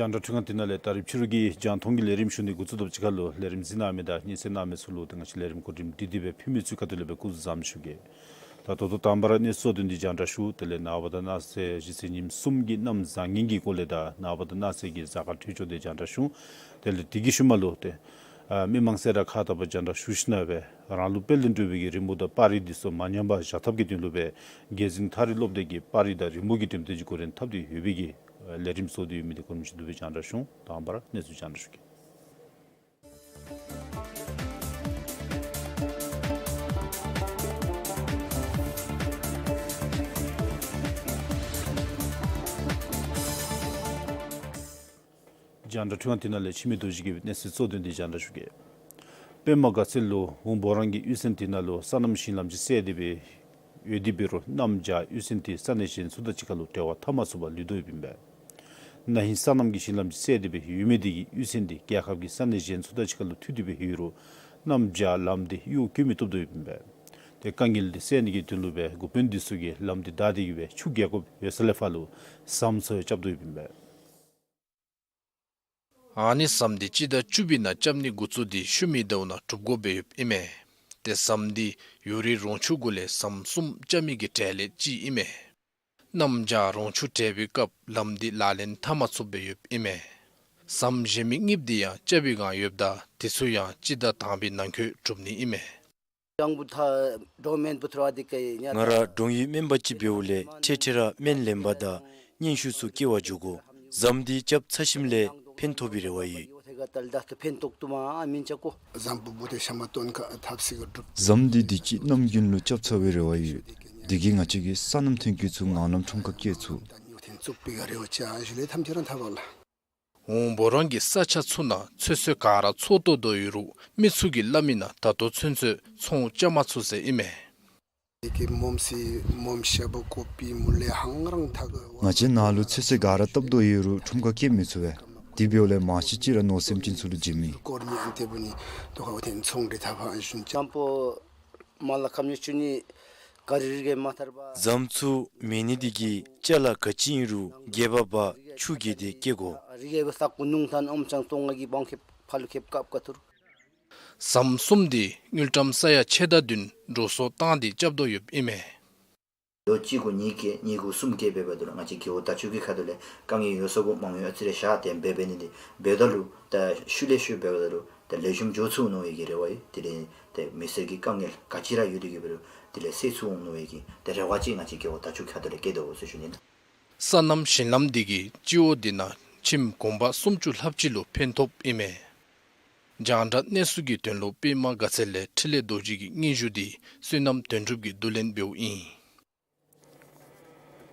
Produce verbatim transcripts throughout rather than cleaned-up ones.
རྒྱང་བསྒྲགས་འཕྲུལ་ཁང་འདི་ནང་ལས་ད་རིས་ཕྱི་རུ་གི་རྒྱང་མཐོང་གི་ལས་རིམ་ཞུ་ནི་འགོ་བཙུགས་དོ་བ་ཅིག་ཁར་ལུ་ལས་རིམ་གཟིགས་གནང་མི་དང་སྙན་གསན་གནང་མི་ཚུ་ལུ་ཏེ་ང་བཅས་ལས་རིམ་གོ་སྒྲིག་འདི་འདི་སྦེ་ཕུལ་མི་ཚུ་ཁ་ཐུག་ལས་སྦེ་སྐུ་གཟུགས་བཟང་པོ་ཞུ་གེ། ད་ད་ལྟོ་དང་པ་ར་གནས་ཚུལ་གཙོ་དོན་འདི་རྒྱང་བསྒྲགས་ཞུ། དེ་ལས་ནངས་པ་དང་གནངས་ཚེ་གཞེས་ཚེས་ཉིནམ་གསུམ་གྱི་གནམ་བཟང་ངན་གྱི་སྐོར་ལས་དང་ནངས་པ་དང་གནངས་ཚེ་གི་གཟའ་སྐར་འཕྲོད་སྦྱོར་འདི་རྒྱང་བསྒྲགས་ཞུ། དེ་ལས་དེ་གི་ཤུལ་མ་ལུ་ཏེ་ཨ་མི་མང་གསལ་བསྒྲགས་ཁག་དག་པ་རྒྱང་བསྒྲགས་ཞུ་ཞིནམ་ལས་སྦེ་རང་ལུགས་དཔལ་ལྡན་འབྲུག་པའི་གི་རི་མོ་དང་པར་རིས་འདི་ཚུ་མ་ཉམས་པར་བཞག་ཐབས་ཀྱི་དོན་ལུ་སྦེ་རྒྱལ་འཛིན་ཐག་རིང་སློབ་སྡེ་གིས་པར་རིས་དང་རི་མོ་གི་འགྲེམས་སྟོན་གྱི་གོ་རིམ་འཐབ་སྟེ་ཡོད་པའི་གི་ལས་རིམ་བཟོ་སྟེ་ཡོད་མི་འདི་གོ་རིམ་ཅིག་བསྡུ་སྦེ་རྒྱང་བསྒྲགས་ཞུ། དང་པ་ར་གནས་ཚུལ་རྒྱང་བསྒྲགས་ཞུ་གེ། རྒྱང་བསྒྲགས་འཕྲུལ་ཁང་འདི་ནང་ལས་འཆི་མེད་རྡོ་རྗེ་གི་གནས་ཚུལ་གཙོ་དོན་འདི་རྒྱང་བསྒྲགས་ཞུ་གེ། པདྨ་དགའ་ཚལ་ལུ་ཝུན་བོ་རང་གི་གཡུས་ཚན་འདི་ནང་ལུ་སོ་ནམ་ཞིང་ལམ་ཅིག་བསལ་ཏེ་སྦེ་ཡོད་དེ་འབད་རུང་གནམ་བྱཱར་གཡུས་ཚན་འདི་ས་གནས་གཞན་ཚུ་དང་གཅིག་ཁར་ལུ་འབྲེལ་བ་འཐབ་མ་ཚུགས་པར་ལུས་དོ་ཡོདཔ་ཨིན་པས། ན་ཧིང་སོ་ནམ་གྱི་ཞིང་ལམ་ཅིག་བསལ་ཏེ་སྦེ་ཡོད་མི་འདི་གིས་གཡུས་ཚན་འདི་རྒྱལ་ཁབ་ཀྱི་ས་གནས་གཞན་ཚུ་དང་གཅིག་ཁར་ལུ་མཐུད་དེ་སྦེ་ཡོད་རུང་གནམ་བྱཱར་ལམ་འདི་གཡོག་བཀོལ་མི་བཏུབ་དོ་ཡོདཔ་ཨིན་པས། ཏེ་དཀའ་ངལ་འདི་སེལ་ནི་གི་དོན་ལུ་སྦེ་འགོ་དཔོན་འདི་ཚུ་གིས་ལམ་འདི་བདའ་སྟེ་གི་སྦེ་ཆུ་རྒལ་དགོཔ་ཡོད་ས་ལས་ཕར་ལུ་ཟམ་ཚུ་རྐྱབ་དོ་ཡོདཔ་ཨིན་པས། ཨ་ནི་ཟམ་འདི་སྤྱི་ཟླ་བཅུ་པའི་ནང་རྐྱབ་ནི་འགོ་བཙུགས་ཏེ་ཤུལ་མའི་ཟླཝ་ནང་གྲུབ་དགོཔ་སྦེ་ཡོདཔ་ཨིན་མས། ཏེ་ཟམ་འདི་ཡོ་རི་རོང་ཆུ་གུ་ལས་ཟམ་གསུམ་རྐྱབ་མི་གི་གྲས་ལས་གཅིག་ཨིན་མས། གནམ་བྱཱར་རོང་ཆུ་བྲལ་བའི་སྐབས་ལམ་འདི་ལག་ལེན་འཐབ་མ་ཚུགསཔ་སྦེ་ཡོདཔ་ཨིན་མས། ཟམ་གཞན་མི་གཉིསཔོ་འདི་ཡང་རྐྱབ་པའི་བསྒང་ཡོདཔ་ད་དེ་ཚུ་ཡང་སྤྱི་ཟླ་དང་པའི་ནང་འཁོད་གྲུབ་ནི་ཨིན་མས། ང་ར་འབྲོང་ཡུལ་སྨན་པ་ཅིག་འབདཝ་ལས་འཕྲལ་འཕྲལ་ར་སྨན་ལེན་པ་དང་སྙན་ཞུ་ཚུ་སྐྱེལ་བར་འགྱོ་དགོ། ཟམ་འདི་རྐྱབ་ཚར་ཞིནམ་ལས་ཕན་ཐོགས་པའི་རེ་བ་ཡོད། ཟམ་འདི་དུས་ཅི་གནམ་དགུན་ལུ་རྐྱབ་ཚར་བའི་རེ་བ་ཡོད། དེ་གིས་ང་བཅས་ཀྱི་སོ་ནམ་ཐོན་སྐྱེད་ཚུ་ངང་ལམ་ཁྲོམ་ཁར་སྐྱེལ་ཚུགས། ཝུན་བོ་རང་གི་ས་ཆ་ཚུ་ནང་ཚོད་བསྲེ་ག་ར་ཚོགས་ཏོག་ཏོ་ཡོད་རུང་མི་ཚུ་གིས་སླབ་མིའི་ནང་ད་ལྟོ་ཚུན་ཚོད་ཚོང་རྐྱབ་མ་ཚུགས་ཟེར་ཨིན་མས། ང་བཅས་ནཱ་ལུ་ཚོད་བསྲེ་ག་ར་བཏབ་དོ་ཡོད་རུང་ཁྲོམ་ཁར་སྐྱེལ་མི་ཚུགས་པས། དེ་འབདཝ་ལས་མང་ཤོས་ཅིག་ར་ནོར་སེམས་ཅན་ཚུ་ལུ་བྱིན་མི་ཟམ་ཚུ་མེད་ནི་འདི་གིས་ཅ་ལ་ག་ཅི་ཨིན་རུང་རྒྱལ་པོ་འབག་ཆུ་བརྒལ་ཏེ་སྐྱེལ་དགོ། ཟམ་གསུམ་འདི་དངུལ་ཀྲམ་ས་ཡ་ཕྱེད་དང་བདུན་འགྲོ་སོང་བཏང་སྟེ་རྐྱབ་དོ་ཡོདཔ་ཨིན་མས། ལོ་གཅིག་གུ་གཉིས་སྐྱེལ་གཉིས་གུ་གསུམ་སྐྱེལ་འབད་འབདཝ་ད་ལུ་ང་བཅས་རྒེད་འོག་དར་ལྕོག་གི་ཁ་ཐུག་ལས་དཀའ་ངལ་ཡོད་ས་གུ་མང་ཡོད་ཨ་ཙི་རེ་བཞག་སྟེ་འབད་འབད་ནི་འདི་འབདཝ་ད་ལུ་ད་ཤུལ་ལས་ཤུལ་འབདཝ་ད་ལུ་ད་ལེགས་ཤོམ་འགྱོ་ཚུགས་ནི་ཨིན་གི་རེ་བ་ཡོད། དེ་ལས་ཏེ་མི་སེར་གྱི་དཀའ་ངལ་ག་ཅི་ར་ཡོད་དེ་གི་འབད་རུང་དེ་ལས་སེལ་ཚུགས་འོང་ནི་ཨིན་གི་ཏེ་རེ་བ་ཅིག་ང་བཅས་རྒེད་འོག་དར་ལྕོག་ཁ་ཐུག་ལས་བསྐྱེད་དོ་ཟེར་ཞུ་ནི། སོ་ནམ་ཞིང་ལམ་འདི་གིས་སྤྱི་འོག་འདི་ནང་ཁྱིམ་གུང་པ་སུམ་ཅུ་ལྷགཔ་ཅིག་ལུ་ཕན་ཐོགསཔ་ཨིན་མས། རྒྱང་བསྒྲགས་གནས་ཚུལ་གྱི་དོན་ལུ་པདྨ་དགའ་ཚལ་ལས་འཕྲིན་ལས་རྡོ་རྗེ་གི་སྙན་ཞུ་འདི་བསོད་ནམས་དོན་གྲུབ་ཀྱིས་བསྡུ་ལེན་འབདཝ་ཨིན།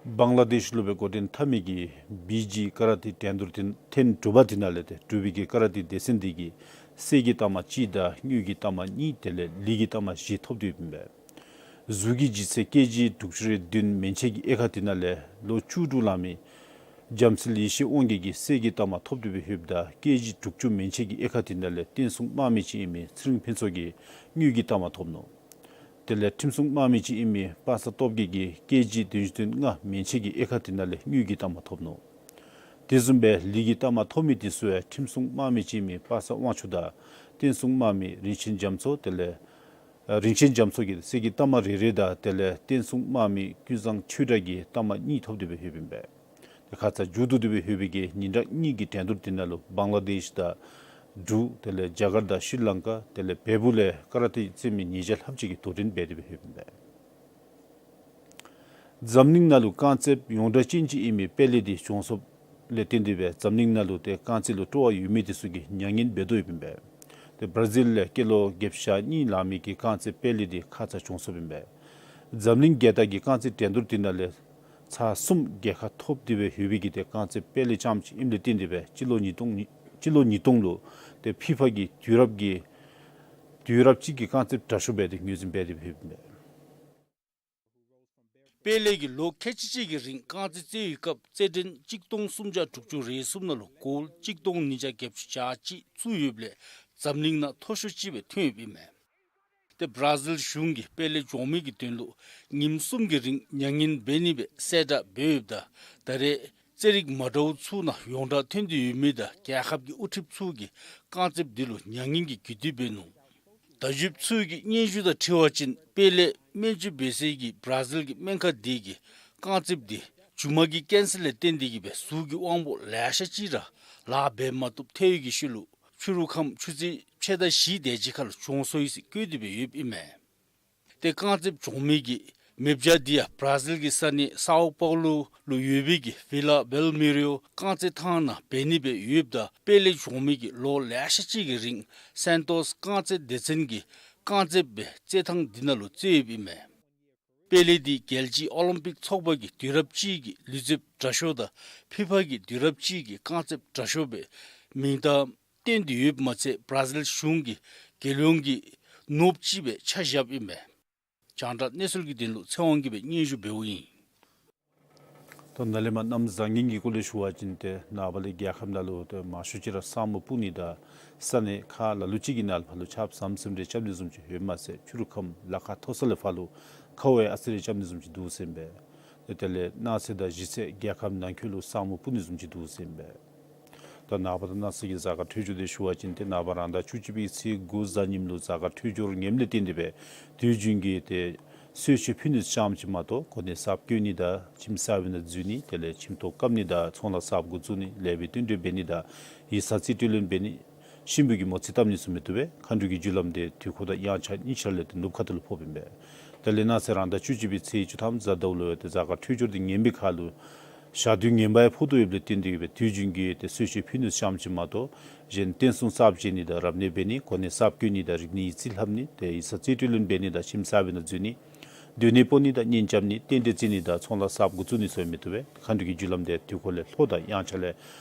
བང་ལ་དེཤ་ལུ་སྦེ་འགོ་འདྲེན་འཐབ་མི་གི་བི་ཇི་ཀ་ར་ཏེ་འགྲན་བསྡུར་ཐེངས་དྲུག་པ་འདི་ནང་ལས་ཏེ་འབྲུག་པའི་གི་ཀ་ར་ཏེ་སྡེ་ཚན་འདི་གིས་གསེར་གྱི་རྟགས་མ་གཅིག་དང་དངུལ་གྱི་རྟགས་མ་གཉིས་དེ་ལས་ལི་གི་རྟགས་མ་བཞི་ཐོབ་སྟེ་ཡོདཔ་ཨིན་པས། གཟུགས་ཀྱི་ལྗིད་ཚད་ཀེ་ཇི་དྲུག་ཅུ་རེ་བདུན་མན་ཆད་ཀྱི་དབྱེ་ཁག་འདི་ནང་ལས་ལོ་བཅུ་དྲུག་ལང་མི་རྒྱལ་སྲས་ཡེ་ཤེས་དབང་རྒྱལ་གྱིས་གསེར་གྱི་རྟགས་མ་ཐོབ་སྟེ་སྦེ་ཡོདཔ་ད་ཀེ་ཇི་དྲུག་ཅུ་མན་ཆད་ཀྱི་དབྱེ་ཁག་འདི་ནང་ལས་བསྟན་སྲུང་དམག་མི་ཅིག་ཨིན་མི་ཚེ་རིང་ཕུན་ཚོགས་ཀྱིས་དངུལ་གྱི་རྟགས་མ་ཐོབ་ནུག། དེ་ལས་ཁྲིམས་སྲུང་དམག་མི་ཅིག་ཨིན་མི་པ་སངས་སྟོབས་རྒྱས་ཀྱིས་ཀེ་ཇི་བདུན་ཅུ་དོན་ལྔ་མན་ཆད་ཀྱི་དབྱེ་ཁག་འདི་ནང་ལས་དངུལ་གྱི་རྟགས་མ་ཐོབ་ནུག། དེ་བཟུམ་སྦེ་ལི་གི་རྟགས་མ་ཐོབ་མི་འདི་ཚུ་ཡང་ཁྲིམས་སྲུང་དམག་མི་ཅིག་ཨིན་མི་པ་སངས་དབང་ཕྱུག་དང་བསྟན་སྲུང་དམག་མི་རིན་ཆེན་རྒྱ་མཚོ་དེ་ལས་རིན་ཆེན་རྒྱ་མཚོ་གིས་གསེར་གྱི་རྟགས་མ་རེ་རེ་དང་དེ་ལས་བསྟན་སྲུང་དམག་མི་ཀུན་བཟང་ཆོས་གྲགས་ཀྱིས་རྟགས་མ་གཉིས་ཐོབ་སྟེ་སྦེ་ཡོདཔ་ཨིན་པས། ཏེ་ཁ་ཙ་མཇུག་བསྡུ་སྟེ་སྦེ་ཡོད་པའི་གི་ཉིན་གྲངས་གཉིས་ཀྱི་འགྲན་བསྡུར་འདི་ནང་ལུ་བང་ལ་དེཤ་དང་འབྲུག་དེ་ལས་རྒྱ་གར་དང་ཤྲི་ལང་ཀ་དེ་ལས་བལ་པོ་ལས་ཀ་ར་ཏེ་རྩེད་མི་ཉིས་བརྒྱ་ལྷགཔ་ཅིག་གིས་དོ་འགྲན་འབད་དེ་སྦེ་ཡོདཔ་ཨིན་པས། འཛམ་གླིང་ནང་ལུ་རྐང་རྩེདཔ་ཡོངས་གྲགས་ཅན་ཅིག་ཨིན་མི་པེ་ལེ་འདི་གྱོངས་སོངཔ་ལས་བརྟེན་ཏེ་སྦེ་འཛམ་གླིང་ནང་ལུ་ཏེ་རྐང་རྩེད་ལུ་སྤྲོ་བ་ཡོད་མི་འདི་ཚུ་གིས་མྱ་ངན་འབད་དོ་ཡོདཔ་ཨིན་པས། ཏེ་བར་ཛིལ་ལས་སྐྱེས་ལོ་བརྒྱད་ཅུ་གྱ་གཉིས་ལང་མི་གི་རྐང་རྩེད་པེ་ལེ་འདི་ཁ་ཙ་གྱོངས་སོངཔ་ཨིན་པས། འཛམ་གླིང་རྒྱལ་དར་གྱི་རྐང་རྩེད་འགྲན་བསྡུར་འདི་ནང་ལས་ཚར་གསུམ་རྒྱལ་ཁ་ཐོབ་སྟེ་སྦེ་ཡོད་པའི་གི་ཏེ་རྐང་རྩེད་པེ་ལེ་རྐྱངམ་ཅིག་ཨིནམ་ལས་བརྟེན་ཏེ་སྦེ་སྤྱི་ལོ་ཉིས་སྟོང་ཉི་སྤྱི་ལོ་ཉིས་སྟོང་ལུ་ཏེ་ཕི་ཕ་གིས་དུས་རབས་ཀྱི་དུས་རབས་གཅིག་གི་རྐང་རྩེད་དྲག་ཤོས་སྦེ་ཏེ་ངོས་འཛིན་འབད་དེ་སྦེ་ཡོདཔ་ཨིན་པས། པེ་ལེ་གིས་ལོ་ཁལ་གཅིག་གཅིག་གི་རིང་རྐང་རྩེད་རྩེ་བའི་སྐབས་རྩེད་འགྲན་གཅིག་སྟོང་སུམ་བརྒྱ་དྲུག་ཅུ་རེ་གསུམ་ནང་ལུ་གོལ་གཅིག་སྟོང་ཉིས་བརྒྱ་བརྒྱད་ཅུ་གྱ་གཅིག་བཙུགས་ཡོདཔ་ལས་འཛམ་གླིང་ནང་མཐོ་ཤོས་ཅིག་སྦེ་ཐོན་ཡོདཔ་ཨིན་མས། ཏེ་བར་ཛིལ་གཞུང་གིས་པེ་ལེ་གྱོང་མི་གི་དོན་ལུ་ཉིནམ་གསུམ་གྱི་རིང་མྱ་ངན་འབད་ནི་སྦེ་གསལ་བསྒྲགས་འབད་ཡོདཔ་ད་ད་རེས་ རྩེད་རིགས་མ་འདྲཝ་ཚུ་ནང་ཡོངས་གྲགས་ཐོན་ཏེ་ཡོད་མི་དང་རྒྱལ་ཁབ་ཀྱི་དབུ་ཁྲིདཔ་ཚུ་གིས་རྐང་རྩེདཔ་འདི་ལུ་མྱ་ངན་གྱི་རྒྱུ་དེ་འབད་ནུག། བརྡ་བརྒྱུདཔ་ཚུ་གི་སྙན་ཞུ་དང་འཁྲིལ་བ་ཅིན་དཔལ་ལས་སྨན་བཅོས་འབད་སའི་གི་བར་ཛིལ་གྱི་སྨན་ཁང་དེ་གིས་རྐང་རྩེདཔ་དེ་མཇུག་མ་གི་ཀེན་སར་ལས་བརྟེན་ཏེ་གི་སྦེ་གཟུགས་ཀྱི་དབང་པོ་ལེ་ཤ་ཅིག་ར་ལཱ་འབད་མ་བཏུབ་ཐལ་བའི་གི་ཤུལ་ལུ་ཕྱི་རུ་ཁམས་ཆུ་ཚོད་ཕྱེད་དང་བཞི་དེ་ཅིག་ཁར་ལུ་གྱོང་སོང་ཡི་ཟེར་བཀོད་དེ་སྦེ་ཡོདཔ་ཨིན་མས། ཏེ་རྐང་རྩེདཔ་གྱོང་མི་གི་མེ་བྱ་འདི་ཡང་བར་ཛིལ་གྱི་ས་གནས་སའོ་པའུ་ལོ་ལུ་ཡོད་པའི་གི་ཝི་ལ་བེལ་མི་རིའོ་རྐང་རྩེད་ཐང་ནང་འབད་ནི་སྦེ་ཡོདཔ་ད་དཔལ་ལས་གྱོང་མི་གིས་ལོ་ལེ་ཤ་ཅིག་གི་རིང་སན་ཏོས་རྐང་རྩེད་སྡེ་ཚན་གྱི་རྐང་རྩེདཔ་སྦེ་རྩེད་ཐང་འདི་ནང་ལུ་རྩེདཔ་ཨིན་མས། དཔལ་ལས་འདི་རྒྱལ་སྤྱིའི་ཨོ་ལིམ་པིག་ཚོགས་པ་གི་དུས་རབས་གཅིག་གི་ལུས་རྩེདཔ་དྲག་ཤོས་དང་ཕི་ཕ་གི་དུས་རབས་གཅིག་གི་རྐང་རྩེདཔ་དྲག་ཤོས་སྦེ་མིང་གཏམ་བཏོན་ཏེ་ཡོདཔ་མ་ཚད་བར་ཛིལ་གཞུང་གིས་རྒྱལ་ཡོངས་ཀྱི་ནོར་བུ་ཅིག་སྦེ་ཆ་བཞགཔ་ཨིན་མས། རྒྱང་བསྒྲགས་གནས་ཚུལ་གྱི་དོན་ལུ་ཚེ་དབང་གིས་སྦེ་སྙན་ཞུ་འབདཝ་ཨིན། ད་ནཱ་ལས་མར་གནམ་བཟང་ངན་གྱི་སྐོར་ལས་ཞུ་བ་ཅིན་ཏེ་ནངས་པ་ལས་རྒྱལ་ཁབ་ནང་ལུ་ཏེ་མང་ཤོས་ཅིག་ར་ས་སྨུག་སྤུབ་ནི་དང་ས་གནས་ཁག་ལ་ལུ་ཅིག་གི་ནང་ལུ་ཕར་ལུ་ཆརཔ་ཟམ་ཟིམ་རེ་རྐྱབ་ནི་བཟུམ་ཅིག་ཡོདཔ་མ་ཚད་ཕྱི་རུ་ཁམས་ལ་ཁ་མཐོ་ས་ལས་ཕར་ལུ་ཁཝ་ཨ་ཙི་རེ་རྐྱབ་ནི་བཟུམ་ཅིག་འདུག་ཟེར་ཨིན་པས། ཏེ་དེ་ལས་གནངས་ཚེ་དང་གཞེས་ཚེ་རྒྱལ་ཁབ་ནང་འཁོད་ལུ་ས་སྨུག་སྤུབ་ནི་བཟུམ་ཅིག་འདུག་ཟེར་ཨིན་པས། ད་ནངས་པ་དང་གནངས་ཚེ་གི་གཟའ་སྐར་འཕྲོད་སྦྱོར་དེ་ཞུ་བ་ཅིན་ཏེ་ནངས་པ་རང་ཟླ་བཅུ་གཅིག་པའི་ཚེས་དགུ་གཟའ་ཉིམ་ལུ་གཟའ་སྐར་འཕྲོད་སྦྱོར་ངནམ་ལས་བརྟེན་ཏེ་སྦེ་དུས་རྒྱུན་གྱི་ཏེ་གསོལ་མཆོད་ཕུལ་ནི་ཙམ་ཅིག་མ་གཏོགས་གོ་གནས་གསརཔ་བསྐོ་ནི་དང་ཁྱིམ་གསར་པའི་ནང་འཛུལ་ནི་དེ་ལས་ཁྱིམ་ཐོག་བཀབ་ནི་དང་ཚོང་ལཱ་གསརཔ་འགོ་བཙུགས་ནི་ལེགས་པའི་བསྟུན་གྲོས་འབད་ནི་དང་ཡིག་ཚང་རྩིས་སྤྲོད་ལེན་འབད་ནི་གཤིན་པོ་གི་མོ་རྩིས་བཏབ་ནི་ཚུ་མི་བཏུབ་པས། མཁའ་འགྲོ་གི་རྒྱུ་ལམ་དེ་དུས་འཁོར་དང་དབྱངས་འཆར་གཉིས་ཆ་ལས་ཏེ་ནུབ་ཁ་ཐུག་ལུ་ཕོགཔ་ཨིན་པས། དེ་ལས་གནངས་ཚེ་རང་ཟླ་བཅུ་གཅིག་པའི་ཚེས་བཅུ་ཐམ་གཟའ་ཟླཝ་ལུ་ཏེ་གཟའ་སྐར་འཕྲོད་སྦྱོར་དེ་ངན་པའི་ཁར་ལུ་ཞག་དུས་ངན་པ་ཡང་ཕོག་དོ་ཡོདཔ་ལས་བརྟེན་ཏེ་ཡོད་པའི་དུས་རྒྱུན་གྱི་ཏེ་གསོལ་མཆོད་ཕུལ་ནི་ཙམ་ཅིག་མ་གཏོགས་གཞན་རྟེན་གསུམ་གསརཔ་བཅད་ནི་དང་རབ་གནས་འབད་ནི་གོ་གནས་གསརཔ་བསྐོ་ནི་དང་རིག་གནས་ཡིག་རྩིས་ལྷབ་ནི་ཏེ་ཡིག་ཚང་རྩིས་སྤྲོད་ལེན་འབད་ནི་དང་ཁྱིམ་གསར་པའི་ནང་འཛུལ་ནི་སྡོད་གནས་སྤོ་ནི་དང་གཉེན་རྐྱབ་ནི་རྟེན་འབྲེལ་བརྩི་ནི་དང་ཚོང་ལཱ་གསརཔ་འགོ་བཙུགས་ནི་ཚུ་ཡང་མི་བཏུབ་པས། མཁའ་འགྲོ་གི་རྒྱུ་ལམ་དེ་དུས་འཁོར་ལས་ལྷོ་དང་དབྱངས་འཆར་ལས་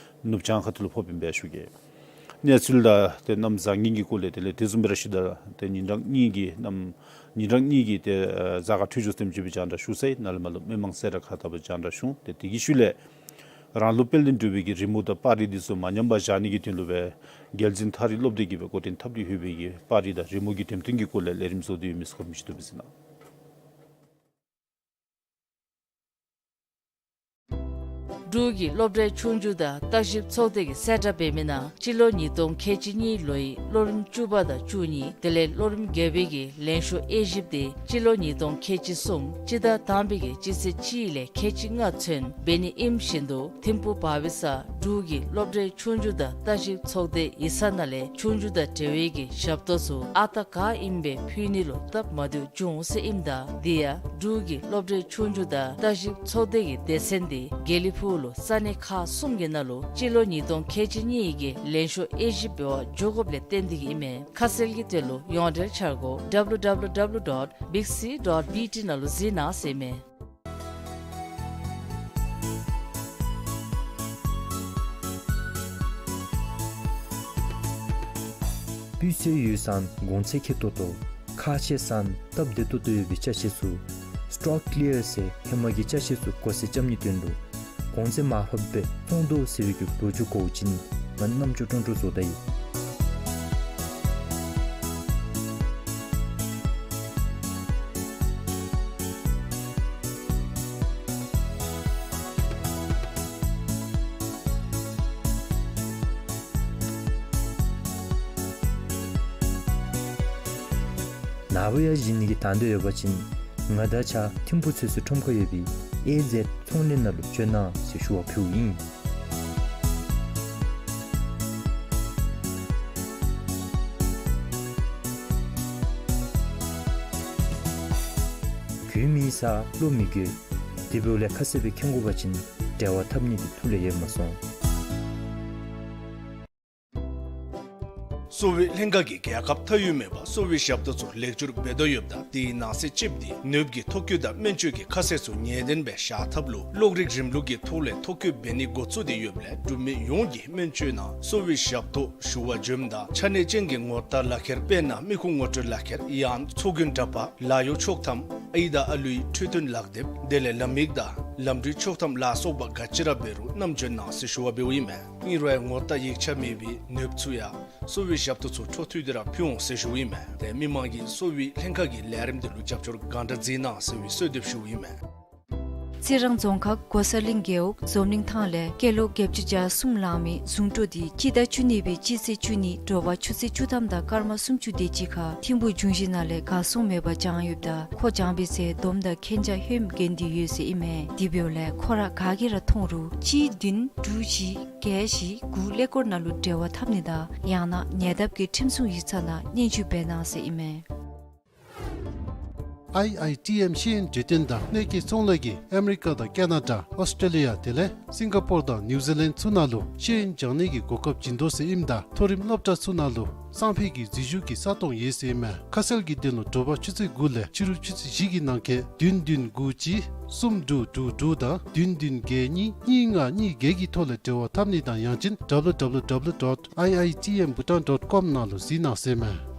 ནུབ་བྱང་ཁ་ཐུག་ལུ་ཕོགཔ་ཨིན་པས་ཞུ་གེ། གནས་ཚུལ་དང་ཏེ་གནམ་བཟང་ངན་གྱི་སྐོར་ལས་དེ་ལས་དེ་བཟུམ་སྦེ་ར་ཞུ་ད་ཏེ་ཉིན་གྲངས་གཉིས་ཀྱི་གནམ་ཉིན་གྲངས་གཉིས་ཀྱི་ཏེ་གཟའ་སྐར་འཕྲོད་སྦྱོར་ཟེར་མི་ཅིག་སྦེ་རྒྱང་བསྒྲགས་ཞུ་ཚར་ཡི། ནཱ་ལས་མར་ལུ་མི་མང་གསལ་བསྒྲགས་ཁག་ལྟ་བུ་རྒྱང་བསྒྲགས་ཞུ་འོང་། ཏེ་དེ་གི་ཤུལ་ལས་རང་ལུགས་དཔལ་ལྡན་འབྲུག་པའི་གི་རི་མོ་དང་པར་རིས་འདི་ཚུ་མ་ཉམས་པར་བཞག་ནི་གི་དོན་ལུ་སྦེ་རྒྱལ་འཛིན་ཐག་རིང་སློབ་སྡེ་གིས་སྦེ་འགོ་འདྲེན་འཐབ་སྟེ་ཡོད་པའི་གི་པར་རིས་དང་རི་མོ་གི་འགྲེམས་སྟོན་གྱི་སྐོར་ལས་ལས་རིམ་བཟོ་སྟེ་ཡོད་མི་ཚུ་གོ་མི་ཤེས་དོ་སྦེ་ཟེར་ན། འབྲུག་གི་སློབ་གྲྭའི་ཆོས་རྒྱུགས་དང་བརྟག་ཞིབ་ཚོགས་སྡེ་གིས་གསལ་བསྒྲགས་འབད་མི་ནང་སྤྱི་ལོ་ཉིས་སྟོང་ཁལ་གཅིག་གཉིས་ལོའི་ལོ་རིམ་བཅུ་པ་དང་བཅུ་གཉིས་དེ་ལས་ལོ་རིམ་བརྒྱད་པའི་གི་ལན་ཤོག་དབྱེ་ཞིབ་དེ་སྤྱི་ལོ་ཉིས་སྟོང་ཁལ་གཅིག་གསུམ་སྤྱི་ཟླ་དང་པའི་གི་སྤྱི་ཚེས་གཅིག་ལས་ཁལ་གཅིག་ལྔ་ཚུན་འབད་ནི་ཨིནམ་བཞིན་དུ་ཐིམ་ཕུག་བར་བི་ས་འབྲུག་གི་སློབ་གྲྭའི་ཆོས་རྒྱུགས་དང་བརྟག་ཞིབ་ཚོགས་སྡེ་ཡིག་ཚང་ནང་ལས་ཆོས་རྒྱུགས་དང་འབྲེལ་བའི་གི་ཞབས་ཏོག་ཚུ་ཨ་རྟག་ག་ཨིནམ་སྦེ་ཕུལ་ནི་ལུ་སྟབས་མ་བདེཝ་བྱུང་ཟེར་ཨིནམ་ད་དེ་ཡང་འབྲུག་གི་སློབ་གྲྭའི་ཆོས་རྒྱུགས་དང་བརྟག་ཞིབ་ཚོགས་སྡེ་གི་སྡེ་ཚན་དེ་དགེ་ལེགས་ཕུག་ལུ་ས་གནས་ཁག་གསུམ་གྱི་ནང་ལུ་སྤྱི་ལོ་ཉིས་སྟོང་ཁལ་གཅིག་གཉིས་ཀྱི་ལན་ཤོག་དབྱེ་ཞིབ་འབད་བར་འགྱོ་དགོཔ་ལས་བརྟེན་ཏེ་གི་ཨིན་མས། ཁ་གསལ་གྱི་དོན་ལུ་ཡོངས་འབྲེལ་འཆར་སྒོ་W W W dot big C dot B T ནང་ལུ་གཟིགས་གནང་ཟེར་ཨིན་མས། སྤུས་ཚད་ཡོད་ཙང་གོང་ཚད་ཁེ་ཏོག་ཏོ། ཁག་ཆེ་ཙང་སྟབས་བདེ་ཏོག་ཏོ་ཡོད་པའི་ཅ་ཆས་ཚུ་Stock Clear ཟེར་ཧེ་མ་གི་ཅ་ཆས་ཚུ་གོ་སེ་རྐྱབ་ནིའི་དོན་ལུ་གོང་ཚད་མར་ཕབ་སྦེ་བཙོང་དོ་ཟེར་བའི་གི་བཟོ་བཅོས་གོ་བ་ཅིན་ང་རྣམ་ཅོ་ཀྲོང་ཀྲོ་བཟོ་ད་ཡི། ནཱ་བུ་ཡང་བཞེས་ནི་གི་དང་འདོད་ཡོད་པ་ཅིན་ང་དང་གཅིག་ཁར་ཐིམ་ཕུག་ཚོད་བསྲེ་ཁྲོམ་ཁར་ཡོད་པའི་ཨེ་ཟེཌ་ཚོང་ལས་ནང་ལུ་བྱོན་གནང་ཟེར་ཞུ་བ་ཕུལཝ་ཨིན། གྱོད་མེད་ས་བློ་མི་འགྱོད། དེ་འབདཝ་ལས་ཁ་གསལ་སྦེ་མཁྱེན་དགོ་པ་ཅིན་འབྲེལ་བ་འཐབ་ནི་དེ་ཐུགས་ལས་ཡལ་མ་སོང་། གསོ་བའི་ལྷན་ཁག་གིས་རྒྱལ་ཁབ་མཐའ་དབུས་མེད་པར་གསོ་བའི་ཞབས་ཏོག་ཚུ་ལེགས་བསྒྱུར་འབད་དོ་ཡོདཔ་ད་དེའི་ནང་གསེས་གཅིགཔོ་དེ་ནདཔ་གི་ཐོ་བཀོད་དང་སྨན་བཅོས་ཀྱི་ཁ་གསལ་ཚུ་ངེས་བདེན་སྦེ་བཞག་ཐབས་ལུ་གློག་རིག་རིམ་ལུགས་ཀྱི་ཐོག་ལས་ཐོ་བཀོད་འབད་ནི་འགོ་བཙུགས་ཏེ་ཡོདཔ་ལས་འབྲུག་མི་ཡོངས་ཀྱིས་སྨན་བཅོས་ནང་གསོ་བའི་ཞབས་ཏོག་ཞུ་བར་འབྱོནམ་ད་ཆ་ནས་ཅན་གྱི་ངོ་རྟགས་ལག་ཁྱེར་དཔེར་ན་མི་ཁུངས་ངོ་སྤྲོད་ལག་ཁྱེར་ཡང་ཚོགས་རྒྱུན་འདྲ་པར་ལཱ་གཡོག་ཆོག་ཐམ་ཨའི་དང་ཨ་ལུའི་འཕྲོད་བསྟེན་ལག་དེབ་དེ་ལས་ལམ་ཡིག་དང་ལམ་འགྲུལ་ཆོག་ཐམ་ལ་སོགས་པ་ག་ཅི་ར་འབད་རུང་བསྣམས་འབྱོན་གནང་ཟེར་ཞུ་བ་འབདཝ་ཨིན་མས། ཨིན་རུང་ཡང་ངོ་རྟགས་ཡིག་ཆ་མེད་པའི་ནདཔ་ཚུ་ཡང་གསོ་བའི་ཞབས་ཏོག་ཚུ་འཕྲོ་མཐུད་དེ་ར་ཕུལ་འོང་ཟེར་ཞུཝ་ཨིན་མས། ཏེ་མི་མང་གིས་གསོ་བའི་ལྷན་ཁག་གི་ལས་རིམ་དེ་ལུ་རྒྱབ་སྐྱོར་གང་དྲག་མཛད་གནང་ཟེར་བའི་གསོལ་འདེབས་ཞུཝ་ཨིན་མས། རྩི་རང་རྫོང་ཁག་གོ་ས་གླིང་རྒེད་འོག་འཛོམས་གླིང་ཐང་ལས་སྐྱེས་ལོ་བརྒྱད་ཅུ་གྱ་གསུམ་ལང་མི་གཟུངས་སྤྲོ་འདི་སྤྱི་ཟླ་བཅུ་གཉིས་པའི་སྤྱི་ཚེས་བཅུ་གཉིས་དྲོ་པ་ཆུ་ཚོད་བཅུ་ཐམ་དང་སྐར་མ་སུམ་ཅུ་དེ་ཅིག་ཁར་ཐིམ་ཕུག་འབྱུང་བཞི་ནང་ལས་གར་སོང་མེད་པར་བྱོན་ཡོདཔ་ད་ཁོ་བྱོན་པའི་ཚེ་སྡོམ་དང་མཁྱེན་རྒྱ་ཧེ་མ་གྱོན་ཏེ་ཡོད་ཟེར་ཨིན་མས། དེ་འབདཝ་ལས་ཁོ་ར་ག་གིས་ར་མཐོང་རུང་གཅིག་བདུན་དྲུག་བཞི་བརྒྱད་བཞི་དགུ་ཀླད་ཀོར་ནང་ལུ་འབྲེལ་བ་འཐབ་ནི་དང་ཡང་ན་ཉེ་འདབས་ཀྱི་ཁྲིམས་སྲུང་ཡིག་ཚང་ནང་སྙན་ཞུ་འབད་གནང་ཟེར་ཨིན་མས། ཨའི་ཨའི་ཊི་ཨེམ་ཤེས་ཡོན་གྲོས་སྟོན་དང་གནས་སྐོར་ཚོང་ལས་ཀྱིས་ཨ་མི་རི་ཀ་དང་ཀེ་ན་ཌ་ཨོསི་ཊྲེ་ལི་ཡ་དེ་ལས་སིང་ག་པོར་དང་ནིའུ་ཛི་ལེནཌ་ཚུ་ནང་ལུ་ཤེས་ཡོན་སྦྱང་ནི་གི་གོ་སྐབས་བྱིན་དོ་ཟེར་ཨིནམ་ད་མཐོ་རིམ་སློབ་གྲྭ་ཚུ་ནང་ལུ་སང་ཕོད་ཀྱི་འཛུལ་ཞུགས་ཀྱི་ས་སྟོང་ཡོད་ཟེར་ཨིན་མས། ཁ་གསལ་གྱི་དོན་ལུ་དྲོ་པ་ཆུ་ཚོད་དགུ་ལས་ཕྱི་རུ་ཆུ་ཚོད་བཞི་གི་ནང་འཁོད་བདུན་བདུན་དགུ་གཅིག་གསུམ་དྲུག་དྲུག་དྲུག་དང་བདུན་བདུན་བརྒྱད་གཉིས་གཉིས་ལྔ་གཉིས་བརྒྱད་ཀྱི་ཐོག་ལས་འབྲེལ་བ་འཐབ་ནི་དང་ཡང་ཅིན་ཌབ་ལུ་ཌབ་ལུ་ཌབ་ལུ་ཌོཊ་ཨའི་ཨའི་ཊི་ཨེམ་བྷུ་ཊཱན་ཌོཊ་ཀོམ་ནང་ལུ་གཟིགས་གནང་ཟེར་ཨིན་མས།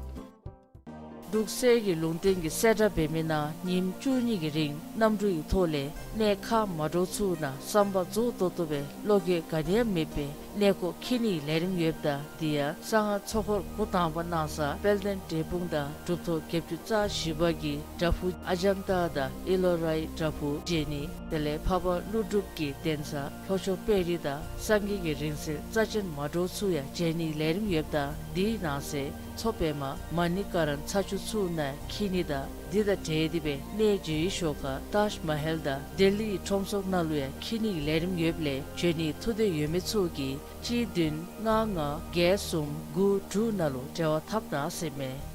འབྲུག་གསེར་གྱི་ལུང་བསྟན་གྱི་གསལ་བསྒྲགས་འབད་མི་ནང་ཉིནམ་བཅུ་གཉིས་ཀྱི་རིང་གནམ་གྲུ་ཡི་ཐོག་ལས་གནས་ཁག་མ་འདྲཝ་ཚུ་ནང་བསམ་པ་རྫོགས་ཏོག་ཏོ་སྦེ་བློ་འགྱོད་ག་ནི་ཡང་མེད་པའི་གནས་སྐོར་འཁྱིད་ནིའི་ལས་རིམ་ཡོདཔ་ད་དེ་ཡང་གསང་སྔགས་ཚོགས་འཁོར་འགོ་དང་པ་གནང་ས་དཔལ་ལྡན་འབྲས་སྤུངས་དང་གྲུབ་ཐོབ་བརྒྱད་ཅུ་རྩ་བཞི་པ་གི་བྲག་ཕུག་ཨ་ཛམ་ཏ་དང་ཨེ་ལོ་རའི་བྲག་ཕུག་མཇལ་ནི་དེ་ལས་འཕགས་པ་ཀླུ་སྒྲུབ་ཀྱི་གདན་ས་ལྷོ་ཕྱོགས་དཔལ་རི་དང་སངས་རྒྱས་ཀྱི་རིང་བསྲེལ་རྩ་ཆེན་མ་འདྲཝ་ཚུ་ཡང་མཇལ་ནིའི་ལས་རིམ་ཡོདཔ་ད་དེའི་ནང་གསེས་མཚོ་པདྨ་མ་ཎི་ཀ་ར་ཚ་ཆུ་ཚུ་ནང་འཁྱིད་ནི་དང་འདི་དང་འབྲེལ་ཏེ་སྦེ་གནས་མཇལ་བའི་ཞོར་ཁར་ཏཱཇ་མ་ཧལ་དང་ལྡི་ལི་ཡི་ཁྲོམ་ཚོགས་ནང་ལུ་ཡང་འཁྱིད་ནིའི་ལས་རིམ་ཡོདཔ་ལས་འབྱོན་ནིའི་ཐུགས་འདོད་ཡོད་མི་ཚུ་གིས་གཅིག་བདུན་ལྔ་ལྔ་བརྒྱད་གསུམ་དགུ་དྲུག་ནང་ལུ་འབྲེལ་བ་འཐབ་གནང་ཟེར་ཨིན་མས།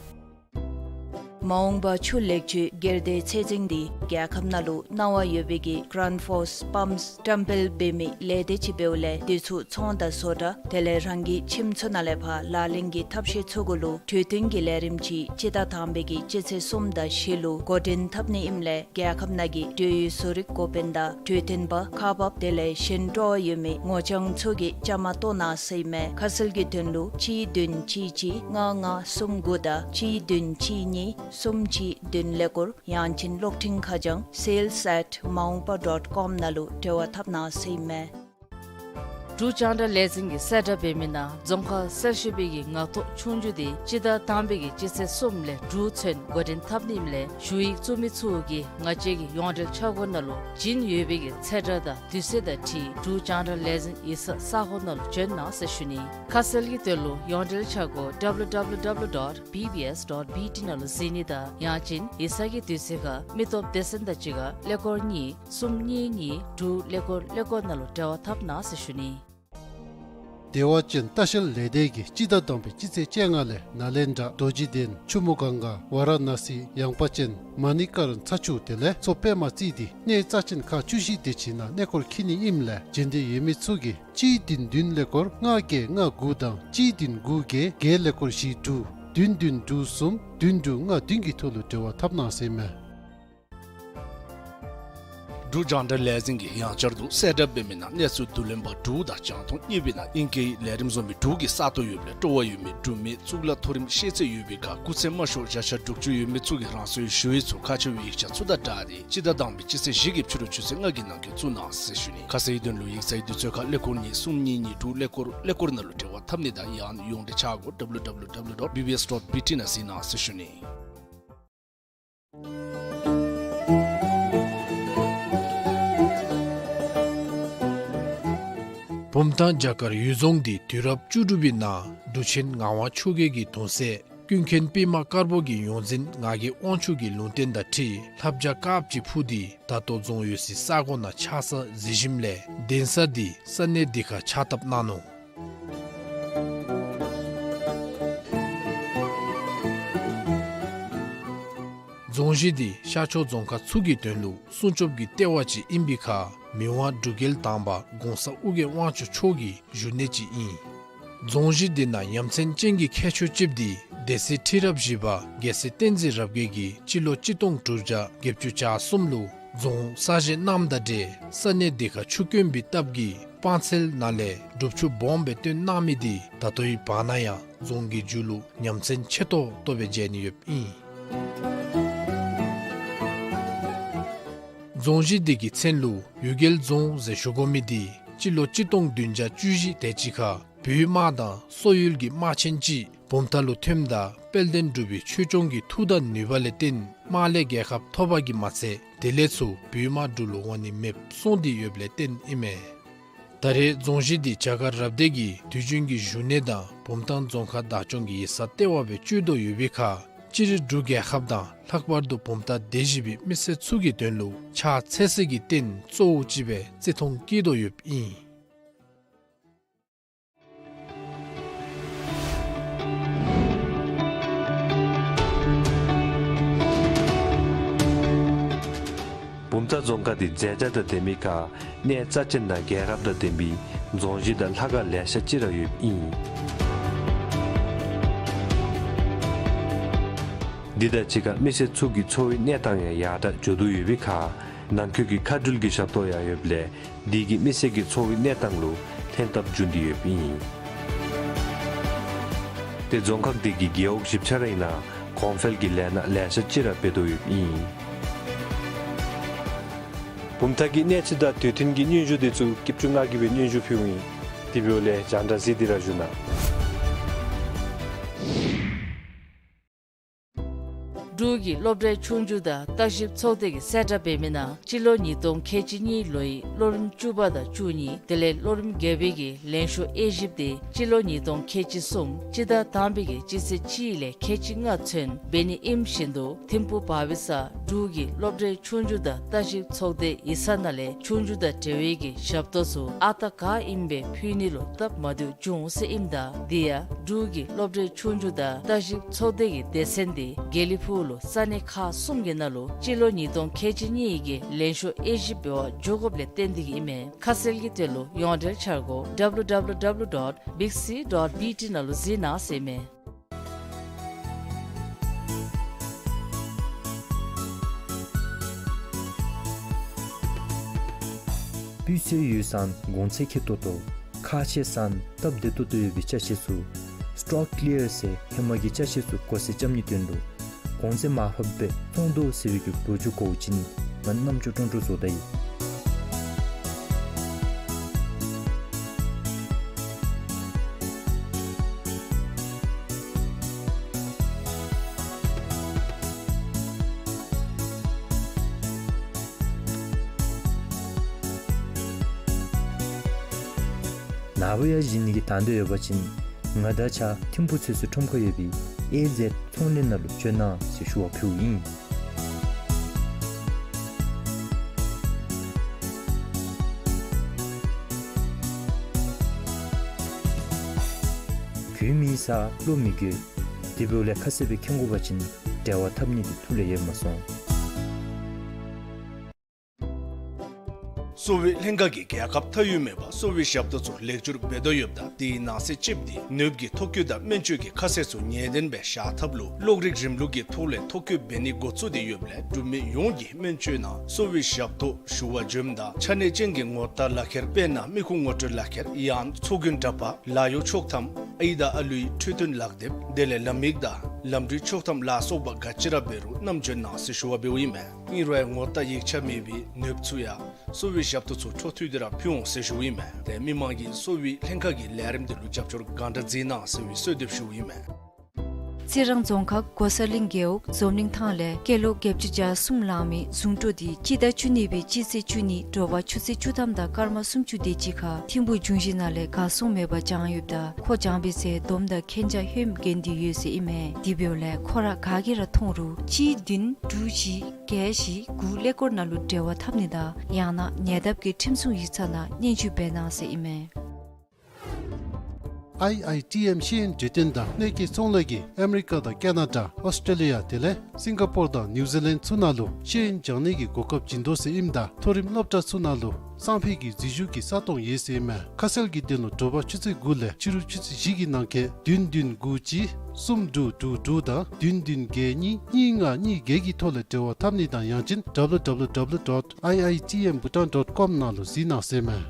མ་འོངས་པ་ཆུ་ལེགས་བཅོས་སྒེར་སྡེའི་ཚད་འཛིན་འདི་རྒྱལ་ཁབ་ནང་ལུ་གནང་བ་ཡོད་པའི་གི་གྷ་རེནཌ་ཕོརསི་པམཔསི་བཀྲམ་སྤེལ་འབད་མི་ལས་སྡེ་ཅིག་འབདཝ་ལས་དེ་ཚུ་ཚོང་དང་བཟོ་གྲྭ་དེ་ལས་རང་གི་ཁྱིམ་ཚུ་ནང་ལས་ཕར་ལག་ལེན་གྱི་ཐབས་ཤེས་ཚུ་གུ་ལུ་གྲོས་བསྟུན་གྱི་ལས་རིམ་ཅིག་སྤྱི་ཟླ་དང་པའི་གི་སྤྱི་ཚེས་གསུམ་དང་བཞི་ལུ་འགོ་འདྲེན་འཐབ་ནི་ཨིནམ་ལས་རྒྱལ་ཁབ་ནང་གི་འབྲེལ་ཡོད་བཟོ་རིག་འགོ་དཔོན་དང་གྲོས་སྟོན་པ་ཁག་འབགཔ་དེ་ལས་གཞན་སྤྲོ་བ་ཡོད་མི་ངོ་རྐྱང་ཚུ་གིས་བཅའ་མར་གཏོགས་གནང་ཟེར་ཨིན་མས། ཁ་གསལ་གྱི་དོན་ལུ་གཅིག་བདུན་གཅིག་གཅིག་ལྔ་ལྔ་གསུམ་དགུ་དང་གཅིག་བདུན་གཅིག་གཉིས་གསུམ་གཅིག་བདུན་ཀླད་ཀོར་ཡང་ཅིན་གློག་འཕྲིན་ཁ་བྱང་sales at maungpa dot com ནང་ལུ་འབྲེལ་བ་འཐབ་གནང་ཟེར་ཨིན་མས། འབྲུག་རྒྱང་བསྒྲགས་ལས་འཛིན་གྱིས་གསལ་བསྒྲགས་འབད་མི་ནང་རྫོང་ཁག་གསར་ཞུགས་པའི་གི་ངག་ཐོག་ཆོས་རྒྱུགས་འདི་སྤྱི་ཟླ་དང་པའི་གི་སྤྱི་ཚེས་གསུམ་ལས་དྲུག་ཚུན་འགོ་འདྲེན་འཐབ་ནི་ཨིནམ་ལས་ཞུ་ཡིག་བཙུགས་མི་ཚུ་གིས་ང་བཅས་ཀྱི་ཡོངས་འབྲེལ་འཆར་སྒོ་ནང་ལུ་བྱིན་ཡོད་པའི་གི་ཚེས་གྲངས་དང་དུས་ཚོད་དང་འཁྲིལ་འབྲུག་རྒྱང་བསྒྲགས་ལས་འཛིན་ཡིག་ཚང་ས་སྒོ་ནང་ལུ་བྱོན་གནང་ཟེར་ཞུ་ནི། ཁ་གསལ་གྱི་དོན་ལུ་ཡོངས་འབྲེལ་འཆར་སྒོ་www dot bbs dot bt ནང་ལུ་གཟིགས་ནི་དང་ཡང་ཅིན་ཡིག་ཚང་གི་དུས་ཚོད་ཁར་མི་སྟོབས་སྡེ་ཚན་དང་གཅིག་ཁར་ཀླད་ཀོར་གཉིས་གསུམ་གཉིས་གཉིས་དྲུག་ཀླད་ཀོར་ཀླད་ཀོར་ནང་ལུ་འབྲེལ་བ་འཐབ་གནང་ཟེར་ཞུ་ནི། བདེ་བ་ཅན་ལྟ་བཤལ་ལས་སྡེ་གིས་སྤྱི་ཟླ་དང་པའི་སྤྱི་ཚེས་བཅོ་ལྔ་ལས་ནཱ་ལེནྡྲ་རྡོ་རྗེ་གདན་ཆུ་མོ་གངྒཱ་ཝ་ར་ཎ་སི་ཡངས་པ་ཅན་མ་ཎི་ཀ་ར་ཚ་ཆུ་དེ་ལས་མཚོ་པདྨ་བརྩིས་ཏེ་གནས་རྩ་ཆེན་ཁག་བཅུ་བཞི་དེ་ཅིག་ནང་གནས་སྐོར་འཁྱིད་ནི་ཨིནམ་ལས་འབྱོན་འདོད་ཡོད་མི་ཚུ་གིས་གཅིག་བདུན་བདུན་ཀླད་ཀོར་ལྔ་བརྒྱད་ལྔ་དགུ་དང་གཅིག་བདུན་དགུ་བརྒྱད་བརྒྱད་ཀླད་ཀོར་བཞི་དྲུག་བདུན་བདུན་དྲུག་གསུམ་བདུན་དྲུག་ལྔ་བདུན་གྱི་ཐོག་ལུ་འབྲེལ་བ་འཐབ་གནང་ཟེར་ཨིན་མས། འབྲུག་རྒྱང་བསྒྲགས་ལས་འཛིན་གྱིས་ཡང་བསྐྱར་དུ་གསལ་བསྒྲགས་འབད་མི་ནང་གནས་ཚུལ་བསྡུ་ལེན་པ་དྲུག་དང་རྒྱང་མཐོང་གཉིས་པའི་ནང་ཨིང་སྐད་ལས་རིམ་བཟོ་མི་དྲུག་གི་ས་སྟོང་ཡོདཔ་ལས་སྤྲོ་བ་ཡོད་མི་འབྲུག་མི་གཙུག་ལག་མཐོ་རིམ་ཤེས་ཚད་ཡོད་པའི་ཁར་སྐུགས་ཚད་དམའ་ཤོས་བརྒྱ་ཆ་དྲུག་ཅུ་ཡོད་མི་ཚུ་གིས་རང་སོའི་ཞུ་ཡིག་ཚུ་ཁ་ཕྱེ་བའི་ཡིག་ཆ་ཚུ་དང་སྦྲགས་ཏེ་སྤྱི་ཟླ་དང་པའི་སྤྱི་ཚེས་བཞི་གི་ཕྱི་རུ་ཆུ་ཚོད་ལྔ་གི་ནང་འཁོད་བཙུགས་གནང་ཟེར་ཞུ་ནི། ཁ་གསལ་དོན་ལུ་ཡིག་ཚང་དུས་ཚོད་ཁར་ཀླད་ཀོར་གཉིས་གསུམ་གཉིས་གཉིས་དྲུག་ཀླད་ཀོར་ཀླད་ཀོར་ནང་ལུ་འབྲེལ་བ་འཐབ་ནི་དང་ཡང་ཡོངས་འབྲེལ་འཆར་སྒོ་www dot bbs dot bt ནང་གཟིགས་གནང་ཟེར་ཞུ་ནི། བུམ་ཐང་བྱ་དཀར་གཡུལ་རྫོང་འདི་དུས་རབས་བཅུ་དྲུག་པའི་ནང་འབྲུག་ཆེན་ངག་དབང་ཆོས་རྒྱལ་གྱི་གདུང་སྲས་ཀུན་མཁྱེན་པདྨ་དཀར་པོ་གི་ཡོངས་འཛིན་ངག་གི་དབང་ཕྱུག་གི་ལུང་བསྟན་དང་འཁྲིལ་ལྷ་བྱ་དཀརཔོ་ཅིག་འཕུར་ཏེ་ད་ལྟོ་རྫོང་ཡོད་སའི་ས་གོ་ནང་ཆགས་ས་གཟིགས་ཞིནམ་ལས་གདན་ས་འདི་ས་གནས་འདི་ཁར་ཕྱག་བཏབ་གནང་ནུག། རྫོང་གཞི་འདི་ཤར་ཕྱོགས་རྫོང་ཁག་ཚུ་གི་དོན་ལུ་སྲུང་སྐྱོབ་ཀྱི་ལྟེ་བ་ཅིག་ཨིན་པའི་ཁར་མི་དབང་འབྲུག་རྒྱལ་དང་པ་གོང་ས་ཨོ་རྒྱན་དབང་ཕྱུག་མཆོག་གི་བཞུགས་གནས་ཅིག་ཨིན། རྫོང་གཞི་འདི་ནང་ཡ་མཚན་ཅན་གྱི་ཁྱད་ཆོས་ཅིག་འདི་སྡེ་སྲིད་ཁྲི་རབས་བཞི་པ་རྒྱལ་སྲས་བསྟན་འཛིན་རབ་རྒྱས་ཀྱིས་སྤྱི་ལོ་གཅིག་སྟོང་དྲུག་བརྒྱ་བརྒྱད་ཅུ་གྱ་གསུམ་ལུ་རྫོང་གསར་བཞེངས་གནངམ་དང་འབྲེལ་ས་གནས་འདི་ཁར་ཆུ་དཀོན་པའི་སྟབས་ཀྱིས་སྤང་ཚལ་ནང་ལས་སྒྲུབ་ཆུ་སྦོམ་སྦེ་བཏོན་གནང་མི་འདི་ད་ལྟོའི་བར་ན་ཡང་རྫོང་གི་མཇུག་ལུ་ཡ་མཚན་ཆེ་ཏོག་ཏོ་སྦེ་མཇལ་ནི་ཡོདཔ་ཨིན། རྫོང་གཞི་འདི་གི་མཚན་ལུ་གཡུལ་རྒྱལ་རྫོང་ཟེར་ཞུ་དགོ་མི་འདི་སྤྱི་ལོ་གཅིག་སྟོང་བདུན་བརྒྱ་བཅུ་བཞི་དེ་ཅིག་ཁར་བོད་དམག་དང་སོག་ཡུལ་གྱི་དམག་ཆེན་ཅིག་བུམ་ཐང་ལུ་ཐོནམ་ད་དཔལ་ལྡན་འབྲུག་པའི་ཆོས་སྐྱོང་གི་མཐུ་དང་ནུས་པ་ལས་བརྟེན་ དམག་ལས་རྒྱལ་ཁ་ཐོབ་པ་གིས་མ་ཚད་དེ་ལས་ཚུར་བོད་དམག་འབྲུག་ལུ་འོང་ནི་མེདཔ་སོང་སྟེ་ཡོདཔ་ལས་བརྟེན་ཨིན་མས། ད་རེས་རྫོང་གཞི་འདི་བྱ་དཀར་རབ་སྡེ་གི་དུས་རྒྱུན་གྱི་བཞུགས་གནས་དང་བུམ་ཐང་རྫོང་ཁག་བདག་སྐྱོང་གི་ཡིག་ཚང་ལྟེ་བ་སྦེ་སྤྱོད་དོ་ཡོད་པའི་ཁར་སྤྱིར་འབྲུག་རྒྱལ་ཁབ་དང་ལྷག་པར་དུ་བུམ་ཐང་སྡེ་བཞི་པའི་མི་སེར་ཚུ་གི་དོན་ལུ་ཕྱག་འཚལ་སའི་གི་རྟེན་གཙོ་བོ་ཅིག་སྦེ་བརྩི་མཐོང་བསྐྱེད་དོ་ཡོདཔ་ཨིན། བུམ་ཐང་རྫོང་ཁག་འདི་མཛེས་ཆ་དང་ལྡན་མི་ཁར་གནས་རྩ་ཅན་དང་རྒྱལ་རབས་དང་ལྡན་པའི་རྫོང་གཞི་དང་ལྷ་ཁང་ལེ་ཤ་ཅིག་ར་ཡོདཔ་ཨིན། འདི་དང་གཅིག་ཁར་མི་སེར་ཚུ་གི་འཚོ་བའི་གནས་སྟངས་ཡང་ཡར་དྲག་འགྱོ་དོ་ཡོད་པའི་ཁར་ནང་འཁོད་ཀྱི་མཁའ་འགྲུལ་གྱི་ཞབས་ཏོག་ཡང་ཡོདཔ་ལས་འདི་གིས་མི་སེར་གྱི་འཚོ་བའི་གནས་སྟངས་ལུ་ལྷན་ཐབས་འབྱུང་སྟེ་ཡོདཔ་ཨིན། ཏེ་རྫོང་ཁག་འདི་གི་རྒེད་འོག་བཞི་ཆ་ར་ཨིན་ན་གོང་འཕེལ་གྱི་ལས་སྣ་ལེ་ཤ་ཅིག་ར་འབད་དོ་ཡོདཔ་ཨིན། བུམ་ཐང་གི་གནས་ཚུལ་དང་དུས་མཐུན་གྱི་སྙན་ཞུ་འདི་ཚུ་སྐྱིད་ཆུ་ང་གིས་སྦེ་སྙན་ཞུ་ཕུལཝ་ཨིན། དེ་འབདཝ་ལས་རྒྱང་བསྒྲགས་གཟིགས་ཏེ་ར་བཞུགས་གནང་། འབྲུག་གི་སློབ་གྲྭའི་ཆོས་རྒྱུགས་དང་བརྟག་ཞིབ་ཚོགས་སྡེ་གིས་གསལ་བསྒྲགས་འབད་མི་ནང་སྤྱི་ལོ་ཉིས་སྟོང་ཁལ་གཅིག་གཉིས་ལོའི་ལོ་རིམ་བཅུ་པ་དང་བཅུ་གཉིས་དེ་ལས་ལོ་རིམ་བརྒྱད་པའི་གི་ལན་ཤོག་དབྱེ་ཞིབ་དེ་སྤྱི་ལོ་ཉིས་སྟོང་ཁལ་གཅིག་གསུམ་སྤྱི་ཟླ་དང་པའི་གི་སྤྱི་ཚེས་གཅིག་ལས་ཁལ་གཅིག་ལྔ་ཚུན་འབད་ནི་ཨིནམ་བཞིན་དུ་ཐིམ་ཕུག་བར་བི་ས་འབྲུག་གི་སློབ་གྲྭའི་ཆོས་རྒྱུགས་དང་བརྟག་ཞིབ་ཚོགས་སྡེ་ཡིག་ཚང་ནང་ལས་ཆོས་རྒྱུགས་དང་འབྲེལ་བའི་གི་ཞབས་ཏོག་ཚུ་ཨ་རྟག་ག་ཨིནམ་སྦེ་ཕུལ་ནི་ལུ་སྟབས་མ་བདེཝ་འབྱུང་ཟེར་ཨིནམ་ད་དེ་ཡང་འབྲུག་གི་སློབ་གྲྭའི་ཆོས་རྒྱུགས་དང་བརྟག་ཞིབ་ཚོགས་སྡེ་གི་སྡེ་ཚན་དེ་དགེ་ལེགས་ཕུག་ལུ་ས་གནས་ཁག་གསུམ་གྱི་ནང་ལུ་སྤྱི་ལོ་ཉིས་སྟོང་ཁལ་གཅིག་གཉིས་ཀྱི་ལན་ཤོག་དབྱེ་ཞིབ་འབད་བར་འགྱོ་དགོཔ་ལས་བརྟེན་ཏེ་གི་ཨིན་མས། ཁ་གསལ་གྱི་དོན་ལུ་ཡོངས་འབྲེལ་འཆར་སྒོ་W W W dot big C dot B T ནང་ལུ་གཟིགས་གནང་ཟེར་ཨིན་མས། སྤུས་ཚད་ཡོད་ས་གོང་ཚད་ཁེ་ཏོག་ཏོ། ཁག་ཆེ་ས་སྟབས་བདེ་ཏོག་ཏོ་ཡོད་པའི་ཅ་ཆས་ཚུ་Stock Clear ཟེར་ཧེ་མ་གི་ཅ་ཆས་ཚུ་བགོ་སེལ་རྐྱབ་ནིའི་དོན་ལུ་གོང་ཚད་མར་ཕབ་སྦེ་བཙོང་དོ་ཟེར་བའི་གི་འབོད་སྒྱུར་གོ་བ་ཅིན་ང་རྣམ་ཅོ་ཀྲོང་ཀྲོ་བཟོ་ད་ཡི། ནཱ་བུ་ཡང་བྱིན་ནི་གི་དང་འདོད་ཡོད་པ་ཅིན་ང་དང་གཅིག་ཁར་ཐིམ་ཕུག་ཚོད་བསྲེ་ཁྲོམ་ཁར་ཡོད་པའི་ཨེ་ཟེཌ་ཚོང་ལས་ནང་ལུ་བྱོན་གནང་ཟེར་ཞུ་བ་ཕུལཝ་ཨིན། གོས་མེད་ས་བློ་མི་འགྱོད། དེ་འབདཝ་ལས་ཁ་གསལ་སྦེ་མཁྱེན་དགོ་པ་ཅིན་འབྲེལ་བ་འཐབ་ནི་འདི་ཐུགས་ལས་ཡལ་མ་སོང་། གསོ་བའི་ལྷན་ཁག་གིས་རྒྱལ་ཁབ་མཐའ་དབུས་མེད་པར་གསོ་བའི་ཞབས་ཏོག་ཚུ་ལེགས་བསྒྱུར་འབད་དོ་ཡོདཔ་ད་དེའི་ནང་གསེས་གཅིགཔོ་འདི་ནདཔ་གི་ཐོ་བཀོད་དང་སྨན་བཅོས་ཀྱི་ཁ་གསལ་ཚུ་ངེས་གཏན་སྦེ་བཞག་ཐབས་ལུ་གློག་རིག་རིམ་ལུགས་ཀྱི་ཐོག་ལས་ཐོ་བཀོད་འབད་ནི་འགོ་བཙུགས་ཏེ་ཡོདཔ་ལས་འབྲུག་མི་ཡོངས་ཀྱིས་སྨན་བཅོས་ནང་གསོ་བའི་ཞབས་ཏོག་ཞུ་བར་འབྱོནམ་ད་ཆ་གནས་ཅན་གྱི་ངོ་རྟགས་ལག་ཁྱེར་དཔེར་ན་མི་ཁུངས་ངོ་སྤྲོད་ལག་ཁྱེར་ཡང་ཚོགས་རྒྱུན་འདྲ་པར་ལཱ་གཡོག་ཆོག་ཐམ་ཨའི་དང་ཨ་ལུའི་འཕྲོད་བསྟེན་ལག་དེབ་དེ་ལས་ལམ་ཡིག་དང་ལམ་འགྲུལ་ཆོག་ཐམ་ལ་སོགས་པ་ག་ཅི་ར་འབད་རུང་བསྣམས་འབྱོན་གནང་ཟེར་ཞུ་བ་འབདཝ་ཨིན་མས། ཨིན་རུང་ངོ་རྟགས་ཡིག་ཆ་མེད་པའི་ནདཔ་ཚུ་ཡང་གསོ་བའི་ཞབས་ཏོག་ཚུ་འཕྲོ་མཐུད་དེ་ར་ཕུལ་འོང་ཟེར་ཞུཝ་ཨིན་མས། ཏེ་མི་མང་གིས་གསོ་བའི་ལྷན་ཁག་གི་ལས་རིམ་འདི་ལུ་རྒྱབ་སྐྱོར་གང་དྲག་མཛད་གནང་ཟེར་བའི་གསོལ་འདེབས་ཞུཝ་ཨིན་མས། རྩི་རང་རྫོང་ཁག་གོ་ས་གླིང་རྒེད་འོག་འཛམ་གླིང་ཐང་ལས་སྐྱེས་ལོ་བརྒྱད་ཅུ་གྱ་གསུམ་ལང་མི་ཟུང་དྲུང་འདི་སྤྱི་ཟླ་བཅུ་གཉིས་པའི་སྤྱི་ཚེས་བཅུ་གཉིས་དྲོ་པ་ཆུ་ཚོད་བཅུ་ཐམ་དང་སྐར་མ་སུམ་ཅུ་དེ་ཅིག་ཁར་ཐིམ་ཕུག་འབྱུང་བཞི་ནང་ལས་གར་སོང་མེདཔ་བྱུང་ཡོདཔ་ད་ཁོ་བྱུང་བའི་ཚེ་སྡོམ་དང་མཁྱེན་རྒྱ་ཧེ་མ་གྱོན་ཏེ་ཡོད་ཟེར་ཨིན་མས། དེ་འབདཝ་ལས་ཁོ་ར་ག་གིས་ར་མཐོང་རུང་གཅིག་བདུན་དྲུག་བཞི་བརྒྱད་བཞི་དགུ་ཀླད་ཀོར་ནང་ལུ་འབྲེལ་བ་འཐབ་ནི་དང་ཡང་ན་ཉེ་འདབས་ཀྱི་ཁྲིམས་སྲུང་ཡིག་ཚང་ནང་སྙན་ཞུ་འབད་གནང་ཟེར་ཨིན་མས། ཨའི་ཨའི་ཊི་ཨེམ་ཤེས་ཡོན་འབྲེལ་ལྡན་དང་གནས་སྐོར་ཚོང་ལས་ཀྱིས་ཨ་མི་རི་ཀ་དང་ཀེ་ན་ཌ་ཨོསི་ཊེ་ལི་ཡ་དེ་ལས་སིང་ག་པོར་དང་ནིའུ་ཛི་ལེནཌ་ཚུ་ནང་ལུ་ཤེས་ཡོན་སྦྱང་ནི་གི་གོ་སྐབས་བྱིན་དོ་ཟེར་ཨིནམ་ད་མཐོ་རིམ་སློབ་གྲྭ་ཚུ་ནང་ལུ་སང་ཕོད་ཀྱི་འཛུལ་ཞུགས་ཀྱི་ས་སྟོང་ཡོད་ཟེར་ཨིན་མས། ཁ་གསལ་གྱི་དོན་ལུ་དྲོ་པ་ཆུ་ཚོད་དགུ་ལས་ཕྱི་རུ་ཆུ་ཚོད་བཞི་གི་ནང་འཁོད་བདུན་བདུན་དགུ་གཅིག་གསུམ་དྲུག་དྲུག་དྲུག་དང་བདུན་བདུན་བརྒྱད་གཉིས་གཉིས་ལྔ་གཉིས་བརྒྱད་ཀྱི་ཐོག་ལས་འབྲེལ་བ་འཐབ་ནི་དང་ཡང་ཅིན་W W W dot I I T M Bhutan dot com ནང་ལུ་གཟིགས་གནང་ཟེར་ཨིན་མས།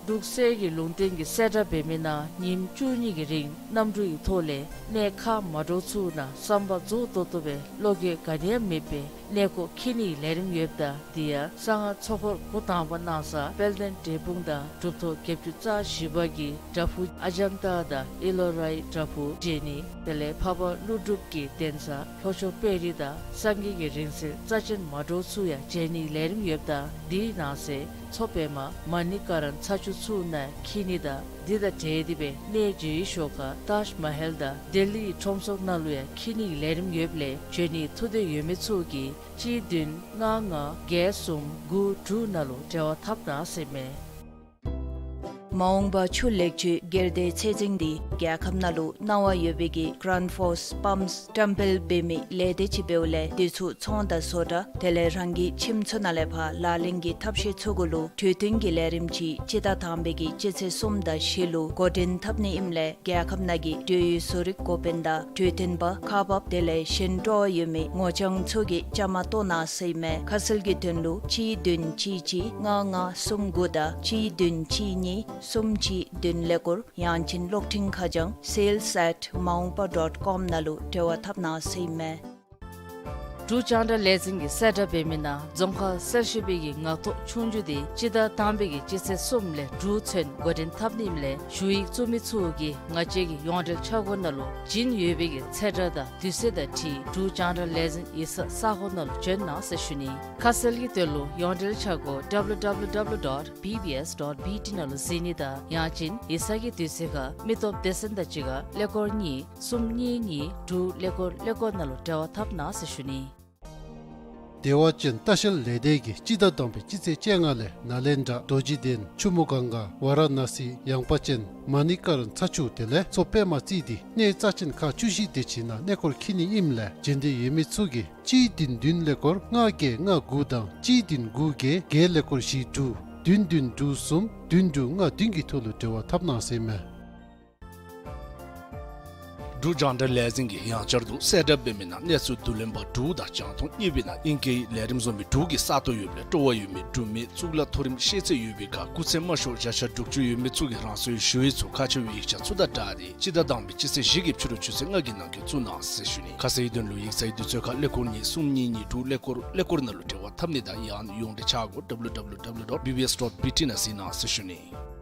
འབྲུག་གསེར་གྱི་ལུང་བསྟན་གྱི་གསལ་བསྒྲགས་འབད་མི་ནང་ཉིནམ་བཅུ་གཉིས་ཀྱི་རིང་གནམ་གྲུ་ཡི་ཐོག་ལས་གནས་ཁག་མ་འདྲཝ་ཚུ་ནང་བསམ་པ་རྫོགས་ཏོག་ཏོ་སྦེ་བློ་འགྱོད་ག་ནི་ཡང་མེད་པར་གནས་སྐོར་འཁྱིད་ནིའི་ལས་རིམ་ཡོདཔ་ད་དེ་ཡང་གསང་སྔགས་ཚོགས་འཁོར་འགོ་དང་པ་གནང་ས་དཔལ་ལྡན་འབྲས་སྤུངས་དང་གྲུབ་ཐོབ་བརྒྱད་ཅུ་རྩ་བཞི་པ་གི་བྲག་ཕུག་ཨ་ཛན་ཏ་དང་ཨེ་ལོ་རའི་བྲག་ཕུག་མཇལ་ནི། དེ་ལས་འཕགས་པ་ཀླུ་སྒྲུབ་ཀྱི་གདན་ས་ལྷོ་ཕྱོགས་དཔལ་རི་དང་སངས་རྒྱས་ཀྱི་རིང་བསྲེལ་རྩ་ཆེན་མ་འདྲཝ་ཚུ་ཡང་མཇལ་ནིའི་ལས་རིམ་ཡོདཔ་ད་དེའི་ནང་གསེས་མཚོ་པདྨ་མ་ཎི་ཀ་ར་ཚ་ཆུ་ཚུ་ནང་འཁྱིད་ནི་དང་དེ་དང་འབྲེལ་ཏེ་སྦེ་གནས་མཇལ་བའི་ཞོར་ཁར་ཏཱཇ་མ་ཧལ་དང་ལྡི་ལི་ཡི་ཁྲོམ་ཚོགས་ནང་ལུ་ཡང་འཁྱིད་ནིའི་ལས་རིམ་ཡོདཔ་ལས་འབྱོན་ནིའི་ཐུགས་འདོད་ཡོད་མི་ཚུ་གིས་གཅིག་བདུན་ལྔ་ལྔ་བརྒྱད་གསུམ་དགུ་དྲུག་ནང་ལུ་འབྲེལ་བ་འཐབ་གནང་ཟེར་མས། མ་འོངས་པ་ཆུ་ལེགས་བཅོས་སྒེར་སྡེ་ཚད་འཛིན་འདི་རྒྱལ་ཁབ་ནང་ལུ་གནང་བ་ཡོད་པའི་གི་གཱརཱནཊ་ཕོརསི་པམཔསི་བཀྲམ་སྤེལ་འབད་མི་ལས་སྡེ་ཅིག་འབདཝ་ལས་དེ་ཚུ་ཚོང་དང་བཟོ་གྲྭ་དེ་ལས་རང་གི་ཁྱིམ་ཚུ་ནང་ལས་ཕར་ལག་ལེན་གྱི་ཐབས་ཤེས་ཚུ་གུ་ལུ་གྲོས་བསྟུན་གྱི་ལས་རིམ་ཅིག་སྤྱི་ཟླ་དང་པའི་གི་སྤྱི་ཚེས་གསུམ་དང་བཞི་ལུ་འགོ་འདྲེན་འཐབ་ནི་ཨིནམ་ལས་རྒྱལ་ཁབ་ནང་གི་འབྲེལ་ཡོད་བཟོ་རིག་འགོ་དཔོན་དང་གྲོས་སྟོན་པ་ཁག་འབགཔ་དེ་ལས་གཞན་སྤྲོ་བ་ཡོད་མི་ངོ་རྐྱང་ཚུ་གིས་བཅའ་མར་གཏོགས་གནང་ཟེར་ཨིན་མས། ཁ་གསལ་གྱི་དོན་ལུ་གཅིག་བདུན་གཅིག་གཅིག་ལྔ་ལྔ་གསུམ་དགུ་དང་གཅིག་བདུན་གཅིག་གཉིས་གསུམ་གཅིག་བདུན་ཀླད་ཀོར་ཡང་ཅིན་གློག་འཕྲིན་ཁ་བྱང་sales at maungpa dot com ནང་ལུ་འབྲེལ་བ་འཐབ་གནང་ཟེར་ཨིན་མས། འབྲུག་རྒྱང་བསྒྲགས་ལས་འཛིན་གྱིས་གསལ་བསྒྲགས་འབད་མི་ནང་རྫོང་ཁག་གསར་ཞུགས་པའི་གི་ངག་ཐོག་ཆོས་རྒྱུགས་དེ་སྤྱི་ཟླ་དང་པའི་གི་སྤྱི་ཚེས་གསུམ་ལས་དྲུག་ཚུན་འགོ་འདྲེན་འཐབ་ནི་ཨིནམ་ལས་ཞུ་ཡིག་བཙུགས་མི་ཚུ་གིས་ང་བཅས་ཀྱི་ཡོངས་འབྲེལ་འཆར་སྒོ་ནང་ལུ་བྱིན་ཡོད་པའི་གི་ཚེས་གྲངས་དང་དུས་ཚོད་དང་འཁྲིལ་འབྲུག་རྒྱང་བསྒྲགས་ལས་འཛིན་ཡིག་ཚང་ས་སྒོ་ནང་ལུ་བྱོན་གནང་ཟེར་ཞུ་ནི། ཁ་གསལ་གྱི་དོན་ལུ་ཡོངས་འབྲེལ་འཆར་སྒོ་W W W dot B B S dot B T ནང་ལུ་གཟིགས་ནི་དང་ཡང་ཅིན་ཡིག་ཚང་གི་དུས་ཚོད་ཁར་མི་སྟོབས་སྡེ་ཚན་དང་གཅིག་ཁར་ཀླད་ཀོར་གཉིས་གསུམ་གཉིས་གཉིས་དྲུག་ཀླད་ཀོར་ཀླད་ཀོར་ནང་ལུ་འབྲེལ་བ་འཐབ་གནང་ཟེར་ཞུ་ནི། བདེ་བ་ཅན་ལྟ་བཤལ་ལས་སྡེ་གིས་སྤྱི་ཟླ་དང་པའི་སྤྱི་ཚེས་བཅོ་ལྔ་ལས་ནཱ་ལེནྡྲ་རྡོ་རྗེ་གདན་ཆུ་མོ་གངྒཱ་ཝཱ་ར་ཎཱ་སི་ཡངས་པ་ཅན་མ་ཎི་ཀ་ར་ཚ་ཆུ་དེ་ལས་མཚོ་པདྨ་རྩིས་ཏེ་གནས་རྩ་ཆེན་ཁག་བཅུ་བཞི་དེ་ཅིག་ནང་གནས་སྐོར་འཁྱིད་ནི་ཨིནམ་ལས་འབྱོན་འདོད་ཡོད་མི་ཚུ་གིས་གཅིག་བདུན་བདུན་ཀླད་ཀོར་ལྔ་བརྒྱད་ལྔ་དགུ་དང་གཅིག་བདུན་དགུ་བརྒྱད་བརྒྱད་ཀླད་ཀོར་བཞི་དྲུག་བདུན་བདུན་དྲུག་གསུམ་བདུན་དྲུག་ལྔ་བདུན་གྱི་ཐོག་ལུ་འབྲེལ་བ་འཐབ་གནང་ཟེར་ཨིན་མས། འབྲུག་རྒྱང་བསྒྲགས་ལས་འཛིན་གྱིས་ཡང་བསྐྱར་དུ་གསལ་བསྒྲགས་འབད་མི་ནང་གནས་ཚུལ་བསྡུ་ལེན་པ་དྲུག་དང་རྒྱང་མཐོང་གཉིས་པའི་ནང་ཨིང་སྐད་ལས་རིམ་བཟོ་མི་དྲུག་གི་ས་སྟོང་ཡོདཔ་ལས་སྤྲོ་བ་ཡོད་མི་འབྲུག་མི་གཙུག་ལག་མཐོ་རིམ་ཤེས་ཚད་ཡོད་པའི་ཁར་སྐུ་ཚེ་མ་ཤོར་བརྒྱ་ཆ་དྲུག་ཅུ་ཡོད་མི་ཚུ་གིས་རང་སོའི་ཞུ་ཡིག་ཚུ་ཁ་ཕྱེ་བའི་ཡིག་ཆ་ཚུ་དང་སྦྲགས་ཏེ་སྤྱི་ཟླ་དང་པའི་སྤྱི་ཚེས་བཞི་གི་ཕྱི་རུ་ཆུ་ཚོད་ལྔ་གི་ནང་འཁོད་བཙུགས་གནང་ཟེར་ཞུ་ནི། ཁ་གསལ་དོན་ལུ་ཡིག་ཚང་གི་དུས་ཚོད་ཁར་ཀླད་ཀོར་གཉིས་གསུམ་གཉིས་གཉིས་དྲུག་ཀླད་ཀོར་ཀླད་ཀོར་ནང་ལུ་འབྲེལ་བ་འཐབ་ནི་དང་ཡང་ན་ཡོངས་འབྲེལ་འཆར་སྒོ་W W W dot B B S dot B T ནང་གཟིགས་གནང་ཟེར་ཞུ་ནི།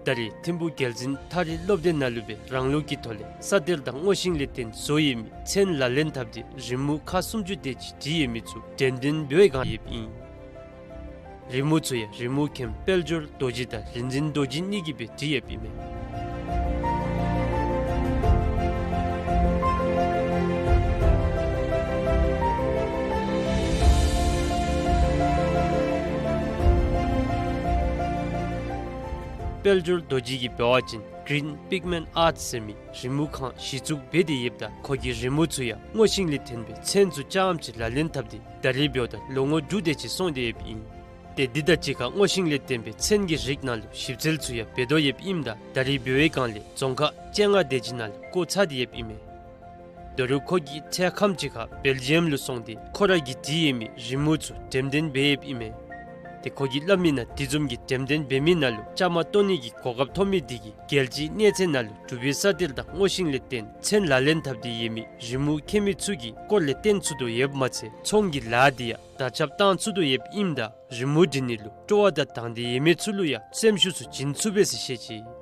ད་རེས་ཐིམ་ཕུག་རྒྱལ་འཛིན་ཐ་རི་སློབ་སྡེ་ནང་ལུ་སྦེ་རང་ལུགས་ཀྱི་ཐོག་ལས་ས་གཏེར་དང་སྔོ་ཤིང་ལས་བརྟེན་བཟོ་ཡོད་མི་ཚོན་ལག་ལེན་འཐབ་སྟེ་རི་མོ་ཁག་སུམ་ཅུ་དེ་ཅིག་བྲིས་ཡོད་མི་ཚུ་འགྲེམས་སྟོན་འབད་བའི་སྒང་ཡོདཔ་ཨིན། རི་མོ་ཚུ་ཡང་རི་མོ་མཁན་དཔལ་འབྱོར་རྡོ་རྗེ་དང་རིག་འཛིན་རྡོ་རྗེ་གཉིས་ཀྱིས་སྦེ་བྲིས་ཡོདཔ་ཨིན་མས། དཔལ་འབྱོར་རྡོ་རྗེ་གིས་འབད་བ་ཅིན་Green Pigment Art ཟེར་མི་རི་མོ་ཁང་གཞི་བཙུགས་འབད་དེ་ཡོདཔ་ད་ཁོ་གིས་རི་མོ་ཚུ་ཡང་སྔོ་ཤིང་ལས་ཐོན་པའི་ཚོན་ཚུ་རྐྱངམ་ཅིག་ལག་ལེན་འཐབ་སྟེ་ད་རེས་འབདཝ་ད་ལོ་ངོ་དྲུག་དེ་ཅིག་སོང་སྟེ་ཡོདཔ་ཨིན། ཏེ་འདི་དང་གཅིག་ཁར་སྔོ་ཤིང་ལས་བརྟེན་པའི་ཚོན་གྱི་རིགས་ནང་ལུ་ཞིབ་འཚོལ་ཚུ་ཡང་འབད་དོ་ཡོདཔ་ཨིནམ་ད་ད་རེས་འབད་བའི་སྒང་ལས་རྫོང་ཁག་བཅོ་ལྔ་དེ་ཅིག་ནང་ལུ་བཀོ་ཚར་ཏེ་ཡོདཔ་ཨིན་མས། ད་རུང་ཁོ་གིས་ཐེངས་ཁམས་ཅིག་ཁར་སྦེལ་ཇི་ཡམ་ལུ་སོང་སྟེ་ཁོ་ར་གིས་བྲིས་ཡོད་མི་རི་མོ་ཚུ་འགྲེམས་སྟོན་འབད་ཡོདཔ་ཨིན་མས། ཏེ་ཁོ་གིས་སླབ་མི་ནང་དེ་བཟུམ་གྱི་འགྲེམས་སྟོན་འབད་མི་ནང་ལུ་བཅའ་མར་གཏོགས་ནི་གི་གོ་སྐབས་ཐོབ་མི་དེ་གིས་རྒྱལ་སྤྱིའི་གནས་ཚད་ནང་ལུ་འབྲུག་པའི་ས་གཏེར་དང་སྔོ་ཤིང་ལས་བརྟེན་ཚོན་ལག་ལེན་འཐབ་སྟེ་ཡོད་མི་རི་མོ་མཁས་མི་ཚུ་གི་སྐོར་ལས་བསྟན་ཚུགས་དོ་ཡོདཔ་མ་ཚད་ཚོང་གི་ལཱ་དེ་ཡང་དར་ཁྱབ་བཏང་ཚུགས་དོ་ཡོདཔ་ཨིནམ་ད་རི་མོ་འབྲི་ནི་ལུ་སྤྲོ་བ་དང་དང་འདོད་ཡོད་མི་ཚུ་ལུ་ཡང་སེམས་ཤུགས་ཚུ་བྱིན་ཚུགས་པས་ཟེར་བཤད་ཅི།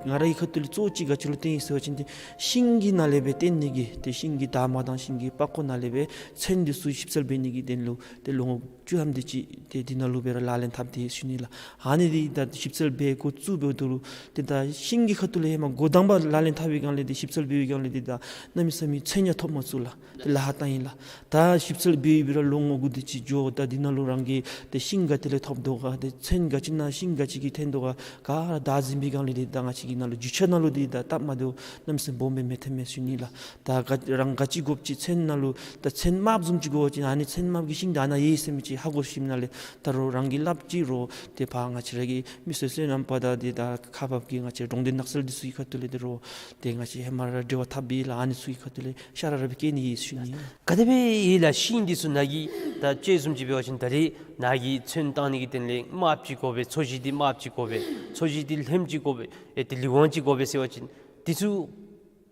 ང་རའི་ཁ་ཐུག་ལས་གཙོ་བོ་ཅིག་ག་ཅི་ལུ་བརྟེན་ཡི་ཟེར་བ་ཅིན་ཏེ་ཤིང་གི་ནང་ལས་སྦེ་བརྟེན་ནི་གི་ཏེ་ཤིང་གི་འདབ་མ་དང་ཤིང་གི་པགས་ཀོ་ནང་ལས་སྦེ་ཚོན་འདི་ཚུ་ཞིབ་འཚོལ་འབད་ནི་གི་དོན་ལུ་ཏེ་ལོ་ངོ་བཅུ་ཐམ་དེ་ཅིག་ཏེ་འདི་ནང་ལུ་སྦེ་ར་ལག་ལེན་འཐབ་སྟེ་ཡོད་ཟེར་ཞུ་ནི་ལགས། ཨ་ནི་འདི་ད་ཞིབ་འཚོལ་འབད་འགོ་བཙུགས་འབདཝ་ད་ལུ་ཏེ་ད་ཤིང་གི་ཁ་ཐུག་ལས་ཧེ་མ་འགོ་དང་པ་ལག་ལེན་འཐབ་པའི་སྒང་ལས་ཏེ་ཞིབ་འཚོལ་འབད་བའི་སྒང་ལས་ཏེ་ད་གནམ་མེད་ས་མེད་ཚོན་ཡང་ཐོབ་མ་ཚུགས་ལགས། ཏེ་ལཱ་བཏང་ཡི་ལགས། ད་ཞིབ་འཚོལ་འབད་འབད་ར་ལོ་ངོ་དགུ་དེ་ཅིག་འགྱོ། ད་འདི་ནང་ལུ་རང་གི་ཏེ་ཤིང་ག་ཏེ་ལས་ཐོབ་དོ་ག་ཏེ་ཚོན་ག་ཅི་ནང་ཤིང་ག་ཅི་གིས་འཐོན་དོ་ག་ག་ར་བདའ་ཟུན་པའི་སྒང་ལས་ཏེ་ད་ང་བཅས་ཀྱི་ནང་ལུ་རྒྱུ་ཆ་ནང་ལུ་ཏེ་ད་སྟབས་མ་བདེཝ་གནམ་མེད་ས་མེད་སྦོམ་སྦེ་མི་འཐོན་མས་ཟེར་ཞུ་ནི་ལགས། ད་ག་རང་ག་ཅི་དགོཔ་ཅིག་ཚོན་ནང་ལུ་ད་ཚོན་དམརཔོ་བཟུམ་ཅིག་དགོ་པ་ཅིན་ཨ་ནི་ཚོན་དམརཔོ་གི་ཤིང་ད་ཨ་ནཱ་ཡོད་ཟེར་མི་ཅིག་ཧ་གོ་ཞིནམ་ལས་ད་རོགས་རང་གིས་སླབ་ཅི་རོགས་ཏེ་ཕར་ང་བཅས་ར་གི་མི་སེར་སོ་ནམ་པ་དང་ཏེ་ད་ཁག་འབག་གི་ང་བཅས་གྲོང་སྡེ་ནགས་ཚལ་འདི་ཚུ་གི་ཁ་ཐུག་ལས་ཏེ་རོགས་ཏེ་ང་བཅས་ཧེ་མ་ར་འབྲེལ་བ་འཐབ་སྦེ་ལགས། ཨ་ནི་ཚུ་གི་ཁ་ཐུག་ལས་ཤ་ར་ར་སྦེ་བསྐྱལ་ནི་ཨིན་ཟེར་ཞུ་ནི། ག་དེ་སྦེ་ཡོད་ལགས། ཤིང་འདི་ཚུ་ནཱ་གིས་ད་དཔྱེ་བཟུམ་ཅིག་འབད་བ་ཅིན་ད་རེས་ནཱ་གིས་ཚོན་བཏང་ནི་གི་དོན་ལས་དམརཔོ་ཅིག་དགོ་པས། ཚོས་གཞི་འདི་དམརཔོ་ཅིག་དགོ་པས། ཚོས་གཞི་འདི་ལྷམ་ཅིག་དགོ་པས། ཨེ་ཏེ་ལུས་དབང་ཅིག་དགོ་པས་ཟེར་བ་ཅིན་འདི་ཚུ་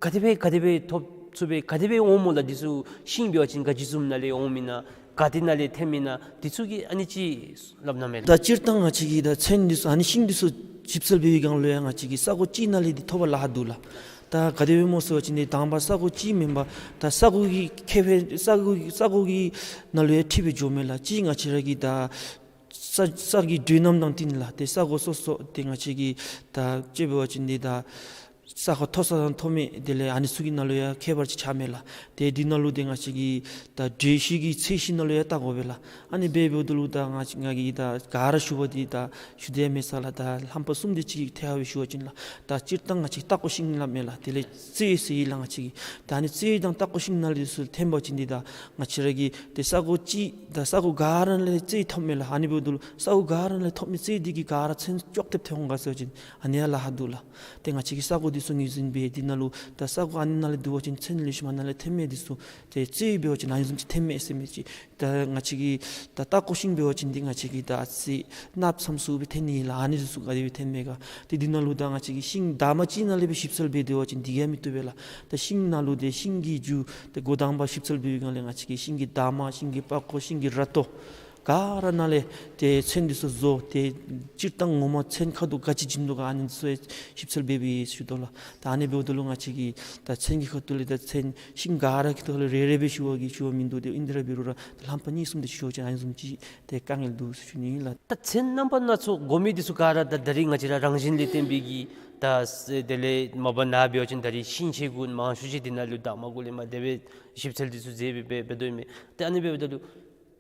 ག་དེ་སྦེ་ག་དེ་སྦེ་ཐོབ་ཚུགས་པས། ག་དེ་སྦེ་འོང་སྨོ་ལགས། འདི་ཚུ་ཤིང་འབད་བ་ཅིན་ག་ཅི་བཟུམ་ནང་ལས་འོངམ་ཨིན་ན་ག་ཏེ་ནང་ལས་ཐོནམ་ཨིན་ན་འདི་ཚུ་གི་ཨ་ནི་ཅིག་སླབ་གནང་མས་ལགས། ད་སྤྱིར་བཏང་ང་བཅས་ཀྱིས་ད་ཚོན་འདི་ཚུ་ཨ་ནི་ཤིང་འདི་ཚུ་ཞིབ་འཚོལ་འབད་བའི་སྒང་ལུ་ཡང་ང་བཅས་ཀྱིས་ས་གོ་གཅིག་ནང་ལས་འདི་ཐོབ་པར་ལཱ་ཁག་འདུག་ལགས། ད་ག་དེ་སྦེ་སྨོ་ཟེར་བ་ཅིན་ཏེ་དང་པ་ས་གོ་གཅིག་མེན་པར་ད་ས་གོ་གི་ཁེ་ཕན་ས་གོ་ས་གོ་གི་ནང་ལུ་ཡང་འཁྲིལ་སྦེ་འགྱོཝ་མས་ལགས། གཅིག་ང་བཅས་ར་གི་ད་ས་ས་གི་འགྲོས་རྣམ་དང་བསྟུན་ལགས། ཏེ་ས་གོ་སོ་སོ་ཏེ་ང་བཅས་ཀྱི་ད་དཔྱེ་འབད་བ་ཅིན་ཏེ་ད་ས་གོ་མཐོ་ས་དང་མཐོ་དམན་དེ་ལས་ཨ་ནི་ཚུ་གི་ནང་ལུ་ཡང་ཁྱད་པར་ཅིག་ཆགས་མས་ལགས། ཏེ་འདི་ནང་ལུ་ཏེ་ང་བཅས་ཀྱི་ད་འགྲོས་གཞི་གི་ཚད་གཞི་ནང་ལུ་ཡང་བལྟ་དགོ་པས་ལགས། ཨ་ནི་སྦེ་འབདཝ་ད་ལུ་ད་ང་ང་གིས་ད་ག་ར་ཞུ་བ་འདི་ད་ཞུ་དེས་མེད་ས་ལགས། ད་རྣམ་པ་གསུམ་དེ་ཅིག་ཐད་ཁར་སྦེ་ཞུ་བ་ཅིན་ལགས། ད་སྤྱིར་བཏང་ང་བཅས་ལྟག་ཀོ་ཤིང་སླབ་མས་ལགས། དེ་ལས་རྩེ་ཟེར་ཡི་ལགས་ང་བཅས་ཀྱིས། ད་ཨ་ནི་རྩེ་དང་ལྟག་ཀོ་ཤིང་ནང་ལས་ཚུར་འཐོན་པ་ཅིན་འདི་ད་ང་བཅས་ར་གི་ཏེ་ས་གོ་གཅིག་ད་ས་གོ་ག་ར་ལས་རྩེ་ཐོབ་མས་ལགས། ཨ་ནི་འབདཝ་ད་ལུ་ས་གོ་ག་ར་ལས་ཐོབ་མི་རྩེ་འདི་གིས་ག་ར་ཚོན་ཅོག་འཐདཔ་འཐོན་འོང་ག་ཟེར་བ་ཅིན་ཨ་ནི་ཡང་ལཱ་ཁག་འདུག་ལགས། ཏེ་ང་བཅས་ཀྱིས་ས་གོ་འདི་ཚུ་ངོས་འཛིན་འབད་འདི་ནང་ལུ་ད་ས་གོ་ཨ་ནི་ནང་ལས་བསྡུ་བ་ཅིན་ཚོན་ལེགས་ཤོམ་ཨ་ནཱ་ལས་འཐོན་མས། འདི་ཚུ་ཏེ་རྩེ་འབད་བ་ཅིན་ཨ་ནི་བཟུམ་ཅིག་འཐོན་མས་ཟེར་མི་ཅིག། ད་ང་བཅས་ཀྱི་ད་ལྟག་ཀོ་ཤིང་འབད་བ་ཅིན་འདི་ང་བཅས་ཀྱི་ད་ཨ་ཙི་གནགཔོ་ཙམ་ཚུ་སྦེ་འཐོན་ནི་ལགས། ཨ་ནི་འདི་ཚུ་ག་དེ་སྦེ་འཐོན་མས་ག། ཏེ་འདི་ནང་ལུ་ད་ང་བཅས་ཀྱིས་ཤིང་འདབ་མ་གཅིག་ནང་ལས་སྦེ་ཞིབ་འཚོལ་འབད་སྡོད་པ་ཅིན་འདི་གིས་མི་བཏུབ་པས་ལགས། ད་ཤིང་ནང་ལུ་ཏེ་ཤིང་གི་རྒྱུ་ཏེ་འགོ་དང་པ་ཞིབ་འཚོལ་འབད་བའི་སྒང་ལས་ང་བཅས་ཀྱིས་ཤིང་གི་འདབ་མ་ཤིང་གི་པགས་ཀོ་ཤིང་གི་ར་ཏོ་ག་ར་ནང་ལས་ཏེ་ཚོན་འདི་ཚུ་བཟོ། ཏེ་སྤྱིར་བཏང་ངོ་མ་ཚོན་ཁ་དོག་ག་ཅི་བྱིན་དོ་ག་ཨ་ནི་ཚུ་ཞིབ་འཚོལ་འབད་འབད་ཞུ་དོ་ལགས། ད་ཨ་ནི་འབདཝ་ད་ལུ་ང་བཅས་ཀྱིས་ད་ཚོན་གྱི་ཁ་ཐུག་ལས་ད་ཚོན་ཤིང་ག་ར་གི་ཐོག་ལས་རེ་རེ་སྦེ་ཞུ་བ་གི་ཞུ་བ་མིན་འདུག། ཏེ་ཨིན་ཏེ་ར་འབད་རུང་ར་ད་ལྷམ་པ་གཉིས་གསུམ་དེ་ཞུ་བ་ཅིན་ཨ་ནི་བཟུམ་ཅིག་ཏེ་དཀའ་ངལ་འདུག་ཟེར་ཞུ་ནི་ཨིན་ལགས། ད་ཚོན་རྣམ་པ་སྣ་ཚོགས་དགོ་མི་འདི་ཚུ་ག་ར་ད་ད་རིས་ང་བཅས་ར་རང་བཞིན་ལས་བརྟེན་པའི་གི་ད་ས་དེ་ལས་མ་པ་ནཱ་འབད་བ་ཅིན་ད་རིས་ཤིང་ཆས་གུ་མང་ཤོས་ཅིག་འདི་ནང་ལུ་ད་མ་གུ་ལས་མར་དེ་སྦེ་ཞིབ་འཚོལ་འདི་ཚུ་མཛད་སྦེ་འབད་འབད་དོ་ཨིན་མས། ཏེ་ཨ་ནི་འབདཝ་ད་ལུ་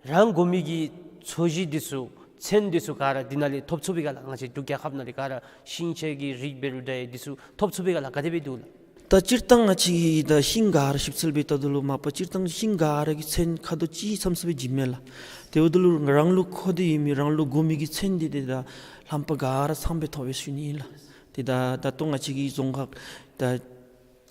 རང་དགོ་མི་གི་ཚོས་གཞི་འདི་ཚུ་ཚོན་འདི་ཚུ་ག་ར་འདི་ནང་ལས་ཐོབ་ཚུགས་པས་ག་ལགས། ང་བཅས་འབྲུག་རྒྱལ་ཁབ་ནང་ལས་ག་ར་ཤིང་ཆས་ཀྱི་རིགས་འབད་རུང་འདྲ་འདི་ཚུ་ཐོབ་ཚུགས་པས་ག་ལགས། ག་དེ་སྦེ་འདུག་ལགས། ད་སྤྱིར་བཏང་ང་བཅས་ཀྱིས་ད་ཤིང་ག་ར་ཞིབ་འཚོལ་འབད་བལྟཝ་ད་ལུ་མ་པ་སྤྱིར་བཏང་ཤིང་ག་ར་གི་ཚོན་ཁ་དོག་གཅིག་ཙམ་ཚུ་སྦེ་བྱིནམ་མས་ལགས། དེ་འབདཝ་ད་ལུ་རང་ལུ་མཁོ་སྟེ་ཡོད་མི་རང་ལུ་དགོ་མི་གི་ཚོན་འདི་ཏེ་ད་རྣམ་པ་ག་ར་ཚང་སྦེ་ཐོབ་པས་ཟེར་ཞུ་ནི་ཨིན་ལགས། ཏེ་ད་ད་ལྟོ་ང་བཅས་ཀྱི་རྫོང་ཁག་ད་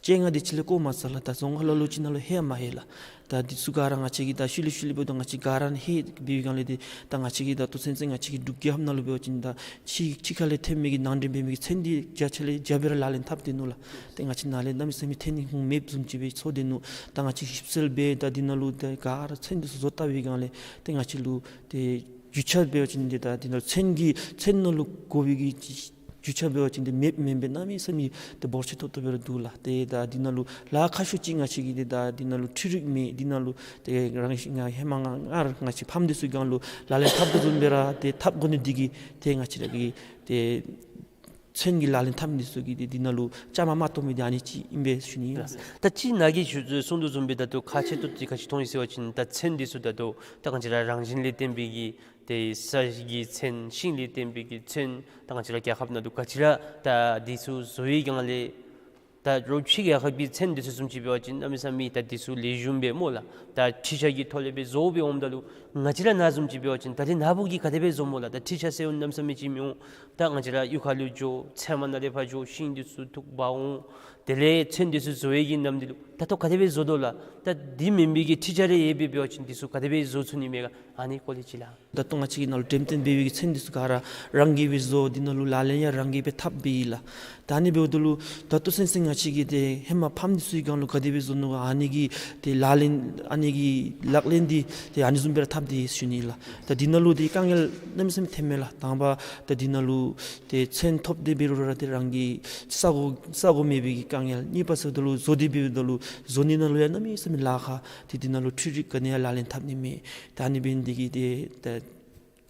བཅོ་ལྔ་དེ་ཅིག་ལས་བཀོ་མ་ཚར་ལགས། ད་རྫོང་ཁག་ལ་ལུ་ཅིག་ནང་ལུ་ཧེ་མ་ཧེ་ལགས། ད་འདི་ཚུ་ག་ར་ང་བཅས་ཀྱིས་ད་ཤུལ་ལས་ཤུལ་ལས་འབདཝ་ད་ང་བཅས་ག་ར་ཧེ་འབད་བའི་སྒང་ལས་ཏེ་ད་ང་བཅས་ཀྱིས་ད་ལྟོ་ཚུན་ཚོད་ང་བཅས་ཀྱི་འབྲུག་རྒྱལ་ཁབ་ནང་ལུ་འབད་བ་ཅིན་ད་ཕྱི་ཕྱི་ཁ་ལས་ཐོན་མི་གི་ནང་འདྲེན་འབད་མི་གི་ཚོན་འདི་བརྒྱ་ཆ་ལས་བརྒྱ་སྦེ་ར་ལག་ལེན་འཐབ་སྡོད་ནུག་ལགས། ཏེ་ང་བཅས་ནཱ་ལས་གནམ་མེད་ས་མེད་ཐོན་ནི་ཁུངས་མེདཔ་བཟུམ་ཅིག་སྦེ་ཚོར་སྡོད་ནུག། ད་ང་བཅས་ཞིབ་འཚོལ་འབད་ད་འདི་ནང་ལུ་ད་ག་ར་ཚོན་འདི་ཚུ་བཟོ་བལྟ་བའི་སྒང་ལས་ཏེ་ང་བཅས་ལུ་ཏེ་རྒྱུ་ཆ་འབད་བ་ཅིན་འདི་ད་འདི་ནང་ཚོན་གྱི་ཚོན་ནང་ལུ་དགོ་པའི་གི་རྒྱུ་ཆ་འབད་བ་ཅིན་འདི་མེདཔ་མེན་པར་གནམ་མེད་ས་མེད་ཏེ་འབོར་ཆེ་ཏོག་ཏོ་སྦེ་ར་འདུག་ལགས། ཏེ་ད་འདི་ནང་ལུ་ལཱ་ཁག་ཤོས་ཅིག་ང་བཅས་ཀྱིས་ཏེ་ད་འདི་ནང་ལུ་འཕྲུལ་རིག་མེད། འདི་ནང་ལུ་ཏེ་རང་ང་ཧེ་མ་ང་ང་ར་ང་བཅས་ཕམ་འདི་ཚུ་གི་སྒང་ལུ་ལག་ལེན་འཐབ་དོ་བཟུམ་སྦེ་ར་ཏེ་འཐབ་དགོ་ནི་འདི་གིས་ཏེ་ང་བཅས་ར་གི་ཏེ་ཚོན་གྱི་ལག་ལེན་འཐབ་མི་འདི་ཚུ་གིས་ཏེ་འདི་ནང་ལུ་བཅའ་མར་མ་གཏོགས་མི་འདི་ཨ་ནི་ཅིག་ཨིན་པས་ཟེར་ཞུ་ནི་ཨིན་ལགས། ད་ཅི་ནཱ་གིས་ཞུ་གསུངས་དོ་བཟུམ་སྦེ་ད་ལྟོ་ཁག་ཆེ་ཏོག་ཏོ་ག་ཅི་མཐོང་ཡི་ཟེར་བ་ཅིན་ད་ཚོན་འདི་ཚུ་ད་ལྟོ་ད་ང་བཅས་ར་རང་བཞིན་ལས་བརྟེན་པའི་གི་ཏེ་ས་གི་ཚོན་ཤིང་ལས་བརྟེན་པའི་གི་ཚོན་ད་ང་བཅས་ར་རྒྱལ་ཁབ་ནང་ལུ་ག་ཅི་ར་ད་འདི་ཚུ་བཟོ་བའི་སྒང་ལས་ད་རོགས་ཕྱི་རྒྱལ་ཁབ་ཀྱི་ཚོན་འདི་ཚུ་བཟུམ་ཅིག་འབད་བ་ཅིན་གནམ་མེད་ས་མེད་ད་འདི་ཚུ་ལེགས་ཤོམ་སྦེ་སྨོ་ལགས། ད་འཕྲུལ་ཆས་ཀྱི་ཐོག་ལས་སྦེ་བཟོ་སྦེ་འོངམ་ད་ལུ་ང་བཅས་ར་ནཱ་བཟུམ་ཅིག་འབད་བ་ཅིན་ད་རེས་ནཱ་བུ་གིས་ག་དེ་སྦེ་བཟོ་སྨོ་ལགས། ད་འཕྲུལ་ཆས་ཟེར་འོང་གནམ་མེད་ས་མེད་ཅིག་མི་འོང་། ད་ང་བཅས་ར་གཡུས་ཁ་ལུ་འགྱོ་ཚལ་མ་ནང་ལས་ཕར་འགྱོ་ཤིང་འདི་ཚུ་འཐུ་འབག་འོང་། དེ་ལས་ཚོན་འདི་ཚུ་བཟོ་བའི་གི་ནམ་འདི་ལུ་ད་ལྟོ་ག་དེ་སྦེ་བཟོ་དོ་ལགས། ད་འདི་མེན་པའི་གི་འཕྲུལ་ཆས་རེ་ཡོད་པའི་འབད་བ་ཅིན་འདི་ཚུ་ག་དེ་སྦེ་བཟོ་ཚུགས་ནི་མས་ག། ཨ་ནི་སྐོར་ལས་ཅིག་ལགས། ད་ལྟོ་ང་བཅས་ཀྱི་ནང་ལུ་འགྲེམས་སྟོན་འབད་བའི་གི་ཚོན་འདི་ཚུ་ག་ར་རང་གིས་སྦེ་བཟོ། འདི་ནང་ལུ་ལག་ལེན་ཡང་རང་གིས་སྦེ་འཐབ་སྦེ་ཡོད་ལགས། ད་ཨ་ནི་འབདཝ་ད་ལུ་ད་ལྟོ་ཚུན་ཚོད་ང་ ང་བཅས་ཀྱི་ཏེ་ཧེ་མ་ཕམ་འདི་ཚུ་གི་སྒང་ལུ་ག་དེ་སྦེ་བཟོ་ནུག་ག། ཨ་ནི་གི་ཏེ་ལག་ལེན་ཨ་ནི་གི་ལག་ལེན་འདི་ཏེ་ཨ་ནི་བཟུམ་སྦེ་ར་འཐབ་སྟེ་ཡོད་ཟེར་ཞུ་ནི་ལགས། ད་འདི་ནང་ལུ་ཏེ་དཀའ་ངལ་གནམ་མེད་ས་མེད་ཐོནམ་མས་ལགས། དང་པ་ད་འདི་ནང་ལུ་ཏེ་ཚོན་ཐོབ་སྟེ་འབད་རུང་ར་ཏེ་རང་གི་ས་གོ་ས་གོ་མེད་པའི་གི་དཀའ་ངལ། གཉིས་པ་ཟེརཝ་ད་ལུ་བཟོ་སྟེ་འབདཝ་ད་ལུ་བཟོ་ནི་ནང་ལུ་ཡང་གནམ་མེད་ས་མེད་ལཱ་ཁག། ཏེ་འདི་ནང་ལུ་འཕྲུལ་རིག་ག་ནི་ཡང་ལག་ལེན་འཐབ་ནི་མེད། ད་ཨ་ནི་འབད་ནི་འདི་གིས་ཏེ་ད་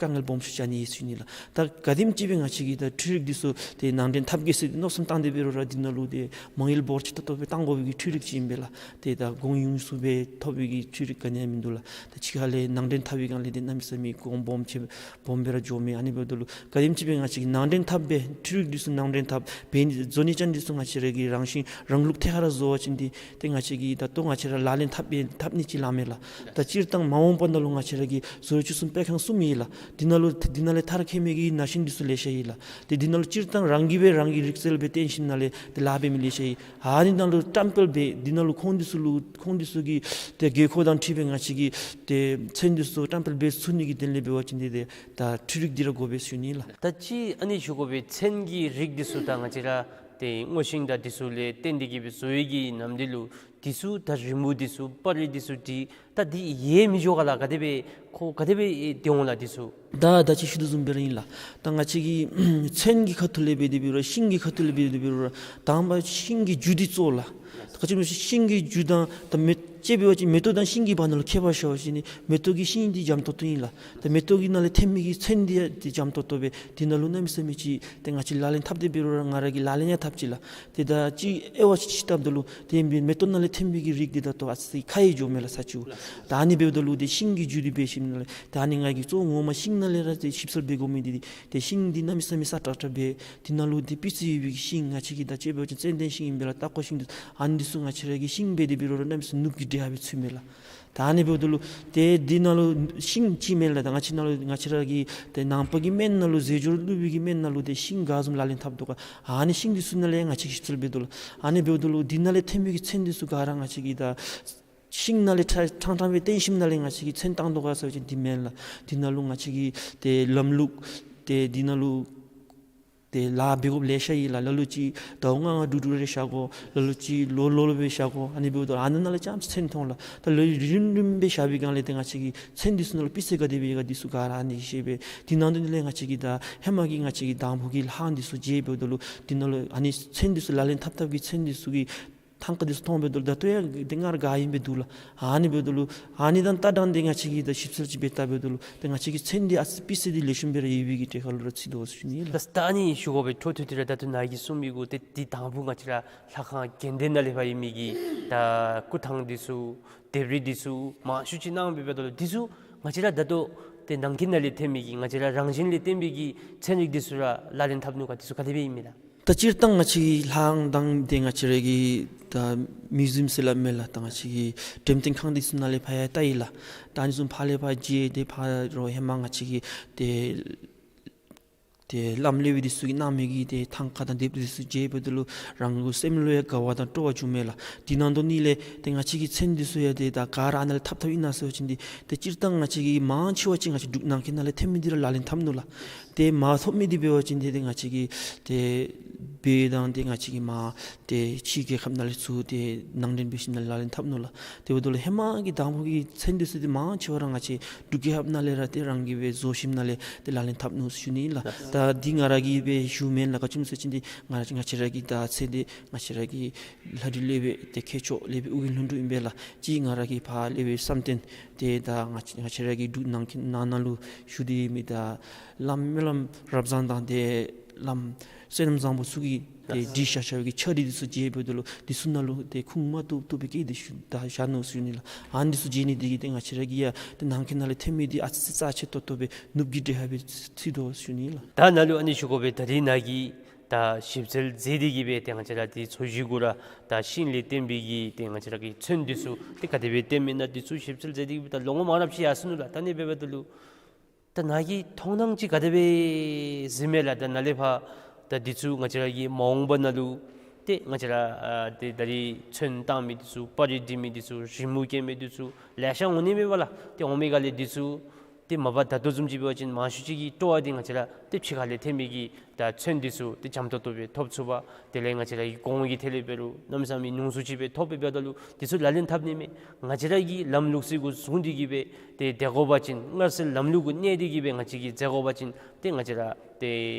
དཀའ་ངལ་སྦོམ་ཤོས་ཅིག་ཨ་ནི་ཨིན་ཟེར་ཞུ་ནི་ལགས། ད་ག་དེམ་ཅིག་སྦེ་ང་བཅས་ཀྱིས་ད་འཕྲུལ་རིག་འདི་ཚུ་ཏེ་ནང་འདྲེན་འཐབ་གེ་ཟེར་མནོ་བསམ་བཏང་སྟེ་འབད་རུང་ར་འདི་ནང་ལུ་ཏེ་མ་དངུལ་འབོར་ཆེ་ཏོག་ཏོ་སྦེ་བཏང་དགོ་པའི་གི་འཕྲུལ་རིག་ཅིག་ཨིན་པས་ལགས། ཏེ་ད་གོང་ཡུན་སུ་སྦེ་ཐོབ་པའི་གི་འཕྲུལ་རིག་ག་ནི་ཡང་མིན་འདུག་ལགས། ད་ཕྱི་ཁ་ལས་ནང་འདྲེན་འཐབ་པའི་སྒང་ལས་ཏེ་གནམ་མེད་ས་མེད་གོང་སྦོམ་ཆེ་སྦོམ་སྦེ་ར་འགྱོཝ་མས། ཨ་ནི་འབདཝ་ད་ལུ་ག་དེམ་ཅིག་སྦེ་ང་བཅས་ཀྱིས་ནང་འདྲེན་འཐབ་སྦེ་འཕྲུལ་རིག་འདི་ཚུ་ནང་འདྲེན་འཐབ་སྦེ་བཟོ་ནི་ཅན་འདི་ཚུ་ང་བཅས་ར་གི་རང་བཞིན་རང་ལུགས་ཐད་ཀར་ར་བཟོ་བ་ཅིན་འདི་ཏེ་ང་བཅས་ཀྱིས་ད་ལྟོ་ང་བཅས་ར་ལག་ལེན་འཐབ་སྦེ་འཐབ་ནི་ཅིག་ལགས་མས་ལགས། ད་སྤྱིར་བཏང་མ་འོངས་པ་ནང་ལུ་ང་བཅས་ར་གི་བཟོ་བཅོས་ཚུ་སྦེ་ཁང་གསུམ་ཨིན་ལགས། འདི་ནང་ལུ་འདི་ནང་ལས་མཐར་འཁྱོལ་མི་གི་ན་གཞོན་འདི་ཚུ་ལེ་ཤ་ཨིན་ལགས། ཏེ་འདི་ནང་ལུ་སྤྱིར་བཏང་རང་གིས་སྦེ་རང་གི་རིག་རྩལ་སྦེ་བརྟེན་ཞིནམ་ལས་ཏེ་ལཱ་འབད་མི་ལེ་ཤ་ཨིན། ཨ་ནི་ནང་ལུ་བཀྲམ་སྤེལ་འབད་འདི་ནང་ལུ་ཁོང་འདི་ཚུ་ལུ་ཁོང་འདི་ཚུ་གི་ཏེ་དགོས་མཁོ་དང་འཁྲིལ་སྦེ་ང་བཅས་ཀྱིས་ཏེ་ཚོན་འདི་ཚུ་བཀྲམ་སྤེལ་འབད་ཚུགས་ནི་གི་དོན་ལས་འབད་བ་ཅིན་འདི་ཏེ་ད་འཕྲུལ་རིག་འདི་ར་དགོ་པས་ཟེར་ཞུ་ནི་ལགས། ད་ཅི་ཨ་ནི་ཞུ་དགོ་པའི་ཚོན་གྱི་རིགས་འདི་ཚུ་ད་ང་བཅས་ར་ཏེ་སྔོ་ཤིང་དང་འདི་ཚུ་ལས་བརྟེན་ཏེ་གི་སྦེ་བཟོ་བའི་གི་ནམ་འདི་ལུ་འདི་ཚུ་ད་རི་མོ་འདི་ཚུ་པར་རིས་འདི་ཚུ་འདི་ད་འདི་ཡལ་མི་འགྱོ་ག་ལགས། ག་དེ་སྦེ་ཁོ་ག་དེ་སྦེ་ཏེ་འོང་ལགས་འདི་ཚུ། ད་ད་ཅི་ཞུ་དོ་བཟུམ་སྦེ་ར་ཨིན་ལགས། ད་ང་བཅས་ཀྱི་ཚོན་གྱི་ཁ་ཐུག་ལས་འབད་དེ་འབད་རུང་ཤིང་གི་ཁ་ཐུག་ལས་འབད་དེ་འབད་རུང་དང་པ་ཤིང་གི་རྒྱུ་འདི་གཙོ་ལགས། ད་ག་ཅི་སྨོ་ཤིང་གི་རྒྱུ་དང་ད་མེ་ཅིག་འབད་བ་ཅིན་མེ་ཏོག་དང་ཤིང་གི་བར་ན་ལུ་ཁྱད་པར་བཤད་པ་ཅིན་མེ་ཏོག་གི་ཤིང་འདི་འཇམ་ཏོག་ཏོ་ཨིན་ལགས། ད་མེ་ཏོག་གི་ནང་ལས་ཐོན་མི་གི་ཚོན་འདི་ཡང་ཏེ་འཇམ་ཏོག་ཏོ་སྦེ་འདི་ནང་ལུ་གནམ་མེད་ས་མེད་ཅིག་ཏེ་ང་བཅས་ལག་ལེན་འཐབ་སྟེ་འབད་རུང་ར་ང་ར་གིས་ལག་ལེན་ཡང་འཐབ་ཅི་ལགས། ཏེ་ད་ཅིག་དབྱེ་བ་ཅིག་ཕྱེ་བལྟཝ་ད་ལུ་ཏེ་མེ་ཏོག་ནང་ལས་ཐོན་མི་གི་རིགས་འདི་ད་ལྟོ་ཨ་ཙི་ཁ་ཡི་འགྱོཝ་མས་ལགས་ས་ཅིག། ད་ཨ་ནི་འབདཝ་ད་ལུ་ཏེ་ཤིང་གི་རྒྱུ་འདི་འབད་ཞིནམ་ལས་ད་ཨ་ནི་ང་གིས་གཙོ་བོ་ངོ་མ་ཤིང་ནང་ལས་ར་ཏེ་ཞིབ་འཚོལ་འབད་དགོ་མི་འདི་ཏེ་ཤིང་འདི་གནམ་མེད་ས་མེད་སྲ་ཀྲག་ཀྲ་སྦེ་འདི་ནང་ལུ་ཏེ་སྤུས་ཚད་ཡོད་པའི་ཤིང་ང་བཅས་ཀྱིས་ད་ཅིག་འབད་བ་ཅིན་ཙན་དན་ཤིང་ཨིན་པས་ལགས། སྟག་ཀོ་ཤིང་འདི་ཨ་ནི་འདི་ཚུ་ང་བཅས་ར་གིས་ཤིང་འབད་དེ་འབད་རུང་ར་གནམ་མེད་ས་མེད་ནུབ་ཀྱི་འདྲེ་ཧ་སྦེ་ཚུད་མས་ལགས། ད་ཨ་ནི་འབདཝ་ད་ལུ་ཏེ་འདི་ནང་ལུ་ཤིང་ཅིག་མེན་ལགས། ད་ང་བཅས་ནང་ལུ་ང་བཅས་ར་གི་ཏེ་ནང་པ་གི་སྨན་ནང་ལུ་རྫས་སྦྱོར་བླུག་པའི་གི་སྨན་ནང་ལུ་ཏེ་ཤིང་ག་བཟུམ་ལག་ལེན་འཐབ་དོ་ག་ཨ་ནི་ཤིང་འདི་ཚུ་ནང་ལས་ང་བཅས་ཞིབ་འཚོལ་འབད་དོ་ལགས། ཨ་ནི་འབདཝ་ད་ལུ་འདི་ནང་ལས་ཐོན་མི་གི་ཚོན་འདི་ཚུ་ག་ར་ང་བཅས་ཀྱིས་ད་ཤིང་ནང་ལས་ཕྲང་ཕྲང་སྦེ་བཏོན་ཞིནམ་ལས་ང་བཅས་ཀྱིས་ཚོན་བཏང་དོ་ག་ཟེར་བ་ཅིན་འདི་མེན་ལགས། འདི་ནང་ལུ་ང་བཅས་ཀྱི་ཏེ་ལམ་ལུགས་ཏེ་འདི་ནང་ལུ་ཏེ་ལཱ་འབད་དགོཔ་ལེ་ཤ་ཡོད་ལགས། ལ་ལུ་ཅིག་ཟླཝ་ལྔ་ལྔ་དྲུག་དྲུག་རེ་བཞག་དགོ། ལ་ལུ་ཅིག་ལོ་ལོ་ལོ་སྦེ་བཞག་དགོ། ཨ་ནི་འབདཝ་ད་ཨ་ནི་ནང་ལས་རྐྱངམ་ཅིག་ཚོན་མཐོང་ལགས། ད་ལོ་རིམ་རིམ་སྦེ་བཞག་པའི་སྒང་ལས་ཏེ་ང་བཅས་ཀྱི་ཚོན་འདི་ཚུ་ནང་ལུ་སྤུས་ཚད་ག་དེ་སྦེ་ཡོད་ག་འདི་ཚུ་ག་ར་ཨ་ནི་ཤེས་པས། འདི་ནང་དོན་ལས་ང་བཅས་ཀྱིས་ད་ཧེ་མ་གི་ང་བཅས་ཀྱི་དང་ཕུ་གི་ལྷག་འདི་ཚུ་མཇལཝ་ད་ལུ་འདི་ནང་ལུ་ཨ་ནི་ཚོན་འདི་ཚུ་ལག་ལེན་འཐབ་འཐབ་ཀྱི་ཚོན་འདི་ཚུ་གི་ཐང་ཀ་འདི་ཚུ་མཐོངམ་ད་ལུ་ད་ལྟོ་ཡང་ཏེ་ང་ར་དགའ་ཡི་སྦེ་འདུག་ལགས། ཨ་ནི་འབདཝ་ད་ལུ་ཨ་ནི་དང་ལྟ་སྟངས་འདི་ང་བཅས་ཀྱིས་ད་ཞིབ་འཚོལ་ཅིག་འབད་བལྟཝ་ད་ལུ་ཏེ་ང་བཅས་ཀྱི་ཚོན་འདི་ཨ་ཙི་སྤུས་ཚད་འདི་ལེགས་ཤོམ་སྦེ་ར་ཡོད་པའི་གི་གྲས་ཁར་ལུ་ར་ཚུད་དོ་ཟེར་ཞུ་ནི་ལགས། ད་ཨ་ནི་ཞུ་དགོ་པའི་འཕྲོ་མཐུད་དེ་ར་ད་ལྟོ་ནཱ་གིས་གསུངས་མི་གུ་ཏེ་འདི་དང་ཕུ་ང་བཅས་ར་ལྷ་ཁང་དགོན་སྡེ་ནང་ལས་ཕར་ཡོད་མི་གི་ད་སྐུ་ཐང་འདི་ཚུ་ལྡེབས་རིས་འདི་ཚུ་མང་ཤོས་ཅིག་གནང་སྦེ་འབདཝ་ད་ལུ་འདི་ཚུ་ང་བཅས་ར་ད་ལྟོ་ཏེ་ནང་འཁོད་ནང་ལས་ཐོན་མི་གི་ང་བཅས་ར་རང་བཞིན་ལས་བརྟེན་པའི་གི་ཚན་རིག་འདི་ཚུ་ར་ལག་ལེན་འཐབ་ནུག་ག་འདི་ཚུ་ག་དེ་སྦེ་ཨིན་མས་ལགས། ད་སྤྱིར་བཏང་ང་བཅས་ཀྱི་ལྷ་ཁང་དང་ཏེ་ང་བཅས་ར་གི་ད་མིའུ་ཛིམ་ཟེར་སླབ་མས་ལགས། ད་ང་བཅས་ཀྱི་འགྲེམས་སྟོན་ཁང་འདི་ཚུ་ནང་ལས་ཕར་ཡང་བལྟ་ཡི་ལགས། ད་ཨ་ནི་བཟུམ་ཕར་ལས་ཕར་མཇལ་ཏེ་ཕར་རོགས་ཧེ་མ་ང་བཅས་ཀྱི་ཏེ་ཏེ་བླམ་སློབ་དཔོན་འདི་ཚུ་གིས་གནང་མི་གི་ཏེ་ཐང་ཀ་དང་ལྡེབས་འདི་ཚུ་མཇལཝ་ད་ལུ་རང་གི་སེམས་ལུ་ཡང་དགའ་བ་དང་སྤྲོ་བ་བྱུངམ་མས་ལགས། འདི་ནང་དོན་ལས་ཏེ་ང་བཅས་ཀྱི་ཚོན་འདི་ཚུ་ཡང་ཏེ་ད་ག་ར་ཨ་ནཱ་ལས་འཐབ་འཐབ་ཨིན་ན་ཟེར་བ་ཅིན་འདི་ཏེ་སྤྱིར་བཏང་ང་བཅས་ཀྱི་མང་ཆེ་བ་ཅིག་ང་བཅས་འབྲུག་ནང་འཁོད་ནང་ལས་ཐོན་མི་འདི་ར་ལག་ལེན་འཐབ་ནུག་ལགས། ཏེ་མ་ཐོབ་མི་འདི་འབད་བ་ཅིན་འདི་ཏེ་ང་བཅས་ཀྱི་ཏེ་བོད་དང་ཏེ་ང་བཅས་ཀྱི་མར་ཏེ་ཕྱི་རྒྱལ་ཁབ་ནང་ལས་ཚུར་ཏེ་ནང་འདྲེན་འབད་ཞིནམ་ལས་ལག་ལེན་འཐབ་ནུག་ལགས། དེ་འབདཝ་ད་ལུ་ཧེ་མ་གི་དང་ཕུ་གི་ཚོན་འདི་ཚུ་འདི་མང་ཆེ་བ་ར་ང་བཅས་འབྲུག་རྒྱལ་ཁབ་ནང་ལས་ར་ཏེ་རང་གིས་སྦེ་བཟོ་ཞིནམ་ལས་ཏེ་ལག་ལེན་འཐབ་ནུག་ཟེར་ཞུ་ནི་ལགས། ད་འདི་ང་ར་གིས་སྦེ་ཞུཝ་མེན་ལགས། ག་ཅི་སྨོ་ཟེར་བ་ཅིན་འདི་ང་ར་ང་བཅས་ར་གི་ད་ཚོན་འདི་ང་བཅས་ར་གི་ལྷ་བྲིས་སློབ་དཔོན་ཏེ་མཁས་མཆོག་སློབ་དཔོན་ཨོ་རྒྱན་ལྷུན་གྲུབ་ཨིན་པས་ལགས། གཅིག་ང་ར་གི་ཕར་སློབ་དཔོན་བསམ་གཏན་ཏེ་ད་ང་བཅས་ང་བཅས་ར་གི་འབྲུག་ནང་འཁོད་ནང་ན་ལུ་བཞུགས་ཏེ་ཡོད་མི་ད་བླམ་སྨོན་ལམ་རབ་བཟང་དང་ཏེ་བླམ་བསོད་ནམས་བཟང་པོ་ཚུ་གིས་ཏེ་བྲིས་བཞག་བཞག་པའི་གི་ཕྱག་བྲིས་འདི་ཚུ་མཇལཝ་ད་ལུ་འདི་ཚུ་ནང་ལུ་ཏེ་ཁུངས་མ་ཐུབ་ཐུབ་པའི་སྐད་འདི་ཞུ་ད་བཞག་ནུག་ཟེར་ཞུ་ནི་ལགས། ཨ་ནི་འདི་ཚུ་མཇལ་ནི་འདི་གིས་ཏེ་ང་བཅས་ར་གི་ཡང་ཏེ་ནང་འཁོད་ནང་ལས་ཐོན་མི་འདི་ཨ་ཙི་ཙི་རྩ་ཆེ་ཏོག་ཏོ་སྦེ་ནུབ་ཀྱི་འདྲེ་ཧ་སྦེ་ཚུད་དོ་ཟེར་ཞུ་ནི་ལགས། ད་ནཱ་ལུ་ཨ་ནི་ཞུ་དགོ་པའི་ད་རིས་ནཱ་གིས་ད་ཞིབ་འཚོལ་མཛད་དེ་གི་སྦེ་ཏེ་ང་བཅས་ར་ཏེ་འཚོ་བཞེས་གུ་ར་ད་ཤིང་ལས་བརྟེན་པའི་གི་ཏེ་ང་བཅས་ར་གི་ཚོན་འདི་ཚུ་ཏེ་ག་དེ་སྦེ་བརྟེན་མི་ཨིན་ན་འདི་ཚུ་ཞིབ་འཚོལ་མཛད་དེ་གི་སྦེ་ད་ལོ་ངོ་མང་རབས་ཅིག་ཡར་སོ་ནུག་ལགས། ད་ཨ་ནི་འབདཝ་ད་ལུ་ད་ནཱ་གི་མཐོང་སྣང་ཅིག་ག་དེ་སྦེ་གཟིགས་མས་ལགས། ད་ནཱ་ལས་ཕར་ད་འདི་ཚུ་ང་བཅས་ར་གི་མ་འོངས་པ་ནང་ལུ་ཏེ་ང་བཅས་ར་ཨ་ཏེ་ད་རིས་ཚོན་བཏང་མི་འདི་ཚུ་པར་རིས་འབྲི་མི་འདི་ཚུ་རི་མོ་བཀལ་མི་འདི་ཚུ་ལེ་ཤ་འོང་ནི་མས་པ་ལགས། ཏེ་འོང་མི་སྒང་ལས་འདི་ཚུ་ཏེ་མ་པ་ད་ལྟོ་བཟུམ་ཅིག་འབད་བ་ཅིན་མང་ཤོས་ཅིག་གི་སྤྲོ་བ་འདི་ང་བཅས་ར་ཏེ་ཕྱི་ཁ་ལས་ཐོན་མི་གི་ད་ ད་ཚོན་འདི་ཚུ་ཏེ་འཇམ་ཏོང་ཏོ་སྦེ་ཐོབ་ཚུགས་པ། དེ་ལས་ང་བཅས་ར་གི་གོང་གི་ཐད་ལས་འབད་རུང་གནམ་མེད་ས་མེད་ཉུང་སུ་ཅིག་སྦེ་ཐོབ་སྦེ་འབདཝ་ད་ལུ་འདི་ཚུ་ལག་ལེན་འཐབ་ནི་མས། ང་བཅས་ར་གི་ལམ་ལུགས་ཚུ་གུ་བཟུང་སྟེ་གིས་སྦེ་ཏེ་སྡོད་དགོ་པ་ཅིན་སྔར་སྲོལ་ལམ་ལུགས་གུ་གནས་ཏེ་གིས་སྦེ་ང་བཅས་ཀྱིས་མཛད་དགོ་པ་ཅིན་ཏེ་ང་བཅས་ར་ཏེ་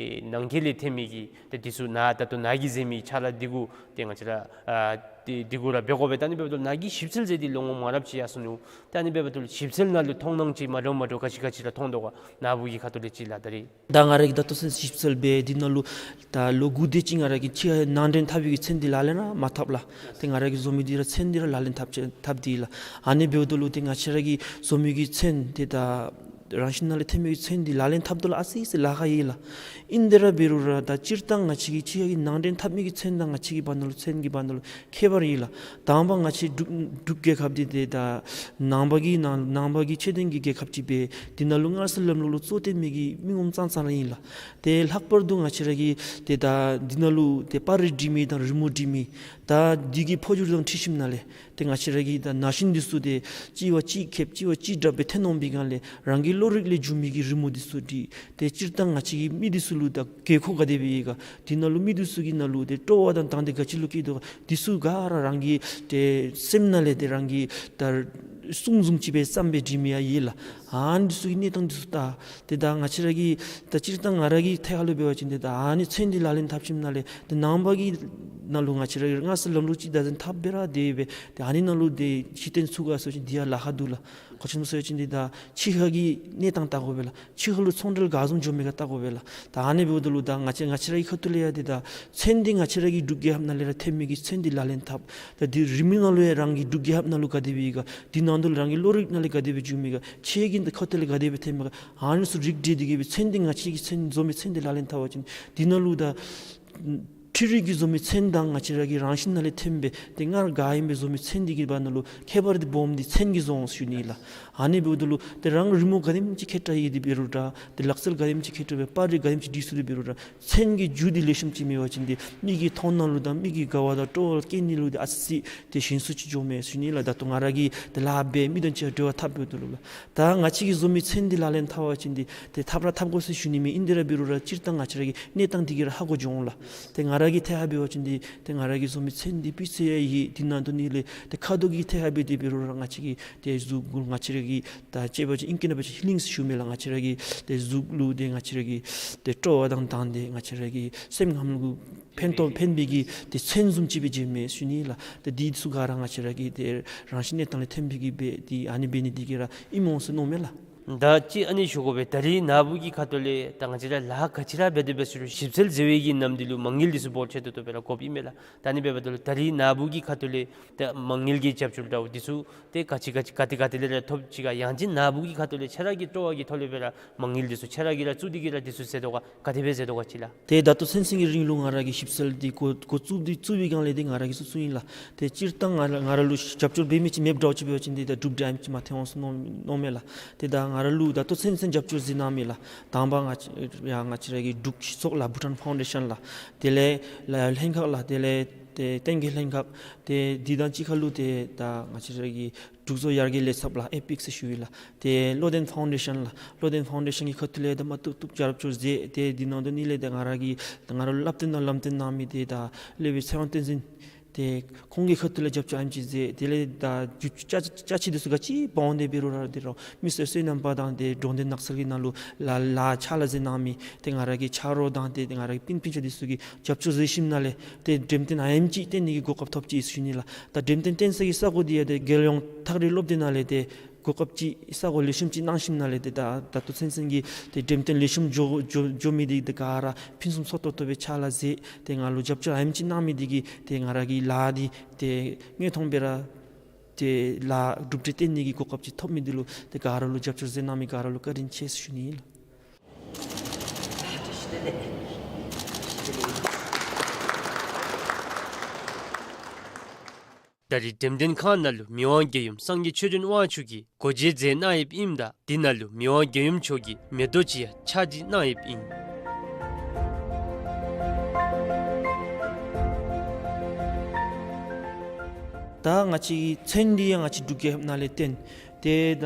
ནང་འཁོད་ལས་ཐོན་མི་གི་ཏེ་འདི་ཚུ་ནཱ་ད་ལྟོ་ནཱ་གིས་མཛད་མི་ཕྱག་ལཱ་འདི་གུ་ཏེ་ང་བཅས་ར་ཨ་ཏེ་འདི་གུ་ར་འབད་དགོ་པས། ད་ཨ་ནི་འབདཝ་ད་ལུ་ནཱ་གིས་ཞིབ་འཚོལ་མཛད་དེ་ལོ་ངོ་མང་རབས་ཅིག་ཡར་སོ་ནུག། ད་ཨ་ནི་འབདཝ་ད་ལུ་ཞིབ་འཚོལ་ནང་ལུ་མཐོང་སྣང་ཅིག་མ་འདྲཝ་མ་འདྲཝ་ག་ཅི་ག་ཅི་ར་མཐོང་དོ་ག། ནཱ་བུ་གི་ཁ་ཐུག་ལས་ཅིག་ལགས། ད་རིས་ད་ང་ར་གིས་ད་ལྟོ་ཚུན་ཞིབ་འཚོལ་འབད་འདི་ནང་ལུ་ད་ལོ་དགུ་དེ་ཅིག་ང་ར་གིས་ཕྱི་ཁར་ནང་འདྲེན་འཐབ་པའི་གི་ཚོན་འདི་ལག་ལེན་ར་མ་འཐབ་ལགས། ཏེ་ང་ར་གིས་བཟོ་མི་འདི་ར་ཚོན་འདི་ར་ལག་ལེན་འཐབ་ཅི་འཐབ་སྟེ་ལགས། ཨ་ནི་འབདཝ་ད་ལུ་ཏེ་ང་བཅས་ར་གིས་བཟོ་མི་གི་ཚོན་འདི་ད་རང་བཞིན་ནང་ལས་ཐོན་མི་གི་ཚོན་འདི་ལག་ལེན་འཐབ་ད་ལུ་ཨ་ཙི་ཙི་ལཱ་ཁག་ཡོད་ལགས། ཨིན་དེ་ར་འབད་རུང་ར་ད་སྤྱིར་བཏང་ང་བཅས་ཀྱི་ཕྱི་ཁ་གི་ནང་འདྲེན་འཐབ་མི་གི་ཚོན་དང་ང་བཅས་ཀྱི་བར་ན་ལུ་ཚོན་གྱི་བར་ན་ལུ་ཁྱད་པར་ཡོད་ལགས། དང་པ་ང་བཅས་འབྲུག་འབྲུག་རྒྱལ་ཁབ་འདི་ཏེ་ད་ནང་པ་གི་ནང་ནང་པ་གི་ཆོས་ལྡན་གྱི་རྒྱལ་ཁབ་ཅིག་སྦེ་འདི་ནང་ལུ་སྔར་སྲོལ་ལམ་ལུགས་ལུ་གཙོ་བོར་བཏོན་མི་གི་མི་ངོམ་ཙང་ཙང་ར་ཨིན་ལགས། ཏེ་ལྷག་པར་དུ་ང་བཅས་ར་གི་ཏེ་ད་འདི་ནང་ལུ་ཏེ་པར་རིས་འབྲི་མི་དང་རི་མོ་འབྲི་མི་ད་འདི་གི་འཕོ་འགྱུར་དང་འཁྲིལ་ཞིནམ་ལས་ཏེ་ང་བཅས་ར་གི་ད་ན་གཞོན་འདི་ཚུ་ཏེ་གཅིག་བ་གཅིག་ཁེབས་གཅིག་བ་གཅིག་དྲག་སྦེ་ཐོན་འོང་པའི་སྒང་ལས་རང་གི་བློ་རིག་ལས་འབྱུང་མི་གི་རི་མོ་འདི་ཚུ་འབྲི། ཏེ་སྤྱིར་བཏང་ང་བཅས་ཀྱི་མི་འདི་ཚུ་ལུ་ད་དགོས་མཁོ་ག་དེ་སྦེ་ཡོད་ག། འདི་ནང་ལུ་མི་འདི་ཚུ་གི་ནང་ལུ་ཏེ་སྤྲོ་བ་དང་དང་འདོད་ག་ཅི་ལུ་སྐྱེ་དོ་ག། འདི་ཚུ་ག་ར་རང་གི་ཏེ་སེམས་ནང་ལས་ཏེ་རང་གི་ད་གསུང་བཟུམ་ཅིག་སྦེ་བརྩམས་སྦེ་འབྲི་མི་ཡང་ཡོད་ལགས། ཨ་ནི་འདི་ཚུ་གི་གནས་སྟངས་འདི་ཚུ་ད་ཏེ་ད་ང་བཅས་ར་གི་ད་སྤྱིར་བཏང་ང་ར་གི་ཐད་ཁར་ལུ་འབད་བ་ཅིན་ཏེ་ད་ཨ་ནི་ཚོན་འདི་ལག་ལེན་འཐབ་ཞིནམ་ལས་ཏེ་ནང་པ་གི་ནང་ལུ་ང་བཅས་ར་གི་སྔར་སྲོལ་ལམ་ལུགས་ཅིག་བདག་འཛིན་འཐབ་སྦེ་ར་དེ་སྦེ་ཏེ་ཨ་ནི་ནང་ལུ་ཏེ་གཞི་རྟེན་ཚུགས་ག་ཟེར་བ་ཅིན་འདི་ཡང་ལཱ་ཁག་འདུག་ལགས། ག་ཅི་སྨོ་ཟེར་བ་ཅིན་འདི་ད་ཕྱི་ཁ་གི་གནས་སྟངས་བལྟ་དགོ་པས་ལགས། ཕྱི་ཁ་ལུ་ཚོང་འབྲེལ་ག་བཟུམ་འགྱོ་མི་ག་བལྟ་དགོ་པས་ལགས། ད་ཨ་ནི་འབདཝ་ད་ལུ་ད་ང་བཅས་ང་བཅས་ར་གི་ཁ་ཐུག་ལས་ཡང་འདི་ད་ཚོན་འདི་ང་བཅས་ར་གི་འབྲུག་རྒྱལ་ཁབ་ནང་ལས་ར་ཐོན་མི་གི་ཚོན་འདི་ལག་ལེན་འཐབ། ད་འདི་རི་མོ་ནང་ལུ་ཡང་རང་གི་འབྲུག་རྒྱལ་ཁབ་ནང་ལུ་ག་དེ་སྦེ་ཡོད་ག། འདི་ནང་དུ་ལུ་རང་གི་བློ་རིག་ནང་ལས་ག་དེ་སྦེ་འབྱུང་མི་ག། ཁྱེད་ཀྱི་འདི་ཁ་ཐུག་ལས་ག་དེ་སྦེ་ཐོན་མི་ག། ཨ་ནི་ཚུ་རིག་སྒྲེ་སྟེ་གིས་སྦེ་ཚོན་འདི་ང་བཅས་ཀྱི་ཚོན་བཟོ་མི་ཚོན་འདི་ལག་ལེན་འཐབ་པ་ཅིན་འདི་ནང་ལུ་ད་འཕྲུལ་རིག་གིས་བཟོ་མི་ཚོན་དང་ང་བཅས་ར་གི་རང་བཞིན་ནང་ལས་ཐོན་པའི་ཏེ་སྔར་ག་ཨིན་པའི་བཟོ་མི་ཚོན་འདི་གི་བར་ན་ལུ་ཁྱད་པར་འདི་སྦོམ་འདི་ཚོན་གྱིས་བཟོ་འོང་ཟེར་ཞུ་ནི་ལགས། ཨ་ནི་འབདཝ་ད་ལུ་ཏེ་རང་རི་མོ་ག་དེམ་ཅིག་མཁས་དྲགས་ཡོད་དེ་འབད་རུང་འདྲ། ཏེ་ལག་རྩལ་ག་དེམ་ཅིག་མཁས་དྲགས་སྦེ་པར་རིས་ག་དེམ་ཅིག་འབྲི་ཚུགས་དེ་འབད་རུང་འདྲ། ཚོན་གྱི་རྒྱུ་འདི་ལེགས་ཤོམ་ཅིག་མེད་པ་ཅིན་འདི་མི་གི་མཐོང་སྣང་ལུ་དང་མི་གི་དགའ་བ་དང་སྤྲོ་བ་སྐྱེ་ནི་ལུ་འདི་ཨ་ཙི་ཙི་ཏེ་ཞན་སུ་ཅིག་འགྱོཝ་མས་ཟེར་ཞུ་ནི་ལགས། ད་ལྟོ་ང་ར་གིས་ཏེ་ལཱ་འབད་མི་དང་གཅིག་ཁར་འབྲེལ་བ་འཐབ་འབདཝ་ད་ལུ་ལགས། ད་ང་བཅས་ཀྱིས་བཟོ་མི་ཚོན་འདི་ལག་ལེན་འཐབ་པ་ཅིན་འདི་ཏེ་འཐབ་ར་འཐབ་དགོ་ཟེར་ཞུ་ནི་མེད། ཨིན་དེ་ར་འབད་རུང་ར་སྤྱིར་བཏང་ང་བཅས་ར་གི་གནས་སྟངས་འདི་གིས་ར་ཧ་གོ་འགྱོ་འོང་ལགས། ཏེ་ང་ར་གི་ཐད་ཁར་འབད་བ་ཅིན་འདི་ཏེ་ང་ར་གིས་བཟོ་མི་ཚོན་འདི་སྤུས་ཚད་ཡང་ཡོད། འདི་ནང་དོག་ནི་ལས་ཏེ་ཁ་དོག་གི་ཐད་ཁར་འབད་དེ་འབད་རུང་ར་ང་བཅས་ཀྱི་ཏེ་གཟུགས་པོ་ང་བཅས་ར་གི་ད་ཅེ་བ་ཅིན་ཨིང་སྐད་ནང་འབད་བ་ཅིན་ཧི་ལིང་ཟེར་ཞུཝ་མས་ལགས། ང་བཅས་ར་གི་ཏེ་གཟུགས་ལུ་ཏེ་ང་བཅས་ར་གི་ཏེ་སྤྲོ་བ་དང་དང་ཏེ་ང་བཅས་ར་གི་སེམས་ཁམས་ལུ་ཕན་ཐོགས་ཕན་པའི་གི་ཏེ་ཚོན་བཟུམ་ཅིག་སྦེ་འགྱོཝ་མས་ཟེར་ཞུ་ནི་ལགས། ཏེ་འདི་ཚུ་ག་ར་ང་བཅས་ར་གི་ཏེ་རང་བཞིན་གནས་སྟངས་ལས་ཐོན་པའི་གི་སྦེ་ཏེ་ཨ་ནི་འབད་ནི་འདི་གིས་ར་ཨིནམ་འོང་ཟེར་མནོཝ་མས་ལགས། ད་ཅི་ཨ་ནི་ཞུ་དགོ་པས། ད་རིས་ནཱ་བུ་གི་ཁ་ཐུག་ལས་ད་ང་བཅས་ར་ལཱ་ག་ཅི་ར་འབད་དེ་འབད་ཟེར་རུང་ཞིབ་འཚོལ་མཛད་པའི་གི་ནམ་དུས་ལུ་མ་དངུལ་འདི་ཚུ་འབོར་ཆེ་ཏོག་ཏོ་སྦེ་ར་དགོཔ་ཨིན་མས་ལགས། ད་ཨ་ནི་འབདཝ་ད་ལུ་ད་རིས་ནཱ་བུ་གི་ཁ་ཐུག་ལས་ད་མ་དངུལ་གྱི་རྒྱབ་སྐྱོར་འདྲཝ་འདི་ཚུ་ཏེ་ག་ཅི་ག་ཅི་ག་ཏེ་ག་ཏེ་ལས་ར་ཐོབ་ཅི་ག། ཡང་ཅིན་ནཱ་བུ་གི་ཁ་ཐུག་ལས་ཁྱེད་ར་གི་སྤྲོ་བ་གི་ཐོག་ལས་སྦེ་ར་མ་དངུལ་འདི་ཚུ་ཁྱེད་ར་གིས་ར་བཙུགས་ཏེ་གིས་ར་འདི་ཚུ་མཛད་དོ་ག། ག་དེ་སྦེ་མཛད་དོ་ག་ཅིག་ལགས། ཏེ་ད་ལྟོ་ཚུན་ཚོད་ཀྱི་རིང་ལུ་ང་ར་གིས་ཞིབ་འཚོལ་འདི་འགོ་འགོ་བཙུགས་འདི་བཙུགས་པའི་སྒང་ལས་ཏེ་ང་ར་གིས་བཙུགས་བཙུགསཔ་ཨིན་ལགས། ཏེ་སྤྱིར་བཏང་ང་ར་ང་ར་ལུ་རྒྱབ་སྐྱོར་འབད་མི་ཅིག་མེདཔ་འདྲཝ་ཅིག་འབད་བ་ཅིན་འདི་ད་འབྲུག་འདི་ཨ་ནེམ་ཅིག་མ་ཐོན་འོང་ཟེར་མནོ་མནོཝ་མས་ལགས། ཏེ་ད་ང་ར་ལུ་ད་ལྟོ་ཚུན་ཚོད་རྒྱབ་སྐྱོར་མཛད་གནང་མི་ལགས། དང་པ་ང་བཅས་ཡ་ང་བཅས་ར་གི་འབྲུག་སྤྱི་ཚོགས་ལགས། བྷུ་ཊཱན་ཕའུན་ཌེ་ཤཱན་ལགས། དེ་ལས་ལ་ལྷན་ཁག་ལགས། དེ་ལས་ཏེ་བསྟན་རྒྱས་ལྷན་ཁག། ཏེ་འདི་དང་གཅིག་ཁར་ལུ་ཏེ་ད་ང་བཅས་ར་གི་འབྲུག་བཟོ་ཡར་རྒྱས་ལས་ཚབ་ལགས། ཨེ་པིག་ཟེར་ཞུ་ཡི་ལགས། ཏེ་བློ་ལྡན་ཕའུན་ཌེ་ཤཱན་ལགས། བློ་ལྡན་ཕའུན་ཌེ་ཤཱན་གྱི་ཁ་ཐུག་ལས་ད་མ་བཏུབ་བཏུབ་རྒྱབ་སྐྱོར་མཛད། ཏེ་འདི་ནང་དོག་ནི་ལས་ད་ང་ར་གི་ད་ང་ར་ལུ་བསླབ་སྟོན་དང་ལམ་སྟོན་གནང་མི་ཏེ་ད་སློབ་དཔོན་ཚེ་དབང་བསྟན་འཛིན། ཏེ་ཁོང་གི་ཁ་ཐུག་ལས་རྒྱབ་སྐྱོར་ཨ་ནེམ་ཅིག་མཛད། དེ་ལས་ད་རྒྱུ་ཅ་ཅ་ཆས་འདི་ཚུ་ག་ཅི་འབག་འོང་དེ་འབད་རུང་ར་ཏེ་རོགས་མི་སེར་སོ་ནམ་པ་དང་ཏེ་འགྲོ་དོན་ནགས་ཚལ་གྱི་ནང་ལུ་ལཱ་ལཱ་ཕྱག་ལཱ་མཛད་གནང་མི་ཏེ་ང་ར་གི་ཆ་རོགས་དང་ཏེ་ཏེ་ང་ར་གི་སྤུན་སྤུན་ཆ་འདི་ཚུ་གིས་རྒྱབ་སྐྱོར་མཛད་ཞིནམ་ལས་ཏེ་འགྲེམས་སྟོན་ཨ་ནེམ་ཅིག་སྟོན་ནི་གི་གོ་སྐབས་ཐོབ་ཅི་ཟེར་ཞུ་ནི་ལགས། ད་འགྲེམས་སྟོན་སྟོན་ས་གི་ས་གོ་འདི་ཡང་ཏེ་རྒྱལ་ཡོངས་ཐག་རིང་སློབ་སྡེ་ནང་ལས་ཏེ་གོ་སྐབས་ཅིག་ས་གོ་ལེགས་ཤོམ་ཅིག་གནང་ཞིནམ་ལས་ཏེ་ད་ད་ལྟོ་ཚུན་ཚོད་ཀྱི་ཏེ་འགྲེམས་སྟོན་ལེགས་ཤོམ་འགྱོ་འགྱོ་འགྱོ་མི་འདི་ཏེ་ག་ར་ཕུན་སུམ་ཚོགས་ཏོག་ཏོ་སྦེ་ཕྱག་ལཱ་མཛད། ཏེ་ང་ལུ་རྒྱབ་སྐྱོར་ཨ་ནེམ་ཅིག་གནང་མི་འདི་གིས་ཏེ་ང་ར་གི་ལཱ་འདི་ཏེ་དངོས་མཐོང་སྦེ་ར་ཏེ་ལཱ་གྲུབ་འབྲས་སྟོན་ནི་གི་གོ་སྐབས་ཅིག་ཐོབ་མི་འདི་ལུ་ཏེ་ག་ར་ལུ་རྒྱབ་སྐྱོར་མཛད་གནང་མི་ག་ར་ལུ་བཀའ་དྲིན་ཆེ་ཟེར་ཞུ་ནི་ཨིན་ལགས། ད་རིས་འགྲེམས་སྟོན་ཁང་ནང་ལུ་མི་དབང་རྒྱལ་ཡུམ་སངས་རྒྱས་ཆོས་སྒྲོན་དབང་ཕྱུག་གིས་སྒོ་འབྱེད་མཛད་གནང་ཡོདཔ་ཨིནམ་ད་འདི་ནང་ལུ་མི་དབང་རྒྱལ་ཡུམ་མཆོག་གི་མེ་ཏོག་ཅིག་ཡང་ཕྱག་བྲིས་གནང་ཡོདཔ་ཨིན། ད་ང་བཅས་ཚོན་འདི་ཡང་ང་བཅས་འབྲུག་རྒྱལ་ཁབ་ནང་ལས་བཏོན། ཏེ་ད་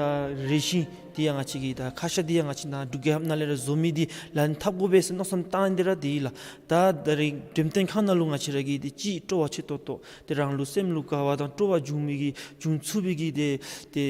རེ་ཞིག་ འདི་ཡང་ང་བཅས་ཀྱི་ད་ཁ་ཤ་འདི་ཡང་ང་བཅས་ནཱ་འབྲུག་རྒྱལ་ཁབ་ནང་ལས་ར་བཟོ་མི་འདི་ལག་ལེན་འཐབ་དགོ་པས་ཟེར་མནོ་བསམ་བཏང་སྟེ་ར་འདི་ལགས། ད་ད་རིས་འགྲེམས་སྟོན་ཁང་ནང་ལུ་ང་བཅས་ར་གིས་འདི་ཅིག་སྤྲོ་བ་ཆེ་ཏོག་ཏོ་ཏེ་རང་ལུ་སེམས་ལུ་དགའ་བ་དང་སྤྲོ་བ་འབྱུང་མི་གི་འབྱུང་ཚུགས་པའི་གི་ཏེ་ཏེ་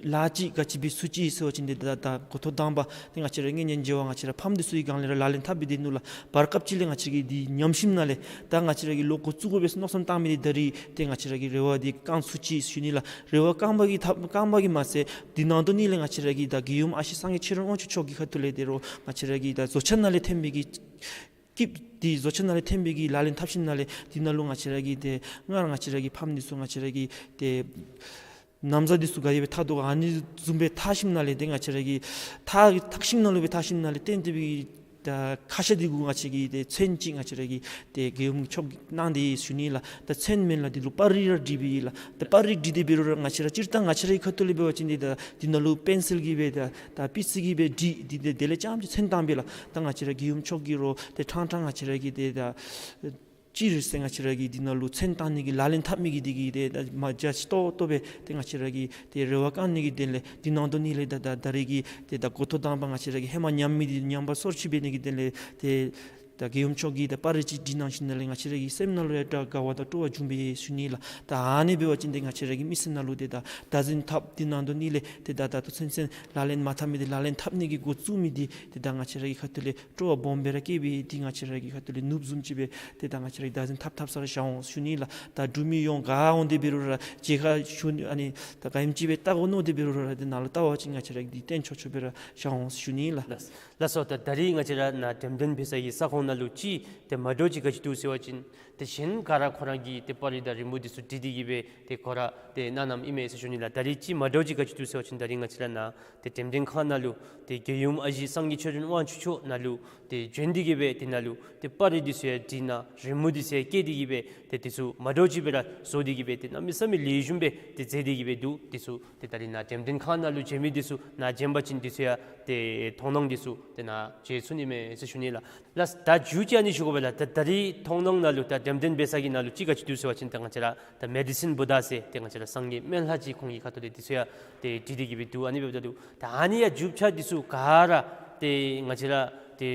ལཱ་ཅིག་ག་ཅི་འབད་ཚུགས་ཅི་ཟེར་བ་ཅིན་འདི་ད་ད་འགོ་ཐོག་དང་པ་ཏེ་ང་བཅས་ར་ངེ་གཉིས་མཇལ་བ་ང་བཅས་ར་ཕམ་འདི་ཚུ་གི་སྒང་ལས་ར་ལག་ལེན་འཐབ་སྦེ་སྡོད་ནུག་ལགས། བར་སྐབས་ཅིག་ལས་ང་བཅས་ར་གིས་འདི་ཉམས་ཞིནམ་ལས་ད་ང་བཅས་ར་གིས་ལོག་འགོ་བཙུགས་དགོ་པས་ཟེར་མནོ་བསམ་བཏང་མི་འདི་ད་རིས་ཏེ་ང་བཅས་ར་གིས་རེ་བ་འདི་བསྐང་ཚུགས་ཅི་ཞུ་ནི་ལགས། རེ་བ་བསྐང་པ་གིས་ཐབས་བསྐང་པ་གིས་མ་ཚད་འདི་ནང་དོན་ནི་ལས་ང་བཅས་ར་གིས་ད་རྒྱལ་ཡུམ་ཨ་ཞེ་སངས་རྒྱས་ཆོས་སྒྲོན་དབང་ཕྱུག་མཆོག་གི་ཁ་ཐུག་ལས་ཏེ་རོགས་ང་བཅས་ར་གིས་ད་བཟོ་གྲྭ་ནང་ལས་ཐོན་པའི་གི་སྐྱིད་འདི་བཟོ་གྲྭ་ནང་ལས་ཐོན་པའི་གི་ལག་ལེན་འཐབ་ཞིནམ་ལས་འདི་ནང་ལུ་ང་བཅས་ར་གིས་ཏེ་སྔར་ང་བཅས་ར་གི་ཕམ་འདི་ཚུ་ང་བཅས་ར་གིས་ཏེ་ན་བཟའ་འདི་ཚུ་ག་དེ་སྦེ་འཐག་དོ་ག་ཨ་ནི་བཟུམ་སྦེ་འཐག་ཞིནམ་ལས་ཏེ་ང་བཅས་ར་གིས་འཐག་འཐག་ཞིནམ་ལུ་སྦེ་འཐག་ཞིནམ་ལས་ཏན་ཏན་སྦེ་ད་ཁ་ཤ་འདི་གུ་ང་བཅས་ཀྱིས་ཏེ་ཚོན་ཅིག་ང་བཅས་ར་གིས་ཏེ་རྒྱལ་ཡུམ་མཆོག་གིས་གནང་སྟེ་ཡོད་ཞུ་ནི་ལགས། ད་ཚོན་མེན་ལགས། འདི་ལུ་པར་རིས་ར་བྲིས་པའི་ལགས། ད་པར་རིས་བྲིས་ཏེ་འབད་རུང་ར་ང་བཅས་ར་སྤྱིར་བཏང་ང་བཅས་རའི་ཁ་ཐུག་ལས་འབད་བ་ཅིན་འདི་ད་འདི་ནང་ལུ་པེན་སིལ་གྱིས་སྦེ་ད་ད་པི་སི་གིས་སྦེ་བྲིས་ཏེ་ཏེ་དེ་ལས་རྐྱངམ་ཅིག་ཚོན་བཏང་པས་ལགས། ད་ང་བཅས་ར་རྒྱལ་ཡུམ་མཆོག་གིས་རོགས་ཏེ་ཕྲང་ཕྲང་ང་བཅས་ར་གིས་ཏེ་ད་སྤྱིར་ཟེར་ང་བཅས་ར་གིས་འདི་ནང་ལུ་ཚོན་བཏང་ནི་གི་ལག་ལེན་འཐབ་མི་གི་འདི་གིས་ཏེ་ད་མ་རྒྱ་ཆེ་ཏོག་ཏོ་སྦེ་ཏེ་ང་བཅས་ར་གིས་ཏེ་རེ་བ་བསྐང་ནི་གི་དོན་ལས་འདི་ནང་དོན་ནི་ལས་ད་ད་ད་རིས་ཀྱི་ཏེ་ད་འགོ་ཐོག་དང་པ་ང་བཅས་ར་གིས་ཧེ་མ་ཉམས་མི་འདི་ཉམས་པ་སོར་ཆུད་འབད་ནི་གི་དོན་ལས་ཏེ་ད་རྒྱལ་ཡུམ་མཆོག་གིས་ད་པར་རིས་ཅིག་བྲིས་གནང་ཞིནམ་ལས་ང་བཅས་ར་གི་སེམས་ནང་ལུ་ཡང་ད་དགའ་བ་དང་སྤྲོ་བ་བྱུང་པས་ཞུ་ནི་ལགས། ད་ཨ་ནི་འབད་བ་ཅིན་ཏེ་ང་བཅས་ར་གི་མི་སེར་ནང་ལུ་ཏེ་ད་བདག་འཛིན་འཐབ་འདི་ནང་དོན་ནི་ལས་ཏེ་ད་ད་ལྟོ་ཚུན་ཚོད་ལག་ལེན་མ་འཐབ་མི་འདི་ལག་ལེན་འཐབ་ནི་གི་འགོ་བཙུགས་མི་འདི་ཏེ་ད་ང་བཅས་ར་གི་ཁ་ཐུག་ལས་སྤྲོ་བ་སྦོམ་སྦེ་ར་སྐྱེས་པས། འདི་ང་བཅས་ར་གི་ཁ་ཐུག་ལས་ནོར་བུ་བཟུམ་ཅིག་སྦེ་ཏེ་ད་ང་བཅས་ར་གིས་བདག་འཛིན་འཐབ་འཐབ་ས་ར་བཞག་འོང་ཞུ་ནི་ལགས། ད་འབྲུག་མི་ཡོངས་ག་འོང་སྟེ་འབད་རུང་ར་མཇལ་ཁ་ཞུ་ནི་ཨ་ནི་ད་ག་ཨིནམ་ཅིག་སྦེ་བལྟ་དགོ་མནོ་སྟེ་འབད་རུང་ར་འདི་ནང་ལུ་བལྟ་བ་ཅིན་ང་བཅས་ར་གིས་འདི་སྟོན་ཆོག་ཆོག་སྦེ་ར་བཞག་འོང་ཞུ་ནི་ལགས། ལགས་སོ། ད་ད་རིས་ང་བཅས་ར་ནཱ་འགྲེམས་སྟོན་འབད་ས་གི་ས་ཁོངས་ནང་ལུ་ཅིག་ཏེ་མ་འདྲཝ་ཅིག་ག་ཅི་འདུག་ཟེར་བ་ཅིན་ཏེ་གཞན་ག་ར་ཁོ་ར་གིས་ཏེ་པར་རིས་དང་རི་མོ་འདི་ཚུ་བྲིས་ཏེ་གིས་སྦེ་ཏེ་ཁོ་ར་ཏེ་གནང་གནངམ་ཨིན་མས་ཟེར་ཞུ་ནི་ལགས། ད་རིས་ཅིག་མ་འདྲཝ་ཅིག་ག་ཅི་འདུག་ཟེར་བ་ཅིན་ད་རིས་ང་བཅས་ར་ནཱ་ཏེ་འགྲེམས་སྟོན་ཁང་ནང་ལུ་ཏེ་རྒྱལ་ཡུམ་ཨ་ཞེ་སངས་རྒྱས་ཆོས་སྒྲོན་དབང་ཕྱུག་མཆོག་ནཱ་ལུ་ཏེ་བྱོན་ཏེ་གིས་སྦེ་ཏེ་ནཱ་ལུ་ཏེ་པར་རིས་འདི་ཚུ་ཡང་བྲིས་གནང་རི་མོ་འདི་ཚུ་ཡང་བཀལ་ཏེ་གིས་སྦེ་ཏེ་འདི་ཚུ་མ་འདྲཝ་ཅིག་སྦེ་ར་བཟོ་སྟེ་གིས་སྦེ་ཏེ་གནམ་མེད་ས་མེད་ལེགས་ཤོམ་སྦེ་ཏེ་མཛད་དེ་གིས་སྦེ་འདུག། འདི་ཚུ་ཏེ་ད་རིས་ནཱ་འགྲེམས་སྟོན་ཁང་ནང་ལུ་མཇལ་མི་འདི་ཚུ་ནཱ་མཇལ་བ་ཅིན་འདི་ཚུ་ཡང་ཏེ་མཐོང་སྣང་འདི་ཚུ་ཏེ་ནཱ་མཇལ་ཚུགས་ནི་མས་ཟེར་ཞུ་ནི་ལགས། ལགས། ད་མཇུག་ཅིག་ཨ་ནི་ཞུ་དགོ་པས་ལགས། ད་ད་རིས་མཐོང་སྣང་ནང་ལུ་ད་འགྲེམས་སྟོན་འབད་ས་གི་ནང་ལུ་ཅིག་ག་ཅི་འདུག་ཟེར་བ་ཅིན་ད་ང་བཅས་ར་ད་མེ་ཌི་སིན་བུ་དྷ་ཟེར་ཏེ་ང་བཅས་ར་སངས་རྒྱས་སྨན་བླ་ཅིག་ཁོང་གི་ཁ་ཐུག་ལས་འདི་ཚུ་ཡང་ཏེ་བྲིས་ཏེ་གིས་སྦེ་འདུག། ཨ་ནི་འབདཝ་ད་ལུ་ད་ཨ་ནི་ཡང་རྒྱུ་ཆ་འདི་ཚུ་ག་ར་ཏེ་ང་བཅས་ར་ཏེ་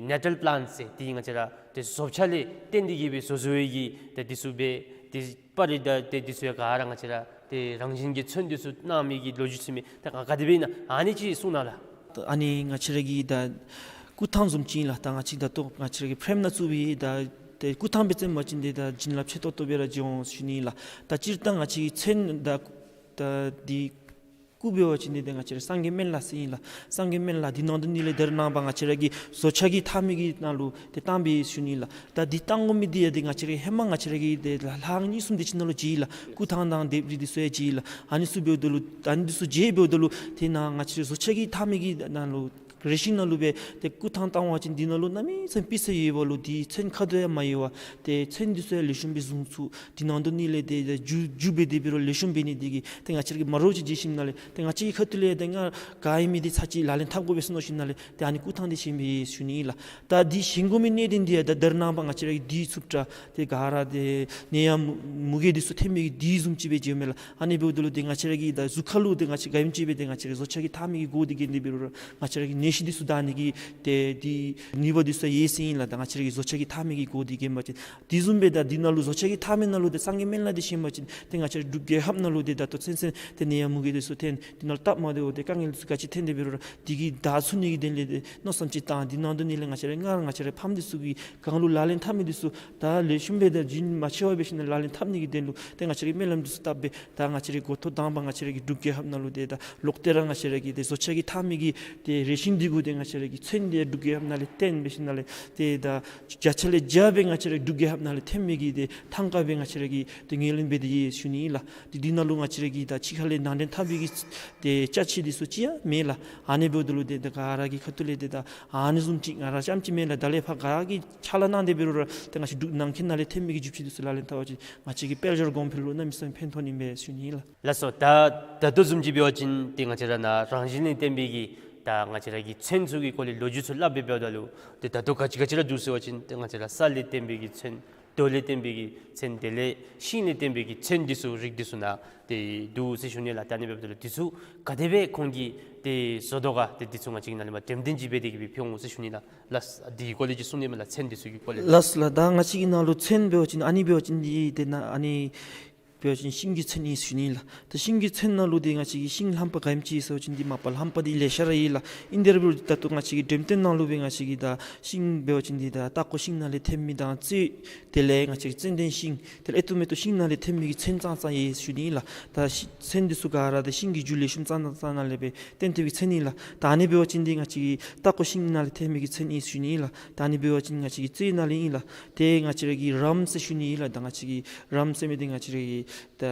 ནེ་ཊཱལ་པི་ལཱནཊ་ཟེར་ཏེ་ང་བཅས་ར་ཏེ་བཟོ་བྱ་ལས་བརྟེན་ཏེ་གིས་སྦེ་བཟོ་བཟོ་བའི་གི་ཏེ་འདི་ཚུ་སྦེ་ཏེ་པར་རིས་དང་ཏེ་འདི་ཚུ་ཡང་ག་ར་ང་བཅས་ར་ཏེ་རང་བཞིན་གྱི་ཚོན་འདི་ཚུ་གནང་མི་གི་ལོ་རྒྱུས་ཚུ་མས། ད་ག་ག་དེ་སྦེ་ཨིན་ན་ཨ་ནི་ཅིག་གསུང་གནང་ལགས། ཨ་ནི་ང་བཅས་ར་གི་ད་སྐུ་ཐང་བཟུམ་ཅིག་ཨིན་ལགས། ད་ང་བཅས་ད་ལྟོ་ང་བཅས་ར་གི་ཕྲེམ་ནང་བཙུགས་པའི་ད་ཏེ་སྐུ་ཐང་སྦེ་བརྩམ་པ་ཅིན་འདི་ད་བྱིན་རླབས་ཆེ་ཏོག་ཏོ་སྦེ་ར་འབྱུང་འོང་ཞུ་ནི་ལགས། ད་སྤྱིར་བཏང་ང་བཅས་ཀྱི་ཚོན་ད་ད་འདི་སྐུ་འབད་བ་ཅིན་འདི་ད་ང་བཅས་ར་སངས་རྒྱས་སྨན་བླ་ཟེར་ཨིན་ལགས། སངས་རྒྱས་སྨན་བླ་འདི་ནང་དོན་ནི་ལས་ད་རེས་ནངས་པ་ང་བཅས་ར་གི་བཟོ་བྱ་གི་འཐག་མི་གི་ནང་ལུ་ཏེ་བཏང་པས་ཞུ་ནི་ལགས། ད་འདི་བཏང་དགོ་མི་འདི་ཡང་ཏེ་ང་བཅས་ར་ཧེ་མ་ང་བཅས་ར་གི་ཏེ་ལྷ་ལྷ་ཁང་གཉིས་གསུམ་དེ་ཅིག་ནང་ལུ་མཇལ་ཡི་ལགས། སྐུ་ཐང་དང་ལྡེབས་རིས་འདི་ཚུ་ཡང་མཇལ་ཡི་ལགས། ཨ་ནི་ཚུ་འབདཝ་ད་ལུ་ཨ་ནི་འདི་ཚུ་མཇལ་འབདཝ་ད་ལུ་ཏེ་ནཱ་ང་བཅས་ར་བཟོ་བྱ་གི་འཐག་མི་གི་ནང་ལུ་རས་ཤིང་ནང་ལུ་སྦེ་ཏེ་སྐུ་ཐང་བཏང་བ་ཅིན་འདི་ནང་ལུ་གནམ་མེད་ས་མེད་པི་སི་ཡོད་པ་ལུ་འདི་ཚོན་ཁ་དོག་ཡང་མ་ཡལ་བར་ཏེ་ཚོན་འདི་ཚུ་ཡང་ལེགས་ཤོམ་སྦེ་བཟུང་ཚུགས། འདི་ནང་དོན་ནི་ལས་ཏེ་ཏེ་རྒྱུ་རྒྱུ་སྦེ་དེ་འབད་རུང་ལེགས་ཤོམ་འབད་ནི་འདི་གིས་ཏེ་ང་བཅས་ར་གིས་མ་འདྲཝ་ཅིག་མཇལ་ཞིནམ་ལས་ཏེ་ང་བཅས་ཀྱི་ཁ་ཐུག་ལས་ཏེ་ང་ག་ཨིན་མི་འདི་ཚར་གཅིག་ལག་ལེན་འཐབ་དགོ་པས་ཟེར་མནོ་ཞིནམ་ལས་ཏེ་ཨ་ནི་སྐུ་ཐང་འདི་བཞེངས་པས་ཞུ་ནི་ཨིན་ལགས། ད་འདི་བཞེངས་དགོ་མི་གནད་དོན་འདི་ཡང་ད་ད་རེས་ནངས་པ་ང་བཅས་ར་གི་འདི་ཚུ་ད་ཏེ་ག་ར་ཏེ་ནད་ཡམས་མུ་གེ་འདི་ཚུ་ཐོན་མི་གི་དུས་བཟུམ་ཅིག་སྦེ་མཇལཝ་མས་ལགས། ཨ་ནི་འབདཝ་ད་ལུ་ཏེ་ང་བཅས་ར་གི་ད་གཟུགས་ཁར་ལུ་ཏེ་ང་བཅས་ག་ཨིནམ་ཅིག་སྦེ་ཏེ་ང་བཅས་ར་བཟོ་བྱ་གི་འཐག་མི་གི་སྒོ་འདི་གིས་འདི་འབད་རུང་ར་ང་བཅས་ར་གི་ནད་གཞི་འདི་ཚུ་དྲག་ནི་གི་ཏེ་འདི་ནུས་པ་འདི་ཚུ་ཡོད་ཟེར་ཨིན་ལགས། ད་ང་བཅས་ར་གི་བཟོ་བྱ་གི་འཐག་མི་གི་སྒོ་འདི་གིས་འབད་བ་ཅིན། དེ་བཟུམ་སྦེ་ད་འདི་ནང་ལུ་བཟོ་བྱ་གི་འཐག་མི་ནང་ལུ་ཏེ་སངས་རྒྱས་སྨན་བླ་འདི་བཞེངས་པ་ཅིན་ཏེ་ང་བཅས་ར་འབྲུག་རྒྱལ་ཁབ་ནང་ལུ་ཏེ་ད་ལྟོ་ཚུན་ཚོད་ཏེ་ནད་ཡམས་མུ་གེ་འདི་ཚུ་ཐོན་འདི་ནང་ལུ་སྟབས་མ་བདེཝ་ཏེ་དཀའ་ངལ་འདི་ཚུ་ག་ཅི་ཐོན་འདི་འབད་རུང་ར་འདི་གིས་བདའ་ཚུགས་ནི་གི་དོན་ལས་ཏེ་མནོ་བསམ་ཅིག་བཏང་འདི་ནང་དོན་ནི་ལས་ང་བཅས་ར་སྔར་ང་བཅས་ར་ཕམ་འདི་ཚུ་གི་སྒང་ལུ་ལག་ལེན་འཐབ་མི་འདི་ཚུ་ད་ལེགས་ཤོམ་སྦེ་ད་རྒྱུན་མ་ཆད་པར་འབད་ཞིནམ་ལས་ལག་ལེན་འཐབ་ནི་གི་དོན་ལུ་ཏེ་ང་བཅས་ར་གིས་སྨོན་ལམ་འདི་ཚུ་བཏབ་སྦེ་ད་ང་བཅས་ར་གི་འགོ་ཐོག་དང་པ་ང་བཅས་ར་གི་འབྲུག་རྒྱལ་ཁབ་ནང་ལུ་ཏེ་ད་ལོག་སྟེ་ར་ང་བཅས་ར་གི་ཏེ་བཟོ་བྱ་གི་འཐག་མི་གི་ཏེ་རས་ཤིང་འདི་གུ་ཏེ་ང་བཅས་ར་གི་ཚོན་འདི་འབྲུག་རྒྱལ་ཁབ་ནང་ལས་བཏོན་འབད་ཞིནམ་ལས་ཏེ་ད་བརྒྱ་ཆ་ལས་བརྒྱ་སྦེ་ང་བཅས་ར་འབྲུག་རྒྱལ་ཁབ་ནང་ལས་ཐོན་མི་གི་ཏེ་ཐང་ཀ་སྦེ་ང་བཅས་ར་གིས་ཏེ་ངོས་ལེན་འབད་དེ་ཡོད་ཞུ་ནི་ཨིན་ལགས། ཏེ་འདི་ནང་ལུ་ང་བཅས་ར་གིས་ད་ཕྱི་ཁ་ལས་ནང་འདྲེན་འཐབ་པའི་གི་ཏེ་ཅ་ཆས་འདི་ཚུ་ཅིག་ཡང་མེད་ལགས། ཨ་ནི་འབདཝ་ད་ལུ་ཏེ་ད་ག་ར་གི་ཁ་ཐུག་ལས་ཏེ་ད་ཨ་ནི་བཟུམ་ཅིག་ང་ར་རྐྱངམ་ཅིག་མེན་ལགས། ད་ལས་ཕར་ག་གིས་ཕྱག་ལཱ་གནང་སྟེ་འབད་རུང་ར་ཏེ་ང་བཅས་འབྲུག་ནང་འཁོད་ནང་ལས་ཐོན་མི་གི་རྒྱུ་ཆ་འདི་ཚུ་ལག་ལེན་འཐབ་པ་ཅིན་ང་བཅས་ཀྱི་དཔལ་འབྱོར་གོང་འཕེལ་ལུ་གནམ་མེད་ས་མེད་ཕན་ཐོགས་ནི་མས་ཞུ་ནི་ཨིན་ལགས། ལགས་སོ། ད་ད་ལྟོ་བཟུམ་ཅིག་འབད་བ་ཅིན་ཏེ་ང་བཅས་ར་ནཱ་རང་བཞིན་ལས་བརྟེན་པའི་གི་ད་ང་བཅས་ར་གི་ཚོན་ཚུ་གི་སྐོར་ལས་ལོ་རྒྱུས་ཚུ་སླབ་སྦེ་འབདཝ་ད་ལུ་ཏེ་ད་ལྟོ་ག་ཅི་ག་ཅི་ར་འདུག་ཟེར་བ་ཅིན་ཏེ་ང་བཅས་ར་ས་ལས་བརྟེན་པའི་གི་ཚོན་ རྡོ་ལས་བརྟེན་པའི་གི་ཚན་དེ་ལས་ཤིང་ལས་བརྟེན་པའི་གི་ཚན་འདི་ཚུ་རིགས་འདི་ཚུ་ནང་ཏེ་འདུག་ཟེར་ཞུ་ནི་ལགས། ད་ཨ་ནི་འབདཝ་ད་ལུ་འདི་ཚུ་ག་དེ་སྦེ་ཁོང་གིས་ཏེ་བཟོ་དོ་ག་ཏེ་འདི་ཚུ་ང་བཅས་ཀྱི་ནཱ་ལས་མར་འགྲེམས་སྟོན་ཅིག་འབད་དེ་གི་སྦེ་ཕུལ་འོང་ཟེར་ཞུ་ནི་ལགས། ལགས་སོ། འདི་གི་སྐོར་ལས་ཅིག་གསུང་ནི་མས་ལགས། ཚན་འདི་ཚུ་གི་སྐོར་ལས། ལགས་སོ་ལགས། ད་ང་བཅས་ཀྱི་ནཱ་ལུ་ཚན་འབད་བ་ཅིན་ཨ་ནི་འབད་བ་ཅིན་འདི་ཏེ་ནཱ་ཨ་ནི་འབད་བ་ཅིན་ཤིང་གི་ཚན་ཨིན་ཞུ་ནི་ལགས། ད་ཤིང་གི་ཚན་ནང་ལུ་འདི་ང་བཅས་ཀྱི་ཤིང་རྣམ་པ་ག་ཨིནམ་ཅིག་ཟེར་བ་ཅིན་འདི་མ་པ་རྣམ་པ་འདི་ལེ་ཤ་ར་ཡོད་ལགས། ཨིན་དེ་ར་འབདཝ་ད་ད་ལྟོ་ང་བཅས་ཀྱི་འགྲེམས་སྟོན་ནང་ལུ་སྦེ་ང་བཅས་ཀྱིས་ད་ཤིང་འབད་བ་ཅིན་འདི་ད་སྟག་ཀོ་ཤིང་ནང་ལས་ཐོན་མི་དང་ཙོད་དེ་ལས་ང་བཅས་ཀྱི་ཙན་དན་ཤིང་དེ་ལས་ཨེ་ཏོག་མེ་ཏོག་ཤིང་ནང་ལས་ཐོན་མི་གི་ཚན་ཙང་ཙང་ཡོད་ཞུ་ནི་ལགས། ད་ཤི་ཚན་འདི་ཚུ་ག་ར་ད་ཤིང་གི་རྒྱུ་ལེགས་ཤོམ་ཙང་ཙང་ཙང་ནང་ལས་སྦེ་བཏོན་ཏེ་གི་ཚན་ཨིན་ལགས། ད་ཨ་ནི་འབད་བ་ཅིན་འདི་ང་བཅས་ཀྱི་སྟག་ཀོ་ཤིང་ནང་ལས་ཐོན་མི་གི་ཚན་ཨིན་ཞུ་ནི་ལགས། ད་ཨ་ནི་འབད་བ་ཅིན་ང་བཅས་ཀྱི་ཙོད་ནང་ལས་ཨིན་ལགས། ཏེ་ང་བཅས་ར་གི་རམ་ཟེར་ཞུ་ནི་ལགས། ད་ང་བཅས་ཀྱི་རམ་ཟེར་མི་འདི་ང་བཅས་ར་གི་ད་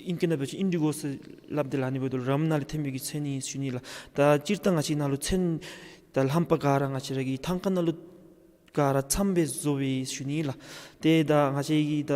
ཨིང་སྐད་ནང་འབད་བ་ཅིན་ཨིན་ཌི་གོ་ཟེར་སླབ་དེས་ལགས། ཨ་ནི་འབདཝ་ད་རམ་ནང་ལས་ཐོན་མི་གི་ཚན་ཨིན་ཞུ་ནི་ལགས། ད་སྤྱིར་བཏང་ང་བཅས་ནཱ་ལུ་ཚན་ད་རྣམ་པ་ག་ར་ང་བཅས་ར་གི་ཐང་ཀ་ནང་ལུ་ག་ར་ཚངམ་སྦེ་བཟོ་བས་ཞུ་ནི་ལགས། ཏེ་ད་ང་བཅས་ཀྱི་ད་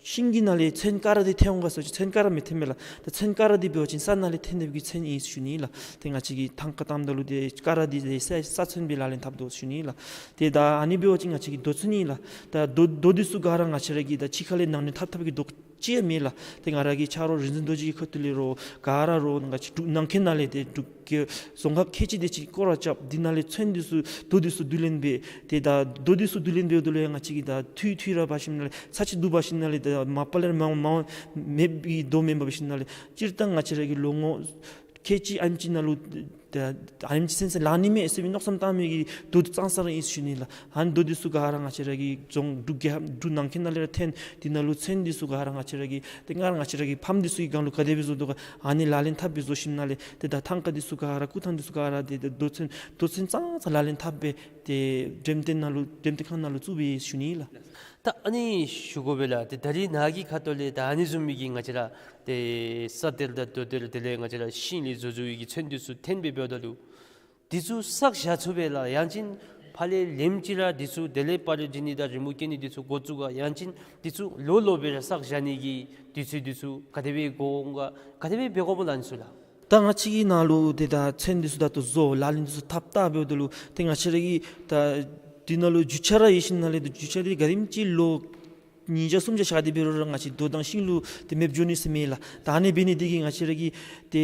ཤིང་གི་ནང་ལས་ཚན་ཀ་ར་འདི་ཐོན་འོང་ག་ཟེར་བ་ཅིན་ཚན་ཀ་ར་མི་ཐོན་མས་ལགས། ད་ཚན་ཀ་ར་འདི་འབད་བ་ཅིན་ས་ནང་ལས་ཐོན་ནི་གི་ཚན་ཨིན་ཞུ་ནི་ལགས། ཏེ་ང་བཅས་ཀྱི་ཐང་ཀ་བཏངམ་ད་ལུ་ཏེ་ཀ་ར་འདི་ཏེ་ས་ས་ཚན་སྦེ་ལག་ལེན་འཐབ་དོ་ཞུ་ནི་ལགས། ཏེ་ད་ཨ་ནི་འབད་བ་ཅིན་ང་བཅས་ཀྱི་རྡོ་ཚན་ཨིན་ལགས། ད་རྡོ་རྡོ་འདི་ཚུ་ག་ར་ང་བཅས་ར་གི་ད་ཕྱི་ཁ་ལས་ནང་འདྲེན་འཐབ་འཐབ་ཀྱི་རྡོ་ཅིག་ཡང་མེད་ལགས། ཏེ་ང་ར་གི་ཆ་རོགས་རིག་འཛིན་རྡོ་རྗེ་གི་ཁ་ཐུག་ལས་རོགས་ག་ར་རོགས་ང་བཅས་འབྲུག་ནང་འཁོད་ནང་ལས་ཏེ་འབྲུག་གི་རྫོང་ཁག་ཁལ་གཅིག་དེ་ཅིག་སྐོར་ར་རྐྱབ། འདི་ནང་ལས་ཚན་འདི་ཚུ་རྡོ་འདི་ཚུ་བསྡུ་ལེན་འབད། ཏེ་ད་རྡོ་འདི་ཚུ་བསྡུ་ལེན་འབདཝ་ད་ལུ་ཡང་ང་བཅས་ཀྱིས་ད་འཐུས་འཐུས་ར་འབད་ཞིནམ་ལས་ཚར་གཅིག་བསྡུ་འབད་ཞིནམ་ལས་ད་མ་པ་ལས་མ་མ་མེདཔ་གི་རྡོ་མེདཔ་འབད་ཞིནམ་ལས་སྤྱིར་བཏང་ང་བཅས་ར་གི་ལོ་ངོ་ཁལ་གཅིག་ཨ་ནེམ་ཅིག་ནང་ལུ་ད་ཨ་ནེམ་ཅིག་ཚུན་ཚོད་ལང་ནི་མས་ཟེར་བའི་མནོ་བསམ་བཏང་མི་གི་རྡོ་ཙང་ཙང་ར་ཨིན་ཞུ་ནི་ལགས། ཨ་ནི་རྡོ་འདི་ཚུ་ག་ར་ང་བཅས་ར་གི་རྫོང་འབྲུག་རྒྱལ་འབྲུག་ནང་འཁོད་ནང་ལས་ར་ཐོན། འདི་ནང་ལུ་ཚན་འདི་ཚུ་ག་ར་ང་བཅས་ར་གི་ཏེ་སྔར་ང་བཅས་ར་གི་ཕམ་འདི་ཚུ་གི་སྒང་ལུ་ག་དེ་སྦེ་བཟོ་དོ་ག་ཨ་ནི་ལག་ལེན་འཐབ་སྦེ་བཟོ་ཞིནམ་ལས་ཏེ་ད་ཐང་ཀ་འདི་ཚུ་ག་ར་སྐུ་ཐང་འདི་ཚུ་ག་ར་ཏེ་ད་རྡོ་ཚན་རྡོ་ཚན་ཙང་ཙང་ལག་ལེན་འཐབ་སྦེ་ཏེ་འགྲེམས་སྟོན་ནང་ལུ་འགྲེམས་སྟོན་ཁང་ནང་ལུ་བཙུགས་པས་ཞུ་ནི་ལགས། ད་ཨ་ནི་ཞུ་དགོ་པས་ལགས། ཏེ་ད་རིས་ནཱ་གི་ཁ་ཐུག་ལས་ད་ཨ་ནི་བཟུམ་མའི་གི་ང་བཅས་ར་ཏེ་ས་གཏེར་དང་རྡོ་གཏེར་དེ་ལས་ང་བཅས་ར་ཤིང་ལས་བཟོ་བཟོ་བའི་གི་ཚན་འདི་ཚུ་ཐོན་སྦེ་འབདཝ་ད་ལུ་འདི་ཚུ་བསགས་བཞག་ཚུགས་པས་ལགས། ཡང་ཅིན་ཕར་ལས་ལེནམ་ཅིག་ར་འདི་ཚུ་དེ་ལས་པར་འབྲི་ནི་དང་རི་མོ་བཀལ་ནི་འདི་ཚུ་འགོ་བཙུགས་ག། ཡང་ཅིན་འདི་ཚུ་ལོ་ལོ་སྦེ་ར་བསགས་བཞག་ནི་གི་དུས་ཚོད་འདི་ཚུ་ག་དེ་སྦེ་འགོར་འོང་ག་ག་དེ་སྦེ་འབད་དགོཔ་སྨོ་ལགས་ཨ་ནི་ཚུ་ལགས། ད་ང་བཅས་ཀྱི་ནཱ་ལུ་ཏེ་ད་ཚན་འདི་ཚུ་ད་ལྟོ་བཟོ་ལག་ལེན་འདི་ཚུ་འཐབ་འཐབ་འབདཝ་ད་ལུ་ཏེ་ང་བཅས་ར་གི་ད་འདི་ནང་ལུ་རྒྱུ་ཆ་ར་ཡོད་ཞིནམ་ལས་ཏེ་རྒྱུ་ཆ་འདི་ག་དེམ་ཅིག་ལོ་ཉིས་བརྒྱ་སུམ་བརྒྱ་བཞག་སྟེ་འབད་རུང་ར་ང་བཅས་རྡོ་དང་ཤིང་ལུ་ཏེ་མེདཔ་འགྱོ་ནི་ཟེར་མེད་ལགས། ད་ཨ་ནི་འབད་ནི་འདི་གིས་ང་བཅས་ར་གི་ཏེ་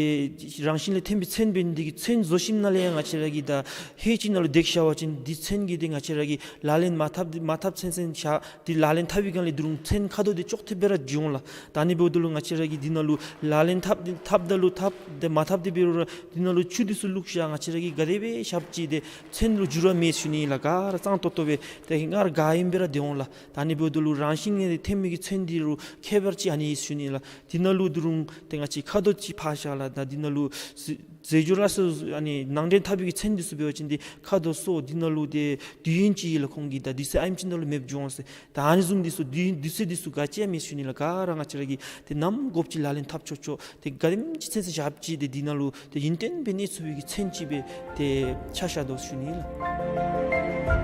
རང་བཞིན་ལས་ཐོན་པའི་ཚན་འབད་ནི་འདི་གིས་ཚན་བཟོ་ཞིནམ་ལས་ཡང་ང་བཅས་ར་གི་ད་ཧེ་ཅིག་ནང་ལུ་འདེགས་བཞག་པ་ཅིན་འདི་ཚན་གྱི་འདི་ང་བཅས་ར་གིས་ལག་ལེན་མ་འཐབ་མ་འཐབ་ཚུན་ཚོད་བཞག་འདི་ལག་ལེན་འཐབ་པའི་སྒང་ལས་ད་རུང་ཚན་ཁ་དོག་འདི་ཅོག་འཐདཔ་སྦེ་ར་འགྱོ་འོང་ལགས། ད་ཨ་ནི་འབདཝ་ད་ལུ་ང་བཅས་ར་གིས་འདི་ནང་ལུ་ལག་ལེན་འཐབ་འཐབ་ད་ལུ་འཐབ་ཏེ་མ་འཐབ་སྟེ་འབད་རུང་ར་འདི་ནང་ལུ་ཆུ་འདི་ཚུ་བླུགས་བཞག་ང་བཅས་ར་གིས་ག་དེ་སྦེ་བཞགཔ་ཅིག་ཏེ་ཚན་ལུ་འགྱུར་བ་མེད་ཞུ་ནི་ལགས། ག་ར་གཙང་ཏོག་ཏོ་སྦེ་ཏེ་སྔར་ག་ཨིནམ་སྦེ་ར་སྡོད་འོང་ལགས། ད་ཨ་ནི་འབདཝ་ད་ལུ་རང་བཞིན་གྱིས་ཐོན་མི་གི་ཚན་འདི་ལུ་ཁྱད་པར་ཅིག་ཨ་ནི་ཨིན་ཞུ་ནི་ལགས། འདི་ནང་ལུ་ད་རུང་ཏེ་ང་བཅས་ཁ་དོག་ཅིག་ཕར་བཞག་ལགས། ད་འདི་ནང་ལུ་ཟེ་ཟེ་འགྱོ་ར་སོ་ཨ་ནི་ནང་འདྲེན་འཐབ་པའི་གི་ཚན་འདི་ཚུ་འབད་བ་ཅིན་ཏེ་ཁ་དོག་སོ་འདི་ནང་ལུ་ཏེ་དུས་ཡུན་ཅིག་ལུ་ཁོང་གིས་ད་དུས་ཚོད་ཨ་ནེམ་ཅིག་ནང་ལུ་མེདཔ་འགྱོ་འོང་ཟེར། ད་ཨ་ནི་བཟུམ་འདི་ཚུ་དུས་དུས་ཚོད་འདི་ཚུ་ག་ཅི་ཡང་མེད་ཞུ་ནི་ལགས། ག་ར་ང་བཅས་ར་གིས་ཏེ་ནམ་དགོཔ་ཅིག་ལག་ལེན་འཐབ་ཆོག་ཆོག་ཏེ་ག་དེམ་ཅིག་ཚུན་ཚོད་བཞགཔ་ཅིག་ཏེ་འདི་ནང་ལུ་ཏེ་ཡུན་བརྟན་སྦེ་གནས་ཚུགས་པའི་གི་ཚན་ཅིག་སྦེ་ཏེ་ཆ་བཞག་དོ་ཞུ་ནི་ལགས།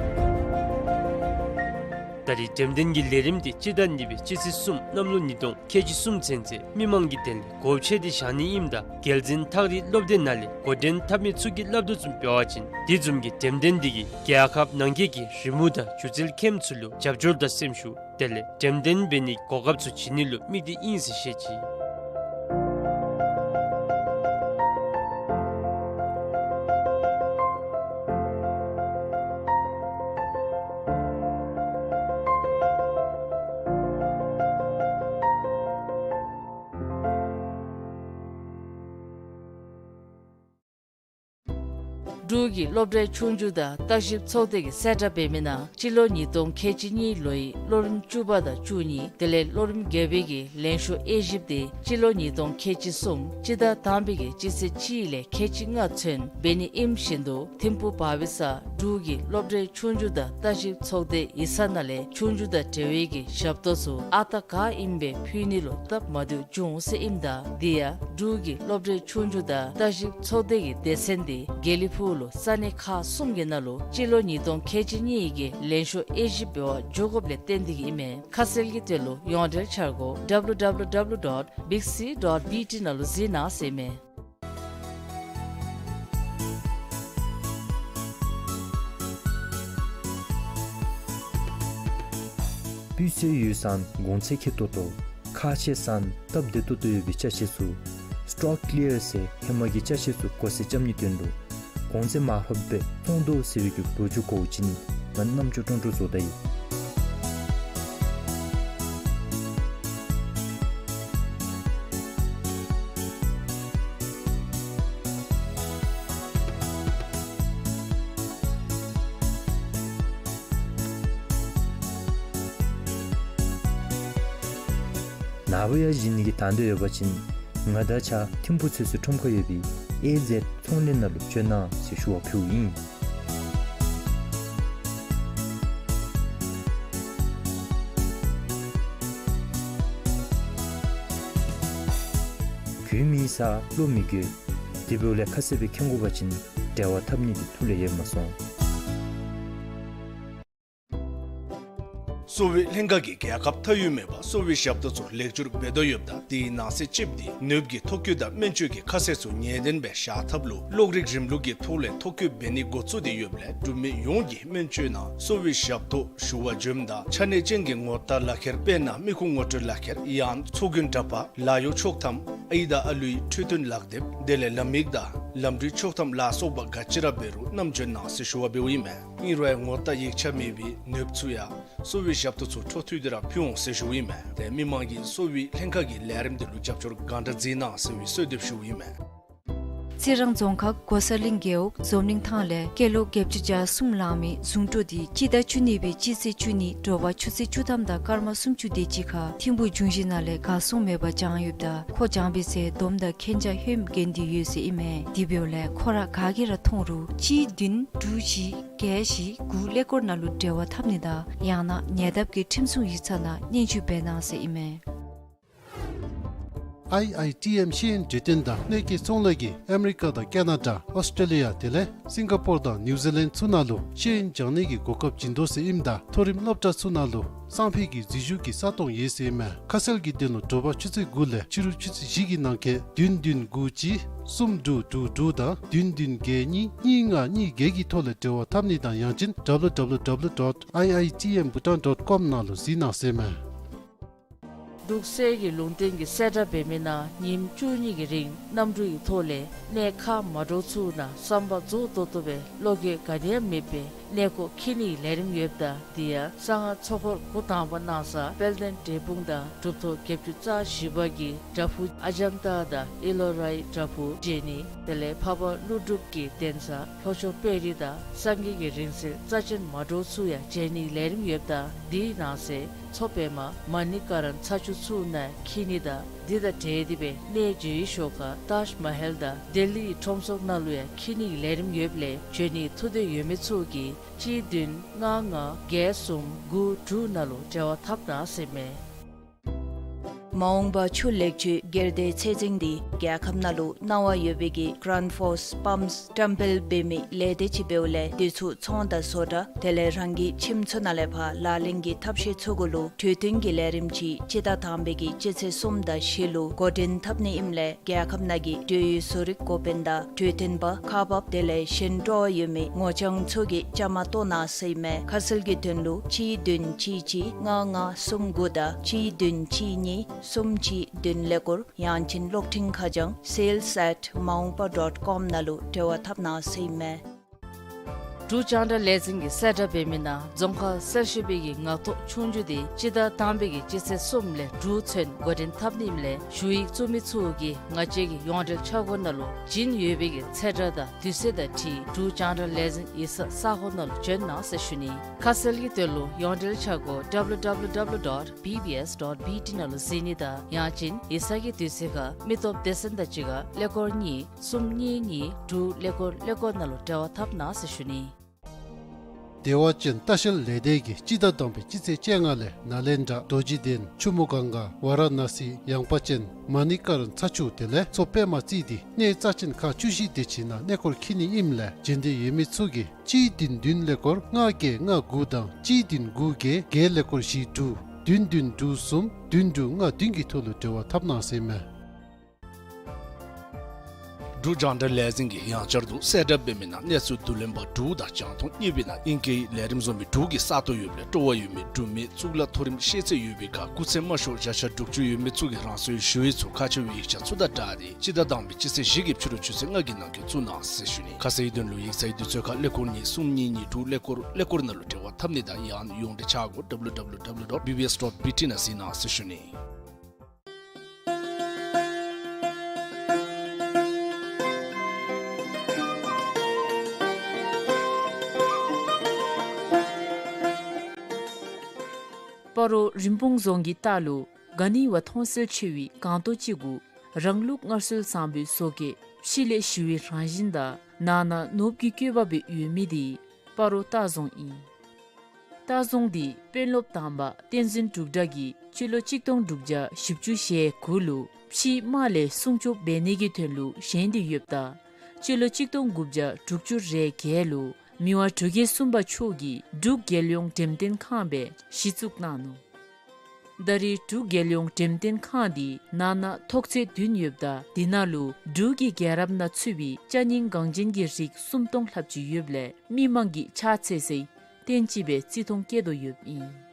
ད་རེས་འགྲེམས་སྟོན་གྱི་ལས་རིམ་འདི་སྤྱི་ཟླ་གཉིས་པའི་སྤྱི་ཚེས་གསུམ་གནམ་ལོ་ཉིས་སྟོང་ཁལ་གཅིག་གསུམ་ཚུན་ཚོད་མི་མང་གི་དོན་ལས་སྒོ་ཕྱེ་སྟེ་བཞག་ནི་ཨིནམ་ད་རྒྱལ་འཛིན་ཐག་རིང་སློབ་སྡེ་ནང་ལས་འགོ་འདྲེན་འཐབ་མི་ཚུ་གིས་སླབ་དོ་བཟུམ་འབད་བ་ཅིན་དེ་བཟུམ་གྱི་འགྲེམས་སྟོན་འདི་གིས་རྒྱལ་ཁབ་ནང་འཁོད་ཀྱི་རི་མོ་དང་སྒྱུ་རྩལ་མཁནམ་ཚུ་ལུ་རྒྱབ་སྐྱོར་དང་སེམས་ཤུགས་དེ་ལས་འགྲེམས་སྟོན་འབད་ནིའི་གོ་སྐབས་ཚུ་བྱིན་ནི་ལུ་དམིགས་ཏེ་ཨིན་ཟེར་བཤད་ཅི། འབྲུག་གི་སློབ་གྲྭའི་ཆོས་རྒྱུགས་དང་བརྟག་ཞིབ་ཚོགས་སྡེ་གིས་གསལ་བསྒྲགས་འབད་མི་ནང་སྤྱི་ལོ་ཉིས་སྟོང་ཁལ་གཅིག་གཉིས་ལོའི་སློབ་རིམ་བཅུ་པ་དང་བཅུ་གཉིས་དེ་ལས་སློབ་རིམ་བརྒྱད་པའི་གི་ལན་ཤོག་དབྱེ་ཞིབ་དེ་སྤྱི་ལོ་ཉིས་སྟོང་ཁལ་གཅིག་གསུམ་སྤྱི་ཟླ་དང་པའི་གི་སྤྱི་ཚེས་གཅིག་ལས་ཁལ་གཅིག་ལྔ་ཚུན་འབད་ནི་ཨིནམ་བཞིན་དུ་ཐིམ་ཕུག་བར་པའི་ས་འབྲུག་གི་སློབ་གྲྭའི་ཆོས་རྒྱུགས་དང་བརྟག་ཞིབ་ཚོགས་སྡེ་ཡིག་ཚང་ནང་ལས་ཆོས་རྒྱུགས་དང་འབྲེལ་བའི་གི་ཞབས་ཏོག་ཚུ་ཨ་རྟག་ག་ཨིནམ་སྦེ་ཕུལ་ནི་ལུ་སྟབས་མ་བདེཝ་འབྱུང་འོང་ཟེར་ཨིནམ་ད་དེ་ཡང་འབྲུག་གི་སློབ་གྲྭའི་ཆོས་རྒྱུགས་དང་བརྟག་ཞིབ་ཚོགས་སྡེ་གི་སྡེ་ཚན་དེ་དགེ་ལེགས་ཕུག་ལུ་ས་གནས་ཁག་གསུམ་གྱི་ནང་ལུ་སྤྱི་ལོ་ཉིས་སྟོང་ཁལ་གཅིག་གཉིས་ཀྱི་ལན་ཤོག་དབྱེ་ཞིབ་འབད་བར་འགྱོ་དགོཔ་ལས་བརྟེན་ཏེ་གི་ཨིན་མས། ཁ་གསལ་གྱི་དོན་ལུ་ཡོངས་འབྲེལ་འཆར་སྒོ་W W W dot big C dot B T ནང་ལུ་གཟིགས་གནང་ཟེར་ཨིན་མས། སྤུས་ཚད་ཡོད་ས་གོང་ཚད་ཁེ་ཏོག་ཏོ་ཁག་ཆེ་ས་སྟབས་བདེ་ཏོག་ཏོ་ཡོད་པའི་ཅ་ཆས་ཚུ་སི་ཊོག་ཀི་ལི་ཡར་ཟེར་ཧེ་མ་གི་ཅ་ཆས་ཚུ་བགོ་བཤའ་རྐྱབ་ནིའི་དོན་ལུ་གོང་ཚད་མར་ཕབ་སྦེ་བཙོང་དོ་ཟེར་བའི་གི་ལོ་རྒྱུས་གོ་བ་ཅིན་ང་རྣམ་ཅོ་ཀྲོང་ཀྲོ་བཟོ་ད་ཡི། ནཱ་བུ་ཡར་བཞེངས་ནི་གི་དང་འདོད་ཡོད་པ་ཅིན་ང་དང་གཅིག་ཁར་ཐིམ་ཕུག་ཚོད་བསྲེ་ཁྲོམ་ཁར་ཡོད་པའི་ཨེ་ཟེཌ་ཚོང་ལས་ནང་ལུ་བྱོན་གནང་ཟེར་ཞུ་བ་ཕུལཝ་ཨིན། གྱོད་མེད་ས་བློ་མི་འགྱོད། དེ་འབདཝ་ལས་ཁ་གསལ་སྦེ་མཁྱེན་དགོ་པ་ཅིན་འབྲེལ་བ་འཐབ་ནི་འདི་ཐུགས་ལས་ཡལ་མ་སོང་། གསོ་བའི་ལྷན་ཁག་གིས་རྒྱལ་ཁབ་མཐའ་དབུས་མེད་པར་གསོ་བའི་ཞབས་ཏོག་ཚུ་ལེགས་བཅོས་འབད་དོ་ཡོདཔ་ད་དེའི་ནང་གསེས་གཅིག་འདི་ནདཔ་གི་ཐོ་བཀོད་དང་སྨན་བཅོས་ཀྱི་ཁ་གསལ་ཚུ་ངེས་བདེན་སྦེ་བཞག་ཐབས་ལུ་གློག་རིག་རིམ་ལུགས་ཀྱི་ཐོག་ལས་ཐོ་བཀོད་འབད་ནི་འགོ་བཙུགས་ཏེ་ཡོདཔ་ལས་འབྲུག་མི་ཡོངས་ཀྱིས་སྨན་བཅོས་ནང་གསོ་བའི་ཞབས་ཏོག་ཞུ་བར་འབྱོནམ་ད་ཆ་གནས་ཅན་གྱི་ངོ་རྟགས་ལག་ཁྱེར་དཔེར་ན་མི་ཁུངས་ངོ་སྤྲོད་ལག་ཁྱེར་ཡང་ཚོགས་རྒྱན་འདྲ་པར་ལཱ་གཡོག་ཆོག་ཐམ་ཨའི་དང་ཨ་ལུའི་འཕྲོད་བསྟེན་ལག་དེབ་དེ་ལས་ལམ་ཡིག་དང་ལམ་འགྲུལ་ཆོག་ཐམ་ལ་སོགས་པ་ག་ཅི་ར་འབད་རུང་བསྣམས་འབྱོན་གནང་ཟེར་ཞུ་བ་འབདཝ་ཨིན་མས། ཨིན་རུང་ཡང་ངོ་རྟགས་ཡིག་ཆ་མེད་པའི་ནདཔ་ཚུ་ཡང་གསོ་བའི་ཞབས་ཏོག་ཚུ་འཕྲོ་མཐུད་དེ་ར་ཕུལ་འོང་ཟེར་ཞུཝ་ཨིན་མས། ཏེ་མི་མང་གིས་གསོ་བའི་ལྷན་ཁག་གི་ལས་རིམ་དེ་ལུ་རྒྱབ་སྐྱོར་གང་དྲག་མཛད་གནང་ཟེར་བའི་གསོལ་འདེབས་ཞུཝ་ཨིན་མས། རྩི་རང་རྫོང་ཁག་མགོ་ས་གླིང་རྒེད་འོག་འཛོམས་གླིང་ཐང་ལས་སྐྱེས་ལོ་བརྒྱད་ཅུ་གྱ་གསུམ་ལང་མི་ཟུང་དྲུང་འདི་སྤྱི་ཟླ་བཅུ་གཉིས་པའི་སྤྱི་ཚེས་བཅུ་གཉིས་དྲོ་པ་ཆུ་ཚོད་བཅུ་ཐམ་དང་སྐར་མ་སུམ་ཅུ་དེ་ཅིག་ཁར་ཐིམ་ཕུག་འབྱུང་བཞི་ནང་ལས་གར་སོང་མེད་པར་བྱང་ཡོདཔ་ད་ཁོ་བྱང་པའི་ཚེ་སྡོམ་དང་མཁྱེན་རྒྱ་ཧེ་མ་འགན་དེ་ཡོད་ཟེར་ཨིན་མས། དེ་འབདཝ་ལས་ཁོ་ར་ག་གིས་ར་མཐོང་རུང་གཅིག་བདུན་དྲུག་བཞི་བརྒྱད་བཞི་དགུ་ཀླད་ཀོར་ནང་ལུ་འབྲེལ་བ་འཐབ་ནི་དང་ཡང་ན་ཉེ་འདབས་ཀྱི་ཁྲིམས་སྲུང་ཡིག་ཚང་ནང་སྙན་ཞུ་འབད་གནང་ཟེར་ཨིན་མས། ཨའི་ཨའི་ཊི་ཨེམ་ཤེས་ཡོན་འབྲེལ་ལྡན་དང་གནས་སྐྱེལ་ཚོང་ལས་ཀྱིས་ཨ་མི་རི་ཀ་དང་ཀེ་ན་ཌ་ཨོསི་ཊྲེ་ལི་ཡ་དེ་ལས་སིང་ག་པོར་དང་ནིའུ་ཛི་ལེནཌ་ཚུ་ནང་ལུ་ཤེས་ཡོན་སྦྱང་ནི་གི་གོ་སྐབས་བྱིན་དོ་ཟེར་ཨིནམ་ད་མཐོ་རིམ་སློབ་གྲྭ་ཚུ་ནང་ལུ་སང་ཕོད་ཀྱི་འཛུལ་ཞུགས་ཀྱི་ས་སྟོང་ཡོད་ཟེར་ཨིན་མས། ཁ་གསལ་གྱི་དོན་ལུ་དྲོ་པ་ཆུ་ཚོད་དགུ་ལས་ཕྱི་རུ་ཆུ་ཚོད་བཞི་གི་ནང་འཁོད་བདུན་བདུན་དགུ་གཅིག་གསུམ་དྲུག་དྲུག་དྲུག་དང་བདུན་བདུན་བརྒྱད་གཉིས་གཉིས་ལྔ་གཉིས་བརྒྱད་ཀྱི་ཐོག་ལས་འབྲེལ་བ་འཐབ་ནི་དང་ཡང་ཅིན་ཌབ་ལུ་ཌབ་ལུ་ཌབ་ལུ་ཌོཊ་ཨའི་ཨའི་ཊི་ཨེམ་བྷུ་ཊཱན་ཌོཊ་ཀོམ་ནང་ལུ་གཟིགས་གནང་ཟེར་ཨིན་མས། འབྲུག་གསེར་གྱི་ལུང་བསྟན་གྱི་གསལ་བསྒྲགས་འབད་མི་ནང་ཉིནམ་བཅུ་གཉིས་ཀྱི་རིང་གནམ་གྲུ་ཡི་ཐོག་ལས་གནས་ཁག་མ་འདྲཝ་ཚུ་ནང་བསམ་པ་རྫོགས་ཏོག་ཏོ་སྦེ་བློ་འགྱོད་ག་ནི་ཡང་མེད་པའི་གནས་སྐོར་འཁྱིད་ནིའི་ལས་རིམ་ཡོདཔ་ད་དེ་ཡང་གསང་སྔགས་ཚོགས་འཁོར་འགོ་དང་པ་གནང་ས་དཔལ་ལྡན་འབྲས་སྤུངས་དང་གྲུབ་ཐོབ་བརྒྱད་ཅུ་རྩ་བཞི་པ་གི་བྲག་ཕུག་ཨ་ཇམ་ཏ་དང་ཨེ་ལོ་རའི་བྲག་ཕུག་མཇལ་ནི་དེ་ལས་འཕགས་པ་ཀླུ་སྒྲུབ་ཀྱི་གདན་ས་ལྷོ་ཕྱོགས་དཔལ་རི་དང་སངས་རྒྱས་ཀྱི་རིང་བསྲེལ་རྩ་ཆེན་མ་འདྲཝ་ཚུ་ཡང་མཇལ་ནིའི་ལས་རིམ་ཡོདཔ་ད་དེའི་ནང་གསེས་མཚོ་པདྨ་མ་ཎི་ཀ་ར་ཚ་ཆུ་ཚུ་ནང་འཁྱིད་ནི་དང་དེ་དང་འབྲེལ་ཏེ་སྦེ་གནས་མཇལ་བའི་ཞོར་ཁར་ཏཱཇ་མ་ཧལ་དང་ལྡི་ལིའི་ཁྲོམ་ཚོགས་ནང་ལུ་ཡང་འཁྱིད་ནིའི་ལས་རིམ་ཡོདཔ་ལས་འབྱོན་ནིའི་ཐུགས་འདོད་ཡོད་མི་ཚུ་གིས་གཅིག་བདུན་ལྔ་ལྔ་བརྒྱད་གསུམ་དགུ་དྲུག་ནང་ལུ་འབྲེལ་བ་འཐབ་གནང་ཟེར་ཨིན་མས། མ་འོངས་པ་ཆུ་ལེགས་བཅོས་སྒེར་སྡེའི་ཚད་འཛིན་འདི་རྒྱལ་ཁབ་ནང་ལུ་གནང་བ་ཡོད་པའི་གི་གཱརེནཊ་ཕོརསི་པམཔསི་བཀྲམ་སྤེལ་འབད་མི་ལས་སྡེ་ཅིག་འབདཝ་ལས་དེ་ཚུ་ཚོང་དང་བཟོ་གྲྭ་དེ་ལས་རང་གི་ཁྱིམ་ཚུ་ནང་ལས་ཕར་ལག་ལེན་གྱི་ཐབས་ཤེས་ཚུ་གུ་ལུ་གྲོས་བསྟུན་གྱི་ལས་རིམ་ཅིག་སྤྱི་ཟླ་དང་པའི་གི་སྤྱི་ཚེས་གསུམ་དང་བཞི་ལུ་འགོ་འདྲེན་འཐབ་ནི་ཨིནམ་ལས་རྒྱལ་ཁབ་ནང་གི་འབྲེལ་ཡོད་བཟོ་རིག་འགོ་དཔོན་དང་གྲོས་སྟོན་པ་ཁག་འབགཔ་དེ་ལས་གཞན་སྤྲོ་བ་ཡོད་མི་ངོ་རྐྱང་ཚུ་གིས་བཅའ་མར་གཏོགས་གནང་ཟེར་ཨིན་མས། ཁ་གསལ་གྱི་དོན་ལུ་གཅིག་བདུན་གཅིག་གཅིག་ལྔ་ལྔ་གསུམ་དགུ་དང་གཅིག་བདུན་གཅིག་གཉིས་གསུམ་གཅིག་བདུན་ཀླད་ཀོར་ཡང་ཅིན་གློག་འཕྲིན་ཁ་བྱང་sales at maungpa dot com ནང་ལུ་འབྲེལ་བ་འཐབ་གནང་ཟེར་ཨིན་མས། འབྲུག་རྒྱང་བསྒྲགས་ལས་འཛིན་གྱི་གསལ་བསྒྲགས་འབད་མི་ནང་རྫོང་ཁག་གསར་ཞུགས་པའི་གི་ངག་ཐོག་ཆོས་རྒྱུགས་དེ་སྤྱི་ཟླ་དང་པའི་གི་སྤྱི་ཚེས་གསུམ་ལས་དྲུག་ཚུན་འགོ་འདྲེན་འཐབ་ནི་ཨིནམ་ལས་ཞུ་ཡིག་བཙུགས་མི་ཚུ་གིས་ང་བཅས་ཀྱི་ཡོངས་འབྲེལ་ཆ་སྒོ་ནང་ལུ་བྱིན་ཡོད་པའི་གི་ཚེས་གྲངས་དང་དུས་ཚོད་དང་འཁྲིལ་འབྲུག་རྒྱང་བསྒྲགས་ལས་འཛིན་ཡིག་ཚང་ས་སྒོ་ནང་ལུ་བྱོན་གནང་ཟེར་ཞུ་ནི། ཁ་གསལ་གྱི་དོན་ལུ་ཡོངས་འབྲེལ་ཆ་སྒོ་W W W dot B B S dot B T ནང་ལུ་གཟིགས་ནི་དང་ཡང་ཅིན་ཡིག་ཚང་གི་དུས་ཚོད་ཁར་མི་སྟོབས་སྡེ་ཚན་དང་གཅིག་ཁར་ཀླད་ཀོར་གཉིས་གསུམ་གཉིས་གཉིས་དྲུག་ཀླད་ཀོར་ཀླད་ཀོར་ནང་ལུ་འབྲེལ་བ་འཐབ་གནང་ཟེར་ཞུ་ནི། བདེ་བ་ཅན་ལྟ་བཤལ་ལས་སྡེ་གིས་སྤྱི་ཟླ་དང་པའི་སྤྱི་ཚེས་བཅོ་ལྔ་ལས་ནཱ་ལེནྡྲ་རྡོ་རྗེ་གདན་ཆུ་མོ་གངྒཱ་ཝཱ་ར་ཎ་སི་ཡངས་པ་ཅན་མ་ཎི་ཀ་ར་ཚ་ཆུ་དེ་ལས་མཚོ་པདྨ་རྩིས་ཏེ་གནས་རྩ་ཆེན་ཁག་བཅུ་བཞི་དེ་ཅིག་ནང་གནས་སྐོར་འཁྱིད་ནི་ཨིནམ་ལས་བྱོན་འདོད་ཡོད་མི་ཚུ་གིས་གཅིག་བདུན་བདུན་ཀླད་ཀོར་ལྔ་བརྒྱད་ལྔ་དགུ་དང་གཅིག་བདུན་དགུ་བརྒྱད་བརྒྱད་ཀླད་ཀོར་བཞི་དྲུག་བདུན་བདུན་དྲུག་གསུམ་བདུན་དྲུག་ལྔ་བདུན་གྱི་ཐོག་ལུ་འབྲེལ་བ་འཐབ་གནང་ཟེར་ཨིན་མས། འབྲུག་རྒྱང་བསྒྲགས་ལས་འཛིན་གྱིས་ཡང་བསྐྱར་དུ་གསལ་བསྒྲགས་འབད་མི་ནང་གནས་ཚུལ་བསྡུ་ལེན་པ་འབྲུག་དང་རྒྱང་མཐོང་གཉིས་པའི་ནང་དབྱིན་སྐད་ལས་རིམ་བཟོ་མི་འབྲུག་གི་ས་སྟོང་ཡོདཔ་ལས་སྤྲོ་བ་ཡོད་མི་འབྲུག་མི་གཙུག་ལག་མཐོ་རིམ་ཤེས་ཚད་ཡོད་པའི་ཁར་སྐུ་ཚེགས་དམའ་ཤོས་བརྒྱ་ཆ་དྲུག་ཅུ་ཡོད་མི་ཚུ་གིས་རང་སོའི་ཞུ་ཡིག་ཚུ་ཁག་ཆེ་བའི་ཡིག་ཆ་ཚུ་དང་སྦྲགས་ཏེ་སྤྱི་ཟླ་དང་པའི་སྤྱི་ཚེས་བཞི་གི་ཕྱི་རུ་ཆུ་ཚོད་ལྔ་གི་ནང་འཁོད་བཙུགས་གནང་ཟེར་ཞུ་ནི། ཁ་གསལ་ཡིག་དོན་ལུ་ཡིག་ཚང་གི་དུས་ཚོད་ཁར་ཀླད་ཀོར་གཉིས་གསུམ་གཉིས་གཉིས་དྲུག་ཀླད་ཀོར་ཀླད་ཀོར་ནང་ལུ་འབྲེལ་བ་འཐབ་ནི་དང་ཡང་ན་ཡོངས་འབྲེལ་ཆ་སྒོ་W W W dot B B S dot B T ནང་གཟིགས་གནང་ཟེར་ཞུ་ནི། སྤ་རོ་རིན་སྤུངས་རྫོང་གི་ལྟག་ལུ་ག་ནི་བ་མཐོང་གསལ་ཆེ་བའི་སྒང་ཏོག་ཅིག་གུ་རང་ལུགས་སྔར་སྲོལ་བཟང་པོའི་བཟོ་བཀོད་ཕྱི་ལས་ཞི་བའི་རང་བཞིན་དང་ནང་ན་ནོར་བུ་གི་བཀོད་པ་སྦེ་ཡོད་མི་དེ་སྤ་རོ་ལྟ་རྫོང་ཨིན། ལྟ་རྫོང་འདི་དཔོན་སློབ་དང་པ་བསྟན་འཛིན་འབྲུག་སྒྲ་གིས་སྤྱི་ལོ་གཅིག་སྟོང་དྲུག་བརྒྱ་བཞི་བཅུ་ཞེ་དགུ་ལུ་ཕྱིའི་དམག་ལས་སྲུང་སྐྱོབ་འབད་ནི་གི་དོན་ལུ་བཞེངས་ཏེ་ཡོདཔ་ད་སྤྱི་ལོ་གཅིག་སྟོང་དགུ་བརྒྱ་དྲུག་ཅུ་རེ་བརྒྱད་ལུ་མི་དབང་འབྲུག་རྒྱལ་གསུམ་པ་མཆོག་གིས་འབྲུག་རྒྱལ་ཡོངས་འགྲེམས་སྟོན་ཁང་སྦེ་གཞི་བཙུགས་གནང་ནུག། ད་རེས་འབྲུག་རྒྱལ་ཡོངས་འགྲེམས་སྟོན་ཁང་འདི་ནང་ན་ཐོག་ཚད་བདུན་ཡོདཔ་ད་དེ་ནང་ལུ་འབྲུག་གི་རྒྱལ་རབས་ནང་ཚུད་པའི་ཅ་རྙིང་འགངས་ཅན་གྱི་རིགས་སུམ་སྟོང་ལྷགཔ་ཅིག་ཡོདཔ་ལས་མི་མང་གིས་ཕྱག་འཚལ་སའི་རྟེན་ཅིག་སྦེ་བརྩི་མཐོང་བསྐྱེད་དོ་ཡོདཔ་ཨིན།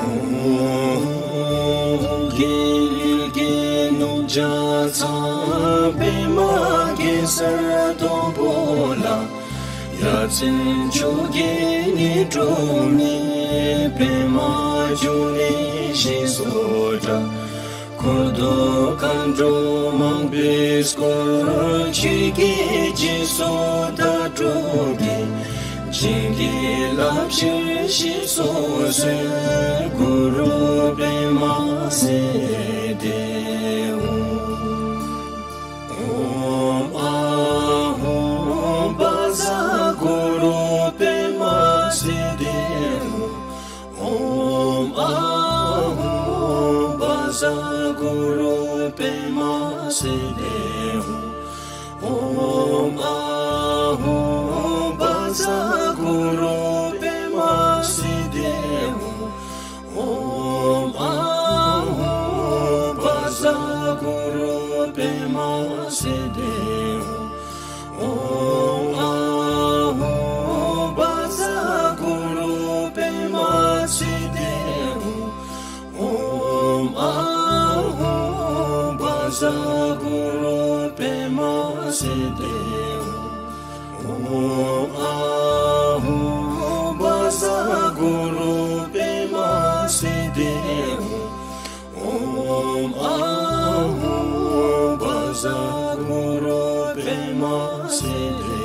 ཨོཾ་ཨཱཿཧཱུྃ་བཛྲ་གུ་རུ་པདྨ་སིདྡྷི་ཧཱུྃ། ཨོཾ་ཨཱཿཧཱུྃ་བཛྲ་གུ་རུ་པདྨ་སིདྡྷི་ཧཱུྃ། ཨོཾ་ཨཱཿཧཱུྃ་བཛྲ་གུ་རུ་པདྨ་སིདྡྷི་ཧཱུྃ། ཨོཾ་ཨཱཿཧཱུྃ་བཛྲ་གུ་རུ་པདྨ་སིདྡྷི་ཧཱུྃ། ཨོཾ་ཨཱཿཧཱུྃ་བཛྲ་གུ་རུ་པདྨ་སིདྡྷི་ཧཱུྃ། ཨོཾ་ཨཱཿཧཱུྃ་བཛྲ་གུ་རུ་པདྨ་སིདྡྷི་ཧཱུྃ། ཨོཾ་ཨཱཿཧཱུྃ་བཛྲ་གུ་རུ་པདྨ་སིདྡྷི་ཧཱུྃ། ཨོཾ་ཨཱཿཧཱུྃ་བཛྲ་གུ་རུ་པདྨ་སིདྡྷི་ཧཱུྃ།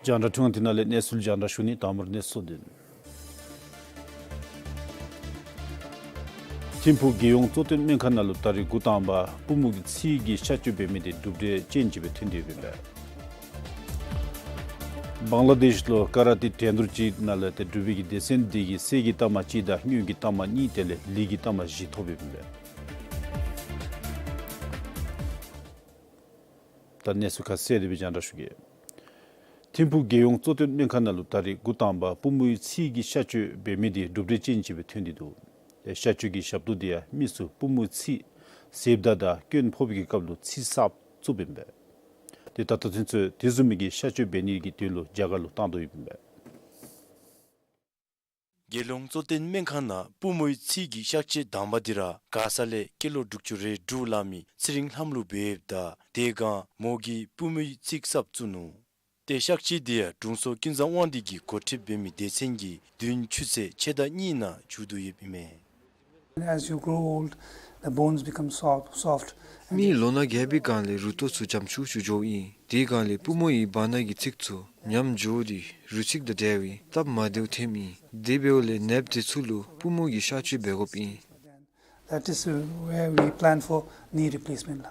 རྒྱང་བསྒྲགས་ཐུང་འདི་ནང་ལས་གནས་ཚུལ་རྒྱང་བསྒྲགས་ཞུ་ནི། དང་པ་ར་གནས་ཚུལ་དོན། ཐིམ་ཕུག་རྒྱལ་ཡོངས་གཙོ་བསྟེན་སྨན་ཁང་ནང་ལུ་ད་རིས་འགོ་དང་པ་པུས་མོའི་ཚིགས་ཀྱི་གཤག་བཅོས་འབད་མི་དེ་གྲུབ་འབྲས་ཅན་ཅིག་སྦེ་ཐོན་ཏེ་ཡོདཔ་ཨིན་པས། བང་ལ་དེཤ་ལུ་ཀ་ར་ཏེ་འགྲན་བསྡུར་ཅིག་ནང་ལས་ཏེ་འབྲུག་པའི་གི་སྡེ་ཚན་འདི་གིས་གསེར་གྱི་རྟགས་མ་གཅིག་དང་དངུལ་གྱི་རྟགས་མ་གཉིས་དེ་ལས་ལི་གི་རྟགས་མ་བཞི་ཐོབ་ཡོདཔ་ཨིན་པས། ད་གནས་ཚུལ་ཁ་གསལ་དེ་སྦེ་རྒྱང་བསྒྲགས་ཞུ་གེ། ཐིམ་ཕུག་རྒྱལ་ཡོངས་གཙོ་བསྟེན་སྨན་ཁང་ནང་ལུ་ད་རིས་འགོ་དང་པ་པུས་མོའི་ཚིགས་ཀྱི་གཤག་བཅོས་འབད་མི་དེ་གྲུབ་འབྲས་ཅན་ཅིག་སྦེ་ཐོན་ཏེ་འདུག། ཏེ་གཤག་བཅོས་ཀྱི་ཞབས་ཏོག་དེ་ཡང་མི་ཚུ་པུས་མོའི་ཚིགས་གཟེབ་དང་དང་སྐྱོན་ཕོག་པའི་སྐབས་ལུ་ཚིགས་གསརཔ་བཙུགསཔ་ཨིན་པས། ཏེ་ད་ལྟོ་ཚུན་ཚོད་དེ་བཟུམ་མའི་གི་གཤག་བཅོས་འབད་ནི་གི་དོན་ལུ་རྒྱ་གར་ལུ་བཏང་དོ་ཡོདཔ་ཨིན་པས། རྒྱལ་ཡོངས་གཙོ་བསྟེན་སྨན་ཁང་ནང་པུས་མོའི་ཚིགས་ཀྱི་གཤག་བཅོས་དང་པ་དེ་ར་མགར་ས་ལས་སྐྱེས་ལོ་དྲུག་ཅུ་རེ་དྲུག་ལང་མི་ཚེ་རིང་ལྷམོ་ལུ་འབདཝ་ད་དེ་སྒང་མོ་གིས་པུས་མོའི་ཚིགས་གསརཔ་བཙུགས་ནུག། ཏེ་གཤག་བཅོས་དེ་ཡང་དྲུང་འཚོ་ཀུན་བཟང་དབང་འདུས་ཀྱིས་འགོ་ཁྲིདཔ་འབད་མི་སྡེ་ཚན་གྱིས་བདུན་ཆུ་ཚོད་ཕྱེད་དང་གཉིས་ནང་མཇུག་བསྡུ་ཡོདཔ་ཨིན་མས། As you grow old, the bones become soft, soft. མི་ལོ་ན་རྒས་པའི་སྒང་ལས་རུ་ཏོ་ཚུ་འཇམ་ཤུག་ཤུག་འགྱོཝ་ཨིན། དེའི་སྒང་ལས་པུས་མོ་ཡི་བར་ན་གི་ཚིགས་ཚུ་ཉམས་འགྱོ་སྟེ་རུས་ཚིགས་དང་འབྲེལ་བའི་སྟབས་མ་བདེཝ་ཐོནམ་ཨིན། དེ་འབདཝ་ལས་ནདཔ་དེ་ཚུ་ལུ་པུས་མོ་གི་གཤག་བཅོས་འབད་དགོཔ་ཨིན། That is, uh, where we plan for knee replacement.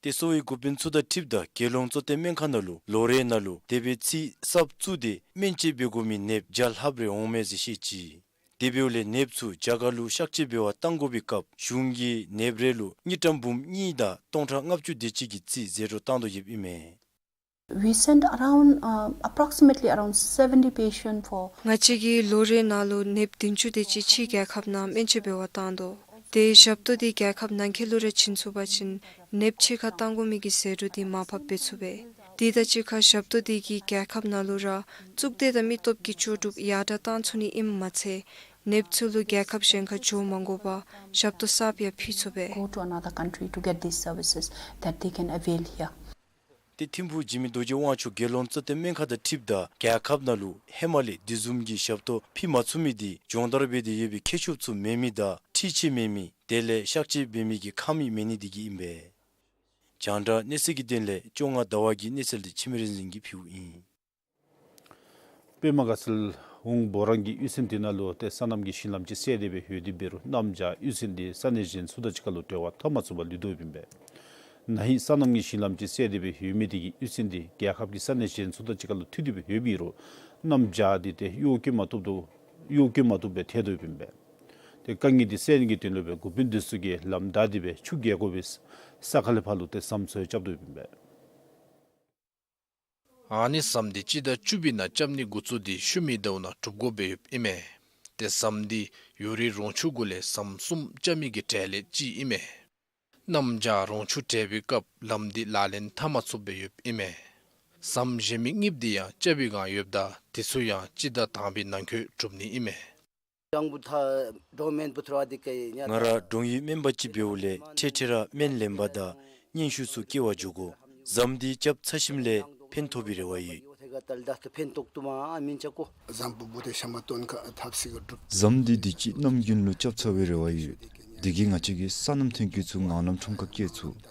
ཏེ་གསོ་བའི་འགོ་དཔོན་ཚུ་དང་འཁྲིལཝ་ད་རྒྱལ་ཡོངས་གཙོ་བསྟེན་སྨན་ཁང་ནང་ལུ་ལོ་རེ་ནང་ལུ་དེ་སྦེ་ཚིགས་གསརཔ་བཙུགས་ཏེ་སྨན་བཅོས་འབད་དགོ་མི་ནདཔ་བརྒྱ་ལྷགཔ་རེ་འོང་མས་ཟེར་བཤད་ཅི། དེ་འབདཝ་ལས་ནདཔ་ཚུ་རྒྱ་གར་ལུ་གཤག་བཅོས་འབད་བར་གཏང་དགོ་པའི་སྐབས་གཞུང་གིས་ནདཔ་རེ་ལུ་དངུལ་ཀྲམ་འབུམ་གཉིས་དང་སྟོང་ཕྲག་ལྔ་བཅུ་དེ་ཅིག་གི་རྩིས་ཟད་འགྲོ་བཏང་དོ་ཡོདཔ་ཨིན་མས། We send around, uh, approximately around seventy patient for ང་བཅས་ཀྱིས་ལོ་རེ་ནང་ལུ་ནདཔ་བདུན་ཅུ་དེ་ཅིག་ཕྱི་རྒྱལ་ཁབ་ནང་སྨན་བཅོས་འབད་བར་བཏང་དོ། དེ་ཞབས་ཏོག་དེ་རྒྱལ་ཁབ་ནང་འཁོད་ལུ་ར་བྱིན་ཚུགས་པ་ཅིན་ནདཔ་ཕྱི་ཁར་བཏང་དགོ་མི་གི་ཟད་འགྲོ་དེ་མར་ཕབ་འབད་ཚུགས་པས། དེ་དང་གཅིག་ཁར་ཞབས་ཏོག་དེ་གིས་རྒྱལ་ཁབ་ནང་ལུ་ར་གཙུག་སྡེ་དང་མི་སྟོབས་ཀྱི་ལྕོགས་གྲུབ་ཡར་དྲག་བཏང་ཚུགས་ནི་ཨིནམ་མ་ཚད་ནདཔ་ཚུ་ལུ་རྒྱལ་ཁབ་གཞན་ཁར་འགྱོ་མ་དགོ་པར་ཞབས་ཏོག་གསརཔ་ཡང་ཕུལ་ཚུགས་པས། Go to another country to get these services that they can avail here. ཏེ་ཐིམ་ཕུག་འཇིགས་མེད་རྡོ་རྗེ་དབང་ཕྱུག་རྒྱལ་ཡོངས་གཙོ་བསྟེན་སྨན་ཁང་དང་འཁྲིལཝ་ད་རྒྱལ་ཁབ་ནང་ལུ་ཧེ་མ་ལས་དེ་བཟུམ་གྱི་ཞབས་ཏོག་ཕུལ་མ་ཚུགས་མི་དེ་སྦྱོང་བརྡར་འབད་དེ་ཡོད་པའི་མཁས་མཆོགཔ་ཚུ་མེད་མི་དང་འཁྲིད་ཆས་མེད་མི་དེ་ལས་གཤག་བཅོས་འབད་མི་གི་ཁང་མིག་མེད་ནི་དེ་གིས་ཨིན་པས། རྒྱང་བསྒྲགས་གནས་ཚུལ་གྱི་དོན་ལས་བཅོ་ལྔ་ཟླ་བ་གི་གནས་ཚུལ་དེ་འཆི་མེད་རིག་འཛིན་གྱིས་ཕུལཝ་ཨིན། པདྨ་དགའ་ཚལ་ཝང་འབོ་རང་གི་གཡུས་ཚན་དེ་ནང་ལུ་ཏེ་སོ་ནམ་གྱི་ཞིང་ལམ་ཅིག་བསལ་ཏེ་སྦེ་ཡོད་དེ་འབད་རུང་གནམ་བྱཱར་གཡུས་ཚན་དེ་ས་གནས་གཞན་ཚུ་དང་གཅིག་ཁར་ལུ་འབྲེལ་བ་འཐབ་མ་ཚུགས་པར་ལུས་དོ་ཡོདཔ་ཨིན་པས། ན་ཧིང་སོ་ནམ་གྱི་ཞིང་ལམ་ཅིག་བསལ་ཏེ་སྦེ་ཡོད་མི་དེ་གིས་གཡུས་ཚན་དེ་རྒྱལ་ཁབ་ཀྱི་ས་གནས་གཞན་ཚུ་དང་གཅིག་ཁར་ལུ་མཐུད་དེ་སྦེ་ཡོདཔ་ཨིན་རུང་གནམ་བྱཱར་དེ་ཏེ་གཡོག་བཀོལ་མ་བཏུབ་དོ་གཡོག་བཀོལ་མ་བཏུབ་སྦེ་ཐལ་དོ་ཡོདཔ་ཨིན་པས། ཏེ་དཀའ་ངལ་དེ་སེལ་ནི་གི་དོན་ལུ་སྦེ་འགོ་དཔོན་དེ་ཚུ་གིས་ལམ་བདའ་སྟེ་སྦེ་ཆུ་རྒལ་དགོ་པའི་ས་ཁ་ལས་ཕར་ལུ་ཏེ་ཟམ་བཟོ་རྐྱབ་དོ་ཡོདཔ་ཨིན་པས། ཨ་ནི་ཟམ་དེ་སྤྱི་ཟླ་བཅུ་པའི་ནང་རྐྱབ་ནི་འགོ་བཙུགས་ཏེ་ཤུལ་མའི་ཟླཝ་ནང་གྲུབ་དགོཔ་སྦེ་ཡོདཔ་ཨིན་མས། ཏེ་ཟམ་དེ་ཡོ་རི་རོང་ཆུ་གུ་ལས་ཟམ་གསུམ་རྐྱབ་མི་གི་གྲས་ལས་གཅིག་ཨིན་མས། གནམ་བྱཱར་རོང་ཆུ་བྲལ་བའི་སྐབས་ལམ་དེ་ལག་ལེན་འཐབ་མ་ཚུགསཔ་སྦེ་ཡོདཔ་ཨིན་མས། ཟམ་གཞན་མི་གཉིསཔོ་དེ་ཡང་རྐྱབ་པའི་སྒང་ཡོདཔ་ད་དེ་ཚུ་ཡང་སྤྱི་ཟླ་དང་པའི་ནང་འཁོད་གྲུབ་ནི་ཨིན་མས། ང་ར་གྲོང་ཡུལ་སྨན་པ་ཅིག་འབདཝ་ལས་འཕྲལ་འཕྲལ་ར་སྨན་ལེན་པ་དང་སྙན་ཞུ་ཚུ་སྐྱེལ་བར་འགྱོ་དགོ། ཟམ་དེ་རྐྱབ་ཚར་ཞིནམ་ལས་ཕན་ཐོགས་པའི་རེ་བ་ཡོད། ཟམ་དེ་དུས་ཅི་གནམ་དགུན་ལུ་རྐྱབ་ཚར་བའི་རེ་བ་ཡོད། དེ་གིས་ང་བཅས་ཀྱི་སོ་ནམ་ཐོན་སྐྱེད་ཚུ་ངང་ལམ་ཁྲོམ་ཁར་སྐྱེལ་ཚུགས།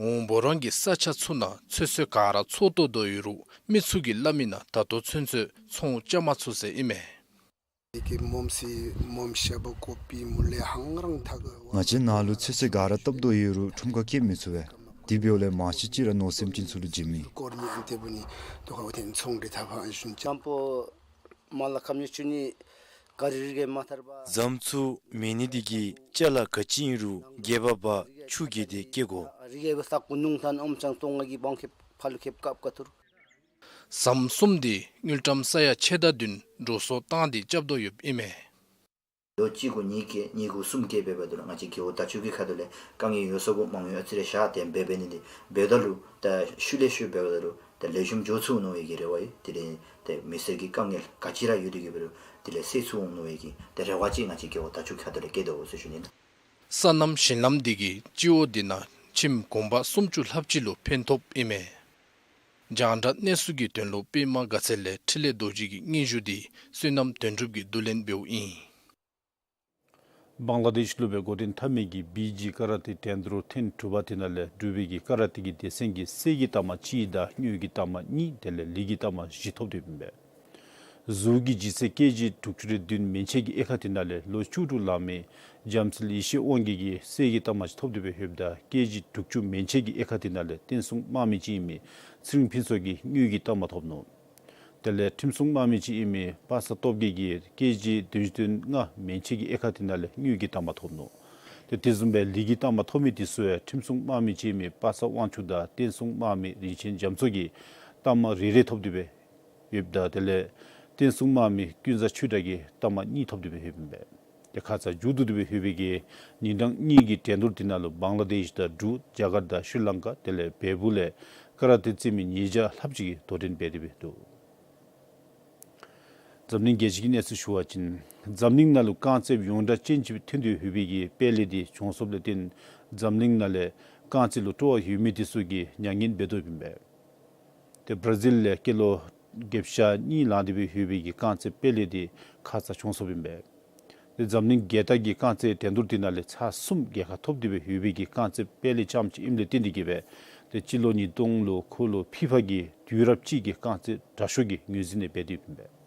ཝང་འབོ་རང་གི་ས་ཆ་ཚུ་ནང་ཚོད་བསྲེ་ག་ར་ཚོང་བཏོག་དོ་ཡོད་རུང་མི་ཚུ་གིས་སླབ་མི་ནང་ད་ལྟོ་ཚུན་ཚོད་ཚོང་རྐྱབ་མ་ཚུགས་ཟེར་ཨིན་མས། ང་བཅས་ནང་ལུ་ཚོད་བསྲེ་ག་ར་བཏབ་དོ་ཡོད་རུང་ཁྲོམ་ཁར་སྐྱེལ་མི་ཚུགས་པས། དེ་འབདཝ་ལས་མང་ཤོས་ཅིག་ར་ནོར་སེམས་ཅན་ཚུ་ལུ་བྱིན་མི། ཟམ་ཚུ་མེད་ནི་དེ་གིས་ཅ་ལ་ག་ཅི་ཨིན་རུང་སྒལ་པ་འབག་ཆུ་བརྒལ་ཏེ་སྐྱེལ་དགོ། ཟམ་གསུམ་དེ་དངུལ་ཀྲམ་ས་ཡ་ཕྱེད་དང་བདུན་འགྲོ་སོང་བཏང་སྟེ་རྐྱབ་དོ་ཡོདཔ་ཨིན་མས། ལོ་གཅིག་གུ་གཉིས་སྐྱེལ་གཉིས་གུ་གསུམ་སྐྱེལ་འབད་འབདཝ་ད་ལུ་ང་བཅས་རྒེད་འོག་བརྡ་བརྒྱུད་ཀྱི་ཁ་ཐུག་ལས་དཀའ་ངལ་ཡོད་ས་གུ་མང་ཡོད་ཨ་ཙི་རེ་བཞག་སྟེ་འབད་འབད་ནི་དེ་འབདཝ་ད་ལུ་ད་ཤུལ་ལས་ཤུལ་འབདཝ་ད་ལུ་ད་ལེགས་ཤོམ་འགྱོ་ཚུགས་འོང་མནོ་བའི་གི་རེ་བ་ཡོད། དེ་ལས་ཏེ་མི་སེར་གྱི་དཀའ་ངལ་ག་ཅི་ར་ཡོད་དེ་གི་འབད་རུང་དེ་ལས་སེལ་ཚུགས་འོང་མནོ་བའི་གི་ཏེ་རེ་བ་ཅིག་ང་བཅས་རྒེད་འོག་བརྡ་བརྒྱུད་ཀྱི་ཁ་ཐུག་ལས་བསྐྱེད་དོ་ཟེར་ཞུ་ནི། སོ་ནམ་ཞིང་ལམ་དེ་གིས་སྤྱི་འོག་དེ་ནང་ཁྱིམ་གུང་པ་སུམ་ཅུ་ལྷགཔ་ཅིག་ལུ་ཕན་ཐོགསཔ་ཨིན་མས། རྒྱང་བསྒྲགས་གནས་ཚུལ་གྱི་དོན་ལུ་པདྨ་དགའ་ཚལ་ལས་འཕྲིན་ལས་རྡོ་རྗེ་གི་སྙན་ཞུ་དེ་བསོད་ནམས་དོན་གྲུབ་ཀྱིས་བསྡུ་ལེན་འབདཝ་ཨིན། བང་ལ་དེཤ་ལུ་སྦེ་འགོ་འདྲེན་འཐབ་མི་གི་བི་ཇི་ཀ་ར་ཏེ་འགྲན་བསྡུར་ཐེངས་དྲུག་པ་དེ་ནང་ལས་འབྲུག་པའི་གི་ཀ་ར་ཏེ་གི་སྡེ་ཚན་གྱིས་གསེར་གྱི་རྟགས་མ་གཅིག་དང་དངུལ་གྱི་རྟགས་མ་གཉིས་དེ་ལས་ལི་གི་རྟགས་མ་བཞི་ཐོབ་སྟེ་ཡོདཔ་ཨིན་པས། གཟུགས་ཀྱི་ལྗིད་ཚད་ཀེ་ཇི་དྲུག་ཅུ་རེ་བདུན་མན་ཆད་ཀྱི་དབྱེ་ཁག་དེ་ནང་ལས་ལོ་བཅུ་དྲུག་ལང་མི་འཇམ་སྲིད་ཡེ་ཤེས་དབང་རྒྱལ་གྱིས་གསེར་གྱི་རྟགས་མ་ཅིག་ཐོབ་སྟེ་སྦེ་ཡོདཔ་ད་ཀེ་ཇི་དྲུག་ཅུ་མན་ཆད་ཀྱི་དབྱེ་ཁག་དེ་ནང་ལས་བསྟན་སྲུང་དམག་མི་ཅིག་ཨིན་མི་ཚེ་རིང་ཕུན་ཚོགས་ཀྱིས་དངུལ་གྱི་རྟགས་མ་ཐོབ་ནུག། དེ་ལས་ཁྲིམས་སྲུང་དམག་མི་ཅིག་ཨིན་མི་པ་སངས་སྟོབས་རྒྱས་ཀྱིས་ཀེ་ཇི་བདུན་ཅུ་དོན་ལྔ་མན་ཆད་ཀྱི་དབྱེ་ཁག་དེ་ནང་ལས་དངུལ་གྱི་རྟགས་མ་ཐོབ་ནུག། ཏེ་དེ་བཟུམ་སྦེ་ལི་གི་རྟགས་མ་ཐོབ་མི་དེ་ཚུ་ཡང་ཁྲིམས་སྲུང་དམག་མི་ཅིག་ཨིན་མི་པ་སངས་དབང་ཕྱུག་དང་བསྟན་སྲུང་དམག་མི་རིན་ཆེན་རྒྱ་མཚོ་གིས་རྟགས་མ་རེ་རེ་ཐོབ་སྟེ་སྦེ་ཡོདཔ་ད་དེ་ལས་བསྟན་སྲུང་དམག་མི་ཀུན་བཟང་ཆོས་གྲགས་ཀྱིས་རྟགས་མ་གཉིས་ཐོབ་སྟེ་སྦེ་ཡོདཔ་ཨིན་པས། ཏེ་ཁ་ཙ་མཇུག་བསྡུ་སྟེ་སྦེ་ཡོད་པའི་གི་ཉིན་གྲངས་གཉིས་ཀྱི་འགྲན་བསྡུར་དེ་ནང་ལུ་བང་ལ་དེཤ་དང་འབྲུག་རྒྱ་གར་དང་ཤྲི་ལང་ཀ་དེ་ལས་བལ་པོ་ལས་ཀ་ར་ཏེ་རྩེད་མི་ཉིས་བརྒྱ་ལྷགཔ་ཅིག་གིས་དོ་འགྲན་འབད་དེ་སྦེ་འདུག། འཛམ་གླིང་རྒྱལ་སྤྱི་གི་གནས་ཚུལ་ཞུ་བ་ཅིན་འཛམ་གླིང་ནང་ལུ་རྐང་རྩེདཔ་ཡོངས་གྲགས་ཅན་ཅིག་ཐོན་ཏེ་ཡོད་པའི་གི་པེ་ལེ་དེ་གྱོངས་སོཔ་ལས་བརྟེན་འཛམ་གླིང་ནང་ལས་རྐང་རྩེད་ལུ་སྤྲོ་བ་ཡོད་མི་དེ་ཚུ་གིས་མྱ་ངན་འབད་དོ་ཡོདཔ་ཨིན་པས། ཏེ་བར་ཛིལ་ལས་སྐྱེས་ལོ་ བརྒྱད་ཅུ་གྱ་གཉིས་ལང་སྟེ་སྦེ་ཡོད་པའི་གི་རྐང་རྩེད་དཔེ་ལེགས་འདི་ཁ་ཙ་བྱུང་སོཔ་ཨིན་པས། ཏེ་འཛམ་གླིང་བརྒལ་བལྟ་གི་རྐང་རྩེད་འགྲན་བསྡུར་འདི་ནང་ལས་ཚར་གསུམ་རྒྱལ་ཁ་ཐོབ་སྟེ་སྦེ་ཡོད་པའི་གི་རྐང་རྩེད་དཔེ་ལེགས་རྐྱངམ་ཅིག་ཨིནམ་ལས་བརྟེན་ཏེ་གིས་སྦེ་ཏེ་སྤྱི་ལོ་ཉིས་སྟོང་ལུ་ཁོ་ལུ་ཕི་ཕ་གི་དུས་རབས་གཅིག་གི་རྐང་རྩེད་དྲག་ཤོས་ཀྱི་ངོས་འཛིན་ནི་འབད་དེ་ཡོདཔ་ཨིན་པས།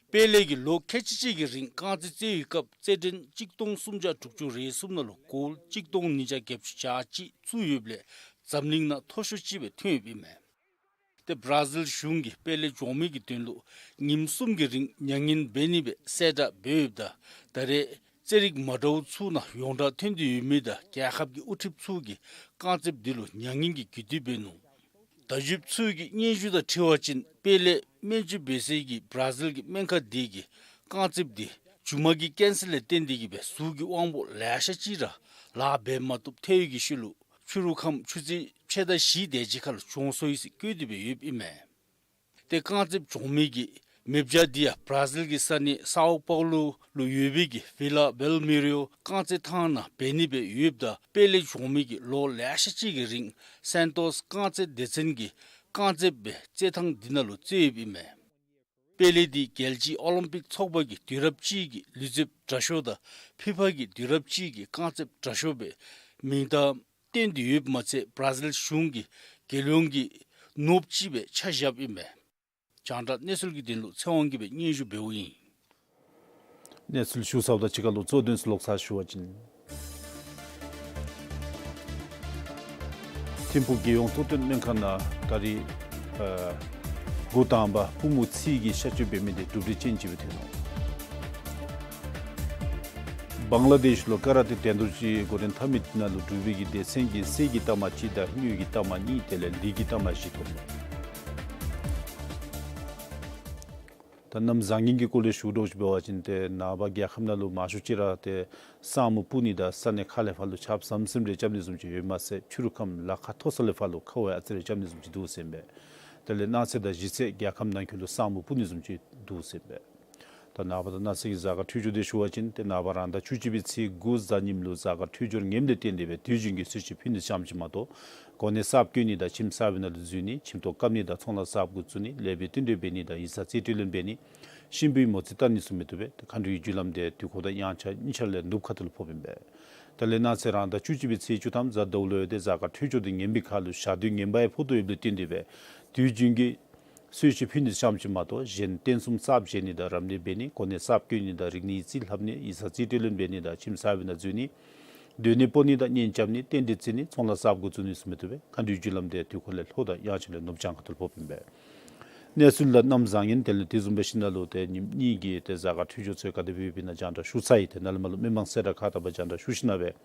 དཔེ་ལེགས་ཀྱིས་ལོ་ཁལ་གཅིག་གཅིག་གི་རིང་རྐང་རྩེད་རྩེད་པའི་སྐབས་རྩེད་འགྲན་གཅིག་སྟོང་སུམ་བརྒྱ་དྲུག་ཅུ་རེ་གསུམ་ནང་ལུ་གོལ་གཅིག་སྟོང་ཉིས་བརྒྱ་བརྒྱད་ཅུ་གྱ་གཅིག་བཙུགས་ཡོདཔ་ལས་འཛམ་གླིང་ནང་མཐོ་ཤོས་ཅིག་སྦེ་ཐོན་ཡོདཔ་ཨིན་མས། ཏེ་བར་ཛིལ་གཞུང་གིས་དཔེ་ལེགས་གྱོང་མི་གི་དོན་ལུ་ཉིནམ་གསུམ་གྱི་རིང་མྱ་ངན་འབད་ནི་སྦེ་གསལ་བསྒྲགས་འབད་ཡོདཔ་ད་ད་རེས་རྩེད་རིགས་མ་འདྲཝ་ཚུ་ནང་ཡོངས་གྲགས་ཐོན་ཏེ་ཡོད་མི་དང་རྒྱལ་ཁབ་ཀྱི་དབུ་ཁྲིདཔ་ཚུ་གིས་རྐང་རྩེདཔ་འདི་ལུ་མྱ་ངན་གྱི་རྒྱུ་དེ་འབད་ནུག། བརྡ་བརྒྱུདཔ་ཚུ་གི་སྙན་ཞུ་དང་འཁྲིལ་བ་ཅིན་དཔེ་ལེགས་སྨན་བཅོས་འབད་སའི་གི་བར་ཛིལ་གྱི་སྨན་ཁང་དེ་གིས་རྐང་རྩེདཔ་འདི་མཇུག་མ་གི་ཀེན་སར་ལས་བརྟེན་ཏེ་གིས་སྦེ་གཟུགས་ཀྱི་དབང་པོ་ལེ་ཤ་ཅིག་ར་ལཱ་འབད་མ་བཏུབ་ཐལ་བའི་གི་ཤུལ་ལུ་ཕྱི་རུ་ཁམས་ཆུ་ཚོད་ཕྱེད་དང་བཞི་དེ་ཅིག་ཁར་ལུ་གྱོང་སོང་ཡི་ཟེར་བཀོད་དེ་སྦེ་ཡོདཔ་ཨིན་མས། ཏེ་རྐང་རྩེདཔ་གྱོང་མི་གི་མེ་བྱ་འདི་ཡང་བར་ཛིལ་གྱི་ས་གནས་སའོ་པའུ་ལོ་ལུ་ཡོད་པའི་གི་ཝི་ལ་བེལ་མི་རིའོ་རྐང་རྩེད་ཐང་ནང་འབད་ནི་སྦེ་ཡོདཔ་ད་དཔེ་ལེགས་གྱོང་མི་གིས་ལོ་ལེ་ཤ་ཅིག་གི་རིང་སན་ཏོས་རྐང་རྩེད་སྡེ་ཚན་གྱི་རྐང་རྩེདཔ་སྦེ་རྩེད་ཐང་འདི་ནང་ལུ་རྩེད་ཡོདཔ་ཨིན་མས། དཔེ་ལེགས་འདི་རྒྱལ་སྤྱིའི་ཨོ་ལིམ་པིག་ཚོགས་པ་གི་དུས་རབས་གཅིག་གི་ལུས་རྩེདཔ་དྲག་ཤོས་དང་ཕི་ཕ་གི་དུས་རབས་གཅིག་གི་རྐང་རྩེདཔ་དྲག་ཤོས་སྦེ་མིང་གཏམ་བཏོན་ཏེ་ཡོདཔ་མ་ཚད་བར་ཛིལ་གཞུང་གིས་རྒྱལ་ཡོངས་ཀྱི་ནོར་བུ་ཅིག་སྦེ་ཆ་བཞགཔ་ཨིན་མས། རྒྱང་བསྒྲགས་གནས་ཚུལ་གྱི་དོན་ལུ་ཚེ་དབང་གིས་སྦེ་སྙན་ཞུ་འབདཝ་ཨིན། གནས་ཚུལ་ཞུ་ཚརཝ་དང་གཅིག་ཁར་ལུ་གཙོ་དོན་ཚུ་ལོག་ཚར་ཞུ་བ་ཅིན། ཐིམ་ཕུག་རྒྱལ་ཡོངས་གཙོ་བསྟེན་སྨན་ཁང་ནང་ད་རེས་ཨ་འགོ་དང་པ་པུས་མོ་ཚིལ་གྱི་གཤག་བཅོས་འབད་མི་དེ་གྲུབ་འབྲས་ཅན་ཅིག་སྦེ་ཐོན་ནུག། བང་ལ་དེཤ་ལུ་ཀ་ར་ཏེ་འགྲན་བསྡུར་ཅིག་འགོ་འདྲེན་འཐབ་མི་ནང་ལུ་འབྲུག་པའི་གི་སྡེ་ཚན་གྱིས་གསེར་གྱི་རྟགས་མ་གཅིག་དང་དངུལ་གྱི་རྟགས་མ་གཉིས་དེ་ལས་ལི་གི་རྟགས་མ་བཞི་ཐོབ་ནུག། ད་གནམ་བཟང་ངན་གྱི་སྐོར་ལས་ཞུ་དོ་ཅིག་འབད་བ་ཅིན་ཏེ་ནངས་པ་རྒྱལ་ཁབ་ནང་ལུ་མང་ཤོས་ཅིག་ར་ཏེ་ས་སྨུག་སྤུབ་ནི་དང་ས་གནས་ཁག་ལས་ཕར་ལུ་ཆརཔ་ཟམ་ཟིམ་རེ་རྐྱབ་ནི་བཟུམ་ཅིག་ཡོད་མ་ཚད་ཕྱི་རུ་ཁམས་ལ་ཁ་མཐོ་ས་ལས་ཕར་ལུ་ཁཝ་ཨ་ཙི་རེ་རྐྱབ་ནི་བཟུམ་ཅིག་འདུག་ཟེར་ཨིན་པས། དེ་ལས་གནངས་ཚེ་དང་གཞེས་ཚེ་རྒྱལ་ཁབ་ནང་འཁོད་ལུ་ས་སྨུག་སྤུབ་ནི་བཟུམ་ཅིག་འདུག་ཟེར་ཨིན་པས། ད་ནངས་པ་དང་གནངས་ཚེ་གི་གཟའ་སྐར་འཕྲོད་སྦྱོར་དེ་ཞུ་བ་ཅིན་ཏེ་ནངས་པ་རང་ཟླ་བཅུ་གཅིག་པའི་ཚེས་དགུ་གཟའ་ཉིམ་ལུ་གཟའ་སྐར་འཕྲོད་སྦྱོར་ངནམ་ལས་བརྟེན་ཏེ་སྦེ་དུས་རྒྱུན་གྱི་གསོལ་མཆོད་ཕུལ་ནི་ཙམ་ཅིག་མ་གཏོགས་གོ་གནས་གསརཔ་བསྐོ་ནི་དང་ཁྱིམ་གསར་པའི་ནང་ལུ་འཛུལ་ནི་ཁྱིམ་ཐོག་བཀབ་ནི་དང་ཚོང་ལཱ་གསརཔ་གུ་བཙུགས་ནི་ལེགས་པའི་བསྟུན་གྲོས་འབད་ནི་དང་ཡིག་ཚང་རྩིས་སྤྲོད་ལེན་འབད་ནི་གཤིན་པོའི་མོ་རྩིས་བལྟ་ནི་ཚུ་མི་བཏུབ་པས། ཏེ་མཁའ་འགྲོའི་རྒྱུ་ལམ་དེ་དུས་འཁོར་དང་དབྱངས་འཆར་གཉིས་ཆ་ལས་ནུབ་ཁ་ཐུག་ལུ་ཕོགཔ་ཨིན་པས། དེ་ལས་གནངས་ཚེ་རང་ཟླ་བཅུ་གཅིག་པའི་ཚེས་བཅུ་ཐམ་གཟའ་ཟླཝ་ལུ་ཡོད་དེ་གཟའ་སྐར་འཕྲོད་སྦྱོར་དེ་ངན་པའི་ཁར་ལུ་ཞག་དུས་ངན་པ་ཡང་ཕོག་དོ་ཡོདཔ་ལས་བརྟེན་ཏེ་སྦེ་དུས་རྒྱུན་གྱི་གསོལ་མཆོད་ཕུལ་ནི་ཙམ་ཅིག་མ་གཏོགས་གཞན་རྟེན་གསུམ་གསརཔ་བཞེངས་ནི་དང་རབ་གནས་འབད་ནི་གོ་གནས་གསརཔ་བསྐོ་ནི་དང་རིག་གནས་རྩིས་ལྷབ་ནི་ཡིག་ཚང་རྩིས་སྤྲོད་ལེན་འབད་ནི་དང་ཁྱིམ་གསར་པའི་ནང་འཛུལ་ནི་སྡོད་གནས་སྤོ་ནི་དང་གཉེན་རྐྱབ་ནི་རྟེན་འབྲེལ་བརྩི་ནི་ཚོང་ལཱ་གསརཔ་གུ་བཙུགས་ནི་ཚུ་མི་བཏུབ་པས། མཁའ་འགྲོའི་རྒྱུ་ལམ་དེ་དུས་འཁོར་ལས་ལྷོ་དང་དབྱངས་འཆར་ལས་ནུབ་བྱང་ཁ་ཐུག་ལུ་ཕོགཔ་ཨིན་པས། གནས་ཚུལ་དང་གནམ་བཟང་ངན་དེ་ལས་དེ་བཟུམ་འབད་ཞིནམ་ལས་ཏེ་ཉིནམ་གཉིས་ཀྱི་ཏེ་གཟའ་སྐར་འཕྲོད་སྦྱོར་ཚུ་ག་དེ་སྦེ་ཡོདཔ་ཨིན་ན་རྒྱང་བསྒྲགས་ཞུ་ཚར་ཡི། ཏེ་ནཱ་ལས་མར་ལུ་མི་མང་གསལ་བསྒྲགས་ཁག་དག་པ་རྒྱང་བསྒྲགས་ཞུ་ཞིནམ་ལས་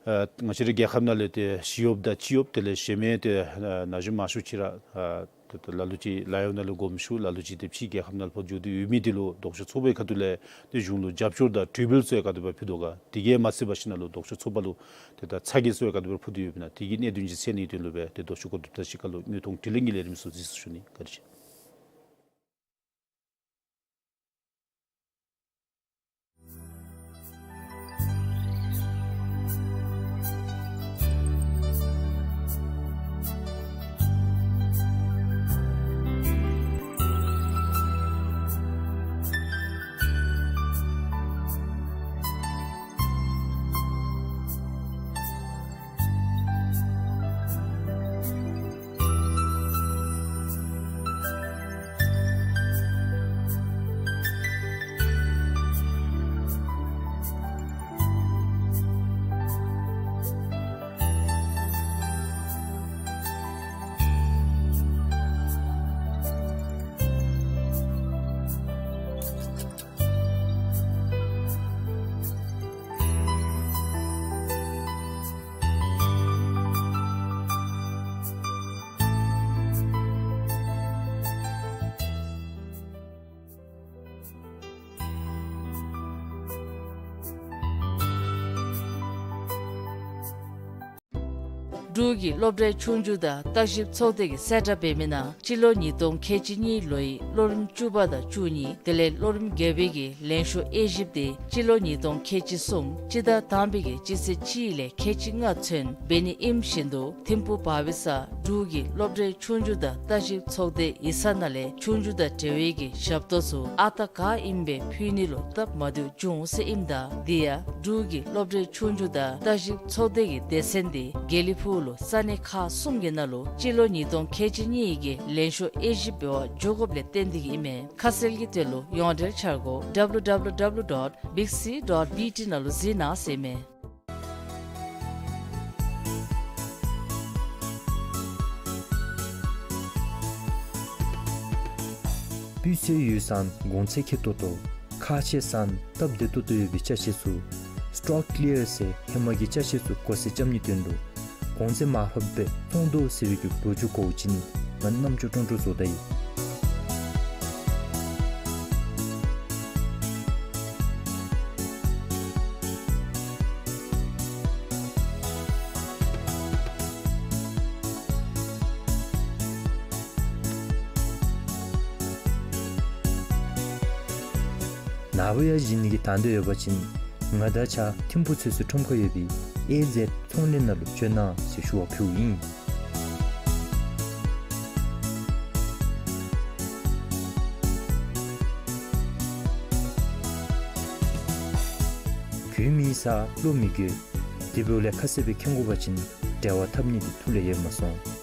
ཨ་ང་བཅས་རའི་རྒྱལ་ཁབ་ནང་ལས་ཏེ་ཞི་གཡོགཔ་དང་སྤྱི་གཡོགཔ་དེ་ལས་གཞན་མི་ཏེ་ཨ་ན་གཞོན་མང་ཤོས་ཅིག་ར་ཨ་ཏེ་ཏེ་ལ་ལུ་ཅིག་ལཱ་གཡོག་ནང་ལུ་དགོངསམ་ཞུ། ལ་ལུ་ཅིག་ཏེ་ཕྱིའི་རྒྱལ་ཁབ་ནང་ལུ་ཕར་འགྱོ་སྟེ་ཡོད་མི་དེ་ལུ་ལྡོག་ཕྱོགས་ཚོགས་པའི་ཁ་ཐུག་ལས་ཏེ་གཞུང་ལུ་རྒྱབ་སྐྱོར་དང་གྲོས་འབུལ་ཚུ་ཡང་ག་དེ་སྦེ་ཕུལ་དོ་ག། དེ་གིས་མ་ཚད་འབད་ཞིནམ་ལས་ལྡོག་ཕྱོགས་ཚོགས་པ་ལུ་ཏེ་ད་ཚ་གྱང་ཚུ་ཡང་ག་དེ་སྦེ་ཕོག་སྟེ་ཡོདཔ་ཨིན་ན་དེ་གི་གནད་དོན་ཅིག་སེལ་ནིའི་དོན་ལུ་སྦེ་ཏེ་ལྡོག་ཕྱོགས་གོ་བསྡུར་ཐང་ཅིག་ཁར་ལུ་དངོས་མཐོང་དྲི་ལན་གྱི་ལས་རིམ་ཚུ་གཟིགས་སུ་ཞུ་ནི། བཀའ་དྲིན་ཆེ། འབྲུག་གི་སློབ་གྲྭའི་ཆོས་རྒྱུགས་དང་བརྟག་ཞིབ་ཚོགས་སྡེ་གིས་གསལ་བསྒྲགས་འབད་མི་ནང་སྤྱི་ལོ་ཉིས་སྟོང་ཁལ་གཅིག་གཉིས་ལོའི་ལོ་རིམ་བཅུ་པ་དང་བཅུ་གཉིས་དེ་ལས་ལོ་རིམ་བརྒྱད་པའི་གི་ལན་ཤོག་དབྱེ་ཞིབ་དེ་སྤྱི་ལོ་ཉིས་སྟོང་ཁལ་གཅིག་གསུམ་སྤྱི་ཟླ་དང་པའི་གི་སྤྱི་ཚེས་གཅིག་ལས་ཁལ་གཅིག་ལྔ་ཚུན་འབད་ནི་ཨིནམ་བཞིན་དུ་ཐིམ་ཕུ་བར་པའི་ས་འབྲུག་གི་སློབ་གྲྭའི་ཆོས་རྒྱུགས་དང་བརྟག་ཞིབ་ཚོགས་སྡེ་ཡིག་ཚང་ནང་ལས་ཆོས་རྒྱུགས་དང་འབྲེལ་བའི་གི་ཞབས་ཏོག་ཚུ་ཨ་རྟག་ག་ཨིནམ་སྦེ་ཕུལ་ནི་ལུ་སྟབས་མ་བདེཝ་བྱུང་ཟེར་ཨིནམ་ད་དེ་ཡང་འབྲུག་གི་སློབ་གྲྭའི་ཆོས་རྒྱུགས་དང་བརྟག་ཞིབ་ཚོགས་སྡེ་གི་སྡེ་ཚན་དེ་དགེ་ལེགས་ཕུག་ལུ་ས་གནས་ཁག་གསུམ་གྱི་ནང་ལུ་སྤྱི་ལོ་ཉིས་སྟོང་ཁལ་གཅིག་གཉིས་ཀྱི་ལན་ཤོག་དབྱེ་ཞིབ་འབད་བར་འགྱོ་དགོཔ་ལས་བརྟེན་ཏེ་གིས་ཨིན་མས། ཁ་གསལ་གྱི་དོན་ལུ་ཡོངས་འབྲེལ་འཆར་སྒོ་W W W dot big C dot B T ནང་ལུ་གཟིགས་གནང་ཟེར་ཨིན་མས། སྤུས་ཚད་ཡོད་ཙང་གོང་ཚད་ཁེ་ཏོག་ཏོ། ཁག་ཆེ་ཙང་སྟབས་བདེ་ཏོག་ཏོ་ཡོད་པའི་ཅ་ཆས་ཚུ་སི་ཊོག་ཀི་ལི་ཡར་ཟེར་ཧེ་མ་གི་ཅ་ཆས་ཚུ་གོ་སེ་རྐྱབ་ནིའི་དོན་ལུ་གོང་ཚད་མར་ཕབ་སྦེ་བཙོང་དོ་ཟེར་བའི་གི་ལོ་རྒྱུས་གོ་བ་ཅིན་ང་རྣམ་ཅོ་ཀྲོང་ཀྲོ་བཟོ་ད་ཡི། ནཱ་བུ་ཡང་བྱིན་ནི་གི་དང་འདོད་ཡོད་པ་ཅིན་ང་དང་གཅིག་ཁར་ཐིམ་ཕུག་ཚོད་བསྲེ་ཁྲོམ་ཁར་ཡོད་པའི་ཨེ་ཛེཌ་ཚོང་ལས་ནང་ལུ་བྱོན་གནང་ཟེར་ཞུ་བ་ཕུལཝ་ཨིན། གོ་མི་ཟ་བློ་མི་འགྱོད། དེ་འབདཝ་ལས་ཁ་གསལ་སྦེ་མཁྱེན་དགོ་པ་ཅིན་འབྲེལ་བ་འཐབ་ནི་འདི་ཐུགས་ལས་ཡལ་མ་སོང་།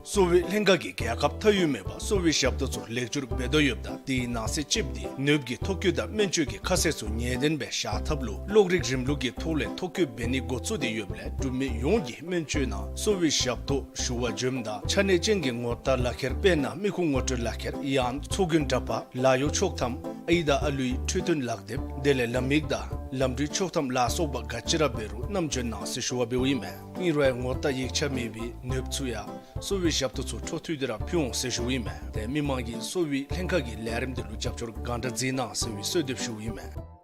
གསོ་བའི་ལྷན་ཁག་གིས་རྒྱལ་ཁབ་མཐའ་དབུས་མེད་པར་གསོ་བའི་ཞབས་ཏོག་ཚུ་ལེགས་བཅོས་འབད་དོ་ཡོདཔ་ད་དེའི་ནང་གསེས་གཅིག་འདི་ནདཔ་གི་ཐོ་བཀོད་དང་སྨན་བཅོས་ཀྱི་ཁ་གསལ་ཚུ་ངེས་བདེན་སྦེ་བཞག་ཐབས་ལུ་གློག་རིག་རིམ་ལུགས་ཀྱི་ཐོག་ལས་ཐོ་བཀོད་འབད་ནི་འགོ་བཙུགས་ཏེ་ཡོདཔ་ལས་འབྲུག་མི་ཡོངས་ཀྱིས་སྨན་བཅོས་ནང་གསོ་བའི་ཞབས་ཏོག་ཞུ་བར་འབྱོནམ་ད་ཆ་གནས་ཅན་གྱི་ངོ་རྟགས་ལག་ཁྱེར་དཔེར་ན་མི་ཁུངས་ངོ་སྤྲོད་ལག་ཁྱེར་ཡང་ཚོགས་རྒྱན་འདྲ་པར་ལཱ་གཡོག་ཆོག་ཐམ་ཨའི་དང་ཨ་ལུའི་འཕྲོད་བསྟེན་ལག་དེབ་དེ་ལས་ལམ་ཡིག་དང་ལམ་འགྲུལ་ཆོག་ཐམ་ལ་སོགས་པ་ག་ཅི་ར་འབད་རུང་བསྣམས་འབྱོན་གནང་ཟེར་ཞུ་བ་འབདཝ་ཨིན་མས། ཨིན་རུང་ཡང་ངོ་རྟགས་ཡིག་ཆ་མེད་པའི་ནདཔ་ཚུ་ཡང་གསོ་བའི་ཞབས་ཏོག་ཚུ་འཕྲོ་མཐུད་དེ་ར་ཕུལ་འོང་ཟེར་ཞུཝ་ཨིན་མས། ཏེ་མི་མང་གིས་གསོ་བའི་ལྷན་ཁག་གི་ལས་རིམ་དེ་ལུ་རྒྱབ་སྐྱོར་གང་དྲག་མཛད་གནང་ཟེར་བའི་གསོལ་འདེབས་ཞུཝ་ཨིན་མས།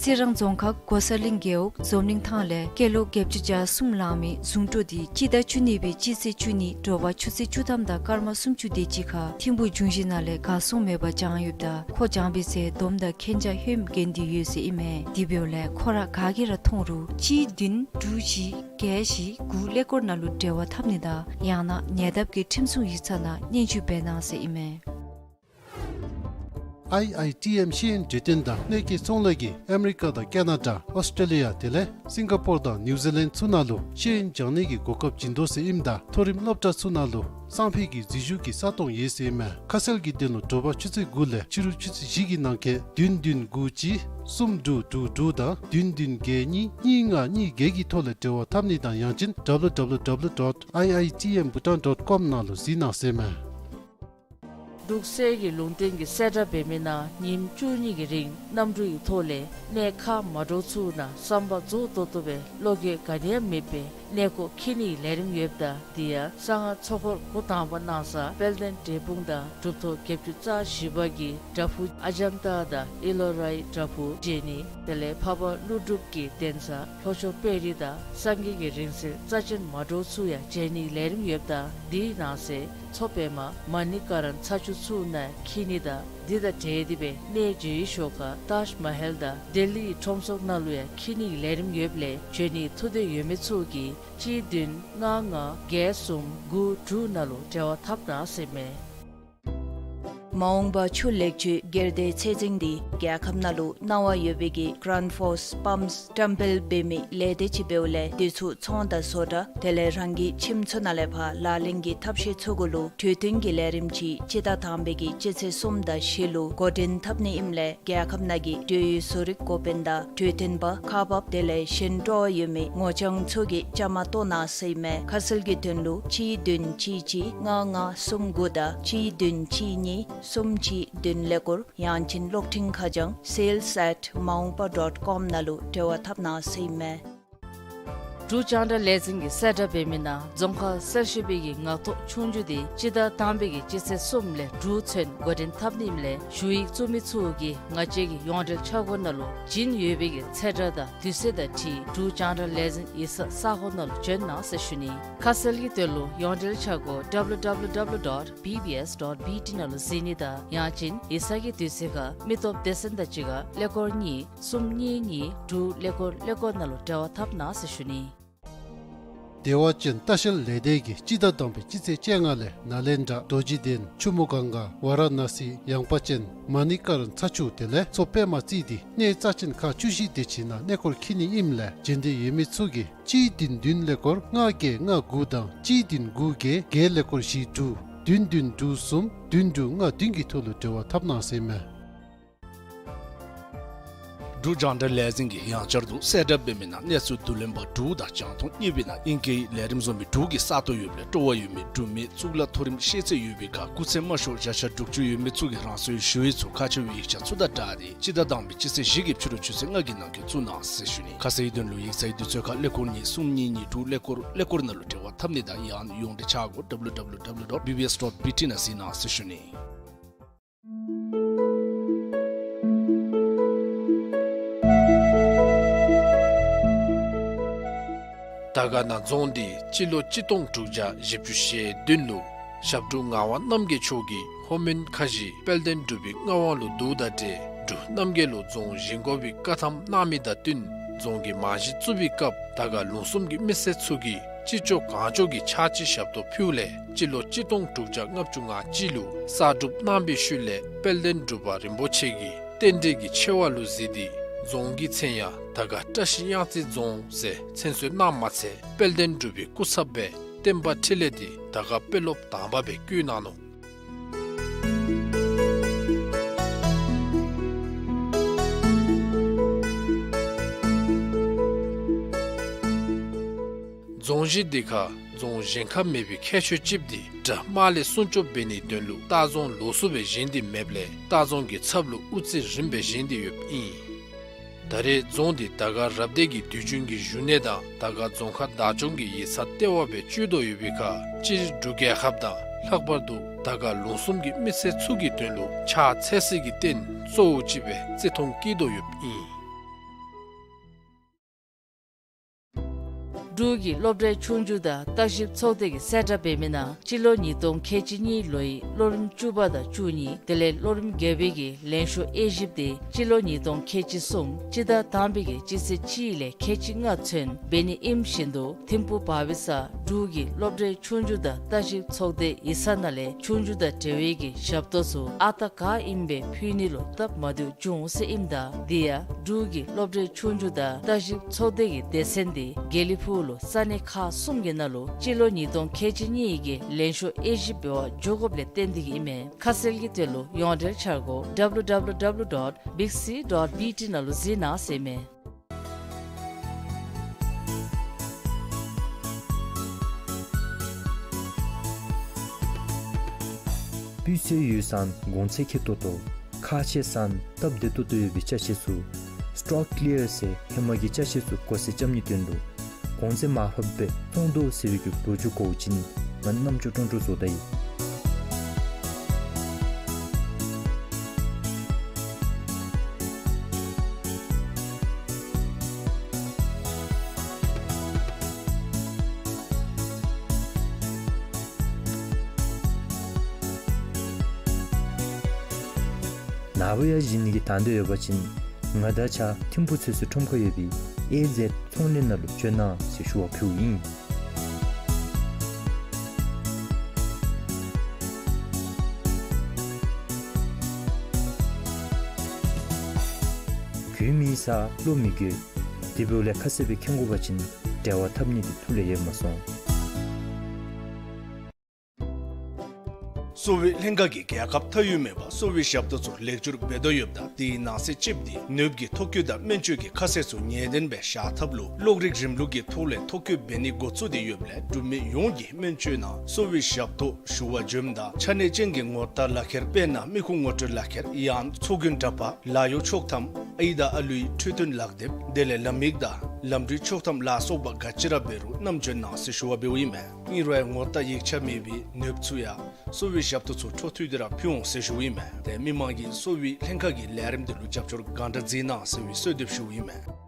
རྩི་རང་རྫོང་ཁག་གོ་ས་གླིང་རྒེད་འོག་འཛོམས་གླིང་ཐང་ལས་སྐྱེས་ལོ་བརྒྱད་ཅུ་གྱ་གསུམ་ལང་མི་གཟུངས་སྤྲོ་དེ་སྤྱི་ཟླ་བཅུ་གཉིས་པའི་སྤྱི་ཚེས་བཅུ་གཉིས་དྲོ་པ་ཆུ་ཚོད་བཅུ་ཐམ་དང་སྐར་མ་སུམ་ཅུ་དེ་ཅིག་ཁར་ཐིམ་ཕུག་འབྱུང་བཞི་ནང་ལས་གར་སོང་མེདཔ་བྱང་ཡོདཔ་ད་ཁོ་བྱང་པའི་ཚེ་སྡོམ་དང་མཁྱེན་རྒྱ་ཧེ་མ་འགན་དེ་ཡོད་ཟེར་ཨིན་མས། དེ་འབདཝ་ལས་ཁོ་ར་ག་གིས་ར་མཐོང་རུང་གཅིག་བདུན་དྲུག་བཞི་བརྒྱད་བཞི་དགུ་ཀླད་ཀོར་ནང་ལུ་འབྲེལ་བ་འཐབ་ནི་དང་ཡང་ན་ཉེ་འདབས་ཀྱི་ཁྲིམས་སྲུང་ཡིག་ཚང་ནང་སྙན་ཞུ་འབད་གནང་ཟེར་ཨིན་མས། ཨའི་ཨའི་ཊི་ཨེམ་ཤེས་ཡོན་གྲོས་སྟོན་དང་གནས་སྐོར་ཚོང་ལས་ཀྱིས་ཨ་མི་རི་ཀ་དང་ཀེ་ན་ཌ་ཨོསི་ཊྲེ་ལི་ཡ་དེ་ལས་སིང་ག་པོར་དང་ནིའུ་ཛི་ལེནཌ་ཚུ་ནང་ལུ་ཤེས་ཡོན་སྦྱང་ནི་གི་གོ་སྐབས་བྱིན་དོ་ཟེར་ཨིནམ་ད་མཐོ་རིམ་སློབ་གྲྭ་ཚུ་ནང་ལུ་སང་ཕོད་ཀྱི་འཛུལ་ཞུགས་ཀྱི་ས་སྟོང་ཡོད་ཟེར་ཨིན་མས། ཁ་གསལ་གྱི་དོན་ལུ་དྲོ་པ་ཆུ་ཚོད་དགུ་ལས་ཕྱི་རུ་ཆུ་ཚོད་བཞི་གི་ནང་འཁོད་བདུན་བདུན་དགུ་གཅིག་གསུམ་དྲུག་དྲུག་དྲུག་དང་བདུན་བདུན་བརྒྱད་གཉིས་གཉིས་ལྔ་གཉིས་བརྒྱད་ཀྱི་ཐོག་ལས་འབྲེལ་བ་འཐབ་ནི་དང་ཡང་ཅིན་W W W dot I I T M Bhutan dot com ནང་ལུ་གཟིགས་གནང་ཟེར་ཨིན་མས། འབྲུག་གསེར་གྱི་ལུང་བསྟན་གྱིས་གསལ་བསྒྲགས་འབད་མི་ནང་ཉིནམ་བཅུ་གཉིས་ཀྱི་རིང་གནམ་གྲུ་ཡི་ཐོག་ལས་གནས་ཁག་མ་འདྲཝ་ཚུ་ནང་བསམ་པ་རྫོགས་ཏོག་ཏོ་སྦེ་བློ་འགྱོད་ག་ནི་ཡང་མེད་པའི་གནས་སྐོར་འཁྱིད་ནིའི་ལས་རིམ་ཡོདཔ་ད་དེ་ཡང་གསང་སྔགས་ཚོགས་འཁོར་འགོ་དང་པ་གནང་ས་དཔལ་ལྡན་འབྲས་སྤུངས་དང་གྲུབ་ཐོབ་བརྒྱད་ཅུ་རྩ་བཞི་པ་གི་བྲག་ཕུག་ཨ་ཇན་ཏ་དང་ཨི་ལོ་རའི་བྲག་ཕུག་མཇལ་ནི་དེ་ལས་འཕགས་པ་ཀླུ་སྒྲུབ་ཀྱི་གདན་ས་ལྷོ་ཕྱོགས་དཔལ་རི་དང་སངས་རྒྱས་ཀྱི་རིང་བསྲེལ་རྩ་ཆེན་མ་འདྲཝ་ཚུ་ཡང་མཇལ་ནིའི་ལས་རིམ་ཡོདཔ་ད་དེའི་ནང་གསེས་མཚོ་པདྨ་མ་ཎི་ཀ་རན་ཚ་ཆུ་ཚུ་ནང་འཁྱིད་ནི་དང་དེ་དང་འབྲེལ་ཏེ་སྦེ་གནས་མཇལ་བའི་ཞོར་ཁར་ཏཱཇ་མ་ཧལ་དང་ལྡི་ལི་ཡི་ཁྲོམ་ཚོགས་ནང་ལུ་ཡང་འཁྱིད་ནིའི་ལས་རིམ་ཡོདཔ་ལས་འབྱོན་ནིའི་ཐུགས་འདོད་ཡོད་མི་ཚུ་གིས་གཅིག་བདུན་ལྔ་ལྔ་བརྒྱད་གསུམ་དགུ་དྲུག་ནང་ལུ་འབྲེལ་བ་འཐབ་གནང་ཟེར་ཨིན་མས། མ་འོངས་པ་ཆུ་ལེགས་བཅོས་སྒེར་སྡེའི་ཚད་འཛིན་འདི་རྒྱལ་ཁབ་ནང་ལུ་གནང་བ་ཡོད་པའི་གི་གྲཱན་ཕོརསི་པམཔསི་བཀྲམ་སྤེལ་འབད་མི་ལས་སྡེ་ཅིག་འབདཝ་ལས་དེ་ཚུ་ཚོང་དང་བཟོ་གྲྭ་དེ་ལས་རང་གི་ཁྱིམ་ཚུ་ནང་ལས་ཕར་ལག་ལེན་གྱི་ཐབས་ཤེས་ཚུ་གུ་ལུ་གྲོས་བསྟུན་གྱི་ལས་རིམ་ཅིག་སྤྱི་ཟླ་དང་པའི་གི་སྤྱི་ཚེས་གསུམ་དང་བཞི་ལུ་འགོ་འདྲེན་འཐབ་ནི་ཨིནམ་ལས་རྒྱལ་ཁབ་ནང་གི་འབྲེལ་ཡོད་བཟོ་རིག་འགོ་དཔོན་དང་གྲོས་སྟོན་པ་ཁག་འབགཔ་དེ་ལས་གཞན་སྤྲོ་བ་ཡོད་མི་ངོ་རྐྱང་ཚུ་གིས་བཅའ་མར་གཏོགས་གནང་ཟེར་ཨིན་མས། ཁ་གསལ་གྱི་དོན་ལུ་གཅིག་བདུན་གཅིག་གཅིག་ལྔ་ལྔ་གསུམ་དགུ་དང་གཅིག་བདུན་གཅིག་གཉིས་གསུམ་གཅིག་བདུན་ཀླད་ཀོར་ཡང་ཅིན་གློག་འཕྲིན་ཁ་བྱང་sales at maungpa dot com ནང་ལུ་འབྲེལ་བ་འཐབ་གནང་ཟེར་ཨིན་མས། འབྲུག་རྒྱང་བསྒྲགས་ལས་འཛིན་གྱིས་གསལ་བསྒྲགས་འབད་མི་ནང་རྫོང་ཁག་གསར་ཞུ་པའི་གི་ངང་ཐོག་ཆོས་རྒྱུགས་འདི་སྤྱི་ཟླ་དང་པའི་གི་སྤྱི་ཚེས་གསུམ་ལས་དྲུག་ཚུན་འགོ་འདྲེན་འཐབ་ནི་ཨིནམ་ལས་ཞུ་ཡིག་བཙུགས་མི་ཚུ་གིས་ང་བཅས་ཀྱི་ཡོངས་འབྲེལ་འཆར་སྒོ་ནང་ལུ་བྱིན་ཡོད་པའི་གི་ཚེས་གྲངས་དང་དུས་ཚོད་དང་འཁྲིལ་འབྲུག་རྒྱང་བསྒྲགས་ལས་འཛིན་ཡིག་ཚང་ས་ཁོངས་ནང་ལུ་བྱོན་གནང་ཟེར་ཞུ་ནི། ཁ་གསལ་གྱི་དོན་ལུ་ཡོངས་འབྲེལ་འཆར་སྒོ་W W W dot B B S dot B T ནང་ལུ་གཟིགས་ནི་དང་ཡང་ཅིན་ཡིག་ཚང་གི་དུས་ཚོད་ཁར་མི་སྟོབས་སྡེ་ཚན་དང་གཅིག་ཁར་ཀླད་ཀོར་གཉིས་གསུམ་གཉིས་གཉིས་དྲུག་ཀླད་ཀོར་ཀླད་ཀོར་ནང་ལུ་འབྲེལ་བ་འཐབ་གནང་ཟེར་ཞུ་ནི། བདེ་བ་ཅན་ལྟ་བཤལ་ལས་སྡེ་གིས་སྤྱི་ཟླ་དང་པའི་སྤྱི་ཚེས་བཅོ་ལྔ་ལས་ནཱ་ལེནྡྲ་རྡོ་རྗེ་གདན་ཆུ་མོ་གངྒཱ་ཝཱ་ར་ཎ་སི་ཡངས་པ་ཅན་མ་ཎི་ཀ་ར་ཚ་ཆུ་དེ་ལས་མཚོ་པདྨ་རྩེ་འདི་གནས་རྩ་ཅན་ཁག་བཅུ་བཞི་དེ་ཅིག་ནང་གནས་སྐོར་འཁྱིད་ནི་ཨིནམ་ལས་བྱོན་འདོད་ཡོད་མི་ཚུ་གིས་གཅིག་བདུན་བདུན་ཀླད་ཀོར་ལྔ་བརྒྱད་ལྔ་དགུ་དང་གཅིག་བདུན་དགུ་བརྒྱད་བརྒྱད་ཀླད་ཀོར་བཞི་དྲུག་བདུན་བདུན་དྲུག་གསུམ་བདུན་དྲུག་ལྔ་བདུན་གྱི་ཐོག་ལུ་འབྲེལ་བ་འཐབ་གནང་ཟེར་ཨིན་མས། འབྲུག་རྒྱང་བསྒྲགས་ལས་འཛིན་གྱིས་ཡང་བསྐྱར་དུ་གསལ་བསྒྲགས་འབད་མི་ནང་གནས་ཚུལ་བསྡུ་ལེན་པ་དྲུག་དང་རྒྱང་མཐོང་གཉིས་པའི་ནང་ཨིང་སྐད་ལས་རིམ་བཟོ་མི་དྲུག་གི་ས་སྟོང་ཡོདཔ་ལས་སྤྲོ་བ་ཡོད་མི་འབྲུག་མི་གཙུག་ལག་མཐོ་རིམ་ཤེས་ཚད་ཡོད་པའི་ཁར་སྐུགས་ཚད་དམའ་ཤོས་བརྒྱ་ཆ་དྲུག་ཅུ་ཡོད་མི་ཚུ་གིས་རང་སོའི་ཞུ་ཡིག་ཚུ་ཁ་ཕྱེཝ་ཡིག་ཆ་ཚུ་དང་སྦྲགས་ཏེ་སྤྱི་ཟླ་དང་པའི་སྤྱི་ཚེས་བཞི་གི་ཕྱི་རུ་ཆུ་ཚོད་ལྔ་གི་ནང་འཁོད་བཙུགས་གནང་ཟེར་ཞུ་ནི། ཁ་གསལ་གྱི་དོན་ལུ་ཡིག་ཚང་གི་དུས་ཚོད་ཁར་ཀླད་ཀོར་གཉིས་གསུམ་གཉིས་གཉིས་དྲུག་ཀླད་ཀོར་ཀླད་ཀོར་ནང་ལུ་འབྲེལ་བ་འཐབ་ནི་དང་ཡང་ཡོངས་འབྲེལ་འཆར་སྒོ W W W dot B B S dot B T ནང་གཟིགས་གནང་ཟེར་ཞུ་ནི། དར་དཀར་ན་རྫོང་འདི་སྤྱི་ལོ་གཅིག་སྟོང་དྲུག་བརྒྱ་བཞི་བཅུ་ཞེ་བདུན་ལུ་ཞབས་དྲུང་ངག་དབང་རྣམ་རྒྱལ་མཆོག་གིས་ལྷོ་མོན་ཁ་བཞི་དཔལ་ལྡན་འབྲུག་པའི་མངའ་དབང་ལུ་བསྡུཝ་དང་འབྲེལ་འབྲུག་རྣམ་རྒྱལ་ལུ་རྫོང་བཞེངས་དགོ་པའི་བཀའ་ཐམ་གནང་མི་དང་བསྟུན་རྫོང་གི་རྨང་གཞི་བཙུགས་པའི་སྐབས་དར་དཀར་ལུང་གསུམ་གྱི་མི་སེར་ཚུ་གིས་ཅི་ལྕོགས་གང་ལྕོགས་ཀྱི་ཕྱག་ཕྱི་ཞབས་ཏོག་ཕུལཝ་ལས་སྤྱི་ལོ་གཅིག་སྟོང་དྲུག་བརྒྱ་ལྔ་བཅུ་ང་གཅིག་ལུ་གསར་སྒྲུབ་གནང་བའི་ཤུལ་ལས་དཔལ་ལྡན་འབྲུག་པ་རིན་པོ་ཆེ་གིས་རྟེན་འབྲེལ་གྱི་ཆེ་བ་ལུ་གཟིགས་ཏེ་རྫོང་གི་མཚན་ཡང་དར་དཀར་བཀྲ་ཤིས་གཡང་རྩེ་རྫོང་ཟེར་མཚན་གསོལ་གནངམ་མ་ཚད་དཔལ་ལྡན་འབྲུག་པའི་སྐུ་ཚབ་སྦེ་བསྟན་པ་འཕྲིན་ལས་འདི་དར་དཀར་དཔོན་སློབ་དང་པ་སྦེ་བསྐོ་གནང་ནུག། རྫོང་གཞི་འདི་ཁར་རྫོང་གཞན་ཁར་མེད་པའི་ཁྱད་ཆོས་ཅིག་འདི་དགྲ་དམག་ལས་སྲུང་སྐྱོབ་འབད་ནིའི་དོན་ལུ་ལྟ་རྫོང་ལོགས་སུ་སྦེ་བཞེངས་ཏེ་མེདཔ་ལས་ལྟ་རྫོང་གི་ཚབ་ལུ་དབུ་རྩེ་རིམ་པས་བཞེངས་ཏེ་ཡོདཔ་ཨིན། ད་རེས་རྫོང་འདི་དར་དཀར་རབ་སྡེ་གི་དུས་རྒྱུན་གྱི་བཞུགས་གནས་དང་དར་དཀར་རྫོང་ཁག་བདག་སྐྱོང་གི་ཡིག་ཚང་ལྟེ་བ་སྦེ་སྤྱོད་དོ་ཡོད་པའི་ཁར་སྤྱིར་འབྲུག་རྒྱལ་ཁབ་དང་ལྷག་པར་དུ་དར་དཀར་ལུང་གསུམ་གྱི་མི་སེར་ཚུ་གི་དོན་ལུ་ཕྱག་འཚལ་སའི་གི་རྟེན་གཙོ་བོ་ཅིག་སྦེ་བརྩི་མཐོང་བསྐྱེད་དོ་ཡོདཔ་ཨིན། འབྲུག་གི་སློབ་གྲྭའི་ཆོས་རྒྱུགས་དང་བརྟག་ཞིབ་ཚོགས་སྡེ་གིས་གསལ་བསྒྲགས་འབད་མི་ནང་སྤྱི་ལོ་ཉིས་སྟོང་ཁལ་གཅིག་གཉིས་ལོའི་སློབ་རིམ་བཅུ་པ་དང་བཅུ་གཉིས་དེ་ལས་སློབ་རིམ་བརྒྱད་པའི་གི་ལན་ཤོག་དབྱེ་ཞིབ་འདི་སྤྱི་ལོ་ཉིས་སྟོང་ཁལ་གཅིག་གསུམ་སྤྱི་ཟླ་དང་པའི་གི་སྤྱི་ཚེས་གཅིག་ལས་ཁལ་གཅིག་ལྔ་ཚུན་འབད་ནི་ཨིནམ་བཞིན་དུ་ཐིམ་ཕུག་བར་བི་ས་འབྲུག་གི་སློབ་གྲྭའི་ཆོས་རྒྱུགས་དང་བརྟག་ཞིབ་ཚོགས་སྡེ་ཡིག་ཚང་ནང་ལས་ཆོས་རྒྱུགས་དང་འབྲེལ་བའི་གི་ཞབས་ཏོག་ཚུ་ཨ་རྟག་ག་ཨིནམ་སྦེ་ཕུལ་ནི་ལུ་སྟབས་མ་བདེཝ་བྱུང་ཟེར་ཨིནམ་ད་དེ་ཡང་འབྲུག་གི་སློབ་གྲྭའི་ཆོས་རྒྱུགས་དང་བརྟག་ཞིབ་ཚོགས་སྡེ་གི་སྡེ་ཚན་འདི་དགེ་ལེགས་ཕུག་ལུ་ས་གནས་ཁག་གསུམ་གྱི་ནང་ལུ་སྤྱི་ལོ་ཉིས་སྟོང་ཁལ་གཅིག་གཉིས་ཀྱི་ལན་ཤོག་དབྱེ་ཞིབ་འབད་བར་འགྱོ་དགོཔ་ལས་བརྟེན་ཏེ་གིས་ཨིན་མས། ཁ་གསལ་གྱི་དོན་ལུ་ཡོངས་འབྲེལ་འཆར་སྒོ་W W W dot big c dot B T ནང་ལུ་གཟིགས་གནང་ཟེར་ཨིན་མས། སྤུས་ཚད་ཡོད་ས་གོང་ཚད་ཁེ་ཏོག་ཏོ། ཁག་ཆེ་ས་སྟབས་བདེ་ཏོག་ཏོ་ཡོད་པའི་ཅ་ཆས་ཚུ་སི་ཊོག་ཀི་ལི་ཡར་ཟེར་ཧེ་མ་གི་ཅ་ཆས་ཚུ་བགོ་སེལ་རྐྱབ་ནིའི་དོན་ལུ་གོང་ཚད་མར་ཕབ་སྦེ་བཙོང་དོ་ཟེར་བའི་གི་ལོ་རྒྱུས་གོ་བ་ཅིན་ང་རྣམ་ཅོ་ཀྲོང་ཀྲོ་བཟོ་ད་ཡི། ནཱ་བུ་ཡང་བྱིན་ནི་གི་དང་འདོད་ཡོད་པ་ཅིན་ང་དང་གཅིག་ཁར་ཐིམ་ཕུག་ཚོད་བསྲེ་ཁྲོམ་ཁར་ཡོད་པའི་ཨེ་ཟེཌ་ཚོང་ལས་ནང་ལུ་བྱོན་གནང་ཟེར་ཞུ་བ་ཕུལཝ་ཨིན། རྒྱུས་མེད་ས་བློ་མི་འགྱོད། དེ་འབདཝ་ལས་ཁ་གསལ་སྦེ་མཁྱེན་དགོ་པ་ཅིན་འབྲེལ་བ་འཐབ་ནི་འདི་ཐུགས་ལས་ཡལ་མ་སོང་། གསོ་བའི་ལྷན་ཁག་གིས་རྒྱལ་ཁབ་མཐའ་དབུས་མེད་པར་གསོ་བའི་ཞབས་ཏོག་ཚུ་ལེགས་བསྒྱུར་འབད་དོ་ཡོདཔ་ད་དེའི་ནང་གསེས་ཅིག་འདི་ནུབ་ཀྱི་ཐོ་བཀོད་དང་སྨན་བཅོས་ཀྱི་ཁ་གསལ་ཚུ་ངེས་གཏན་སྦེ་བཞག་ཐབས་ལུ་གློག་རིག་རིམ་ལུགས་ཀྱི་ཐོག་ལས་ཐོ་བཀོད་འབད་ནི་འགོ་བཙུགས་ཏེ་ཡོདཔ་ལས་འབྲུག་མི་ཡོངས་ཀྱིས་སྨན་བཅོས་ནང་གསོ་བའི་ཞབས་ཏོག་ཞུ་བར་འབྱོནམ་ད་ཆ་གནས་ཅན་གྱི་ངོ་རྟགས་ལག་ཁྱེར་དཔེར་ན་མི་ཁུངས་ངོ་སྤྲོད་ལག་ཁྱེར་ཡང་ཚོགས་རྒྱུན་འདྲ་པར་ལཱ་གཡོག་ཆོག་ཐམ་ ཨའི་དང་ཨ་ལུའི་འཕྲོད་བསྟེན་ལག་དེབ་དེ་ལས་ལམ་ཡིག་དང་ལམ་འགྲུལ་ཆོག་ཐམ་ལ་སོགས་པ་ག་ཅི་ར་འབད་རུང་བསྣམས་འབྱོན་གནང་ཟེར་ཞུ་བ་འབདཝ་ཨིན་མས། ཨིན་རུང་ཡང་ངོ་རྟགས་ཡིག་ཆ་མེད་པའི་ནདཔ་ཚུ་ཡང་གསོ་བའི་ཞབས་ཏོག་ཚུ་འཕྲོ་མཐུད་དེ་ར་ཕུལ་འོང་ཟེར་ཞུཝ་ཨིན་མས། ཏེ་མི་མང་གིས་གསོ་བའི་ལྷན་ཁག་གི་ལས་རིམ་དེ་ལུ་རྒྱབ་སྐྱོར་གང་དྲག་མཛད་གནང་ཟེར་བའི་གསོལ་འདེབས་ཞུཝ་ཨིན་མས།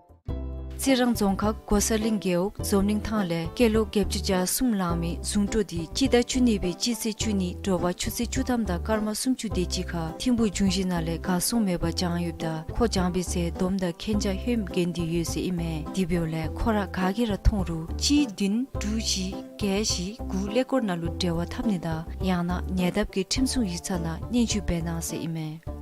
རྩི་རང་རྫོང་ཁག་གོ་ས་ལིང་རྒེད་འོག་འཛོམས་གླིང་ཐང་ལས་སྐྱེས་ལོ་བརྒྱད་ཅུ་གྱ་གསུམ་ལང་མི་ཟུང་དྲུང་དེ་སྤྱི་ཟླ་བཅུ་གཉིས་པའི་སྤྱི་ཚེས་བཅུ་གཉིས་དྲོ་པ་ཆུ་ཚོད་བཅུ་ཐམ་དང་སྐར་མ་སུམ་ཅུ་དེ་ཅིག་ཁར་ཐིམ་ཕུག་འབྱུང་བཞི་ནང་ལས་གར་སོང་མེདཔ་བྱང་ཡོདཔ་ད་ཁོ་བྱང་པའི་ཚེ་སྡོམ་དང་མཁྱེན་རྒྱ་ཧེ་མ་འགན་དེ་ཡོད་ཟེར་ཨིན་མས། དེ་འབདཝ་ལས་ཁོ་ར་ག་གིས་ར་མཐོང་རུང་གཅིག་བདུན་དྲུག་བཞི་བརྒྱད་བཞི་དགུ་ཀླད་ཀོར་ནང་ལུ་འབྲེལ་བ་འཐབ་ནི་དང་ཡང་ན་ཉེ་འདབས་ཀྱི་ཁྲིམས་སྲུང་ཡིག་ཚང་ནང་སྙན་ཞུ་འབད་གནང་ཟེར་ཨིན་མས།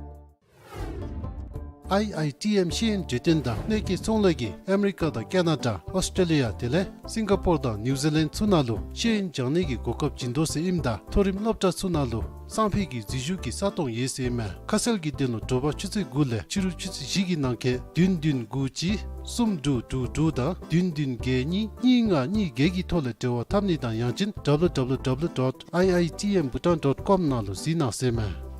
ཨའི་ཨའི་ཊི་ཨེམ་ཤེས་ཡོན་གྲོས་སྟོན་དང་གནད་འཁེལ་ཚོང་ལས་ཀྱིས་ཨ་མི་རི་ཀ་དང་ཀེ་ན་ཌ་ཨོསི་ཊེ་ལི་ཡ་དེ་ལས་སིང་ག་པོར་དང་ནིའུ་ཛི་ལེནཌ་ཚུ་ནང་ལུ་ཤེས་ཡོན་སྦྱང་ནི་གི་གོ་སྐབས་བྱིན་དོ་ཟེར་ཨིནམ་ད་མཐོ་རིམ་སློབ་གྲྭ་ཚུ་ནང་ལུ་སང་ཕོད་ཀྱི་འཛུལ་ཞུགས་ཀྱི་ས་སྟོང་ཡོད་ཟེར་ཨིན་མས། ཁ་གསལ་གྱི་དོན་ལུ་དྲོ་པ་ཆུ་ཚོད་དགུ་ལས་ཕྱི་རུ་ཆུ་ཚོད་བཞི་གི་ནང་འཁོད་བདུན་བདུན་དགུ་གཅིག་གསུམ་དྲུག་དྲུག་དྲུག་དང་བདུན་བདུན་བརྒྱད་གཉིས་གཉིས་ལྔ་གཉིས་བརྒྱད་ཀྱི་ཐོག་ལས་འབྲེལ་བ་འཐབ་ནི་དང་ཡང་ཅིན་ཌབ་ལུ་ཌབ་ལུ་ཌབ་ལུ་ཌོཊ་ཨའི་ཨའི་ཊི་ཨེམ་བྷུ་ཊཱན་ཌོཊ་ཀོམ་ནང་ལུ་གཟིགས་གནང་ཟེར་ཨིན་མས།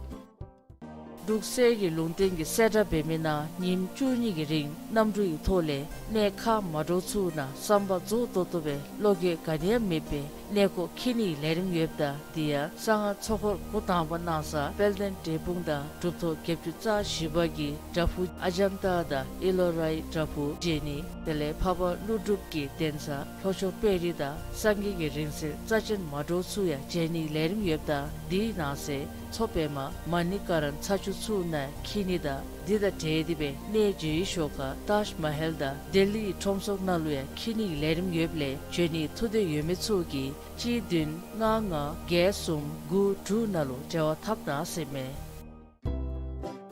འབྲུག་གསེར་གྱི་ལུང་བསྟན་གྱི་གསལ་བསྒྲགས་འབད་མི་ནང་ཉིནམ་བཅུ་གཉིས་ཀྱི་རིང་གནམ་གྲུ་ཡི་ཐོག་ལས་གནས་ཁག་མ་འདྲཝ་ཚུ་ནང་བསམ་པ་རྫོགས་ཏོག་ཏོ་སྦེ་བློ་འགྱོད་ག་ནི་ཡང་མེད་པར་གནས་སྐོར་འཁྱིད་ནིའི་ལས་རིམ་ཡོདཔ་ད་དེ་ཡང་གསང་སྔགས་ཚོགས་འཁོར་འགོ་དང་པ་གནང་ས་དཔལ་ལྡན་འབྲས་སྤུངས་དང་གྲུབ་ཐོབ་བརྒྱད་ཅུ་རྩ་བཞི་པ་གི་བྲག་ཕུག་ཨ་ཇམ་ཏ་དང་ཨེ་ལོ་རའི་བྲག་ཕུག་མཇལ་ནི་དེ་ལས་འཕགས་པ་ཀླུ་སྒྲུབ་ཀྱི་གདན་ས་ལྷོ་ཕྱོགས་དཔལ་རི་དང་སངས་རྒྱས་ཀྱི་རིང་བསྲེལ་རྩ་ཆེན་མ་འདྲཝ་ཚུ་ཡང་མཇལ་ནིའི་ལས་རིམ་ཡོདཔ་ད་དེའི་ནང་གསེས་མཚོ་པདྨ་མ་ཎི་ཀ་ར་ཚ་ཆུ་ཚུ་ནང་འཁྱིད་ནི་དང་དེ་དང་འབྲེལ་ཏེ་སྦེ་གནས་མཇལ་བའི་ཞོར་ཁར་ཏཱཇ་མ་ཧལ་དང་ལྡི་ལིའི་ཁྲོམ་ཚོགས་ནང་ལུ་ཡང་འཁྱིད་ནིའི་ལས་རིམ་ཡོདཔ་ལས་འབྱོན་ནིའི་ཐུགས་འདོད་ཡོད་མི་ཚུ་གིས་གཅིག་བདུན་ལྔ་ལྔ་བརྒྱད་གསུམ་དགུ་དྲུག་ནང་ལུ་འབྲེལ་བ་འཐབ་གནང་ཟེར་ཨིན་མས།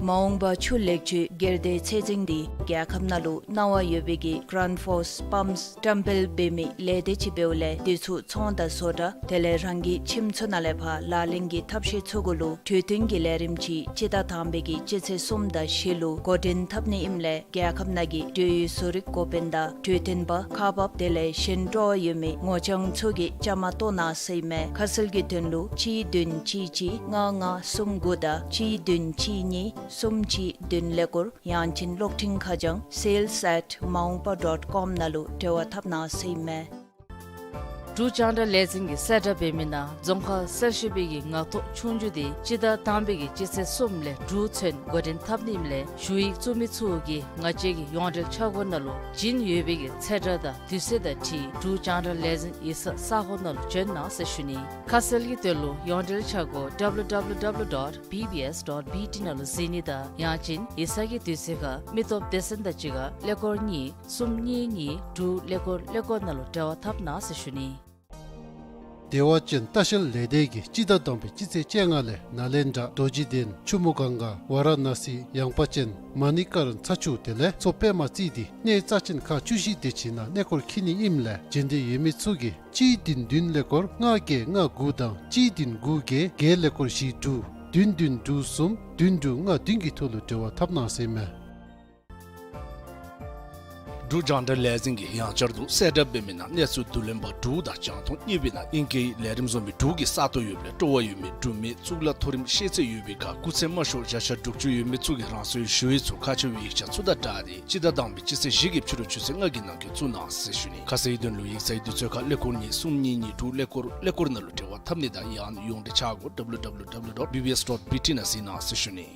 མ་འོངས་པ་ཆུ་ལེགས་བཅོས་སྒེར་སྡེའི་ཚད་འཛིན་འདི་རྒྱལ་ཁབ་ནང་ལུ་གནང་བ་ཡོད་པའི་གི་གྲཱན་ཕོརསི་པམཔསི་བཀྲམ་སྤེལ་འབད་མི་ལས་སྡེ་ཅིག་འབདཝ་ལས་དེ་ཚུ་ཚོང་དང་བཟོ་གྲྭ་དེ་ལས་རང་གི་ཁྱིམ་ཚུ་ནང་ལས་ཕར་ལག་ལེན་གྱི་ཐབས་ཤེས་ཚུ་གུ་ལུ་གྲོས་བསྟུན་གྱི་ལས་རིམ་ཅིག་སྤྱི་ཟླ་དང་པའི་གི་སྤྱི་ཚེས་གསུམ་དང་བཞི་ལུ་འགོ་འདྲེན་འཐབ་ནི་ཨིནམ་ལས་རྒྱལ་ཁབ་ནང་གི་འབྲེལ་ཡོད་བཟོ་རིག་འགོ་དཔོན་དང་གྲོས་སྟོན་པ་ཁག་འབགཔ་དེ་ལས་གཞན་སྤྲོ་བ་ཡོད་མི་ངོ་རྐྱང་ཚུ་གིས་བཅའ་མར་གཏོགས་གནང་ཟེར་ཨིན་མས། ཁ་གསལ་གྱི་དོན་ལུ་གཅིག་བདུན་གཅིག་གཅིག་ལྔ་ལྔ་གསུམ་དགུ་དང་གཅིག་བདུན་གཅིག་གཉིས་གསུམ་གཅིག་བདུན་ཀླད་ཀོར་ཡང་ཅིན་གློག་འཕྲིན་ཁ་བྱང་sales at maungpa dot com ནང་ལུ་འབྲེལ་བ་འཐབ་གནང་ཟེར་ཨིན་མས། འབྲུག་རྒྱང་བསྒྲགས་ལས་འཛིན་གྱི་གསལ་བསྒྲགས་འབད་མི་ནང་རྫོང་ཁག་གསར་བཞེངས་པའི་གི་ངག་ཐོག་ཆོས་རྒྱུགས་དེ་སྤྱི་ཟླ་དང་པའི་གི་སྤྱི་ཚེས་གསུམ་ལས་དྲུག་ཚུན་འགོ་འདྲེན་འཐབ་ནི་ཨིནམ་ལས་ཞུ་ཡིག་བཙུགས་མི་ཚུ་གིས་ང་བཅས་ཀྱི་ཡོངས་འབྲེལ་འཆར་སྒོ་ནང་ལུ་བྱིན་ཡོད་པའི་གི་ཚེས་གྲངས་དང་དུས་ཚོད་དང་འཁྲིལ་འབྲུག་རྒྱང་བསྒྲགས་ལས་འཛིན་ཡིག་ཚང་ས་སྒོ་ནང་ལུ་བྱོན་གནང་ཟེར་ཞུ་ནི། ཁ་གསལ་གྱི་དོན་ལུ་ཡོངས་འབྲེལ་འཆར་སྒོ་www dot bbs dot bt ནང་ལུ་གཟིགས་ནི་དང་ཡང་ཅིན་ཡིག་ཚང་གི་དུས་ཚོད་ཁར་མི་སྟོབས་སྡེ་ཚན་དང་གཅིག་ཁར་ཀླད་ཀོར་གཉིས་གསུམ་གཉིས་གཉིས་དྲུག་ཀླད་ཀོར་ཀླད་ཀོར་ནང་ལུ་འབྲེལ་བ་འཐབ་གནང་ཟེར་ཞུ་ནི། བདེ་བ་ཅན་ལྟ་བཤལ་ལས་སྡེ་གིས་སྤྱི་ཟླ་དང་པའི་སྤྱི་ཚེས་བཅོ་ལྔ་ལས་ནཱ་ལེནྡྲ་རྡོ་རྗེ་གདན་ཆུ་མོ་གངྒཱ་ཝཱ་ར་ཎ་སི་ཡངས་པ་ཅན་མ་ཎི་ཀ་ར་ཚ་ཆུ་དེ་ལས་མཚོ་པདྨ་རྩིས་ཏེ་གནས་རྩ་ཆེན་ཁག་བཅུ་བཞི་དེ་ཅིག་ནང་གནས་སྐོར་འཁྱིད་ནི་ཨིནམ་ལས་འབྱོན་འདོད་ཡོད་མི་ཚུ་གིས་གཅིག་བདུན་བདུན་ཀླད་ཀོར་ལྔ་བརྒྱད་ལྔ་དགུ་དང་གཅིག་བདུན་དགུ་བརྒྱད་བརྒྱད་ཀླད་ཀོར་བཞི་དྲུག་བདུན་བདུན་དྲུག་གསུམ་བདུན་དྲུག་ལྔ་བདུན་གྱི་ཐོག་ལུ་འབྲེལ་བ་འཐབ་གནང་ཟེར་ཨིན་མས། འབྲུག་རྒྱང་བསྒྲགས་ལས་འཛིན་གྱིས་ཡང་བསྐྱར་དུ་གསལ་བསྒྲགས་འབད་མི་ནང་གནས་ཚུལ་བསྡུ་ལེན་པ་དྲུག་དང་རྒྱང་མཐོང་གཉིས་པའི་ནང་ཨིང་སྐད་ལས་རིམ་བཟོ་མི་དྲུག་གི་ས་སྟོང་ཡོདཔ་ལས་སྤྲོ་བ་ཡོད་མི་འབྲུག་མི་གཙུག་ལག་མཐོ་རིམ་ཤེས་ཚད་ཡོད་པའི་ཁར་སྐུགས་ཚད་དམའ་ཤོས་བརྒྱ་ཆ་དྲུག་ཅུ་ཡོད་མི་ཚུ་གིས་རང་སོའི་ཞུ་ཡིག་ཚུ་ཁ་ཕྱེ་བའི་ཡིག་ཆ་ཚུ་དང་སྦྲགས་ཏེ་སྤྱི་ཟླ་དང་པའི་སྤྱི་ཚེས་བཞི་གི་ཕྱི་རུ་ཆུ་ཚོད་ལྔ་གི་ནང་འཁོད་བཙུགས་གནང་ཟེར་ཞུ་ནི། ཁ་གསལ་གྱི་དོན་ལུ་ཡིག་ཚང་གི་དུས་ཚོད་ཁར་ཀླད་ཀོར་གཉིས་གསུམ་གཉིས་གཉིས་དྲུག་ཀླད་ཀོར་ཀླད་ཀོར་ནང་ལུ་འབྲེལ་བ་འཐབ་ནི་དང་ཡང་ཡོངས་འབྲེལ་འཆར་སྒོ་www dot bbs dot bt ནང་གཟིགས་གནང་ཟེར་ཞུ་ནི།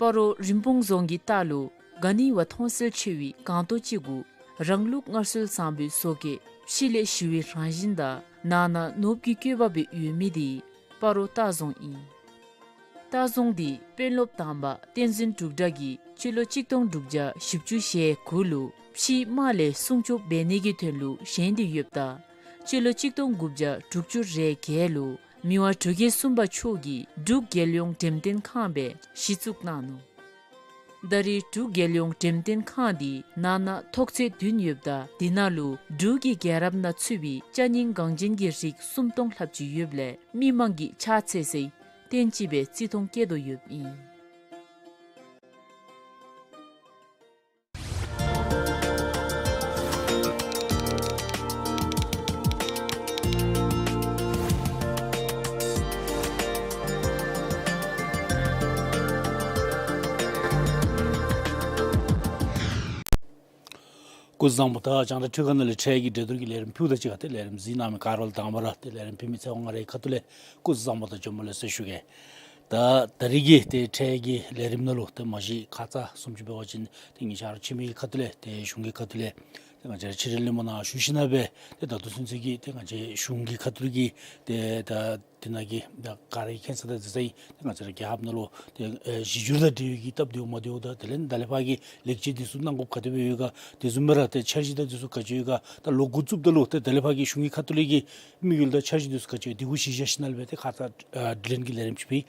སྤ་རོ་རིན་སྤུངས་རྫོང་གི་ལྟག་ལུ་ག་ནི་བ་མཐོང་གསལ་ཆེ་བའི་སྒང་ཏོག་ཅིག་གུ་རང་ལུགས་སྔར་སྲོལ་བཟང་པོའི་བཟོ་བཀོད་ཕྱི་ལས་ཞི་བའི་རང་བཞིན་དང་ནང་ན་ནོར་བུ་གི་བཀོད་པ་སྦེ་ཡོད་མི་དེ་སྤ་རོ་ལྟ་རྫོང་ཨིན། ལྟ་རྫོང་འདི་དཔོན་སློབ་དམ་པ་བསྟན་འཛིན་འབྲུག་གྲགས་ཀྱིས་སྤྱི་ལོ་གཅིག་སྟོང་དྲུག་བརྒྱ་བཞི་བཅུ་ཞེ་དགུ་ལུ་ཕྱིའི་དམག་ལས་སྲུང་སྐྱོབ་འབད་ནི་གི་དོན་ལུ་བཞེངས་ཏེ་ཡོདཔ་ད་སྤྱི་ལོ་གཅིག་སྟོང་དགུ་བརྒྱ་དྲུག་ཅུ་རེ་བརྒྱད་ལུ་མི་དབང་འབྲུག་རྒྱལ་གསུམ་པ་མཆོག་གིས་འབྲུག་རྒྱལ་ཡོངས་འགྲེམས་སྟོན་ཁང་སྦེ་གཞི་བཙུགས་གནང་ནུག། ད་རེས་འབྲུག་རྒྱལ་ཡོངས་འགྲེམས་སྟོན་ཁང་འདི་ནང་ན་ཐོག་ཚད་བདུན་ཡོདཔ་ད་དེ་ནང་ལུ་འབྲུག་གི་རྒྱལ་རབས་ནང་ཚུད་པའི་ཅ་རྙིང་འགངས་ཅན་གྱི་རིགས་སུམ་སྟོང་ལྷགཔ་ཅིག་ཡོདཔ་ལས་མི་མང་གིས་ཕྱག་འཚལ་སའི་རྟེན་ཅིག་སྦེ་བརྩི་མཐོང་བསྐྱེད་དོ་ཡོདཔ་ཨིན། སྐུ་གཟུགས་བཟང་པོ། ད་རྒྱང་བསྒྲགས་འཕྲུལ་ཁང་ནང་ལས་འཕྲལ་གྱི་འགྲན་བསྡུར་གྱི་ལས་རིམ་ཕུལཝ་ད་གཅིག་ཁར་ཏེ་ལས་རིམ་གཟིགས་གནང་མི་ག་ར་ལུ་དང་པ་ར་ཏེ་ལས་རིམ་ཕུལ་མི་ཚེ་དབང་ང་རའི་ཁ་ཐུག་ལས་སྐུ་གཟུགས་བཟང་པོ་དང་འབྱོན་པ་ལེགས་སོ་ཞུ་གེ། ད་ད་རིས་ཀྱི་ཏེ་འཕྲལ་གྱི་ལས་རིམ་ནང་ལུ་ཏེ་མ་གཞི་ཁ་ཙ་བཟུམ་ཅིག་འབད་བ་ཅིན་ཏེ་ཉེ་ཆར་ཕྱི་མི་གི་ཁ་ཐུག་ལས་ཏེ་གཞུང་གི་ཁ་ཐུག་ལས་ཏེ་ང་བཅས་ར་ཕྱི་འབྲེལ་ལྷན་མོ་ནང་ཞུ་ཞིནམ་ལས་སྦེ་ཏེ་ད་ལྟོ་ཚུན་ཚོད་ཀྱི་ཏེ་ང་བཅས་གཞུང་གི་ཁ་ཐུག་གི་ཏེ་ད་དེ་ནང་གི་ད་ག་ར་གིས་མཁྱེན་གསལ་དང་གཟིགས་གསལ་ཨིན། ཏེ་ང་བཅས་ར་རྒྱལ་ཁབ་ནང་ལུ་ཏེ་ཨེ་གཞི་འགྱུར་དང་འབྲེལ་བའི་གི་སྟབས་བདེཝ་མ་བདེཝ་དང་དེ་ལས་ད་ལས་ཕར་གྱི་ལེགས་བཅོས་འདི་ཚུ་གནང་དགོཔ་ག་དེ་སྦེ་ཡོད་ག། དེ་བཟུམ་སྦེ་ར་ཏེ་འཆར་གཞི་དང་འདི་ཚུ་ག་ཅི་ཡོད་ག། ད་ལོ་འགོ་བཙུགསཔ་ད་ལུ་ཏེ་ད་ལས་ཕར་གྱི་གཞུང་གི་ཁ་ཐུག་ལས་ཀྱི་དམིགས་ཡུལ་དང་འཆར་གཞི་འདི་ཚུ་ག་ཅི་ཡོད་དེ་གུ་གཞི་བཞག་ཞིནམ་ལས་སྦེ་ཏེ་ཁ་ཙ་ཨ་དྲི་ལན་གྱི་ལས་རིམ་ཅིག་ཕུལ།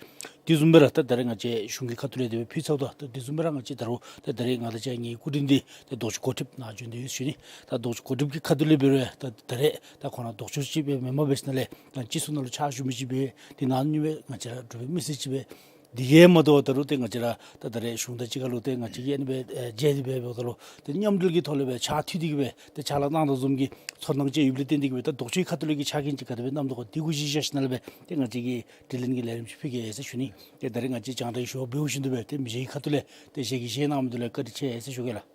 དེ་བཟུམ་སྦེ་ར་ད་ད་རེས་ང་བཅས་གཞུང་གི་ཁ་ཐུག་ལས་དེ་སྦེ་ཕུལ་ཚརཝ་ད་ད་དེ་བཟུམ་སྦེ་ར་ང་བཅས་ད་རུང་ད་ད་རེས་ང་དང་གཅིག་ཁར་ངེའི་སྐུ་མགྲོན་འདི་ཏེ་ལྡོག་ཕྱོགས་འགོ་ཁྲིདཔ་ནཱ་འབྱོན་ཏེ་ཡོད་ཟེར་ཞུ་ནི། ད་ལྡོག་ཕྱོགས་འགོ་ཁྲིདཔ་གི་ཁ་ཐུག་ལས་འབད་རུང་ད་ད་རེས་ད་ཁོང་ར་ལྡོག་ཕྱོགས་ཅིག་སྦེ་མེན་པར་འབད་ཞིནམ་ལས་ད་སྤྱི་ཚོགས་ནང་ལུ་ཕྱག་ཞུ་མི་ཅིག་སྦེ་ཏེ་ནཱ་ནི་སྦེ་ང་བཅས་ར་འབྲུག་པའི་མི་སེར་ཅིག་སྦེ་དེ་གིས་མ་དོ་བར་ད་རུང་ཏེ་ང་བཅས་ར་ད་ད་རེས་གཞུང་དང་གཅིག་ཁར་ལུ་ཏེ་ང་བཅས་ཀྱིས་ཨ་ནི་སྦེ་ཨེ་མཇལ་ཏེ་སྦེ་འབདཝ་ད་ལུ་ཏེ་མཉམ་འབྲེལ་གྱི་ཐོག་ལས་སྦེ་ཕྱག་མཐུད་དེ་གི་སྦེ་ཏེ་ཕྱག་ལཱ་གནང་དོ་བཟུམ་གྱི་ཚོར་སྣང་ཅིག་ཡོདཔ་ལས་བརྟེན་ཏེ་གི་སྦེ་ད་ལྡོག་ཕྱོགས་ཁ་ཐུག་ལས་ཀྱི་ཕྱག་འགན་ཅིག་ག་དེ་སྦེ་གནངམ་འདུག་ག། དེ་གུ་གཞི་བཞག་ཞིནམ་ལས་སྦེ་ཏེ་ང་བཅས་ཀྱིས་དྲི་ལན་གྱི་ལས་རིམ་ཅིག་ཕུལ་གེ་ཟེར་ཞུ་ནི། ཏེ་ད་རེས་ང་བཅས་རྒྱང་བསྒྲགས་ཞུ་བ་འབདཝ་བཞིན་དུ་སྦེ་ཏེ་མི་རྗེ་གི་ཁ་ཐུག་ལས་ཏེ་ཞལ་གྱིས་བཞེས་གནང་མི་འདི་ལུ་བཀའ་དྲིན་ཆེ་ཟེར་ཞུ་གེ་ལགས།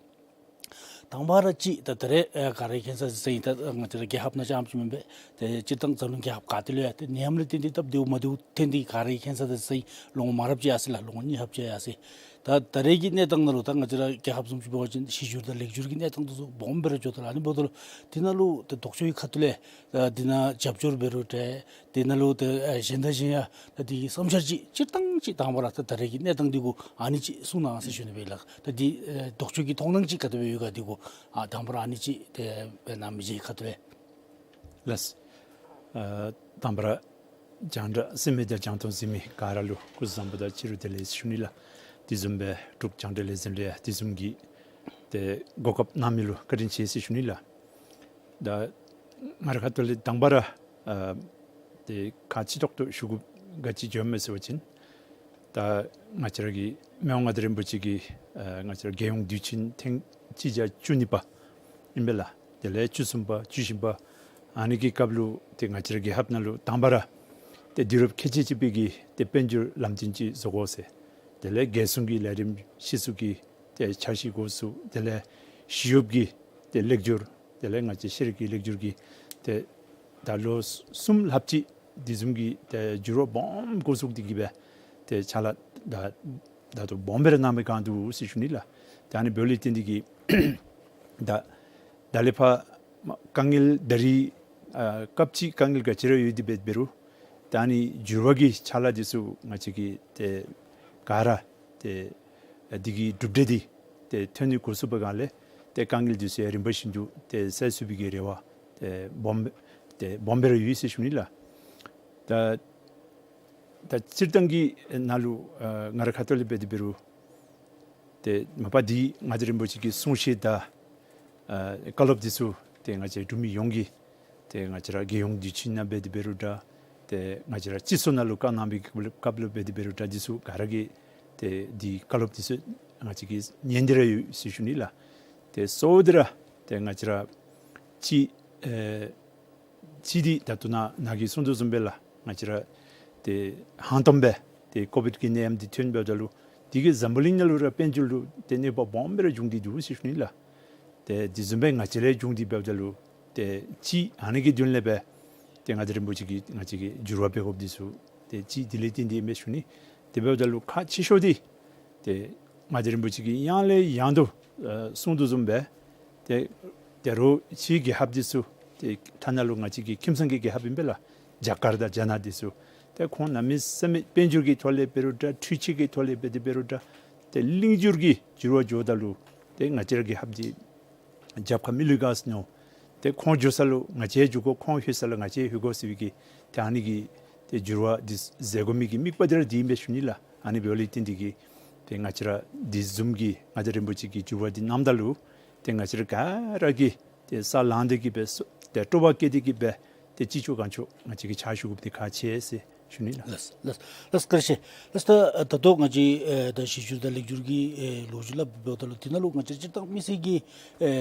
དང་པ་ར་ཅིག་ད་ད་རེས་ཨེ་ག་ར་གིས་མཁྱེན་གསལ་གཟིགས་གསལ་ཨིན། ད་ང་བཅས་ར་རྒྱལ་ཁབ་ནང་རྐྱངམ་ཅིག་མེན་པས། ཏེ་སྤྱིར་བཏང་འཛམ་གླིང་རྒྱལ་ཁབ་ག་ཏེ་ལུ་ཡང་ཏེ་ནད་ཡམས་ལས་བརྟེན་ཏེ་སྟབས་བདེཝ་མ་བདེཝ་ཐོན་ཏེ་ག་ར་གིས་མཁྱེན་གསལ་དང་གཟིགས་གསལ་ཨིན། ལོ་ངོ་མང་རབས་ཅིག་ཡར་སོ་ཡི་ལགས། ལོ་ངོ་གཉིས་ལྷགཔ་ཅིག་ཡར་སོ་ཡི། ད་ད་རེས་ཀྱི་གནས་སྟངས་ནང་ལུ་ད་ང་བཅས་ར་རྒྱལ་ཁབ་བཟུམ་ཅིག་འབད་བ་ཅིན་གཞི་འགྱུར་དང་ལེགས་འགྱུར་གྱི་གནས་སྟངས་འདི་ཚུ་སྦོམ་སྦེ་ར་འགྱོ་དོ་ལགས། ཨ་ནི་འབདཝ་ད་ལུ་དེ་ནང་ལུ་ད་ལྡོག་ཕྱོགས་ཀྱི་ཁ་ཐུག་ལས་ད་དེ་ནང་རྒྱབ་སྐྱོར་འབད་རུང་འདྲ། དེ་ནང་ལུ་ད་ཨ་གཞན་དང་གཞན་ཡང་ད་དེ་གི་བསམ་འཆར་ཅིག་སྤྱིར་བཏང་ཅིག་དང་པ་ར་ད་ད་རེས་ཀྱི་གནས་སྟངས་འདི་གུ་ཨ་ནི་ཅིག་གསུང་གནང་ཟེར་ཞུ་ནི་སྦེ་ལགས། ད་དེ་ཨེ་ལྡོག་ཕྱོགས་ཀྱི་མཐོང་སྣང་ཅིག་ག་དེ་སྦེ་ཡོད་ག་འདི་གུ་ཨ་དང་པ་ར་ཨ་ནི་ཅིག་ཏེ་འབད་གནང་མི་རྗེ་ཁ་ཐུག་ལས། ལགས། ཨ་དང་པ་ར་རྒྱང་བསྒྲགས་གསན་མི་དང་རྒྱང་མཐོང་གཟིགས་མི་ག་ར་ལུ་སྐུ་གཟུགས་བཟང་པོ་དང་བཅས་ར་བདེ་ལེགས་ཞུ་ནི་ལགས། དེ་བཟུམ་སྦེ་འབྲུག་རྒྱང་བསྒྲགས་ལས་འཛིན་ལུ་ཡང་དེ་བཟུམ་གྱི་ཏེ་གོ་སྐབས་གནང་མི་ལུ་བཀའ་དྲིན་ཆེ་ཟེར་ཞུ་ནི་ལགས། ད་ང་རའི་ཁ་ཐུག་ལས་དང་པ་ར་ཨ་ཏེ་ཁག་ཆེ་ཏོག་ཏོ་ཞུ་དགོཔ་ག་ཅི་འགྱོཝ་མས་ཟེར་བ་ཅིན་ད་ང་བཅས་ར་གི་མི་དབང་མངའ་བདག་རིན་པོ་ཆེ་གི་ཨ་ང་བཅས་ར་རྒྱལ་ཡོངས་དུས་ཆེན་ཐེངས་གཅིག་བརྒྱ་བཅུ་གཉིས་པ་ཨིན་པས་ལགས། དེ་ལས་བཅུ་གསུམ་པ་བཅུ་བཞི་པ་ཨ་ནི་གི་སྐབས་ལུ་ཏེ་ང་བཅས་ར་རྒྱལ་ཁབ་ནང་ལུ་དང་པ་ར་ཏེ་དུས་རབས་ཁལ་གཅིག་གཅིག་པའི་གི་ཏེ་དཔལ་འབྱོར་ལམ་སྟོན་ཅིག་བཟོ་དགོ་ཟེར། དེ་ལས་རྒྱལ་སྲུང་གི་ལས་རིམ་ཤེས་ཚུལ་གྱི་ཏེ་འཆར་གཞི་འགོ་བཙུགས། དེ་ལས་ཞི་གཡོགཔ་གི་ཏེ་ལེགས་སྒྱུར། དེ་ལས་ང་བཅས་ཤེས་རིག་གི་ལེགས་སྒྱུར་གྱི་ཏེ་ད་ལོ་གསུམ་ལྷགཔ་ཅིག་དེ་བཟུམ་གྱི་ཏེ་འགྱུར་བ་སྦོམ་འགོ་བཙུགས་ཏེ་གི་སྦེ་ཏེ་ཕྱག་ལཱ་ད་ད་ལྟོ་སྦོམ་སྦེ་ར་གནང་མི་གང་འདུག་ཟེར་ཞུ་ནི་ལགས། ད་ཨ་ནི་འབདཝ་ལས་བརྟེན་ཏེ་གི་ད་ད་ལས་ཕར་དཀའ་ངལ་ད་རིས་ཨ་སྐབས་ཅིག་དཀའ་ངལ་ག་ཅི་ར་ཡོད་དེ་འབད་འབད་རུང་ད་ཨ་ནི་འགྱུར་བ་གི་ཕྱག་ལཱ་འདི་ཚུ་ང་བཅས་ཀྱིས་ཏེ་ག་ར་ཏེ་ཨ་འདི་གི་གྲུབ་འབྲས་འདི་ཏེ་ཐོན་ནི་འགོ་བཙུགས་པའི་སྒང་ལས་ཏེ་དཀའ་ངལ་འདི་ཚུ་ཡང་རིམ་པ་བཞིན་དུ་ཏེ་སེལ་ཚུགས་པའི་གི་རེ་བ་ཏེ་སྦོམ་སྦེ་ཏེ་སྦོམ་སྦེ་ར་ཡོད་ཟེར་ཞུ་ནི་ལགས། ད་ད་སྤྱིར་བཏང་གི་ནང་ལུ་ཨ་ང་རའི་ཁ་ཐུག་ལས་འབད་དེ་འབད་རུང་ཏེ་མ་པ་འདི་མངའ་བདག་རིན་པོ་ཆེ་གི་གསུང་བཤད་དང་ཨ་བཀའ་སློབ་འདི་ཚུ་ཏེ་ང་བཅས་འབྲུག་མི་ཡོངས་ཀྱིས་ཏེ་ང་བཅས་ར་རྒྱལ་ཡོངས་དུས་ཆེན་ནང་འབད་དེ་འབད་རུང་འདྲ། ཏེ་ང་བཅས་ར་སྤྱི་ཚོགས་ནང་ལུ་བཀའ་གནང་བའི་སྐབས་ལུ་འབད་དེ་འབད་རུང་འདྲ། འདི་ཚུ་ག་ར་གིས་ཏེ་འདི་བཀའ་སློབ་འདི་ཚུ་ང་བཅས་ཀྱིས་ཉན་ཏེ་ར་ཡོད་ཟེར་ཞུ་ནི་ལགས། ཏེ་གཙོ་བོ་འདི་ར་ཏེ་ང་བཅས་ར་ཅིག་ཨེ་ཅིག་འདི་ད་ལྟོ་ནཱ་ནཱ་གིས་གསུང་དོ་བཟུམ་སྦེ་ལགས། ང་བཅས་ར་ཏེ་ཧང་སྟོང་སྦེ་ཏེ་ཀོ་བིཌ་ཀྱི་ནད་ཡམས་འདི་ཐོན་འབདཝ་ད་ལུ་འདི་གིས་འཛམ་བུ་གླིང་ནང་ལུ་ར་དཔལ་འབྱོར་ལུ་ཏེ་གནོད་པ་སྦོམ་སྦེ་ར་བྱུང་སྟེ་འདུག་ཟེར་ཞུ་ནི་ལགས། ཏེ་དེ་བཟུམ་སྦེ་ང་བཅས་ལུ་ཡང་བྱུང་སྟེ་འབདཝ་ད་ལུ་ཏེ་ཅིག་ཨ་ནི་གི་དོན་ལས་སྦེ་ཏེ་མངའ་བདག་རིན་པོ་ཆེ་གིས་ང་བཅས་ཀྱི་འགྱུར་བ་འབད་དགོཔ་འདི་ཚུ་ཏེ་ཅིག་དེ་ལས་བརྟེན་ཏེ་ཨིན་མས་ཞུ་ནི། དེ་འབདཝ་ད་ལུ་ཁག་ཆེ་ཤོས་འདི་ཏེ་མངའ་བདག་རིན་པོ་ཆེ་གིས་ཡང་ལས་ཡང་དུ་ཨ་གསུང་དོ་བཟུམ་སྦེ་ཏེ་ད་རུང་ཕྱིའི་རྒྱལ་ཁབ་འདི་ཚུ་ཏེ་ཐ་ན་ལུ་ང་བཅས་ཀྱི་ཁྱིམ་ཚང་གི་རྒྱལ་ཁབ་ཨིན་པས་ལགས། རྒྱ་གར་དང་རྒྱ་ནག་འདི་ཚུ་ཏེ་ཁོང་གནམ་མེད་ས་མེད་དཔལ་འབྱོར་གྱི་ཐོག་ལས་འབད་རུང་འདྲ། འཕྲུལ་ཆས་ཀྱི་ཐོག་ལས་འབད་དེ་འབད་རུང་འདྲ། ཏེ་ལིང་འགྱུར་གྱི་འགྱུར་བ་འགྱོཝ་ད་ལུ་ཏེ་ང་བཅས་ར་རྒྱལ་ཁབ་འདི་རྒྱབ་ཁར་མི་ལུས་ག་ཟེར་མནོ། ཏེ་ཁོང་འགྱོ་ས་ལུ་ང་བཅས་འགྱོ་དགོ། ཁོང་ལྷོད་ས་ལུ་ང་བཅས་ལྷོད་དགོ་ཟེར་བའི་གི་ཏེ་ཨ་ནི་གི་ཏེ་འགྱུར་བ་འདི་བཟོ་དགོ་མི་གི་དམིགས་པ་འདི་ར་འདི་ཨིན་པས་ཞུ་ནི་ལགས། ཨ་ནི་འབདཝ་ལས་བརྟེན་ཏེ་གི་ཏེ་ང་བཅས་ར་འདི་བཟུམ་གྱི་མངའ་བདག་རིན་པོ་ཆེ་གིས་འགྱུར་བ་འདི་གནངམ་ད་ལུ་ཏེ་ང་བཅས་ར་ག་ར་གིས་ཏེ་ས་ལངས་ཏེ་གི་སྦེ་སོ་ཏེ་སྤྲོ་བ་བསྐྱེད་དེ་གི་སྦེ་ཏེ་ཅི་ལྕོགས་གང་ལྕོགས་ང་བཅས་ཀྱིས་ཕྱག་ཞུ་དགོཔ་འདི་ཁག་ཆེ་ཟེར་ཞུ་ནི་ལགས། ལགས་ལགས་ལགས་བཀའ་དྲིན་ཆེ། ལགས་ད་ད་ལྟོ་ང་བཅས་ཨེ་ད་གཞི་འགྱུར་དང་ལེགས་འགྱུར་གྱི་ཨེ་ལོ་རྒྱུས་སླབ་འབདཝ་ད་ལུ་དེ་ནང་ལུ་ང་བཅས་སྤྱིར་བཏང་མི་སེར་གྱི་ཨེ་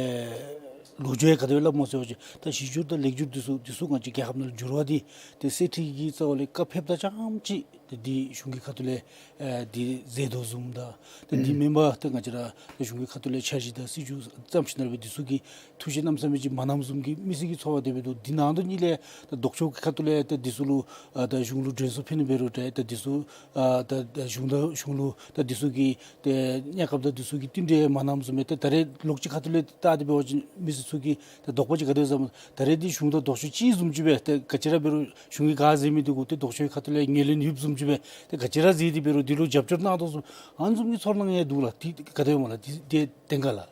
ལོ་རྒྱུས་ཡང་ག་དེ་སྦེ་སླབ་སྨོ་ཟེར་བ་ཅིན་ད་གཞི་འགྱུར་དང་ལེགས་འགྱུར་འདི་ཚུ་འདི་ཚུ་ང་བཅས་རྒྱལ་ཁབ་ནང་ལུ་འགྱུར་བ་འདི་ཏེ་གསེར་ཁྲི་གི་རྩ་བ་ལས་བཀའ་ཕེབས་དང་རྐྱངམ་ཅིག་ ཏེ་འདི་གཞུང་གི་ཁ་ཐུག་ལས་ཨ་འདི་མཛད་དོ་བཟུམ་དང་ཏེ་འདི་ཨུམ་མེན་པར་ཏེ་ང་བཅས་ར་ཏེ་གཞུང་གི་ཁ་ཐུག་ལས་འཆར་གཞི་དང་སྲིད་བྱུས་བརྩམས་ཞིནམ་ལས་འདི་ཚུ་གི་ཐུགས་བཞེད་གནམ་མེད་ས་མེད་ཅིག་མ་གནངམ་བཟུམ་གྱི་མི་སེར་གྱི་ཚོར་བ་དེ་སྦེ་འདུག། འདི་ནང་དོན་གཉིས་ལས་ཏེ་ལྡོག་ཕྱོགས་ཀྱི་ཁ་ཐུག་ལས་ཏེ་འདི་ཚུ་ལུ་ཨ་ད་གཞུང་ལུ་དྲན་གསོ་ཕུལ་ནི་འབད་རུང་འདྲ། ཏེ་འདི་ཚུ་ཨ་ད་ད་གཞུང་དང་གཞུང་ལུ་ད་འདི་ཚུ་གི་ཏེ་གནས་སྐབས་དང་འདི་ཚུ་གི་བསྟུན་གྲོས་མ་གནངམ་བཟུམ་སྦེ་ཏེ་ད་རེས་ལོགས་ཀྱི་ཁ་ཐུག་ལས་བལྟ་སྟེ་འབད་བ་ཅིན་མི་སེར་ཚུ་གི་ཏེ་དོགས་པ་ཅིག་ག་དེ་སྦེ་བསམ། ད་རེས་འདི་གཞུང་དང་ལྡོག་ཕྱོགས་གཅིག་བཟུམ་ཅིག་སྦེ་ཏེ་ག་ཅི་ར་འབད་རུང་གཞུང་གིས་ག་ཟེར་མི་འདི་གུ་ཏེ་ལྡོག་ཕྱོགས་ཁ་ཐུག་ལས་ངོས་ལེན་ཡོདཔ་བཟུམ་ཅིག་སྦེ་ཏེ་ག་ཅི་ར་ཟེར་ཏེ་འབད་རུང་འདི་ལུ་རྒྱབ་སྐྱོར་གནང་དོ་བཟུམ་ཨ་ནི་བཟུམ་གྱི་ཚོར་སྣང་ཡང་འདུག་ལགས། འདི་ག་དེ་སྨོ་ལགས། འདི་འདི་བདེན་ག་ལགས།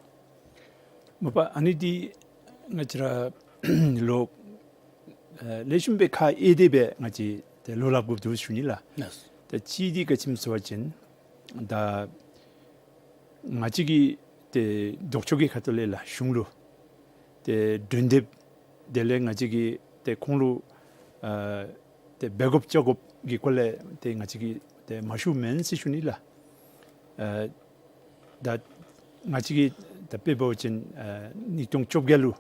མ་པ་ཨ་ནི་འདི་ང་བཅས་ར་ལོ་ཨ་ལེགས་ཤོམ་སྦེ་ཁ་དབྱེ་སྟེ་སྦེ་ང་བཅས་ཏེ་ལོ་སླབ་དགོཔ་འདུག་ཞུ་ནི་ལགས། ལགས། ཏེ་གཅིག་འདི་ག་ཅི་སྨོ་ཟེར་བ་ཅིན་ད་ང་བཅས་ཀྱིས་ཏེ་ལྡོག་ཕྱོགས་ཀྱི་ཁ་ཐུག་ལས་ལགས་གཞུང་ལུ་ཏེ་མགྲོན་དེབ་དེ་ལས་ང་བཅས་ཀྱིས་ཏེ་ཁོང་ལུ་ཨ་ཏེ་འབད་དགོཔ་བཅོ་དགོཔ་གི་སྐོར་ལས་ཏེ་ང་བཅས་ཀྱིས་ཏེ་མ་ཞུཝ་མེན་ཟེར་ཞུ་ནི་ལགས། ཨ་ད་ང་བཅས་ཀྱིས་ད་དཔེ་འབད་བ་ཅིན་ཨ་ཉིས་སྟོང་བཅོ་བརྒྱད་ལུ་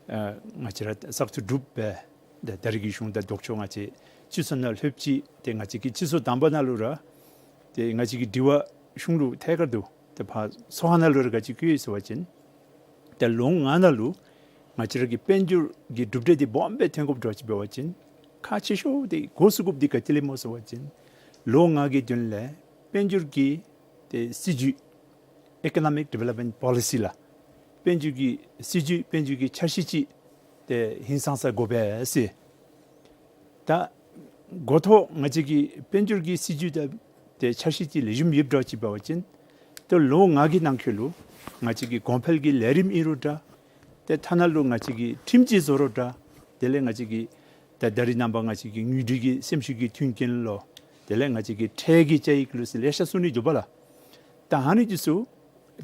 ཨ་ང་བཅས་ར་བཙག་འཐུ་གྲུབ་སྦེ་ད་ད་རེས་ཀྱི་གཞུང་དང་ལྡོག་ཕྱོགས་ང་བཅས་སྤྱི་ཚོགས་ནང་ལྷོདཔ་ཅིག་ཏེ་ང་བཅས་ཀྱི་སྤྱི་ཚོགས་དང་པ་ནང་ལུ་ར་ཏེ་ང་བཅས་ཀྱི་དྲི་བ་གཞུང་ལུ་ཐད་ཀར་དུ་ཏེ་ཕར་ཚོགས་ཁང་ནང་ལུ་ར་ག་ཅི་བཀོད་ཡི་ཟེར་བ་ཅིན་ཏེ་ལོ་ལྔ་ནང་ལུ་ང་བཅས་ར་གི་དཔལ་འབྱོར་གྱི་གྲུབ་འབྲས་འདི་སྦོམ་སྦེ་ཐོན་དགོཔ་འདྲཝ་ཅིག་འབད་བ་ཅིན་ཁག་ཆེ་ཤོས་འདི་འགོ་བཙུགས་དགོཔ་འདི་ག་ཏེ་ལས་སྨོ་ཟེར་བ་ཅིན་ལོ་ལྔ་གི་དོན་ལས་དཔལ་འབྱོར་གྱི་ཏེ་སྲིད་བྱུས་Economic Development Policy ལགས། དཔལ་འབྱོར་གྱི་སྲིད་བྱུས་དཔལ་འབྱོར་གྱི་འཆར་གཞི་ཅིག་ཏེ་ཧིང་སངས་ས་དགོ་པས་ཟེར། ད་འགོ་ཐོག་ང་བཅས་ཀྱི་དཔལ་འབྱོར་གྱི་སྲིད་བྱུས་དང་ཏེ་འཆར་གཞི་ཅིག་ལེགས་ཤོམ་ཡོདཔ་འདྲཝ་ཅིག་འབད་བ་ཅིན་ཏེ་ལོ་ལྔ་གི་ནང་འཁོད་ལུ་ང་བཅས་ཀྱི་གོང་འཕེལ་གྱི་ལས་རིམ་ཨིན་རུང་འདྲ། ཏེ་ཐ་ན་ལུ་ང་བཅས་ཀྱིས་ཁྲིམས་ཅིག་བཟོ་རུང་འདྲ། དེ་ལས་ང་བཅས་ཀྱི་ད་ད་རེས་ནངས་པ་ང་བཅས་ཀྱི་དངུལ་འབྲེལ་གྱི་སེམས་ཤུགས་ཀྱི་མཐུན་རྐྱེན་ལུ་དེ་ལས་ང་བཅས་ཀྱི་ཁྲལ་གྱི་དཔྱད་ཡིག་ལུ་ཟེར་ལེ་ཤ་གསུང་ནི་འདུག་པ་ལགས། ད་ཨ་ནི་འདི་ཚུ་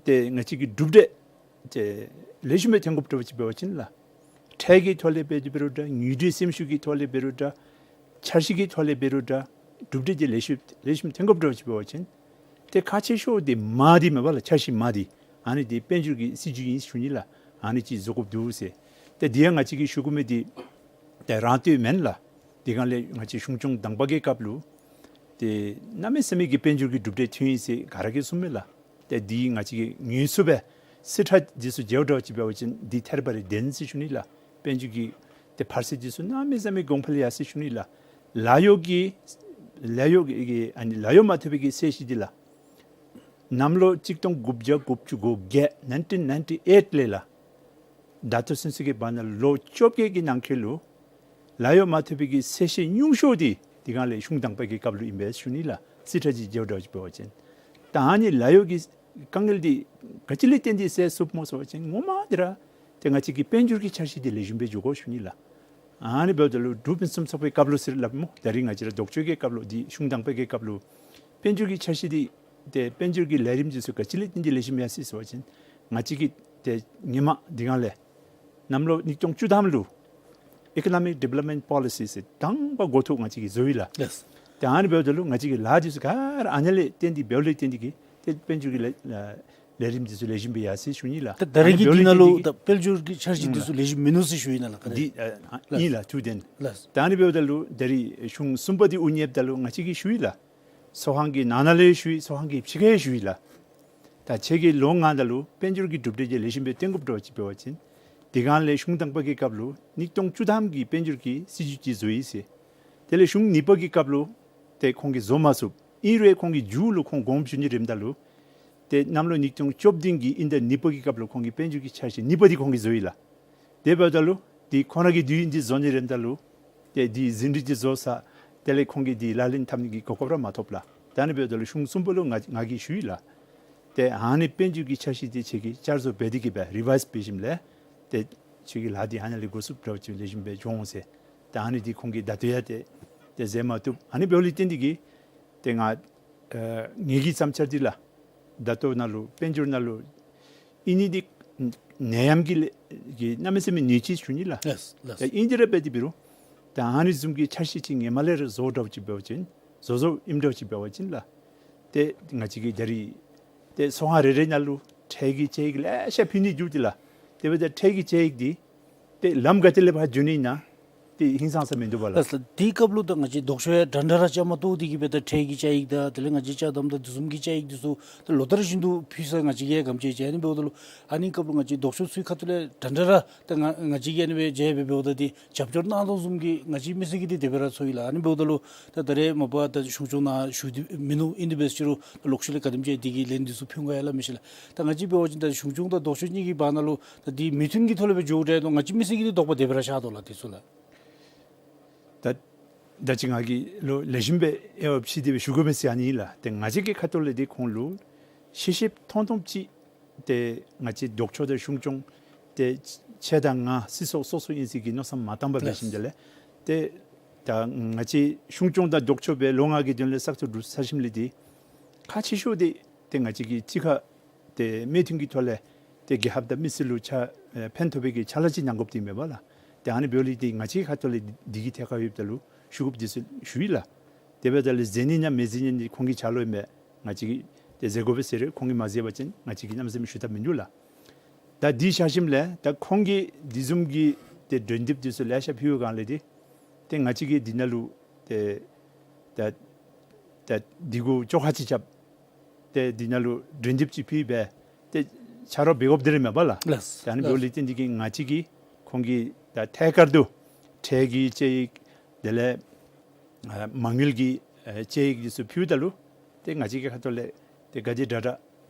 ཏེ་ང་བཅས་ཀྱི་གྲུབ་འབྲས་ཏེ་ལེགས་ཤོམ་སྦེ་ཐོན་དགོཔ་འདྲཝ་ཅིག་འབད་བ་ཅིན་ལགས། ཁྲལ་གྱི་ཐོག་ལས་འབད་དེ་འབད་རུང་འདྲ། དངུལ་འབྲེལ་སེམས་ཤུགས་ཀྱི་ཐོག་ལས་འབད་རུང་འདྲ། འཆར་གཞི་གི་ཐོག་ལས་འབད་རུང་འདྲ། གྲུབ་འབྲས་འདི་ལེགས་ཤོམ་ལེགས་ཤོམ་ཐོན་དགོཔ་འདྲཝ་ཅིག་འབད་བ་ཅིན་ཏེ་ཁག་ཆེ་ཤོས་འདི་མ་འདི་མེན་པ་ལགས། འཆར་གཞི་མ་འདི་ཨ་ནི་འདི་དཔལ་འབྱོར་གྱི་སྲིད་བྱུས་ཨིན་ཞུ་ནི་ལགས། ཨ་ནི་ཅིག་བཟོ་དགོཔ་འདུག་ཟེར། ཏེ་འདི་ཡང་ང་བཅས་ཀྱིས་ཞུ་དགོ་མི་འདི་ཏེ་རང་བསྟོད་མེན་ལགས། དེ་སྒང་ལས་ང་བཅས་གཞུང་སྐྱོང་དང་པ་གི་སྐབས་ལུ་ཏེ་གནམ་མེད་ས་མེད་ཀྱི་དཔལ་འབྱོར་གྱི་གྲུབ་འབྲས་ཐོན་ཡི་ཟེར་ག་ར་གིས་གསུངམ་མས་ལགས། ཏེ་འདི་ང་བཅས་ཀྱིས་ངོས་བཟུང་སྦེ་རྩིས་ཁྲ་འདི་ཚུ་མཇལཝ་འདྲཝ་ཅིག་འབད་བ་ཅིན་འདི་ཐད་རི་བ་རི་བདེན་ཟེར་ཞུ་ནི་ལགས། དཔལ་འབྱོར་གྱི་ཏེ་འཕར་ཚད་འདི་ཚུ་གནམ་མེད་ས་མེད་གོང་འཕེལ་ཡར་སོ་ཡི་ཟེར་ཞུ་ནི་ལགས། ལཱ་གཡོག་གི་ལཱ་གཡོག་གི་ཨ་ནི་ལཱ་གཡོག་མ་ཐོབ་པའི་གི་ཚད་གཞི་འདི་ལགས། གནམ་ལོ་གཅིག་སྟོང་དགུ་བརྒྱ་དགུ་བཅུ་གོ་བརྒྱད་nineteen ninety eight ལས་ལགས། ད་ལྟོ་ཚུན་ཚོད་ཀྱི་བར་ན་ལོ་བཅོ་བརྒྱད་ཀྱི་ནང་འཁོད་ལུ་ལཱ་གཡོག་མ་ཐོབ་པའི་གི་ཚད་གཞི་ཉུང་ཤོས་འདི་དེ་སྒང་ལས་གཞུང་དང་པ་གི་སྐབས་ལུ་ཨིན་པས་ཞུ་ནི་ལགས། རྩིས་ཁྲ་ཅིག་མཇལཝ་འདྲཝ་ཅིག་འབད་བ་ཅིན། ད་ཨ་ནི་ལཱ་གཡོག་གི་དཀའ་ངལ་འདི་ག་ཅི་ལས་བརྟེན་ཏེ་སེལ་ཚུགསཔ་སྨོ་ཟེར་བ་ཅིན་ངོ་མ་འདི་ར་ཏེ་ང་བཅས་ཀྱི་དཔལ་འབྱོར་གྱི་འཆར་གཞི་འདི་ལེགས་ཤོམ་སྦེ་འགྱོ་དགོ་ཞུ་ནི་ལགས། ཨ་ནི་འབདཝ་ད་ལུ་འབྲུག་ཕུན་སུམ་ཚོགས་པའི་སྐབས་ལུ་ཟེར་སླབ་སྨོ། ད་རིས་ང་བཅས་ར་ལྡོག་ཕྱོགས་ཀྱི་སྐབས་ལུ་འདི་གཞུང་དང་པ་གི་སྐབས་ལུ་དཔལ་འབྱོར་གྱི་འཆར་གཞི་འདི་ཏེ་དཔལ་འབྱོར་གྱི་ལས་རིམ་འདི་ཚུ་ག་ཅི་ལས་བརྟེན་ཏེ་ལེགས་ཤོམ་ཡར་སོ་ཡི་ཟེར་བ་ཅིན་ང་བཅས་ཀྱིས་ཏེ་ཧེ་མ་དེ་སྒང་ལས་གནམ་ལོ་ཉིས་སྟོང་བཅུ་ཐམ་ལུ་Economic Development Policy ཟེར་དང་པ་འགོ་ཐོག་ང་བཅས་ཀྱིས་བཟོ་ཡི་ལགས། ལགས། ཏེ་ཨ་ནི་འབདཝ་ད་ལུ་ང་བཅས་ཀྱི་ལཱ་འདི་ཚུ་ག་ར་ཨ་ནི་ལས་བརྟེན་ཏེ་འབདཝ་ལས་བརྟེན་ཏེ་གིས་ཏེ་དཔལ་འབྱོར་གྱི་ལས་ལས་རིམ་འདི་ཚུ་ལེགས་ཤོམ་སྦེ་ཡར་སོ་ཡི་ཟེར་ཞུ་ནི་ལགས། ད་ད་རེས་ཀྱི་འདི་ནང་ལུ་ད་དཔལ་འབྱོར་གྱི་འཆར་གཞི་འདི་ཚུ་ལེགས་ཤོམ་མིན་ནུག་ཟེར་ཞུ་ཡི་ན་ལགས། འདི་ཨ་ཨིན་ལགས། ཐུགས་བདེན། ལགས། ད་ཨ་ནི་འབདཝ་ད་ལུ་ད་རིས་གཞུང་གསུམ་པ་འདི་དབུ་བརྙེསཔ་ད་ལུ་ང་བཅས་ཀྱིས་ཞུ་ཡི་ལགས། ཚོགས་ཁང་གི་ནང་ན་ལས་ཞུ་ཡི། ཚོགས་ཁང་གི་ཕྱི་ཁར་ཞུ་ཡི་ལགས། ད་ཁྱེད་ཀྱིས་ལོ་ལྔ་ནང་ལུ་དཔལ་འབྱོར་གྱི་གྲུབ་འབྲས་ཅིག་ལེགས་ཤོམ་སྦེ་སྟོན་དགོཔ་འདྲཝ་ཅིག་འབད་བ་ཅིན་དེ་སྒང་ལས་གཞུང་དང་པ་གི་སྐབས་ལུ་ཉིས་སྟོང་བཅུ་ཐམ་གྱི་དཔལ་འབྱོར་གྱི་སྲིད་བྱུས་ཅིག་བཟོ་ཡི་ཟེར། དེ་ལས་གཞུང་གཉིས་པ་གི་སྐབས་ལུ་ཏེ་ཁོང་གིས་བཟོ་མ་ཚུགས། ཨིན་རུང་ཁོང་གིས་མཇུག་ལུ་ཁོང་དགོངསམ་ཞུ་ནི་རནམ་ད་ལུ་ཏེ་གནམ་ལོ་ཉིས་སྟོང་བཅོ་བདུན་གྱི་དབྱིན་ཟླ་གཉིས་པ་གི་སྐབས་ལུ་ཁོང་གིས་དཔལ་འབྱོར་གྱི་འཆར་གཞི་གཉིས་པ་འདི་ཁོང་གིས་བཟོ་ཡི་ལགས། དེ་འབདཝ་ད་ལུ་ཏེ་ཁོང་ར་གིས་དུས་ཡུན་འདི་བཟོ་ནི་རནམ་ད་ལུ་ཏེ་འདི་ཟིན་བྲིས་ཅིག་བཟོ་ས་དེ་ལས་ཁོང་གིས་འདི་ལག་ལེན་འཐབ་ནི་གི་གོ་སྐབས་ར་མ་ཐོབ་ལགས། ད་ཨ་ནི་འབདཝ་ད་ལུ་གཞུང་གསུམ་པ་ལུ་ང་ང་གིས་ཞུ་ཡི་ལགས། ཏེ་ཨ་ནི་དཔལ་འབྱོར་གྱི་འཆར་གཞི་འདི་ཁྱེད་ཀྱིས་བསྐྱར་བཟོ་འབད་དེ་གིས་སྦེ་རི་ཝའིཛ་འབད་ཞིནམ་ལས་ཏེ་ཁྱེད་ཀྱི་ལཱ་འདི་ཨ་ནཱ་ལས་འགོ་བཙུགས་འདྲཝ་ཅིག་ལེགས་ཤོམ་སྦེ་འགྱོ་འོང་ཟེར། ཏེ་ཨ་ནི་འདི་ཁོང་གིས་ད་ལྟོ་ཡང་ཏེ་ཏེ་མཛད་མ་བཏུབ། ཨ་ནི་འབདཝ་ལས་བརྟེན་ཏེ་གིས་ཏེ་ང་ཨ་ངེ་གི་བསམ་འཆར་འདི་ལགས། ད་ལྟོ་ནང་ལུ་དཔལ་འབྱོར་ནང་ལུ་ཨིན་ནི་འདི་ནད་ཡམས་ཀྱི་ལས་ཀྱི་གནམ་མེད་ས་མེད་ནད་ཅིག་ཞུ་ནི་ལགས། ལགས་ལགས། ད་ཨིན་ཏེ་ར་འབད་དེ་འབད་རུང་ད་ཨ་ནི་བཟུམ་གྱི་འཆར་གཞི་ཅིག་ཧེ་མ་ལས་ར་བཟོ་འདྲཝ་ཅིག་འབད་བ་ཅིན་བཟོ་བཟོཝ་ཨིནམ་འདྲཝ་ཅིག་འབད་བ་ཅིན་ལགས། ཏེ་ང་བཅས་ཀྱི་ད་རིས་ཏེ་ཚོགས་ཁང་རེ་རེ་ནང་ལུ་ཁྲལ་གྱི་དཔྱད་ཡིག་ལེ་ཤ་ཕུལ་ནི་འདུག་སྟེ་ལགས། དེ་འབདཝ་ད་ཁྲལ་གྱི་དཔྱད་ཡིག་འདི་ཏེ་ལམ་ག་ཏེ་ལས་ཕར་འགྱོ་ནི་ཨིན་ན། ཏེ་ཧིང་སངས་ས་མིན་འདུག་པ་ལགས། ལགས་ལགས། དེའི་སྐབས་ལུ་ད་ང་བཅས་ལྡོག་ཕྱོགས་ཡང་འདྲན་འདྲ་ར་བཅའ་མར་གཏོགས་ཏེ་གིས་སྦེ་ད་ཁྲལ་གྱི་བཅའ་ཡིག་དང་དེ་ལས་ང་བཅས་ཅ་དམ་དང་དེ་བཟུམ་གྱི་བཅའ་ཡིག་འདི་ཚུ་ད་ལོ་ལྟར་བཞིན་དུ་ཕུལ་ས་ང་བཅས་ཀྱིས་ག་དེམ་ཅིག་བྱས། ཨ་ནི་འབདཝ་ད་ལུ་ཨ་ནི་སྐབས་ལུ་ང་བཅས་ལྡོག་ཕྱོགས་ཚུའི་ཁ་ཐུག་ལས་འདྲན་འདྲ་ར་ད་ང་ང་བཅས་ཀྱིས་ཨ་ནི་སྦེ་མཇལ་སྦེ་འབདཝ་ད་ཏེ་རྒྱབ་སྐྱོར་གནང་དོ་བཟུམ་གྱི་ང་བཅས་མི་སེར་གྱིས་ཏེ་དེ་སྦེ་ར་ཚོར་ཡི་ལགས། ཨ་ནི་འབདཝ་ད་ལུ་ད་ད་རེས་མ་པ་ད་གཞུང་སྐྱོང་ནང་བཞུགས་ཏེ་མིན་ནུག། ཨིན་དེ་འབད་ཟེར་རུང་ད་ལོག་ཤུལ་ལས་ག་དེམ་ཅིག་དེ་གི་ལན་འདི་ཚུ་ཕུལ་དགོ་ཡ་ལ་མི་ཤེས་ལགས། ད་ང་བཅས་འབད་བ་ཅིན་ད་གཞུང་སྐྱོང་དང་ལྡོག་ཕྱོགས་གཉིས་ཀྱི་བར་ན་ལུ་ད་འདི་མོས་མཐུན་གྱི་ཐོག་ལས་སྦེ་འགྱོཝ་འདྲ་དོ། ང་བཅས་མི་སེར་གྱིས་འདི་དོགས་པ་དེ་སྦེ་ར་ཤར་དོ་ལགས། དེ་ཚུ་ལགས། ད་ད་ཅི་ང་གིས་ལོ་ལེགས་ཤོམ་སྦེ་དབྱེ་བ་ཕྱེ་སྟེ་སྦེ་ཞུ་དགོ་མི་ཟེར་ཨ་ནི་ལགས། ཏེ་ང་བཅས་ཀྱི་ཁ་ཐུག་ལས་འདི་ཁོང་ལུ་ཤེས་ཤེསཔ་མཐོང་མཐོངམ་ཅིག་ཏེ་ང་བཅས་ལྡོག་ཕྱོགས་དང་གཞུང་སྐྱོང་ཏེ་ཁྱེད་དང་ང་སྲིད་ཚོགས་སོ་སོ་ཨིན་ཟེར་གྱི་མནོ་བསམ་མ་བཏང་པར་འབད་ཞིནམ་དེ་ལས་ཏེ་ད་ང་བཅས་གཞུང་སྐྱོང་དང་ལྡོག་ཕྱོགས་སྦེ་ལོ་ལྔ་གི་དོན་ལས་བསགས་ཚུགས་གྲུབ་ཚར་ཞིནམ་ལས་འདི་ཁག་ཆེ་ཤོས་འདི་ཏེ་ང་བཅས་ཀྱིས་གཅིག་ཁར་ཏེ་མོས་མཐུན་གྱི་ཐོག་ལས་ཏེ་རྒྱལ་ཁབ་དང་མི་སེར་ལུ་ཕྱ་ཨེ་ཕན་ཐོགས་པའི་གི་ཕྱག་ལཱ་ཅིག་གནང་དགོཔ་འདི་མས་པ་ལགས། ཏེ་ཨ་ནི་འབདཝ་ལས་ཏེ་ང་བཅས་ཁ་ཐུག་ལས་འདི་གི་ཐད་ཁར་ཡོདཔ་ད་ལུ་ཞུ་དགོཔ་འདི་ཚུ་ཞུ་ཡི་ལགས། དེ་འབདཝ་ད་ལུ་མཛད་ནི་ཨིན་ན་མི་མཛད་ནི་ཨིན་ན་ཁོང་གི་ཆ་ལུགས་ཨིན་པས། ང་བཅས་ཀྱིས་ཏེ་མཛད་དགོ་པས་ཟེར་རུང་ཁོང་གིས་མ་མཛད་པ་ཅིན་ང་བཅས་ཀྱིས་གནམ་མེད་ས་མེད་ཞུ་ཐབས་མིན་འདུག་ལགས། ད་འདི་བཞག་ཞིནམ་ལས་ད་ཁོང་གིས་འདི་བཟུམ་གྱི་ཏེ་གྲོས་འདེབས་འདི་ཚུ་ལེ་ཤ་ཕུལ་བའི་སྒང་ལས་ཏེ་ཏེ་ང་བཅས་ཀྱིས་འདི་ནང་ལུ་ཏེ་ད་ད་འདི་གུ་བཅོ་ཁ་ཅིག་རྐྱབ་སྟེ་འདི་ནང་ལུ་གྲོས་འདེབས་ཅིག་ཕུལ་སྦེ་ཏེ་ཆ་རོགས་འབད་དགོཔ་འདི་ར་མས་པ་ལགས། ལགས། ད་ཨ་ནི་འབདཝ་ལས་ཏེ་འདི་གིས་ང་བཅས་ཀྱིས་ཁོང་གི་ད་ཐད་ཀར་དུ་ཁྲལ་གྱི་དཔྱད་ཡིག་དེ་ལས་ཨ་མ་དངུལ་གྱི་ཨ་དཔྱད་ཡིག་འདི་ཚུ་ཕུལཝ་ད་ལུ་ཏེ་ང་བཅས་ཀྱི་ཁ་ཐུག་ལས་ཏེ་ག་དེ་དྲག་དྲག་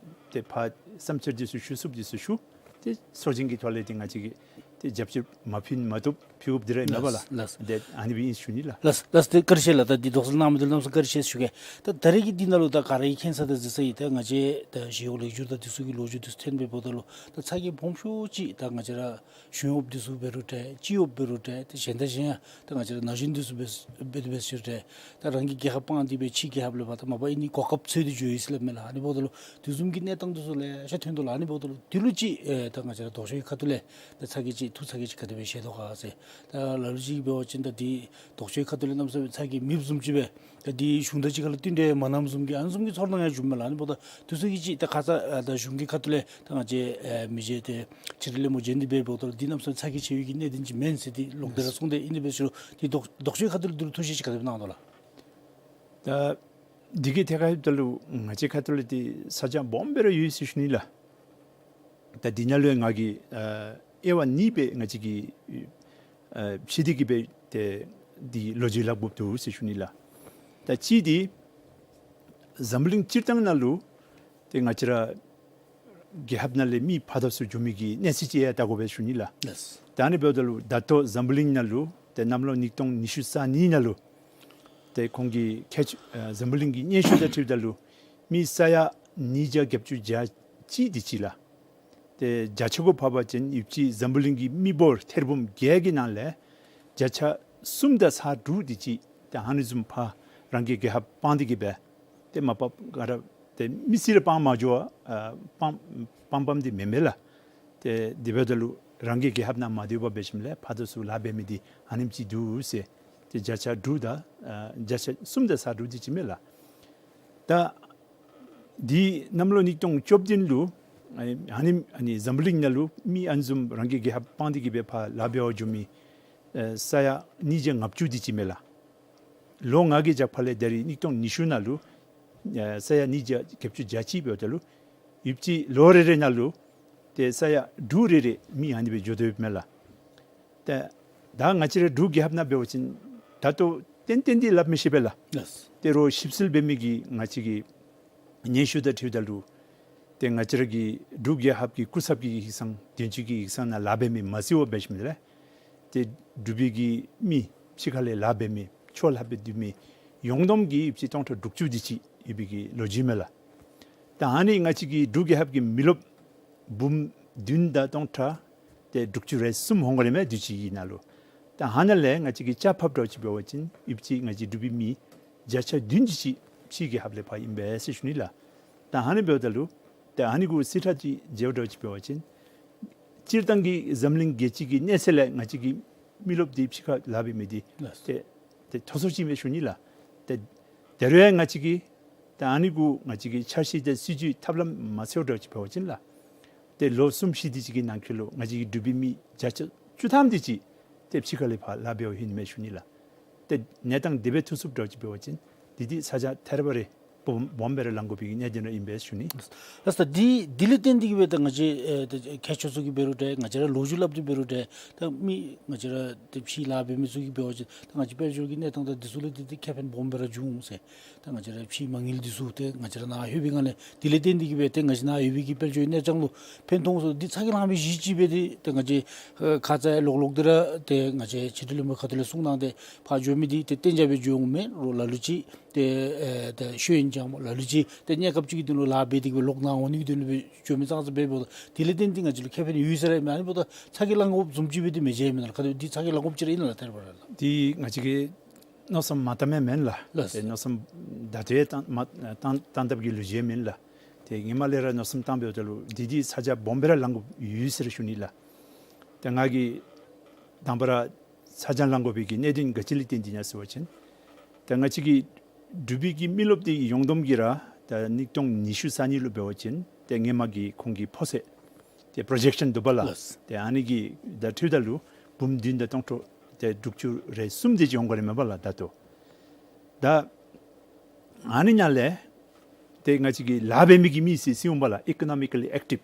ཏེ་ཕར་བསམ་འཆར་འདི་ཚུ་ཞུ་ཚུགསཔ་འདི་ཚུ་ཞུ། ཏེ་ཚོགས་ཆེན་གྱི་ཐོག་ལས་ཏེ་ང་བཅས་ཀྱིས་ཏེ་རྒྱབ་སྐྱོར་མ་ཕུལ་མ་བཏུབ་ཕུལཝ་འདི་ར་ཨིན་པ་ལགས། ལགས་ལགས། ཏེ་ཨ་ནི་སྦེ་ཨིན་ཞུ་ནི་ལགས། ལགས་ལགས། ཏེ་བཀའ་དྲིན་ཆེ་ལགས། ད་འདི་དོགས་སེལ་གནང་མི་འདི་ལུ་གནམ་མེད་ས་མེད་བཀའ་དྲིན་ཆེ་ཞུ་གེ། ད་ད་རེས་ཀྱི་འདི་ནང་ལུ་ད་ག་ར་གིས་མཁྱེན་ས་དང་གཟིགས་ས་ཨིན། ད་ང་བཅས་ད་ཞི་གཡོག་ལེགས་བསྒྱུར་དང་འདི་ཚུ་གི་ལོ་རྒྱུས་འདི་ཚུ་ཐོན་སྦེ་འབདཝ་ད་ལུ་ད་ཚ་གྱང་སྦོམ་ཤོས་ཅིག་ད་ང་བཅས་ར་གཞུང་གཡོགཔ་འདི་ཚུ་འབད་རུང་འདྲ་སྤྱི་གཡོགཔ་འབད་རུང་འདྲ་ཏེ་གཞན་དང་གཞན་ཡང་ད་ང་བཅས་ར་ན་གཞོན་འདི་ཚུ་འབད་འབད་འབད་ཟེར་ཏེ་ད་རང་གི་རྒྱལ་ཁབ་སྤང་སྟེ་སྦེ་ཕྱི་རྒྱལ་ཁབ་ལས་ཕར་ད་མ་པ་ཨ་ནི་གོ་སྐབས་འཚོལ་ཏེ་འགྱོ་ཡི་ཟེར་སླབ་མས་ལགས། ཨ་ནི་འབདཝ་ད་ལུ་དེ་བཟུམ་གྱི་གནས་སྟངས་འདི་ཚུ་ལེ་ཤ་ཐོན་དོ་ལགས། ཨ་ནི་འབདཝ་ད་ལུ་དེ་ལུ་ཅིག་ཨེ་ད་ང་བཅས་ར་ལྡོག་ཕྱོགས་ཁ་ཐུག་ལས་ད་ཚ་གྱང་ཅིག་ཐུགས་ཚ་གྱང་ཅིག་ག་དེ་སྦེ་བཞེས་དོ་ག་ཟེར། ད་ལ་ལུ་ཅིག་འབད་བ་ཅིན་ད་འདི་ལྡོག་ཕྱོགས་ཁ་ཐུག་ལས་གནམ་མེད་ས་མེད་ཚ་གྱང་མེདཔ་བཟུམ་ཅིག་སྦེ་ད་འདི་གཞུང་དང་གཅིག་ཁར་ལུ་བསྟུན་གྲོས་མ་གནངམ་བཟུམ་གྱི་ཨ་ནི་བཟུམ་གྱི་ཚོར་སྣང་ཡང་བྱུངམ་མས་ལགས། ཨ་ནི་འབདཝ་ད་དེ་ཚུ་གི་ཅིག་ད་ཁ་ཙ་ཨ་ད་གཞུང་གི་ཁ་ཐུག་ལས་ད་ང་བཅས་ཨེ་མི་རྗེ་ཏེ་ཕྱི་དྲིལ་ལས་སྨོ་བྱོན་ཏེ་སྦེ་འབདཝ་ད་ལུ་འདི་གནམ་མེད་ས་མེད་ཚ་གྱང་ཆེ་བའི་གི་གནད་དོན་ཅིག་མེན་ཟེར་ཏེ་ལོག་སྟེ་ར་གསུངས་ཏེ། ཨིན་དེ་འབད་ཟེར་རུང་འདི་ལྡོག་ལྡོག་ཕྱོགས་ཁ་ཐུག་ལས་འདི་ལུ་ཐུགས་བཞེད་ཅིག་ག་དེ་སྦེ་གནང་དོ་ལགས། ད་འདི་གི་ཐད་ཁར་ལྷོདཔ་ད་ལུ་ང་བཅས་ཁ་ཐུག་ལས་ཏེ་ཚ་གྱང་སྦོམ་སྦེ་ར་ཡོད་ཟེར་ཞུ་ནི་ལགས། ད་འདི་ནང་ལུ་ཡང་ང་གིས་ཨ་དབྱེ་བ་གཉིས་སྦེ་ང་བཅས་ཀྱིས་ཨ་ཕྱེ་སྟེ་གིས་སྦེ་ཏེ་འདི་ལོ་རྒྱུས་སླབ་དགོཔ་འདུག་ཟེར་ཞུ་ནི་ལགས། ད་གཅིག་འདི་འཛམ་བུ་གླིང་སྤྱིར་བཏང་ནང་ལུ་ཏེ་ང་བཅས་ར་རྒྱལ་ཁབ་ནང་ལས་མི་ཕར་དང་ཚུར་འགྱོ་མི་གི་གནས་ཚད་ཅིག་ཡང་བལྟ་དགོ་པས་ཞུ་ནི་ལགས། ལགས། ད་ཨ་ནི་འབདཝ་ད་ལུ་ད་ལྟོ་འཛམ་བུ་གླིང་ནང་ལུ་ཏེ་གནམ་ལོ་ཉིས་སྟོང་ཉི་ཤུ་རྩ་གཉིས་ནང་ལུ་ཏེ་ཁོང་གི་ཁྱད་ཆོས་ཨ་འཛམ་བུ་གླིང་གི་སྙན་ཞུ་དང་འཁྲིལཝ་ད་ལུ་མི་ས་ཡ་ཉིས་བརྒྱ་བརྒྱད་ཅུ་གྱ་གཅིག་དེ་ཅིག་ལགས། ཏེ་བརྒྱ་ཆ་གུ་ཕབ་པ་ཅིན་ཡུདཔ་ཅིག་འཛམ་བུ་གླིང་གི་མི་འབོར་ཐེར་འབུམ་བརྒྱད་ཀྱི་ནང་ལས་བརྒྱ་ཆ་གསུམ་དང་ཚག་དྲུག་དེ་ཅིག་ཏེ་ཨ་ནི་བཟུམ་ཕར་རང་གི་རྒྱལ་ཁབ་སྤང་སྟེ་གིས་སྦེ་ཏེ་མ་པ་ག་ར་ཏེ་མི་སེར་སྤང་མ་འགྱོ་བར་ཨ་སྤང་སྤང་སྤངམ་འདི་མེན་མས་ལགས། ཏེ་དེ་འབདཝ་ད་ལུ་རང་གི་རྒྱལ་ཁབ་ནང་མ་སྡོད་པར་འབད་ཞིནམ་ལས་ཕར་དང་ཚུར་ལཱ་འབད་མི་འདི་ཨ་ནེམ་ཅིག་འདུག་ཟེར། ཏེ་བརྒྱ་ཆ་དྲུག་དང་ཨ་བརྒྱ་ཆ་གསུམ་དང་ཚག་དྲུག་དེ་ཅིག་མས་ལགས། ད་འདི་གནམ་ལོ་ཉིས་སྟོང་བཅུ་བདུན་ལུ་ཨ་ཨ་ནི་ཨ་ནི་འཛམ་བུ་གླིང་ནང་ལུ་མི་ཨ་ནི་བཟུམ་རང་གི་རྒྱལ་ཁབ་སྤང་སྟེ་གིས་སྦེ་ཕར་ལཱ་འབད་བར་འགྱོ་མི་ཨེ་ས་ཡ་ཉིས་བརྒྱ་ལྔ་བཅུ་དེ་ཅིག་མས་ལགས། ལོ་ལྔ་གི་རྒྱབ་ཁ་ལས་ད་རིས་ཉིས་སྟོང་ཉི་ཤུ་ནང་ལུ་ཨེ་ས་ཡ་ཉིས་བརྒྱ་བརྒྱད་ཅུ་གྱ་གཅིག་འབདཝ་ད་ལུ་ཡུདཔ་ཅིག་ལོ་རེ་རེ་ནང་ལུ་ཏེ་ས་ཡ་དྲུག་རེ་རེ་མི་ཨ་ནི་སྦེ་འགྱོ་དོ་ཡོདཔ་མས་ལགས། ཏེ་ད་ང་བཅས་ར་འབྲུག་རྒྱལ་ཁབ་ནང་འབད་བ་ཅིན་ད་ལྟོ་ཏན་ཏན་འདི་སླབ་མི་ཤེས་པས་ལགས། ལགས། ཏེ་རོགས་ཞིབ་འཚོལ་འབད་མི་གི་ང་བཅས་ཀྱི་སྙན་ཞུ་དང་འཁྲིལཝ་ད་ལུ་ཏེ་ང་བཅས་ར་གི་འབྲུག་རྒྱལ་ཁབ་ཀྱི་སྐུ་ཚབ་ཀྱི་ཡིག་ཚང་དོན་གཅོད་ཀྱི་ཡིག་ཚང་ནང་ལཱ་འབད་མི་མ་ཚད་པར་འབད་ཞིནམ་ལས་ཏེ་འབྲུག་པའི་གི་མི་ཕྱི་ཁ་ལས་ལཱ་འབད་མི་ཕྱོགས་ལྷག་སྦེ་སྡོད་མི་ཡོངས་བསྡོམས་ཀྱིས་ཡུདཔ་ཅིག་སྟོང་ཕྲག་དྲུག་ཅུ་དེ་ཅིག་ཡོད་པའི་གི་ལོ་རྒྱུས་མས་ལགས། ད་ཨ་ནི་ང་བཅས་ཀྱི་འབྲུག་རྒྱལ་ཁབ་ཀྱི་མི་རློབས་འབུམ་བདུན་དང་སྟོང་ཕྲག་ཏེ་དྲུག་ཅུ་རེ་གསུམ་འོང་དགོ་ནི་མས་དུས་ཅི་གི་ནང་ལུ། ད་ཨ་ནཱ་ལས་ང་བཅས་ཀྱིས་ཆ་ཕབ་འདྲཝ་ཅིག་འབད་བ་ཅིན་ཡུདཔ་ཅིག་ང་བཅས་འབྲུག་པའི་མི་བརྒྱ་ཆ་བདུན་དེ་ཅིག་ཕྱི་རྒྱལ་ཁབ་ལས་ཕར་ཨིན་པས་ཟེར་ཞུ་ནི་ལགས། ད་ཨ་ནི་འབདཝ་ད་ལུ་ད་ཨ་ནི་གུ་རྩིས་ཁྲ་ཅིག་འཇལཝ་འདྲཝ་ཅིག་འབད་བ་ཅིན་སྤྱིར་བཏང་གི་འཛམ་གླིང་རྒྱལ་སྤྱི་གི་གནས་ཚད་ལས་ང་བཅས་ཀྱི་མི་རློབས་འདི་ཕྱི་ཁར་ལཱ་འབད་མི་འདི་ལགས། ཏེ་ཏེ་མཐོ་སུ་ཅིག་མས་ཞུ་ནི་ལགས། ཏེ་ད་རུང་ཡང་ང་བཅས་ཀྱིས་ད་ཨ་ནི་གུ་ང་བཅས་ཀྱི་འཆར་གཞི་དང་སྲིད་བྱུས་ཐབས་ལམ་མ་འཚོལཝ་འདྲཝ་ཅིག་འབད་བ་ཅིན་ལགས། ཏེ་ལོ་གསུམ་བཞི་དེ་ཅིག་གི་ནང་འཁོད་ལུ་ང་བཅས་ཀྱི་འབྲུག་པའི་མི་བརྒྱ་ཆ་བཅུ་ཐམ་དེ་ཅིག་ ཏེ་ཕྱི་ཁ་ལས་ཕར་ལཱ་འབད་བར་ལྷོད་ནི་མས་ཞུ་ནི་ལགས། ཏེ་གནས་སྟངས་དེ་སྦེ་ཐུག་ཚུགསཔ་འདྲཝ་ཅིག་འབད་བ་ཅིན་དེ་འདི་ས་ཆ་ཐེར་པ་རེ་སྦོམ་སྦོམ་སྦེ་ར་ལང་དགོ་པའི་གི་གནད་དོན་ར་ཨིན་པས་ཞུ་ནི། ལགས་སོ། ད་འདི་འདི་ལས་བརྟེན་ཏེ་གིས་སྦེ་ད་ང་བཅས་ཨེ་ད་མཁས་མཆོག་ཚུ་གིས་འབད་རུང་འདྲ་ང་བཅས་ར་ལོ་རྒྱུས་སླབ་སྟེ་འབད་རུང་འདྲ་ད་མི་ང་བཅས་ར་ཏེ་ཕྱི་ལཱ་འབད་མི་ཚུ་གིས་འབད་བ་ཅིན་ད་ང་བཅས་དཔལ་འབྱོར་གྱི་གནས་སྟངས་དང་འདི་ཚུ་ལུ་འདི་འདི་ཁེ་ཕན་སྦོམ་སྦེ་ར་འབྱུང་ཟེར། ད་ང་བཅས་ར་ཕྱིའི་མ་དངུལ་འདི་ཚུ་ཏེ་ང་བཅས་ར་ནཱ་ལྷོད་པའི་སྒང་ལས་དེ་ལས་བརྟེན་ཏེ་གིས་སྦེ་ཏེ་ང་བཅས་ནཱ་ཡོད་པའི་གི་དཔལ་འབྱོར་གནས་སྟངས་ལུ་ཕན་ཐོགས་སོ་འདི་ཚ་གྱང་ལང་མི་གཞི་ཅིག་སྦེ་ཏེ་ཏེ་ང་བཅས་ཨེ་ཁ་ཙ་ལོག་ལོག་འདི་ར་ཏེ་ང་བཅས་ཕྱི་དྲིལ་བློན་པོ་ཁ་ཐུག་ལས་གསུངས་གནང་སྟེ་ཕར་འགྱོ་མི་འདི་ཏེ་གཏན་འཇགས་སྦེ་འགྱོ་འོང་མེད་རུང་ལ་ལུ་ཅིག་ཏེ་ཨེ་ཏེ་ཤེས་ཡོན་སྦྱངམ་ལ་ལུ་ཅིག་ཏེ་གནས་སྐབས་ཅིག་གི་དོན་ལུ་ལཱ་འབད་དེ་གིས་སྦེ་ལོག་ནཱ་འོང་ནི་གི་དོན་ལུ་སྦེ་འགྱོ་མི་ཙང་ཙ་འབད་འབདཝ་ད་དེ་ལས་བརྟེན་ཏེ་ང་བཅས་ལུ་ཁེ་ཕན་ཡོད་ཟེར་ར་མེན། ཨ་ནི་འབདཝ་ད་ཚ་གྱང་ལང་དགོཔ་བཟུམ་ཅིག་སྦེ་ཏེ་མི་མཇལ་མེན་ན་ལགས། ཁ་ཐུག་འདི་ཚ་གྱང་ལང་དགོཔ་ཅིག་ར་ཨིན་ན་ལགས་ཐད་རི་བ་རི་ལགས། འདི་ང་བཅས་ཀྱིས་མནོ་བསམ་མ་བཏང་མི་མེན་ལགས། ལགས། ཏེ་མནོ་བསམ་ད་ལྟོ་ཡང་བཏང་མ་བཏང་བཏང་བཏངམ་གི་ལོ་རྒྱུས་མེན་ལགས། ཏེ་ཧེ་མ་ལས་ར་མནོ་བསམ་བཏང་འབདཝ་ད་ལུ་འདི་འདི་ས་ཆ་སྦོམ་སྦེ་ར་ལང་དགོཔ་ཡོད་ཟེར་ཞུ་ནི་ལགས། ཏེ་ང་གིས་དང་པ་ར་ཚ་གྱང་ལང་དགོ་པའི་གི་གནད་དོན་ག་ཅི་ལས་བརྟེན་ཏེ་ཨིན་ན་ཟེར་བ་ཅིན་ཏེ་ང་བཅས་ཀྱི་འབྲུག་པའི་གི་མི་རློབས་འདི་ཡོངས་བསྡོམས་ཀྱིས་ར་ད་ཉིས་སྟོང་ཉི་ཤུ་རྩ་གཉིས་ལུ་འབད་བ་ཅིན་ཏེ་སྔོན་མ་གི་ཁོང་གི་ཕོ་ཚོད་ཏེ་པྲོ་ཇེཀ་ཤཱན་འདུག་པ་ལགས། ལགས། ཏེ་ཨ་ནི་གི་ད་འཁྲུལ་ད་ལུ་འབུམ་བདུན་དང་སྟོང་ཕྲག་ཏེ་དྲུག་ཅུ་རེ་གསུམ་དེ་ཅིག་འོང་ག་ར་མས་པ་ལགས་ད་ལྟོ། ད་ཨ་ནི་ནང་ལས་ཏེ་ང་བཅས་ཀྱི་ལཱ་འབད་མི་གི་མི་ཟེར་ཟེར་འོང་པ་ལགས། ཨི་ཀོ་ནོ་མི་ཀ་ལི་ཨེག་ཊིབ།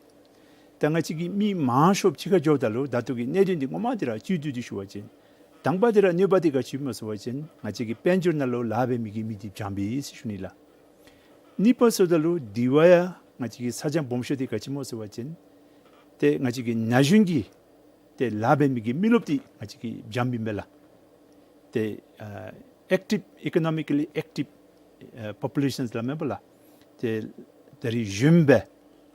ད་ང་བཅས་ཀྱི་མི་མང་ཤོས་ཕྱི་ཁར་འགྱོཝ་ད་ལུ་ད་ལྟོ་གི་གནད་དོན་འདི་ངོ་མ་འདི་ར་བཅུད་བསྡུ་སྟེ་ཞུ་བ་ཅིན་དང་པ་འདི་ར་གནོད་པ་འདི་ག་ཅི་སྨོ་ཟེར་བ་ཅིན་ང་བཅས་ཀྱི་དཔལ་འབྱོར་ནང་ལུ་ལཱ་འབད་མི་གི་མི་འདི་འཇམ་པས་ཟེར་ཞུ་ནི་ལགས། གཉིས་པ་ཟེརཝ་ད་ལུ་དེ་བ་ཡང་ང་བཅས་ཀྱི་ཚ་གྱང་སྦོམ་ཤོས་འདི་ག་ཅི་སྨོ་ཟེར་བ་ཅིན་ཏེ་ང་བཅས་ཀྱི་ན་གཞོན་གྱི་ཏེ་ལཱ་འབད་མི་གི་མི་རློབས་འདི་ང་བཅས་ཀྱི་འཇམ་པས་མས་ལགས། ཏེ་ཨ་ཨེག་ཊིབ་ཨི་ཀོ་ནོ་མི་ཀ་ལི་ཨེག་ཊིབ་ཨ་པོ་པུ་ལེ་ཤཱན་སླབ་མས་པ་ལགས། ཏེ་ད་རིས་གཞོནམ་སྦེ་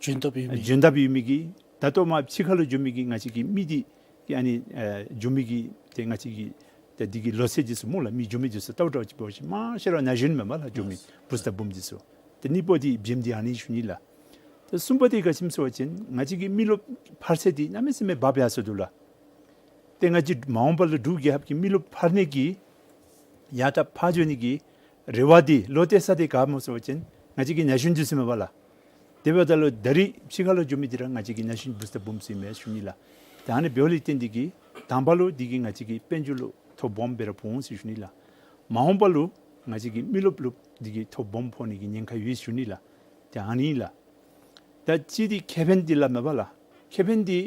འཇོན་ཐངས་ཡོད་མི་འཇོན་ཐངས་ཡོད་མི་གི་ད་ལྟོ་མར་ཕྱི་ཁ་ལུ་འགྱོ་མི་གི་ང་བཅས་ཀྱི་མི་འདི་ཨ་ནི་ཨ་འགྱོ་མི་གི་ཏེ་ང་བཅས་ཀྱི་ཏེ་འདི་གི་ལོ་ཚད་འདི་ཚུ་སྨོ་ལགས། མི་འགྱོ་མི་འདི་ཚུ་ལྟཝ་འདྲཝ་ཅིག་འབད་བ་ཅིན་མང་ཤོས་ར་ན་གཞོན་མས་པ་ལགས། འགྱོ་མི་བུཚ་དང་བུམོ་འདི་ཚུ། ཏེ་གཉིས་པ་འདི་བྱེམ་འདི་ཨ་ནི་ཞུ་ནི་ལགས། ཏེ་གསུམ་པ་འདི་ག་ཅི་སྨོ་ཟེར་བ་ཅིན་ང་བཅས་ཀྱི་མི་རློབས་འཕར་ཚད་འདི་གནམ་མེད་ས་མེད་འབག་འབག་སོང་འདུག་ལགས། ཏེ་ང་བཅས་མ་འོངས་པ་ལུ་འབྲུག་རྒྱལ་ཁབ་ཀྱི་མི་རློབས་འཕར་ནི་གི་ཡར་ད་ཕར་འགྱོ་ནི་གི་རེ་བ་འདི་ལོག་སྟེ་ས་འདི་ག་སྨོ་ཟེར་བ་ཅིན་ང་བཅས་ཀྱི་ན་གཞོན་འདི་ཚུ་མས་པ་ལགས། དེ་འབདཝ་ད་ལུ་ད་རིས་ཕྱི་ཁ་ལུ་འགྱོ་མི་འདི་ར་ང་བཅས་ཀྱི་ན་གཞོན་བུཚ་དང་བུམོ་ཚུ་མས་ཞུ་ནི་ལགས། ད་ཨ་ནི་འབདཝ་ལས་བརྟེན་ཏེ་གིས་དང་པ་ལུ་འདི་གིས་ང་བཅས་ཀྱི་དཔལ་འབྱོར་ལུ་ཐོ་སྦོམ་སྦེ་ར་ཕོག་འོང་ཟེར་ཞུ་ནི་ལགས། མ་འོངས་པ་ལུ་ང་བཅས་ཀྱི་མི་རློབས་ལུ་འདི་གིས་ཐོ་སྦོམ་ཕོག་ནི་གི་ཉེན་ཁ་ཡོད་ཞུ་ནི་ལགས། ཏེ་ཨ་ནི་ལགས། ད་གཅིག་འདི་ཁེ་ཕན་འདི་སླབ་མས་པ་ལགས། ཁེ་ཕན་འདི་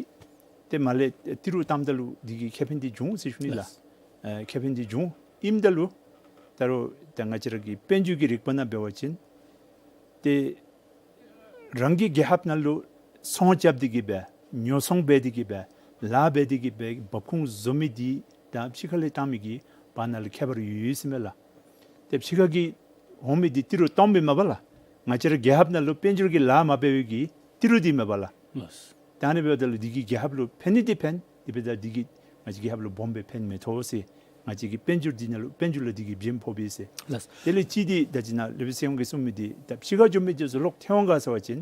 ཏེ་མར་ལས་ཏི་རུ་བཏངམ་ད་ལུ་འདི་གིས་ཁེ་ཕན་འདི་འབྱུང་ཟེར་ཞུ་ནི་ལགས། ལགས། ཨེ་ཁེ་ཕན་འདི་འབྱུང་ཨིནམ་ད་ལུ་ད་རུང་ད་ང་བཅས་ར་གི་དཔལ་འབྱོར་གྱི་རིག་པ་ནང་འབད་བ་ཅིན་ཏེ་རང་གི་རྒྱལ་ཁབ་ནང་ལུ་ཚོང་རྐྱབ་སྟེ་གིས་སྦེ་ཉོ་ཚོང་འབད་དེ་གིས་སྦེ་ལཱ་འབད་དེ་གིས་སྦེ་འབབ་ཁུངས་བཟོ་མི་འདི་དང་ཕྱི་ཁ་ལས་བཏང་མི་གི་བར་ན་ལུ་ཁྱད་པར་ཡོད་ཡོད་ཟེར་མས་ལགས། ཏེ་ཕྱི་ཁ་གི་འོང་མི་འདི་ཏི་རུ་སྟོངམ་སྦེ་མས་པ་ལགས། ང་བཅས་ར་རྒྱལ་ཁབ་ནང་ལུ་དཔལ་འབྱོར་གྱི་ལཱ་མ་འབད་བའི་གི་ཏི་རུ་འདི་མས་པ་ལགས། ལགས། ད་ཨ་ནི་འབདཝ་ད་ལུ་འདི་གིས་རྒྱལ་ཁབ་ལུ་ཕན་ནི་འདི་ཕན། དེ་འབདཝ་ད་འདི་གིས་ང་བཅས་རྒྱལ་ཁབ་ལུ་སྦོམ་སྦེ་ཕན་མི་ཐོགས་ཟེར། ང་བཅས་ཀྱི་དཔལ་འབྱོར་འདི་ནང་ལུ་དཔལ་འབྱོར་ལུ་འདི་གིས་བྱེམ་ཕོག་པས་ཟེར། ལགས། དེ་ལས་གཅིག་འདི་ད་ཅི་ནཱ་ལེགས་པའི་སེང་གེ་གིས་གསུངས་མི་འདི་ད་ཕྱི་ཁར་འགྱོ་མི་འདི་ཚུ་ལོག་ཐལ་འོང་ག་ཟེར་བ་ཅིན་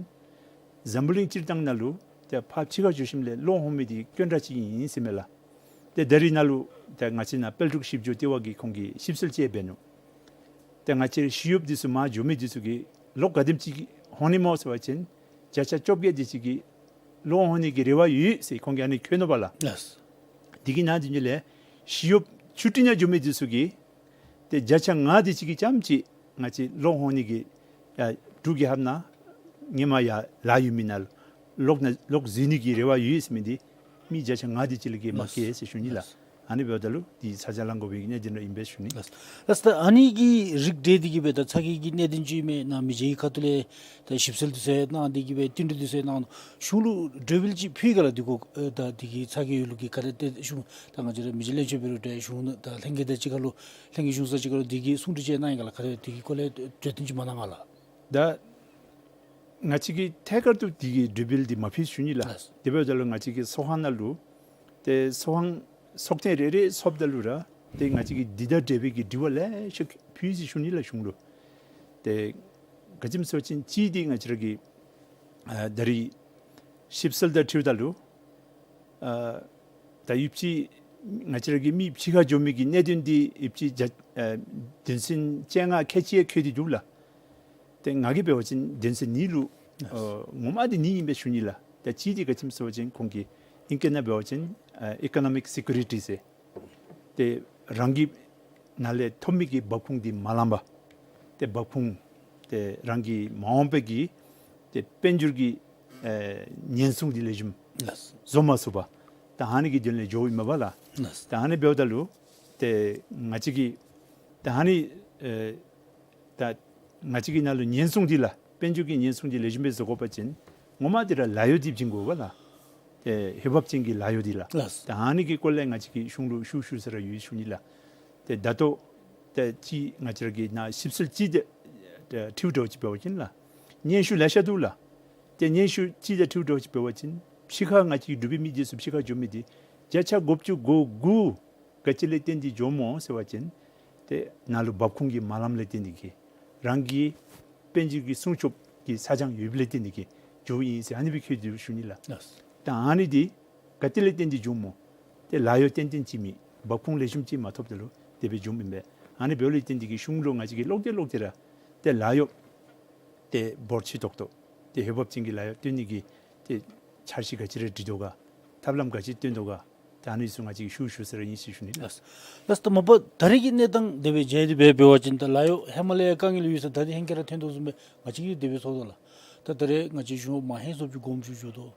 འཛམ་བུ་གླིང་སྤྱིར་བཏང་ནང་ལུ་ཏེ་ཕར་ཕྱི་ཁར་འགྱོ་ཞིནམ་ལས་ལོག་འོང་མི་འདི་དཀོན་དྲགས་ཅིག་ཨིན་ཟེར་མས་ལགས། ཏེ་ད་རིས་ནཱ་ལུ་ཏེ་ང་བཅས་ནཱ་དཔལ་འབྲུག་ཞིབ་འཇུག་ལྟེ་བ་གིས་ཁོང་གིས་ཞིབ་འཚོལ་ཅིག་འབད་ནུག། ཏེ་ང་བཅས་ཞི་གཡོགཔ་འདི་ཚུ་མར་འགྱོ་མི་འདི་ཚུ་གིས་ལོག་ག་དེམ་ཅིག་འོང་ནི་སྨོ་ཟེར་བ་ཅིན་བརྒྱ་ཆ་བཅོ་བརྒྱད་དེ་ཅིག་གིས་ལོག་འོང་ནི་གི་རེ་བ་ཡོད་ཟེར་ཁོང་གིས་ཨ་ནི་བཀོད་ནུག་པ་ལགས། ལགས། དེ་གི་ནང་དེ་ཉིད་ལས་ཞི་གཡོགཔ་ཆུ་ཊི་ནང་འགྱོ་མི་འདི་ཚུ་གིས་ཏེ་བརྒྱ་ཆ་ལྔ་དེ་ཅིག་གིས་ཙམ་ཅིག་ང་བཅས་ལོག་འོང་ནི་གི་ཡར་འབྲུག་རྒྱལ་ཁབ་ནང་ཧེ་མ་ཡར་ལཱ་ཡོད་མི་ནང་ལོག་ན་ལོག་འཛུལ་ནི་གི་རེ་བ་ཡོད་ཟེར་མི་འདི་མི་བརྒྱ་ཆ་ལྔ་དེ་ཅིག་ལས་བརྒལ་མ་བཀལ་ཟེར་ཞུ་ནི་ལགས། ཨ་ནི་འབདཝ་ད་ལུ་འདི་ཚ་གྱང་ལང་དགོ་པའི་གནད་དོན་ར་ཨིན་པས་ཞུ་ནི། ལགས། ལགས། ད་ཨ་ནི་གི་རིགས་འགྲེ་སྟེ་གིས་སྦེ་ད་ཚ་གྱང་གི་གནད་དོན་ཅིག་མས་ན་མི་རྗེ་གི་ཁ་ཐུག་ལས་ད་ཞིབ་འཚོལ་འདི་ཚུ་གནང་སྟེ་གིས་སྦེ་བསྟུན་གྲོས་འདི་ཚུ་གནང་། གཞུང་ལུ་གྲོས་འབུལ་ཅིག་ཕུལ་ག་ལགས། འདི་གུ་ཨེ་ད་འདི་གི་ཚ་གྱང་ཡོད་ལུགས་ཀྱི་ག་ར་ཏེ་གཞུང་ད་ང་བཅས་ར་མི་རྗེ་བློན་ཆེན་འབད་རུང་འདྲ་གཞུང་ད་ལྷན་རྒྱས་དང་གཅིག་ཁར་ལུ་ལྷན་རྒྱས་གཞུང་ས་གཅིག་ཁར་ལུ་འདི་གི་གསུང་གྲོས་ཅིག་གནང་ཡི་ག་ལགས། ག་ར་འདི་གི་སྐོར་ལས་གྲོས་བསྟུན་ཅིག་མ་གནང་ག་ལགས། ད་ང་བཅས་ཀྱིས་ཐད་ཀར་དུ་འདི་གི་གྲོས་འབུལ་འདི་མ་ཕུལ་ཞུ་ནི་ལགས། ལགས། དེ་འབདཝ་ད་ལུ་ང་བཅས་ཀྱི་ཚོགས་ཁང་ནང་ལུ་ཏེ་ཚོགས་ཁང་ཚོགས་ཐེངས་རེ་རེ་ཚོགསཔ་ད་ལུ་ར་ཏེ་ང་བཅས་ཀྱིས་འདི་དང་འབྲེལ་བའི་གི་དྲི་བ་ལེ་ཤ་ཕུལ་ཡི་ཟེར་ཞུ་ནི་ལགས་གཞུང་ལུ། ཏེ་ག་ཅི་སྨོ་ཟེར་བ་ཅིན་གཅིག་འདི་ང་བཅས་ར་གི་ཨ་ད་རིས་ཞིབ་འཚོལ་དང་འཁྲིལཝ་ད་ལུ་ཨ་ད་ཡོད་ཅི་ང་བཅས་ར་གི་མི་ཕྱི་ཁར་འགྱོ་མི་གི་གནད་དོན་འདི་ཡོད་ཅི་བརྒྱ་ཨ་དོན་ཚན་བཅོ་ལྔ་ཁལ་གཅིག་འཁོད་དེ་འདུག་ལགས། ཏེ་ང་གིས་འབད་བ་ཅིན་དོན་ཚན་གཉིས་ལུ་ཨ་ངོ་མ་འདི་གཉིས་ཨིན་པས་ཞུ་ནི་ལགས། ཏེ་གཅིག་འདི་ག་ཅི་སྨོ་ཟེར་བ་ཅིན་ཁོང་གིས་ཨིང་སྐད་ནང་འབད་བ་ཅིན་ཨ་ཨི་ཀོ་ནོ་མིག་སི་ཀུ་རི་ཊི་ཟེར། ཏེ་རང་གི་ནང་ལས་ཐོབ་མི་གི་འབབ་ཁུངས་འདི་མ་ལང་པར་ཏེ་འབབ་ཁུངས་ཏེ་རང་གི་མ་འོངས་པའི་གི་ཏེ་དཔལ་འབྱོར་གྱི་ཨེ་ཉེན་སྲུང་འདི་ལེགས་ཤོམ་ལགས། བཟོ་མ་ཚུགས་པར་ད་ཨ་ནི་གི་དོན་ལས་འགྱོཝ་ཨིན་མས་པ་ལགས། ལགས། ད་ཨ་ནི་འབདཝ་ད་ལུ་ཏེ་ང་བཅས་ཀྱིས་ད་ཨ་ནི་ཨེ་ད་ང་བཅས་ཀྱི་ནང་ལུ་ཉེན་སྲུང་འདི་ལགས། དཔལ་འབྱོར་གྱི་ཉེན་སྲུང་འདི་ལེགས་ཤོམ་སྦེ་བཟོ་དགོ་པ་ཅིན་ངོ་མ་འདི་ར་ལཱ་གཡོག་འདི་བྱིན་དགོ་པ་ལགས། ཏེ་འོས་འབབ་ཅན་གྱི་ལཱ་གཡོག་འདི་ལགས། ལགས། ད་ཨ་ནི་གི་སྐོར་ལས་ང་བཅས་ཀྱིས་གཞུང་ལུ་ཞུ་ཞུ་ས་ར་ཡོད་ཞུ་ནི་ལགས། ཏེ་ད་ལྟོ་ཏེ་ཅིག་ང་བཅས་ར་གི་ནཱ་ཞིབ་འཚོལ་ཅིག་ཏེ་ཏེ་འཁྲིལཝ་འདྲཝ་ཅིག་འབད་བ་ཅིན་ལགས། སྙན་ཞུ་ལེ་ཤ་འདུག་ལགས། ཏེ་སྙན་ཞུ་ཅིག་དང་འཁྲིལཝ་འདྲཝ་ཅིག་འབད་བ་ཅིན་ཕྱི་ཁར་ང་བཅས་འབྲུག་པའི་མི་འདི་ཚུ་ཕྱི་ཁར་འགྱོ་མི་འདི་བརྒྱ་ཆ་དགུ་བཅུ་གོ་དགུ་ག་ཅི་ལས་བརྟེན་ཏེ་འགྱོཝ་སྨོ་ཟེར་བ་ཅིན་ཏེ་ནཱ་ལུ་འབབ་ཁུངས་ཀྱི་མ་ལངམ་ལས་བརྟེན་ཏེ་གིས་རང་གི་དཔལ་འབྱོར་གྱི་སྲུང་སྐྱོབ་ཀྱི་ཚ་གྱང་ཡོདཔ་ལས་བརྟེན་ཏེ་གིས་འགྱོཝ་ཨིན་ཟེར་ཨ་ནི་སྦེ་བཀོད་དེ་ཞུ་ནི་ལགས། ལགས། ད་ཨ་ནི་འདི་ག་ཏེ་ལས་བརྟེན་ཏེ་འགྱོཝ་སྨོ། ཏེ་ལཱ་གཡོག་ཏན་ཏན་ཅིག་མེད། འབབ་ཁུངས་ལེགས་ཤོམ་ཅིག་མ་ཐོབ་ད་ལུ་དེ་སྦེ་འགྱོཝ་ཨིན་པས། ཨ་ནི་འབདཝ་ལས་བརྟེན་ཏེ་གིས་གཞུང་ལུ་ང་བཅས་ཀྱིས་ལོག་སྟེ་ལོག་སྟེ་ར་ཏེ་ལཱ་གཡོག་ཏེ་འབོར་ཆེ་ཏོག་ཏོ་ཏེ་འོས་འབབ་ཅན་གྱི་ལཱ་གཡོག་བཏོན་ནི་གི་ཏེ་འཆར་གཞི་ག་ཅི་ར་སྒྲིག་དོ་ག། ཐབས་ལམ་ག་ཅི་སྟོན་དོ་ག། ད་ཨ་ནི་ཚུ་ང་བཅས་ཀྱིས་ཞུ་ཞུ་ས་ར་ཨིན་ཟེར་ཞུ་ནི་ལགས། ལགས། ལགས་སོ། ད་མ་པ་ད་རེས་ཀྱི་གནས་སྟངས་དེ་སྦེ་མཇལ་ཏེ་འབད་འབད་བ་ཅིན་ད་ལཱ་གཡོག་ཧེ་མ་ལས་དཀའ་ངལ་ཡོད་ས་ད་རེས་ཧེང་སྐལ་ར་ཐོན་དོ་བཟུམ་སྦེ་ང་བཅས་ཀྱིས་དེ་སྦེ་ཚོར་དོ་ལགས། ད་ད་རེས་ང་བཅས་གཞུང་མ་ཧེང་སོབ་ཅིག་དགོངསམ་ཞུ་འགྱོ་དོ།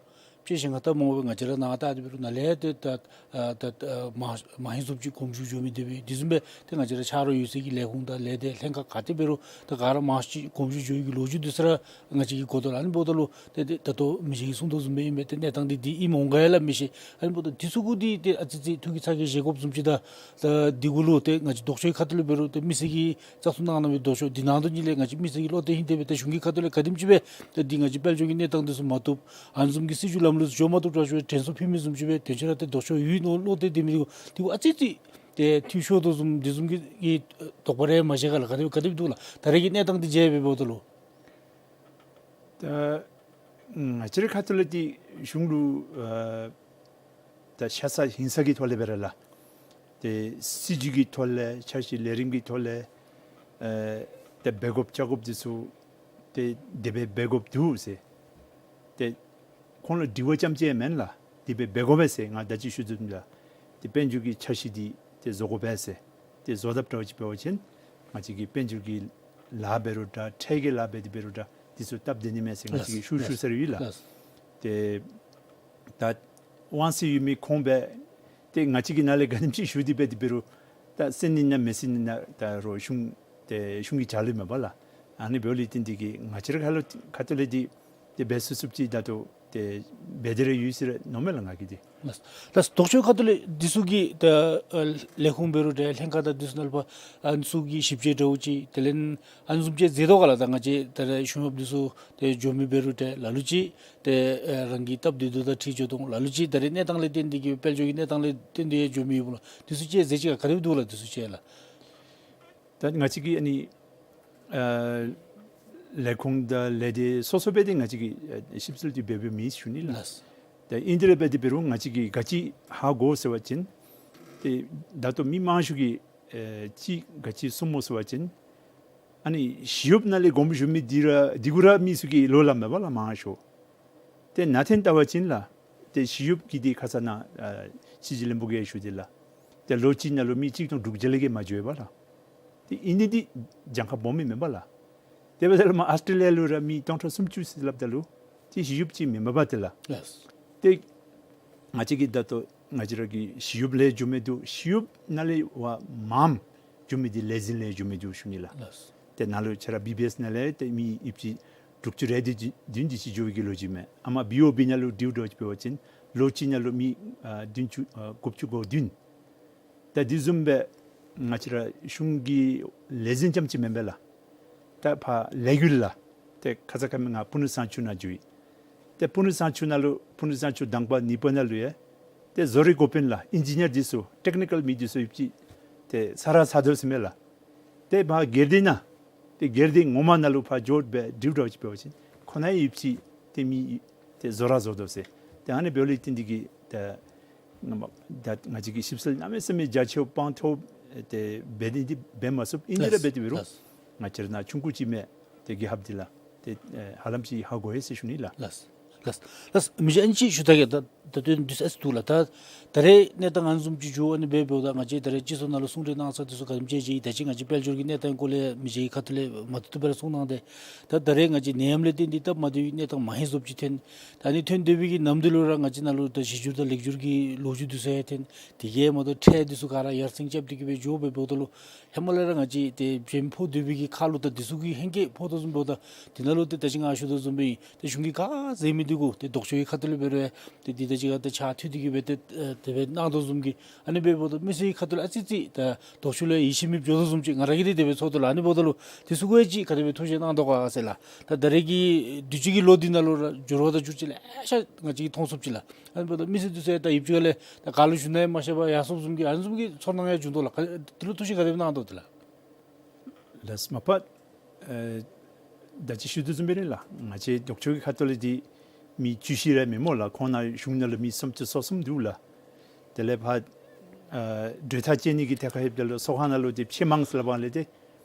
དཔྱེ་བཞག་ང་ད་མ་པ་ང་བཅས་ར་ནཱ་ད་དེ་འབད་རུང་ནཱ་ལས་ཏེ་ད་ཨ་ད་ཨ་མ་མ་ཧེང་སོབ་ཅིག་དགོངསམ་ཞུ་འགྱོ་མི་དེ་སྦེ་དེ་བཟུམ་སྦེ་ཏེ་ང་བཅས་ར་ཆ་རོགས་ཡོད་སའི་གི་ལས་ཁུངས་དང་ལས་སྡེ་ལྷན་ཁག་ག་ཏེ་འབད་རུང་ད་ག་ར་མང་ཤོས་ཅིག་དགོངསམ་ཞུ་འགྱོ་བའི་གི་ལོ་རྒྱུས་འདི་ཚུ་ར་ང་བཅས་ཀྱིས་གོ་དོ་ལགས། ཨ་ནི་འབདཝ་ད་ལུ་ཏེ་ཏེ་ད་ལྟོ་མི་རྗེ་གིས་གསུངས་དོ་བཟུམ་སྦེ་ཨིན་པས། ཏེ་གནས་སྟངས་འདི་འདི་ཨིནམ་འོང་ག་ཡང་སླབ་མི་ཤེས། ཨ་ནི་འབདཝ་ད་འདི་ཚུ་གུ་འདི་ཏེ་ཨ་ཙི་ཙི་ཐུགས་ཀྱི་ཚ་གྱང་བཞེས་དགོཔ་བཟུམ་ཅིག་དང་ད་འདི་གུ་ལུ་ཏེ་ང་བཅས་ལྡོག་ཕྱོགས་ཁ་ཐུག་ལས་འབད་རུང་ཏེ་མི་སེར་གྱིས་བཙག་འཐུ་གནང་གནང་བའི་ལྡོག་ཕྱོགས་འདི་ནང་དོན་ཅིག་ལས་ང་བཅས་མི་སེར་གྱི་བློ་གཏད་ཧིང་གཏད་སྦེ་ཏེ་གཞུང་གི་ཁ་ཐུག་ལས་ག་དེམ་ཅིག་སྦེ་ཏེ་འདི་ང་བཅས་དཔལ་འབྱོར་གྱི་གནས་སྟངས་འདི་ཚུ་མ་བཏུབ། ཨ་ནི་བཟུམ་གྱི་སྲིད་བྱུས་ལམ་ལུགས་ཚུ་འགྱོ་མ་བཏུབ་དྲག་ཤོས་དྲན་གསོ་ཕུལ་མི་བཟུམ་ཅིག་སྦེ་དོན་ཆེ་ར་ཏེ་ལྡོག་ཕྱོགས་ཡོད་མནོ་བློ་གཏད་སྡོད་མི་འདི་གུ་འདི་གུ་ཨ་ཙི་ཙི་ཏེ་འཐུས་ཤོར་དོ་བཟུམ་འདི་བཟུམ་གྱི་གི་དོགས་པ་རེ་མ་བཞེས་ག་ལགས། ག་དེ་ག་དེ་འདུག་ལགས། ད་རེས་ཀྱི་གནས་སྟངས་འདི་མཇལ་འབད་འབདཝ་ད་ལུ། ད་ང་བཅས་རའི་ཁ་ཐུག་ལས་འདི་གཞུང་ལུ་ཨ་ད་ཤ་ཚ་ཧིང་ཚ་གི་ཐོག་ལས་འབད་ར་ལགས། ཏེ་སྲིད་བྱུས་ཀྱི་ཐོག་ལས་འཆར་གཞི་ལས་རིམ་གྱི་ཐོག་ལས་ཨ་ཏེ་འབད་དགོཔ་བྱ་དགོཔ་འདི་ཚུ་ཏེ་དེ་སྦེ་འབད་དགོཔ་འདུག་ཟེར། ཏེ་ཁོང་ལུ་དྲི་བ་རྐྱངམ་ཅིག་མེན་ལགས། དེ་སྦེ་འབད་དགོ་པས་ཟེར་ང་ད་ཅི་ཞུ་དོ་ལགས། ཏེ་དཔལ་འབྱོར་གྱི་འཆར་གཞི་འདི་ཏེ་བཟོ་དགོ་པས་ཟེར། ཏེ་བཟོ་དཔ་འདྲཝ་ཅིག་འབད་བ་ཅིན་ང་བཅས་ཀྱིས་དཔལ་འབྱོར་གྱི་ལཱ་འབད་རུང་འདྲ་ཁྲལ་གྱི་ལཱ་འབད་དེ་འབད་རུང་འདྲ་འདི་ཚུ་སྟབས་བདེ་ནི་མས་ཟེར་ང་བཅས་ཀྱིས་ཞུ་ཞུ་ས་ར་ཡོད་ལགས། ལགས། ཏེ་ད་དབང་ཚད་ཡོད་མི་ཁོང་སྦེ་ཏེ་ང་བཅས་ཀྱི་ནང་ལས་ག་དེམ་ཅིག་ཞུ་སྟེ་འབད་དེ་འབད་རུང་ད་གསན་ནི་ན་མི་གསན་ནི་ན་ད་རུང་གཞུང་ཏེ་གཞུང་གི་ཕྱག་ལུ་མས་པ་ལགས། ཨ་ནི་འབདཝ་ལས་བརྟེན་ཏེ་གིས་ང་བཅས་ར་ཁ་ལུ་ཁ་ཐུག་ལས་འདི་ཏེ་འབད་ཚུགས་ཚུགསཔ་ཅིག་ད་ལྟོ་ཏེ་འབད་དེ་ར་ཡོད་ཟེར་མནོཝ་མས་ལགས་ང་གིས་འདི། ལགས། ད་ལྡོག་ཕྱོགས་ཁ་ཐུག་ལས་འདི་ཚུ་གི་ད་ཨ་ལས་ཁུངས་འབད་རུང་འདྲ་ལྷན་ཁག་དང་འདི་ཚུ་ནང་ལུ་ཕར་ཨ་ནི་ཚུ་གི་ཞིབ་དཔྱད་འདྲཝ་ཅིག་དེ་ལས་ཨ་ནི་བཟུམ་ཅིག་མཛད་དོ་ག་ལགས། ད་ང་བཅས་ད་རེས་གཞུང་གཡོགཔ་འདི་ཚུ་ཏེ་འགྱོ་མི་འབད་རུང་འདྲ་ལ་ལུ་ཅིག་ཏེ་ཨ་རང་གི་སྟབས་བདེ་སྡུག་དང་འཁྲིལ་འགྱོ་དོ་ལ་ལུ་ཅིག་ད་རེས་གནས་སྟངས་ལས་བརྟེན་ཏེ་གིས་དཔལ་འབྱོར་གྱི་གནས་སྟངས་ལས་བརྟེན་ཏེ་འགྱོ་མི་ཡོདཔ་ལགས། འདི་ཚུ་ཅིག་མཛད་ཅི་ག་ག་དེ་སྦེ་འདུག་ལགས་འདི་ཚུ་ཅིག་ལགས། ད་ང་བཅས་ཀྱི་ཨ་ནི་ཨ་ལས་ཁུངས་དང་ལས་སྡེ་སོ་སོ་སྦེ་ཏེ་ང་བཅས་ཀྱིས་ཨ་ཞིབ་འཚོལ་འདི་འབད་འབདཝ་མེན་ཞུ་ནི་ལགས། ལགས། ད་ཨིན་དེ་ར་འབད་དེ་འབད་རུང་ང་བཅས་ཀྱིས་ག་ཅི་ཧ་གོ་ཟེར་བ་ཅིན་ཏེ་ད་ལྟོ་མི་མང་ཤོས་ཀྱིས་ཨ་ཅིག་ག་ཅི་གསུངམ་སྨོ་ཟེར་བ་ཅིན་ཨ་ནི་ཞི་གཡོགཔ་ནང་ལས་དགོངསམ་ཞུ་མི་འདི་ར་འདི་གུ་ར་མི་ཚུ་གིས་ལོག་སླབ་མས་པ་ལགས་མང་ཤོས། ཏེ་ནང་ཐོན་བལྟ་བ་ཅིན་ལགས། ཏེ་ཞི་གཡོགཔ་གི་འདི་ཁ་ཙ་ནཱ་ཨ་ཕྱི་རྒྱལ་བློན་པོ་གིས་ཞུ་དེས་ལགས། ཏེ་ལོ་གཅིག་ནང་ལུ་མི་གཅིག་སྟོང་དྲུག་བརྒྱ་ལས་བརྒལ་མ་འགྱོ་བས་པ་ལགས། ཏེ་ཨིན་ནི་འདི་གྱངས་ཁ་སྦོམ་མི་མེན་པ་ལགས། དེ་འབདཝ་ད་ལུ་མར་ཨཱོས་ཊེ་ལི་ཡ་ལུ་ར་མི་སྟོང་ཕྲག་སུམ་ཅུ་ཟེར་སླབ་ད་ལུ་ཏེ་ཞི་གཡོགཔ་ཅིག་མེན་པ་ཏེ་ལགས། ལགས། ཏེ་ང་བཅས་ཀྱིས་ད་ལྟོ་ང་བཅས་ར་གི་ཞི་གཡོགཔ་ལས་འགྱོ་མི་འདུག། ཞི་གཡོགཔ་ནང་ལས་བ་མངམ་འགྱོ་མི་འདི་ལས་འཛིན་ལས་འགྱོ་མི་འདུག་ཞུ་ནི་ལགས། ལགས། ཏེ་ནཱ་ལུ་ཁྱེད་ར་བི་བི་ཨེསི་ནང་ལས་ཏེ་མི་ཡོདཔ་ཅིག་དྲུག་ཅུ་རེ་བདུན་ཅིག་འགྱོ་བའི་གི་ལོ་རྒྱུས་མས། ཨ་མ་བི་ཨོ་བི་ནང་ལུ་འདྲིཝ་འདྲཝ་ཅིག་འབད་བ་ཅིན་ལོ་གཅིག་ནང་ལུ་མི་ཨ་བདུན་ཅུ་ཨ་དགུ་བཅུ་གོ་བདུན། ད་འདི་བཟུམ་སྦེ་ང་བཅས་ར་གཞུང་གི་ལས་འཛིན་རྐྱངམ་ཅིག་མེན་པས་ལགས། ད་ཕར་ལས་འགུལ་ལགས། ཏེ་ཁ་ཙ་ཁ་ཉིནམ་ང་སྤུ་ན་གཙང་ཆུ་ནང་འགྱོ་ཡི། ཏེ་སྤུ་ན་གཙང་ཆུ་ནང་ལུ་སྤུ་ན་གཙང་ཆུ་དང་པ་གཉིས་པ་ནང་ལུ་ཡང་ཏེ་བཟོ་རིག་འགོ་དཔོན་ལགས་ཨིན་ཇི་ནི་ཡར་འདི་ཚུ་ཊེཀ་ནི་ཀཱལ་མི་འདི་ཚུ་ཡོདཔ་ཅིག་ཏེ་ས་ར་ཚ་དོ་ཟེར་མས་ལགས། ཏེ་ཕར་སྒེར་སྡེ་ནང་ཏེ་སྒེར་སྡེ་ངོ་མ་ནང་ལུ་ཕར་འགྱོ་སྦེ་འདྲིཝ་འདྲཝ་ཅིག་འབད་བ་ཅིན་ཁོ་ནའི་ཡོདཔ་ཅིག་ཏེ་མི་ཏེ་བཟོ་ར་བཟོ་དོ་ཟེར། ཏེ་ཨ་ནི་འབདཝ་ལས་བརྟེན་ཏེ་གིས་ད་ང་མ་ད་ང་བཅས་ཀྱིས་ཞིབ་འཚོལ་གནམ་མེད་ས་མེད་རྒྱ་ཆེཝ་སྤང་ཐོབ་ཏེ་འབད་ནི་འདི་འབད་མ་ཚུགས། ཨིན་དེ་ར་ལགས། འབད་དེ་འབད་རུང་ལགས། ང་བཅས་ར་ནཱ་ཆུང་ཀུ་ཅིག་མས། ཏེ་རྒྱལ་ཁབ་འདི་ལགས། ཏེ་ཨེ་ཧ་ལམ་ཅིག་ཧ་གོ་ཡི་ཟེར་ཞུ་ནི་ལགས། ལགས། ལགས། ལགས། མི་རྗེ་ཨ་ནི་ཅིག་ཞུ་ད་གེ། ད་ད་དུས་འདི་ཨ་ཙི་འདུག་ལགས། ད་ད་རེས་གནས་སྟངས་ཨ་ནི་བཟུམ་ཅིག་འགྱོ། ཨ་ནི་འབདཝ་ད་ང་བཅས་ད་རེས་སྤྱི་ཚོགས་ནང་ལུ་གསུང་གྲོས་གནང་ས་འདི་ཚུ་ག་དེམ་ཅིག་ཅིག་ད་ཅི་ང་བཅས་དཔལ་འབྱོར་གྱི་གནས་སྟངས་སྐོར་ལས་མི་རྗེ་གི་ཁ་ཐུག་ལས་མ་ཐུབ་ཐུབ་སྦེ་ར་གསུང་གནང་སྟེ། ད་ད་རེས་ང་བཅས་ནད་ཡམས་ལས་བརྟེན་ཏེ་སྟབས་མ་བདེ་བའི་གནས་སྟངས་མ་ཧེ་བཟུམ་ཅིག་ཐོན། ད་ཨ་ནི་ཐོན་སྡོད་པའི་གི་ནམ་དུས་ལུ་ར་ང་བཅས་ནང་ལུ་ད་གཞི་འགྱུར་དང་ལེགས་འགྱུར་གྱི་ལོ་རྒྱུས་འདི་ཚུ་ཡང་ཐོན། དེ་གིས་མ་གཏོགས་ཁྲལ་འདི་ཚུ་ག་ར་ཡར་སེང་རྐྱབ་སྟེ་གི་སྦེ་འགྱོ་སྦེ་འབདཝ་ད་ལུ་ཧེ་མ་ལས་ར་ང་བཅས་ཏེ་འགྲེམས་ཕོག་སྡོད་པའི་གི་ཁ་ལུ་ད་འདི་ཚུ་གི་ཧེང་སྐལ་ཕོག་དོ་བཟུམ་འབདཝ་ད། དེ་ནང་ལུ་ཏེ་ད་ཅི་ང་ཞུ་དོ་བཟུམ་སྦེ་ཏེ་གཞུང་གིས་ག་མཛད་མི་འདི་གུ་ཏེ་ལྡོག་ཕྱོགས་ཀྱི་ཁ་ཐུག་ལས་འབད་རུང་ཏེ་འདི་ད་ཅི་ག་ཏེ་ཕྱག་མཐུད་དེ་གི་སྦེ་ཏེ་ཨེ་དེ་སྦེ་གནང་དོ་བཟུམ་གྱི། ཨ་ནི་འབདཝ་ད་མི་སེར་གྱི་ཁ་ཐུག་ལས་ཨ་ཙི་ཙི་ད་ལྡོག་ཕྱོགས་ལུ་ཡིད་ཆེས་མེདཔ་འགྱོ་དོ་བཟུམ་ཅིག་ང་ར་གིས་ཏེ་དེ་སྦེ་ཚོར་དོ་ལགས། ཨ་ནི་འབདཝ་ད་ལུ་འདི་ཚུ་གུ་ཡང་ཅིག་ག་དེ་སྦེ་ཐུགས་བཞེད་གནང་དོ་ག་ཟེར་ལགས། ད་ད་རེས་ཀྱི་དུས་ཅི་གི་ལོ་འདི་ནང་ལུ་ར་འགྱུར་བ་དང་འགྱུར་བཅོས་ལེ་ཤ་ང་བཅས་ཀྱིས་མཐོང་ཚུགསཔ་ཅིག་ལགས། ཨ་ནི་འབདཝ་ད་མི་སེར་འདི་ཚུ་ཡང་ད་ཡུདཔ་ཅིག་ཁ་ལས་ད་ག་ལུ་ཞུ་ན་ཡང་མ་ཤེས་པར་ཡར་སོངམ་བཟུམ་གྱི་ཨ་ནི་བཟུམ་གྱི་ཚོར་སྣང་ཡང་བྱུང་དོ་ལགས། ག་དེ་ལུ་ཐུགས་བཞེད་ག་དེ་སྦེ་གནང་དོ་དེ་ལགས། ལགས་མ་པ། ཨེ་ད་ཅི་ཞུ་དོ་བཟུམ་སྦེ་ར་ལགས། ང་བཅས་ལྡོག་ཕྱོགས་ཀྱི་ཁ་ཐུག་ལས་འདི་མི་བཅུ་བཞི་ར་མེན་སྨོ་ལགས། ཁོང་ནང་གཞུང་ནང་ལུ་མི་སུམ་ཅུ་སོ་གསུམ་འདུག་ལགས། དེ་ལས་ཕར་ཨེ་གྲོས་ཐག་བཅད་ནི་གི་ཐད་ཁར་ལྷོདཔ་ད་ལུ་ཚོགས་ཁང་ནང་ལུ་ཏེ་ཕྱེ་མང་ཟེར་སླབ་པ་ལས་ཏེ་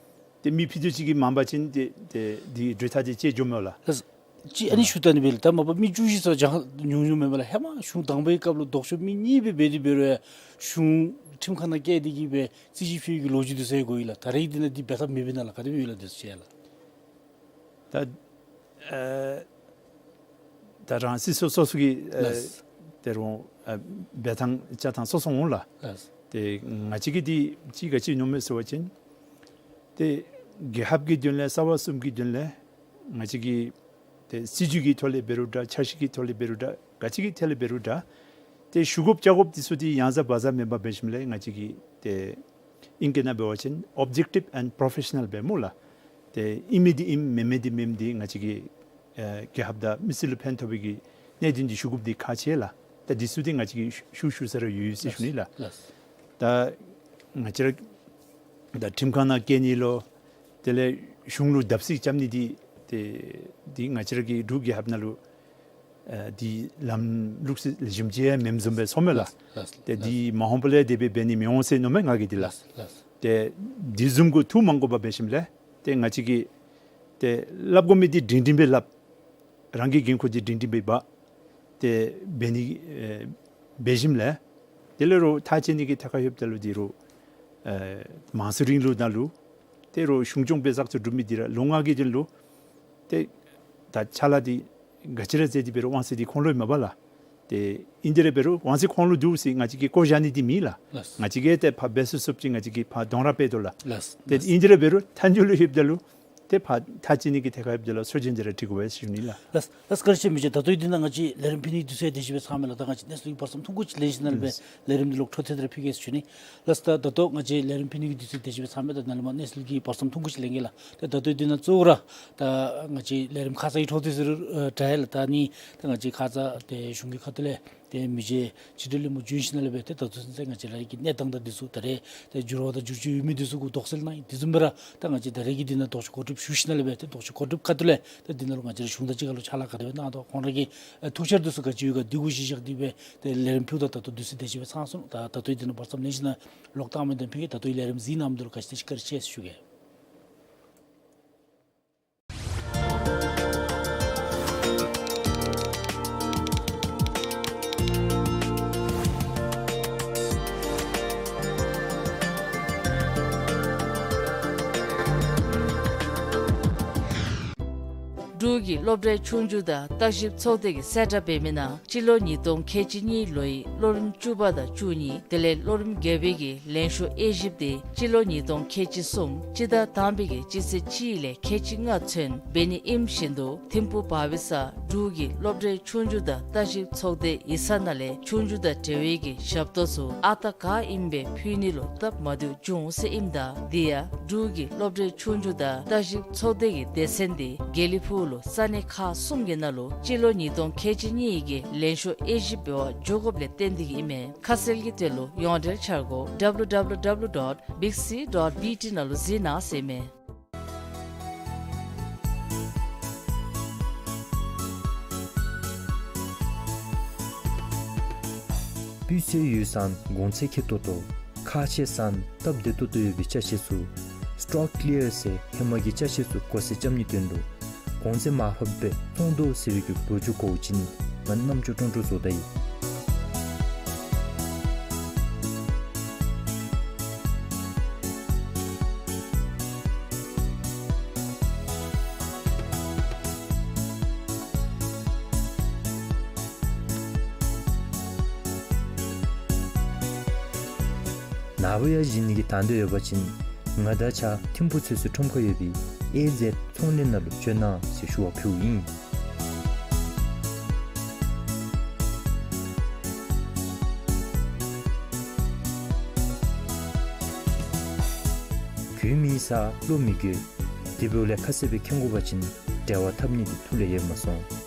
ཏེ་མི་ཕུད་རྡོག་གཅིག་གིས་མ་འབད་བ་ཅིན་ཏེ་ཏེ་འདི་གྲོས་ཐག་འདི་བཅད་འགྱོ་མི་ལགས། ལགས། ཅིག་ཨ་ནི་ཞུ་ད་ནི་འབད་ལགས། ད་མ་པ་མི་བཅུ་བཞི་ཚུ་ཅང་ཉུང་ཉུང་མེན་པས་ལགས། ཧེ་མ་གཞུང་དང་པའི་སྐབས་ལུ་ལྡོག་ཕྱོགས་མི་གཉིས་སྦེ་འབད་དེ་འབད་རུང་གཞུང་ཁྲིམས་ཁང་ནང་བཀལ་ཏེ་གི་སྦེ་རྩོད་གཞི་ཕུལ་གྱི་ལོ་རྒྱུས་འདི་ཚུ་ཡང་གོ་ཡི་ལགས། ད་རེས་འདི་ནང་འདི་འབད་ཐབས་མེད་པས་ན་ལགས། ག་དེ་སྦེ་ཡོད་ལགས་འདི་ཚུ་ཅིག་ལགས། ད་ཨེ་ད་རང་སོ་སོ་སོ་སོ་གི་ཨེ་ལགས། ཏེ་རུང་ཨེ་འབད་ཐངས་བཅའ་ཐངས་སོ་སོ་འོང་ལགས། ལགས། ཏེ་ང་བཅས་ཀྱིས་འདི་ཅིག་ག་ཅི་མནོཝ་མས་ཟེར་བ་ཅིན་ཏེ་རྒྱལ་ཁབ་ཀྱི་དོན་ལས་རྩ་བ་གསུམ་གྱི་དོན་ལས་ང་བཅས་ཀྱིས་ཏེ་སྲིད་བྱུས་ཀྱི་ཐོག་ལས་འབད་རུང་འདྲ། འཆར་གཞི་གི་ཐོག་ལས་འབད་རུང་འདྲ། ག་ཅི་གི་ཐད་ལས་འབད་རུང་འདྲ། ཏེ་ཞུ་དགོཔ་བཅར་དགོཔ་འདི་ཚུ་འདི་ཡང་བཟའ་བ་བཟའ་མེན་པར་འབད་ཞིནམ་ལས་ང་བཅས་ཀྱིས་ཏེ་ཨིང་སྐད་ནང་འབད་བ་ཅིན་ཨོབ་ཇེག་ཊིབ་ཨེནཌ་པོརོ་ཕེ་ཤ་ནཱལ་སྦེ་སྨོ་ལགས། ཏེ་ཨིན་མི་འདི་ཨིནམ་མེན་མི་འདི་མེནམ་འདི་ང་བཅས་ཀྱིས་ཨེ་རྒྱལ་ཁབ་དང་མི་སེར་ལུ་ཕན་ཐོགས་པའི་གི་གནད་དོན་འདི་ཞུ་དགོཔ་འདི་ཁག་ཆེ་ལགས། ད་འདི་ཚུ་འདི་ང་བཅས་ཀྱིས་ཞུ་ཞུ་ས་ར་ཡོད་ཡོད་ཟེར་ཞུ་ནི་ལགས། ལགས། ད་ང་བཅས་ར་ད་ཁྲིམས་ཁང་ནང་བཀལ་ནི་ལོ། དེ་ལས་གཞུང་ལུ་བརྡབ་གསིག་རྐྱབ་ནི་འདི་ཏེ་འདི་ང་བཅས་ར་གི་འབྲུག་རྒྱལ་ཁབ་ནང་ལུ་ཨ་འདི་ལམ་ལུགས་སྲོལ་ལེགས་ཤོམ་ཅིག་ཡང་མེནམ་བཟུམ་སྦེ་ཚོརཝ་མས་ལགས། ལགས། ལགས། ཏེ་འདི་མ་འོངས་པ་ལས་དེ་སྦེ་འབད་ནི་མི་འོང་ཟེར་མནོཝ་མས་ང་གིས་འདི་ལགས། ལགས། ལགས། ཏེ་འདི་བཟུམ་གུ་ཐུགས་མ་དགོ་པར་འབད་ཞིནམ་ལས་ཏེ་ང་བཅས་ཀྱིས་ཏེ་སླབ་དགོ་མི་འདི་སྒྲིང་སྒྲིང་སྦེ་སླབ། རང་གི་འགན་ཁུར་འདི་སྒྲིང་སྒྲིང་སྦེ་འབག་སྟེ་འབད་ནི་ཨེ་འབད་ཞིནམ་ལས་དེ་ལས་རོགས་ཐག་བཅད་ནི་གི་ཐད་ཁར་ལྷོདཔ་ད་ལུ་འདི་རོགས་ཨེ་མང་གཙོའི་རིང་ལུགས་ནང་ལུ་ཏེ་རོགས་གཞུང་སྐྱོང་འབད་བཙག་འཐུ་གྲུབ་མི་འདི་ར་ལོ་ལྔ་གི་དོན་ལུ་ཏེ་ད་ཕྱག་ལཱ་འདི་ག་ཅི་ར་མཛད་དེ་འབད་རུང་དབང་ཚད་འདི་ཁོང་ལུ་ཨིན་མས་པ་ལགས། ཏེ་ཨིན་དེ་ར་འབད་རུང་དབང་ཚད་ཁོང་ལུ་འདུག་ཟེར་ང་བཅས་ཀྱིས་བཀོ་བཞག་ནི་འདི་མེད་ལགས། ལགས། ང་བཅས་ཀྱིས་ཏེ་ཕར་འབད་ཚུགས་ཚུགསཔ་ཅིག་ང་བཅས་ཀྱིས་ཕར་གདོང་ར་སྤེལ་དོ་ལགས། ལགས། ཏེ་ལགས། ཨིན་དེ་ར་འབད་རུང་མཐའ་མཇུག་ལུ་ལྷོདཔ་ད་ལུ་ཏེ་ཕར་ཐག་བཅད་ནི་གི་ཐད་ཁར་ལྷོདཔ་ད་ལུ་ཚུར་བྱོན་ཏེ་ར་འགྲིག་དགོ་པས་ཟེར་ཞུ་ནི་ལགས། ལགས། ལགས། བཀའ་དྲིན་ཆེ་མི་རྗེ། ད་ལྟོ་འདི་ནང་ང་བཅས་ལས་རིམ་ཕུལ་ནི་དུས་ཚོད་དེ་ཅིག་སྦེ་ཚང་མས་ལགས། ད་ང་བཅས་གནས་ཚུལ་གྱི་བར་མཚམས་ཐུང་ཀུ་ཅིག་ལེན་ཞིནམ་ལས་སྦེ་ལས་རིམ་འདི་ལོག་འཕྲོ་མཐུད་དེ་ར་ཕུལ་གེ་ཟེར་ཞུ་ནི། ལགས། ད་ད་ལྟོ་ང་བཅས་ལས་རིམ་ཕུལ་ནི་གི་དུས་ཚོད་དེ་ཅིག་སྦེ་ཚང་མས། ད་ནཱ་ལས་མར་གནས་ཚུལ་གྱི་བར་མཚམས་ཐུང་ཀུ་ཅིག་ལེན་གེ་ལགས། ད་ད་ལྟོ་འདི་ནང་གཙོ་བོ་ར་ད་ང་བཅས་ལས་རིམ་ཁ་ཙ་གི་འཕྲོ་མཐུད་ཟེར་རུང་ཨེ་འདྲ་ཡི་ལགས། ད་ནི་ད་ང་བཅས་ཁ་ཙ་ཏེ་གཞུང་གི་ཁ་ཐུག་ལས་ཏེ་མི་རྗེ་ཕྱི་དྲིལ་ལས་མི་བྱོན་ཞིནམ་ལས་སྦེ་ཏེ་ད་ལྟོ་ཚུན་ཚོད་ང་བཅས་ར་གི་གནས་སྟངས་དང་འདི་ཚུ་ད་རེས་ཏེ་འགྱུར་བ་དང་འགྱུར་བཅོས་ཡོད་མི་འདི་ཚུ་གུ་དོགས་སེལ་གནང་ཡི། དེ་བཟུམ་སྦེ་ར་ད་ང་བཅས་ད་རེས་ཀྱི་འདི་ནང་ལྡོག་ཕྱོགས་གོ་སྒྲིག་ཞུ་ཞིནམ་ལས་སྦེ་ཏེ་ལྡོག་ཕྱོགས་གོ་སྒྲིག་ཁ་ཐུག་ལས་ཏེ་འདི་ནང་ལུ་ང་བཅས་ར་གཞུང་དང་གཅིག་ཁར་ལུ་ཕྱག་ལཱ་ག་དེ་སྦེ་གནང་དོ་ཁོང་ར་གི་ཨེ་ཐུགས་འཆར་འདི་ཚུ་ག་ཅི་ཡོད་ག་འདི་གུ་གཞི་བཞག་སྟེ་སྦེ་ཏེ་ལས་རིམ་ཕུལཝ་ད་ད་ལྟོ་དུས་ཚོད་དེ་ཅིག་སྦེ་ཚང་སོང་། ད་ད་ལྟོ་འདི་ནང་བར་མཚམས་ལེན་ཞིནམ་ལས་ལོག་བཏང་མི་དོན་ཕུལ་གེ། ད་ལྟོ་ལས་རིམ་གཟིགས་གནང་མི་འདི་ལུ་བཀའ་དྲིན་ཆེ་བཀའ་དྲིན་ཆེ་ཞུ་གེ། འབྲུག་གི་སློབ་གྲྭའི་ཆོས་རྒྱུགས་དང་བརྟག་ཞིབ་ཚོགས་སྡེ་གིས་གསལ་བསྒྲགས་འབད་མི་ནང་སྤྱི་ལོ་ཉིས་སྟོང་ཁལ་གཅིག་གཉིས་ལོའི་སློབ་རིམ་བཅུ་པ་དང་བཅུ་གཉིས་དེ་ལས་སློབ་རིམ་བརྒྱད་པའི་གི་ལན་ཤོག་དབྱེ་ཞིབ་དེ་སྤྱི་ལོ་ཉིས་སྟོང་ཁལ་གཅིག་གསུམ་སྤྱི་ཟླ་དང་པའི་གི་སྤྱི་ཚེས་གཅིག་ལས་ཁལ་གཅིག་ལྔ་ཚུན་འབད་ནི་ཨིནམ་བཞིན་དུ་ཐིམ་ཕུག་བར་པའི་ས་འབྲུག་གི་སློབ་གྲྭའི་ཆོས་རྒྱུགས་དང་བརྟག་ཞིབ་ཚོགས་སྡེ་ཡིག་ཚང་ནང་ལས་ཆོས་རྒྱུགས་དང་འབྲེལ་བའི་གི་ཞབས་ཏོག་ཚུ་ཨ་རྟག་ག་ཨིནམ་སྦེ་ཕུལ་ནི་ལུ་སྟབས་མ་བདེཝ་བྱུང་ཟེར་ཨིནམ་ད་དེ་ཡང་འབྲུག་གི་སློབ་གྲྭའི་ཆོས་རྒྱུགས་དང་བརྟག་ཞིབ་ཚོགས་སྡེ་གི་སྡེ་ཚན་དེ་དགེ་ལེགས་ཕུག་ལུ་ས་གནས་ཁག་གསུམ་གྱི་ནང་ལུ་སྤྱི་ལོ་ཉིས་སྟོང་ཁལ་གཅིག་གཉིས་ཀྱི་ལན་ཤོག་དབྱེ་ཞིབ་འབད་བར་འགྱོ་དགོཔ་ལས་བརྟེན་ཏེ་གི་ཨིན་མས། ཁ་གསལ་གྱི་དོན་ལུ་ཡོངས་འབྲེལ་འཆར་སྒོ་W W W dot big C dot B T ནང་ལུ་གཟིགས་གནང་ཟེར་མས། སྤུས་ཚད་ཡོད་ཙང་གོང་ཚད་ཁེ་ཏོག་ཏོ། ཁག་ཆེ་ཙང་སྟབས་བདེ་ཏོག་ཏོ་ཡོད་པའི་ཅ་ཆས་ཚུ་སི་ཊོག་ཀི་ལི་ཡར་ཟེར་ཧེ་མ་གི་ཅ་ཆས་ཚུ་བཀོག་སེལ་རྐྱབ་ནིའི་དོན་ལུ་ གོང་ཚད་མར་ཕབ་སྦེ་བཙོང་དོ་ཟེར་བའི་གི་འགོ་བཙུགས་དགོཔ་ཅིག་ང་རྣམ་ཅོ་ཀྲོང་ཀྲོ་བཟོ་ད་ཡི། ནངས་པ་ཡང་གཞི་ནི་གི་དང་འདོད་ཡོད་པ་ཅིན་ང་དང་གཅིག་ཁར་ཐིམ་ཕུག་ཚོད་བསྲེ་ཁྲོམ་ཁར་ཡོད་པའི་ཨེ་ཟེཌ་ཚོང་ལས་ནང་ལུ་བྱོན་གནང་ཟེར་ཞུ་བ་ཕུལཝ་ཨིན། གོ་མི་ས་བློ་མི་འགྱོད། དེ་འབདཝ་ལས་ཁ་གསལ་སྦེ་མཁྱེན་དགོ་པ་ཅིན་འབྲེལ་བ་འཐབ་ནི་འདི་ཐུགས་ལས་ཡལ་མ་སོང་།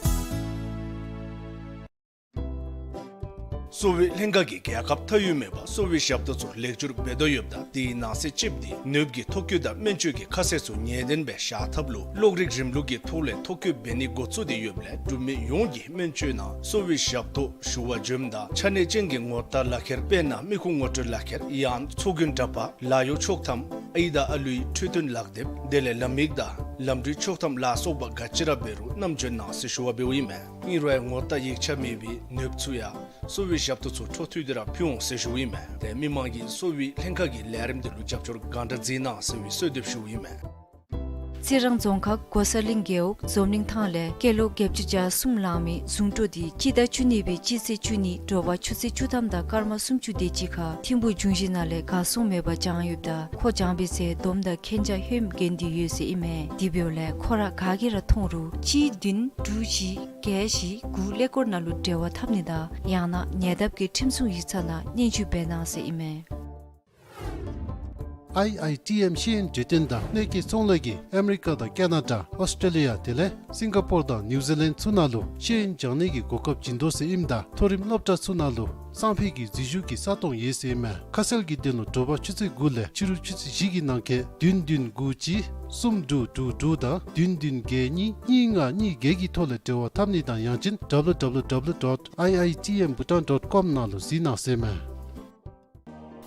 གསོ་བའི་ལྷན་ཁག་གིས་རྒྱལ་ཁབ་མཐའ་དབུས་མེད་པར་གསོ་བའི་ཞབས་ཏོག་ཚུ་ལེགས་བཅོས་འབད་དོ་ཡོདཔ་ད་དེའི་ནང་གསེས་གཅིག་འདི་ནདཔ་གི་ཐོ་བཀོད་དང་སྨན་བཅོས་ཀྱི་ཁ་གསལ་ཚུ་ངེས་བདེན་སྦེ་བཞག་ཐབས་ལུ་གློག་རིག་རིམ་ལུགས་ཀྱི་ཐོག་ལས་ཐོ་བཀོད་འབད་ནི་འགོ་བཙུགས་ཏེ་ཡོདཔ་ལས་འབྲུག་མི་ཡོངས་ཀྱིས་སྨན་བཅོས་ནང་གསོ་བའི་ཞབས་ཏོག་ཞུ་བར་འབྱོནམ་ད་ཆ་གནས་ཅན་གྱི་ངོ་རྟགས་ལག་ཁྱེར་དཔེར་ན་མི་ཁུངས་ངོ་སྤྲོད་ལག་ཁྱེར་ཡང་ཚོགས་རྒྱན་འདྲ་པར་ལཱ་གཡོག་ཆོག་ཐམ་ཨའི་དང་ཨ་ལུའི་འཕྲོད་བསྟེན་ལག་དེབ་དེ་ལས་ལམ་ཡིག་དང་ལམ་འགྲུལ་ཆོག་ཐམ་ལ་སོགས་པ་ག་ཅི་ར་འབད་རུང་བསྣམས་འབྱོན་གནང་ཟེར་ཞུ་བ་འབདཝ་ཨིན་མས། ཨིན་རུང་ཡང་ངོ་རྟགས་ཡིག་ཆ་མེད་པའི་ནདཔ་ཚུ་ཡང་གསོ་བའི་ཞབས་ཏོག་ཚུ་འཕྲོ་མཐུད་དེ་ར་ཕུལ་འོང་ཟེར་ཞུཝ་ཨིན་མས། དེ་མི་མང་གིས་གསོ་བའི་ལྷན་ཁག་གི་ལས་རིམ་དེ་ལུ་རྒྱབ་སྐྱོར་གང་དྲག་མཛད་གནང་ཟེར་བའི་གསོལ་འདེབས་ཞུཝ་ཨིན་མས། རྩི་རང་རྫོང་ཁག་སྒོ་གསར་གླིང་རྒེད་འོག་འཛོམས་གླིང་ཐང་ལས་སྐྱེས་ལོ་བརྒྱད་ཅུ་གྱ་གསུམ་ལང་མི་གཟུངས་སྤྲོ་འདི་སྤྱི་ཟླ་བཅུ་གཉིས་པའི་སྤྱི་ཚེས་བཅུ་གཉིས་དྲོ་པ་ཆུ་ཚོད་བཅུ་ཐམ་དང་སྐར་མ་སུམ་ཅུ་དེ་ཅིག་ཁར་ཐིམ་ཕུག་འབྱུང་བཞི་ནང་ལས་གར་སོང་མེད་པར་བྱང་ཡོདཔ་ད་ཁོ་བྱང་པའི་ཚེ་སྡོམ་དང་མཁྱེན་རྒྱ་ལྷོདམ་འགན་འདི་ཡོད་ཟེར་ཨིན་མས། དེ་འབདཝ་ལས་ཁོ་ར་ག་གིས་ར་མཐོང་རུང་གཅིག་བདུན་དྲུག་བཞི་བརྒྱད་བཞི་དགུ་ཀླད་ཀོར་ནང་ལུ་འབྲེལ་བ་འཐབ་ནི་དང་ཡང་ན་ཉེ་འདབས་ཀྱི་ཁྲིམས་སྲུང་ཡིག་ཚང་ནང་སྙན་ཞུ་འབད་གནང་ཟེར་ཨིན་མས། ཨའི་ཨའི་ཊི་ཨེམ་ཤེས་ཡོན་གྲོས་སྟོན་དང་གནས་སྐོར་ཚོང་ལས་ཀྱིས་ཨ་མི་རི་ཀ་དང་ཀེ་ན་ཌ་ཨོསི་ཊེ་ལི་ཡ་དེ་ལས་སིང་ག་པོར་དང་ནིའུ་ཛི་ལེནཌ་ཚུ་ནང་ལུ་ཤེས་ཡོན་སྦྱང་ནི་གི་གོ་སྐབས་བྱིན་དོ་ཟེར་ཨིནམ་ད་མཐོ་རིམ་སློབ་གྲྭ་ཚུ་ནང་ལུ་སང་ཕོད་ཀྱི་འཛུལ་ཞུགས་ཀྱི་ས་སྟོང་ཡོད་ཟེར་ཨིན་མས། ཁ་གསལ་གྱི་དོན་ལུ་དྲོ་པ་ཆུ་ཚོད་དགུ་ལས་ཕྱི་རུ་ཆུ་ཚོད་བཞི་གི་ནང་འཁོད་བདུན་བདུན་དགུ་གཅིག་གསུམ་དྲུག་དྲུག་དྲུག་དང་བདུན་བདུན་བརྒྱད་གཉིས་གཉིས་ལྔ་གཉིས་བརྒྱད་ཀྱི་ཐོག་ལས་འབྲེལ་བ་འཐབ་ནི་དང་ཡང་ཅིན་ཌབ་ལུ་ཌབ་ལུ་ཌབ་ལུ་ཌོཊ་ཨའི་ཨའི་ཊི་ཨེམ་བྷུ་ཊཱན་ཌོཊ་ཀོམ་ནང་ལུ་གཟིགས་གནང་ཟེར་ཨིན་མས།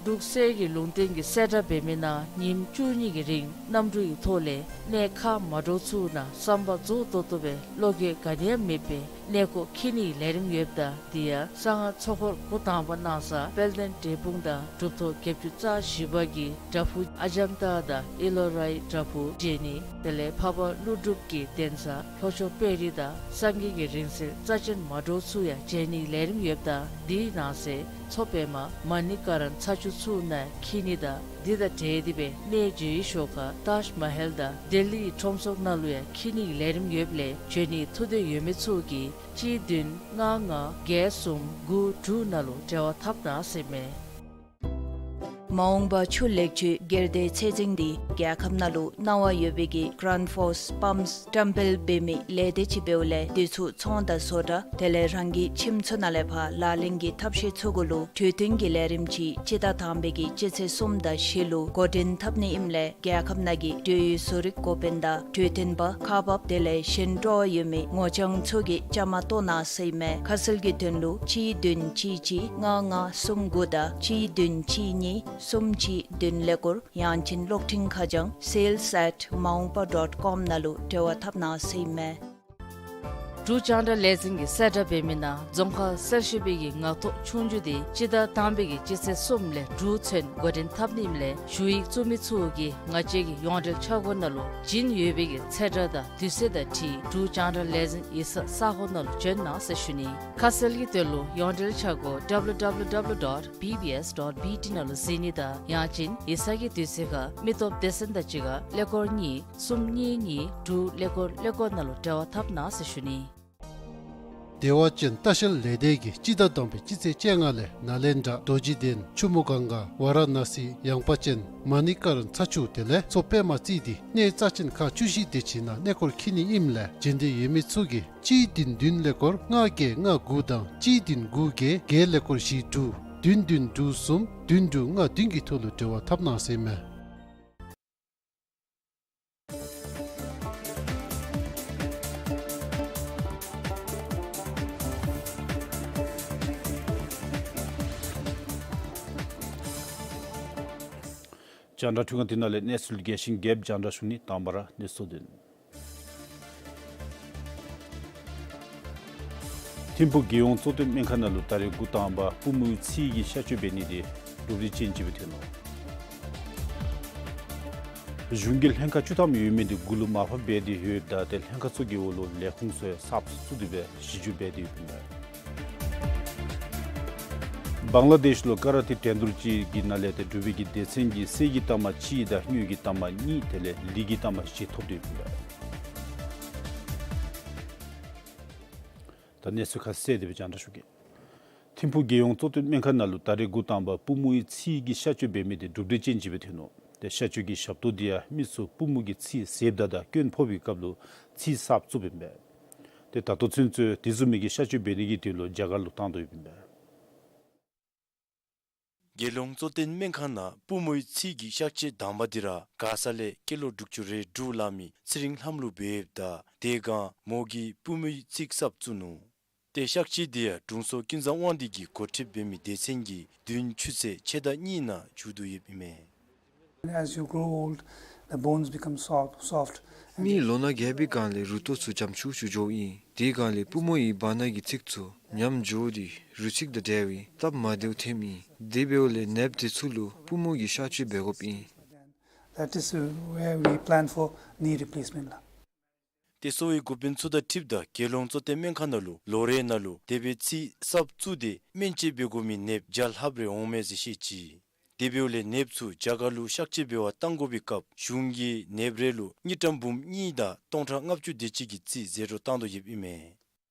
འབྲུག་གསེར་གྱི་ལུང་བསྟན་གྱི་གསལ་བསྒྲགས་འབད་མི་ནང་ཉིནམ་བཅུ་གཉིས་ཀྱི་རིང་གནམ་གྲུ་ཡི་ཐོག་ལས་གནས་ཁག་མ་འདྲཝ་ཚུ་ནང་བསམ་པ་རྫོགས་ཏོག་ཏོ་སྦེ་བློ་འགྱོད་ག་ནི་ཡང་མེད་པའི་གནས་སྐོར་འཁྱིད་ནིའི་ལས་རིམ་ཡོདཔ་ད་དེ་ཡང་གསང་སྔགས་ཚོགས་འཁོར་འགོ་དང་པ་གནང་ས་དཔལ་ལྡན་འབྲས་སྤུངས་དང་གྲུབ་ཐོབ་བརྒྱད་ཅུ་རྩ་བཞི་པ་གི་བྲག་ཕུག་ཨ་ལྕམ་སྟག་དང་ཨི་ལོ་རའི་བྲག་ཕུག་མཇལ་ནི་དེ་ལས་འཕགས་པ་ཀླུ་སྒྲུབ་ཀྱི་གདན་ས་ལྷོ་ཕྱོགས་དཔལ་རི་དང་སངས་རྒྱས་ཀྱི་རིང་བསྲེལ་རྩ་ཆེན་མ་འདྲཝ་ཚུ་ཡང་མཇལ་ནིའི་ལས་རིམ་ཡོདཔ་ད་དེའི་ནང་གསེས་མཚོ་པདྨ་མ་ཎི་ཀ་རན་ཚ་ཆུ་ཚུ་ནང་འཁྱིད་ནི་དང་དེ་དང་འབྲེལ་ཏེ་སྦེ་གནས་མཇལ་བའི་ཤོག་ཁ་ཏཱཇ་མ་ཧལ་དང་ལྡི་ལི་ཁྲོམ་ཚོགས་ནང་ལུ་ཡང་འཁྱིད་ནིའི་ལས་རིམ་ཡོདཔ་ལས་འབྱོན་ནི་ཐུགས་འདོད་ཡོད་མི་ཚུ་གིས་གཅིག་བདུན་ལྔ་ལྔ་བརྒྱད་གསུམ་དགུ་དྲུག་ནང་ལུ་འབྲེལ་བ་འཐབ་གནང་ཟེར་ཨིན་མས། མ་འོངས་པ་ཆུ་ལེགས་བཅོས་སྒེར་སྡེའི་ཚད་འཛིན་འདི་རྒྱལ་ཁབ་ནང་ལུ་གནང་བ་ཡོད་པའི་གི་གྷ་རེནཌ་ཕོརསི་པམཔསི་བཀྲམ་སྤེལ་འབད་མི་ལས་སྡེ་ཅིག་འབདཝ་ལས་དེ་ཚུ་ཚོང་དང་བཟོ་གྲྭ་དེ་ལས་རང་གི་ཁྱིམ་ཚུ་ནང་ལས་ཕར་ལག་ལེན་གྱི་ཐབས་ཤེས་ཚུ་གུ་ལུ་གྲོས་བསྟུན་གྱི་ལས་རིམ་ཅིག་སྤྱི་ཟླ་དང་པའི་གི་སྤྱི་ཚེས་གསུམ་དང་བཞི་ལུ་འགོ་འདྲེན་འཐབ་ནི་ཨིནམ་ལས་རྒྱལ་ཁབ་ནང་གི་འབྲེལ་ཡོད་བཟོ་རིག་འགོ་དཔོན་དང་གྲོས་སྟོན་པ་ཁག་འབགཔ་དེ་ལས་གཞན་སྤྲོ་བ་ཡོད་མི་ངོ་རྐྱང་ཚུ་གིས་བཅའ་མར་གཏོགས་གནང་ཟེར་ཨིན་མས། ཁ་གསལ་གྱི་དོན་ལུ་གཅིག་བདུན་གཅིག་གཅིག་ལྔ་ལྔ་གསུམ་དགུ་དང་གཅིག་བདུན་གཅིག་གཉིས་གསུམ་གཅིག་བདུན་ཀླད་ཀོར་ཡང་ཅིན་གློག་འཕྲིན་ཁ་བྱང་sales at maungpa dot com ནང་ལུ་འབྲེལ་བ་འཐབ་གནང་ཟེར་ཨིན་མས། འབྲུག་རྒྱང་བསྒྲགས་ལས་འཛིན་གྱི་གསལ་བསྒྲགས་འབད་མི་ནང་རྫོང་ཁག་གསར་ཞུགས་པའི་གི་ངག་ཐོག་ཆོས་རྒྱུགས་དེ་སྤྱི་ཟླ་དང་པའི་གི་སྤྱི་ཚེས་གསུམ་ལས་དྲུག་ཚུན་འགོ་འདྲེན་འཐབ་ནི་ཨིནམ་ལས་ཞུ་ཡིག་བཙུགས་མི་ཚུ་གིས་ང་བཅས་ཀྱི་ཡོངས་འབྲེལ་ཆ་སྒོ་ནང་ལུ་བྱིན་ཡོད་པའི་གི་ཚེས་གྲངས་དང་དུས་ཚོད་དང་འཁྲིལ་འབྲུག་རྒྱང་བསྒྲགས་ལས་འཛིན་ཡིག་ཚང་ས་སྒོ་ནང་ལུ་བྱོན་གནང་ཟེར་ཞུ་ནི། ཁ་གསལ་གྱི་དོན་ལུ་ཡོངས་འབྲེལ་ཆ་སྒོ་W W W dot B B S dot B T ནང་ལུ་གཟིགས་ནི་དང་ཡང་ཅིན་ཡིག་ཚང་གི་དུས་ཚོད་ཁར་མི་སྟོབས་སྡེ་ཚན་དང་གཅིག་ཁར་ཀླད་ཀོར་གཉིས་གསུམ་གཉིས་གཉིས་དྲུག་ཀླད་ཀོར་ཀླད་ཀོར་ནང་ལུ་འབྲེལ་བ་འཐབ་གནང་ཟེར་ཞུ་ནི། བདེ་བ་ཅན་ལྟ་བཤལ་ལས་སྡེ་གིས་སྤྱི་ཟླ་དང་པའི་སྤྱི་ཚེས་བཅོ་ལྔ་ལས་ནཱ་ལེནྡྲ་རྡོ་རྗེ་གདན་ཆུ་མོ་གངྒཱ་ཝཱ་ར་ཎ་སི་ཡངས་པ་ཅན་མ་ཎི་ཀ་རན་ཚ་ཆུ་དེ་ལས་མཚོ་པདྨ་རྩིས་ཏེ་གནས་རྩ་ཅན་ཁག་བཅུ་བཞི་དེ་ཅིག་ནང་གནས་སྐོར་འཁྱིད་ནི་ཨིནམ་ལས་བྱོན་འདོད་ཡོད་མི་ཚུ་གིས་གཅིག་བདུན་བདུན་ཀླད་ཀོར་ལྔ་བརྒྱད་ལྔ་དགུ་དང་གཅིག་བདུན་དགུ་བརྒྱད་བརྒྱད་ཀླད་ཀོར་བཞི་དྲུག་བདུན་བདུན་དྲུག་གསུམ་བདུན་དྲུག་ལྔ་བདུན་གྱི་ཐོག་ལུ་འབྲེལ་བ་འཐབ་གནང་ཟེར་ཨིན་མས། རྒྱང་བསྒྲགས་འཕྲུལ་ཁང་འདི་ནང་ལས་གནས་ཚུལ་རྒྱས་ཤིང་རྒྱས་པ་རྒྱང་བསྒྲགས་ཞུ་ནི། དང་པ་ར་གནས་ཚུལ་དོན། ཐིམ་ཕུག་རྒྱལ་ཡོངས་གཙོ་བསྟེན་སྨན་ཁང་ནང་ལུ་ད་རེས་འགོ་དང་པ་པུས་མོའི་ཚིགས་ཀྱི་གཤག་བཅོས་འབད་ནི་དེ་གྲུབ་འབྲས་ཅན་ཅིག་སྦེ་ཐོན་ནུག། གཞུང་གིས་ལྷན་ཁག་བཅུ་ཐམ་ཡོད་མི་དེ་གུ་ལུ་མར་ཕབ་འབད་དེ་ཡོདཔ་ད་ཏེ་ལྷན་ཁག་ཚུ་གི་འོག་ལུ་ལས་ཁུངས་ཚུ་གསརཔ་བཙུགས་ཏེ་སྦེ་གཞི་བསྒྱུར་འབད་དེ་ཡོདཔ་ཨིན་མས། བང་ལ་དེཤ་ལུ་ཀ་ར་ཏེ་འགྲན་བསྡུར་ཅིག་གི་ནང་ལས་ཏེ་འབྲུག་པའི་གི་སྡེ་ཚན་གྱིས་གསེར་གྱི་རྟགས་མ་གཅིག་དང་དངུལ་གྱི་རྟགས་མ་གཉིས་དེ་ལས་ལི་གི་རྟགས་མ་བཞི་ཐོབ་སྟེ་ཡོདཔ་ཨིན་མས། ད་གནས་ཚུལ་ཁ་གསལ་དེ་སྦེ་རྒྱང་བསྒྲགས་ཞུ་གེ། ཐིམ་ཕུག་རྒྱལ་ཡོངས་གཙོ་བསྟེན་སྨན་ཁང་ནང་ལུ་ད་རེས་འགོ་དང་པ་པུས་མོའི་ཚིགས་ཀྱི་གཤག་བཅོས་འབད་མི་དེ་གྲུབ་འབྲས་ཅན་ཅིག་སྦེ་ཐོན་ནུག། ཏེ་གཤག་བཅོས་ཀྱི་ཞབས་ཏོག་དེ་ཡང་མི་ཚུ་པུས་མོ་གི་ཚིགས་ཟད་ད་དང་སྐྱོན་ཕོག་པའི་སྐབས་ལུ་ཚིགས་གསརཔ་བཙུགསཔ་ཨིན་པས། ཏེ་ད་ལྟོ་ཚུན་ཚོད་དེ་བཟུམ་མའི་གི་གཤག་བཅོས་འབད་ནི་གི་དོན་ལུ་རྒྱ་གར་ལུ་བཏང་དོ་ཡོདཔ་ཨིན་པས། རྒྱལ་ཡོངས་གཙོ་བསྟེན་སྨན་ཁང་ནང་པུས་མོའི་ཚིགས་ཀྱི་གཤག་བཅོས་དང་པ་དེ་ར་མགར་ས་ལས་སྐྱེས་ལོ་དྲུག་ཅུ་རེ་དྲུག་ལང་མི་ཚེ་རིང་ལྷམོ་ལུ་འབད་ཡོདཔ་ད་དེ་སྒང་མོ་གིས་པུས་མོའི་ཚིགས་གསརཔ་བཙུགས་ནུག། ཏེ་གཤག་བཅོས་དེ་ཡང་དྲུང་འཚོ་ཀུན་བཟང་དབང་འདུས་ཀྱིས་འགོ་ཁྲིདཔ་འབད་མི་སྡེ་ཚན་གྱིས་བདུན་ཆུ་ཚོད་ཕྱེད་དང་གཉིས་ནང་མཇུག་བསྡུ་ཡོདཔ་ཨིན་མས། As you grow old, the bones become soft, soft. མི་ལོ་ན་རྒས་པའི་སྒང་ལས་རུ་ཏོ་ཚུ་འཇམ་ཤུགས་ཤུགས་འགྱོཝ་ཨིན། དེའི་སྒང་ལས་པུས་མོ་ཡི་བར་ན་གི་ཚིགས་ཚུ་ཉམས་འགྱོ་སྟེ་རུས་ཚིགས་དང་འདྲ་བའི་སྟབས་མ་བདེཝ་ཐོནམ་ཨིན། དེ་འབདཝ་ལས་ནདཔ་དེ་ཚུ་ལུ་པུས་མོ་གི་གཤག་བཅོས་འབད་དགོཔ་ཨིན། That is, uh, where we plan for knee replacement ལགས། ཏེ་གསོ་བའི་འགོ་དཔོན་ཚུ་དང་འཁྲིལཝ་ད་རྒྱལ་ཡོངས་གཙོ་བསྟེན་སྨན་ཁང་ནང་ལུ་ལོ་རེ་ནང་ལུ་དེ་སྦེ་ཚིགས་གསརཔ་བཙུགས་ཏེ་སྨན་བཅོས་འབད་དགོ་མི་ནདཔ་བརྒྱ་ལྷགཔ་རེ་འོང་མས་ཟེར་བཤད་ཅི། དེ་འབདཝ་ལས་ནདཔ་ཚུ་རྒྱ་གར་ལུ་གཤག་བཅོས་འབད་བར་བཏང་དགོ་པའི་སྐབས་གཞུང་གིས་ནདཔ་རེ་ལུ་དངུལ་ཀྲམ་འབུམ་གཉིས་དང་སྟོང་ཕྲག་ལྔ་བཅུ་དེ་ཅིག་གི་རྩིས་ཟད་འགྲོ་བཏང་དོ་ཡོདཔ་ཨིན་མས།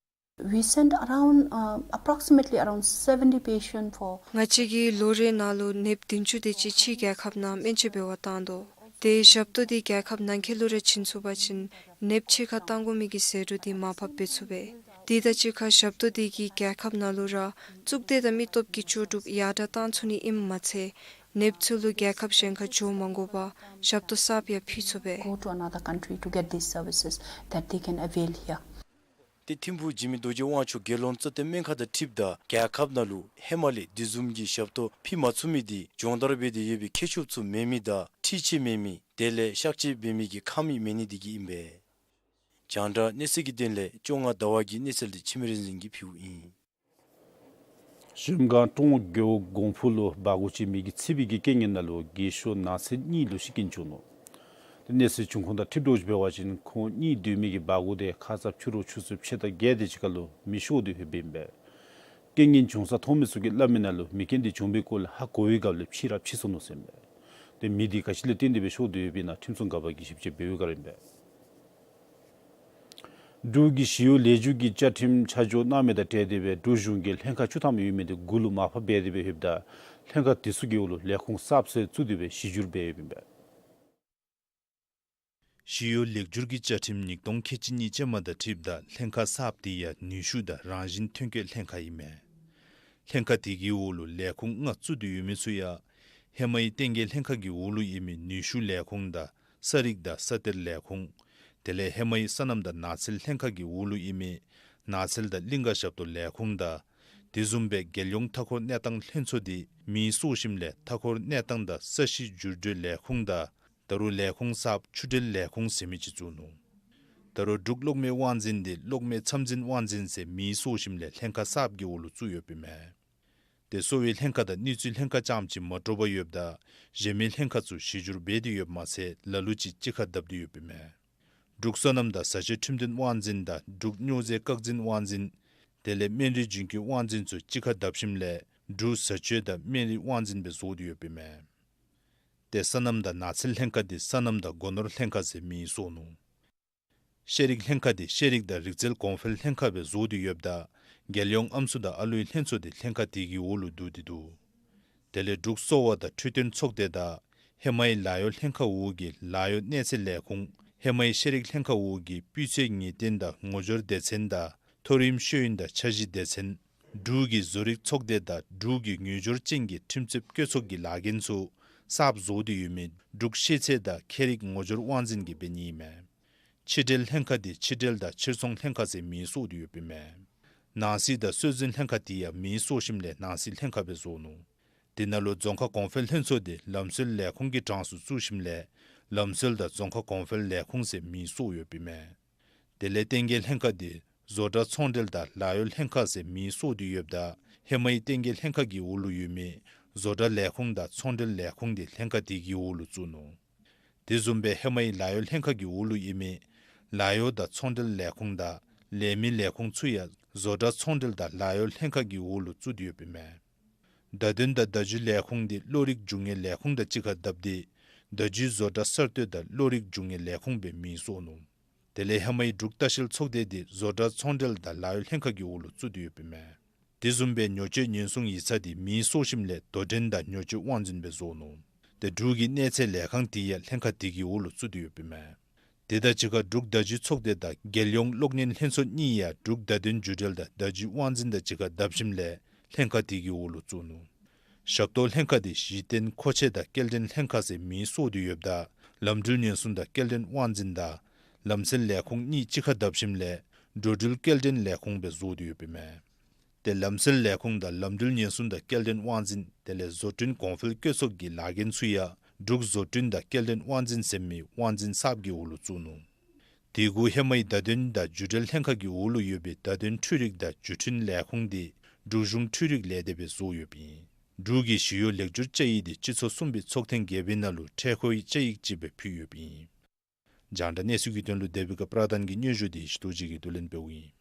We send around, uh, approximately around seventy patient for ང་བཅས་ཀྱིས་ལོ་རེ་ནང་ལུ་ནདཔ་བདུན་ཅུ་དེ་ཅིག་ཕྱི་རྒྱལ་ཁབ་ནང་སྨན་བཅོས་འབད་བར་བཏང་དོ། ཏེ་ཞབས་ཏོག་དེ་རྒྱལ་ཁབ་ནང་འཁོད་ལུ་ར་བྱིན་ཚུགས་པ་ཅིན་ནདཔ་ཕྱི་ཁར་བཏང་དགོ་མི་གི་ཟད་འགྲོ་དེ་མར་ཕབ་འབད་ཚུགས་པས། དེ་དང་གཅིག་ཁར་ཞབས་ཏོག་དེ་གིས་རྒྱལ་ཁབ་ནང་ལུ་ར་གཙུག་སྡེ་དང་མི་སྟོབས་ཀྱི་ལྕོགས་གྲུབ་ཡར་དྲག་བཏང་ཚུགས་ནི་ཨིནམ་མ་ཚད་ནདཔ་ཚུ་ལུ་རྒྱལ་ཁབ་གཞན་ཁར་འགྱོ་མ་དགོ་པར་ཞབས་ཏོག་གསརཔ་ཡང་ཕུལ་ཚུགས་པས། Go to another country to get these services that they can avail here. ཏེ་ཐིམ་ཕུག་འཇིགས་མེད་རྡོ་རྗེ་དབང་ཕྱུག་རྒྱལ་ཡོངས་གཙོ་བསྟེན་སྨན་ཁང་དང་འཁྲིལཝ་ད་རྒྱལ་ཁབ་ནང་ལུ་ཧེ་མ་ལས་དེ་བཟུམ་གྱི་ཞབས་ཏོག་ཕུལ་མ་ཚུགས་མི་དེ་སྦྱོང་བརྡར་འབད་དེ་ཡོད་པའི་མཁས་མཆོག་ཚུ་མེད་མི་དང་འཕྲུལ་ཆས་མེད་མི་དེ་ལས་གཤག་བཅོས་འབད་མི་གི་ཁང་མིག་མེད་ནི་དེ་གིས་ཨིན་པས། རྒྱང་བསྒྲགས་གནས་ཚུལ་གྱི་དོན་ལས་བཅོ་ལྔ་ཟླ་བ་གི་གནས་ཚུལ་དེ་འཆི་མེད་རིག་འཛིན་གྱིས་ཕུལཝ་ཨིན། གཞལམ་སྒང་ཀྲོང་རྒེད་འོག་གོང་ཕུ་ལུ་སྦྲ་གུར་ཅིག་མེ་གིས་ཚིག་པའི་གི་རྐྱེན་ངན་ནང་ལུ་རྒས་ཤོས་ནགས་ཚལ་གཉིས་ལུ་ཤི་རྐྱེན་བྱུང་ནུག། ཏེ་གནས་ཚུལ་བྱུང་ཁུངས་དང་འཁྲིལ་དོ་ཅིག་འབད་བ་ཅིན་ཁོང་གཉིས་སྡོད་མི་གི་སྦྲ་གུར་དེ་ཁ་ཙ་ཕྱི་རུ་ཆུ་ཚོད་ཕྱེད་དང་བརྒྱད་དེ་ཅིག་ཁར་ལུ་མེ་ཤོར་ཏེ་ཡོདཔ་ཨིན་པས། རྐྱེན་ངན་བྱུང་ས་མཐོང་མི་ཚུ་གིས་སླབ་མི་ནང་ལུ་མེ་རྐྱེན་དེ་བྱུང་པའི་སྐོར་ལས་ཧ་གོ་བའི་སྐབས་ལས་ཕྱི་ར་ཕྱི་སོང་ནུག་ཟེར་ཨིན་པས། ཏེ་མེ་དེ་ག་ཅི་ལས་བརྟེན་ཏེ་སྦེ་ཤོར་ཏེ་ཡོདཔ་ཨིན་ན་ཁྲིམས་སྲུང་འགག་པ་གིས་ཞིབ་དཔྱད་འབད་བའི་བསྒང་ར་ཨིན་པས། འབྲུག་གི་ཞི་གཡོག་ལེགས་བསྒྱུར་གྱི་བཅའ་ཁྲིམས་ཆ་འཇོག་གནང་མི་དང་འབྲེལ་ཏེ་སྦེ་འབྲུག་གཞུང་གིས་ལྷན་ཁག་བཅུ་ཐམ་ཡོད་མི་དེ་དགུ་ལུ་མར་ཕབ་འབད་དེ་སྦེ་ཡོདཔ་ད་ལྷན་ཁག་དེ་ཚུ་གི་འོག་ལུ་ལས་ཁུངས་གསརཔ་ཚུ་བཙུགས་ཏེ་སྦེ་གཞི་བསྒྱུར་འབད་ཡོདཔ་ཨིན་པས། ཞི་གཡོག་ལེགས་བསྒྱུར་གྱི་བཅའ་ཁྲིམས་ཉིས་སྟོང་ཁལ་གཅིག་གཉིས་ཅན་མ་དང་འཁྲིལཝ་ད་ལྷན་ཁག་གསརཔ་དེ་ཡང་ནུས་ཤུགས་དང་རང་བཞིན་ཐོན་སྐྱེད་ལྷན་ཁག་ཨིན་མས། ལྷན་ཁག་དེ་གི་འོག་ལུ་ལས་ཁུངས་ལྔ་བཙུགས་ཏེ་ཡོད་མི་ཚུ་ཡང་ཧེ་མའི་བསྟན་རྒྱས་ལྷན་ཁག་གི་འོག་ལུ་ཨིན་མི་ནུས་ཤུགས་ལས་ཁུངས་དང་ས་རིག་དང་ས་གཏེར་ལས་ཁུངས། དེ་ལས་ཧེ་མའི་སོ་ནམ་དང་ནགས་ཚལ་ལྷན་ཁག་གི་འོག་ལུ་ཨིན་མི་ནགས་ཚལ་དང་གླིང་ཀ་ཞབས་ཏོག་ལས་ཁུངས་དང་དེ་བཟུམ་སྦེ་རྒྱལ་ཡོངས་མཐའ་འཁོར་གནས་སྟངས་ལྷན་ཚོགས་དེ་མེ་གསོ་ཞིནམ་ལས་མཐའ་འཁོར་གནས་སྟངས་དང་ས་གཞི་འགྱུར་འགྲོས་ལས་ཁུངས་དང་ད་རུང་ལས་ཁུངས་གསརཔ་ཆུ་འབྲེལ་ལས་ཁུངས་ཟེར་མི་ཅིག་བཙུགས་ནུག། ད་རུང་འབྲུག་གློག་མེ་དབང་འཛིན་དེ་གློག་མེ་མཚམས་འཛིན་དབང་འཛིན་ཟེར་མེ་གསོ་ཞིནམ་ལས་ལྷན་ཁག་གསརཔ་གི་འོག་ལུ་བཙུགས་ཡོདཔ་ཨིན་མས། ཏེ་གསོ་བའི་ལྷན་ཁག་དང་གནོད་འཚེའི་ལྷན་ཁག་རྐྱངམ་ཅིག་མ་འདྲཝ་སྦེ་ཡོདཔ་ད་གཞན་མི་ལྷན་ཁག་ཚུ་གཞི་བསྒྱུར་འབད་དེ་ཡོདཔ་མ་ཚད་ལ་ལུ་ཅིག་གཅིག་ཁར་བསྡབས་ཏེ་ཡོདཔ་ཨིན་མས། འབྲུག་སོ་ནམ་དང་བཟའ་སྤྱོད་ཁྲིམས་དོན་དབང་འཛིན་དང་འབྲུག་སྨྱོ་རྫས་བཀག་འཛིན་དབང་འཛིན། དེ་ལས་སྨན་རིགས་རྒྱུན་སྐྱོང་དབང་འཛིན་ཚུ་གཅིག་ཁར་བསྡབས་ཞིནམ་ལས་འབྲུག་བཟའ་སྤྱོད་དང་སྨན་རིགས་དབང་འཛིན་སྦེ་བཟོ་སྟེ་ཡོདཔ་ཨིན་མས། ཏེ་སོ་ནམ་དང་ནགས་ཚལ་ལྷན་ཁག་དེ་སོ་ནམ་དང་སྒོ་ནོར་ལྷན་ཁག་ཟེར་མིང་བཟོ་ནུག། ཤེས་རིག་ལྷན་ཁག་དེ་ཤེས་རིག་དང་རིག་རྩལ་གོང་འཕེལ་ལྷན་ཁག་སྦེ་བཟོ་སྟེ་ཡོདཔ་ད་རྒྱལ་ཡོངས་ཨམ་སྲུ་དང་ཨ་ལུའི་ལྷན་ཚོགས་དེ་ལྷན་ཁག་དེ་གི་འོག་ལུ་བསྡུ་སྟེ་འདུག། དེ་ལས་འབྲུག་གསོ་བ་དང་འཕྲོད་བསྟེན་ཚོགས་སྡེ་དང་ཧེ་མའི་ལཱ་གཡོག་ལྷན་ཁག་འོག་གི་ལཱ་གཡོག་གནས་ཚད་ལས་ཁུངས། ཧེ་མའི་ཤེས་རིག་ལྷན་ཁག་འོག་གི་སྤུས་ཚད་ངེས་གཏན་དང་ངོ་སྦྱོར་སྡེ་ཚན་དང་མཐོ་རིམ་ཤེས་ཡོན་དང་འཆར་གཞི་སྡེ་ཚན། འབྲུག་གི་བཟོ་རིག་ཚོགས་སྡེ་དང་འབྲུག་གི་ངོས་སྦྱོར་ཅན་གྱི་ཁྲིམས་རྩོདཔ་བཀོད་ཚོགས་ཀྱི་ལཱ་འགན་ཚུ་གསརཔ་བཟོ་སྟེ་ཡོད་མི་འབྲུག་ཤེས་ཚད་དང་ཁྱད་རིག་ངོ་སྦྱོར་དབང་འཛིན་གྱིས་འབད་ནི་ཨིན་མས། ཕྱི་འབྲེལ་ལྷན་ཁག་དེ་ཕྱི་འབྲེལ་དང་ཕྱིར་ཚོང་ལྷན་ཁག་ཟེར་མིང་བཟོ་སྟེ་ཡོདཔ་ཨིན་མས། ནང་སྲིད་དང་སྲོལ་འཛིན་ལྷན་ཁག་དེ་ཡང་མིང་བཟོ་ཞིནམ་ལས་ནང་སྲིད་ལྷན་ཁག་སྦེ་བཟོ་ནུག། དེ་ནང་ལུ་རྫོང་ཁག་གོང་འཕེལ་ལྷན་ཚོགས་དེ་ལམ་སྲོལ་ལས་ཁུངས་ཀྱི་གྲངས་སུ་བཙུགས་ཞིནམ་ལས་ལམ་སྲོལ་དང་རྫོང་ཁག་གོང་འཕེལ་ལས་ཁུངས་ཟེར་མིང་བཟོ་ཡོདཔ་ཨིན་མས། དེ་ལས་བསྟན་རྒྱས་ལྷན་ཁག་དེ་ བཟོ་གྲྭ་ཚོང་འབྲེལ་དང་ལཱ་གཡོག་ལྷན་ཁག་ཟེར་མིང་བསོགས་ཏེ་ཡོདཔ་ད་ཧེ་མའི་བསྟན་རྒྱས་ལྷན་ཁག་གི་འོག་ལུ་ཡོད་མི་བཟོ་གྲྭ་ལས་ཁུངས་དང་ཚོང་འབྲེལ་ལས་ཁུངས་དེ་ལྷན་ཁག་དེ་གི་འོག་ལུ་བཙུགས་ནུག། དེ་བཟུམ་སྦེ་ཧེ་མའི་ལཱ་གཡོག་ལྷན་ཁག་གི་འོག་ལུ་ཡོད་མི་ལཱ་གཡོག་དང་ཚོང་འབྲེལ་ལས་ཁུངས་དང་ལས་མི་ལས་ཁུངས་ཚུ་ཡང་བཟོ་གྲྭ་ཚོང་འབྲེལ་དང་ལཱ་གཡོག་ལྷན་ཁག་གི་འོག་ལུ་བཙུགས་ཏེ་ཡོདཔ་ཨིན་མས། བརྡ་དོན་དང་བརྡ་བརྒྱུད་ལས་ཁུངས་དེ་བློ་རིག་འབྱུང་བའི་ལས་ཁུངས་དང་གཅིག་ཁར་བསྡབས་ཏེ་བརྡ་བརྒྱུད་བཟོ་གྲྭ་གསར་གཏོད་དང་བློ་རིག་འབྱུང་བའི་ལས་ཁུངས་སྦེ་མིང་བསོགས་ནུག། དེ་ལས་ཧེ་མའི་འབྲུག་ལྟ་བཤལ་ཚོགས་སྡེ་དེ་བཟོ་གྲྭ་ཚོང་འབྲེལ་དང་ལཱ་གཡོག་ལྷན་ཁག་གི་འོག་ལུ་བཙུགས་ཏེ་ཡོདཔ་ཨིན་མས། དེ་བཟུམ་སྦེ་ཉོ་སྤྱོད་ཉེན་སྲུང་ཡིག་ཚང་དེ་མིང་བསོགས་ཞིནམ་ལས་དོ་འགྲན་དང་ཉོ་སྤྱོད་དབང་འཛིན་སྦེ་བཟོ་ནུག། ཏེ་འབྲུག་གི་གནས་ཚད་ལས་ཁང་དེ་ཡང་ལྷན་ཁག་དེ་གི་འོག་ལུ་བཙུགས་ཏེ་ཡོདཔ་ཨིན་མས། དེ་དང་གཅིག་ཁར་འབྲུག་བརྡ་བརྒྱུད་ཚོགས་སྡེ་དང་རྒྱལ་ཡོངས་གློག་བརྙན་ལྷན་ཚོགས་གཉིས་ཡང་འབྲུག་བརྡ་དོན་བརྒྱུད་འབྲེལ་དང་བརྡ་བརྒྱུད་དབང་འཛིན་དང་གཅིག་ཁར་བསྡབས་ཞིནམ་ལས་ལྷན་ཁག་དེ་གི་འོག་ལུ་བཙུགས་ནུག། ཞབས་ཏོག་ལྷན་ཁག་དེ་གཞི་རྟེན་མཁོ་ཆས་དང་སྐྱེལ་འདྲེན་ལྷན་ཁག་ཟེར་མིང་བསོགས་ཏེ་ཡོདཔ་ད་ལམ་འགྲུལ་ཉེན་སྲུང་དང་སྐྱེལ་འདྲེན་དབང་འཛིན་དང་ལམ་སེལ་ལས་ཁུངས་གཉིས་གཅིག་ཁར་བསྡབས་ཞིནམ་ལས་འགྲོ་འགྲུལ་སྐྱེལ་འདྲེན་ལས་ཁུངས་སྦེ་བཟོ་སྟེ་ཡོདཔ་ཨིན་མས། ཏེ་ལམ་སེལ་ལས་ཁུངས་དང་ལམ་འགྲུལ་ཉེན་སྲུང་དང་སྐྱེལ་འདྲེན་དབང་འཛིན་དེ་ལས་བཟོ་སྐྲུན་གོང་འཕེལ་བཀོད་ཚོགས་ཀྱི་ལཱ་འགན་ཚུ་ཡང་འབྲུག་བཟོ་སྐྲུན་དང་སྐྱེལ་འདྲེན་དབང་འཛིན་ཟེར་མི་དབང་འཛིན་གསརཔ་གི་འོག་ལུ་བཙུགས་ནུག། དེ་གུ་ཧེ་མའི་བརྡ་དོན་དང་བརྒྱུད་འབྲེལ་ལྷན་ཁག་གི་འོག་ལུ་ཡོད་པའི་བརྡ་དོན་འཕྲུལ་རིག་དང་བརྒྱུད་འཕྲིན་ལས་ཁུངས་དེ་འབྲུག་གཞུང་འཕྲུལ་རིག་ལས་སྡེ་སྦེ་བཟོ་ཡོདཔ་ཨིན། འབྲུག་གི་ཞི་གཡོག་ལེགས་བསྒྱུར་བཅའ་ཡིག་དེ་སྤྱི་ཚོགས་གསུམ་པའི་ཚོགས་ཐེངས་བརྒྱད་པའི་ནང་ལུ་འཕྲལ་མཁོའི་བཅའ་ཡིག་ཅིག་སྦེ་ཕུལ་ཡོདཔ་ཨིན། རྒྱང་བསྒྲགས་གནས་ཚུལ་གྱི་དོན་ལུ་དེ་སྦེ་གི་པྲ་དན་གྱི་སྙན་ཞུ་དེ་ཞི་ཏོ་ཅིག་གིས་བསྡུ་ལེན་འབདཝ་ཨིན།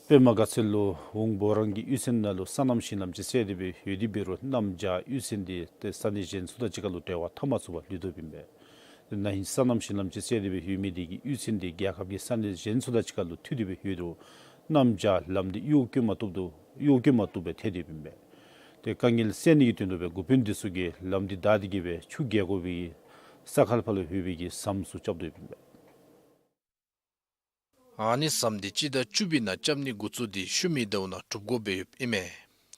པདྨ་དགའ་ཚལ་ལུ་འོང་འབོ་རང་གི་གཡུས་ཚན་ནང་ལུ་སོ་ནམ་ཞིང་ལམ་ཅིག་བསལ་ཏེ་སྦེ་ཡོད་དེ་འབད་རུང་གནམ་བྱཱར་གཡུས་ཚན་དེ་ཏེ་ས་གནས་གཞན་ཚུ་དང་གཅིག་ཁར་ལུ་འབྲེལ་བ་འཐབ་མ་ཚུགས་པར་ལུས་དོ་ཨིན་པས། ཏེ་ན་ཧིང་སོ་ནམ་ཞིང་ལམ་ཅིག་བསལ་ཏེ་སྦེ་ཡོད་མི་དེ་གིས་གཡུས་ཚན་དེ་རྒྱལ་ཁབ་ཀྱི་ས་གནས་གཞན་ཚུ་དང་གཅིག་ཁར་ལུ་མཐུད་དེ་སྦེ་ཡོད་རུང་གནམ་བྱཱར་ལམ་དེ་གཡོག་བཀོལ་མ་བཏུབ་དོ་གཡོག་བཀོལ་མ་བཏུབ་སྦེ་ཐལ་ཏེ་ཡོདཔ་ཨིན་པས། ཏེ་དཀའ་ངལ་སེལ་ནི་གི་དོན་ལུ་སྦེ་འགོ་དཔོན་དེ་ཚུ་གིས་ལམ་དེ་བདའ་སྟེ་གི་སྦེ་ཆུ་བརྒལ་དགོ་པའི་ས་ཁ་ལས་ཕར་ལུ་ལྷོད་པའི་གི་ཟམ་ཚུ་རྐྱབ་དོ་ཡོདཔ་ཨིན་པས། ཨ་ནི་ཟམ་དེ་སྤྱི་ཟླ་བཅུ་པའི་ནང་རྐྱབ་ནི་འགོ་བཙུགས་ཏེ་ཤུལ་མའི་ཟླཝ་ནང་གྲུབ་དགོཔ་སྦེ་ཡོདཔ་ཨིན་མས།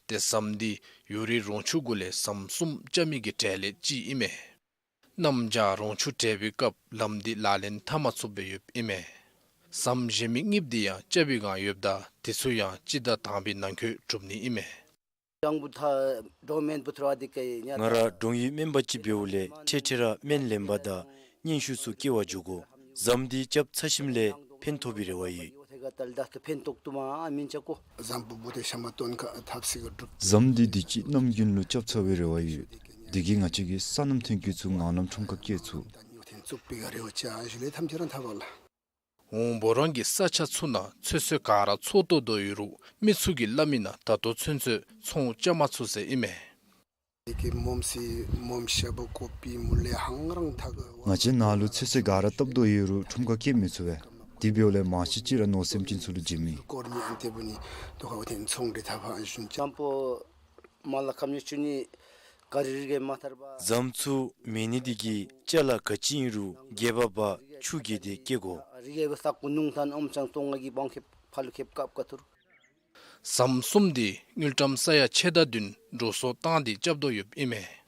ཏེ་ཟམ་དེ་ཡོ་རི་རོང་ཆུ་གུ་ལས་ཟམ་གསུམ་རྐྱབ་མི་གི་གྲས་ལས་གཅིག་ཨིན་མས། གནམ་བྱཱར་རོང་ཆུ་བྲལ་བའི་སྐབས་ལམ་དེ་ལག་ལེན་འཐབ་མ་ཚུགསཔ་སྦེ་ཡོདཔ་ཨིན་མས། ཟམ་གཞན་མི་གཉིསཔོ་དེ་ཡང་རྐྱབ་པའི་བསྒང་ཡོདཔ་ད་དེ་ཚུ་ཡང་སྤྱི་ཟླ་དང་པའི་ནང་འཁོད་གྲུབ་ནི་ཨིན་མས། ང་ར་གྲོང་ཡུལ་སྨན་པ་ཅིག་འབདཝ་ལས་འཕྲལ་འཕྲལ་ར་སྨན་ལེན་པ་དང་སྙན་ཞུ་ཚུ་སྐྱེལ་བར་འགྱོ་དགོ། ཟམ་འདི་རྐྱབ་ཚར་ཞིནམ་ལས་ཕན་ཐོགས་པའི་རེ་བ་ཡོད། ཟམ་འདི་དུས་ཅི་གནམ་དགུན་ལུ་རྐྱབ་ཚར་བའི་རེ་བ་ཡོད། དེ་གིས་ང་བཅས་ཀྱི་སོ་ནམ་ཐོན་སྐྱེད་ཚུ་ངང་ལམ་ཁྲོམ་ཁར་སྐྱེལ་ཚུགས། འོང་འབོ་རང་གི་ས་ཆ་ཚུ་ནང་ཚོད་བསྲེ་ག་ར་ཚོགས་ཏོག་ཏོ་ཡོད་རུང་མི་ཚུ་གིས་སླབ་མི་ནང་ད་ལྟོ་ཚུན་ཚོད་ཚོང་རྐྱབ་མ་ཚུགས་ཟེར་ཨིན་མས། ང་བཅས་ནཱ་ལུ་ཚོད་བསྲེ་ག་ར་བཏབ་དོ་ཡོད་རུང་ཁྲོམ་ཁར་སྐྱེལ་མི་ཚུགས་པས། དེ་འབདཝ་ལས་མང་ཤོས་ཅིག་ར་ནོར་སེམས་ཅན་ཚུ་ལུ་བྱིན་མི། ཟམ་ཚུ་མེད་ནི་དེ་གིས་ཅ་ལ་ག་ཅི་ཨིན་རུང་རྒྱབ་ཕར་ཆུ་བརྒལ་ཏེ་སྐྱེལ་དགོ། ཟམ་གསུམ་དེ་དངུལ་ཀྲམ་ས་ཡ་ཕྱེད་དང་བདུན་འགྲོ་སོང་བཏང་སྟེ་རྐྱབ་དོ་ཡོདཔ་ཨིན་མས།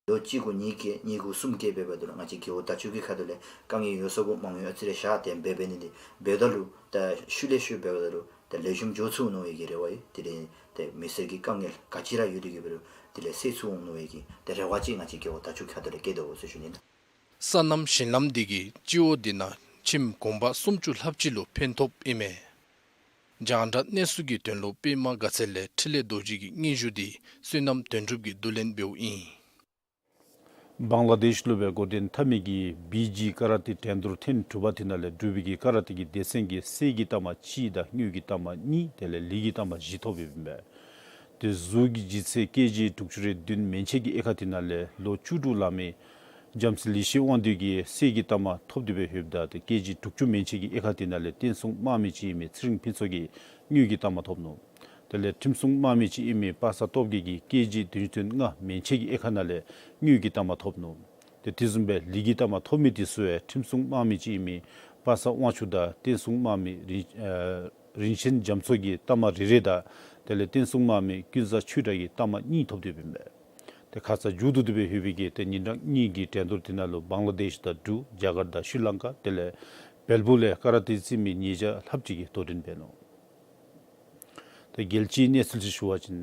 ལོ་གཅིག་གུ་གཉིས་སྐྱེལ་གཉིས་གུ་གསུམ་སྐྱེལ་འབད་འབདཝ་ད་ལུ་ང་བཅས་རྒེད་འོག་བརྡ་བརྒྱུད་ཀྱི་ཁ་ཐུག་ལས་དཀའ་ངལ་ཡོད་ས་གུ་མ་དངུལ་ཨ་ཙི་རེ་བཞག་སྟེ་འབད་འབད་ནི་དེ་འབདཝ་ད་ལུ་ད་ཤུལ་ལས་ཤུལ་འབདཝ་ད་ལུ་ད་ལེགས་ཤོམ་འགྱོ་ཚུགས་འོང་མནོ་བའི་གི་རེ་བ་ཡོད། དེ་ལས་ཏེ་མི་སེར་གྱི་དཀའ་ངལ་ག་ཅི་ར་ཡོད་དེ་གི་འབད་རུང་དེ་ལས་སེལ་ཚུགས་འོང་མནོ་བའི་གི་ཏེ་རེ་བ་ཅིག་ང་བཅས་རྒེད་འོག་བརྡ་བརྒྱུད་ཁ་ཐུག་ལས་བསྐྱེད་དོ་ཟེར་ཞུ་ནི་ལགས། སོ་ནམ་ཞིང་ལམ་དེ་གིས་སྤྱི་འོག་དེ་ནང་ཁྱིམ་གུང་པ་སུམ་ཅུ་ལྷགཔ་ཅིག་ལུ་ཕན་ཐོགསཔ་ཨིན་མས། རྒྱང་བསྒྲགས་གནས་ཚུལ་གྱི་དོན་ལུ་པདྨ་དགའ་ཚལ་ལས་འཕྲིན་ལས་རྡོ་རྗེ་གི་སྙན་ཞུ་དེ་བསོད་ནམས་དོན་གྲུབ་ཀྱིས་བསྡུ་ལེན་འབདཝ་ཨིན། བང་ལ་དེཤ་ལུ་སྦེ་འགོ་འདྲེན་འཐབ་མི་གི་བི་ཇི་ཀ་ར་ཏེ་འགྲན་བསྡུར་ཐེངས་དྲུག་པ་དེ་ནང་ལས་འབྲུག་པའི་གི་ཀ་ར་ཏེ་གི་སྡེ་ཚན་གྱིས་གསེར་གྱི་རྟགས་མ་གཅིག་དང་དངུལ་གྱི་རྟགས་མ་གཉིས་དེ་ལས་ལི་གི་རྟགས་མ་བཞི་ཐོབ་ཡོདཔ་ཨིན་པས། ཏེ་གཟུགས་ཀྱི་ལྗིད་ཚད་ཀེ་ཇི་དྲུག་ཅུ་རེ་བདུན་མན་ཆད་ཀྱི་དབྱེ་ཁག་དེ་ནང་ལས་ལོ་བཅུ་དྲུག་ལང་མི་རྒྱལམོ་ལི་ཤི་དབང་འདུས་ཀྱིས་གསེར་གྱི་རྟགས་མ་ཐོབ་སྟེ་སྦེ་ཡོདཔ་ད་ཏེ་ཀེ་ཇི་དྲུག་ཅུ་མན་ཆད་ཀྱི་དབྱེ་ཁག་དེ་ནང་ལས་བསྟན་སྲུང་དམག་མི་ཅིག་ཨིན་མི་ཚེ་རིང་ཕུན་ཚོགས་ཀྱིས་དངུལ་གྱི་རྟགས་མ་ཐོབ་ནུག། དེ་ལས་ཁྲིམས་སྲུང་དམག་མི་ཅིག་ཨིན་མི་པ་སངས་སྟོབས་རྒྱས་ཀྱིས་ཀེ་ཇི་བདུན་ཅུ་དོན་ལྔ་མན་ཆད་ཀྱི་དབྱེ་ཁག་ནང་ལས་དངུལ་གྱི་རྟགས་མ་ཐོབ་ནུག། ཏེ་དེ་བཟུམ་སྦེ་ལི་གི་རྟགས་མ་ཐོབ་མི་དེ་ཚུ་ཡང་ཁྲིམས་སྲུང་དམག་མི་ཅིག་ཨིན་མི་པ་སངས་དབང་ཕྱུག་དང་བསྟན་སྲུང་དམག་མི་རིན་ཨ་རིན་ཆེན་རྒྱ་མཚོ་གིས་རྟགས་མ་རེ་རེ་དང་དེ་ལས་བསྟན་སྲུང་དམག་མི་ཀུན་བཟང་ཆོས་གྲགས་ཀྱིས་རྟགས་མ་གཉིས་ཐོབ་སྟེ་ཡོདཔ་ཨིན་པས། ཏེ་ཁ་ཙ་མཇུག་བསྡུ་སྟེ་སྦེ་ཡོད་པའི་གི་ཏེ་ཉིན་གྲངས་གཉིས་ཀྱི་འགྲན་བསྡུར་དེ་ནང་ལུ་བང་ལ་དེཤ་དང་འབྲུག་རྒྱ་གར་དང་ཤྲི་ལང་ཀ་དེ་ལས་བལ་པོ་ལས་ཀ་ར་ཏེ་རྩེད་མི་ཉིས་བརྒྱ་ལྷགཔ་ཅིག་གིས་དོ་འགྲན་འབད་ནུག། ཏེ་རྒྱལ་སྤྱིའི་གནས་ཚུལ་ཅིག་ཞུ་བ་ཅིན་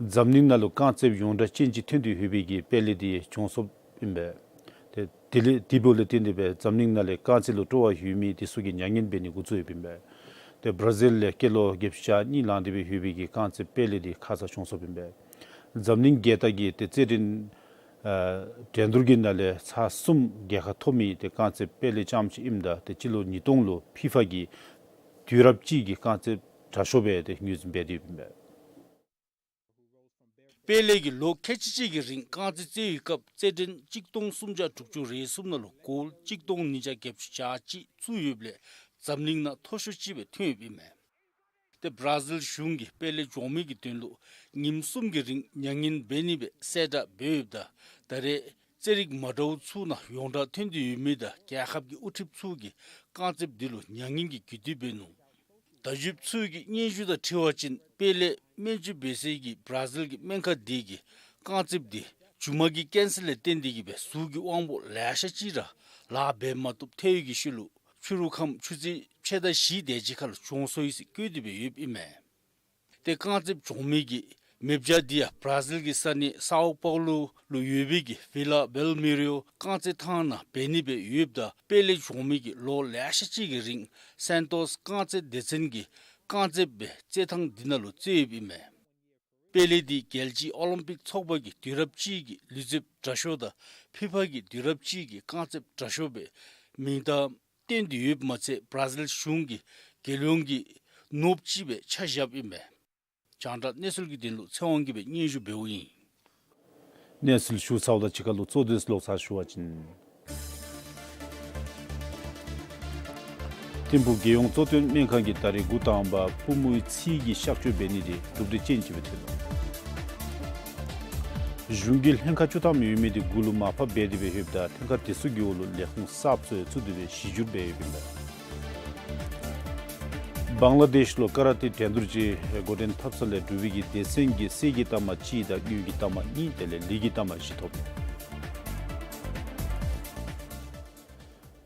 འཛམ་གླིང་ནང་ལུ་རྐང་རྩེདཔ་ཡོངས་གྲགས་ཅན་ཅིག་ཐོན་ཏེ་ཡོད་པའི་གི་དཔལ་ལེ་དེ་གྱོངས་སོཔ་ཨིན་པས། དེ་ལས་དེ་འབདཝ་ལས་བརྟེན་ཏེ་སྦེ་འཛམ་གླིང་ནང་ལས་རྐང་རྩེད་ལུ་སྤྲོ་བ་ཡོད་མི་དེ་ཚུ་གིས་མྱ་ངན་འབད་ནི་འགོ་བཙུགས་ཡོདཔ་ཨིན་པས། ཏེ་བར་ཛིལ་ལས་སྐྱེས་ལོ་བརྒྱད་ཅུ་གྱ་གཉིས་ལང་སྟེ་སྦེ་ཡོད་པའི་གི་རྐང་རྩེདཔ་པེ་ལེ་དེ་ཁ་ཙ་གྱོང་སོཔ་ཨིན་པས། འཛམ་གླིང་རྒྱལ་དར་གྱི་ཏེ་རྩེད་འགྲན་ཨ་འགྲན་བསྡུར་གྱི་ནང་ལས་ཚར་གསུམ་རྒྱལ་ཁ་ཐོབ་མི་ཏེ་རྐང་རྩེདཔ་པེ་ལེ་རྐྱངམ་ཅིག་ཨིནམ་ད་ཏེ་སྤྱི་ལོ་ཉིས་སྟོང་ལུ་ཕི་ཕ་གིས་དུས་རབས་གཅིག་གི་རྐང་རྩེད་དྲག་ཤོས་སྦེ་ཏེ་ངོས་འཛིན་འབད་དེ་ཡོདཔ་ཨིན་པས། པེ་ལེ་གིས་ལོ་ཁལ་གཅིག་གཅིག་གི་རིང་རྐང་རྩེད་རྩེད་པའི་སྐབས་རྩེད་འགྲན་གཅིག་སྟོང་སུམ་བརྒྱ་དྲུག་ཅུ་རེ་གསུམ་ནང་ལུ་གོལ་གཅིག་སྟོང་ཉིས་བརྒྱ་བརྒྱད་ཅུ་གྱ་གཅིག་བཙུགས་ཡོདཔ་ལས་འཛམ་གླིང་ནང་མཐོ་ཤོས་ཅིག་སྦེ་ཐོན་ཡོདཔ་ཨིན་མས། ཏེ་བར་ཛིལ་གཞུང་གིས་པེ་ལེ་གྱོང་མི་གི་དོན་ལུ་ཉིནམ་གསུམ་གྱི་རིང་མྱ་ངན་འབད་ནི་སྦེ་གསལ་བསྒྲགས་འབད་ཡོདཔ་ད་ད་རེས་རྩེད་རིགས་མ་འདྲཝ་ཚུ་ནང་ཡོངས་གྲགས་ཐོན་ཏེ་ཡོད་མི་དང་རྒྱལ་ཁབ་ཀྱི་དབུ་ཁྲིདཔ་ཚུ་གིས་རྐང་རྩེདཔ་འདི་ལུ་མྱ་ངན་གྱི་རྒུད་འཐུས་འབད་ནུག། བརྡ་བརྒྱུདཔ་ཚུ་གི་སྙན་ཞུ་དང་འཁྲིལ་བ་ཅིན་པེ་ལེ་སྨན་བཅོས་འབད་སའི་གི་བར་ཛིལ་གྱི་སྨན་ཁང་དེ་གིས་རྐང་རྩེདཔ་དེ་མཇུག་མ་གི་ཀེན་སར་ལས་བརྟེན་ཏེ་གི་སྦེ་གཟུགས་ཀྱི་དབང་པོ་ལེ་ཤ་ཅིག་ར་ལཱ་འབད་མ་བཏུབ་ཐལ་བའི་གི་ཤུལ་ལུ་ཕྱི་རུ་ཁམས་ཆུ་ཚོད་ཕྱེད་དང་བཞི་དེ་ཅིག་ཁར་ལུ་གྱོང་སོ་ཡི་ཟེར་བཀོད་དེ་སྦེ་ཡོདཔ་ཨིན་མས། ཏེ་རྐང་རྩེདཔ་གྱོང་མི་གི་མེ་བྱ་འདི་ཡང་བར་ཛིལ་གྱི་ས་གནས་སའོ་པའུ་ལོ་ལུ་ཡོད་པའི་གི་ཝི་ལ་བེལ་མི་རི་ཡོ་རྐང་རྩེད་ཐང་ནང་འབད་ནི་སྦེ་ཡོདཔ་ད་པེ་ལེ་གྱོང་མི་གིས་ལོ་ལེ་ཤ་ཅིག་གི་རིང་སན་ཏོས་རྐང་རྩེད་སྡེ་ཚན་གྱི་རྐང་རྩེདཔ་སྦེ་རྩེད་ཐང་འདི་ནང་ལུ་རྩེད་ཡོདཔ་ཨིན་མས། པེ་ལེ་འདི་རྒྱལ་སྤྱིའི་ཨོ་ལིམ་པིག་ཚོགས་པ་གིས་དུས་རབས་གཅིག་གི་ལུས་རྩེདཔ་དྲག་ཤོས་དང་ཕི་ཕ་གིས་དུས་རབས་གཅིག་གི་རྐང་རྩེདཔ་དྲག་ཤོས་སྦེ་མིང་གཏམ་བཏོན་ཏེ་ཡོདཔ་མ་ཚད་བར་ཛིལ་གཞུང་གི་རྒྱལ་ཡོངས་ཀྱི་ནོར་བུ་ཅིག་སྦེ་ཆ་བཞགཔ་ཨིན་མས། རྒྱང་བསྒྲགས་གནས་ཚུལ་གྱི་དོན་ལུ་ཚེ་དབང་གིས་སྦེ་སྙན་ཞུ་འབདཝ་ཨིན། གནས་ཚུལ་ཞུ་ཚརཝ་དང་གཅིག་ཁར་ལུ་གཙོ་དོན་ལོག་ཚར་ཞུ་བ་ཅིན། ཐིམ་ཕུག་རྒྱལ་ཡོངས་གཙོ་བསྟེན་སྨན་ཁང་གིས་ད་རེས་འགོ་དང་པ་པུས་མོའི་ཚིལ་གྱི་གཤག་བཅོས་འབད་ནི་དེ་གྲུབ་འབྲས་ཅན་ཅིག་སྦེ་ཐོན་ནུག། གཞུང་གིས་ལྷན་ཁག་བཅུ་ཐམ་ཡོད་མི་དེ་འགོ་ལུ་མར་ཕབ་འབད་དེ་སྦེ་ཡོདཔ་ད་ལྷན་ཁག་དེ་ཚུ་གི་འོག་ལུ་ལས་ཁུངས་གསརཔ་ཚུ་ཡང་བཙུགས་ཏེ་སྦེ་གཞི་བསྒྱུར་འབད་ཡོདཔ་ཨིན་པས། བང་ལ་དེཤ་ལུ་ཀ་ར་ཏེ་འགྲན་བསྡུར་ཅིག་འགོ་འདྲེན་འཐབ་ས་ལས་འབྲུག་པའི་གི་སྡེ་ཚན་གྱིས་གསེར་གྱི་རྟགས་མ་གཅིག་དང་དངུལ་གྱི་རྟགས་མ་གཉིས་དེ་ལས་ལི་གི་རྟགས་མ་བཞི་ཐོབ།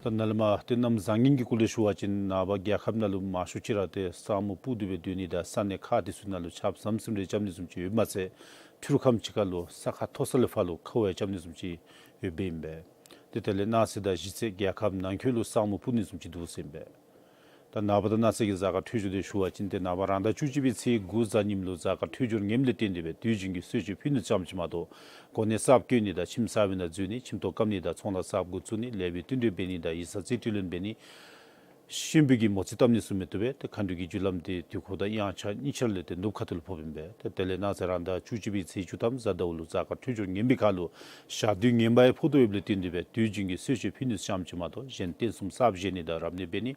ད་ནཱ་ལས་མར་ཏེ་གནམ་བཟང་ངན་གྱི་སྐོར་ལས་ཞུ་བ་ཅིན་ནངས་པ་རྒྱལ་ཁབ་ནང་ལུ་མང་ཤོས་ཅིག་ར་ཏེ་ས་སྨུག་སྤུབས་ཏེ་སྦེ་སྡོད་ནི་དང་ས་གནས་ཁག་དེ་ཚུ་ནང་ལུ་ཆརཔ་ཟམ་ཟིམ་རེ་རྐྱབ་ནི་བཟུམ་ཅིག་ཡོདཔ་མ་ཚད་ཕྱི་རུ་ཁམས་ཅིག་ཁར་ལུ་ས་ཁ་མཐོ་ས་ལས་ཕར་ལུ་ཁཝ་ཡང་རྐྱབ་ནི་བཟུམ་ཅིག་ཡོདཔ་ཨིན་པས། ཏེ་དེ་ལས་གནངས་ཚེ་དང་གཞེས་ཚེ་རྒྱལ་ཁབ་ནང་འཁོད་ལུ་ས་སྨུག་སྤུབས་ནི་བཟུམ་ཅིག་འདུག་ཟེར་ཨིན་པས། ད་ནངས་པ་དང་གནངས་ཚེ་གི་གཟའ་སྐར་འཕྲོད་སྦྱོར་དེ་ཞུ་བ་ཅིན་ཏེ་ནངས་པ་རང་ཟླ་བཅུ་གཅིག་པའི་ཚེས་དགུ་གཟའ་ཉིམ་ལུ་གཟའ་སྐར་འཕྲོད་སྦྱོར་ངནམ་ལས་བརྟེན་ཏེ་སྦེ་དུས་རྒྱུན་གྱི་གསོལ་མཆོད་ཕུལ་ནི་ཙམ་ཅིག་མ་གཏོགས་གོ་གནས་གསརཔ་བསྐོ་ནི་དང་ཁྱིམ་གསར་པའི་ནང་འཛུལ་ནི་ཁྱིམ་ཐོག་བཀབ་ནི་དང་ཚོང་ལཱ་གསརཔ་འགོ་བཙུགས་ནི་ལེགས་པའི་བསྟུན་གྲོས་འབད་ནི་དང་ཡིག་ཚང་རྩིས་སྤྲོད་ལེན་འབད་ནི་གཤིན་པོའི་གི་མོ་རྩིས་བཏབ་ནི་ཚུ་མི་བཏུབ་པས། ཏེ་མཁའ་འགྲོའི་གི་རྒྱུ་ལམ་དེ་དུས་འཁོར་དང་དབྱངས་འཆར་གཉིས་ཆ་ལས་ཏེ་ནུབ་ཁ་ཐུག་ལུ་ཕོགཔ་ཨིན་པས། ཏེ་དེ་ལས་གནངས་ཚེ་རང་ཟླ་བཅུ་གཅིག་པའི་ཚེས་བཅུ་ཐམ་གཟའ་ཟླཝ་ལུ་གཟའ་སྐར་འཕྲོད་སྦྱོར་ངན་པའི་ཁར་ལུ་ཞག་དུས་ངན་པ་ཡང་ཕོག་དོ་ཡོདཔ་ལས་བརྟེན་ཏེ་སྦེ་དུས་རྒྱུན་གྱི་གསོལ་མཆོད་ཕུལ་ནི་ཙམ་ཅིག་མ་གཏོགས་གཞན་རྟེན་གསུམ་གསརཔ་བཞེངས་ནི་དང་རབ་གནས་འབད་ནི་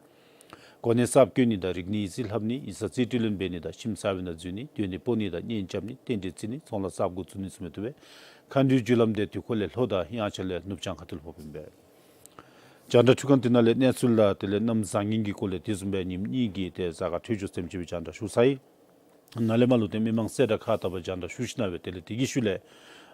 གོ་གནས་གསརཔ་བསྐོ་ནི་དང་རིག་གནས་ཡིག་རྩིས་ལྷབ་ནི་ཡིག་ཚང་རྩིས་སྤྲོད་ལེན་འབད་ནི་དང་ཁྱིམ་གསར་པའི་ནང་འཛུལ་ནི་སྡོད་གནས་སྤོ་ནི་དང་གཉེན་རྐྱབ་ནི་རྟེན་འབྲེལ་བརྩི་ནི་ཚོང་ལཱ་གསརཔ་འགོ་བཙུགས་ནི་ཚུ་མི་བཏུབ་པས། མཁའ་འགྲོའི་རྒྱུ་ལམ་དེ་དུས་འཁོར་ལས་ལྷོ་དང་དབྱངས་འཆར་ལས་ནུབ་བྱང་ཁ་ཐུག་ལུ་ཕོགཔ་ཨིན་པས། རྒྱང་བསྒྲགས་འཕྲུལ་ཁང་འདི་ནང་ལས་གནས་ཚུལ་དང་དེ་ལས་གནམ་བཟང་ངན་གྱི་སྐོར་ལས་དེ་བཟུམ་སྦེ་ཉིནམ་གཉིས་ཀྱི་ཏེ་གཟའ་སྐར་འཕྲོད་སྦྱོར་ཟེར་མི་ཅིག་སྦེ་རྒྱང་བསྒྲགས་ཞུ་ཚར་ཡི། ནཱ་ལས་མར་ལུ་ཏེ་མི་མང་གསལ་བསྒྲགས་ཁག་ལྟ་བུ་རྒྱང་བསྒྲགས་ཞུ་ཞིནམ་ལས་དེ་ལས་དེ་གི་ཤུལ་ལས་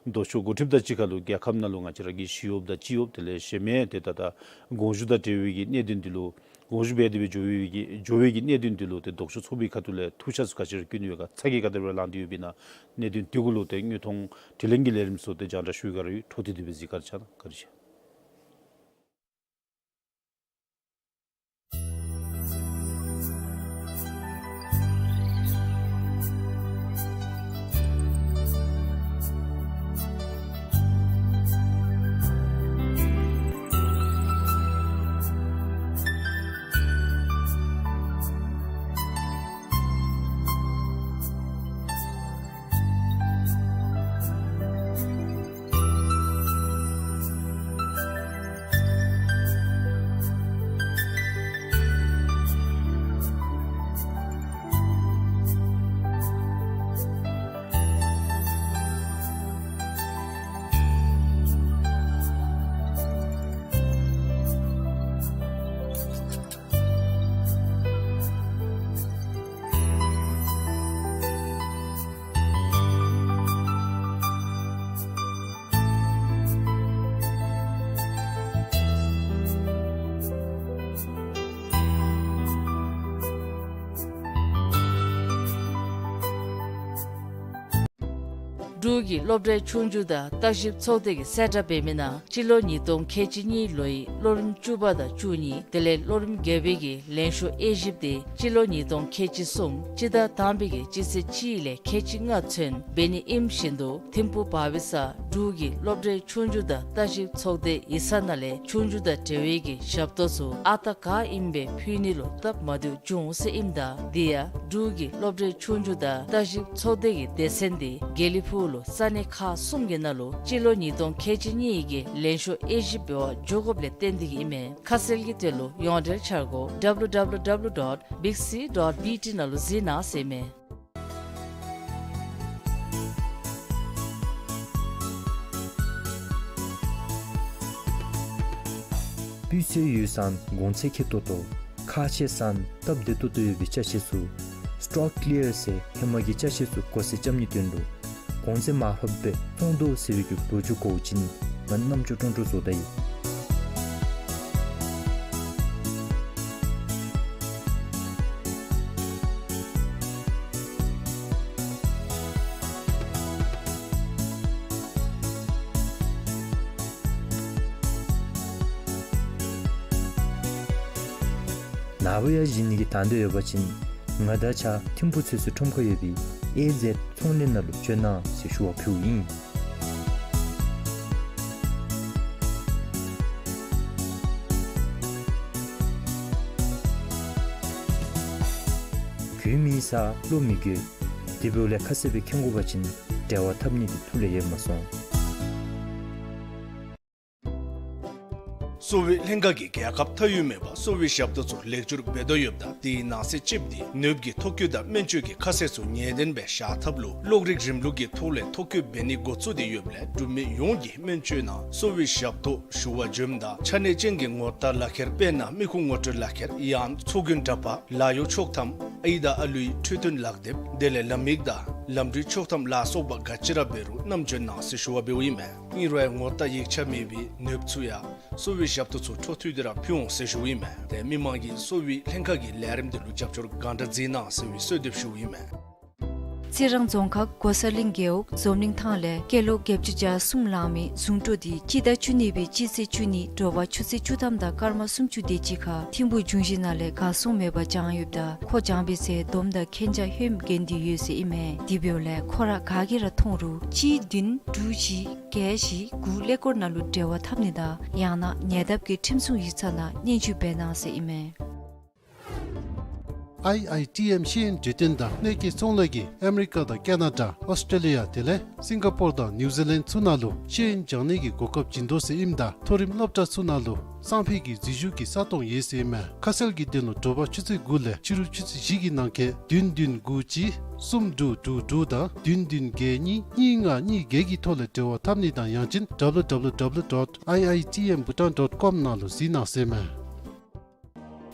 ལྡོག་ཕྱོགས་འགོ་ཁྲིདཔ་དང་གཅིག་ཁར་ལུ་རྒྱལ་ཁབ་ནང་ལུ་ང་བཅས་ར་གི་ཞི་གཡོགཔ་དང་སྤྱི་གཡོགཔ་དེ་ལས་གཞན་མི་ཏེ་ད་ལྟོ་དགོངས་ཞུ་དང་འབྲེལ་བའི་གི་གནད་དོན་འདི་ལུ་དགོངས་ཞུ་འབད་དེ་སྦེ་འགྱོ་བའི་གི་འགྱོ་བའི་གི་གནད་དོན་འདི་ལུ་ཏེ་ལྡོག་ཕྱོགས་ཚོགས་པའི་ཁ་ཐུག་ལས་ཐུགས་ཤ་ཚུ་ག་ཅི་ར་བསྐྱོན་ཡོད་ག་ཚ་གྱང་ག་དེ་ར་ལངས་ཏེ་ཡོདཔ་ཨིན་ན་གནད་དོན་དེ་གུ་ལུ་ཏེ་དངོས་མཐོང་དྲི་ལན་གྱི་ལས་རིམ་ཚུ་ཏེ་རྒྱང་བསྒྲགས་ཞུ་ག་ར་ཡོད། འཕྲོ་མཐུད་དེ་སྦེ་གཟིགས་ག་ར་ཕྱག་གནང་། བཀའ་དྲིན་ཆེ། འབྲུག་གི་སློབ་གྲྭའི་ཆོས་རྒྱུགས་དང་བརྟག་ཞིབ་ཚོགས་སྡེ་གིས་གསལ་བསྒྲགས་འབད་མི་ནང་སྤྱི་ལོ་ཉིས་སྟོང་ཁལ་གཅིག་གཉིས་ལོའི་ལོ་རིམ་བཅུ་པ་དང་བཅུ་གཉིས་དེ་ལས་ལོ་རིམ་བརྒྱད་པའི་གི་ལན་ཤོག་དབྱེ་ཞིབ་དེ་སྤྱི་ལོ་ཉིས་སྟོང་ཁལ་གཅིག་གསུམ་སྤྱི་ཟླ་དང་པའི་གི་སྤྱི་ཚེས་གཅིག་ལས་ཁལ་གཅིག་ལྔ་ཚུན་འབད་ནི་ཨིནམ་བཞིན་དུ་ཐིམ་ཕུག་བར་བི་ས་འབྲུག་གི་སློབ་གྲྭའི་ཆོས་རྒྱུགས་དང་བརྟག་ཞིབ་ཚོགས་སྡེ་ཡིག་ཚང་ནང་ལས་ཆོས་རྒྱུགས་དང་འབྲེལ་བའི་གི་ཞབས་ཏོག་ཚུ་ཨ་རྟག་ག་ཨིནམ་སྦེ་ཕུལ་ནི་ལུ་སྟབས་མ་བདེཝ་བྱུང་ཟེར་ཨིནམ་ད་དེ་ཡང་འབྲུག་གི་སློབ་གྲྭའི་ཆོས་རྒྱུགས་དང་བརྟག་ཞིབ་ཚོགས་སྡེ་གི་སྡེ་ཚན་དེ་དགེ་ལེགས་ཕུག་ལུ་ས་གནས་ཁག་གསུམ་གྱི་ནང་ལུ་སྤྱི་ལོ་ཉིས་སྟོང་ཁལ་གཅིག་གཉིས་ཀྱི་ལན་ཤོག་དབྱེ་ཞིབ་འབད་བར་འགྱོ་དགོཔ་ལས་བརྟེན་ཏེ་གིས་ཨིན་མས། ཁ་གསལ་གྱི་དོན་ལུ་ཡོངས་འབྲེལ་འཆར་སྒོ་W W W dot big C dot B T ནང་ལུ་གཟིགས་གནང་ཟེར་ཨིན་མས། སྤུས་ཚད་ཡོད་ཙང་གོང་ཚད་ཁེ་ཏོག་ཏོ། ཁག་ཆེ་ཙང་སྟབས་བདེ་ཏོག་ཏོ་ཡོད་པའི་ཅ་ཆས་ཚུ་Stock Clear ཟེར་ཧེ་མ་གི་ཅ་ཆས་ཚུ་གོ་སེལ་རྐྱབ་ནིའི་དོན་ལུ་གོང་ཚད་མར་ཕབ་སྦེ་ཚོང་དོ་ཟེར་བའི་གི་འབོད་སྒྱུར་གོ་བ་ཅིན་ང་རྣམ་ཅོ་ཀྲོང་ཀྲོ་བཟོ་ད་ཡི། ནཱ་བུ་ཡང་བྱིན་ནི་གི་དང་འདོད་ཡོད་པ་ཅིན་ང་དང་གཅིག་ཁར་ཐིམ་ཕུག་ཚོད་བསྲེ་ཁྲོམ་ཁར་ཡོད་པའི་ཨེ་ཟེཌ་ཚོང་ལས་ནང་ལུ་བྱོན་གནང་ཟེར་ཞུ་བ་ཕུལཝ་ཨིན། གྱོད་མེད་སར་བློ་མི་འགྱོད། དེ་འབདཝ་ལས་ཁ་གསལ་སྦེ་མཁྱེན་དགོ་པ་ཅིན་འབྲེལ་བ་འཐབ་ནི་དེ་ཐུགས་ལས་ཡལ་མ་སོང་། གསོ་བའི་ལྷན་ཁག་གིས་རྒྱལ་ཁབ་མཐའ་དབུས་མེད་པར་གསོ་བའི་ཞབས་ཏོག་ཚུ་ལེགས་བཅོས་འབད་དོ་ཡོདཔ་ད་དེའི་ནང་གསེས་གཅིག་དེ་ནདཔ་གི་ཐོ་བཀོད་དང་སྨན་བཅོས་ཀྱི་ཁ་གསལ་ཚུ་ངེས་བདེན་སྦེ་བཞག་ཐབས་ལུ་གློག་རིག་རིམ་ལུགས་ཀྱི་ཐོག་ལས་ཐོ་བཀོད་འབད་ནི་འགོ་བཙུགས་ཏེ་ཡོདཔ་ལས་འབྲུག་མི་ཡོངས་ཀྱིས་སྨན་བཅོས་ནང་གསོ་བའི་ཞབས་ཏོག་ཞུ་བར་འབྱོནམ་ད་ཆ་གནས་ཅན་གྱི་ངོ་རྟགས་ལག་ཁྱེར་དཔེར་ན་མི་ཁུངས་ངོ་སྤྲོད་ལག་ཁྱེར་ཡང་ཚོགས་རྒྱན་འདྲ་པར་ལཱ་གཡོག་ཆོག་ཐམ་ཨའི་དང་ཨ་ལུའི་འཕྲོད་བསྟེན་ལག་དེབ་དེ་ལས་ལམ་ཡིག་དང་ལམ་འགྲུལ་ཆོག་ཐམ་ལ་སོགས་པ་ག་ཅི་ར་འབད་རུང་བསྣམས་འབྱོན་གནང་ཟེར་ཞུ་བ་འབདཝ་ཨིན་མས། ཨིན་རུང་ཡང་ངོ་རྟགས་ཡིག་ཆ་མེད་པའི་ནདཔ་ཚུ་ཡང་གསོ་བའི་ཞབས་ཏོག་ཚུ་འཕྲོ་མཐུད་དེ་ར་ཕུལ་འོང་ཟེར་ཞུཝ་ཨིན་མས། ཏེ་མི་མང་གིས་གསོ་བའི་ལྷན་ཁག་གི་ལས་རིམ་དེ་ལུ་རྒྱབ་སྐྱོར་གང་དྲག་མཛད་གནང་ཟེར་བའི་གསོལ་འདེབས་ཞུཝ་ཨིན་མས། རྩི་རང་རྫོང་ཁག་གོ་ས་གླིང་རྒེད་འོག་འཛོམས་གླིང་ཐང་ལས་སྐྱེས་ལོ་བརྒྱད་ཅུ་གྱ་གསུམ་ལང་མི་གཟུངས་སྤྲོ་དེ་སྤྱི་ཟླ་བཅུ་གཉིས་པའི་སྤྱི་ཚེས་བཅུ་གཉིས་དྲོ་པ་ཆུ་ཚོད་བཅུ་ཐམ་དང་སྐར་མ་སུམ་ཅུ་དེ་ཅིག་ཁར་ཐིམ་ཕུག་འབྱུང་བཞི་ནང་ལས་གར་སོང་མེདཔ་བྱང་ཡོདཔ་ད་ཁོ་བྱང་པའི་ཚེ་སྡོམ་དང་མཁྱེན་རྒྱ་ཧེ་མ་འགན་དེ་ཡོད་ཟེར་ཨིན་མས། དེ་འབདཝ་ལས་ཁོ་ར་ག་གིས་ར་མཐོང་རུང་གཅིག་བདུན་དྲུག་བཞི་བརྒྱད་བཞི་དགུ་ཀླད་ཀོར་ནང་ལུ་འབྲེལ་བ་འཐབ་ནི་དང་ཡང་ན་ཉེ་འདབས་ཀྱི་ཁྲིམས་སྲུང་ཡིག་ཚང་ནང་སྙན་ཞུ་འབད་གནང་ཟེར་ཨིན་མས། ཨའི་ཨའི་ཊི་ཨེམ་ཤེས་ཡོན་འབྲེལ་སྟོན་དང་གནས་སྐྱེལ་ཚོང་ལས་ཀྱིས་ཨ་མི་རི་ཀ་དང་ཀེ་ན་ཌ་ཨོསི་ཊེ་ལི་ཡ་དེ་ལས་སིང་ག་པོར་དང་ནིའུ་ཛི་ལེནཌ་ཚུ་ནང་ལུ་ཤེས་ཡོན་སྦྱང་ནི་གི་གོ་སྐབས་བྱིན་དོ་ཟེར་ཨིནམ་ད་མཐོ་རིམ་སློབ་གྲྭ་ཚུ་ནང་ལུ་སང་ཕོད་ཀྱི་འཛུལ་ཞུགས་ཀྱི་ས་སྟོང་ཡོད་ཟེར་ཨིན་མས། ཁ་གསལ་གྱི་དོན་ལུ་དྲོ་པ་ཆུ་ཚོད་དགུ་ལས་ཕྱི་རུ་ཆུ་ཚོད་བཞི་གི་ནང་འཁོད་བདུན་བདུན་དགུ་གཅིག་གསུམ་དྲུག་དྲུག་དྲུག་དང་བདུན་བདུན་བརྒྱད་གཉིས་གཉིས་ལྔ་གཉིས་བརྒྱད་ཀྱི་ཐོག་ལས་འབྲེལ་བ་འཐབ་ནི་དང་ཡང་ཅིན་W W W dot I I T M Bhutan dot com ནང་ལུ་གཟིགས་གནང་ཟེར་ཨིན་མས།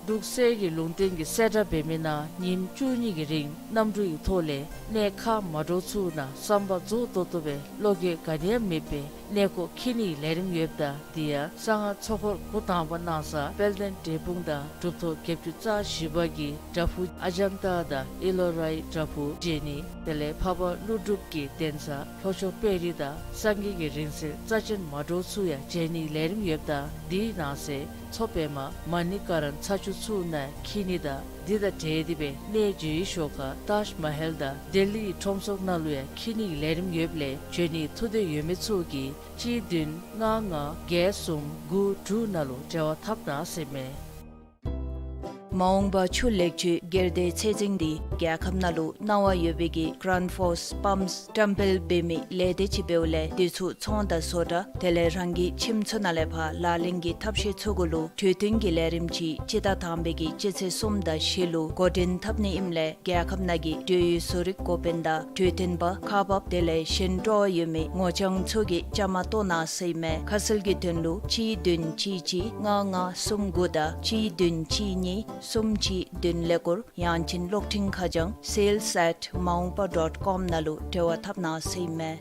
འབྲུག་གསེར་གྱི་ལུང་བསྟན་གྱིས་གསལ་བསྒྲགས་འབད་མི་ནང་ཉིནམ་བཅུ་གཉིས་ཀྱི་རིང་གནམ་གྲུ་ཡི་ཐོག་ལས་གནས་ཁག་མ་འདྲཝ་ཚུ་ནང་བསམ་པ་རྫོགས་ཏོག་ཏོ་སྦེ་བློ་འགྱོད་ག་ནི་ཡང་མེད་པའི་གནས་སྐོར་འཁྱིད་ནིའི་ལས་རིམ་ཡོདཔ་ད་དེ་ཡང་གསང་སྔགས་ཚོགས་འཁོར་འགོ་དང་པ་གནང་ས་དཔལ་ལྡན་འབྲས་སྤུངས་དང་གྲུབ་ཐོབ་བརྒྱད་ཅུ་རྩ་བཞི་པ་གི་བྲག་ཕུག་ཨ་ཇན་ཏ་དང་ཨི་ལོ་རའི་བྲག་ཕུག་མཇལ་ནི་དེ་ལས་འཕགས་པ་ཀླུ་སྒྲུབ་ཀྱི་གདན་ས་ལྷོ་ཕྱོགས་དཔལ་རི་དང་སངས་རྒྱས་ཀྱི་རིང་བསྲེལ་རྩ་ཆེན་མ་འདྲཝ་ཚུ་ཡང་མཇལ་ནིའི་ལས་རིམ་ཡོདཔ་ད་དེའི་ནང་གསེས་མཚོ་པདྨ་མ་ཎི་ཀ་རན་ཚ་ཆུ་ཚུ་ནང་འཁྱིད་ནི་དང་དེ་དང་འབྲེལ་ཏེ་སྦེ་གནས་མཇལ་བའི་ཞོར་ཁར་ཏཱཇ་མ་ཧལ་དང་ལྡི་ལི་ཡི་ཁྲོམ་ཚོགས་ནང་ལུ་ཡང་འཁྱིད་ནིའི་ལས་རིམ་ཡོདཔ་ལས་འབྱོན་ནིའི་ཐུགས་འདོད་ཡོད་མི་ཚུ་གིས་གཅིག་བདུན་ལྔ་ལྔ་བརྒྱད་གསུམ་དགུ་དྲུག་ནང་ལུ་འབྲེལ་བ་འཐབ་གནང་ཟེར་ཨིན་མས། མ་འོངས་པ་ཆུ་ལེགས་བཅོས་སྒེར་སྡེ་ཚད་འཛིན་འདི་རྒྱལ་ཁབ་ནང་ལུ་གནང་བ་ཡོད་པའི་གི་Grant Force Pumps་བཀྲམ་སྤེལ་འབད་མི་ལས་སྡེ་ཅིག་འབདཝ་ལས་དེ་ཚུ་ཚོང་དང་བཟོ་གྲྭ་དེ་ལས་རང་གི་ཁྱིམ་ཚུ་ནང་ལས་ཕར་ལག་ལེན་གྱི་ཐབས་ཤེས་ཚུ་གུ་ལུ་གྲོས་བསྟུན་གྱི་ལས་རིམ་ཅིག་སྤྱི་ཟླ་དང་པའི་གི་སྤྱི་ཚེས་གསུམ་དང་བཞི་ལུ་འགོ་འདྲེན་འཐབ་ནི་ཨིནམ་ལས་རྒྱལ་ཁབ་ནང་གི་འབྲེལ་ཡོད་བཟོ་རིག་འགོ་དཔོན་དང་གྲོས་སྟོན་པ་ཁག་འབགཔ་དེ་ལས་གཞན་སྤྲོ་བ་ཡོད་མི་ངོ་རྐྱང་ཚུ་གིས་བཅའ་མར་གཏོགས་གནང་ཟེར་ཨིན་མས། ཁ་གསལ་གྱི་དོན་ལུ་གཅིག་བདུན་གཅིག་གཅིག་ལྔ་ལྔ་གསུམ་དགུ་དང་གཅིག་བདུན་གཅིག་གཉིས་གསུམ་གཅིག་བདུན་ཀླད་ཀོར་ཡང་ཅིན་གློག་འཕྲིན་ཁ་བྱང་sales at maungpa dot com ནང་ལུ་འབྲེལ་བ་འཐབ་གནང་ཟེར་ཨིན་མས།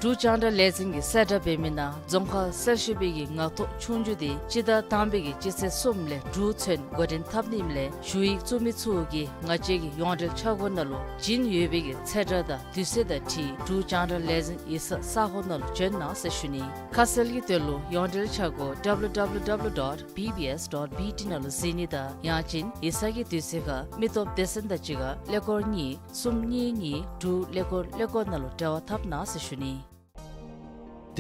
འབྲུག་རྒྱང་བསྒྲགས་ལས་འཛིན་གྱིས་གསལ་བསྒྲགས་འབད་མི་ནང་རྫོང་ཁག་གསར་ཞུ་བའི་གི་ངག་ཐོག་ཆོས་རྒྱུགས་འདི་སྤྱི་ཟླ་དང་པའི་གི་སྤྱི་ཚེས་གསུམ་ལས་དྲུག་ཚུན་འགོ་འདྲེན་འཐབ་ནི་ཨིནམ་ལས་ཞུ་ཡིག་བཙུགས་མི་ཚུ་གིས་ང་བཅས་ཀྱི་ཡོངས་འབྲེལ་འཆར་སྒོ་ནང་ལུ་བྱིན་ཡོད་པའི་གི་ཚེས་གྲངས་དང་དུས་ཚོད་དང་འཁྲིལ་འབྲུག་རྒྱང་བསྒྲགས་ལས་འཛིན་ཡིག་ཚང་ས་ཁོངས་ནང་ལུ་བྱོན་གནང་ཟེར་ཞུ་ནི། ཁ་གསལ་གྱི་དོན་ལུ་ཡོངས་འབྲེལ་འཆར་སྒོ་W W W dot B B S dot B T ནང་ལུ་གཟིགས་ནི་དང་ཡང་ཅིན་ཡིག་ཚང་གི་དུས་ཚོད་ཁར་མི་སྟོབས་སྡེ་ཚན་དང་གཅིག་ཁར་ཀླད་ཀོར་གཉིས་གསུམ་གཉིས་གཉིས་དྲུག་ཀླད་ཀོར་ཀླད་ཀོར་ནང་ལུ་འབྲེལ་བ་འཐབ་གནང་ཟེར་ཞུ་ནི།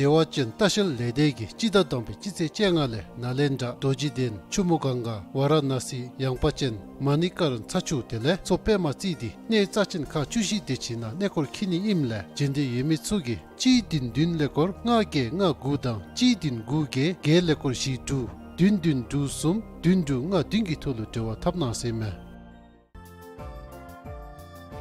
བདེ་བ་ཅན་ལྟ་བཤལ་ལས་སྡེ་གིས་སྤྱི་ཟླ་དང་པའི་སྤྱི་ཚེས་བཅོ་ལྔ་ལས་ནཱ་ལེནྡྲ་རྡོ་རྗེ་གདན་ཆུ་མོ་གངྒཱ་ཝཱ་ར་ཎ་སི་ཡངས་པ་ཅན་མ་ཎི་ཀ་ར་ན་ཚ་ཆུ་དེ་ལས་མཚོ་པདྨ་རྩེ་འདི་གནས་རྩ་ཅན་ཁག་བཅུ་བཞི་དེ་ཅིག་ནང་གནས་སྐོར་འཁྱིད་ནི་ཨིནམ་ལས་བྱོན་འདོད་ཡོད་མི་ཚུ་གིས་གཅིག་བདུན་བདུན་ཀླད་ཀོར་ལྔ་བརྒྱད་ལྔ་དགུ་དང་གཅིག་བདུན་དགུ་བརྒྱད་བརྒྱད་ཀླད་ཀོར་བཞི་དྲུག་བདུན་བདུན་དྲུག་གསུམ་བདུན་དྲུག་ལྔ་བདུན་གྱི་ཐོག་ལུ་འབྲེལ་བ་འཐབ་གནང་ཟེར་མས།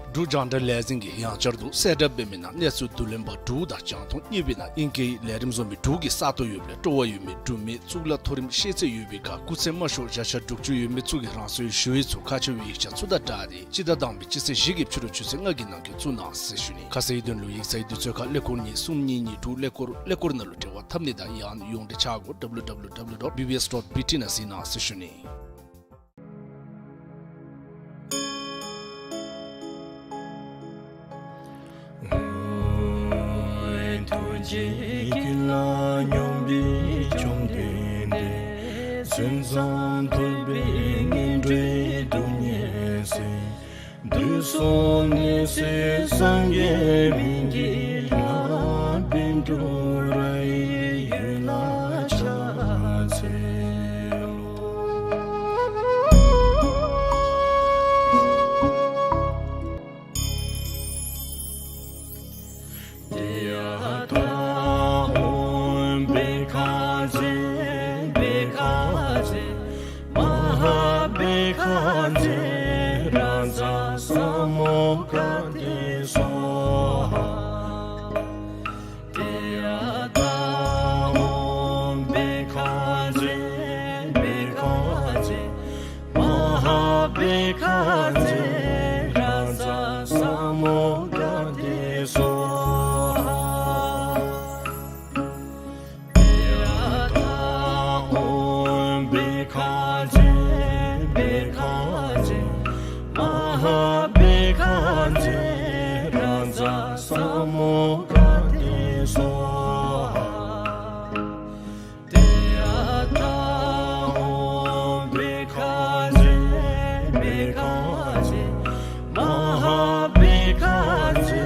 འབྲུག་རྒྱང་བསྒྲགས་ལས་འཛིན་གྱིས་ཡང་བསྐྱར་དུ་གསལ་བསྒྲགས་འབད་མི་ནང་གནས་ཚུལ་བསྡུ་ལེན་པ་དྲུག་དང་རྒྱང་མཐོང་གཉིས་པའི་ནང་ཨིང་སྐད་ལས་རིམ་བཟོ་མི་དྲུག་གི་ས་སྟོང་ཡོདཔ་ལས་སྤྲོ་བ་ཡོད་མི་འབྲུག་མི་གཙུག་ལག་མཐོ་རིམ་ཤེས་ཚད་ཡོད་པའི་ཁར་སྐུགས་ཚད་དམའ་ཤོས་བརྒྱ་ཆ་དྲུག་ཅུ་ཡོད་མི་ཚུ་གིས་རང་སོའི་ཞུ་ཡིག་ཚུ་ཁག་ཆེ་བའི་ཡིག་ཆ་ཚུ་དང་སྦྲགས་ཏེ་སྤྱི་ཟླ་དང་པའི་སྤྱི་ཚེས་བཞི་གི་ཕྱི་རུ་ཆུ་ཚོད་ལྔ་གི་ནང་འཁོད་བཙུགས་གནང་ཟེར་ཞུ་ནི། ཁ་གསལ་གྱི་དོན་ལུ་ཡིག་ཚང་གི་དུས་ཚོད་ཁར་ཀླད་ཀོར་གཉིས་གསུམ་གཉིས་གཉིས་དྲུག་ཀླད་ཀོར་ཀླད་ཀོར་ནང་ལུ་འབྲེལ་བ་འཐབ་ནི་དང་ཡང་ཡོངས་འབྲེལ་འཆར་སྒོ W W W dot B B S dot B T ནང་གཟིགས་གནང་ཟེར་ཞུ་ནི། ཐུགས་རྗེ་ཀུན་ལ་སྙོམས་པའི་བཅོམ་ལྡན་འདས། མཚན་ཙམ་ཐོས་པས་ངན་འགྲོའི་སྡུག་བསྔལ་སེལ། དུས་གསུམ་ནད་སེལ་སངས་རྒྱས་སྨན་གྱི་བླ། པཎ་གྲུབ་རང་གི་ཡུལ་ལ་ཕྱག་འཚལ་ལོ། ཏདྱ་ཐཱ། ཨོཾ་བྷཻ་ཥ་ཛྱེ་བྷཻ་ཥ་ཛྱེ་མ་ཧཱ་བྷཻ་ཥ་ཛྱེ་རཱ་ཛ་ས་མུདྒ་ཏེ་སྭཱ་ཧཱ། ཏདྱ་ཐཱ། ཨོཾ་བྷཻ་ཥ་ཛྱེ་བྷཻ་ཥ་ཛྱེ་མ་ཧཱ་བྷཻ་ཥ་ཛྱེ་རཱ་ཛ་ས་མུདྒ་ཏེ་སྭཱ་ཧཱ། ཏདྱ་ཐཱ། ཨོཾ་བྷཻ་ཥ་ཛྱེ་བྷཻ་ཥ་ཛྱེ་མ་ཧཱ་བྷཻ་ཥ་ཛྱེ་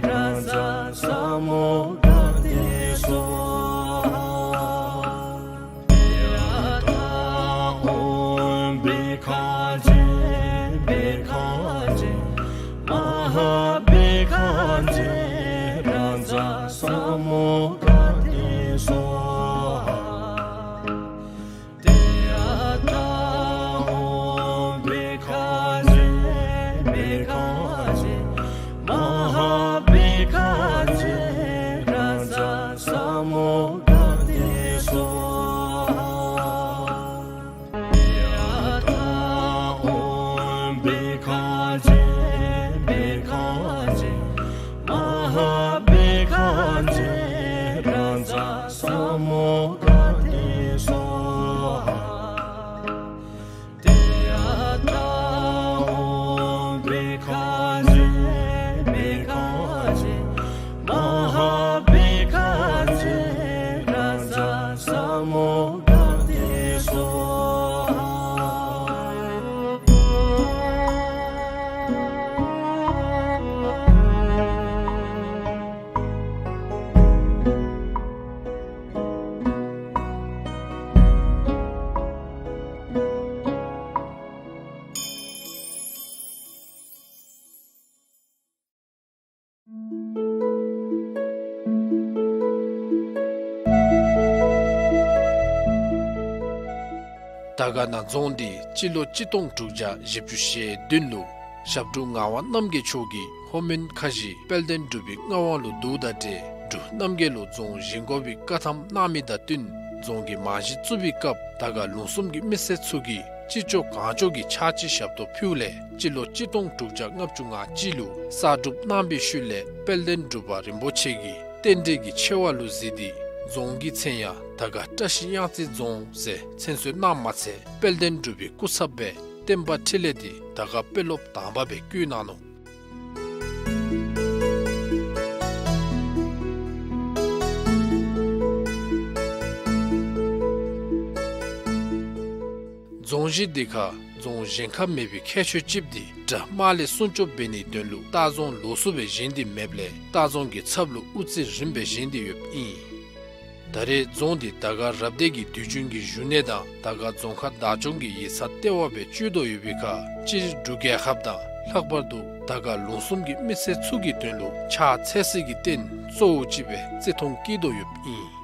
རཱ་ཛ་ས་མུདྒ་ཏེ་སྭཱ་ཧཱ། ཏདྱ་ཐཱ། ཨོཾ་བྷཻ་ཥ་ཛྱེ་བྷཻ་ཥ་ཛྱེ་མ་ཧཱ་བྷཻ་ཥ་ཛྱེ་རཱ་ཛ་ས་མུདྒ་ཏེ་སྭཱ་ཧཱ། ཏདྱ་ཐཱ། ཨོཾ་བྷཻ་ཥ་ཛྱེ་བྷཻ་ཥ་ཛྱེ་མ་ཧཱ་བྷཻ་ཥ་ཛྱེ་རཱ་ཛ་ས་མུདྒ་ཏེ་སྭཱ་ཧཱ། ཏདྱ་ཐཱ། ཨོཾ་བྷཻ་ཥ་ཛྱེ་བྷཻ་ཥ་ཛྱེ་མ་ཧཱ་བྷཻ་ཥ་ཛྱེ་རཱ་ཛ་ས་མུདྒ་ཏེ་སྭཱ་ཧཱ། ཏདྱ་ཐཱ། ཨོཾ་བྷཻ་ཥ་ཛྱེ་བྷཻ་ཥ་ཛྱེ་མ་ཧཱ་བྷཻ་ཥ་ཛྱེ་རཱ་ཛ་ས་མུདྒ་ཏེ་སྭཱ་ཧཱ། ཏདྱ་ཐཱ། ཨོཾ་བྷཻ་ཥ་ཛྱེ་བྷཻ་ཥ་ཛྱེ་མ་ཧཱ་བྷཻ་ཥ་ཛྱེ་རཱ་ཛ་ས་མུདྒ་ཏེ་སྭཱ་ཧཱ། དར་དཀར་ན་རྫོང་འདི་སྤྱི་ལོ་གཅིག་སྟོང་དྲུག་བརྒྱ་བཞི་བཅུ་ཞེ་བདུན་ལུ་ཞབས་དྲུང་ངག་དབང་རྣམ་རྒྱལ་མཆོག་གིས་ལྷོ་མོན་ཁ་བཞི་དཔལ་ལྡན་འབྲུག་པའི་མངའ་དབང་ལུ་བསྡུ་ད་ཏེ་འབྲུག་རྣམ་རྒྱལ་ལུ་རྫོང་བཞེངས་དགོ་པའི་བཀའ་ཐམ་གནང་མི་དང་བསྟུན་རྫོང་གི་རྨང་གཞི་བཙུགས་པའི་སྐབས་དར་དཀར་ལུང་གསུམ་གྱི་མི་སེར་ཚུ་གིས་ཅི་ལྕོགས་གང་ལྕོགས་ཀྱི་ཕྱག་ཕྱི་ཞབས་ཏོག་ཕུལཝ་ལས་སྤྱི་ལོ་གཅིག་སྟོང་དྲུག་བརྒྱ་ལྔ་བཅུ་ང་གཅིག་ལུ་གསར་སྒྲུབ་གནང་བའི་ཤུལ་ལས་དཔལ་ལྡན་འབྲུག་པ་རིན་པོ་ཆེ་གིས་ རྟེན་འབྲེལ་གྱི་ཆེ་བ་ལུ་གཟིགས་ཏེ་རྫོང་གི་མཚན་ཡང་དར་དཀར་བཀྲ་ཤིས་གཡང་རྩེ་རྫོང་ཟེར་མཚན་གསོལ་གནངམ་མ་ཚད་དཔལ་ལྡན་འབྲུག་པའི་སྐུ་ཚབ་སྦེ་བསྟན་པ་འཕྲིན་ལས་འདི་དར་དཀར་དཔོན་སློབ་དང་པ་སྦེ་བསྐོ་གནང་ནུག། རྫོང་གཞི་འདི་ཁར་རྫོང་གཞན་ཁར་མེད་པའི་ཁྱད་ཆོས་ཅིག་འདི་དགྲ་དམག་ལས་སྲུང་སྐྱོབ་འབད་ནིའི་དོན་ལུ་ལྟ་རྫོང་ལོགས་སུ་སྦེ་བཞེངས་ཏེ་མེདཔ་ལས་ལྟ་རྫོང་གི་ཚབ་ལུ་དབུ་རྩེ་རིམ་པ་སྦེ་བཞེངས་ཏེ་ཡོདཔ་ཨིན། ད་རེས་རྫོང་འདི་དར་དཀར་རབ་སྡེ་གི་དུས་རྒྱུན་གྱི་བཞུགས་གནས་དང་དར་དཀར་རྫོང་ཁག་བདག་སྐྱོང་གི་ཡིག་ཚང་ལྟེ་བ་སྦེ་སྤྱོད་དོ་ཡོད་པའི་ཁར་སྤྱིར་འབྲུག་རྒྱལ་ཁབ་དང་ལྷག་པར་དུ་དར་དཀར་ལུང་གསུམ་གྱི་མི་སེར་ཚུ་གི་དོན་ལུ་ཕྱག་འཚལ་སའི་རྟེན་གཙོ་བོ་ཅིག་སྦེ་བརྩི་མཐོང་བསྐྱེད་དོ་ཡོདཔ་ཨིན།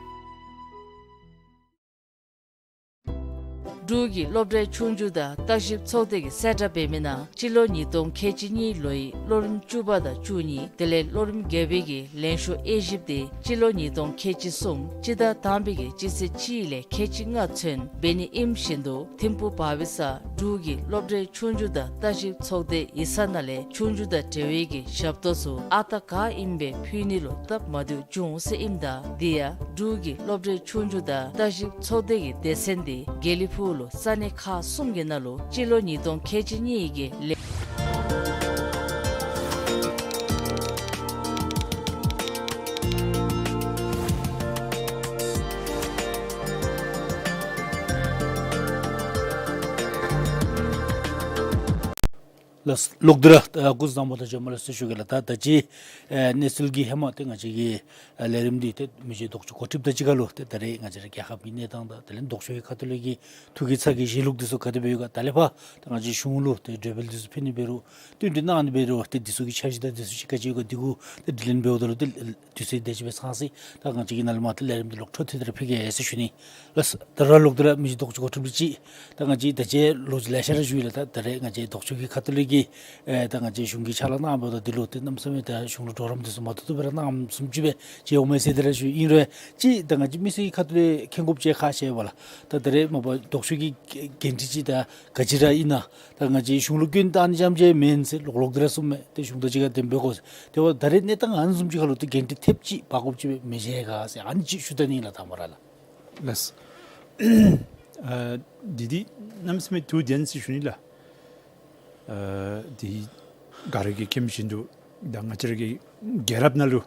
འབྲུག་གི་སློབ་གྲྭའི་ཆོས་རྒྱུགས་དང་བརྟག་ཞིབ་ཚོགས་སྡེ་གིས་གསལ་བསྒྲགས་འབད་མི་ནང་སྤྱི་ལོ་ཉིས་སྟོང་ཁལ་གཅིག་གཉིས་ལོའི་ལོ་རིམ་བཅུ་པ་དང་བཅུ་གཉིས་དེ་ལས་ལོ་རིམ་བརྒྱད་པའི་གི་ལན་ཤོག་དབྱེ་ཞིབ་དེ་སྤྱི་ལོ་ཉིས་སྟོང་ཁལ་གཅིག་གསུམ་སྤྱི་ཟླ་དང་པའི་གི་སྤྱི་ཚེས་གཅིག་ལས་ཁལ་གཅིག་ལྔ་ཚུན་འབད་ནི་ཨིནམ་བཞིན་དུ་ཐིམ་ཕུག་བར་པའི་ས་འབྲུག་གི་སློབ་གྲྭའི་ཆོས་རྒྱུགས་དང་བརྟག་ཞིབ་ཚོགས་སྡེ་ཡིག་ཚང་ནང་ལས་ཆོས་རྒྱུགས་དང་འབྲེལ་བའི་གི་ཞབས་ཏོག་ཚུ་ཨ་རྟག་ག་ཨིནམ་སྦེ་ཕུལ་ནི་ལུ་སྟབས་མ་བདེཝ་བྱུང་ཟེར་ཨིནམ་ད་དེ་ཡང་འབྲུག་གི་སློབ་གྲྭའི་ཆོས་རྒྱུགས་དང་བརྟག་ཞིབ་ཚོགས་སྡེ་གི་སྡེ་ཚན་དེ་དགེ་ལེགས་ཕུག་ལུ་ས་གནས་ཁག་གསུམ་གྱི་ནང་ལུ་སྤྱི་ལོ་ཉིས་སྟོང་ཁལ་གཅིག་གཉིས་ཀྱི་ལས། ལགས་ལགས་འདི་ར་ད་སྐུ་གཟུགས་བཟང་པོ་དང་བཅས་མ་ལགས་ཟེར་ཞུ་གེ་ལགས། ད་ད་ཅི་ཨེ་གནས་ཚུལ་གྱི་ཧེ་མ་ཏེ་ང་བཅས་ཀྱི་ཨེ་ལས་རིམ་འདི་ཏེ་མི་རྗེ་ལྡོག་ཕྱོགས་འགོ་ཁྲིདཔ་དང་གཅིག་ཁར་ལུ་ཏེ་ད་རེས་ང་བཅས་ར་རྒྱལ་ཁབ་ཀྱི་གནས་སྟངས་དང་དེ་ལས་ལྡོག་ཕྱོགས་ཀྱི་ཁ་ཐུག་ལས་ཀྱི་ཐུགས་ཀྱི་ཚ་གྱང་གཞི་ལུགས་འདི་ཚུ་ག་དེ་སྦེ་ཡོད་ག། ད་ལས་ཕར་ད་ང་བཅས་གཞུང་ལུ་ཏེ་གྲོས་འབུལ་འདི་ཚུ་ཕུལ་ནི་འབད་རུང་བསྟུན་གྲོས་གནང་ནི་འབད་རུང་ཏེ་འདི་ཚུ་གི་འཆར་གཞི་དང་འདི་ཚུ་ཅིག་ག་ཅི་ཡོད་ག། འདི་གུ་ཏེ་དྲི་ལན་འབདཝ་ད་ལུ་ཏེ་དུས་ཚོད་དེ་ཅིག་སྦེ་ཚང་སྟེ་ད་ང་བཅས་ཀྱིས་ནཱ་ལས་མར་ཏེ་ལས་རིམ་འདི་ལོག་འཕྲོ་མཐུད་དེ་ར་ཕུལ་གེ་ཟེར་ཞུ་ནི། ལགས་ད་ར་ལགས་འདི་ར་མི་རྗེ་ལྡོག་ཕྱོགས་འགོ་ཁྲིདཔ་ལུ་ཅིག་ད་ང་བཅས་ད་ཅི་ལོ་རྒྱུས་ལེ་ཤ་ར་ཞུ་ཡི་ལགས། ད་ད་རེས་ང་བཅས་ལྡོག་ཕྱོགས་ཀྱི་ཁ་ཐུག་ལས་ཀྱི་ཨེ་ད་ང་བཅས་གཞུང་གིས་ཕྱག་ལཱ་གནངམ་ད་འདི་ལུ་ཏེ་གནམ་མེད་ས་མེད་ད་གཞུང་ལུ་གྲོགས་རམ་འདི་ཚུ་མ་ཐུབ་ཐུབ་སྦེ་ར་གནངམ་བཟུམ་ཅིག་སྦེ་མཇལཝ་མས་ཟེར་དེ་ར་ཞུ་ཡི། ཨིན་རུང་ཅིག་ད་ང་བཅས་མི་སེར་གྱི་ཁ་ཐུག་ལས་མཁྱེན་དགོཔ་ཅིག་ཁག་ཆེ་བས་ལགས། ད་ད་རེས་མ་པ་ལྡོག་ཕྱོགས་ཀྱི་འགན་འཁྲི་ཅིག་ད་ག་ཅི་ར་ཨིན་ན་ད་ང་བཅས་གཞུང་ལུ་སྐྱོན་བཏང་ནི་རྐྱངམ་ཅིག་མེན་ཟེར་ལོག་ལོག་འདི་ར་གསུངམ་མས། ཏེ་གཞུང་དང་གཅིག་ཁར་འདེམས་འབད་དགོ་ཟེར། དེ་འབདཝ་ད་རེས་གནས་སྟངས་ཨ་ནི་བཟུམ་ཅིག་ཁར་ལུ་ཏེ་འགན་འཁྲི་ཐེབས་ཅིག་འབག་དགོཔ་ཅིག་མི་མཇལ་ག་ཟེར་ཨ་ནི་ཅིག་ཞུ་ད་ནི་ལགས་དང་པ་ར་ལགས། ལགས། ཨ་འདི་འདི་གནམ་མེད་ས་མེད་ཐུགས་བདེན་ཟེར་ཞུ་ནི་ལགས། ཨ་འདི་ག་ར་གིས་མཁྱེན་མི་བཞིན་དུ་ད་ང་བཅས་ར་གི་རྒྱལ་རབས་ནང་ལུ་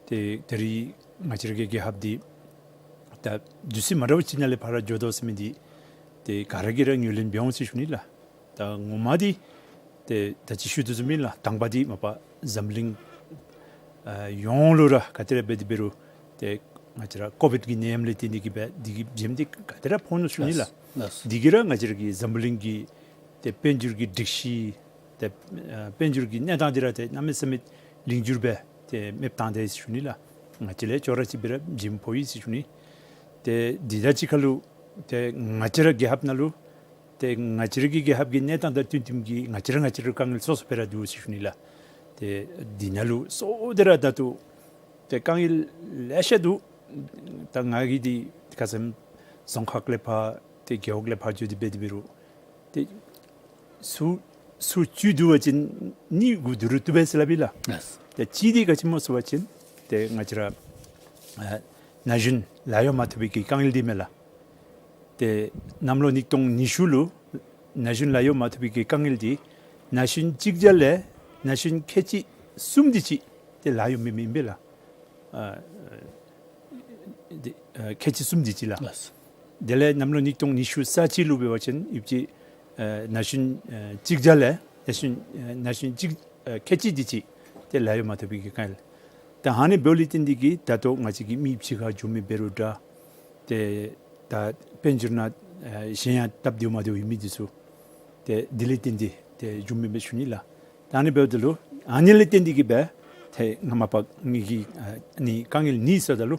ཏེ་ད་རེས་ང་བཅས་ར་གི་རྒྱལ་ཁབ་འདི་ད་དུས་ཚོད་མ་འདྲཝ་ཅིག་ནང་ལས་ཕར་འགྱོ་དོ་ཟེར་མི་འདི་ཏེ་ག་ར་གིས་ར་ངོས་ལེན་འབད་འོང་ཟེར་ཞུ་ནི་ལགས། ད་ངོ་མ་འདི་ཏེ་ད་ཅི་ཞུ་དོ་བཟུམ་ཨིན་ལགས། དང་པ་འདི་མ་པ་འཛམ་གླིང་ཨ་ཡོངས་ལུ་ར་ག་ཏེ་ར་འབད་དེ་འབད་རུང་ཏེ་ང་བཅས་ར་ཀོ་བིཌ་ཀྱི་ནད་ཡམས་ལས་བརྟེན་ཏེ་གིས་སྦེ་འདི་གི་བྱེམ་འདི་ག་ཏེ་ར་ཕོག་ནུག་ཞུ་ནི་ལགས། ལགས། འདི་གིས་ར་ང་བཅས་ར་གི་འཛམ་བུ་གླིང་གི་ཏེ་དཔལ་འབྱོར་གྱི་སྒྲིག་གཞི་ཏེ་ཨ་དཔལ་འབྱོར་གྱི་གནས་སྟངས་འདི་ར་ཏེ་གནམ་མེད་ས་མེད་ལིང་འགྱུར་སྦེ་ཏེ་མེདཔ་བཏང་ད་ཡི་ཟེར་ཞུ་ནི་ལགས། ང་བཅས་ལས་ཅོག་ར་གཅིག་སྦེ་ར་བྱེམ་ཕོག་ཡི་ཟེར་ཞུ་ནི། ཏེ་འདི་དང་གཅིག་ཁར་ལུ་ཏེ་ང་བཅས་ར་རྒྱལ་ཁབ་ནང་ལུ་ཏེ་ང་བཅས་ར་གི་རྒྱལ་ཁབ་ཀྱི་གནས་སྟངས་དང་བསྟུན་བསྟུནམ་གྱིས་ང་བཅས་ར་ང་བཅས་ར་དཀའ་ངལ་སོ་སོ་སྦེ་ར་འདུག་ཟེར་ཞུ་ནི་ལགས། ཏེ་འདི་ནང་ལུ་སོ་སོ་སྦེ་ར་ད་ལྟོ་ཏེ་དཀའ་ངལ་ལེ་ཤ་འདུག། ད་ང་གིས་འདི་ཁ་ཙ་རྫོང་ཁག་ལས་ཕར་ཏེ་རྒེད་འོག་ལས་ཕར་འགྱོ་སྟེ་འབད་དེ་འབད་རུང་ཏེ་ཟུར་ཟུར་བཅུད་བསྡུ་བ་ཅིན་གཉིས་གུ་བསྡུ་རུང་བཏུབ་པས་ཟེར་སླབ་ཨིན་ལགས། ལགས། ཏེ་གཅིག་འདི་ག་ཅི་སྨོ་ཟེར་བ་ཅིན་ཏེ་ང་བཅས་ར་ཨ་ན་གཞོན་ལཱ་གཡོག་མ་ཐོབ་པའི་གི་དཀའ་ངལ་འདི་མས་ལགས། ཏེ་གནམ་ལོ་ཉིས་སྟོང་ཉི་ཤུ་ལུ་ན་གཞོན་ལཱ་གཡོག་མ་ཐོབ་པའི་གི་དཀའ་ངལ་འདི་ན་གཞོན་གཅིག་བརྒྱ་ལས་ན་གཞོན་ཁལ་གཅིག་གསུམ་དེ་ཅིག་ཏེ་ལཱ་གཡོག་མེད་མི་ཨིན་པས་ལགས། ཨ་ཏེ་ཨ་ཁལ་གཅིག་གསུམ་དེ་ཅིག་ལགས། ལགས། དེ་ལས་གནམ་ལོ་ཉིས་སྟོང་ཉི་ཤུ་རྩ་གཅིག་ལུ་འབད་བ་ཅིན་ཡོད་པ་ཅིན་ཨ་ན་གཞོན་ཨ་གཅིག་བརྒྱ་ལས་ན་གཞོན་ཨ་ན་གཞོན་གཅིག་ཨ་ཁལ་གཅིག་དེ་ཅིག་ཏེ་ལཱ་གཡོག་མ་ཐོབ་པའི་གི་དཀའ་ངལ། ད་ཨ་ནི་འབདཝ་ལས་བརྟེན་ཏེ་གིས་ད་ལྟོ་ང་བཅས་ཀྱི་མི་ཕྱི་ཁར་འགྱོ་མི་འབད་རུང་འདྲ། ཏེ་ད་དཔལ་འབྱོར་ནང་ཨ་གཞན་ཡང་སྟབས་བདེཝ་མ་བདེཝ་ཡོད་མི་འདི་ཚུ་ཏེ་འདི་ལས་བརྟེན་ཏེ་ཏེ་འགྱོ་མི་མས་ཞུ་ནི་ལགས། ད་ཨ་ནི་འབདཝ་ད་ལུ་ཨ་ནི་ལས་བརྟེན་ཏེ་གིས་སྦེ་ཏེ་ང་མ་པ་ངེ་གི་ཨ་ནི་དཀའ་ངལ་གཉིས་ཟེརཝ་ད་ལུ་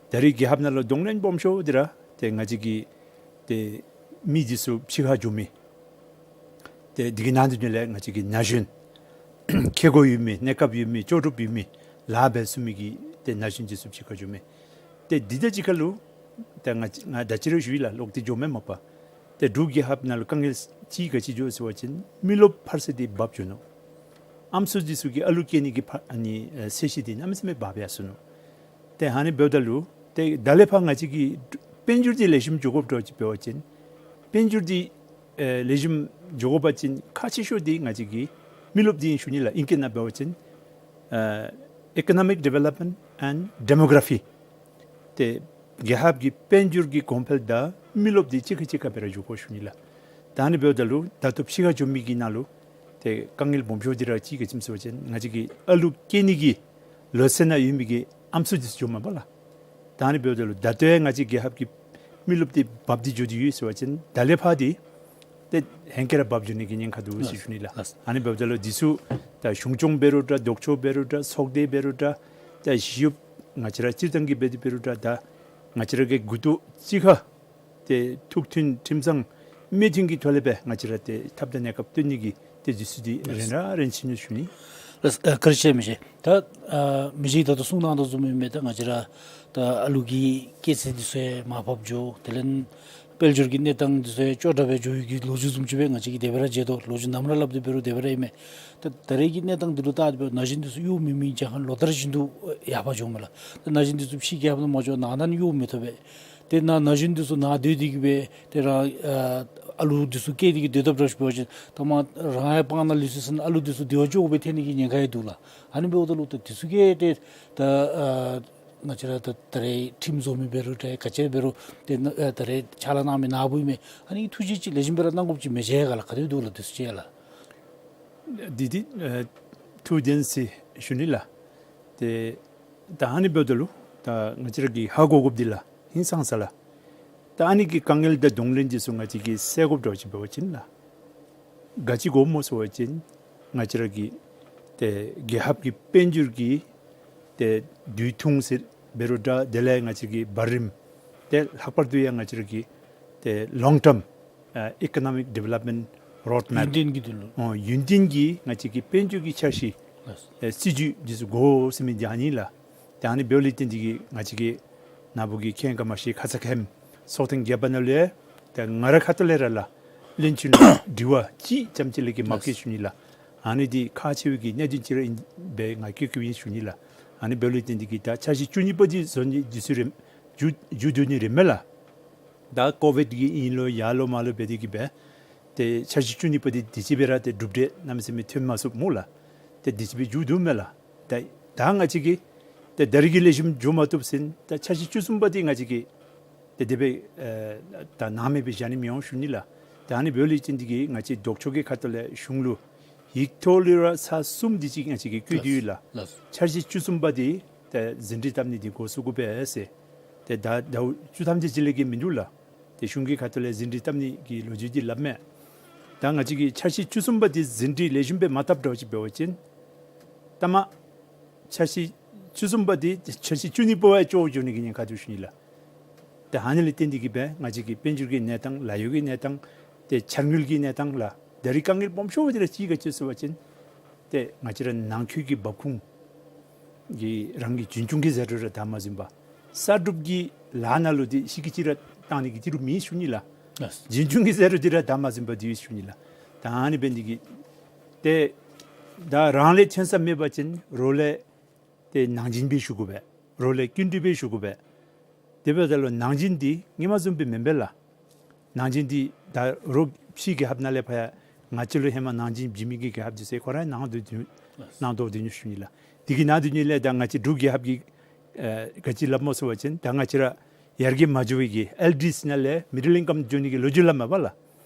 ད་རེས་རྒྱལ་ཁབ་ནང་ལུ་གདོང་ལེན་སྦོམ་ཤོས་འདི་ར་ཏེ་ང་བཅས་ཀྱི་ཏེ་མི་འདི་ཚུ་ཕྱི་ཁར་འགྱོ་མི། ཏེ་འདི་གི་ནང་དོན་ལས་ང་བཅས་ཀྱི་ན་གཞོན་ཁེ་གོ་ཡོད་མི་གནས་སྐབས་ཡོད་མི་ལྕོགས་གྲུབ་ཡོད་མི་ལཱ་འབད་ཚུགས་མི་གི་ཏེ་ན་གཞོན་འདི་ཚུ་ཕྱི་ཁར་འགྱོ་མི། ཏེ་འདི་དང་གཅིག་ཁར་ལུ་ཏེ་ང་ང་ད་ཅི་ར་ཞུ་ཡི་ལགས། ལོག་སྟེ་འགྱོ་མི་མ་པ་ཏེ་འབྲུག་རྒྱལ་ཁབ་ནང་ལུ་དཀའ་ངལ་ཅིག་ག་ཅི་འགྱོ་ཟེར་བ་ཅིན་མི་རློབས་འཕར་ཚད་འདི་འབག་འགྱོ་ནུག། ཨམ་སྲུ་འདི་ཚུ་གི་ཨ་ལུ་སྐྱེ་ནི་གི་ཕར་ཨ་ནི་ཨ་ཚད་གཞི་འདི་གནམ་མེད་ས་མེད་འབག་སྦེ་སོ་ནུག། ཏེ་ཨ་ནི་འབདཝ་ད་ལུ་ཏེ་ད་ལས་ཕར་ང་བཅས་ཀྱིས་དཔལ་འབྱོར་འདི་ལེགས་ཤོམ་འགྱོ་དགོཔ་འདྲཝ་ཅིག་འབད་བ་ཅིན་དཔལ་འབྱོར་འདི་ཨེ་ལེགས་ཤོམ་འགྱོ་དགོ་པ་ཅིན་ཁག་ཆེ་ཤོས་འདི་ང་བཅས་ཀྱི་མི་རློབས་འདི་ཨིན་ཞུ་ནི་ལགས། ཨིང་སྐད་ནང་འབད་བ་ཅིན་ཨེ་Economic Development and Demography། ཏེ་རྒྱལ་ཁབ་ཀྱི་དཔལ་འབྱོར་གྱི་གོང་འཕེལ་དང་མི་རློབས་འདི་གཅིག་ཁར་གཅིག་ཁར་སྦེ་ར་འགྱོ་དགོ་ཞུ་ནི་ལགས། ད་ཨ་ནི་འབདཝ་ད་ལུ་ད་ལྟོ་ཕྱི་ཁར་འགྱོ་མི་གི་ནང་ལུ་ཏེ་དཀའ་ངལ་སྦོམ་ཤོས་འདི་ར་གཅིག་ག་ཅི་སྨོ་ཟེར་བ་ཅིན་ང་བཅས་ཀྱི་ཨ་ལུ་སྐྱེ་ནི་གི་ལོ་ཚད་ནང་ཡོད་མི་གི་ཨམ་སྲུ་འདི་ཚུ་འགྱོཝ་མས་པ་ལགས། ད་ཨ་ནི་འབདཝ་ད་ལུ་ད་ལྟོ་ཡང་ང་བཅས་རྒྱལ་ཁབ་ཀྱི་མི་རློབས་འདི་འབབ་སྟེ་འགྱོ་སྟེ་ཡོད་ཟེར་བ་ཅིན་ད་ལས་ཕར་འདི་ཏེ་ཧེང་སྐལ་ར་འབབ་འགྱོ་ནི་གི་ཉེན་ཁ་འདུག་ཟེར་ཞུ་ནི་ལགས། ཨ་ནི་འབདཝ་ད་ལུ་འདི་ཚུ་ད་གཞུང་སྐྱོང་འབད་རུང་འདྲ་ལྡོག་ཕྱོགས་འབད་རུང་འདྲ་ཚོགས་སྡེ་འབད་རུང་འདྲ་ད་གཞི་ཡུབ་ང་བཅས་ར་སྤྱིར་བཏང་གི་འབད་དེ་འབད་རུང་འདྲ་ད་ང་བཅས་ར་གི་མགུ་ཏོ་གཅིག་ཁར་ཏེ་ཐུགས་མཐུན་ཁྲིམས་གཙང་སྨོན་མཐུན་གྱི་ཐོག་ལས་སྦེ་ང་བཅས་ར་ཏེ་ཐབས་དང་གནས་སྐབས་བཏོན་ནི་གི་ཏེ་འདི་ཚུ་འདི་རན་ར་རན་ཅི་ནུག་ཞུ་ནི། ལགས་སོ། ཨ་བཀའ་དྲིན་ཆེ་མི་རྗེ། ད་ཨ་མི་རྗེ་ད་ལྟོ་གསུང་གནང་དོ་བཟུམ་ཨིན་མས། ད་ང་བཅས་ར་ད་ཨ་ལུ་གི་སྐྱེ་ཚད་འདི་ཚུ་ཡང་མར་ཕབ་འགྱོ། དེ་ལས་དཔལ་འབྱོར་གྱི་གནས་སྟངས་འདི་ཚུ་ཡང་སྐྱོ་དྲགས་སྦེ་འགྱོ་ཡི་གི་ལོ་རྒྱུས་བཟུམ་ཅིག་སྦེ་ང་བཅས་ཀྱིས་དེ་སྦེ་ར་མཇལ་དོ། ལོ་རྒྱུས་ནམ་ར་སླབ་སྟེ་འབད་རུང་དེ་སྦེ་ར་ཨིན་མས། ད་ད་རེས་ཀྱི་གནས་སྟངས་འདི་ལུ་བལྟ་སྟེ་འབད་རུང་ན་གཞོན་འདི་ཚུ་གཡོག་མེད་མི་གྱངས་ཁ་ལོ་ལྟར་བཞིན་དུ་ཡར་འཕར་འགྱོཝ་མས་ལགས། ད་ན་གཞོན་འདི་ཚུ་ཕྱི་རྒྱལ་ཁབ་ནང་མ་འགྱོ་ནང་ན་གཡོག་མི་ཐོབ་པས། ཏེ་ན་ན་གཞོན་འདི་ཚུ་ནཱ་སྡོད་དེ་གི་སྦེ་ཏེ་རང་ཨ་ཨ་ལུ་འདི་ཚུ་སྐྱེ་སྟེ་གི་སྡོད་དཔ་འདྲཝ་ཅིག་འབད་བ་ཅིན་ད་མ་རང་ཡང་སྤང་ནང་ལུས་སོ་ཡི་ཟེར་ཨ་ལུ་འདི་ཚུ་འདི་བ་ཅོག་སྦེ་ཐལ་ནི་གི་ཉེན་ཁ་ཡང་འདུག་ལགས། ཨ་ནི་འབདཝ་ད་ལུ་ད་འདི་ཚུ་གིས་ཏེ་ད་ཨ་ང་བཅས་ར་ད་ད་རེས་ཁྲིམས་བཟོ་མི་འབད་རུང་ད་ག་ཅི་འབད་རུང་ཏེ་ན་ཨ་ད་རེས་ཕྱག་ལཱ་གནང་མི་ནཱ་བུ་ཨིན་མས། ཨ་ནི་ཐུགས་རྗེ་ཅིག་ལེགས་ཤོམ་སྦེ་ར་གནང་དགོཔ་ཅིག་མི་མཇལ་ག་ལགས། ག་དེ་འདུག་ལགས་འདི་ཚུ་ཅིག་ལགས། འདི་འདི་ཨེ་ཐུགས་བདེན་ཟེར་ཞུ་ནི་ལགས། ཏེ་ད་ཨ་ནི་འབདཝ་ད་ལུ་ད་ང་བཅས་ར་གིས་ཧ་གོ་དགོཔ་འདི་ལགས་ཧིང་སངས་ས་ལགས། ད་ཨ་ནི་གི་དཀའ་ངལ་དང་གདོང་ལེན་འདི་ཚུ་ང་བཅས་ཀྱིས་སེལ་དགོཔ་འདྲཝ་ཅིག་འབད་བ་ཅིན་ལགས། ག་ཅི་དགོཔ་སྨོ་ཟེར་བ་ཅིན་ང་བཅས་ར་གི་ཏེ་རྒྱལ་ཁབ་ཀྱི་དཔལ་འབྱོར་གྱི་ཏེ་དུས་ཐུང་ཟེར་འབད་རུང་འདྲ་དེ་ལས་ང་བཅས་ཀྱི་འབའ་རིམ་ཏེ་ལྷག་པར་དུ་ཡང་ང་བཅས་ར་གི་ཏེ་long term ཨ་economic development roadmap ཡུན་བརྟན་གྱི་དོན་ལུ་ཨོ་ཡུན་བརྟན་གྱི་ང་བཅས་ཀྱི་དཔལ་འབྱོར་གྱི་འཆར་གཞི་ལགས། ཨེ་སྲིད་ཇུས་འདི་ཚུ་དགོ་ཟེར་མི་འདི་ཨ་ནི་ལགས། ཏེ་ཨ་ནི་འབདཝ་ལས་བརྟེན་ཏེ་གི་ང་བཅས་ཀྱི་ནཱ་བུ་གིས་མཁྱེན་ག་མ་ཤེས་ཁ་ཙ་ཁ་ཉིནམ་ཚོགས་ཐེངས་བརྒྱད་པ་ནང་ལུ་ཡང་ཏེ་ང་རའི་ཁ་ཐུག་ལས་ར་ལགས་བློན་ཆེན་ལུ་དྲི་བ་གཅིག་ཙམ་ཅིག་ལས་ཀྱི་མ་བཀོད་ཞུ་ནི་ལགས། ཨ་ནི་འདི་ཁག་ཆེ་བའི་གི་གནད་དོན་ཅིག་ར་ཨིན་པས། ང་བཀོད་བཀོདཔ་ཨིན་ཞུ་ནི་ལགས། ཨ་ནི་འབདཝ་ལས་བརྟེན་ཏེ་གི་ད་འཆར་གཞི་བཅུ་གཉིས་པ་འདི་བཟོ་ནི་འདི་ཚུ་རེ་མཇུག་མཇུག་བསྡུ་ནི་རེད་མས་ལགས། ད་ཀོ་ཝིཌ་ཀྱི་ཨིན་ལོ་ཡར་ལོང་མར་ལོང་འབད་དེ་གི་སྦེ་ཏེ་འཆར་གཞི་བཅུ་གཉིས་པ་འདི་དེ་ཅིག་སྦེ་ར་ཏེ་གྲུབ་འབྲས་གནམ་མེད་ས་མེད་ཐོན་མ་ཚུགས་སྨོ་ལགས། ཏེ་དེ་ཅིག་སྦེ་མཇུག་བསྡུཝ་མས་ལགས། ད་ད་ང་བཅས་ཀྱིས་ཏེ་ད་རིས་ཀྱི་ལེགས་ཤོམ་འགྱོ་མ་བཏུབ་ཟེར་ད་འཆར་གཞི་བཅུ་གསུམ་པ་འདི་ང་བཅས་ཀྱིས་ཏེ་དེ་སྦེ་ཨེ་ད་སྣང་མེད་སྦེ་བཞག་ནི་མི་འོང་ཞུ་ནི་ལགས། ད་ཨ་ནི་འབདཝ་ལས་བརྟེན་ཏེ་གི་ང་བཅས་ལྡོག་ཕྱོགས་ཀྱི་ཁ་ཐུག་ལས་གཞུང་ལུ་ཡིག་ཐོག་ལས་ར་ཚར་གསུམ་དེ་ཅིག་ང་བཅས་ཀྱིས་བཀོད་དེ་ཡོད་ལགས། ལགས་སོ། འཆར་གཞི་བཅུ་གསུམ་པ་འདི་ཏེ་ཟིན་བྲིས་བཏབ་ནི་འདི་འགོ་བཙུགས་དགོ་པས་ཟེར། ཏེ་ད་ཟླཝ་བཅུ་ཐམ་དེ་ཅིག་ལས་ཀྱི་མིན་འདུག་ལགས། ཏེ་གཞུང་གི་ཁ་ཐུག་ལས་ཟིན་བྲིས་བཏབ་ནི་གི་ལོ་རྒྱུས་འདི་སླབ་མས། ད་ང་བཅས་ཀྱིས་འཆར་གཞི་བཅུ་གསུམ་པ་འདི་ཟིན་བྲིས་ལེགས་ཤོམ་སྦེ་མ་བཏབ་འདྲཝ་ཅིག་འབད་བ་ཅིན་ད་མ་འཆར་གཞི་བཅུ་གསུམ་པ་འདི་འཆར་གཞི་བཅུ་གཉིས་པ་བ་ཅོག་འགྱོ་ནི་གི་ཉེན་ཁ་འདུག་ཞུ་ནི་ལགས། ཏེ་ཨ་ནི་ལས་བརྟེན་ཏེ་གི་སྦེ་ང་བཅས་ཀྱི་དཔལ་འབྱོར་གྱི་གནས་སྟངས་ལཱ་གཡོག་གི་གནས་སྟངས་ཏེ་འཆར་དངུལ་གྱི་གནས་སྟངས་ལགས་ད་རིས་དཀའ་ངལ་སྦོམ་ཤོས་འདི་ར་ཅིག་ག་ཅི་ཟེར་བ་ཅིན་ཏེ་ང་བཅས་ར་ནང་འཁོད་ཀྱི་འབབ་ཁུངས་ཀྱི་རང་གི་རྒྱུན་སྐྱོང་གི་ཟད་འགྲོ་ར་ད་མ་ཟིན་པར་གསར་སྒྲུབ་ཀྱི་ལཱ་ནང་ལུ་འདི་ཤི་གི་ཅིག་ར་བཏང་ནི་གི་འདི་རུ་མེད་ཞུ་ནི་ལགས། ལགས། རྒྱུན་སྐྱོང་གི་ཟད་འགྲོ་འདི་ར་ད་མ་ཟིན་པར་འདི་ཡོད་ཞུ་ནི་ལགས། ད་ཨ་ནི་འབད་ནི་འདི་གིས་ཏེ་ད་རང་ལས་ཐོན་ས་མེད་པ་ཅིན་རོགས་ལས་ཏེ་ནང་འཛིང་སྦེ་ཞུ་དགོ་པས། རོགས་ལས་སྐྱིན་འགྲུལ་སྦེ་ཞུ་དགོ་པས། དེ་འབདཝ་ད་ལུ་ནང་འཛིང་འདི་སྔོན་མ་བཟུམ་སྦེ་མེན་པས་ལགས། ནང་འཛིང་འདི་ད་རོགས་ཕྱི་རྒྱལ་ཁབ་ནང་ལས་ཕར་ཡང་ང་བཅས་ལུ་ཧེ་མ་ནང་འཛིང་བྱིན་མི་གི་རྒྱལ་ཁབ་འདི་ཚུ་ཁོ་ར་ནང་དོག་དོ་ནང་དོག་དོ་ནི་ཞུ་ནི་ལགས། དེ་གི་ནང་དོག་ནི་ལས་ད་ང་བཅས་འབྲུག་རྒྱལ་ཁབ་ཀྱི་ཨེ་ག་ཅི་སླབ་སྨོ་ཟེར་བ་ཅིན་ད་ང་བཅས་ར་ཡར་རྒྱས་མ་འགྱོ་བའི་གི་ཨེལ་ཌི་སི་ནང་ལས་མི་ཌལ་ཨིན་ཀམ་འགྱོ་ནི་གི་ལོ་རྒྱུས་སླབ་མས་པ་ལགས།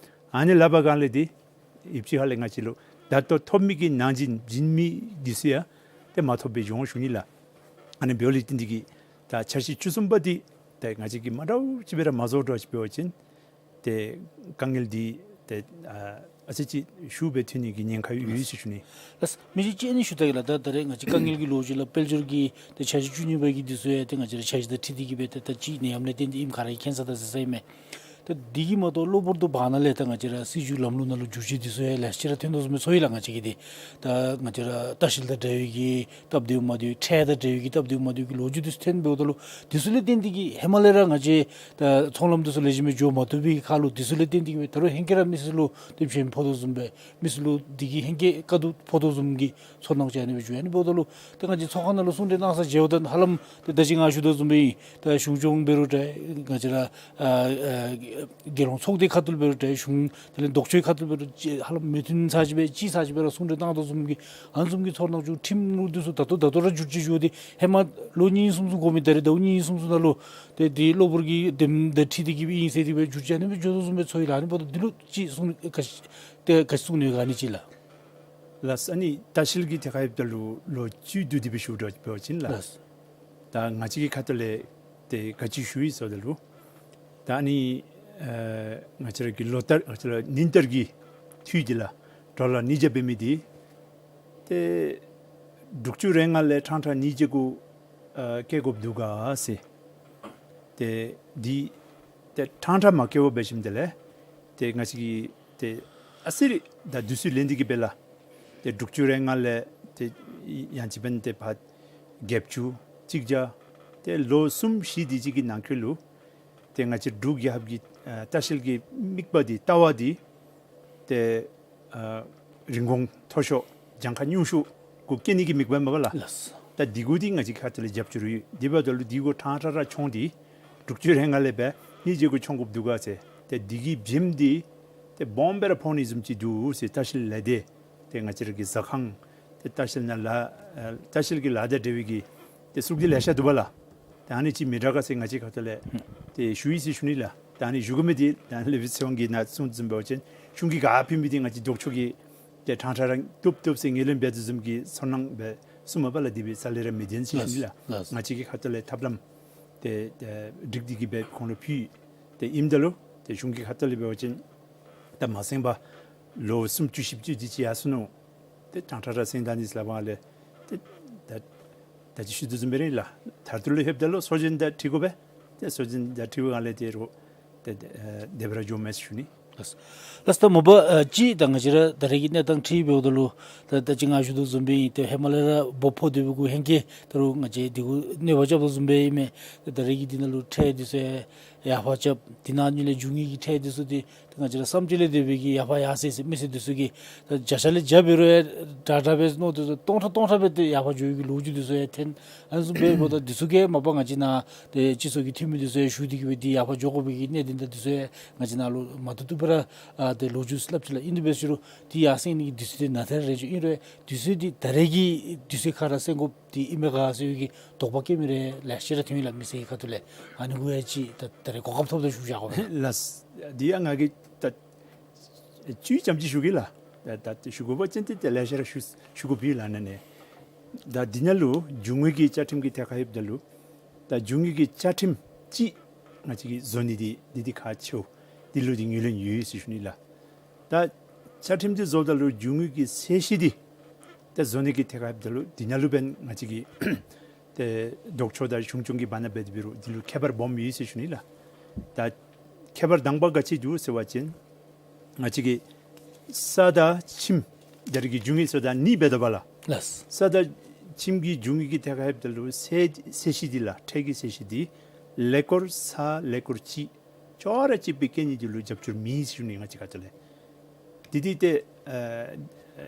ཨ་ནི་སླབ་པའི་སྒང་ལས་འདི་ཡུདཔ་ཅིག་ཁ་ལས་ང་བཅས་ལུ་ད་ལྟོ་ཐོབ་མི་གི་ནང་འཛིང་བྱིན་མི་འདི་ཚུ་ཡང་ཏེ་མ་ཐོབ་པར་འགྱོ་འོང་ཞུ་ནི་ལགས། ཨ་ནི་འབདཝ་ལས་བརྟེན་ཏེ་གི་ད་འཆར་གཞི་བཅུ་གསུམ་པ་འདི་ད་ང་བཅས་ཀྱིས་མ་འདྲཝ་ཅིག་སྦེ་ར་མ་བཟོ་འདྲཝ་ཅིག་འབད་བ་ཅིན་ཏེ་དཀའ་ངལ་འདི་ཏེ་ཨ་ཨ་ཙི་ཅིག་ཤུགས་སྦེ་ཐོན་ནི་གི་ཉེན་ཁ་ཡོད་ཟེར་ཞུ་ནི། ལགས། མི་རྗེ་ཅིག་ཨ་ནི་ཞུ་ད་གེ་ལགས། ད་ད་རེས་ང་བཅས་དཀའ་ངལ་གྱི་ལོ་རྒྱུས་ལགས་དཔལ་འབྱོར་གྱི་ཏེ་འཆར་གཞི་བཅུ་གཉིས་པ་གི་འདི་ཚུ་ཡང་ཏེ་ང་བཅས་ར་འཆར་གཞི་དང་འཁྲིལ་ཏེ་གི་སྦེ་ཏེ་ད་ཅིག་ནད་ཡམས་ལས་བརྟེན་ཏེ་ཨིནམ་ག་ར་གིས་མཁྱེན་ས་དང་གཟིགས་ས་ཨིན་མས། ད་འདི་གིས་མ་གཏོགས་གློ་བུར་དུ་བར་ན་ལས་ད་ང་བཅས་ར་སྲིད་བྱུས་ལམ་ལུགས་ནང་ལུ་འགྱུར་བཅོས་འདི་ཚུ་ཡང་ལེ་ཤ་ར་ཐོན་དོ་བཟུམ་སྦེ་ཚོར་ཡི་ལགས། ང་བཅས་ཀྱི་འདི་ད་ང་བཅས་ར་ལྟ་བཤལ་དང་འབྲེལ་བའི་གི་སྟབས་བདེཝ་མ་བདེཝ་ཁྲལ་དང་འབྲེལ་བའི་གི་སྟབས་བདེཝ་མ་བདེཝ་གི་ལོ་རྒྱུས་འདི་ཚུ་ཐོན་འབདཝ་ད་ལུ་འདི་ཚུ་ལས་བརྟེན་ཏེ་གིས་ཧེ་མ་ལས་ར་ང་བཅས་ད་ཚོང་ལམ་འདི་ཚུ་ལེགས་ཤོམ་སྦེ་འགྱོ་མ་བཏུབ་པའི་ཁར་ལུ་འདི་ཚུ་ལས་བརྟེན་ཏེ་གིས་སྦེ་ད་རུང་ཧེང་སྐལ་ར་མི་སེར་ལུ་ཏེ་ཕན་ཕོག་དོ་བཟུམ་སྦེ་མི་སེར་ལུ་འདི་གིས་ཧེང་སྐལ་དཀའ་སྡུག་ཕོག་དོ་བཟུམ་གྱི་ཚོར་སྣང་ཅིག་ཨ་ནི་སྦེ་བྱུང་ཡི། ཨ་ནི་འབདཝ་ད་ལུ་ད་ང་བཅས་ཚོགས་ཁང་ནང་ལུ་གསུང་གྲོས་གནང་ས་མཇལཝ་ད་ཧ་ལམ་ཏེ་ད་ཅི་ང་ཞུ་དོ་བཟུམ་སྦེ་ཨིན། ད་གཞུང་སྐྱོང་འབད་རུང་འདྲ་ང་བཅས་ར་ཨ་ཨ་རྒྱལ་ཡོངས་ཚོགས་སྡེ་ཁ་ཐུག་ལུ་འབད་རུང་འདྲ་གཞུང་དེ་ལས་ལྡོག་ཕྱོགས་ཁ་ཐུག་ལུ་འབད་རུང་ཅིག་ཧ་ལམ་མོས་མཐུན་ས་ཅིག་སྦེ་གཅིག་ས་ཅིག་སྦེ་ར་གསུང་གྲོས་གནང་དོ་བཟུམ་གྱི་ཨ་ནི་བཟུམ་གྱི་ཚོར་སྣང་བྱུང་། ཁྲིམས་ལུགས་འདི་ཚུ་ད་ལྟོ་ད་ལྟོ་ར་འགྱུར་བཅོས་འགྱོ་སྟེ་ཧེ་མ་ལོ་གཉིས་གསུམ་གསུམ་འགོར་མི་ད་རེས་ཟླཝ་གཉིས་གསུམ་གསུམ་ནང་ལུ་ཏེ་འདི་གློ་བུར་གྱི་དེམ་དང་འཁྲིལ་ཏེ་གིས་ཨིན་ཟེར་དེ་སྦེ་འགྱུར་བཅོས་ཨ་ནི་སྦེ་འགྱོ་དོ་བཟུམ་སྦེ་ཚོར་ཡི་ལགས། ཨ་ནི་འབདཝ་ད་འདི་ལུ་ཅིག་གསུང་ག་ཅི་ཏེ་ག་ཅི་གསུང་ནི་ག་ནི་ཅིག་ལགས། ལགས། ཨ་ནི་ལྟ་བཤལ་གྱི་ཐད་ཁར་ཡོདཔ་ད་ལུ་ལོ་བཅུ་བདུན་དེ་སྦེ་ཞུ་དོ་འབད་བ་ཅིན་ལགས། ལགས། ད་ང་བཅས་ཀྱི་ཁ་ཐུག་ལས་ཏེ་ག་ཅི་ཞུ་ཡི་ཟེརཝ་ད་ལུ་ད་ཨ་ནི་ཨ་ང་བཅས་ར་གི་ལོ་ལྟར་ང་བཅས་ར་ཉིན་ལྟར་གྱི་འཐུས་འདི་ལགས་ཌོ་ལར་ཉིས་བརྒྱ་འབད་མི་འདི་ཏེ་དྲུག་ཅུ་རེ་ལྔ་ལས་ཕྲང་ཕྲང་ཉིས་བརྒྱ་གུ་ཨ་བཀལ་དགོཔ་འདུག་ག་ཟེར། ཏེ་འདི་ཏེ་ཕྲང་ཕྲང་མ་བཀལ་བར་འབད་ཞིནམ་དེ་ལས་ཏེ་ང་བཅས་ཀྱིས་ཏེ་ཨ་ཙི་རེ་ད་དུས་ཚོད་ལེན་ཏེ་གིས་སྦེ་ལགས་ཏེ་དྲུག་ཅུ་རེ་ལྔ་ལས་ཏེ་ཡང་ཅིན་འབདན་ཏེ་ཕར་བརྒྱད་ཅུ་གཅིག་བརྒྱ་ཏེ་ལོ་གསུམ་བཞི་དེ་ཅིག་གི་ནང་འཁོད་ལུ་ཏེ་ང་བཅས་འབྲུག་རྒྱལ་ཁབ་ཀྱི་ཨ་ལྟ་བཤལ་གྱི་དམིགས་པ་འདི་ལྟ་བ་འདི་ཏེ་ཨ་རིན་གོང་མཐོ་ཤོས་གྱངས་ཁ་ཉུང་ཤོས་གུ་བཀལ་ནི་གི་དམིགས་པ་མས་པ་ལགས། ལགས། ད་འདི་གུ་འདི་ང་བཅས་ཁ་ཐུག་ལས་རྒྱབ་སྐྱོར་ཡོད། དེ་འབདཝ་ད་ལུ་འདི་གུ་ཕྲང་ཕྲང་ར་མཆོང་སྟེ་དྲུག་ཅུ་རེ་ལྔ་ལས་སྦེ་ཉིས་བརྒྱ་གུ་མཆོང་དགོཔ་འདུག་ག་ཟེར། ཏེ་འདི་གི་བྱེམ་འདི་ཏེ་སྦོམ་སྦེ་ར་ཕོག་ནི་བཟུམ་ཅིག་འདུག་ཟེར་ལྟ་བཤལ་ལས་སྡེ་ཏེ་ང་བཅས་ར་གི་ཟ་ཁང་ཏེ་ལྟ་བཤལ་ནང་ལཱ་ཨ་ལྟ་བཤལ་གྱི་ལཱ་དང་འབྲེལ་བའི་གི་ཏེ་ཟུར་འདི་ལེ་ཤ་འདུག་པ་ལགས། ད་ཨ་ནི་ཅིག་མི་དྲག་ག་ཟེར་ང་བཅས་ཁ་ཐུག་ལས་ཏེ་ཞུ་ཡི་ཟེར་ཞུ་ནི་ལགས། ད་ཨ་ནི་ཞུ་དགོ་མི་འདི་ད་ལས་འཕྲོ་ཚེ་དབང་གིས་ནཱ་གསུངས་བཟུམ་འབད་བ་ཅིན་གཞུང་གིས་ག་ཕུལ་མི་འདི་ང་བཅས་ལྡོག་ཕྱོགས་ཀྱིས་ཏེ་ཕྲང་ཕྲང་ར་བཏུབ་བཏུབ་ཟེར་ངོས་ལེན་འབད་དོ་བཟུམ་གྱི་ཚོར་སྣང་སྦེ་གསུངམ་མས་པ་ལགས། དེ་སྦེ་རྩ་ལས་ར་མི་བདེན་ཟེར་ཞུ་ནི་ལགས། ལགས། ང་བཅས་ཀྱི་ཁ་ཐུག་ལས་ཐབས་ལམ་ཏེ་ཏེ་སྒྲིག་སྟེ་གིས་སྦེ་ཁོང་ལུ་ཕུལ། ཏེ་ཨིནམ་ད་ལུ་ཏེ་གཞུང་གི་ཁ་ཐུག་ལས་འབད་བ་ཅིན་ད་མ་སེང་པ་ལོ་སུམ་ཅུ་བཞི་བཅུ་དེ་ཅིག་ཡར་སོ་ནུག། ཏེ་ཕྲང་ཕྲང་ར་སེང་ད་ནི་ཟེར་སླབ་པའི་སྒང་ལས་ཏེ་ད་ད་ཅི་ཞུ་དོ་བཟུམ་སྦེ་ར་ཨིན་ལགས། མཐར་ཐུག་ལུ་ལྷོདཔ་ད་ལུ་སྲོག་འཛིན་དང་འཁྲིལ་དགོ་པས། ཏེ་སྲོག་འཛིན་དང་འཁྲིལ་བའི་སྒང་ལས་ཏེ་རོགས་ཏེ་ཏེ་ཨ་དེ་སྦེ་ར་འགྱོཝ་མས་ཟེར་ཞུ་ནི། ལགས། ལགས། ད་མ་པ་ཨ་ཅིག་ད་ང་བཅས་ར་ད་རེས་ཀྱི་གནས་སྟངས་འཁྲིལ་འབདཝ་ད་ལུ་ད་ད་ཅི་ང་ཞུ་དོ་བཟུམ་སྦེ་ཨིན། ཏེ་ཧེ་མ་ལས་ར་འབོ་ཕོག་སྟེ་སྦེ་གུ་ཧེང་སྐལ་ད་རུང་ང་བཅས་འདི་གུ་གནོད་པ་རྐྱབ་དོ་བཟུམ་སྦེ་ཨིན་མས། ད་རེས་ཀྱི་འདི་ནང་ལུ་ཁྲལ་འདི་ཚུ་ཡར་ཕར་རྐྱབ། དེ་ནང་ལུ་ལས་འབྱུང་ནི་གི་ཁྲལ་འདི་ཚུ་འདི་ད་ང་བཅས་ར་བསམ་སྤྱོད་ལས་འདས་པའི་གི་ཡར་ཕར་ཡར་སེང་སེང་མི་སེར་འདི་ཚུ་གིས་ད་བརྒྱ་ཆ་ལས་བརྒྱ་འབད་རུང་ཡང་དྲག་དྲག་སྦེ་མནོ་སྟེ་སྟོང་ཕྲག་སྟོང་ཕྲག་སྦེ་ཏེ་ཡར་ཕར་འགྱོ་ནི་གི་ལོ་རྒྱུས་འདི་ཚུ་ཡང་ཐོན། ཨ་ནི་བཟུམ་འབདཝ་ད་འདི་ཚུ་གིས་མ་པ་ང་བཅས་ནཱ་ཏེ་སྤྱི་ཚོགས་ཀྱི་འཐུས་མི་འདི་ཚུ་ཡང་ཞུ་སྟེ་གིས་སྦེ་འདི་ཡར་ཕར་འགྱོ་དགོ་པའི་གི་གནད་དོན་དང་འདི་ཚུ་ཡང་ང་བཅས་ནཱ་ལུ་མ་བཏུབ་བཏུབ་སྦེ་ར་ཨ་ཏེ་ལོ་རྒྱུས་སླབ་ཅི་ལགས། ཨིན་དེ་འབད་རུང་འདི་ཡར་སེང་ནི་གི་དུས་ཚོད་འདི་ནཱ་ཐད་རེ་ཅིག་ཨིན་རུང་དུས་ཚོད་འདི་ད་རེས་ཀྱི་དུས་ཚོད་ཁར་ར་སེང་དགོཔ་འདི་ཨིན་མས་ག་ཟེར་བའི་གི་དོགས་པ་བསྐྱེད་མི་རེ་ལེ་ཤ་ར་ཐོན་ཡི་ལགས། མི་སེར་གྱི་ཁ་ཐུག་ལས། ཨ་ནི་གུ་ཡང་ཅིག་ད་ད་རེས་གོ་སྐབས་ཐོབ་ད་ཞུ་བཞག་གོ། ལགས། འདི་ཡང་ང་གིས་ད་བཅུད་ཙམ་ཅིག་ཞུ་གེ་ལགས། ད་ད་ཞུ་དགོ་པ་ཅིན་ཏེ་ཏེ་ལེ་ཤ་ར་ཞུ་ཞུ་དགོཔ་ཨིན་ལགས་ནཱ་ནི། ད་འདི་ནང་ལུ་རྒྱུ་དངོས་ཀྱི་བཅའ་ཁྲིམས་ཀྱི་ཐད་ཁར་ལྷོདཔ་ད་ལུ་ད་རྒྱུ་དངོས་ཀྱི་བཅའ་ཁྲིམས་ཅིག་ང་བཅས་ཀྱིས་བཟོ་ནི་འདི་འདི་འདི་ཁག་ཆེཝ་འདི་ལུ་འདི་ངོས་ལེན་ཡོད་ཟེར་ཞུ་ནི་ལགས། ད་བཅའ་ཁྲིམས་འདི་བཟོཝ་ད་ལུ་རྒྱུ་དངོས་ཀྱི་ཚད་གཞི་འདི་ད་བཟོ་ནི་གི་ཐད་ཁར་ལྷོདཔ་ད་ལུ་འདི་ནང་ལུ་འབདན་ང་བཅས་ཀྱི་ཏེ་ལྡོག་ཕྱོགས་དང་གཞུང་སྐྱོང་གི་བར་ན་འབད་དེ་འབད་རུང་འདི་ལུ་ཁྱད་པར་སྦོམ་ཡོད་ཟེར་ཞུ་ནི་ལགས། ད་ཁྱད་པར་དང་པ་ག་ཅི་འདུག་ཟེར་བ་ཅིན་ང་བཅས་ཀྱི་ས་དང་ཁྱིམ་ད་རེས་ཀྱི་རྒྱུ་དངོས་ཚུ་དང་གཉིས་འབད་དོ་བ་ལགས། ལགས། ས་དང་ཁྱིམ་གྱི་རྒྱུ་དངོས་ཀྱི་ཐད་ཁར་ལྷོདཔ་ད་ལུ་ཚད་ཚད་གཞི་འདི་ལགས། ཁྲལ་གྱི་ཚད་གཞི་འདི་ཀླད་ཀོར་ས་ཀླད་ཀོར་གཅིག་ཅོག་ར་གཅིག་སྦེ་བཀལ་ནི་འདི་ལུ་རྒྱབ་སྐྱོར་མེད་ཟེར་ཞུ་ནི། ང་བཅས་ཁ་ཐུག་ལས་འདི་འདི་ཏེ་ཨ་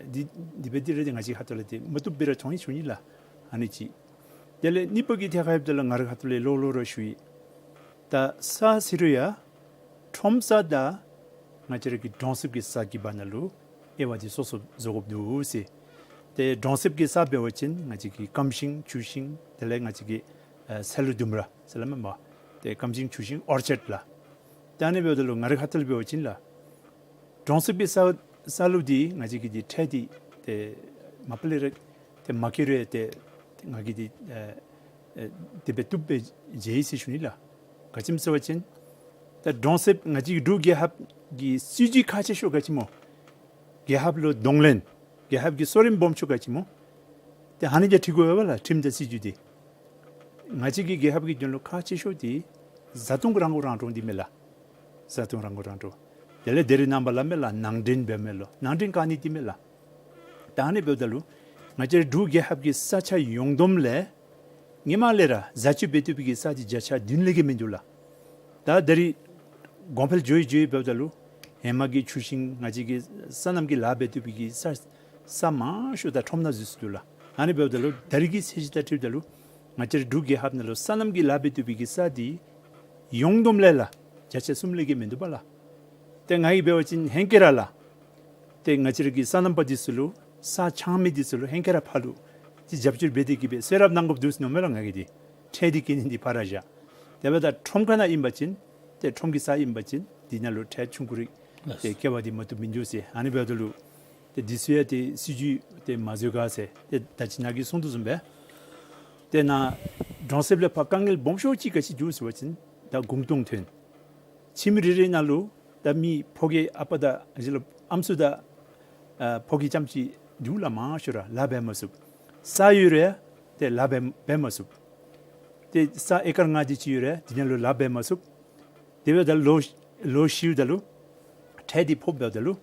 འདི་འདི་འབད་དེ་ར་ཏེ་ང་བཅས་ཁ་ཐུག་ལས་ཏེ་མ་བཏུབ་སྦེ་ར་མཐོང་ཡི་ཞུ་ནི་ལགས། ཨ་ནི་གཅིག། དེ་ལས་གཉིས་པ་གི་ཐད་ཁར་ལྷོདཔ་ད་ལུ་ང་རའི་ཁ་ཐུག་ལས་ལོག་ལོག་ར་ཞུ་ཡི། ད་ས་ཟེར་རུང་ཡང་ཁྲོམ་ས་དང་ང་བཅས་ར་གི་གྲོང་གསེབ་ཀྱི་ས་གི་བར་ན་ལུ་དབྱེ་བ་འདི་སོ་སོ་བཟོ་དགོཔ་འདུག་ཟེར། ཏེ་གྲོང་གསེབ་ཀྱི་ས་འབད་བ་ཅིན་ང་བཅས་ཀྱི་སྐམ་ཤིང་ཆུ་ཤིང་དེ་ལས་ང་བཅས་ཀྱི་ཨ་སེལ་ལུ་ལྡུམ་ར་ཟེར་སླབ་མས་པ། ཏེ་སྐམ་ཤིང་ཆུ་ཤིང་ཨོར་ཅཌ་ལགས། ད་ཨ་ནི་འབདཝ་ད་ལུ་ང་རའི་ཁ་ཐུག་ལས་འབད་བ་ཅིན་ལགས། གྲོང་གསེབ་ཀྱི་ས་ས་ལུགས་འདི་ང་བཅས་ཀྱིས་འདི་ཁྲལ་འདི་ཏེ་མ་པ་ལས་ར་ཏེ་མ་བཀལ་རུང་ཏེ་ང་གིས་འདི་ཨ་ཨ་དེ་སྦེ་བཏུབ་སྦེ་མཇལ་ཡི་ཟེར་ཞུ་ནི་ལགས། ག་ཅི་སྨོ་ཟེར་བ་ཅིན་ད་གྲོང་གསེབ་ང་བཅས་ཀྱི་འབྲུག་རྒྱལ་ཁབ་ཀྱི་སྲིད་བྱུས་ཁག་ཆེ་ཤོས་ག་ཅི་སྨོ། རྒྱལ་ཁབ་ལུ་གདོང་ལེན་རྒྱལ་ཁབ་ཀྱི་གསོ་རིམ་སྦོམ་ཤོས་ག་ཅི་སྨོ། ཏེ་ཨ་ནི་གིས་འཁྲིལ་དགོ་པས་ལགས། ཁྲིམས་དང་སྲིད་བྱུས་འདི། ང་བཅས་ཀྱི་རྒྱལ་ཁབ་ཀྱི་དོན་ལུ་ཁག་ཆེ་ཤོས་འདི་བཟའ་བཏུང་རང་མགོ་རང་འདྲོངས་འདི་མས་ལགས། ས་སྟོང་རང་མགོ་རང་འདྲོངས། དེ་ལས་དེ་རིང་ནངས་པ་ལ་མས་ལགས། ནང་འདྲེན་འབད་མས་ལོ། ནང་འདྲེན་ག་ནི་འདི་མས་ལགས། ད་ཨ་ནི་འབདཝ་ད་ལུ་ང་བཅས་ར་འབྲུག་རྒྱལ་ཁབ་ཀྱི་ས་ཆ་ཡོངས་བསྡོམས་ལས་སྔོན་མ་ལས་ར་བཟའ་སྤྱོད་འབད་བཏུབ་པའི་གི་ས་འདི་བརྒྱ་ཆ་བདུན་ལས་བརྒལ་མིན་འདུག་ལགས། ད་ད་རིས་གོང་འཕེལ་འགྱོ་ཡི་འགྱོ་ཡི་འབདཝ་ད་ལུ་ཧེ་མ་གི་ཆུ་ཤིང་ང་བཅས་ཀྱི་སོ་ནམ་གྱི་ལཱ་འབད་བཏུབ་པའི་གི་ས་ས་མང་ཤོས་ད་ཁྲོམ་ནང་འཛུལ་སོ་ནུག་ལགས། ཨ་ནི་འབདཝ་ད་ལུ་ད་རིས་ཀྱི་ཚད་གཞི་དང་འཁྲིལཝ་ད་ལུ་ང་བཅས་ར་འབྲུག་རྒྱལ་ཁབ་ནང་ལུ་སོ་ནམ་གྱི་ལཱ་འབད་བཏུབ་པའི་གི་ས་འདི་ཡོངས་བསྡོམས་ལས་ལགས་བརྒྱ་ཆ་གསུམ་ལས་བརྒལ་མིན་འདུག་པ་ལགས། ཏེ་ང་གིས་འབད་བ་ཅིན་ཧེང་སྐལ་ར་ལགས། ཏེ་ང་བཅས་ར་གི་སོ་ནམ་པ་འདི་ཚུ་ལུ་ས་འཆང་མི་འདི་ཚུ་ལུ་ཧེང་སྐལ་ར་ཕར་ལུ་ཅིག་རྒྱབ་སྐྱོར་འབད་དེ་གི་སྦེ་གསོལ་རས་གནང་དགོཔ་འདུག་ཟེར་མནོཝ་མས་ལགས་ང་གིས། ཏེ་ཁྲལ་འདི་བཀལ་ནི་འདི་ཕར་བཞག། དེ་འབདཝ་ད་ཁྲོམ་ཁ་ནང་ཨིན་པ་ཅིན་ཏེ་ཁྲོམ་གྱི་ས་ཨིན་པ་ཅིན་འདི་ནང་ལུ་ཁྲལ་ཆུང་ཀུ་རེ་ཏེ་བཀལ་བ་འདི་མ་བཏུབ་མིན་འདུག་ཟེར། ཨ་ནི་འབདཝ་ད་ལུ་ཏེ་འདི་ཚུ་ཡང་ཏེ་སྲིད་བྱུས་ཏེ་མ་བཟོ་ག་ཟེར་ཏེ་ད་ཅི་ནཱ་གིས་གསུངས་དོ་བཟུམ་སྦེ་ཏེ་ནཱ་གྲོང་གསེབ་ལས་ཕར་དཀའ་ངལ་སྦོམ་ཤོས་ཅིག་ག་ཅི་འདུག་ཟེར་བ་ཅིན་ད་གུང་སྟོང་ཐོན། ཁྱིམ་རེ་རེ་ནང་ལུ་ད་མི་ཕོ་སྐྱེས་ཨ་པ་དང་གཞི་ལུ་ཨམ་སྲུ་དང་ཨ་ཕོ་སྐྱེས་རྐྱངམ་ཅིག་འདུག་ལགས། མང་ཤོས་ར་ལཱ་འབད་མ་ཚུགས། ས་ཡོད་རུང་ཏེ་ལཱ་འབད་འབད་མ་ཚུགས། ཏེ་ས་ཨེ་ཀར་ལྔ་དེ་ཅིག་ཡོད་རུང་དེ་ནང་ལུ་ལཱ་འབད་མ་ཚུགས། དེ་འབདཝ་ད་ལོ་ལོ་བཞིཝ་ད་ལུ་ཁྲལ་འདི་ཕོགཔ་འབདཝ་ད་ལུ་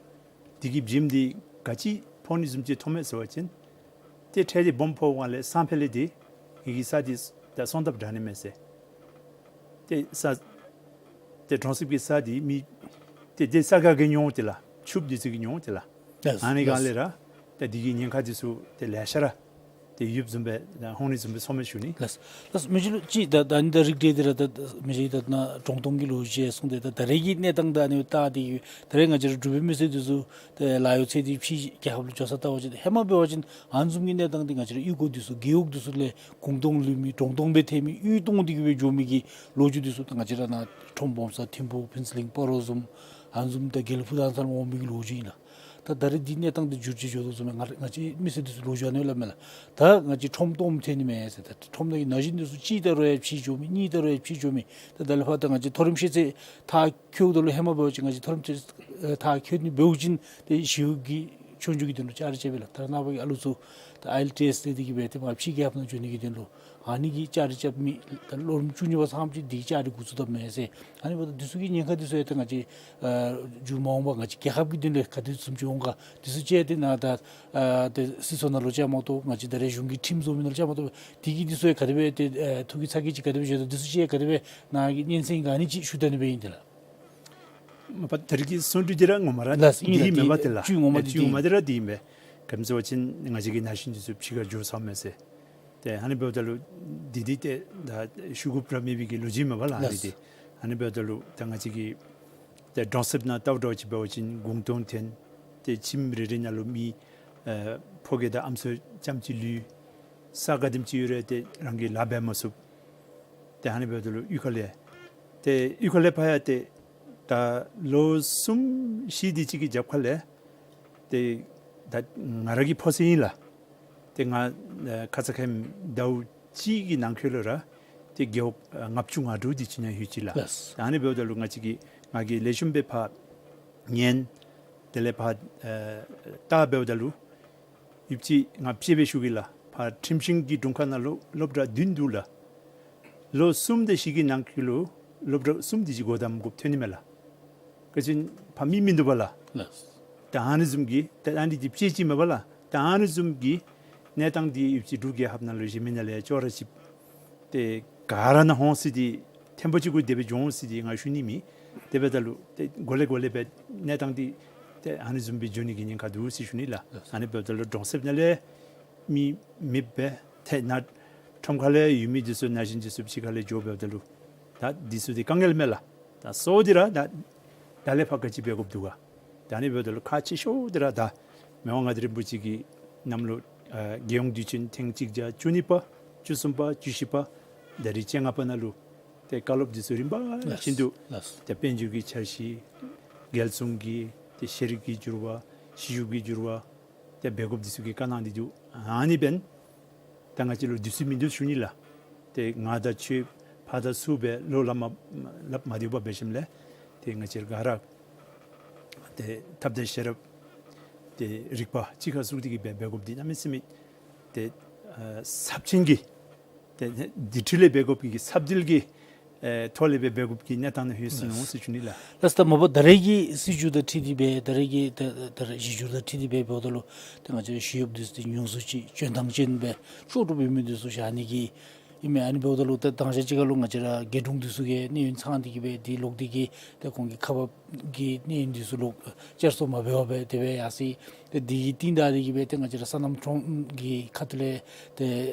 དེ་གི་བྱེམ་འདི་ག་ཅི་ཕོག་ནི་བཟུམ་ཅིག་མཐོངམ་མས་ཟེར་བ་ཅིན་ཏེ་ཁྲལ་འདི་སྦོམ་ཕོགཔ་ལས་སང་ཕོད་ལས་འདི་ངེ་གི་ས་འདི་ད་སོང་དཔ་དྲག་ནི་མས་ཟེར། ཏེ་ས་ཏེ་གྲོང་གསེབ་ཀྱི་ས་འདི་མི་ཏེ་ཏེ་ས་ག་གིས་ཉོ་འོང་ཏེ་ལགས། ཕྱུགཔོ་འདི་ཚུ་གིས་ཉོ་འོང་ཏེ་ལགས། ལགས། ཨ་ནི་གང་ལས་ར་ཏེ་འདི་གི་ཉེན་ཁ་འདི་ཚུ་ཏེ་ལེ་ཤ་ར་ཏེ་ཡོདཔ་བཟུམ་སྦེ་ད་ཧོང་ནི་བཟུམ་སྦེ་སོངམ་མས་ཞུ་ནི། ལགས། ལགས། མི་རྗེ་ལུ་ཅིག་ད་ད་ཨ་ནི་ད་རིགས་འགྲེ་སྟེ་ར་ད་མི་རྗེ་ད་ནཱ་གྲོང་སྟོང་གི་ལོ་རྒྱུས་གསུངས་ཏེ་ད་ད་རེས་ཀྱི་གནས་སྟངས་ད་ཨ་ནི་ད་འདི་ད་རེས་ང་བཅས་ར་འབྲུག་པའི་མི་སེར་འདི་ཚུ་ཏེ་ལཱ་གཡོག་ཚེ་འདི་ཕྱིའི་རྒྱལ་ཁབ་ལུ་འགྱོ་ས་ལྟ་བ་ཅིན་ཧེ་མ་འབད་བ་ཅིན་ཨ་ནི་བཟུམ་གྱི་གནས་སྟངས་འདི་ང་བཅས་ར་གཡུས་སྒོ་འདི་ཚུ་རྒེད་འོག་འདི་ཚུ་ལས་གུང་སྟོང་ལུས་མི་གྲོང་སྟོང་སྦེ་ཐལ་མི་གཡུས་སྟོང་སྟེ་གི་སྦེ་འགྱོ་མི་གི་ལོ་རྒྱུས་འདི་ཚུ་ད་ང་བཅས་ར་ནཱ་ཁྲོམ་སྦོམ་ས་ཐིམ་ཕུག་ཕུན་ཚོགས་གླིང་སྤ་རོ་བཟུམ་ཨ་ནི་བཟུམ་ད་དགེ་ལེགས་ཕུ་ཐང་ཚུ་ལུ་འོང་མི་གི་ལོ་རྒྱུས་ཨིན་ལགས། ད་ད་རེས་འདི་གནས་སྟངས་འདི་འགྱུར་བཅོས་འགྱོ་དོ་བཟུམ་སྦེ་ང་ང་བཅས་མི་སེར་འདི་ཚུ་ལོ་རྒྱུས་ཨ་ནི་སླབ་མས་ལགས། ད་ང་བཅས་ཁྲོམ་སྟོངམ་ཐོན་ནི་མས་ཟེར། ད་ཁྲོམ་ནང་གི་ན་གཞོན་འདི་ཚུ་གཅིག་ད་རུང་ཡང་ཕྱིར་འགྱོ་མི་གཉིས་ད་རུང་ཡང་ཕྱིར་འགྱོ་མི། ད་ད་ལས་ཕར་ད་ང་བཅས་མཐོ་རིམ་ཤེས་ཚད་མཐར་འཁྱོལཝ་ད་ལུ་ཧེ་མ་འབད་བ་ཅིན་ང་བཅས་མཐོ་རིམ་ཤེས་ཚད་མཐར་འཁྱོལ་ནི་འབདཝ་ཅིན་ཏེ་ཞི་གཡོག་གི་ཆོས་རྒྱུགས་ཀྱི་དོན་ལུ་བཅའ་སྒྲིག་རྐྱབ་པས་ལགས། ད་རེས་ནངས་པ་གི་ཨ་ལུ་ཚུ་ད་ཨའི་ཨེལ་ཊི་ཨེསི་དེ་དེ་གི་སྦེ་ཏེ་མར་ཕྱིའི་རྒྱལ་ཁབ་ནང་འགྱོ་ནི་གི་དོན་ལུ་ཨ་ནི་གི་བཅའ་སྒྲིག་རྐྱབ་མི་ད་ལོ་རིམ་བཅུ་གཉིས་པ་ཚངམ་ཅིག་འདི་གི་བཅའ་སྒྲིག་འགོ་བཙུགས་དཔ་མས་ཟེར། ཨ་ནི་འབདཝ་ད་འདི་ཚུ་གི་ཉེན་ཁ་འདི་ཚུ་ཡང་ད་ང་བཅས་ཨ་མཇུག་མ་འོངས་པ་ང་བཅས་རྒྱལ་ཁབ་ཀྱི་དོན་ལས་ག་དེ་བཟུམ་ཅིག་འོང་ག་འདི་ཚུ་ཅིག་ཏེ་ནཱ་ད་ཨ་ཏེ་སྲིད་ཚོགས་ནང་ལུ་བཅའ་མར་གཏོགས་ང་བཅས་ད་རེས་གཞུང་གི་ཁྲིམས་བཟོ་མི་ནང་ལུ་བཅའ་མར་གཏོགས་འདི་གིས་འདི་ཚུ་ཡང་ག་དེ་སྦེ་ཏེ་ཨ་ཐུགས་ཀྱི་ཚ་གྱང་ཅིག་ག་དེ་སྦེ་བཞེས་དོ། འདི་ཚུ་ཅིག་ཡང་ག་དེ་སྦེ་ནཱ་གི་སྙན་གསན་ག་ནི་ཅིག་ཞུ་ད་ནི་སྦེ་ཨིན་ཏེ་ལགས། མ་པ་ད་རེས་ཀྱི་གསུང་སྒྲོས་འདི་ར་ངོ་མ་ར་ལགས། ཨིན་འདི་ལགས། མེན་པ་ཏེ་ལགས། བཅུད་ངོ་མ་འདི་བཅུད་ངོ་མ་འདི་ར་འདི་ཨིན་པས། ག་ཅི་སྨོ་ཟེར་བ་ཅིན་ང་བཅས་ཀྱི་ན་གཞོན་འདི་ཚུ་ཕྱི་ཁར་འགྱོ་ཚརཝ་མས་ཟེར། ཏེ་ཨ་ནི་འབདཝ་ད་ལུ་འདི་འདི་ཏེ་ད་ཞུ་དགོཔ་ར་མེད་པའི་གི་ལོ་རྒྱུས་མས་པ་ལགས། ཨ་ནི་ལགས། འདི་ཨ་ནི་འབདཝ་ད་ལུ་ད་ང་བཅས་ཀྱི་ཏེ་གྲོང་གསེབ་ནང་ལྟཝ་ད་ཅིག་འབད་བ་ཅིན་གུང་སྟོང་ཐོན། ཏེ་ཁྱིམ་རེ་རེ་ནང་ལུ་མི་ཨེ་ཕོ་སྐྱེས་དང་ཨམ་སྲུ་རྐྱངམ་ཅིག་ལུས། ས་ག་དེམ་ཅིག་ཡོད་རུང་ཏེ་རང་གིས་ལཱ་འབད་མ་ཚུགས། ཏེ་ཨ་ནི་འབདཝ་ད་ལུ་གཡུས་ཁ་ལས་ཏེ་གཡུས་ཁ་ལས་ཕར་ཡང་ཏེ་ད་ལོ་གསུམ་བཞི་དེ་ཅིག་གི་རྒྱབ་ཁ་ལས་ཏེ་ད་ང་ར་གི་ཕོ་སར་ཨིན་ལགས། ཏེ་ང་ཨེ་ཁ་ཙ་ཁ་ཉིནམ་ཟླཝ་གཅིག་གི་ནང་འཁོད་ལུ་ར་ཏེ་རྒེད་འོག་ཨེ་ལྔ་བཅུ་ང་དྲུག་དེ་ཅིག་ནང་ལྷོད་ཅི་ལགས། ལགས། ད་ཨ་ནི་འབདཝ་ད་ལུ་ང་བཅས་ཀྱི་ང་གིས་ལེགས་ཤོམ་སྦེ་ཕར་ཉན། དེ་ལས་ཕར་ཨེ་ལྟ་འབདཝ་ད་ལུ་ཡུདཔ་ཅིག་ང་དཔྱེ་སྦེ་ཞུ་གེ་ལགས། ཕར་ཁྲིམས་ཤིང་གི་དྲུང་ཁག་ནང་ལུ་སློབ་གྲྭ་བདུན་འདུག་ལགས། ལོ་གསུམ་དང་བཞི་གི་ནང་འཁོད་ལུ་སློབ་གྲྭ་གསུམ་དེ་ཅིག་སྒོ་བསྡམ་དགོཔ་ཐོན་ནི་མས་ལགས། ག་ཅི་ཕར་མི་མིན་འདུག་པ་ལགས། ལགས། ད་ཨ་ནི་བཟུམ་གྱི་ད་ཨ་ནི་འདི་དཔྱེ་ཅིག་མས་པ་ལགས། ད་ཨ་ནི་བཟུམ་གྱི་གནས་སྟངས་འདི་ཡུདཔ་ཅིག་འབྲུག་རྒྱལ་ཁབ་ནང་ལུ་གཞན་མི་ནང་ལས་ཡང་ཅོག་ར་ཅིག་ཏེ་ག་ར་ནཱ་ཧོང་ཟེར་ཏེ་ཐེམ་པོ་ཅིག་གུ་དེ་སྦེ་འགྱོ་འོང་ཟེར་ཏེ་ང་ཞུ་ནི་མེད། དེ་འབདཝ་ད་ལུ་ཏེ་གོ་ལེ་གོ་ལེ་སྦེ་གནས་སྟངས་འདི་ཏེ་ཨ་ནི་བཟུམ་སྦེ་འགྱོ་ནི་གི་ཉེན་ཁ་འདུག་ཟེར་ཞུ་ནི་ལགས། ཨ་ནི་འབདཝ་ད་ལུ་གྲོང་གསེབ་ནང་ལས་མི་མེདཔ་སྦེ་ཏེ་ནཱ་ཁྲོམ་ཁ་ལས་ཡོད་མི་འདི་ཚུ་ན་གཞོན་འདི་ཚུ་ཕྱི་ཁ་ལས་འགྱོ་འབདཝ་ད་ལུ་ད་འདི་ཚུ་འདི་དཀའ་ངལ་མས་ལགས། ད་གཙོ་བོ་འདི་ར་ད་ད་ལས་ཕར་ག་ཅི་འབད་དགོཔ་འདུག་ག། ད་ཨ་ནི་འབདཝ་ད་ལུ་ཁག་ཆེ་ཤོས་འདི་ར་ད་མི་དབང་མངའ་བདག་རིན་པོ་ཆེ་གིས་གནམ་ལོ་ཨ་རྒྱལ་ཡོངས་དུས་ཆེན་ཐེངས་གཅིག་བརྒྱ་བཅུ་གཉིས་པ་བཅུ་གསུམ་པ་བཅུ་བཞི་པ་ད་རིས་བཅོ་ལྔ་པ་ནང་ལུ་ཏེ་བཀའ་སློབ་འདི་ཚུ་རིམ་པ་ལགས། བཞིན་དུ་ལགས། ཏེ་དཔལ་འབྱོར་གྱི་འཆར་གཞི་རྒྱལ་སྲུང་གི་ཏེ་ཤེས་རིག་གི་འགྱུར་བ་ཤེས་ཡོན་གྱི་འགྱུར་བ་ཏེ་འབད་དགོཔ་འདི་ཚུ་གི་བཀའ་གནང་སྟེ་འདུག། ཨ་ནི་འབདན་ད་ང་བཅས་ལུ་དུས་ཚོད་མིན་འདུག་ཞུ་ནི་ལགས། ཏེ་ང་དང་ཁྱོད་ཕར་དང་ཚུར་སྦེ་ལོ་ལམ་མ་ལམ་མ་བདེཝ་སྦེ་འབད་ཞིནམ་ལས་ཏེ་ང་བཅས་ག་ར་ཏེ་ཐབས་དང་ཤེས་རབ་ཏེ་རིག་པ་གཅིག་ཁར་བཟུང་སྟེ་གི་སྦེ་འབད་དགོཔ་འདི་གནམ་མེད་ས་མེད་ཏེ་ཨ་ཚབས་ཆེན་གྱི་ཏེ་དེ་འཕྲོ་ལས་འབད་དགོཔ་གི་ཚབ་འདི་གི་ ཨེ་ཐོག་ལས་སྦེ་འབད་དགོཔ་གི་གནས་སྟངས་ནང་ལྷོད་སོ་ནུག་ཟེར་ཞུ་ནི་ལགས། ལགས་སོ། ད་མ་པ་ད་རེས་ཀྱི་སྲིད་བྱུས་དང་འཁྲིལ་ཏེ་སྦེ་ད་རེས་ཀྱི་ད་ད་རེས་གཞི་བསྒྱུར་དང་འཁྲིལ་ཏེ་སྦེ་འབདཝ་ད་ལུ་ཏེ་ང་བཅས་ཞི་གཡོགཔ་འདི་ཚུ་ཏེ་ཉུང་སུ་ཅིག་འཇོན་ཐངས་ཅན་སྦེ་ལྕོགས་གྲུབ་ཡོད་མི་འདི་ཚུ་བཞག་ནི་གི་ཨིན་མས། ཨ་ནི་འབདཝ་ད་ལུ་ཏེ་དང་ཞག་ཅིག་ཁར་ལུ་ང་བཅས་ར་རྒེད་དྲུང་འདི་ཚུ་གིས་གནས་ཡུན་ཚང་སྟེ་གི་སྦེ་ཏེ་ལོག་སྟེ་གི་ཏེ་ཁོང་གི་ཁ་བ་གི་གནས་ཡུན་འདི་ཚུ་ལོག་བསྐྱར་གསོ་མ་འབད་བར་སྦེ་དེ་སྦེ་ཡར་སོ་ཡི། ཏེ་འདི་གི་རྟིང་བདའ་སྟེ་གི་སྦེ་ཏེ་ང་བཅས་ར་སོ་ནམ་གྲོང་གི་ཁ་ཐུག་ལས་ཏེ་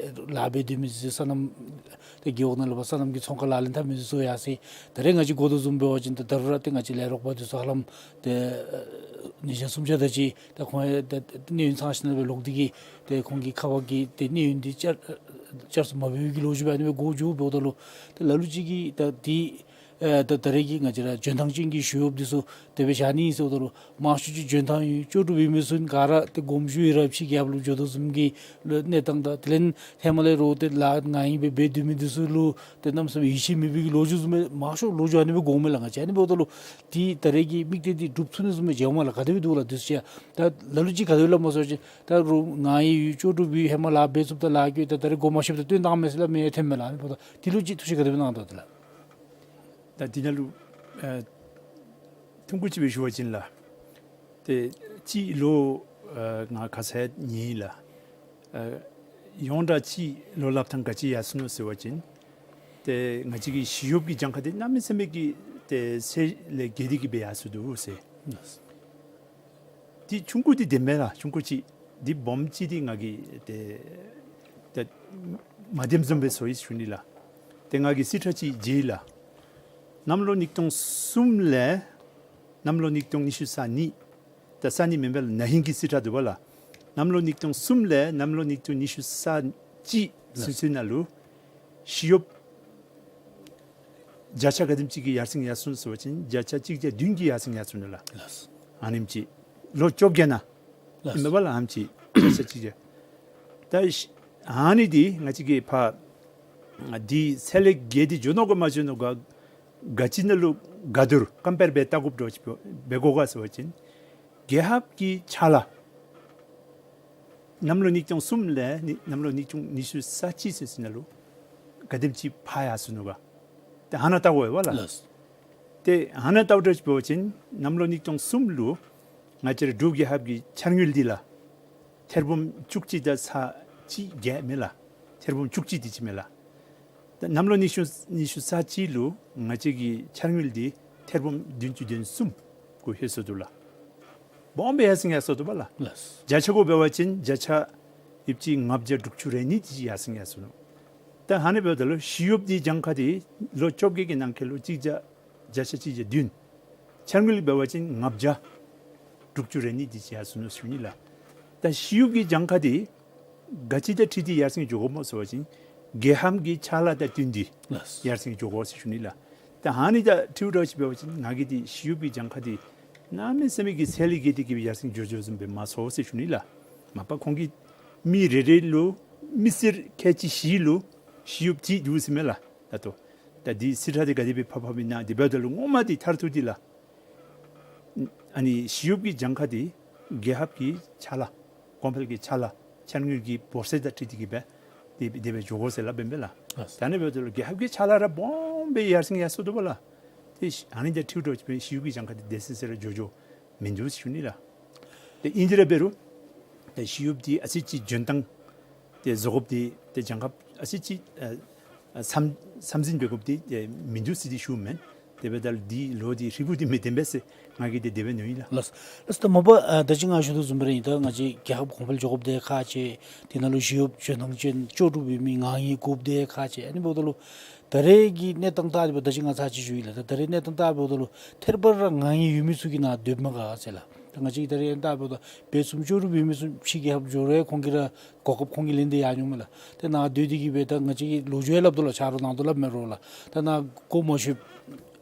ལཱ་འབད་སྡོད་མི་ཚུ་སོ་ནམ་ཏེ་རྒེད་འོག་ནང་ལུ་སྦེ་སོ་ནམ་གྱི་ཚོང་ཁང་ལག་ལེན་འཐབ་མི་ཚུ་ཡར་སོ་ཡི། ད་རེས་ང་བཅས་གོ་དོ་བཟུམ་འབད་བ་ཅིན་ཏེ་ད་རུང་ར་ཏེ་ང་བཅས་ལས་རོགས་པ་འདི་ཚུ་ཧ་ལམ་ཏེ་ཨེ་ཉིས་བརྒྱ་སུམ་བརྒྱ་དེ་ཅིག་ཏེ་ཁོང་ཡང་ཏེ་གནས་ཡུན་ཚང་ཞིནམ་ལས་ལོག་སྟེ་གི་ཏེ་ཁོང་གི་ཁ་བ་གི་ཏེ་གནས་ཡུན་འདི་བསྐྱར་བསྐྱར་གསོ་མ་འབད་བའི་གི་ལོ་རྒྱུས་སྦེ་ཨ་ནི་སྦེ་གོ་འགྱོཝ་འབདཝ་ད་ལུ་ཏེ་ལ་ལུ་ཅིག་གིས་ད་འདི་ཨེ་ད་ད་རེས་ཀྱི་ང་བཅས་ར་འཇོན་ཐངས་ཅན་གྱི་ཞི་གཡོགཔ་འདི་ཚུ་དེ་སྦེ་བཞག་ནི་ཨིན་ཟེརཝ་ད་ལུ་མང་ཤོས་ཅིག་འཇོན་ཐངས་ཡོད་ལྕོགས་གྲུབ་ཡོད་མི་ཚུ་ག་ར་ཏེ་དགོངསམ་ཞུ་ཡི་ར་ཕྱི་རྒྱལ་ཁབ་ལུ་འགྱོ་དོ་བཟུམ་གྱི་ལུ་གནས་སྟངས་དང་དེ་ལས་ཧེ་མ་ལས་རོགས་ཏེ་ལཱ་ང་ཡི་སྦེ་འབད་སྡོད་མི་འདི་ཚུ་ལུ་ཏེ་གནམ་མེད་ས་མེད་ཡིད་ཆེས་མེད་པའི་གི་ལོ་རྒྱུས་བཟུམ་སྦེ་མང་ཤོས་ལོ་རྒྱུས་ཨ་ནི་སྦེ་གོཝ་མས་ལགས། ང་བཅས་ཨ་ནི་འབདཝ་ད་ལུ་འདི་ད་རེས་ཀྱི་དམིགས་གཏད་འདི་འགྲུབ་ཚུགས་ནི་བཟུམ་སྦེ་མཇལཝ་མས་ལགས། ག་དེ་སྦེ་འདུག་ལགས། འདི་ཚུ་ཅིག་ད་ལ་ལུ་ཅིག་ག་དེ་སྦེ་སླབ་མས་ཟེར་བ་ཅིན་ད་རུང་ང་ཡི་ཡོད་ལྕོགས་གྲུབ་ཡོད། ཧེ་མ་ལཱ་འབད་ཚུགསཔ་ད་ལཱ་འགྱོ། ད་ད་རེས་གོ་མ་ཤེསཔ་ད་བཏོན་བཏངམ་མས་ཟེར་སླབ་མི་ཡང་ཐོནམ་མས་ལགས། ཨ་ནི་འབདཝ་ད་འདི་ལུ་ཅིག་ཐུགས་བཞེད་ག་དེ་སྦེ་གནང་དོ་ལགས། ད་འདི་ནང་ལུ་ཨེ་ཐུང་ཀུ་ཅིག་སྦེ་ཞུ་བ་ཅིན་ལགས། ཏེ་ཅིག་ལོ་ཨེ་ང་ཁ་ཙ་ཉན་ཡི་ལགས། ཨེ་ཡོངས་གྲགས་ཅིག་ལོ་སླབ་ཐངས་ག་ཅི་ཡར་སོ་ནུག་ཟེར་བ་ཅིན་ཏེ་ང་བཅས་ཀྱི་ཞི་གཡོགཔ་གི་གྱངས་ཁ་འདི་གནམ་མེད་ས་མེད་ཀྱི་ཏེ་ཚད་ལས་བརྒལ་ཏེ་གི་སྦེ་ཡར་སོ་ནུག་ཟེར། ཏེ་ཆུང་ཀུ་འདི་བདེན་པས་ལགས། ཆུང་ཀུ་ཅིག་འདི་སྦོམ་ཅིག་འདི་ང་གིས་ཏེ་ཏེ་མ་བདེནམ་བཟུམ་སྦེ་ཚོར་ཡི་ཟེར་ཞུ་ནི་ལགས། ཏེ་ང་གིས་རྩིས་ཁྲ་ཅིག་མཇལ་ཡི་ལགས། གནམ་ལོ་ཉིས་སྟོང་གསུམ་ལས་གནམ་ལོ་ཉིས་སྟོང་ཉི་ཤུ་རྩ་གཉིས། ད་རྩ་གཉིས་མེན་པས་ལགས། ན་ཧིང་གི་རྩིས་ཁྲ་འདུག་པ་ལགས། གནམ་ལོ་ཉིས་སྟོང་གསུམ་ལས་གནམ་ལོ་ཉིས་སྟོང་ཉི་ཤུ་རྩ་གཅིག་ཚུན་ཚོད་ནང་ལུ་ཞི་གཡོགཔ་བརྒྱ་ཆ་ག་དེམ་ཅིག་གི་ཡར་སེང་ཡར་སོང་ཟེར་བ་ཅིན་བརྒྱ་ཆ་གཅིག་བརྒྱ་བདུན་གྱི་ཡར་སེང་ཡར་སོང་ནུག་ལགས། ལགས། ཨ་ནེམ་ཅིག་ལོ་བཅོ་བརྒྱད་ནང་ལགས། ཨིན་མས་པ་ལགས། ཨ་ནེམ་ཅིག་བརྒྱ་ཆ་གཅིག་བརྒྱ། ད་ཨ་ནི་འདི་ང་བཅས་ཀྱིས་ཕར་འདི་ཚད་ལས་བརྒལ་ཏེ་འགྱོ་ནུག་ག་མ་འགྱོ་ནུག་ག་ག་ཅི་ནང་ལུ་ག་དུར་ཀམ་པེར་འབད་བལྟ་དགོཔ་འདྲཝ་ཅིག་འབད་དགོ་ག་ཟེར་བ་ཅིན་རྒྱལ་ཁབ་ཀྱི་ཕྱག་ལཱ་གནམ་ལོ་ཉིས་སྟོང་གསུམ་ལས་ནི་གནམ་ལོ་ཉིས་སྟོང་ཉི་ཤུ་རྩ་གཅིག་ཚུན་ཚོད་ནང་ལུ་ག་དེམ་ཅིག་འཕར་ཡར་སོ་ནུག་ག། ཏེ་ཨ་ནཱ་བལྟ་དགོ་པས་ལགས། ལགས། ཏེ་ཨ་ནཱ་བལྟཝ་འདྲཝ་ཅིག་འབད་བ་ཅིན་གནམ་ལོ་ཉིས་སྟོང་གསུམ་ལུ་ང་བཅས་ར་འབྲུག་རྒྱལ་ཁབ་ཀྱི་འཆར་དངུལ་འདི་ལགས་ཐེར་འབུམ་བཅུ་གཅིག་དང་ཚག་གཅིག་བརྒྱད་མས་ལགས། ཐེར་འབུམ་བཅུ་གཅིག་དེ་ཅིག་མས་ལགས། ད་གནམ་ལོ་ཉི་ཤུ་ཉི་ཤུ་རྩ་གཅིག་ལུ་ང་བཅས་ཀྱི་འཆར་དངུལ་འདི་ཐེར་འབུམ་བདུན་ཅུ་དོན་གསུམ་གུ་ལྷོད་སོ་ནུག་ལགས། སྦོམ་སྦེ་ཡར་སེང་ཡར་སོ་ནུག་པ་ལགས། ལགས། བརྒྱ་ཆ་གུ་འབད་བ་ཅིན་བརྒྱ་ཆ་ཡོདཔ་ཅིག་ལྔ་བརྒྱ་དྲུག་ཅུ་རེ་གཉིས་དེ་ཅིག་ཡར་སེང་ཡར་སོ་ནུག། ད་ཨ་ནི་འབདཝ་ད་ལུ་ཞི་གཡོགཔ་འདི་གྱངས་ཁ་འདི་ལོ་བཅོ་བརྒྱད་ཀྱི་ནང་འཁོད་ལུ་གཅིག་བརྒྱ་བརྒྱ་ཆ་གཅིག་བརྒྱ་བདུན། འཆར་དངུལ་འབད་བ་ཅིན་ལྔ་བརྒྱ་དྲུག་ཅུ་རེ་གཉིས་དེ་ཅིག་ཡར་སོ་ནུག་ཟེར་ཞུ་ནི་ལགས། ད་ཞི་གཡོགཔ་གི་གྱངས་ཁ་འདི་ག་ཅི་དང་འཁྲིལ་ཏེ་ཡར་སེང་འགྱོ་དགོཔ་སྨོ་ཟེར་བ་ཅིན་རྒྱལ་ཁབ་ཀྱི་ཕྱག་ལཱ་དང་བསྟུན་ཏེ་ལགས། ཡར་སེང་འགྱོ་དགོ་ཟེར་ཞུ་ནི་ལགས། ད་ཨ་ནི་དང་འཁྲིལཝ་འདྲཝ་ཅིག་འབད་བ་ཅིན་ང་གིས་འདི་ཞི་གཡོགཔ་གི་གྱངས་ཁ་འདི་གནམ་མེད་ས་མེད་ཀྱི་ཚད་ལས་བརྒལ་ཏེ་གི་སྦེ་ཡར་སེང་འགྱོ་འགྱོཝ་བཟུམ་སྦེ་མ་ཚོར་ཟེར་ཞུ་ནི་ལགས། མ་པ་ཁོང་གི་མི་རེ་རེ་ལུ་མི་སེར་ཁལ་གཅིག་བཞི་ལུ་ཞི་གཡོགཔ་གཅིག་འདུག་ཟེར་མས་ལགས། ད་ལྟོ་ད་འདི་རྩིས་ཁྲ་འདི་ག་དེ་སྦེ་ཕབ་ཕབ་ཨིན་ན་དེ་འབདཝ་ད་ལུ་ངོ་མ་འདི་མཐར་ཐུག་འདི་ལགས། ཨ་ནི་ཞི་གཡོགཔ་གི་གྱངས་ཁ་འདི་རྒྱལ་ཁབ་ཀྱི་ཕྱག་ལཱ་གོང་འཕེལ་གྱི་ཕྱག་ལཱ་འཆར་དངུལ་གྱི་འབོར་ཚད་དང་འཁྲིལ་ཏེ་གི་སྦེ་དེ་སྦེ་དེ་སྦེ་འགྱོ་དགོ་ཟེར་སླབ་ཨིན་པས་ལགས། ལགས། ད་ཨ་ནི་འབདཝ་ད་ལུ་རྒྱལ་ཁབ་ཀྱི་ཕྱག་ལཱ་ར་སྦོམ་སྦེ་ཡར་སེང་ཡར་སོ་ནུག་པ་ལགས། ཏེ་ཨ་ནི་དང་འཁྲིལཝ་འདྲཝ་ཅིག་འབད་ཞི་གཡོགཔ་གི་གྱངས་ཁ་འདི་དེ་སེ་སེ་ར་འགྱོ་འགྱོཝ་མིན་འདུག་ཟེར་ཞུ་ནི་ལགས། ཏེ་ཨིན་དེ་ར་འབད་རུང་ཏེ་ཞི་གཡོགཔ་འདི་ཨ་ཙི་ཅིག་འཇོན་ཐངས་ཏེ་བཟོ་དགོཔ་འདི་ཏེ་གྱངས་ཁ་ཨ་ཙི་ཅིག་ཨ་ཨ་བསམ་བསམ་གཟིགས་འབད་དགོཔ་འདི་ཏེ་མིན་འདུག་ཟེར་འདི་ཞུཝ་མེན། དེ་འབདཝ་ད་ལུ་འདི་ལོ་འདི་ཧྲིལ་བུ་འདི་མི་བདེན་པས་ཟེར་ང་གིས་འདི་དེ་སྦེ་མནོ་ཡི་ལགས། ལགས། ལགས་སོ། ད་མ་པ་ཨ་ད་ཅི་ང་ཞུ་དོ་བཟུམ་སྦེ་ར་ཨིན། ད་ང་བཅས་རྒྱལ་ཁབ་གོང་འཕེལ་འགྱོ་དགོཔ་འདི་ཁག་ཆེ། དེ་ནང་ལུ་ཞི་གཡོགཔ་འཇོན་ཐངས་ཅན་ལྕོགས་གྲུབ་ཡོད་མི་ངང་ཉིད་དགོཔ་འདི་ཁག་ཆེ། ཨ་ནི་འབདཝ་ད་ལུ་ད་རེས་ཀྱི་གནས་སྟངས་བལྟ་སྟེ་འབདཝ་ད་ད་ཅི་ང་ཚར་ཅིག་ཞུ་ཡི་ལགས། ད་ད་རེས་གནས་སྟངས་བལྟ་སྟེ་འབདཝ་ད་ལུ་ཐེར་པ་ར་ངང་ཉིད་ཡོད་མི་ཚུ་གི་ནང་སྡོདཔ་མས་ག་ཟེར་ལགས། ད་ང་བཅས་ཀྱིས་ད་རེས་བལྟ་སྟེ་འབདཝ་ད་བར་གསུམ་ལྕོགས་གྲུབ་ཡོད་མི་ཚུ་ཕྱི་རྒྱལ་ཁབ་འགྱོ་རུང་ཁོང་གིས་ར་གོ་སྐབས་ཁོང་གིས་ལེན་ཏེ་ཡར་འགྱོཝ་མས་ལགས། ད་ནཱ་སྡོད་དེ་གི་སྦེ་ད་ང་བཅས་ཀྱིས་ལོ་རྒྱུས་ཡང་སླབ་དོ་ལགས། ཆ་རོགས་ནང་དོ་སླབ་མི་རོགས་ལགས། ད་ནཱ་སྒོ་མ་ཕྱེ་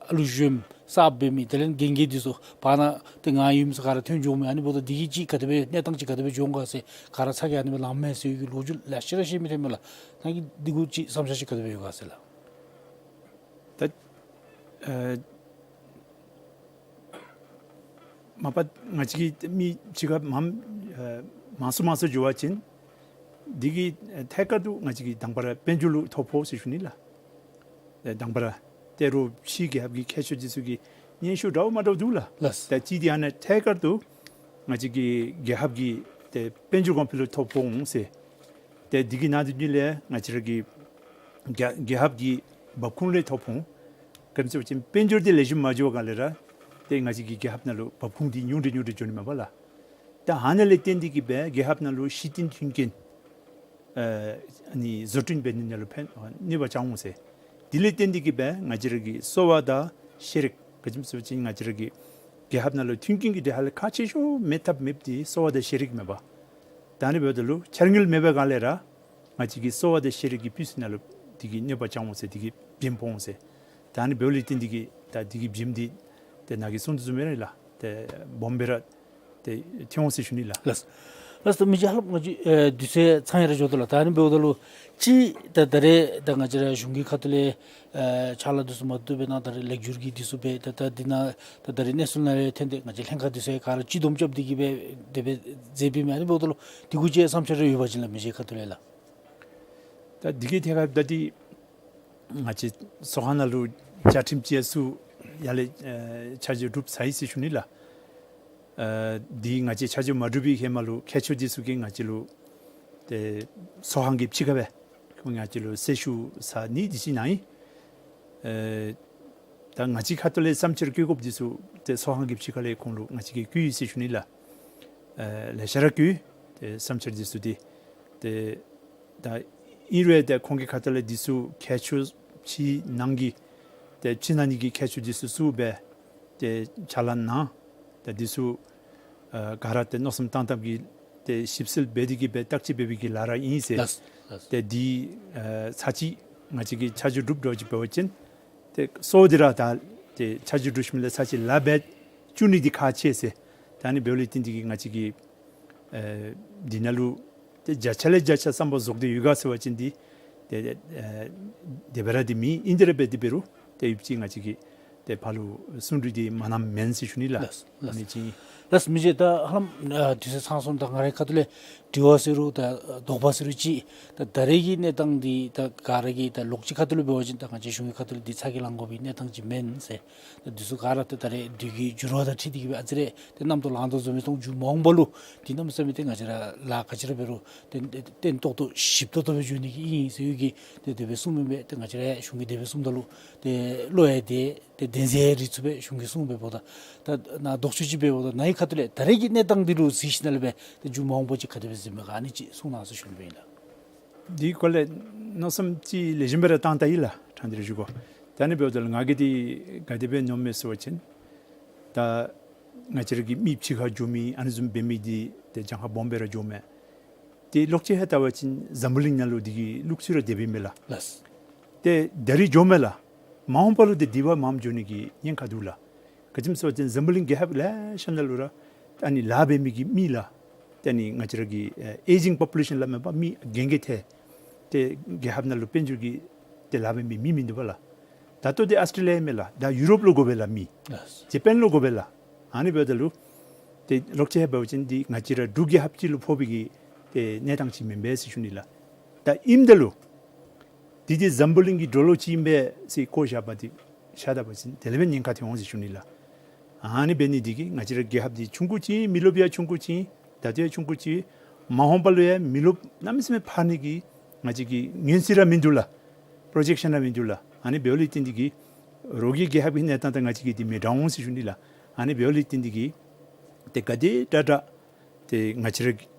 ཨ་ལུ་གཞོནམ་གསརཔ་འབད་མི་དེ་ལས་རྒན་རྒས་འདི་ཚུ་བར་ན་ཏེ་ངང་ཉིད་ཡོད་མི་ཚུ་ག་ར་ཐོན་འགྱོཝ་མས། ཨ་ནི་འབདཝ་ད་འདི་གིས་ཅིག་ག་དེ་སྦེ་གནས་སྟངས་ཅིག་ག་དེ་སྦེ་འགྱོ་འོང་ག་ཟེར་ག་ར་ཚ་གྱང་ཨ་ནི་སྦེ་ལངམ་མས་ཟེར་བའི་གི་ལོ་རྒྱུས་ལེ་ཤ་ར་བཤད་མི་ཐོན་མས་ལགས། ནཱ་གིས་འདི་གུ་ཅིག་བསམ་འཆར་ཅིག་ག་དེ་སྦེ་ཡོད་ག་ཟེར་ལགས། ད་ཨ་མ་པ་ང་བཅས་ཀྱིས་མི་ཕྱི་ཁར་མངམ་ཨ་མང་སུ་མང་སུ་འགྱོ་བ་ཅིན་འདི་གི་ཨ་ཐད་ཀར་དུ་ང་བཅས་ཀྱིས་དང་པ་ར་དཔལ་འབྱོར་ལུ་ཐོ་ཕོག་ཟེར་ཞུ་ནི་ལགས། ཨ་དང་པ་ར་ ཏེ་རོགས་ཕྱིའི་རྒྱལ་ཁབ་ཀྱི་མཁས་མཆོག་འདི་ཚུ་གི་སྙན་ཞུ་འདྲཝ་མ་འདྲཝ་འདུག་ལགས། ལགས། ད་ཅི་འདི་ཨ་ནཱ་ཐད་ཀར་དུ་ང་བཅས་ཀྱི་རྒྱལ་ཁབ་ཀྱི་ཏེ་དཔལ་འབྱོར་གོང་འཕེལ་ལུ་ཐོ་ཕོག་འོང་ཟེར། ཏེ་འདི་གི་ནང་དུ་འདི་ལས་ང་བཅས་ར་གི་རྒྱ་རྒྱལ་ཁབ་ཀྱི་འབབ་ཁུངས་ལས་ཐོ་ཕོག་འོང་། ག་ཅི་ཟེར་བ་ཅིན་དཔལ་འབྱོར་འདི་ལེགས་ཤོམ་མ་འགྱོ་བའི་སྒང་ལས་ར་ཏེ་ང་བཅས་ཀྱི་རྒྱལ་ཁབ་ནང་ལུ་འབབ་ཁུངས་འདི་ཉུང་དྲགས་ཉུང་དྲགས་འགྱོ་ནི་མས་པ་ལགས། ད་ཨ་ནཱ་ལས་བརྟེན་ཏེ་གིས་སྦེ་རྒྱལ་ཁབ་ནང་ལུ་ཤེས་ལྡན་མཐུན་རྐྱེན་ཨ་ནི་བཟོ་སྐྲུན་འབད་ནི་ནང་ལུ་ཕན་གནོད་པ་བྱུང་འོང་ཟེར། དེ་ལས་བརྟེན་ཏེ་གིས་སྦེ་ང་བཅས་ར་གི་གསོ་བ་དང་ཤེས་རིག། ག་ཅི་སྨོ་ཟེར་བ་ཅིན་ང་བཅས་ར་གི་རྒྱལ་ཁབ་ནང་ལུ་མཐུན་རྐྱེན་གྱི་གྲས་ཧ་ལས་ཁག་ཆེ་ཤོས་མེད་ཐབས་མེདཔ་འདི་གསོ་བ་དང་ཤེས་རིག་མས་པ། ད་ཨ་ནི་འབདཝ་ད་ལུ་འཆར་དངུལ་མེད་པའི་སྒང་ལས་ར་ང་བཅས་ཀྱི་གསོ་བ་དང་ཤེས་རིག་གི་སྤུས་ཚད་ནང་ལུ་དེ་གིས་གནོད་པ་བྱུང་འོང་ཟེར། དེ་གིས་བྱེམ་ཕོག་འོང་ཟེར། ད་ཨ་ནི་འབདཝ་ལས་བརྟེན་ཏེ་གིས་ད་དེ་གིས་བྱེམ་འདི་ཏེ་ནཱ་གིས་གསུངས་དོ་བཟུམ་སྦེ་ར་ལགས། ཏེ་སྦོམ་སྦེ་ར་ཏེ་ཐོན་འོང་ཟེར་ཞུ་ནི་ལགས། ལགས། ལགས་སོ། མི་རྗེ་ཧ་ལམ་ང་བཅས་ཨེ་དུས་ཚོད་ཚང་ཡང་ར་འགྱོ་དོ་ལགས། ད་ཨ་ནི་འབདཝ་ད་ལུ་ཅིག་ད་ད་རེས་ད་ང་བཅས་ར་གཞུང་གི་ཁ་ཐུག་ལས་ཨེ་ཕྱག་ལཱ་འདི་ཚུ་མ་བཏུབ་པའི་ནང་ད་རེས་ལེགས་བསྒྱུར་གྱི་འདི་ཚུ་སྦེ་ད་ད་འདི་ནང་ད་ད་རེས་གནས་ཚུལ་ནང་ལས་ཐོན་ཏེ་ང་བཅས་ལྷན་ཁག་འདི་ཚུ་ཡང་ག་ར་སྤྱི་བསྡོམས་རྐྱབ་སྟེ་གིས་སྦེ་དེ་སྦེ་མཛད་པའི་མས། ཨ་ནི་འབདཝ་ད་ལུ་དེ་གུ་ཅིག་བསམ་འཆར་རེ་ཡོད་པ་ཅིན་ལགས་མི་རྗེ་ཁ་ཐུག་ལས་ལགས། ད་འདི་གི་ཐད་ཁར་ད་འདི་ང་བཅས་ཚོགས་ཁང་ནང་ལུ་བཅའ་ཁྲིམས་ཅིག་ཡང་ཚུ་ཡར་ལས་ཨེ་ཆ་འཇོག་གྲུབ་ཚར་ཡི་ཟེར་ཞུ་ནི་ལགས། ཨེ་འདི་ང་བཅས་ཆ་འཇོག་མ་གྲུབ་པའི་ཧེ་མ་ལུ་མཁས་མཆོག་འདི་ཚུ་གིས་ང་བཅས་ལུ་ཏེ་ཚོགས་ཁང་གི་ཕྱི་ཁར་སྦེ་ཁོང་ང་བཅས་ལུ་གསལ་ཞུ་ས་ནི་འདི་ཅིག་གནང་ཡི། ཨེ་ད་ང་བཅས་ཁ་ཐུག་ལས་བསམ་འཆར་བཀོད་དགོཔ་འདི་ཚུ་ཏེ་ཚོགས་ཁང་གི་ཕྱི་ཁ་ལས་ཁོང་ལུ་ང་བཅས་ཀྱིས་བཀོད་ཡི་ཟེར་ཞུ་ནི་ལགས། ཨེ་ལེ་ཤ་ར་བཀོད་ཡི། ཏེ་བསམ་འཆར་འདི་ཚུ་འདི་ཏེ་ད་ཨིན་རུང་ཏེ་ཁོང་གི་ཁ་ཐུག་ལས་འདི་ཚུ་མཁས་མཆོག་ཕྱི་ནང་གི་ཏེ་ཕྱི་ནང་གཉིས་ཀྱི་མཁས་མཆོག་འདི་ཚུ་ཚུ་སྦེ་ཏེ་ཕྱག་ལཱ་གནང་། ད་འདི་ཚུ་ཨ་ག་ར་ཏེ་མནོ་བསམ་བཏང་བཏངམ་གི་ཏེ་ཞིབ་འཚོལ་འབད་དེ་གིས་སྦེ་བརྟག་དཔྱད་འབད་བའི་གི་ལཱ་ར་ཨིན་ཟེར། ལགས་ལགས། ཏེ་འདི་ཨ་ཚར་གཅིག་ང་བཅས་ཀྱིས་ཆ་འཇོག་གྲུབ་འགྱོ་ཅིག་འབད་བ་ཅིན་ཏེ་གཙོ་བོ་འདི་ར་ད་ཏེ་ཆ་འཇོག་གྲུབ་ཞིནམ་ལས་ཚར་གཅིག་ལཱ་འབད་བཅུག་ནི་འདི་ཁག་ཆེ་ཟེར། ད་ཨ་ནི་འབདཝ་ལས་བརྟེན་ཏེ་གིས་ང་བཅས་ཀྱིས་ཨེ་འདི་ནང་ལུ་ཏེ་བརྒྱ་ཆ་ལས་བརྒྱ་ཆ་བསམ་པ་རྫོགས་ཏེ་ཡོད་ག་ཟེར་བ་ཅིན་འདི་ཏེ་ཨེ་དེ་སྦེ་ར་འདི་མེན། ཨིན་དེ་ར་འབད་དེ་འབད་རུང་ཏེ་ཡུདཔ་ཅིག་ང་བཅས་ཀྱིས་ཏེ་ཕར་ལུ་གསུང་གྲོས་འདི་མ་གནངམ་མེན་ཟེར་ཞུ་ནི་ལགས། ལགས་ལགས། ཨ་ནི་ཅིག་ཨིན། ལགས་མི་རྗེ། ད་ཧ་ལམ་ཨ་དུས་ཚོད་ཚང་སོང་། ད་ང་རའི་ཁ་ཐུག་ལས་དྲི་བ་ཟེར་རུང་ད་དོགས་པ་ཟེར་རུང་ཅིག་ད་ད་རེས་ཀྱི་གནས་སྟངས་འདི་ད་ག་ར་གིས་ད་ལོགས་ཅིག་ཁ་ཐུག་ལུ་འབད་བ་ཅིན་ད་ང་བཅས་གཞུང་གི་ཁ་ཐུག་ལས་འདི་ཚ་གྱང་ལང་དགོ་པའི་གནས་སྟངས་ཅིག་མེན་ཟེར། ད་འདི་ཚུ་ག་ར་ད་ད་རེས་དུས་ཀྱི་འགྱུར་བ་དང་འཁྲིལ་ཏེ་གིས་སྦེ་ཨ་ཙི་རེ་ཏེ་རྣམ་རྟོག་ལངས་དོ་བཟུམ་སྦེ་མཐོང་། མཇུག་མ་འོངས་པ་ལུ་ཏེ་གནམ་མེད་ས་མེད་ཏེ་ང་བཅས་ར་ལཱ་ག་ཅི་ར་འབད་རུང་ཏེ་བརྟན་ཏོག་ཏོ་ཞིབ་ཏོག་ཏོ་སྦེ་འགྱོ་ནི་གི་ཨིན་ཟེར་ཡོད་གི། ཏེ་དེ་སྦེ་གསུངམ་ཨིན་པས། ཏེ་ང་བཅས་ར་གཞུང་གིས་དེ་སྦེ་གསུངམ་ད་ལུ་ཏེ་བློ་ཡང་བདེ། ཏེ་གདེང་ཚད་རེ་ཚུ་སྦེ་གཞུང་གིས་གསུངམ་འབདཝ་ད་ད་ནཱ་ལྡོག་ཕྱོགས་ཅིག་འབདཝ་ད་ནཱ་གི་ཁ་ཐུག་ལས་ད་རེས་ཀྱི་གནས་སྟངས་འདི་ལུ་གཟིགས་ཞིནམ་ལས་སྦེ་ཏེ་མཇུག་མ་འོངས་པ་ཅིག་ག་དེ་སྦེ་གཟིགས་མས་ག་ཨ་ནི་ཅིག་གསུང་གནང་ཟེར་ཞུ་ནི་སྦེ་ཨིན་ལགས། འདི་སྐོར་ལས་མནོ་བསམ་ཅིག་ལེགས་ཤོམ་སྦེ་ར་བཏང་ད་ཡི་ལགས། ཕྲང་སྟེ་ར་ཞུ་དགོ། ད་ཨ་ནི་འབདཝ་ད་ལུ་ང་གིས་འདི་ག་དེ་སྦེ་མནོཝ་མས་ཟེར་བ་ཅིན་ད་ང་བཅས་ར་གི་མི་ཕྱི་ཁར་འགྱོ་མི་ཨ་ནི་བཟུམ་འབད་མི་འདི་ཏེ་གྱངས་ཁ་སྦོམ་སྦེ་ར་འགྱོཝ་མས། ཏེ་ལོག་ཅིག་ཧེ་ལྟ་བ་ཅིན་འཛམ་བུ་གླིང་ནང་ལུ་འདི་གི་ལུགས་སྲོལ་ར་དེ་སྦེ་མས་ལགས། ལགས། ཏེ་ད་རིས་འགྱོཝ་མས་ལགས། མ་འོངས་པ་ལུ་ཏེ་འདི་བ་མངམ་འགྱོ་ནི་གི་ཉེན་ཁ་འདུག་ལགས། ག་ཅི་སྨོ་ཟེར་བ་ཅིན་འཛམ་བུ་གླིང་རྒྱལ་ཁབ་ལེ་ཤ་ནང་ལུ་ར་ཨ་ནི་ལཱ་འབད་མི་གི་མི་ལགས། ཏེ་ཨ་ནི་ང་བཅས་ར་གི་ཨེ་ཨེ་ཇིང་པོ་པུ་ལེ་ཤཱན་སླབ་མས་པ། མི་རྒན་རྒས་ཐལ། ཏེ་རྒྱལ་ཁབ་ནང་ལུ་དཔལ་འབྱོར་གྱི་ཏེ་ལཱ་འབད་མི་མི་མིན་འདུག་པ་ལགས། ད་ལྟོ་འདི་ཨཱོས་ཊྲེ་ལི་ཡ་མས་ལགས། ད་ཡུ་རོབ་ལུ་དགོ་པས་ལགས་མི། ལགས། ཇ་པཱན་ལུ་དགོ་པས་ལགས། ཨ་ནི་འབདཝ་ད་ལུ་ཏེ་ལོག་ཅིག་ཧེ་འབད་བ་ཅིན་འདི་ང་བཅས་ར་འབྲུག་རྒྱལ་ཁབ་ཅིག་ལུ་ཕོག་པའི་གི་ཏེ་གནས་སྟངས་ཅིག་མེན་པས་ཟེར་ཞུ་ནི་ལགས། ད་ཨིནམ་ད་ལུ་འདི་འདི་འཛམ་བུ་གླིང་གི་འགྲོ་ལུགས་ཅིག་ཨིན་པས་ཟེར་བཀོ་བཞག་པ་འདི་བཞག་ད་པ་ཅིན་དེ་ལས་འབད་ཉེན་ཁ་ཐོན་འོང་ཟེར་ཞུ་ནི་ལགས། ཨ་ནི་འབད་ནི་འདི་གིས་ང་བཅས་ར་རྒྱལ་ཁབ་འདི་ཆུང་ཀུ་ཅིག་ཨིན། མི་རློབས་ཡང་ཆུང་ཀུ་ཅིག་ཨིན། ད་ལྟོ་ཡང་ཆུང་ཀུ་ཅིག་ཨིན། མ་འོངས་པ་ལུ་ཡང་མི་རློབས་གནམ་མེད་ས་མེད་འཕར་ནི་གི་ང་བཅས་ཀྱི་ངོས་འཛིན་ར་མིན་འདུག་ལགས། པྲོ་ཇེཀ་ཤཱན་ར་མིན་འདུག་ལགས། ཨ་ནི་འབདཝ་ལས་བརྟེན་ཏེ་གིས་རོགས་ཀྱི་རྒྱལ་ཁབ་ཀྱི་གནས་སྟངས་དང་ང་བཅས་ཀྱི་འདི་མི་འདྲ་འོང་ཟེར་ཞུ་ནི་ལགས། ཨ་ནི་འབདཝ་ལས་བརྟེན་ཏེ་གིས་ཏེ་ག་དེ་དྲག་དྲག་ཏེ་ང་བཅས་ར་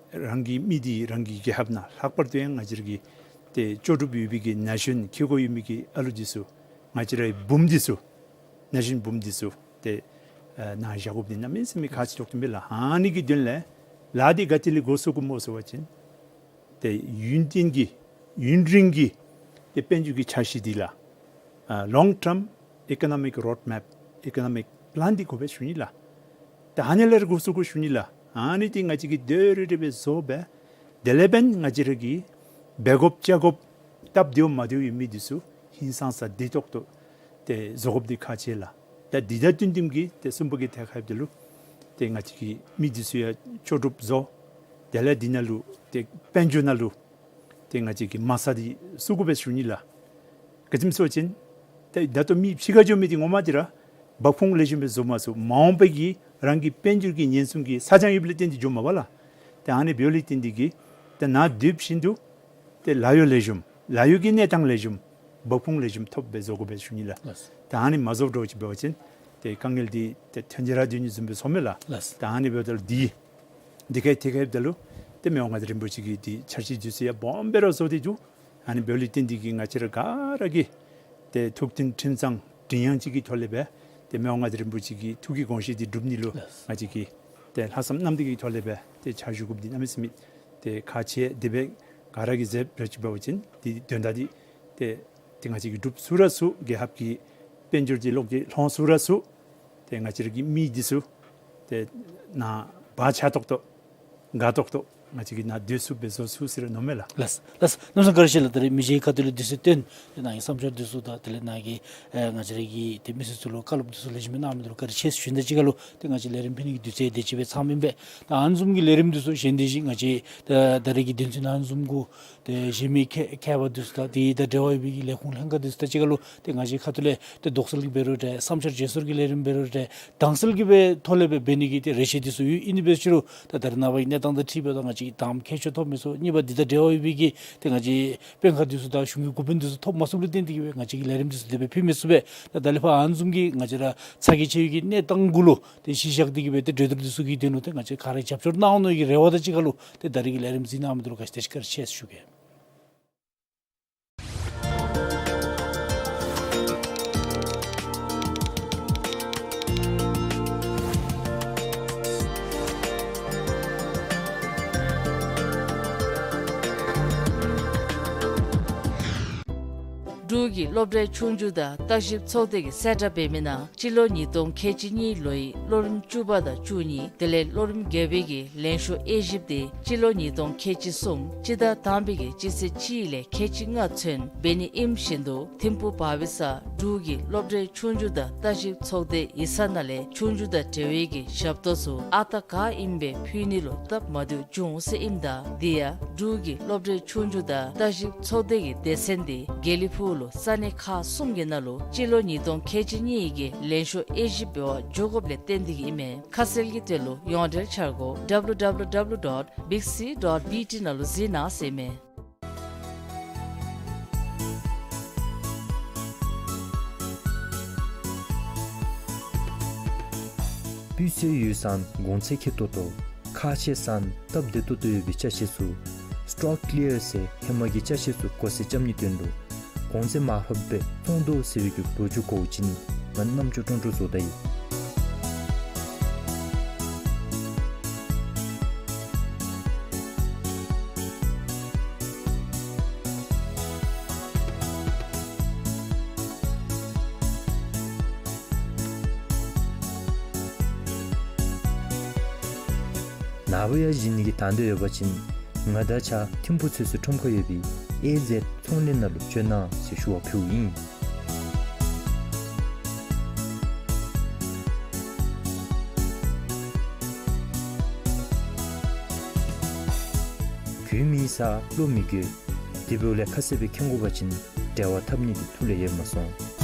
རང་གི་མི་འདི་རང་གི་རྒྱལ་ཁབ་ནང་ལྷག་པར་དུ་ཡང་ང་བཅས་ར་གི་ཏེ་ལྕོགས་གྲུབ་ཡོད་པའི་གི་ན་གཞོན་ཁེ་གོ་ཡོད་མི་གི་ཨ་ལུ་འདི་ཚུ་ང་བཅས་རའི་བུམོ་འདི་ཚུ་ན་གཞོན་བུམོ་འདི་ཚུ་ཏེ་ཨ་ནཱ་བཞག་དགོཔ་འདི་གནམ་མེད་ས་མེད་ཁག་ཆེ་དྲགས་ཏེ་མས་ལགས། ཨ་ནི་གི་དོན་ལས་ལཱ་འདི་ག་ཏེ་ལས་འགོ་བཙུགས་དགོཔ་སྨོ་ཟེར་བ་ཅིན་ཏེ་ཡུན་བརྟན་གྱི་ཡུན་རིང་གི་ཏེ་དཔལ་འབྱོར་གྱི་འཆར་གཞི་འདི་ལགས། ཨ་ལོང་ཊརམ་ཨི་ཀོ་ནོ་མིག་རོཌ་མེཔ་ཨི་ཀོ་ནོ་མིག་པི་ལཱན་འདི་དགོ་པས་ཞུ་ནི་ལགས། ད་ཨ་ནི་ལས་ར་འགོ་བཙུགས་དགོ་ཞུ་ནི་ལགས། ཨ་ནི་འདི་ང་བཅས་ཀྱིས་དེ་རེ་རེ་སྦེ་བཟོ་སྦེ་དེ་ལས་འབདན་ང་བཅས་ར་གི་འབད་དགོཔ་བཅའ་དགོཔ་སྟབས་བདེཝ་མ་བདེཝ་ཡོད་མི་འདི་ཚུ་ཧིང་སངས་ས་བདེ་ཏོག་ཏོ་ཏེ་བཟོ་དགོཔ་འདི་ཁག་ཆེ་ལགས། ད་འདི་དང་བསྟུན་བསྟུནམ་གི་ཏེ་གསུམ་པ་གི་ཐད་ཁར་འབདཝ་ད་ལུ་ཏེ་ང་བཅས་ཀྱི་མི་འདི་ཚུ་ཡང་ལྕོགས་གྲུབ་བཟོ། དེ་ལས་འདི་ནང་ལུ་ཏེ་དཔལ་འབྱོར་ནང་ལུ་ཏེ་ང་བཅས་ཀྱིས་མ་རྩ་འདི་བཙུགས་དགོ་པས་ཞུ་ནི་ལགས། ག་ཅི་སྨོ་ཟེར་བ་ཅིན་ ད་ད་ལྟོ་མི་ཕྱི་ཁར་འགྱོ་མི་འདི་ངོ་མ་འདི་ར་འབབ་ཁུངས་ལེགས་ཤོམ་སྦེ་བཟོ་མ་ཚུགས། མ་འོངས་པའི་གི་རང་གི་དཔལ་འབྱོར་གྱི་ཉེན་སྲུང་གི་ས་ཆ་ཡོདཔ་ལས་བརྟེན་ཏེ་འགྱོཝ་མས་པ་ལགས། ད་ཨ་ནི་འབདཝ་ལས་བརྟེན་ཏེ་གིས་ད་ནཱ་སྡོད་བཞིན་དུ་ཏེ་ལཱ་གཡོག་ལེགས་ཤོམ་ལཱ་གཡོག་གི་གནས་སྟངས་ལེགས་ཤོམ་འབབ་ཁུངས་ལེགས་ཤོམ་ཐོབ་སྦེ་བཟོ་དགོ་པས་ཞུ་ནི་ལགས། ལགས། ད་ཨ་ནི་མ་བཟོ་དོ་ཅིག་འབད་བ་ཅིན་ཏེ་དཀའ་ངལ་འདི་ཏེ་ཐོན་ཏེ་ར་སྡོད་ནི་བཟུམ་སྦེ་སོང་མས་ལགས། ལགས། ད་ཨ་ནི་འབདཝ་ད་ལུ་འདི་འདི་ཁར་ཏེ་ཁར་འབདཝ་ད་ལུ་ཏེ་མི་དབང་མངའ་བདག་རིན་པོ་ཆེ་གིས་འདི་འཆར་གཞི་འདི་ཚུ་ཡང་སྦོམ་སྦེ་ར་བཟོ་སྟེ་འདུག། ཨ་ནི་འབདཝ་ལས་བརྟེན་ཏེ་གིས་ང་བཅས་ར་ག་ར་གིས་ཏེ་ཐུགས་མཐུན་ཁྲིམས་གཙང་མགྲིན་དབྱངས་གཅིག་གི་ཐོག་ལས་སྦེ་ཏེ་མི་དབང་མངའ་བདག་རིན་པོ་ཆེ་གི་ཐུགས་ཀྱི་དགོངས་བཞེད་འདི་སྒྲུབ་ནི་ལུ་ལགས། ང་བཅས་ཀྱིས་ཏེ་ལྷག་བསམ་རྣམ་དག་གི་ཐོག་ལས་སྦེ་ཏེ་ཕྱག་ཞུ་དགོཔ་འདི་གནམ་མེད་ས་མེད་ཏེ་ཁག་ཆེ། དེ་སྦེ་ག་ར་གིས་མཛད་ར་ཅིག་འབད་བ་ཅིན་འདི་དོན་དག་འདི་ཏེ་ཏེ་ང་བཅས་ཀྱིས་སྒྲུབ་ཚུགས་ར་ཚུགས། རྒྱལ་ཁབ་ཀྱི་དཔལ་འབྱོར་འདི་ལོག་སྟེ་ལྷོང་ཚུགས་ར་ཚུགས། ཏེ་ང་བཅས་ར་གི་མི་འདི་ཚུ་ཏེ་ནཱ་བག་ཆགས་ཏོག་ཏོ་དགའ་ཏོག་ཏོ་ང་བཅས་ཀྱིས་ནཱ་སྡོད་ཚུགསཔ་སྦེ་བཟོ་ཚུགས་ཟེར་མནོཝ་མས་ལགས། ལགས། ལགས། གནམ་མེད་ས་མེད་བཀའ་དྲིན་ཆེ་ལགས། ད་རེས་མི་རྗེའི་ཁ་ཐུག་ལས་དུས་ཚོད་བཏོན་ཏེ་ནཱ་གི་བསམ་འཆར་འདི་ཚུ་དང་དེ་ལས་ནཱ་གི་ཨེ་ང་བཅས་ར་གི་ཏེ་མི་སེར་ཚུ་ལུ་བཀའ་སློབ་འདི་ཚུ་ལེགས་ཤོམ་སྦེ་གནང་མི་འདི་ལུ་བཀའ་དྲིན་ཆེ་ཟེར་ཞུ་ནི་དང་གཅིག་ཁར་ལུ་ཏེ་ང་བཅས་ལས་རིམ་ཕུལ་ནི་གི་དུས་ཚོད་དེ་ཅིག་སྦེ་ཚངམ་ཨིན་པས། ད་ཨ་ནི་བཟུམ་གྱི་ལས་རིམ་འདི་ཚུ་གཞན་དེ་བཞིན་ང་བཅས་ད་ད་རེས་ཀྱི་དོན་ཚན་ཨ་ནི་བཟུམ་གུ་ཏེ་གཞན་མི་མཁས་མཁས་པ་འདི་ཚུ་དང་དེ་དང་འབྲེལ་བ་ཡོད་པའི་གི་ལས་ཁུངས་ལྷན་ཁག་འདི་ཚུ་དང་གཅིག་ཁར་ལུ་ཏེ་ང་བཅས་ཁ་ཐུག་ལས་ཏེ་དོགས་སེལ་གྱི་འབད་རུང་འདྲ་བསམ་འཆར་བརྗེ་སོར་གྱི་ལས་རིམ་འབད་རུང་འདྲ་དྭངས་གསལ་གྱི་སྦེ་ཐོག་ལས་སྦེ་འབད་ནི་གི་ཏེ་རེ་ཆེ་འདི་ཚུ་ཡོད། ཨིན་ཏེ་འབད་རུང་ད་ད་རེས་ནངས་པ་གི་གནས་སྟངས་དང་འཁྲིལ་འབདཝ་ད་ང་བཅས་ཀྱིས་དང་པ་མཁས་མཆོག་ཐོབ་མི་ཚུགས། གཉིས་པ་འདི་དང་འབྲེལ་བ་ཡོད་པའི་གི་ཏེ་ང་བཅས་དཔོན་ཁག་འདི་ཚུ་དང་གཞུང་གི་འགོ་དཔོན་འདི་ཚུ་ཐོབ་མ་ཚུགསཔ་ལས་བརྟེན་ཏེ་གིས་སྦེ་ང་བཅས་ཀྱིས་ལས་རིམ་འདི་ཚུ་དེ་སྦེ་ཕུལ་མི་ཚུགས་པས། ད་ད་ལས་ཕར་ཨ་ནི་བཟུམ་གྱི་ང་བཅས་ར་ཚ་གྱང་ཆེ་བའི་གི་གནས་སྟངས་གུ་ལུ་ཏེ་གཞི་བཞག་སྟེ་གིས་སྦེ་ཏེ་གྲོས་བསྡུར་འདི་ཚུ་གི་དོན་ལུ་ཏེ་ང་བཅས་ག་ར་རྒྱབ་སྐྱོར་གནང་ནི་གི་རེ་བ་དང་གཅིག་ཁར་ལུ་ཏེ་ད་རེས་ཀྱི་ལས་རིམ་གཟིགས་གནང་མི་འདི་ལུ་ག་ཅི་དེ་ཅིག་བཀའ་དྲིན་ཆེ་ཟེར་ཞུ་གེ། འབྲུག་གི་སློབ་གྲྭའི་ཆོས་རྒྱུགས་དང་བརྟག་ཞིབ་ཚོགས་སྡེ་གི་གསལ་བསྒྲགས་འབད་མི་ནང་སྤྱི་ལོ་ཉིས་སྟོང་ཁལ་གཅིག་གཉིས་ལོའི་ལོ་རིམ་བཅུ་པ་དང་བཅུ་གཉིས་དེ་ལས་ལོ་རིམ་བརྒྱད་པའི་གི་ལན་ཤོག་དབྱེ་ཞིབ་དེ་སྤྱི་ལོ་ཉིས་སྟོང་ཁལ་གཅིག་གསུམ་སྤྱི་ཟླ་དང་པའི་གི་སྤྱི་ཚེས་གཅིག་ལས་ཁལ་གཅིག་ལྔ་ཚུན་འབད་ནི་ཨིནམ་བཞིན་དུ་ཐིམ་ཕུག་བར་བི་སར་འབྲུག་གི་སློབ་གྲྭའི་ཆོས་རྒྱུགས་དང་བརྟག་ཞིབ་ཚོགས་སྡེ་ཡིག་ཚང་ནང་ལས་ཆོས་རྒྱུགས་དང་འབྲེལ་བའི་གི་ཞབས་ཏོག་ཚུ་ཨ་རྟག་ག་ཨིནམ་སྦེ་ཕུལ་ནི་ལུ་སྟབས་མ་བདེཝ་བྱུང་ཟེར་ཨིནམ་ད་དེ་ཡང་འབྲུག་གི་སློབ་གྲྭའི་ཆོས་རྒྱུགས་དང་བརྟག་ཞིབ་ཚོགས་སྡེ་གི་སྡེ་ཚན་དེ་དགེ་ལེགས་ཕུག་ལུ་ས་གནས་ཁག་གསུམ་གྱི་ནང་ལུ་སྤྱི་ལོ་ཉིས་སྟོང་ཁལ་གཅིག་གཉིས་ཀྱི་ལན་ཤོག་དབྱེ་ཞིབ་འབད་བར་འགྱོ་དགོཔ་ལས་བརྟེན་ཏེ་གིས་ཨིན་མས། ཁ་གསལ་གྱི་དོན་ལུ་ཡོངས་འབྲེལ་འཆར་སྒོ་W W W dot big C dot B T ནང་ལུ་གཟིགས་གནང་ཟེར་ཨིན་མས། སྤུས་ཚད་ཡོད་ས་གོང་ཚད་ཁེ་ཏོག་ཏོ་ཁག་ཆེ་ས་སྟབས་བདེ་ཏོག་ཏོ་ཡོད་པའི་ཅ་ཆས་ཚུ་Stock Clear ཟེར་ཧེ་མ་གི་ཅ་ཆས་ཚུ་གོ་ས་རྐྱབ་ནིའི་དོན་ལུ་གོང་ཚད་མར་ཕབ་སྦེ་བཙོང་དོ་ཟེར་བའི་གི་ལོ་རྒྱུས་གོཝ་ཅིན་ང་རྣམ་ཅོ་ཀྲོང་ཀྲོ་བཟོ་ད་ཡི། ནཱ་བུ་ཡང་བཞེས་ནི་གི་དང་འདོད་ཡོད་པ་ཅིན་ང་དང་གཅིག་ཁར་ཐིམ་ཕུག་ཚོད་བསྲེ་ཁྲོམ་ཁར་ཡོད་པའི་ཨེ་ཛེཌ་ཚོང་ལས་ནང་ལུ་བྱོན་གནང་ཟེར་ཞུ་བ་ཕུལཝ་ཨིན། གོས་མེད་སར་བློ་མི་འགྱོད། དེ་འབདཝ་ལས་ཁ་གསལ་སྦེ་མཁྱེན་དགོ་པ་ཅིན་འབྲེལ་བ་འཐབ་ནི་འདི་ཐུགས་ལས་ཡལ་མ་སོང་།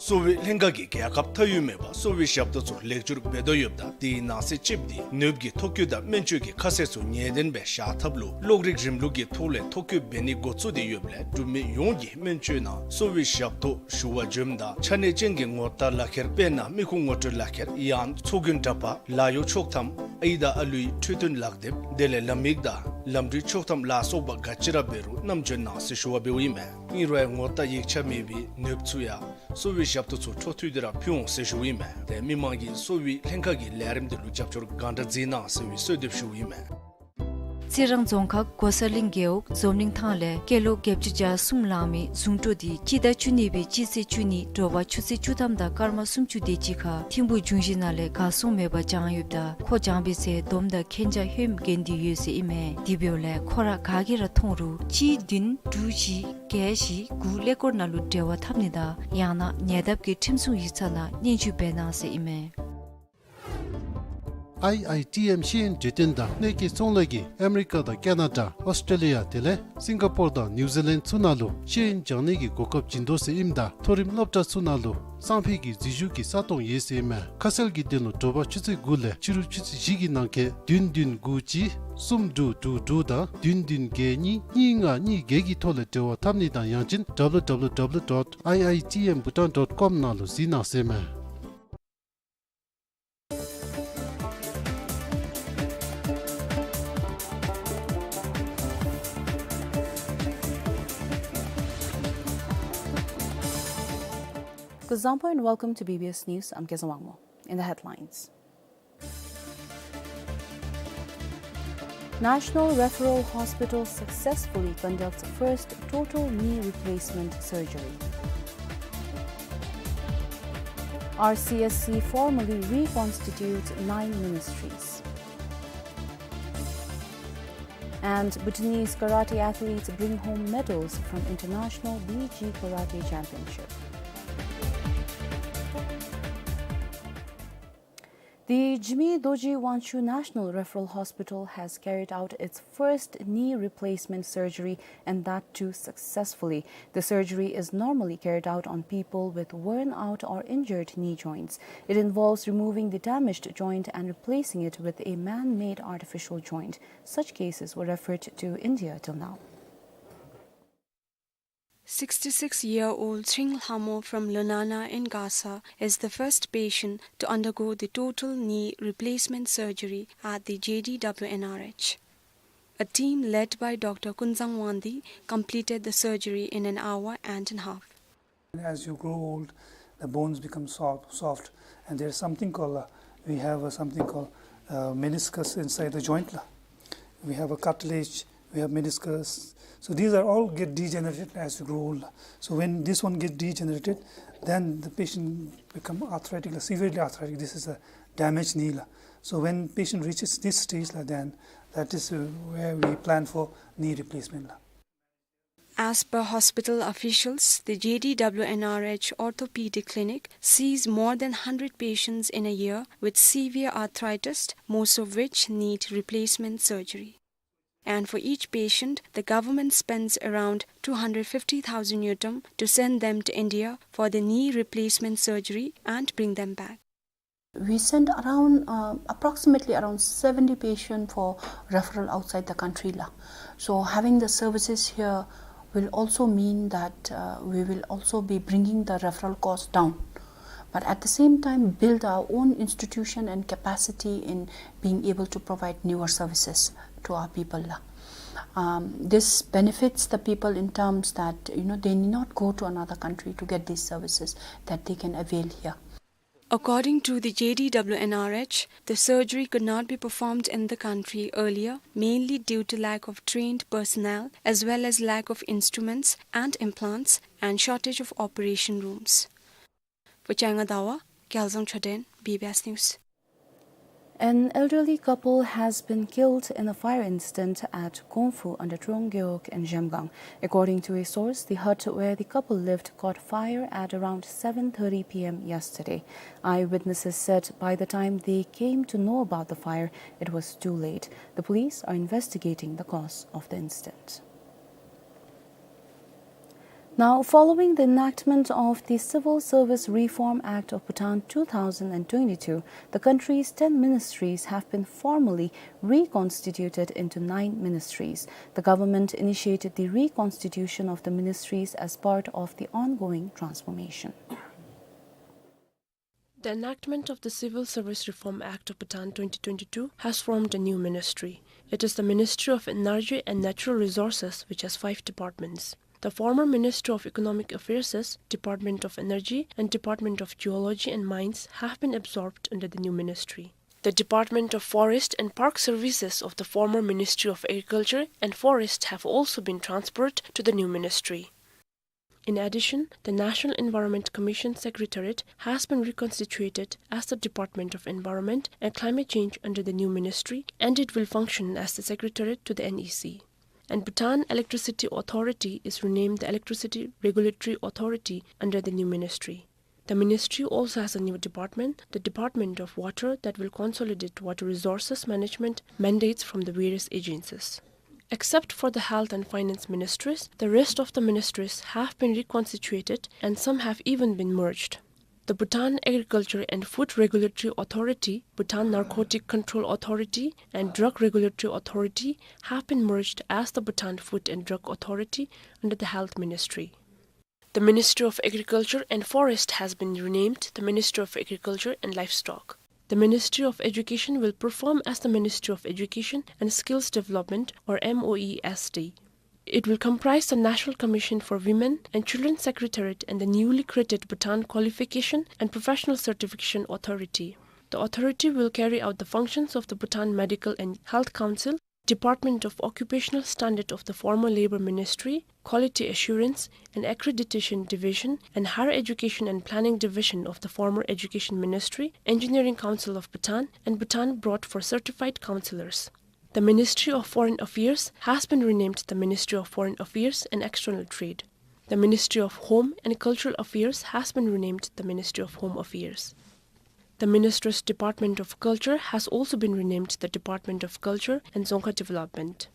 གསོ་བའི་ལྷན་ཁག་གིས་རྒྱལ་ཁབ་མཐའ་དབུས་མེད་པར་གསོ་བའི་ཞབས་ཏོག་ཚུ་ལེགས་བཅོས་འབད་དོ་ཡོདཔ་ད་དེའི་ནང་གསེས་གཅིག་འདི་ནདཔ་གི་ཐོ་བཀོད་དང་སྨན་བཅོས་ཀྱི་ཁ་གསལ་ཚུ་ངེས་བདེན་སྦེ་བཞག་ཐབས་ལུ་གློག་རིག་རིམ་ལུགས་ཀྱི་ཐོག་ལས་ཐོ་བཀོད་འབད་ནི་འགོ་བཙུགས་ཏེ་ཡོདཔ་ལས་འབྲུག་མི་ཡོངས་ཀྱིས་སྨན་བཅོས་ནང་གསོ་བའི་ཞབས་ཏོག་ཞུ་བར་འབྱོནམ་ད་ཆ་གནས་ཅན་གྱི་ངོ་རྟགས་ལག་ཁྱེར་དཔེར་ན་མི་ཁུངས་ངོ་སྤྲོད་ལག་ཁྱེར་ཡང་ཚོགས་རྒྱུན་འདྲ་པར་ལཱ་གཡོག་ཆོག་ཐམ་ཨའི་དང་ཨ་ལུའི་འཕྲོད་བསྟེན་ལག་དེབ་དེ་ལས་ལམ་ཡིག་དང་ལམ་འགྲུལ་ཆོག་ཐམ་ལ་སོགས་པ་ག་ཅི་ར་འབད་རུང་བསྣམས་འབྱོན་གནང་ཟེར་ཞུ་བ་འབདཝ་ཨིན་མས། ཨིན་རུང་ཡང་ངོ་རྟགས་ཡིག་ཆ་མེད་པའི་ནདཔ་ཚུ་ཡང་གསོ་བའི་ཞབས་ཏོག་ཚུ་འཕྲོ་མཐུད་དེ་ར་ཕུལ་འོང་ཟེར་ཞུཝ་ཨིན་མས། དེ་མི་མང་གིས་གསོ་བའི་ལྷན་ཁག་གི་ལས་རིམ་དེ་ལུ་རྒྱབ་སྐྱོར་གང་དྲག་མཛད་གནང་ཟེར་བའི་གསོལ་འདེབས་ཞུཝ་ཨིན་མས། རྩི་རང་རྫོང་ཁག་གོ་ས་གླིང་རྒེད་འོག་འཛམ་གླིང་ཐང་ལས་སྐྱེས་ལོ་བརྒྱད་ཅུ་གྱ་གསུམ་ལང་མི་ཟུང་དྲུང་འདི་སྤྱི་ཟླ་བཅུ་གཉིས་པའི་སྤྱི་ཚེས་བཅུ་གཉིས་དྲོ་པ་ཆུ་ཚོད་བཅུ་ཐམ་དང་སྐར་མ་སུམ་ཅུ་དེ་ཅིག་ཁར་ཐིམ་ཕུག་འབྱུང་བཞི་ནང་ལས་གར་སོང་མེད་པར་བྱང་ཡོདཔ་ད་ཁོ་བྱང་པའི་ཚེ་སྡོམ་དང་མཁྱེན་རྒྱ་ལྷོད་གནང་གི་ཡོད་ཟེར་ཨིན་མས། དེ་འབདཝ་ལས་ཁོ་ར་ག་གིས་ར་མཐོང་རུང་གཅིག་བདུན་དྲུག་བཞི་བརྒྱད་བཞི་དགུ་ཀླད་ཀོར་ནང་ལུ་འབྲེལ་བ་འཐབ་ནི་དང་ཡང་ན་ཉེ་འདབས་ཀྱི་ཁྲིམས་སྲུང་ཡིག་ཚང་ནང་སྙན་ཞུ་འབད་གནང་ཟེར་ཨིན་མས། ཨའི་ཨའི་ཊི་ཨེམ་ཤེས་ཡོན་གྲོས་སྟོན་དང་གནོད་སྐྱེལ་ཚོང་ལས་ཀྱིས་ཨ་མི་རི་ཀ་དང་ཀེ་ན་ཌ་ཨོསི་ཊེ་ལི་ཡ་དེ་ལས་སིང་ག་པོར་དང་ནིའུ་ཛི་ལེནཌ་ཚུ་ནང་ལུ་ཤེས་ཡོན་སྦྱང་ནི་གི་གོ་སྐབས་བྱིན་དོ་ཟེར་ཨིནམ་ད་མཐོ་རིམ་སློབ་གྲྭ་ཚུ་ནང་ལུ་སང་ཕོད་ཀྱི་འཛུལ་ཞུགས་ཀྱི་ས་སྟོང་ཡོད་ཟེར་ཨིན་མས། ཁ་གསལ་གྱི་དོན་ལུ་དྲོ་པ་ཆུ་ཚོད་དགུ་ལས་ཕྱི་རུ་ཆུ་ཚོད་བཞི་གི་ནང་འཁོད་བདུན་བདུན་དགུ་གཅིག་གསུམ་དྲུག་དྲུག་དྲུག་དང་བདུན་བདུན་བརྒྱད་གཉིས་གཉིས་ལྔ་གཉིས་བརྒྱད་ཀྱི་ཐོག་ལས་འབྲེལ་བ་འཐབ་ནི་དང་ཡང་ཅིན་W W W dot I I T M Bhutan dot com ནང་ལུ་གཟིགས་གནང་ཟེར་ཨིན་མས། Kuzuzangpo and welcome to B B S News. I'm Kezang Wangmo. In the headlines. National Referral Hospital successfully conducts first total knee replacement surgery. R C S C formally reconstitutes nine ministries. And Bhutanese karate athletes bring home medals from International B G Karate Championship. The Jigme Dorji Wangchuck National Referral Hospital has carried out its first knee replacement surgery, and that too successfully. The surgery is normally carried out on people with worn out or injured knee joints. It involves removing the damaged joint and replacing it with a man-made artificial joint. Such cases were referred to India till now. Sixty-six-year-old Tshering Lhamo from Lunana in Gasa is the first patient to undergo the total knee replacement surgery at the J D W N R H. A team led by Doctor Kunzang Wangdi completed the surgery in an hour and a half. As you grow old, the bones become soft, soft, and there's something called, uh, we have, uh, something called, uh, meniscus inside the joint la. We have a cartilage, we have meniscus. So these are all get degenerated as you grow old. So when this one get degenerated, then the patient become arthritic, severely arthritic. This is a damaged knee la. So when patient reaches this stage la, then that is, uh, where we plan for knee replacement la. As per hospital officials, the J D W N R H orthopedic clinic sees more than hundred patients in a year with severe arthritis, most of which need replacement surgery. And for each patient, the government spends around two hundred fifty thousand ngultrum to send them to India for the knee replacement surgery and bring them back. We send around, uh, approximately around seventy patients for referral outside the country la. So having the services here will also mean that, uh, we will also be bringing the referral cost down. But at the same time, build our own institution and capacity in being able to provide newer services to our people la. Um, this benefits the people in terms that, you know, they need not go to another country to get these services, that they can avail here. According to the J D W N R H, the surgery could not be performed in the country earlier, mainly due to lack of trained personnel, as well as lack of instruments and implants, and shortage of operation rooms. For Changa Dawa, Gyalzang Choden, B B S News. An elderly couple has been killed in a fire incident at Kongfu under Tronggeok in Zhemgang. According to a source, the hut where the couple lived caught fire at around seven thirty P M yesterday. Eyewitnesses said by the time they came to know about the fire, it was too late. The police are investigating the cause of the incident. Now, following the enactment of the Civil Service Reform Act of Bhutan two thousand and twenty-two, the country's ten ministries have been formally reconstituted into nine ministries. The government initiated the reconstitution of the ministries as part of the ongoing transformation. The enactment of the Civil Service Reform Act of Bhutan twenty twenty-two has formed a new ministry. It is the Ministry of Energy and Natural Resources, which has five departments. The former Ministry of Economic Affairs, Department of Energy, and Department of Geology and Mines have been absorbed under the new ministry. The Department of Forest and Park Services of the former Ministry of Agriculture and Forest have also been transferred to the new ministry. In addition, the National Environment Commission Secretariat has been reconstituted as the Department of Environment and Climate Change under the new ministry, and it will function as the secretariat to the N E C. And Bhutan Electricity Authority is renamed the Electricity Regulatory Authority under the new ministry. The ministry also has a new department, the Department of Water, that will consolidate water resources management mandates from the various agencies. Except for the health and finance ministries, the rest of the ministries have been reconstituted and some have even been merged. The Bhutan Agriculture and Food Regulatory Authority, Bhutan Narcotic Control Authority, and Drug Regulatory Authority have been merged as the Bhutan Food and Drug Authority under the Health Ministry. The Ministry of Agriculture and Forest has been renamed the Ministry of Agriculture and Livestock. The Ministry of Education will perform as the Ministry of Education and Skills Development, or M O E S D. It will comprise the National Commission for Women and Children Secretariat and the newly created Bhutan Qualification and Professional Certification Authority. The authority will carry out the functions of the Bhutan Medical and Health Council, Department of Occupational Standard of the former Labor Ministry, Quality Assurance and Accreditation Division, and Higher Education and Planning Division of the former Education Ministry, Engineering Council of Bhutan, and Bhutan Board for Certified Counselors. The Ministry of Foreign Affairs has been renamed the Ministry of Foreign Affairs and External Trade. The Ministry of Home and Cultural Affairs has been renamed the Ministry of Home Affairs. The Minister's Department of Culture has also been renamed the Department of Culture and Dzongkha Development.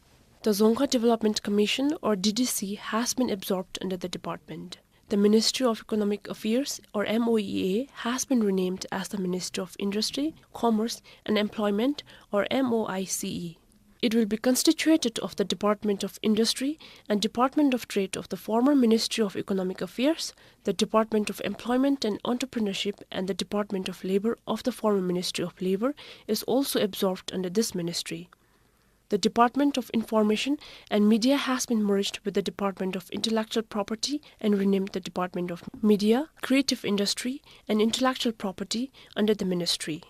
The Dzongkha Development Commission, or D D C, has been absorbed under the department. The Ministry of Economic Affairs, or M O E A, has been renamed as the Ministry of Industry, Commerce and Employment, or M O I C E. It will be constituted of the Department of Industry and Department of Trade of the former Ministry of Economic Affairs, the Department of Employment and Entrepreneurship and the Department of Labor of the former Ministry of Labor is also absorbed under this ministry. The Department of Information and Media has been merged with the Department of Intellectual Property and renamed the Department of Media, Creative Industry and Intellectual Property under the ministry.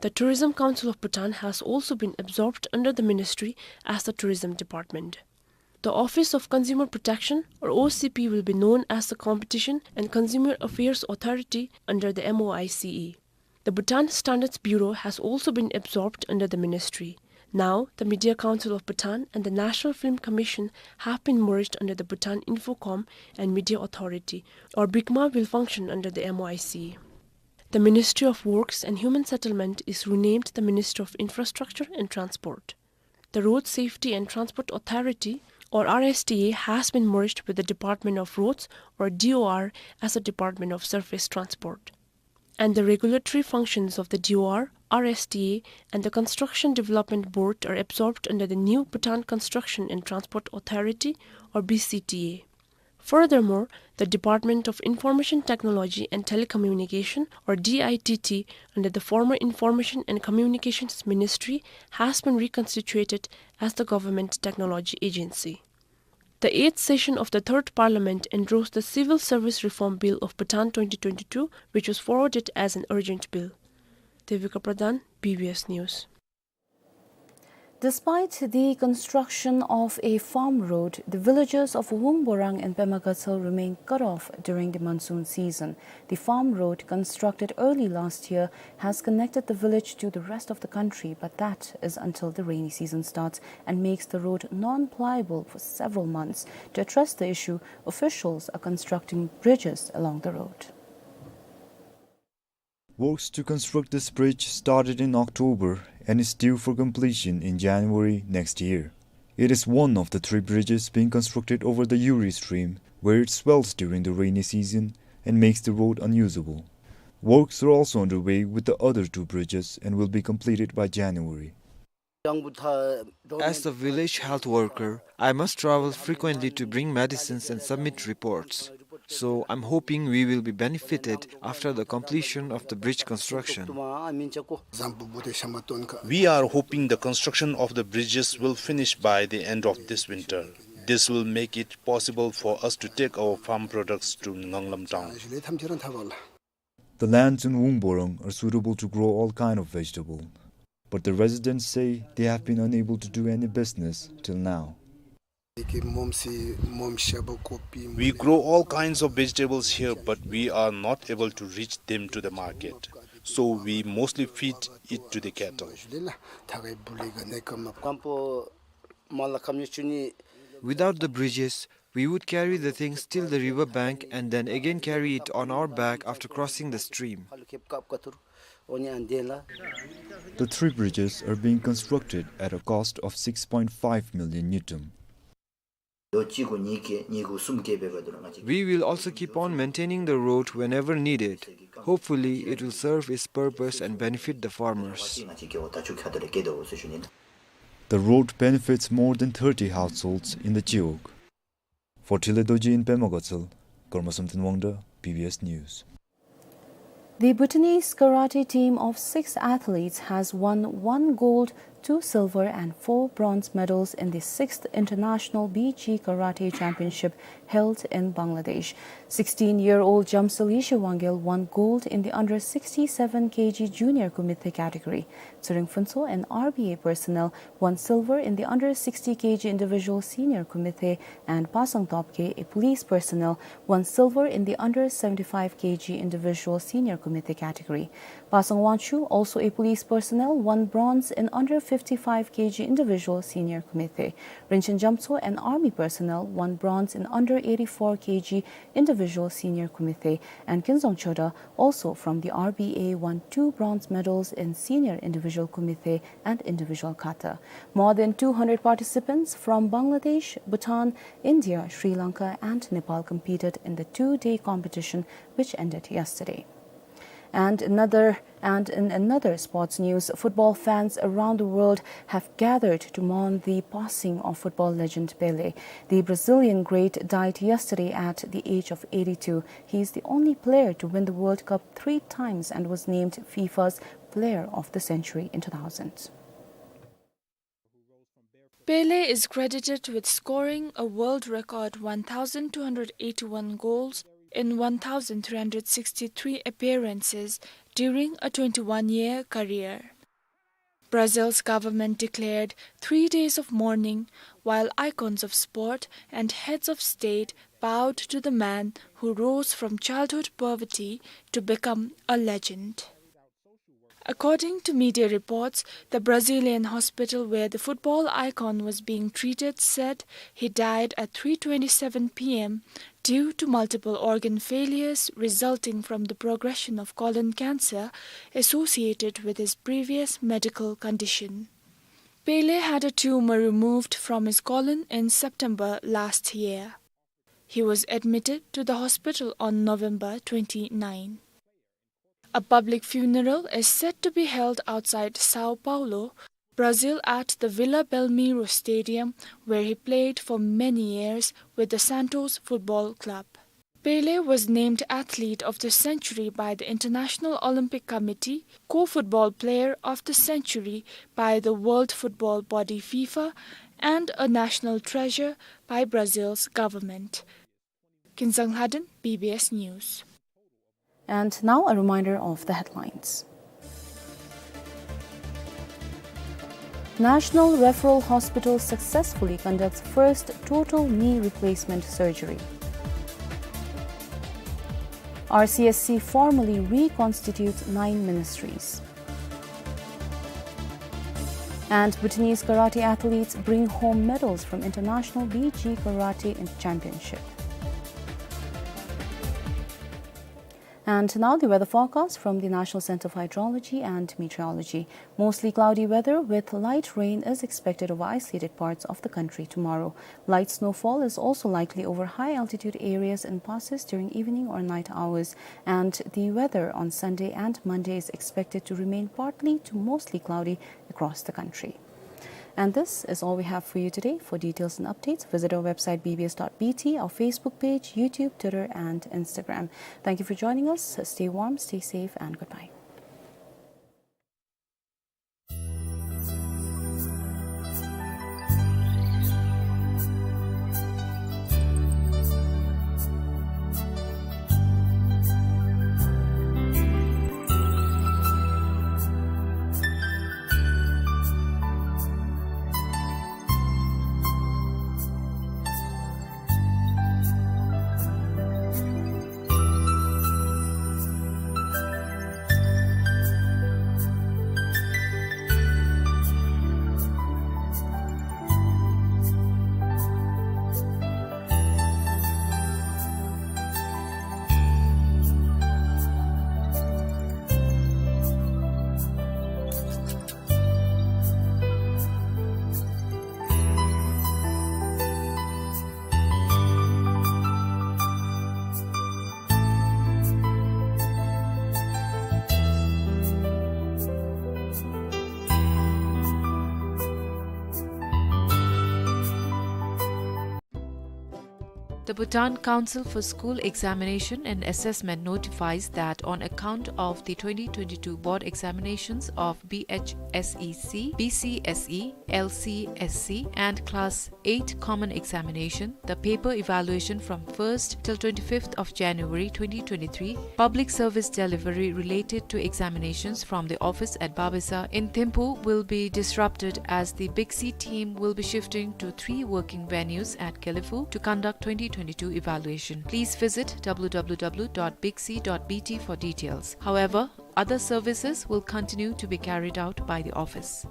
The Tourism Council of Bhutan has also been absorbed under the ministry as the Tourism Department. The Office of Consumer Protection, or O C P, will be known as the Competition and Consumer Affairs Authority under the M O I C E. The Bhutan Standards Bureau has also been absorbed under the ministry. Now, the Media Council of Bhutan and the National Film Commission have been merged under the Bhutan Infocom and Media Authority, or BICMA, will function under the M O I C E. The Ministry of Works and Human Settlement is renamed the Ministry of Infrastructure and Transport. The Road Safety and Transport Authority, or R S T A, has been merged with the Department of Roads, or D O R, as a Department of Surface Transport. And the regulatory functions of the D O R, R S T A, and the Construction Development Board are absorbed under the new Bhutan Construction and Transport Authority, or B C T A. Furthermore, the Department of Information Technology and Telecommunication, or D I T T, under the former Information and Communications Ministry, has been reconstituted as the Government Technology Agency. The eighth session of the Third Parliament endorsed the Civil Service Reform Bill of Bhutan twenty twenty-two, which was forwarded as an urgent bill. Devika Pradhan, B B S News. Despite the construction of a farm road, the villages of Wungborang and Pemagatshel remain cut off during the monsoon season. The farm road, constructed early last year, has connected the village to the rest of the country, but that is until the rainy season starts and makes the road non-pliable for several months. To address the issue, officials are constructing bridges along the road. Works to construct this bridge started in October and is due for completion in January next year. It is one of the three bridges being constructed over the Uri stream, where it swells during the rainy season and makes the road unusable. Works are also underway with the other two bridges and will be completed by January. As the village health worker, I must travel frequently to bring medicines and submit reports. So I'm hoping we will be benefited after the completion of the bridge construction. We are hoping the construction of the bridges will finish by the end of this winter. This will make it possible for us to take our farm products to Nganglam town. The lands in Wungborang are suitable to grow all kind of vegetable, but the residents say they have been unable to do any business till now. We grow all kinds of vegetables here, but we are not able to reach them to the market, so we mostly feed it to the cattle. Without the bridges, We would carry the things till the river bank and then again carry it on our back after crossing the stream. The three bridges are being constructed at a cost of six point five million ngultrum. We will also keep on maintaining the road whenever needed. Hopefully, it will serve its purpose and benefit the farmers. The road benefits more than thirty households in the Chiwog. For Trile Dorji in Pema Gatshel, Karma Samten Wangda, B B S News. The Bhutanese karate team of six athletes has won one gold, two silver and four bronze medals in the sixth International B G Karate Championship held in Bangladesh. Sixteen-year-old Jamsel Yeshe Wangyel won gold in the under sixty-seven K G junior kumite category. Tshering Phuntsho, an R B A personnel, won silver in the under sixty K G individual senior kumite, and Pasang Topge, a police personnel, won silver in the under seventy-five K G individual senior kumite category. Pasang Wangchuk, also a police personnel, won bronze in under fifty-five K G individual senior kumite. Rinchen Jamtso, an army personnel, won bronze in under eighty-four K G individual senior kumite, and Kinzong Choda, also from the R B A, won two bronze medals in senior individual kumite and individual kata. More than two hundred participants from Bangladesh, Bhutan, India, Sri Lanka, and Nepal competed in the two-day competition, which ended yesterday. And another, and in another sports news, football fans around the world have gathered to mourn the passing of football legend Pele. The Brazilian great died yesterday at the age of eighty-two. He is the only player to win the World Cup three times and was named FIFA's Player of the Century in two thousand. Pele is credited with scoring a world record one thousand two hundred eighty-one goals in one thousand three hundred sixty-three appearances during a twenty-one-year career. Brazil's government declared three days of mourning, while icons of sport and heads of state bowed to the man who rose from childhood poverty to become a legend. According to media reports, the Brazilian hospital where the football icon was being treated said he died at three twenty-seven P M due to multiple organ failures resulting from the progression of colon cancer associated with his previous medical condition. Pele had a tumor removed from his colon in September last year. He was admitted to the hospital on November twenty-nine. A public funeral is set to be held outside São Paulo, Brazil, at the Vila Belmiro Stadium, where he played for many years with the Santos Football Club. Pele was named Athlete of the Century by the International Olympic Committee, Co-Football Player of the Century by the World Football Body FIFA, and a National Treasure by Brazil's government. Kinzang Lhaden, B B S News. And now a reminder of the headlines. National Referral Hospital successfully conducts first total knee replacement surgery. R C S C formally reconstitutes nine ministries. And Bhutanese karate athletes bring home medals from International B G Karate Championship. And now the weather forecast from the National Center for Hydrology and Meteorology. Mostly cloudy weather with light rain is expected over isolated parts of the country tomorrow. Light snowfall is also likely over high-altitude areas in passes during evening or night hours, and the weather on Sunday and Monday is expected to remain partly to mostly cloudy across the country. And this is all we have for you today. For details and updates, visit our website B B S dot B T, our Facebook page, YouTube, Twitter, and Instagram. Thank you for joining us. Stay warm, stay safe, and goodbye. The Bhutan Council for School Examination and Assessment notifies that on account of the twenty twenty-two board examinations of B H S E C, B C S E, L C S C, and Class eight common examination, the paper evaluation from first till twenty-fifth of January twenty twenty-three, public service delivery related to examinations from the office at Babesa in Thimphu will be disrupted, as the Big C team will be shifting to three working venues at Gelephu to conduct twenty twenty-two evaluation. Please visit W W W dot big c dot B T for details. However, other services will continue to be carried out by the office.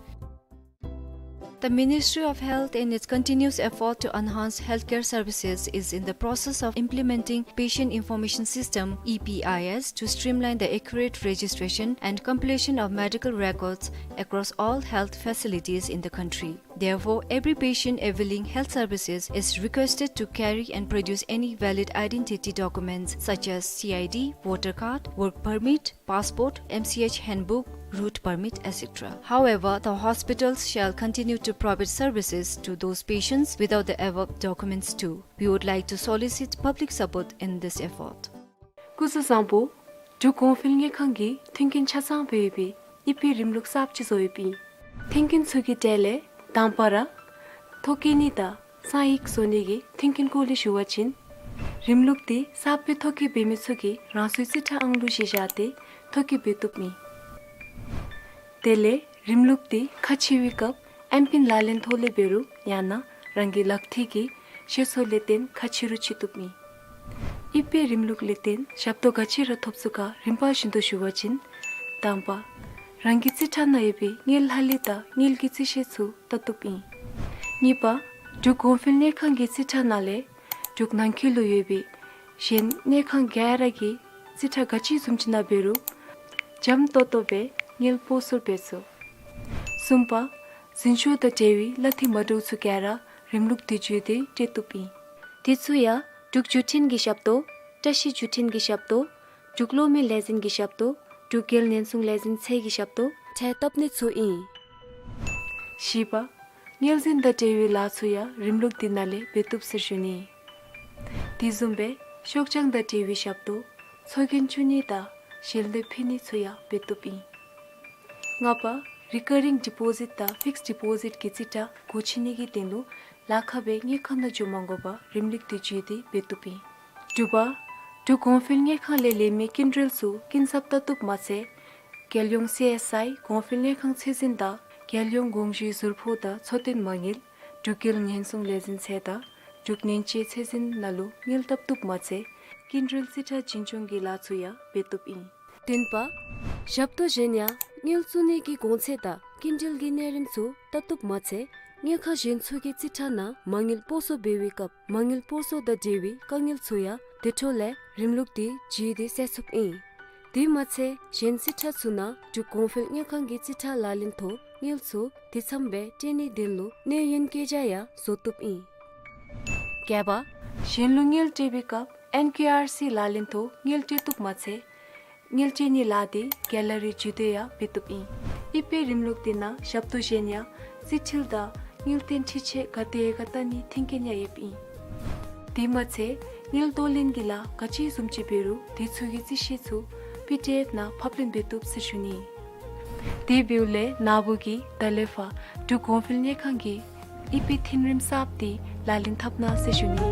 The Ministry of Health, in its continuous effort to enhance healthcare services, is in the process of implementing Patient Information System, E P I S, to streamline the accurate registration and compilation of medical records across all health facilities in the country. Therefore, every patient availing health services is requested to carry and produce any valid identity documents such as C I D, voter card, work permit, passport, M C H handbook, route permit, et cetera. However, the hospitals shall continue to provide services to those patients without the above documents too. We would like to solicit public support in this effort. སྐུ་གཟུགས་བཟང་པོ། འབྲུག་གོང་འཕེལ་དངུལ་ཁང་གིས་མཐུན་རྐྱེན་ཆ་ཚང་སྦེ་ཡོད་པའི་ཨི་ཕི་རིམ་ལུགས་གསརཔ་ཅིག་བཟོ་ཡོདཔ་ཨིན། མཐུན་རྐྱེན་ཚུ་གི་གྲས་ལས་དང་པ་ར་ཐོ་བཀོད་ནི་དང་གསང་ཡིག་བཟོ་ནི་གི་མཐུན་རྐྱེན་སྐོར་ལས་ཞུ་བ་ཅིན། རིམ་ལུགས་འདི་གསརཔ་སྦེ་ཐོ་བཀོད་འབད་མི་ཚུ་གིས་རང་སོའི་རྩིས་ཁྲ་ཨང་གླུ་གཞི་བཞག་སྟེ་ཐོ་བཀོད་འབད་བཏུབ་ཨིན། དེ་ལས་རིམ་ལུགས་འདི་ཁ་ཕྱེ་བའི་སྐབས་ཨེམ་པིན་ལག་ལེན་ཐོག་ལས་འབད་རུང་ཡང་ན་རང་གི་ལག་ཐིལ་གྱི་ཤེས་ཚད་ལས་བརྟེན་ཁ་ཕྱེ་རུང་ཕྱེ་བཏུབ་ཨིན། ཨི་ཕི་རིམ་ལུགས་ལས་བརྟེན་ཞབས་ཏོག་ག་ཅི་ར་ཐོབ་ཚུགས་ག་རིམ་པ་བཞིན་དུ་ཞུ་བ་ཅིན། དང་པ། རང་གི་རྩིས་ཁྲ་ནང་ཡོད་པའི་དངུལ་ལྷག་ལུས་དང་དངུལ་གྱི་རྩིས་བཤེར་ཚུ་བལྟ་བཏུབ་ཨིན། གཉིས་པ། འབྲུག་གོང་འཕེལ་དངུལ་ཁང་གི་རྩིས་ཁྲ་ནང་ལས་འབྲུག་ནང་འཁོད་ལུ་ཡོད་པའི་གཞན་དངུལ་ཁང་ག་ར་གི་རྩིས་ཁྲ་ག་ཅི་བཟུམ་ཅིག་ནང་འབད་རུང་འཇམ་ཏོང་ཏོ་སྦེ་དངུལ་སྤོ་སོར་འབད་ཚུགས། གསུམ་པ། འཛིན་སྐྱོང་དང་འབྲེལ་བའི་གླ་འཐུས་མ་འདྲཝ་ཚུ་ག་ར་རིམ་ལུགས་འདི་བརྒྱུད་དེ་སྤྲོད་བཏུབ་ཨིན། དེ་ཚུ་ཡང་འབྲུག་བརྒྱུད་འཕྲིན་གྱི་ཞབས་ཏོག། བཀྲ་ཤིས་བརྒྱུད་འཕྲིན་གྱི་ཞབས་ཏོག། འབྲུག་གློག་མེ་ལས་འཛིན་གྱི་ཞབས་ཏོག། འབྲུག་རྒྱལ་ཉེན་སྲུང་ལས་འཛིན་ཚད་ཀྱི་ཞབས་ཏོག་འཕྲལ་བཏབ་ནི་ཚུ་ཨིན། བཞི་པ། དངུལ་འཛིན་དང་འབྲེལ་བའི་ལཱ་ཚུ་ཡང་རིམ་ལུགས་འདི་ནང་ལས་འབད་བཏུབ་ཟེར་ཞུ་ནི། དེ་བཟུམ་སྦེ་ཤོག་བྱང་དང་འབྲེལ་བའི་ཞབས་ཏོག། ཚོགས་རྒྱན་བཙུགས་ནི་དང་གཞན་ལུ་ཕུལ་ནི་ཚུ་ཡང་འབད་བཏུབ་ཨིན། ལྔ་པ། རི་ཀ་རིང་ཌི་པོ་ཟིཊ་དང་ཕིགསཌ་ཌི་པོ་ཟིཊ་གྱི་རྩིས་ཁྲ་སྒོ་ཕྱེ་ནི་གི་དོན་ལུ་ལཱ་ཁག་སྦེ་དངུལ་ཁང་ནང་འགྱོ་མ་དགོ་པར་རིམ་ལུགས་འདི་བརྒྱུད་དེ་འབད་བཏུབ་ཨིན། དྲུག་པ། འབྲུག་གོང་འཕེལ་དངུལ་ཁང་ལས་ལེན་མི་སྐྱིན་འགྲུལ་ཚུ་སྐྱིན་ཚབ་བལྟ་བཏུབ་མ་ཚད། རྒྱལ་ཡོངས་སི་ཨེསི་ཨའི་གོང་འཕེལ་དངུལ་ཁང་ཚད་འཛིན་དང་རྒྱལ་ཡོངས་དགོངས་ཞུའི་ཟུར་ཕོགས་དང་འཚོ་རྟེན་མ་དངུལ། འབྲུག་རྒྱལ་ཉེན་སྲུང་ལས་འཛིན་ཚད་དང་འབྲུག་ཉེན་བཅོལ་ཚད་འཛིན་ནང་ལུ་དངུལ་བལྟ་བཏུབ་མ་ཚད། སྐྱིན་འགྲུལ་རྩིས་ཁྲ་འཛིན་སྐྱོང་གི་ལཱ་ཚུ་ཡང་འབད་བཏུབ་ཨིན། བདུན་པ། ཞབས་ཏོག་གཞན་ཡང་དངུལ་བཙུགས་ནི་གི་གོང་ཚད་དང་སྐྱིན་འགྲུལ་གྱི་གནས་རིམ་ཚུ་བལྟ་བཏུབ་མ་ཚད། དངུལ་ཁང་གཞན་ཚུ་གི་རྩིས་ཁྲ་ནང་མ་དངུལ་སྤོ་སོར་འབད་བའི་སྐབས་མ་དངུལ་སྤོ་སོར་དང་འབྲེལ་བའི་དཀའ་ངལ་ཚུ་ཡང་དེ་འཕྲོ་ལས་རིམ་ལུགས་འདི་བརྒྱུད་དེ་སེལ་ཚུགསཔ་ཨིན། དེ་མ་ཚད་གཞན་རྩིས་ཁྲ་ཚུ་ནང་འབྲུག་གོང་འཕེལ་དངུལ་ཁང་གི་རྩིས་ཁྲ་ལག་ལེན་ཐོག་དངུལ་ཚུ་དེ་ཚམ་སྦེ་སྤྲོད་ནིའི་དོན་ལུ་གནས་ཡུན་བཀོད་རྒྱ་ཡང་བཟོ་བཏུབ་ཨིན། བརྒྱད་པ། གཞན་ལུ་དངུལ་སྤྲོད་པའི་སྐབས་ཨེན་ཀེ་ཨར་སི་ལག་ལེན་ཐོག་དངུལ་སྤྲོད་བཏུབ་མ་ཚད། དངུལ་སྤྲོད་ནིའི་ལཱ་འདི་གེ་ལ་རི་བརྒྱུད་དེ་ཡང་འབད་བཏུབ་ཨིན། ཨི་ཕི་རིམ་ལུགས་འདི་ནང་ཞབས་ཏོག་གཞན་ཡང་རྩིས་འཁྲུལ་དང་དངུལ་བཏོན་འཕྲི་ཆད་ག་དེ་ག་བལྟ་ནིའི་མཐུན་རྐྱེན་ཡང་ཡོདཔ་ཨིན། དེ་མ་ཚད་དངུལ་གཏོར་ལེན་གྱི་ལཱ་ག་ཅི་བཟུམ་ཅིག་འབད་རུང་དེ་ཚུ་གི་རྩིས་བཤེར་ཚུ་པི་ཌི་ཨེཕ་ནང་ཕབ་ལེན་འབད་བཏུབ་ཟེར་ཞུ་ནི། དེ་འབདཝ་ལས་ན་བུ་གིས་ད་ལས་ཕར་འབྲུག་གོང་འཕེལ་དངུལ་ཁང་གི་ཨི་ཕི་མཐུན་རིམ་གསརཔ་འདི་ལག་ལེན་འཐབ་གནང་ཟེར་ཞུ་ནི།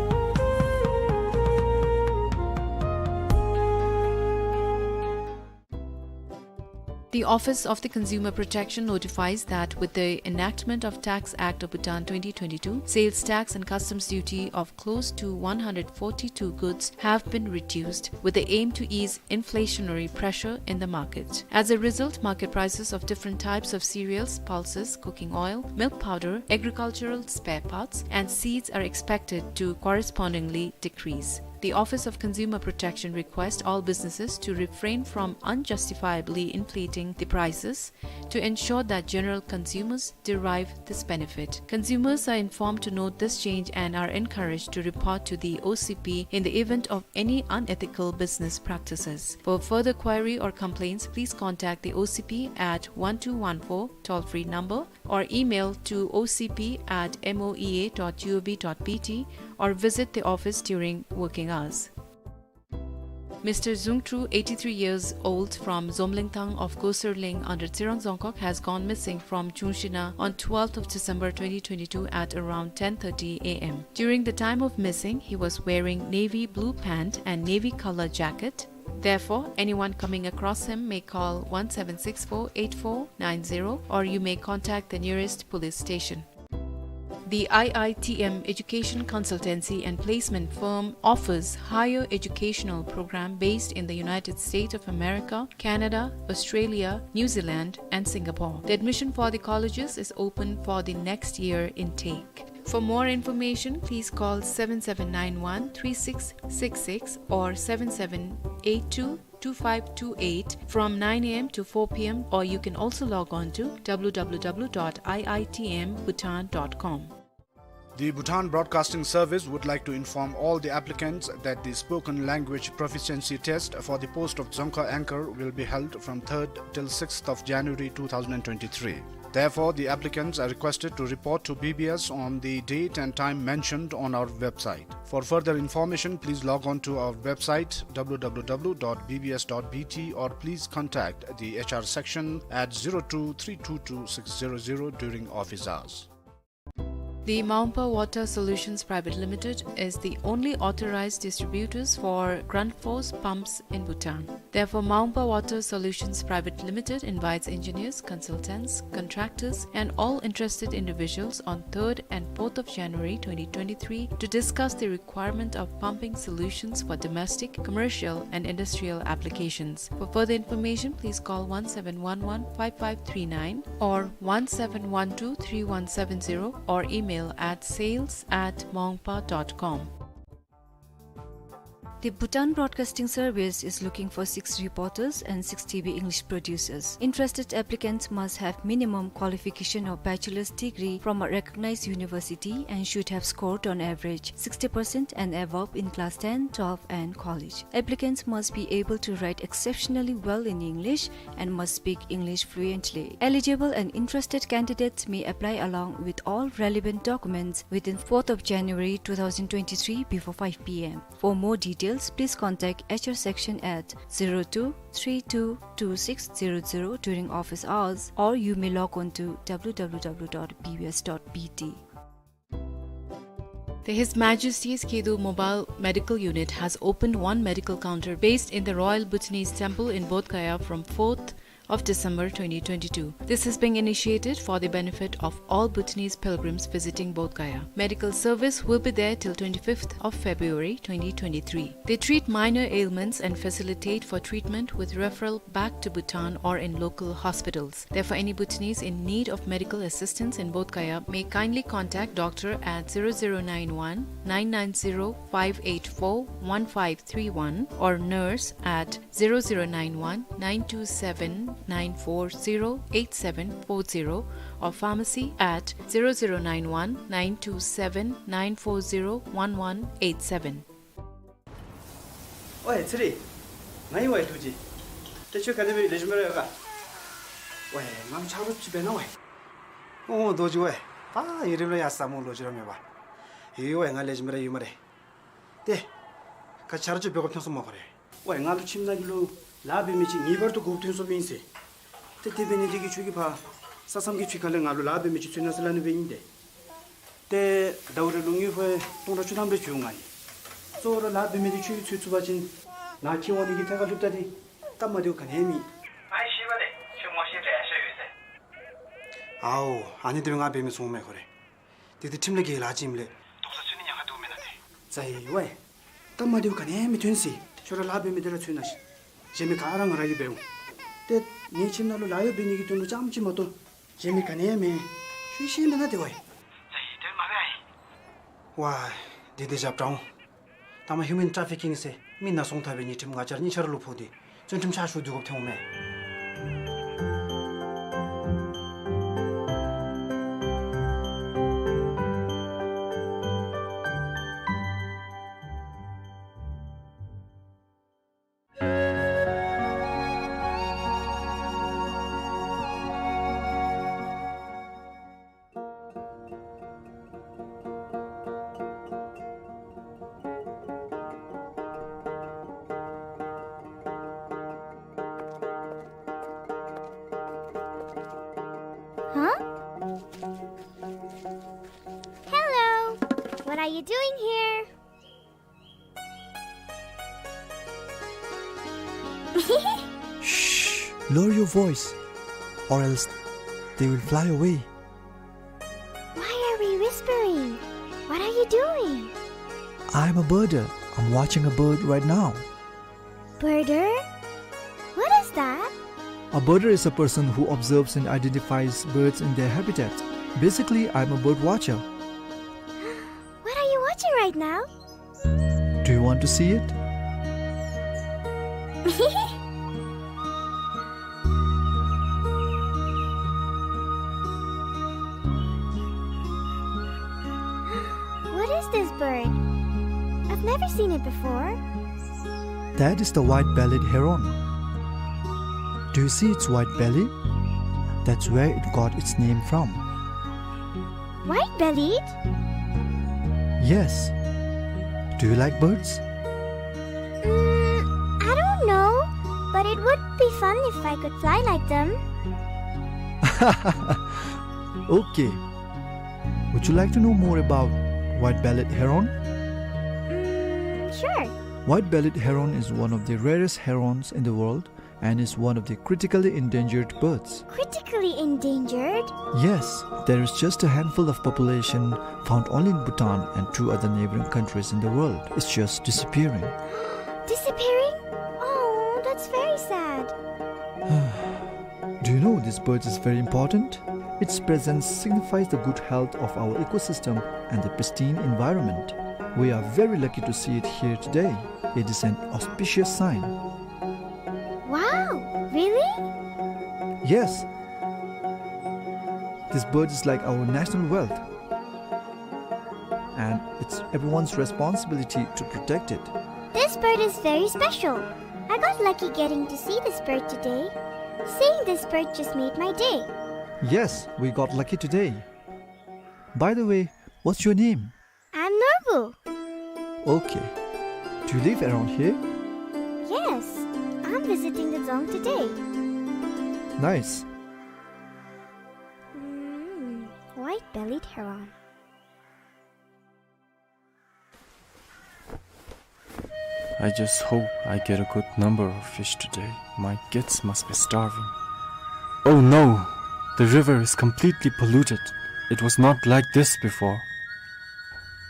The Office of the Consumer Protection notifies that with the enactment of Tax Act of Bhutan twenty twenty-two, sales tax and customs duty of close to one hundred forty-two goods have been reduced, with the aim to ease inflationary pressure in the market. As a result, market prices of different types of cereals, pulses, cooking oil, milk powder, agricultural spare parts, and seeds are expected to correspondingly decrease. The Office of Consumer Protection requests all businesses to refrain from unjustifiably inflating the prices to ensure that general consumers derive this benefit. Consumers are informed to note this change and are encouraged to report to the O C P in the event of any unethical business practices. For further query or complaints, please contact the O C P at one two one four toll-free number or email to O C P at M O E A dot G O V dot B T or visit the office during working hours. Mister Zung Tru, eighty-three years old, from Zomlengthang of Goserleng under Tsirang Dzongkhag, has gone missing from Chungshina on twelfth of December twenty twenty-two at around ten thirty A M. During the time of missing, he was wearing navy blue pant and navy color jacket. Therefore, anyone coming across him may call one seven six four eight four nine zero, or you may contact the nearest police station. The I I T M education consultancy and placement firm offers higher educational program based in the United States of America, Canada, Australia, New Zealand, and Singapore. The admission for the colleges is open for the next year intake. For more information, please call seven seven nine one three six six six or seven seven eight two two five two eight from nine A M to four P M, or you can also log on to W W W dot I I T M Bhutan dot com. The Bhutan Broadcasting Service would like to inform all the applicants that the spoken language proficiency test for the post of Dzongkha anchor will be held from third till sixth of January two thousand twenty-three. Therefore, the applicants are requested to report to B B S on the date and time mentioned on our website. For further information, please log on to our website, W W W dot B B S dot B T, or please contact the H R section at zero two three two two six zero zero during office hours. The Maungpa Water Solutions Private Limited is the only authorized distributors for Grundfos pumps in Bhutan. Therefore, Maungpa Water Solutions Private Limited invites engineers, consultants, contractors, and all interested individuals on third and fourth of January twenty twenty-three to discuss the requirement of pumping solutions for domestic, commercial, and industrial applications. For further information, please call one seven one one five five three nine or one seven one two three one seven zero or email at sales at maungpa dot com. The Bhutan Broadcasting Service is looking for six reporters and six T V English producers. Interested applicants must have minimum qualification of bachelor's degree from a recognized university and should have scored on average sixty percent and above in class ten, twelve and college. Applicants must be able to write exceptionally well in English and must speak English fluently. Eligible and interested candidates may apply along with all relevant documents within fourth of January two thousand twenty-three before five P M. For more details, please contact H R section at zero two three two two six zero zero during office hours, or you may log on to W W W dot B B S dot B T. The His Majesty's Khedu Mobile Medical Unit has opened one medical counter based in the Royal Bhutanese Temple in Bodh Gaya from fourth of December twenty twenty-two. This is being initiated for the benefit of all Bhutanese pilgrims visiting Bodh Gaya. Medical service will be there till twenty-fifth of February twenty twenty-three. They treat minor ailments and facilitate for treatment with referral back to Bhutan or in local hospitals. Therefore, any Bhutanese in need of medical assistance in Bodh Gaya may kindly contact doctor at zero zero nine one nine nine zero five eight four one five three one or nurse at zero zero nine one nine two seven nine four zero eight seven four zero or pharmacy at zero zero nine one nine two seven nine four zero one one eight seven. ཝའེ་ཚེ་རིང་། ང་ཨིན་ཝའེ་རྡོ་རྗེ། ཏེ་ཁྱོད་ག་ཏེ་སྦེ་ལེགས་ཤོམ་སྦེ་ར་ཡོད་ག། ཝའེ་ང་ལུ་ཆ་རོགས་ཅིག་འབད་གནང་ཝའེ། ཨོ་རྡོ་རྗེ་ཝའེ། ད་ཡུན་རིངམོ་ལས་ཡར་ས་མོ་ལོ་རྒྱུས་ར་མེད་པ། ཡོད་ཝའེ་ང་ལེགས་ཤོམ་སྦེ་ར་ཡོད་སྨ་རེ། ཏེ་ག་ཆ་རོགས་ཅིག་འབད་དགོཔ་ཐོན་སོང་སྨོ་ཁོ་རེ། ཝའེ་ང་ལུ་ཁྱིམ་ནང་གི་ལུ་ལཱ་འབད་མི་ཅིག་ངེས་པར་དུ་དགོཔ་ཐོན་སོངམ་ཨིན་ཟེར། ཏེ་དེ་འབད་ནི་དེ་གིས་ཁྱོད་ཀྱིས་ཕར་ས་མཚམས་ཀྱི་ཕྱི་ཁ་ལས་ང་ལུ་ལཱ་འབད་མི་ཅིག་འཚོལ་གནང་ཟེར་སླབ་ནི་སྦེ་ཨིན་ཏེ། ཏེ་ཟླཝ་རེ་ལུ་དངུལ་ཕོན་སྟོང་ཕྲག་བཅུ་ཐམ་རེ་བྱིན་འོང་ང་ནི། གཙོ་བོ་ར་ལཱ་འབད་མི་འདི་ཁྱོད་ཀྱིས་འཚོལ་ཚུགས་པ་ཅིན་ང་ཁྱིམ་འོང་ནི་གི་ཐད་ཁར་ལྷོདཔ་ད་འདི་སྟབས་མ་བདེཝ་ག་ནི་ཡང་མེད། ཨའི་ཤེས་པ་ལས་ཁྱོད་ངོ་ཤེས་འདྲ་ཡ་ཤ་ཡོད་ཟེར། ཨའོ་ཨ་ནི་དེ་སྦེ་ང་འབད་མི་ཚུགས་མས་ཁོ་རེ། དེ་དེ་ཁྲིམས་ལས་འགལ་ལཱ་ཅིག་ཨིནམ་ལས། དོགས་ས་ཚུད་ནི་ཉེན་ཁ་འདུག་མེན་ན་ཏེ། ཛའི་ཝའེ། སྟབས་མ་བདེཝ་ག་ནི་ཡང་མི་ཐོན་ཟེར། ཁྱོད་ར་ལཱ་འབད་མི་འདི་ར་འཚོལ་གནང་ཤིག། གཞན་མི་ག་ར་ང་ར་གིས་འབད་འོང་། ཏེ་ངེའི་ཁྱིམ་ནང་ལུ་ལཱ་གཡོག་འབད་ནི་གི་དོན་ལུ་རྐྱངམ་ཅིག་མ་གཏོགས་གཞན་མི་ག་ནི་ཡང་མེད། ཁྱོད་ཤེས་མེན་ན་ཏེ་ཝའེ། ཛའི་དོན་མ་འབད་ཨའི། ཝའེ། དེ་དེ་རྒྱབ་དྲང་འོང་། ད་མ་ཧིའུ་མེན་ཊ་ཕི་ཀིང་ཟེར་མི་ནང་སོང་ཐལ་བའི་ཉེས་ཁྲིམས་ང་བཅས་ར་གཉིས་ཆ་ར་ལུ་ཕོག་སྟེ་བཙོན་ཁྲིམས་ཆ་ཞུ་སྡོད་དགོཔ་ཐོན་འོང་མས། What are you doing here? Shh! Lower your voice, or else they will fly away. Why are we whispering? What are you doing? I'm a birder. I'm watching a bird right now. Birder? What is that? A birder is a person who observes and identifies birds in their habitat. Basically, I'm a bird watcher. What are you watching right now? Do you want to see it? What is this bird? I've never seen it before. That is the white-bellied heron. Do you see its white belly? That's where it got its name from. White-bellied? Yes. Do you like birds? Mm, I don't know, but it would be fun if I could fly like them. Okay. Would you like to know more about white-bellied heron? Mm, sure. White-bellied heron is one of the rarest herons in the world and is one of the critically endangered birds. Critically endangered? Yes, there is just a handful of population found only in Bhutan and two other neighboring countries in the world. It's just disappearing. Disappearing? Oh, that's very sad. Do you know this bird is very important? Its presence signifies the good health of our ecosystem and the pristine environment. We are very lucky to see it here today. It is an auspicious sign. Wow, really? Yes. This bird is like our national wealth. And it's everyone's responsibility to protect it. This bird is very special. I got lucky getting to see this bird today. Seeing this bird just made my day. Yes, we got lucky today. By the way, what's your name? I'm Norbu. Okay. Do you live around here? Yes, I'm visiting the Dzong today. Nice. Mm, white-bellied heron. I just hope I get a good number of fish today. My kids must be starving. Oh no! The river is completely polluted. It was not like this before.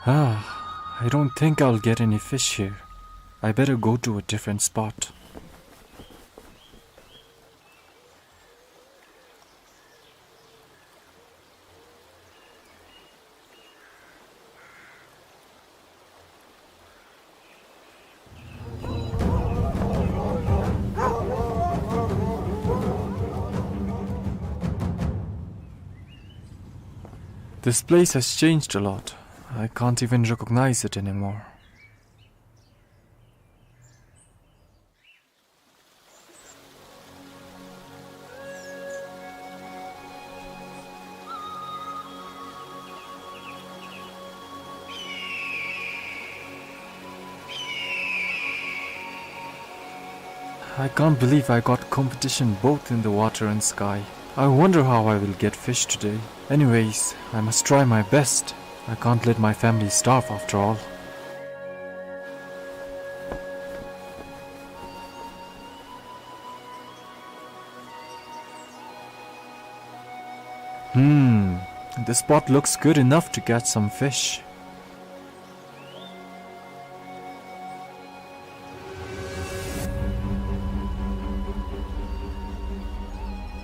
Ah, I don't think I'll get any fish here. I better go to a different spot. This place has changed a lot. I can't even recognize it anymore. I can't believe I got competition both in the water and sky. I wonder how I will get fish today. Anyways, I must try my best. I can't let my family starve after all. Hmm, this spot looks good enough to catch some fish.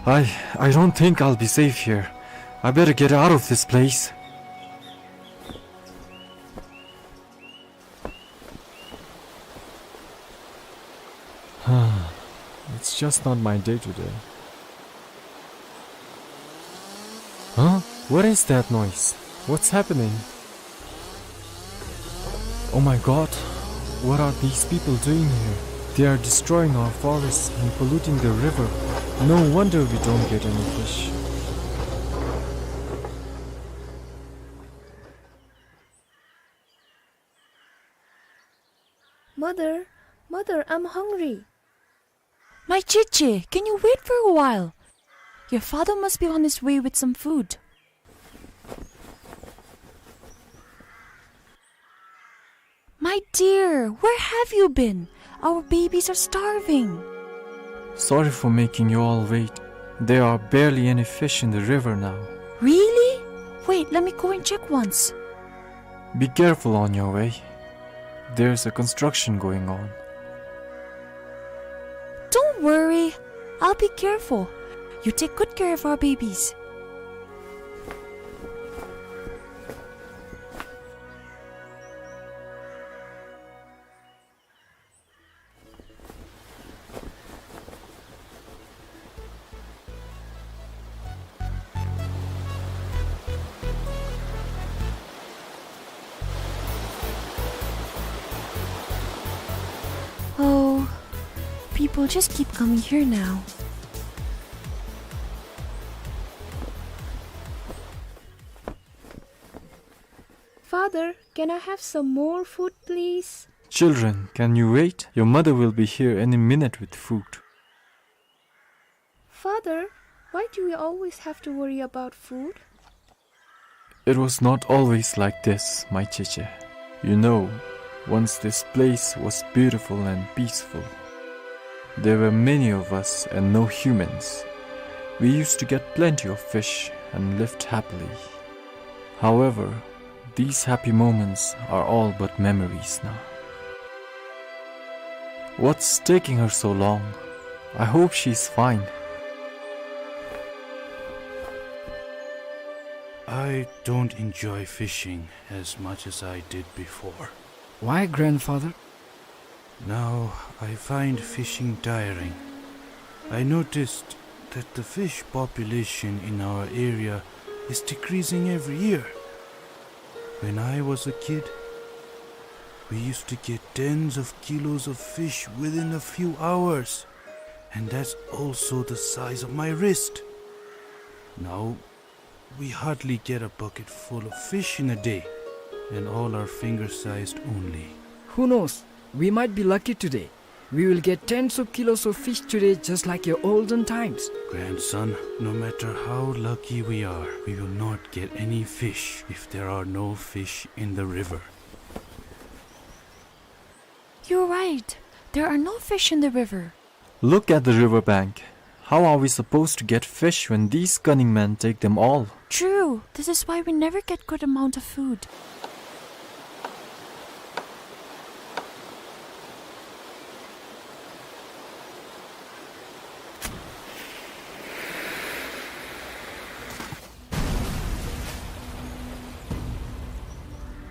I, I don't think I'll be safe here. I better get out of this place. It's just not my day today. Huh? What is that noise? What's happening? Oh my God, what are these people doing here? They are destroying our forests and polluting the river. No wonder we don't get any fish. Mother, mother, I'm hungry. My Chichi, can you wait for a while? Your father must be on his way with some food. My dear, where have you been? Our babies are starving. Sorry for making you all wait. There are barely any fish in the river now. Really? Wait, let me go and check once. Be careful on your way. There's a construction going on. Don't worry, I'll be careful. You take good care of our babies. Oh, people just keep coming here now. Father, can I have some more food, please? Children, can you wait? Your mother will be here any minute with food. Father, why do we always have to worry about food? It was not always like this, my Cheche. You know, once this place was beautiful and peaceful. There were many of us and no humans. We used to get plenty of fish and lived happily. However, these happy moments are all but memories now. What's taking her so long? I hope she's fine. I don't enjoy fishing as much as I did before. Why, grandfather? Now I find fishing tiring. I noticed that the fish population in our area is decreasing every year. When I was a kid, we used to get tens of kilos of fish within a few hours, and that's also the size of my wrist. Now we hardly get a bucket full of fish in a day, and all are finger-sized only. Who knows? We might be lucky today. We will get tens of kilos of fish today, just like your olden times. Grandson, no matter how lucky we are, we will not get any fish if there are no fish in the river. You're right. There are no fish in the river. Look at the river bank. How are we supposed to get fish when these cunning men take them all? True. This is why we never get good amount of food.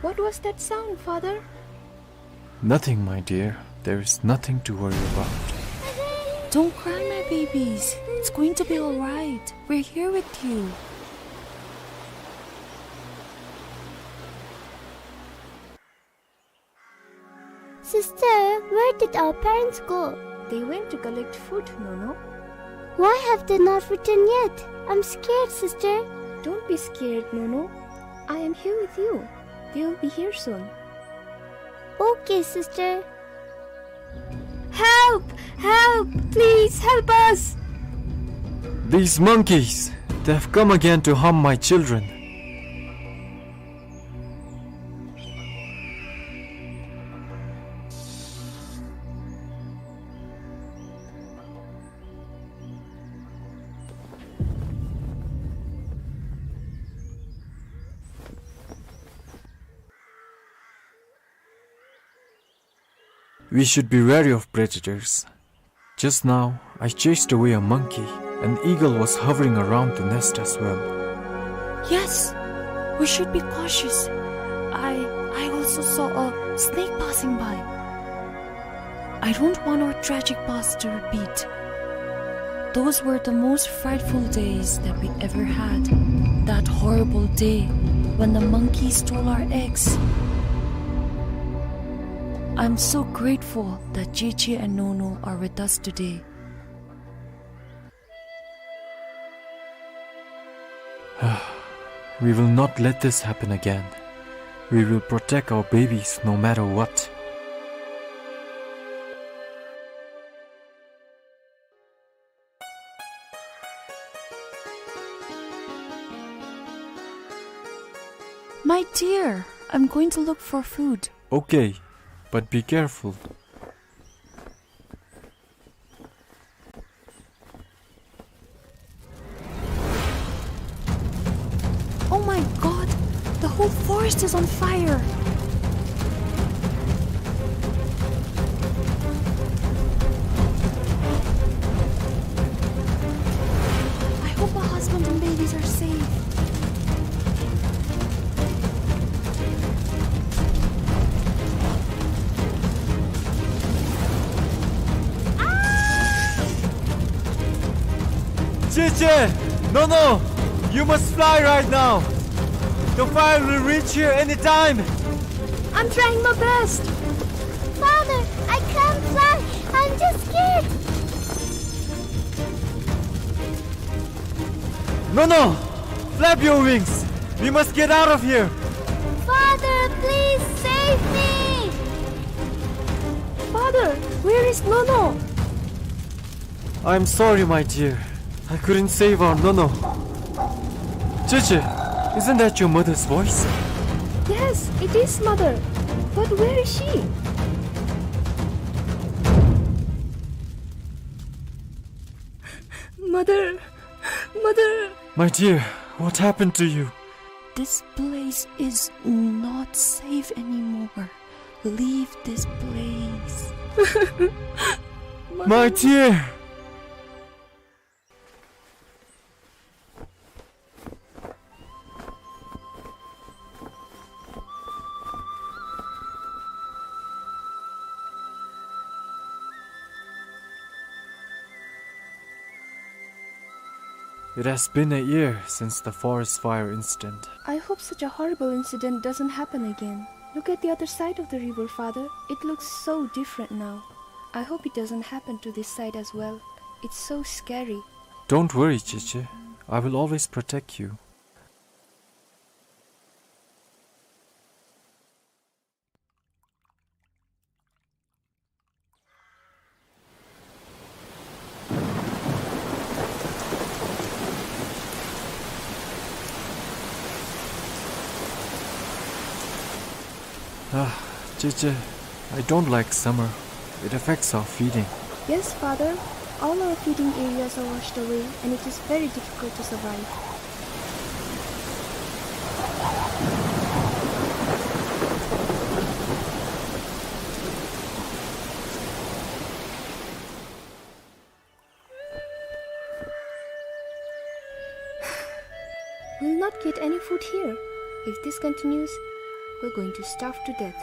What was that sound, Father? Nothing, my dear. There is nothing to worry about. Don't cry, my babies. It's going to be all right. We're here with you. Sister, where did our parents go? They went to collect food, Nono. Why have they not returned yet? I'm scared, sister. Don't be scared, Nono. I am here with you. They will be here soon. Okay, sister. Help! Help! Please help us! These monkeys, they have come again to harm my children. We should be wary of predators. Just now, I chased away a monkey. An eagle was hovering around the nest as well. Yes, we should be cautious. I, I also saw a snake passing by. I don't want our tragic past to repeat. Those were the most frightful days that we ever had. That horrible day when the monkey stole our eggs. I'm so grateful that Cheche and Nono are with us today. We will not let this happen again. We will protect our babies no matter what. My dear, I'm going to look for food. Okay, But be careful. Oh my God! The whole forest is on fire! I hope my husband and babies are safe. Cici! Nono! You must fly right now! The fire will reach here anytime! I'm trying my best! Father, I can't fly! I'm just scared! Nono! Flap your wings! We must get out of here! Father, please save me! Father, where is Nono? I'm sorry, my dear. I couldn't save our Nono. Cici, isn't that your mother's voice? Yes, it is, Mother. But where is she? Mother, Mother. My dear, what happened to you? This place is not safe anymore. Leave this place. My dear! It has been a year since the forest fire incident. I hope such a horrible incident doesn't happen again. Look at the other side of the river, Father. It looks so different now. I hope it doesn't happen to this side as well. It's so scary. Don't worry, Cici. I will always protect you. Ah, Cici, I don't like summer. It affects our feeding. Yes, Father. All our feeding areas are washed away, and it is very difficult to survive. We'll not get any food here. If this continues, we're going to starve to death.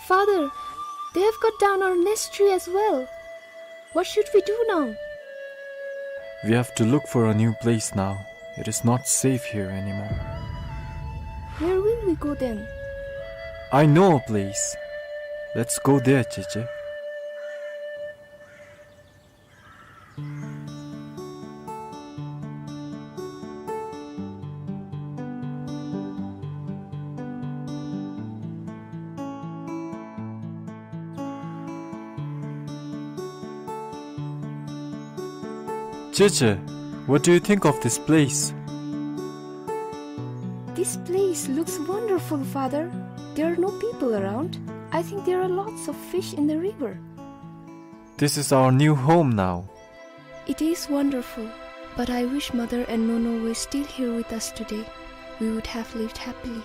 Father, they have cut down our nest tree as well. What should we do now? We have to look for a new place now. It is not safe here anymore. Where will we go then? I know a place. Let's go there, Cici. Cici, what do you think of this place? This place looks wonderful, Father. There are no people around. I think there are lots of fish in the river. This is our new home now. It is wonderful, but I wish Mother and Nono were still here with us today. We would have lived happily.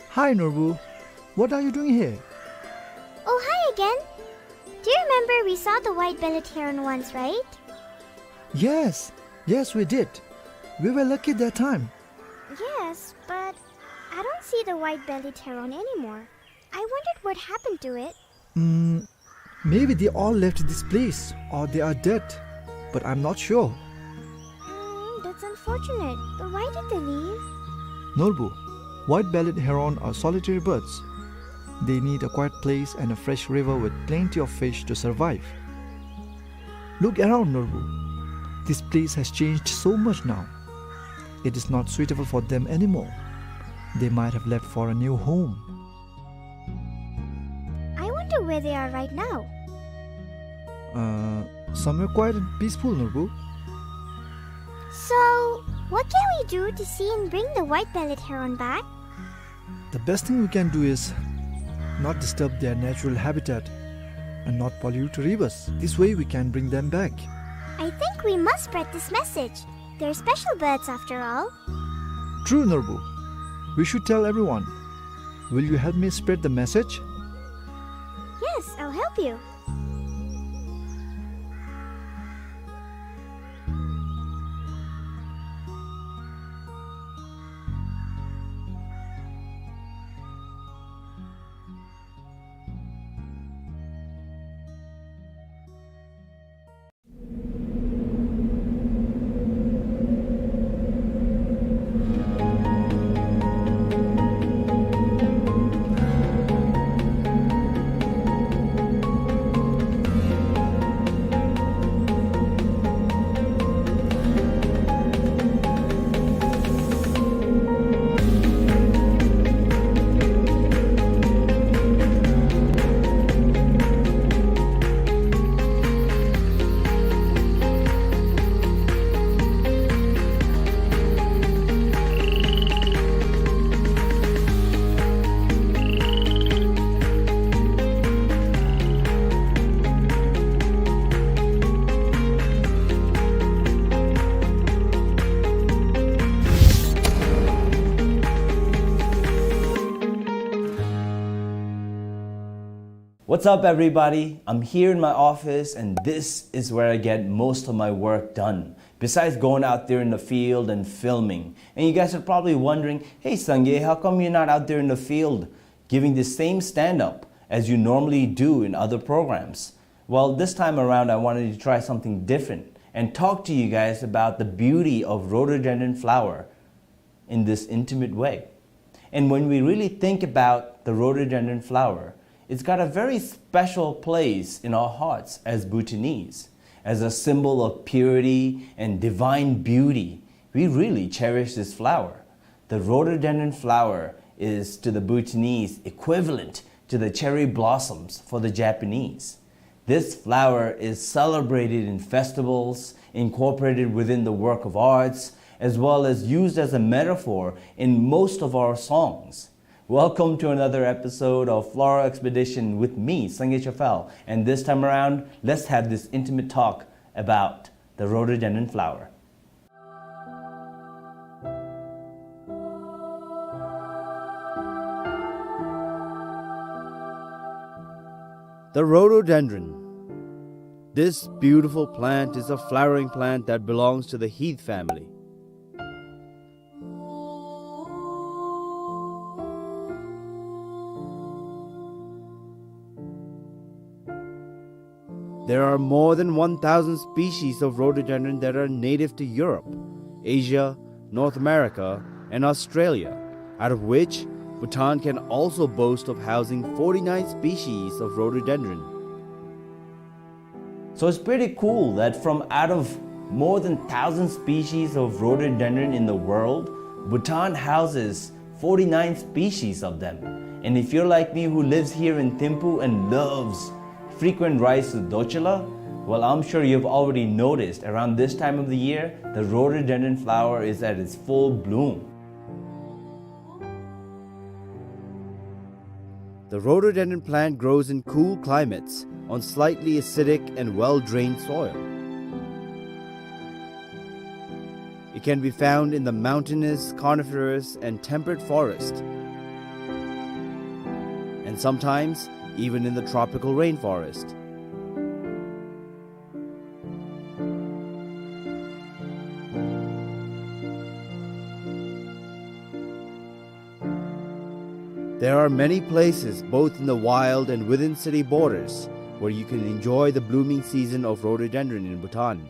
Hi, Norbu. What are you doing here? Oh, hi again. Do you remember we saw the white-bellied heron once, right? Yes, yes, we did. We were lucky that time. Yes, but I don't see the white-bellied heron anymore. I wondered what happened to it. Mm, maybe they all left this place or they are dead, but I'm not sure. Mm, that's unfortunate. But why did they leave? Norbu, white-bellied heron are solitary birds. They need a quiet place and a fresh river with plenty of fish to survive. Look around, Norbu. This place has changed so much now. It is not suitable for them anymore. They might have left for a new home. I wonder where they are right now. Uh, somewhere quiet and peaceful, Norbu. So, what can we do to see and bring the white-bellied heron back? The best thing we can do is not disturb their natural habitat and not pollute rivers. This way we can bring them back. I think we must spread this message. They're special birds after all. True, Norbu. We should tell everyone. Will you help me spread the message? Yes, I'll help you. What's up, everybody? I'm here in my office, and this is where I get most of my work done, besides going out there in the field and filming. And you guys are probably wondering, "Hey, Sangay, how come you're not out there in the field giving the same stand-up as you normally do in other programs?" Well, this time around, I wanted to try something different and talk to you guys about the beauty of rhododendron flower in this intimate way. And when we really think about the rhododendron flower, it's got a very special place in our hearts as Bhutanese. As a symbol of purity and divine beauty, we really cherish this flower. The rhododendron flower is, to the Bhutanese, equivalent to the cherry blossoms for the Japanese. This flower is celebrated in festivals, incorporated within the work of arts, as well as used as a metaphor in most of our songs. Welcome to another episode of Floral Expedition with me, Sangay Chafal, and this time around, let's have this intimate talk about the rhododendron flower. The rhododendron. This beautiful plant is a flowering plant that belongs to the heath family. There are more than one thousand species of rhododendron that are native to Europe, Asia, North America, and Australia, out of which Bhutan can also boast of housing forty-nine species of rhododendron. So it's pretty cool that from out of more than thousand species of rhododendron in the world, Bhutan houses forty-nine species of them. And if you're like me, who lives here in Thimphu and loves frequent rides to Dorchula, well, I'm sure you've already noticed around this time of the year, the rhododendron flower is at its full bloom. The rhododendron plant grows in cool climates on slightly acidic and well-drained soil. It can be found in the mountainous, coniferous, and temperate forest, and sometimes even in the tropical rainforest. There are many places, both in the wild and within city borders, where you can enjoy the blooming season of rhododendron in Bhutan.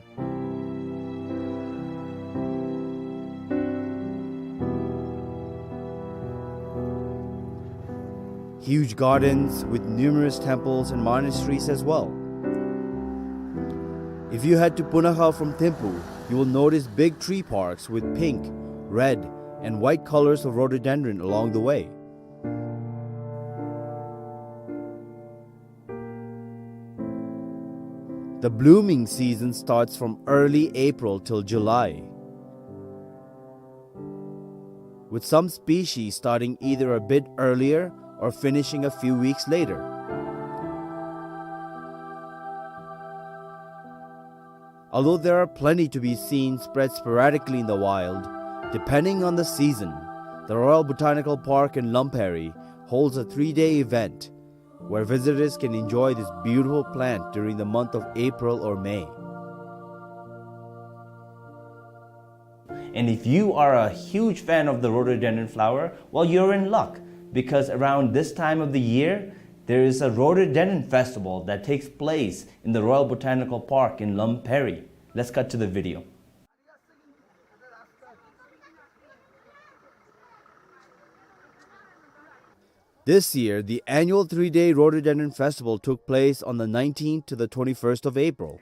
Huge gardens with numerous temples and monasteries as well. If you head to Punakha from Thimphu, you will notice big tree parks with pink, red, and white colors of rhododendron along the way. The blooming season starts from early April till July, with some species starting either a bit earlier or finishing a few weeks later. Although there are plenty to be seen spread sporadically in the wild, depending on the season, the Royal Botanical Park in Lamperi holds a three-day event where visitors can enjoy this beautiful plant during the month of April or May. And if you are a huge fan of the rhododendron flower, well, you're in luck, because around this time of the year, there is a rhododendron festival that takes place in the Royal Botanical Park in Lamperi. Let's cut to the video. This year, the annual three-day Rhododendron Festival took place on the nineteenth to the twenty-first of April.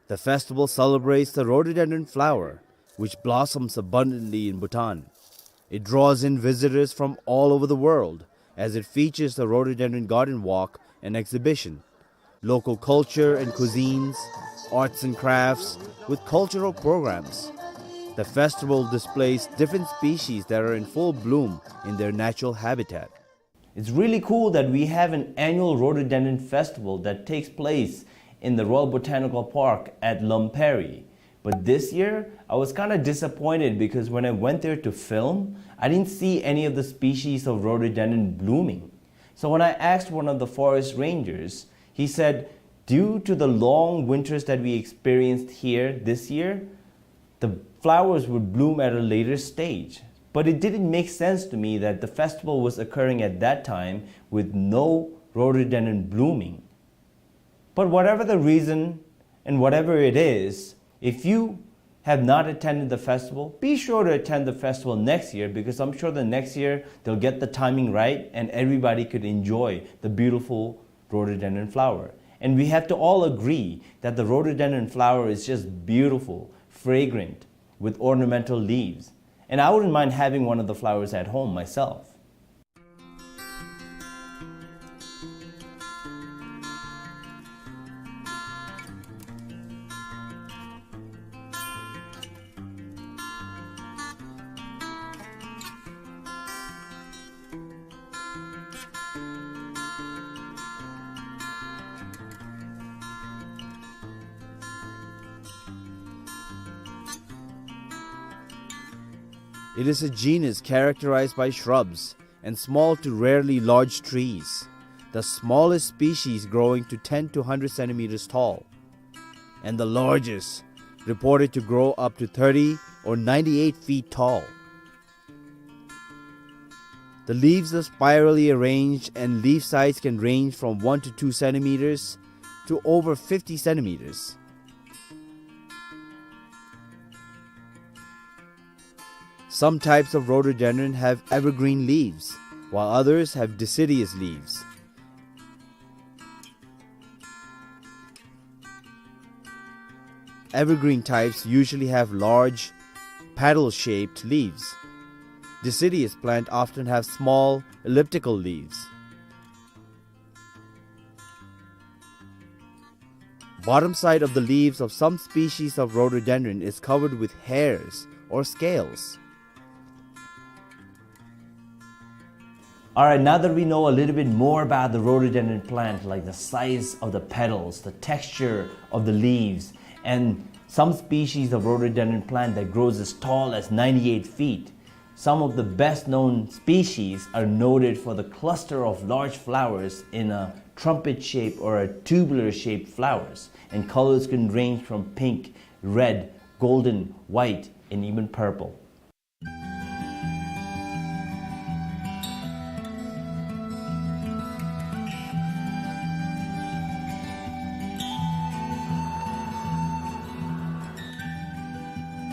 The festival celebrates the rhododendron flower, which blossoms abundantly in Bhutan. It draws in visitors from all over the world as it features the Rhododendron Garden Walk and exhibition, local culture and cuisines, arts and crafts, with cultural programs. The festival displays different species that are in full bloom in their natural habitat. It's really cool that we have an annual rhododendron festival that takes place in the Royal Botanical Park at Lamperi. But this year, I was kinda disappointed because when I went there to film, I didn't see any of the species of rhododendron blooming. So when I asked one of the forest rangers, he said, due to the long winters that we experienced here this year, the flowers would bloom at a later stage. But it didn't make sense to me that the festival was occurring at that time with no rhododendron blooming. But whatever the reason and whatever it is, if you have not attended the festival, be sure to attend the festival next year, because I'm sure the next year they'll get the timing right and everybody could enjoy the beautiful rhododendron flower. And we have to all agree that the rhododendron flower is just beautiful, fragrant, with ornamental leaves. And I wouldn't mind having one of the flowers at home myself. It is a genus characterized by shrubs and small to rarely large trees, the smallest species growing to ten to hundred centimeters tall, and the largest reported to grow up to thirty or ninety-eight feet tall. The leaves are spirally arranged and leaf size can range from one to two centimeters to over fifty centimeters. Some types of rhododendron have evergreen leaves, while others have deciduous leaves. Evergreen types usually have large, paddle-shaped leaves. Deciduous plant often have small, elliptical leaves. Bottom side of the leaves of some species of rhododendron is covered with hairs or scales. All right, now that we know a little bit more about the rhododendron plant, like the size of the petals, the texture of the leaves, and some species of rhododendron plant that grows as tall as ninety-eight feet, some of the best known species are noted for the cluster of large flowers in a trumpet shape or a tubular shaped flowers, and colors can range from pink, red, golden, white, and even purple.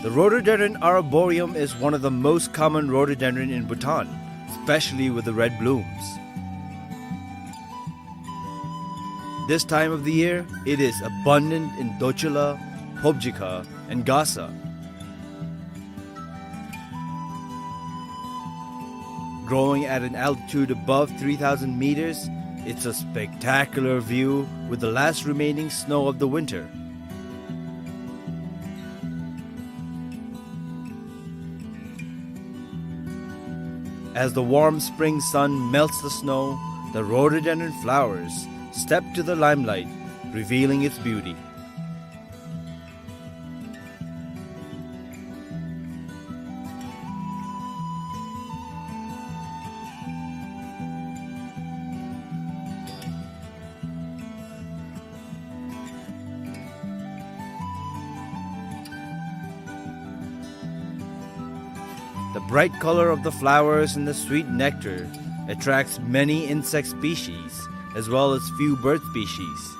The rhododendron arboreum is one of the most common rhododendron in Bhutan, especially with the red blooms. This time of the year, it is abundant in Dochula, Pobjikha, and Gasa. Growing at an altitude above three thousand meters, it's a spectacular view with the last remaining snow of the winter. As the warm spring sun melts the snow, the rhododendron flowers step to the limelight, revealing its beauty. The bright color of the flowers and the sweet nectar attracts many insect species, as well as few bird species.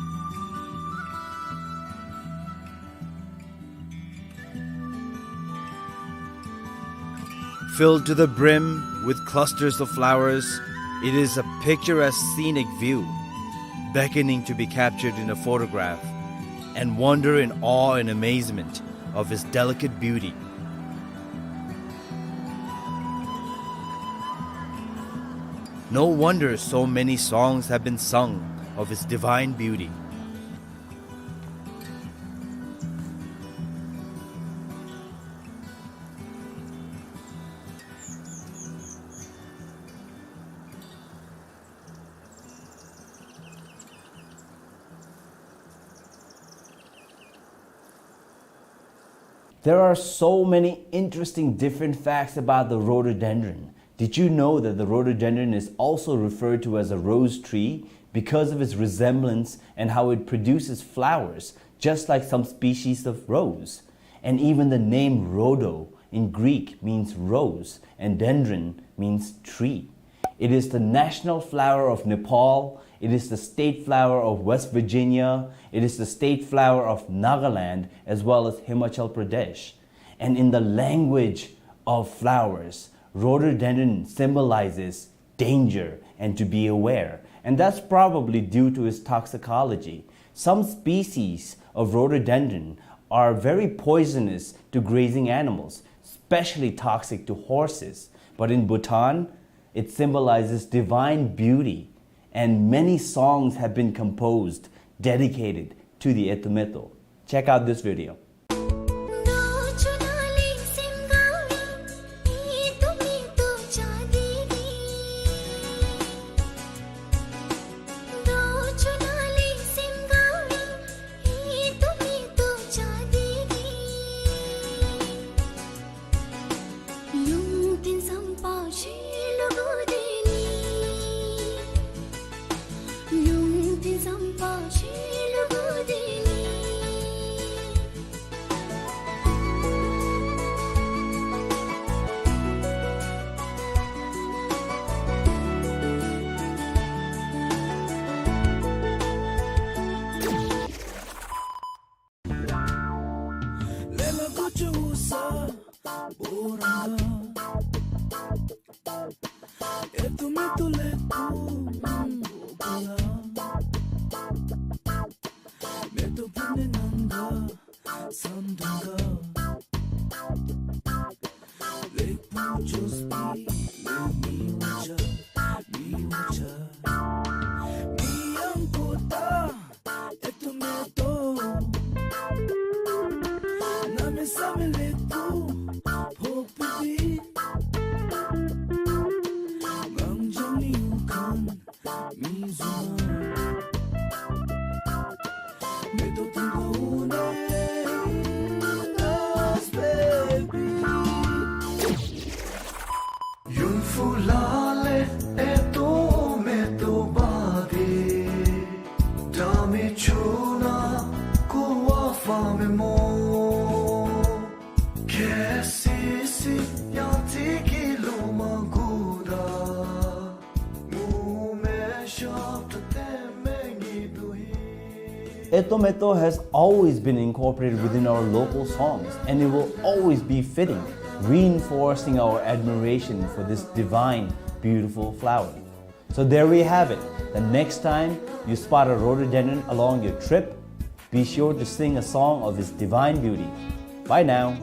Filled to the brim with clusters of flowers, it is a picturesque scenic view, beckoning to be captured in a photograph, and wonder in awe and amazement of its delicate beauty. No wonder so many songs have been sung of its divine beauty. There are so many interesting different facts about the rhododendron. Did you know that the rhododendron is also referred to as a rose tree because of its resemblance and how it produces flowers, just like some species of rose? And even the name rhodo in Greek means rose, and dendron means tree. It is the national flower of Nepal. It is the state flower of West Virginia. It is the state flower of Nagaland, as well as Himachal Pradesh. And in the language of flowers, rhododendron symbolizes danger and to be aware. And that's probably due to its toxicology. Some species of rhododendron are very poisonous to grazing animals, especially toxic to horses. But in Bhutan, it symbolizes divine beauty, and many songs have been composed dedicated to the Eto Meto. Check out this video. Eto Meto has always been incorporated within our local songs, and it will always be fitting, reinforcing our admiration for this divine, beautiful flower. So there we have it. The next time you spot a rhododendron along your trip, Be sure to sing a song of His divine beauty. Bye now.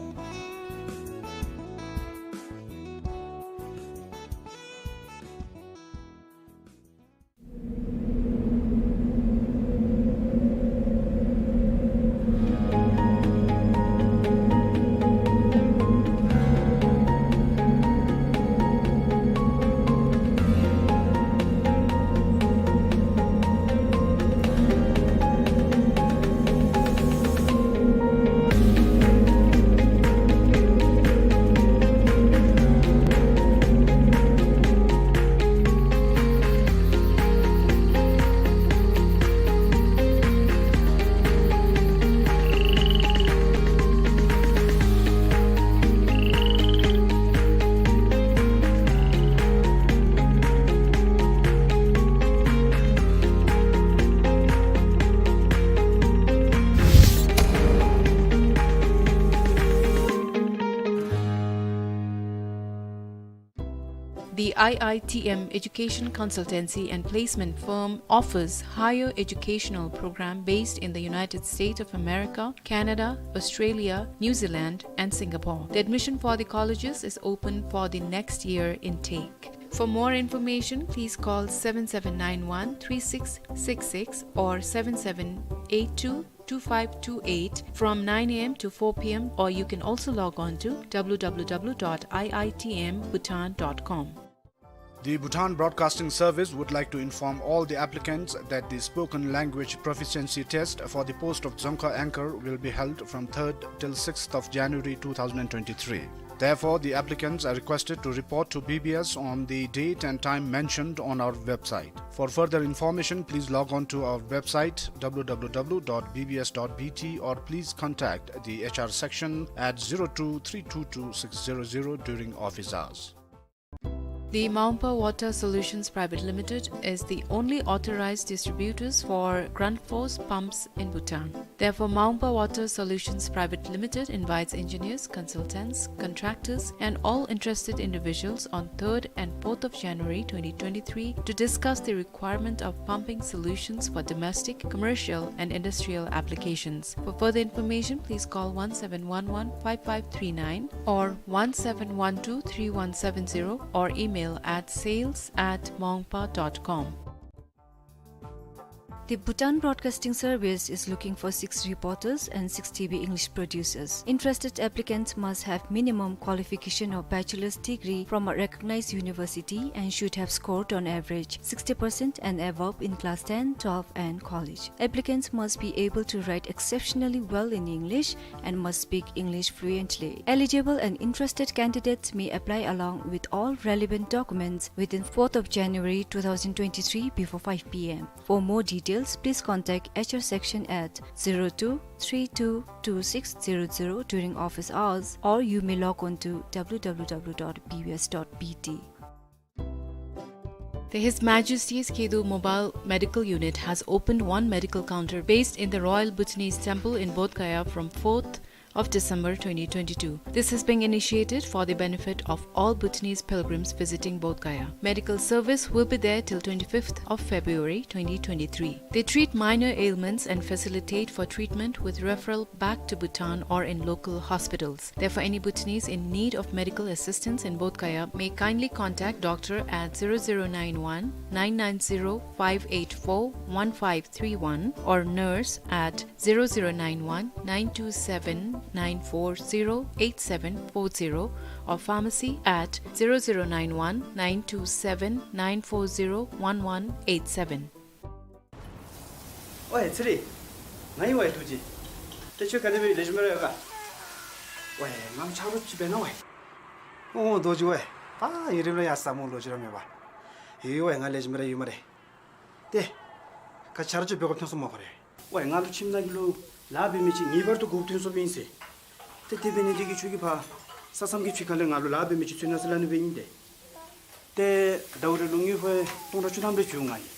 The I I T M education consultancy and placement firm offers higher educational program based in the United States of America, Canada, Australia, New Zealand, and Singapore. The admission for the colleges is open for the next year intake. For more information, please call seven seven nine one three six six six or seven seven eight two two five two eight from nine A M to four P M, or you can also log on to W W W dot I I T M Bhutan dot com. The Bhutan Broadcasting Service would like to inform all the applicants that the spoken language proficiency test for the post of Dzongkha anchor will be held from third till sixth of January two thousand twenty-three. Therefore, the applicants are requested to report to B B S on the date and time mentioned on our website. For further information, please log on to our website, W W W dot B B S dot B T, or please contact the H R section at zero two three two two six zero zero during office hours. The Maungpa Water Solutions Private Limited is the only authorized distributors for Grundfos pumps in Bhutan. Therefore, Maungpa Water Solutions Private Limited invites engineers, consultants, contractors, and all interested individuals on third and fourth of January twenty twenty-three to discuss the requirement of pumping solutions for domestic, commercial, and industrial applications. For further information, please call one seven one one five five three nine or one seven one two three one seven zero or email at sales at maungpa dot com. The Bhutan Broadcasting Service is looking for six reporters and six T V English producers. Interested applicants must have minimum qualification of bachelor's degree from a recognized university and should have scored on average sixty percent and above in class ten, twelve and college. Applicants must be able to write exceptionally well in English and must speak English fluently. Eligible and interested candidates may apply along with all relevant documents within fourth of January two thousand twenty-three before five P M. For more details, please contact H R section at zero two three two two six zero zero during office hours, or you may log on to W W W dot B B S dot B T. The His Majesty's Khedu Mobile Medical Unit has opened one medical counter based in the Royal Bhutanese Temple in Bodh Gaya from fourth of December twenty twenty-two. This is being initiated for the benefit of all Bhutanese pilgrims visiting Bodh Gaya. Medical service will be there till twenty-fifth of February twenty twenty-three. They treat minor ailments and facilitate for treatment with referral back to Bhutan or in local hospitals. Therefore, any Bhutanese in need of medical assistance in Bodh Gaya may kindly contact doctor at zero zero nine one nine nine zero five eight four one five three one or nurse at zero zero nine one nine two seven nine four zero eight seven four zero or pharmacy at zero zero nine one nine two seven nine four zero one one eight seven. ཝའེ་ཚེ་རིང་། ང་ཨིན་ཝའེ་རྡོ་རྗེ། ཏེ་ཁྱོད་ག་དེ་སྦེ་ལེགས་ཤོམ་སྦེ་ར་ཡོད་ག། ཝའེ་ང་ཆ་རོགས་ཅིག་འབད་གནང་ཝའེ། ཨོ་རྡོ་རྗེ་ཝའེ། ད་ཡུན་རིངམོ་ལས་ཡར་ས་མོ་ལོ་རྒྱུས་ར་མེད་པ། ཡོད་ཝའེ་ང་ལེགས་ཤོམ་སྦེ་ར་ཡོད་སྨ་རེ། ཏེ་ག་ཆ་རོགས་ཅིག་འབད་དགོཔ་ཐོན་སོང་སྨོ་ཁོ་རེ། ཝའེ་ང་ལུ་ཁྱིམ་ནང་གི་ལུ་ལཱ་འབད་མི་ཅིག་ངེས་པར་དུ་དགོཔ་ཐོན་སོངམ་ཨིན་ཟེར། ཏེ་དེ་འབད་ནི་དེ་གིས་ཁྱོད་ཀྱིས་ཕར་ས་མཚམས་ཀྱི་ཕྱི་ཁ་ལས་ང་ལུ་ལཱ་འབད་མི་ཅིག་འཚོལ་གནང་ཟེར་སླབ་ནི་སྦེ་ཨིན་ཏེ། ཏེ་ཟླཝ་རེ་ལུ་དངུལ་ཕོན་སྟོང་ཕྲག་བཅུ་ཐམ་རེ་བྱིན་འོང་ང་ཨིན།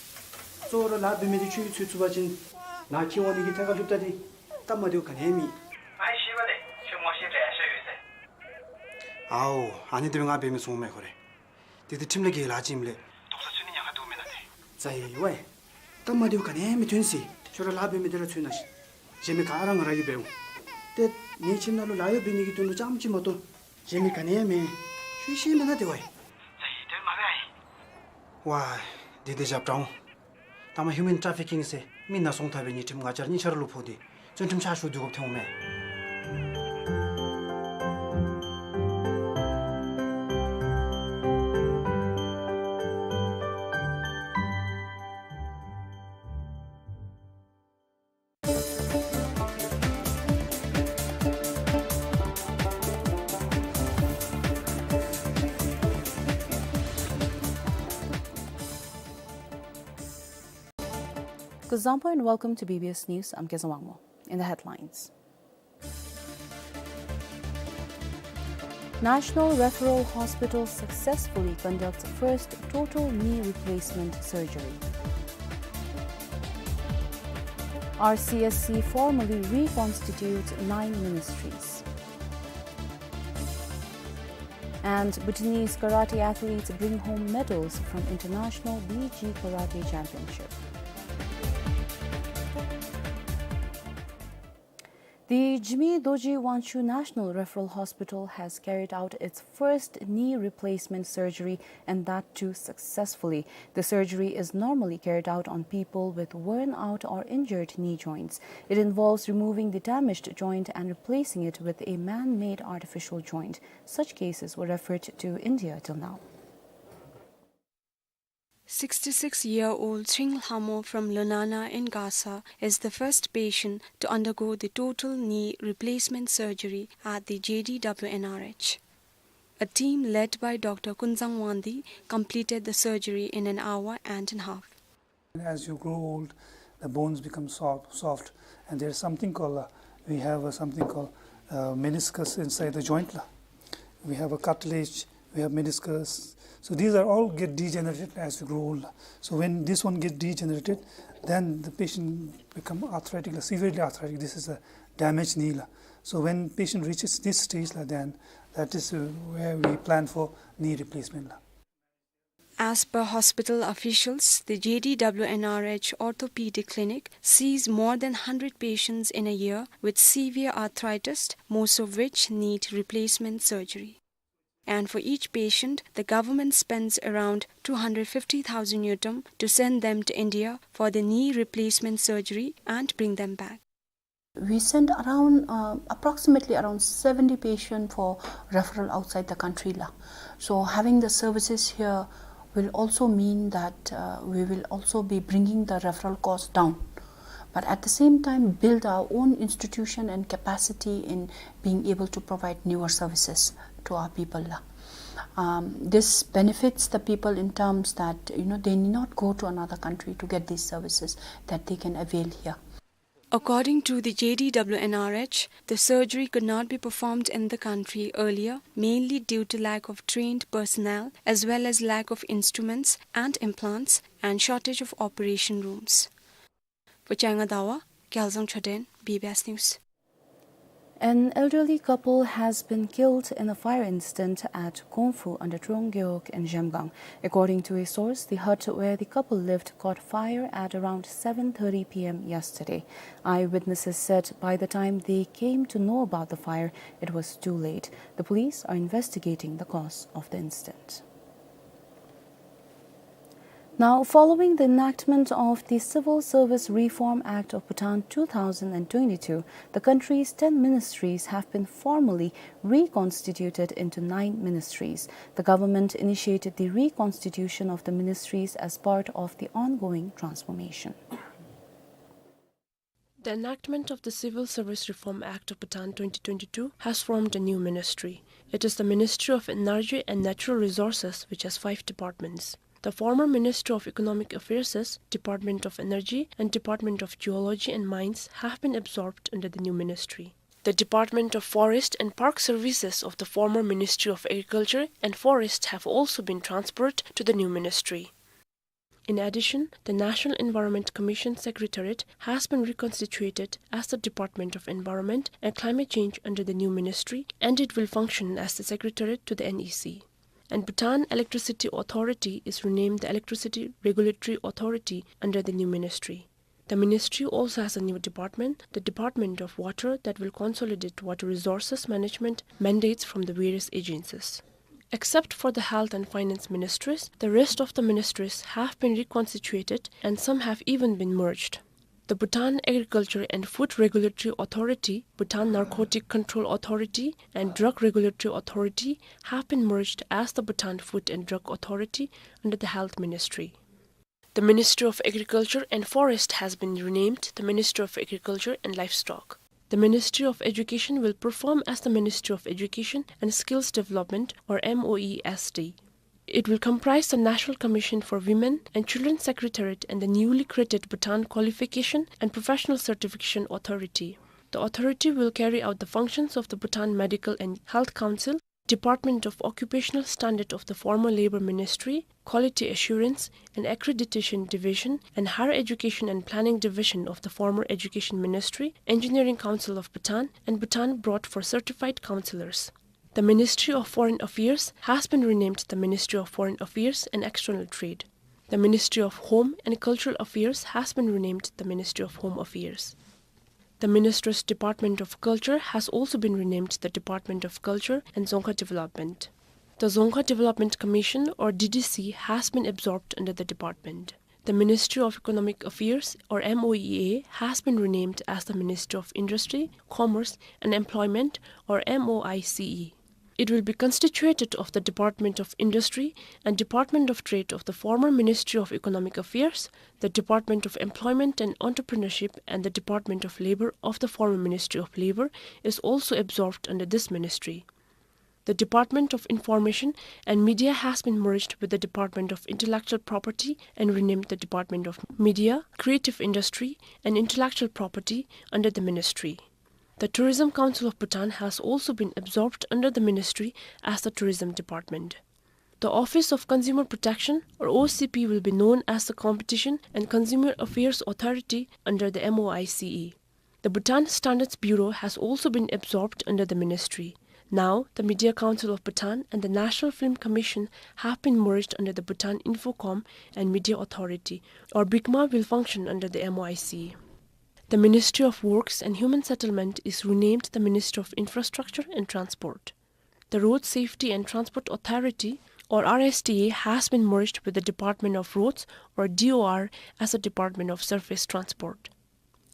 གཙོ་བོ་ར་ལཱ་འབད་མི་དེ་ཁྱོད་ཀྱིས་འཚོལ་ཚུགས་པ་ཅིན་ནཱ་ཁྱིད་འོང་ནི་གི་ཐད་ཁར་ལྷོདཔ་ད་དེ་སྟབས་མ་བདེཝ་ག་ནི་ཡང་མེད། ཨའི་ཤེས་པ་ལས་ཁྱོད་ངོ་ཤེས་འདྲ་ཡ་ཤ་ཡོད་ཟེར། ཨའོ་ཨ་ནི་དེ་སྦེ་ང་འབད་མི་ཚུགས་སྨ་རེ་ཁོ་རེ། དེ་དེ་ཁྲིམས་ལས་འགལ་ལཱ་ཅིག་ཨིནམ་ལས། དོགས་ས་ཚུད་ནི་ཉེན་ཁ་འདུག་མེན་ན་ཏེ། ཙ་ཡེ་ཝའེ། སྟབས་མ་བདེཝ་ག་ནི་ཡང་མི་ཐོན་ཟེར། ཁྱོད་ར་ལཱ་འབད་མི་དེ་ར་འཚོལ་གནང་ཤིག། རྗེ་མི་ག་ར་ང་ར་གིས་འབད་འོང་། ཏེ་ངེའི་ཁྱིམ་ནང་ལུ་ལཱ་གཡོག་འབད་ནི་གི་དོན་ལུ་རྐྱངམ་ཅིག་མ་གཏོགས་རྗེ་མི་ག་ནི་ཡང་མེད། ཤུལ་ཤེས་མེན་ན་དེ་བ་ཡི། ད་ཡི་དོན་མ་འབད་ཨའི། ཝའི། འདི་འདི་རྒྱབ་དྲང་འོང་། ད་མ་ཧིའུ་མེན་ཊ་ཕི་ཀིང་ཟེར་མི་ནཱ་སོང་ཐལ་བའི་ཉེས་ཁྲིམས་ང་བཅས་ར་གཉིས་ཆ་ར་ལུ་ཕོག་སྟེ་བཙོན་ཁྲིམས་ཆ་ཞུ་སྡོད་དགོཔ་ཐོན་འོང་མས། Kuzuzangpo and welcome to B B S News. I'm Kezang Wangmo. In the headlines. National Referral Hospital successfully conducts first total knee replacement surgery. R C S C formally reconstitutes nine ministries. And Bhutanese karate athletes bring home medals from International B G Karate Championship. The Jigme Dorji Wangchuck National Referral Hospital has carried out its first knee replacement surgery, and that too successfully. The surgery is normally carried out on people with worn out or injured knee joints. It involves removing the damaged joint and replacing it with a man-made artificial joint. Such cases were referred to India till now. Sixty-six-year-old Tshering Lhamo from Lunana in Gasa is the first patient to undergo the total knee replacement surgery at the J D W N R H. A team led by Doctor Kunzang Wangdi completed the surgery in an hour and a half. As you grow old, the bones become soft, soft, and there is something called, uh, we have, uh, something called, uh, meniscus inside the joint la. We have a cartilage, we have meniscus. So these are all get degenerated as we grow old la. So when this one get degenerated, then the patient become arthritic la, severely arthritic. This is a damaged knee la. So when patient reaches this stage la, then that is, uh, where we plan for knee replacement la. As per hospital officials, the J D W N R H Orthopedic Clinic sees more than hundred patients in a year with severe arthritis, most of which need replacement surgery. And for each patient, the government spends around two hundred fifty thousand ngultrum to send them to India for the knee replacement surgery and bring them back. We send around, uh, approximately around seventy patients for referral outside the country la. So having the services here will also mean that, uh, we will also be bringing the referral cost down. But at the same time, build our own institution and capacity in being able to provide newer services to our people la. Um, this benefits the people in terms that, you know, they need not go to another country to get these services, that they can avail here. According to the J D W N R H, the surgery could not be performed in the country earlier, mainly due to lack of trained personnel, as well as lack of instruments and implants, and shortage of operation rooms. For Changa Dawa, Gyalzang Choden, B B S News. An elderly couple has been killed in a fire incident at Kongfu under Tronggyeok in Zhemgang. According to a source, the hut where the couple lived caught fire at around seven thirty P M yesterday. Eyewitnesses said by the time they came to know about the fire, it was too late. The police are investigating the cause of the incident. Now, following the enactment of the Civil Service Reform Act of Bhutan two thousand and twenty-two, the country's ten ministries have been formally reconstituted into nine ministries. The government initiated the reconstitution of the ministries as part of the ongoing transformation. The enactment of the Civil Service Reform Act of Bhutan twenty twenty-two has formed a new ministry. It is the Ministry of Energy and Natural Resources, which has five departments. The former Ministry of Economic Affairs, Department of Energy, and Department of Geology and Mines have been absorbed under the new ministry. The Department of Forest and Park Services of the former Ministry of Agriculture and Forest have also been transferred to the new ministry. In addition, the National Environment Commission Secretariat has been reconstituted as the Department of Environment and Climate Change under the new ministry, and it will function as the secretariat to the N E C. And Bhutan Electricity Authority is renamed the Electricity Regulatory Authority under the new ministry. The ministry also has a new department, the Department of Water, that will consolidate water resources management mandates from the various agencies. Except for the health and finance ministries, the rest of the ministries have been reconstituted and some have even been merged. The Bhutan Agriculture and Food Regulatory Authority, Bhutan Narcotic Control Authority, and Drug Regulatory Authority have been merged as the Bhutan Food and Drug Authority under the Health Ministry. The Ministry of Agriculture and Forest has been renamed the Ministry of Agriculture and Livestock. The Ministry of Education will perform as the Ministry of Education and Skills Development, or M O E S D. It will comprise the National Commission for Women and Children Secretariat and the newly created Bhutan Qualification and Professional Certification Authority. The authority will carry out the functions of the Bhutan Medical and Health Council, Department of Occupational Standard of the former Labor Ministry, Quality Assurance and Accreditation Division, and Higher Education and Planning Division of the former Education Ministry, Engineering Council of Bhutan, and Bhutan Board for Certified Counselors. The Ministry of Foreign Affairs has been renamed the Ministry of Foreign Affairs and External Trade. The Ministry of Home and Cultural Affairs has been renamed the Ministry of Home Affairs. The Minister's Department of Culture has also been renamed the Department of Culture and Dzongkha Development. The Dzongkha Development Commission, or D D C, has been absorbed under the department. The Ministry of Economic Affairs, or M O E A, has been renamed as the Ministry of Industry, Commerce and Employment, or M O I C E. It will be constituted of the Department of Industry and Department of Trade of the former Ministry of Economic Affairs. The Department of Employment and Entrepreneurship and the Department of Labor of the former Ministry of Labor is also absorbed under this ministry. The Department of Information and Media has been merged with the Department of Intellectual Property and renamed the Department of Media, Creative Industry and Intellectual Property under the ministry. The Tourism Council of Bhutan has also been absorbed under the ministry as the Tourism Department. The Office of Consumer Protection, or O C P, will be known as the Competition and Consumer Affairs Authority under the M O I C E. The Bhutan Standards Bureau has also been absorbed under the ministry. Now, the Media Council of Bhutan and the National Film Commission have been merged under the Bhutan Infocom and Media Authority, or BICMA, will function under the M O I C E. The Ministry of Works and Human Settlement is renamed the Ministry of Infrastructure and Transport. The Road Safety and Transport Authority, or R S T A, has been merged with the Department of Roads, or D O R, as a Department of Surface Transport.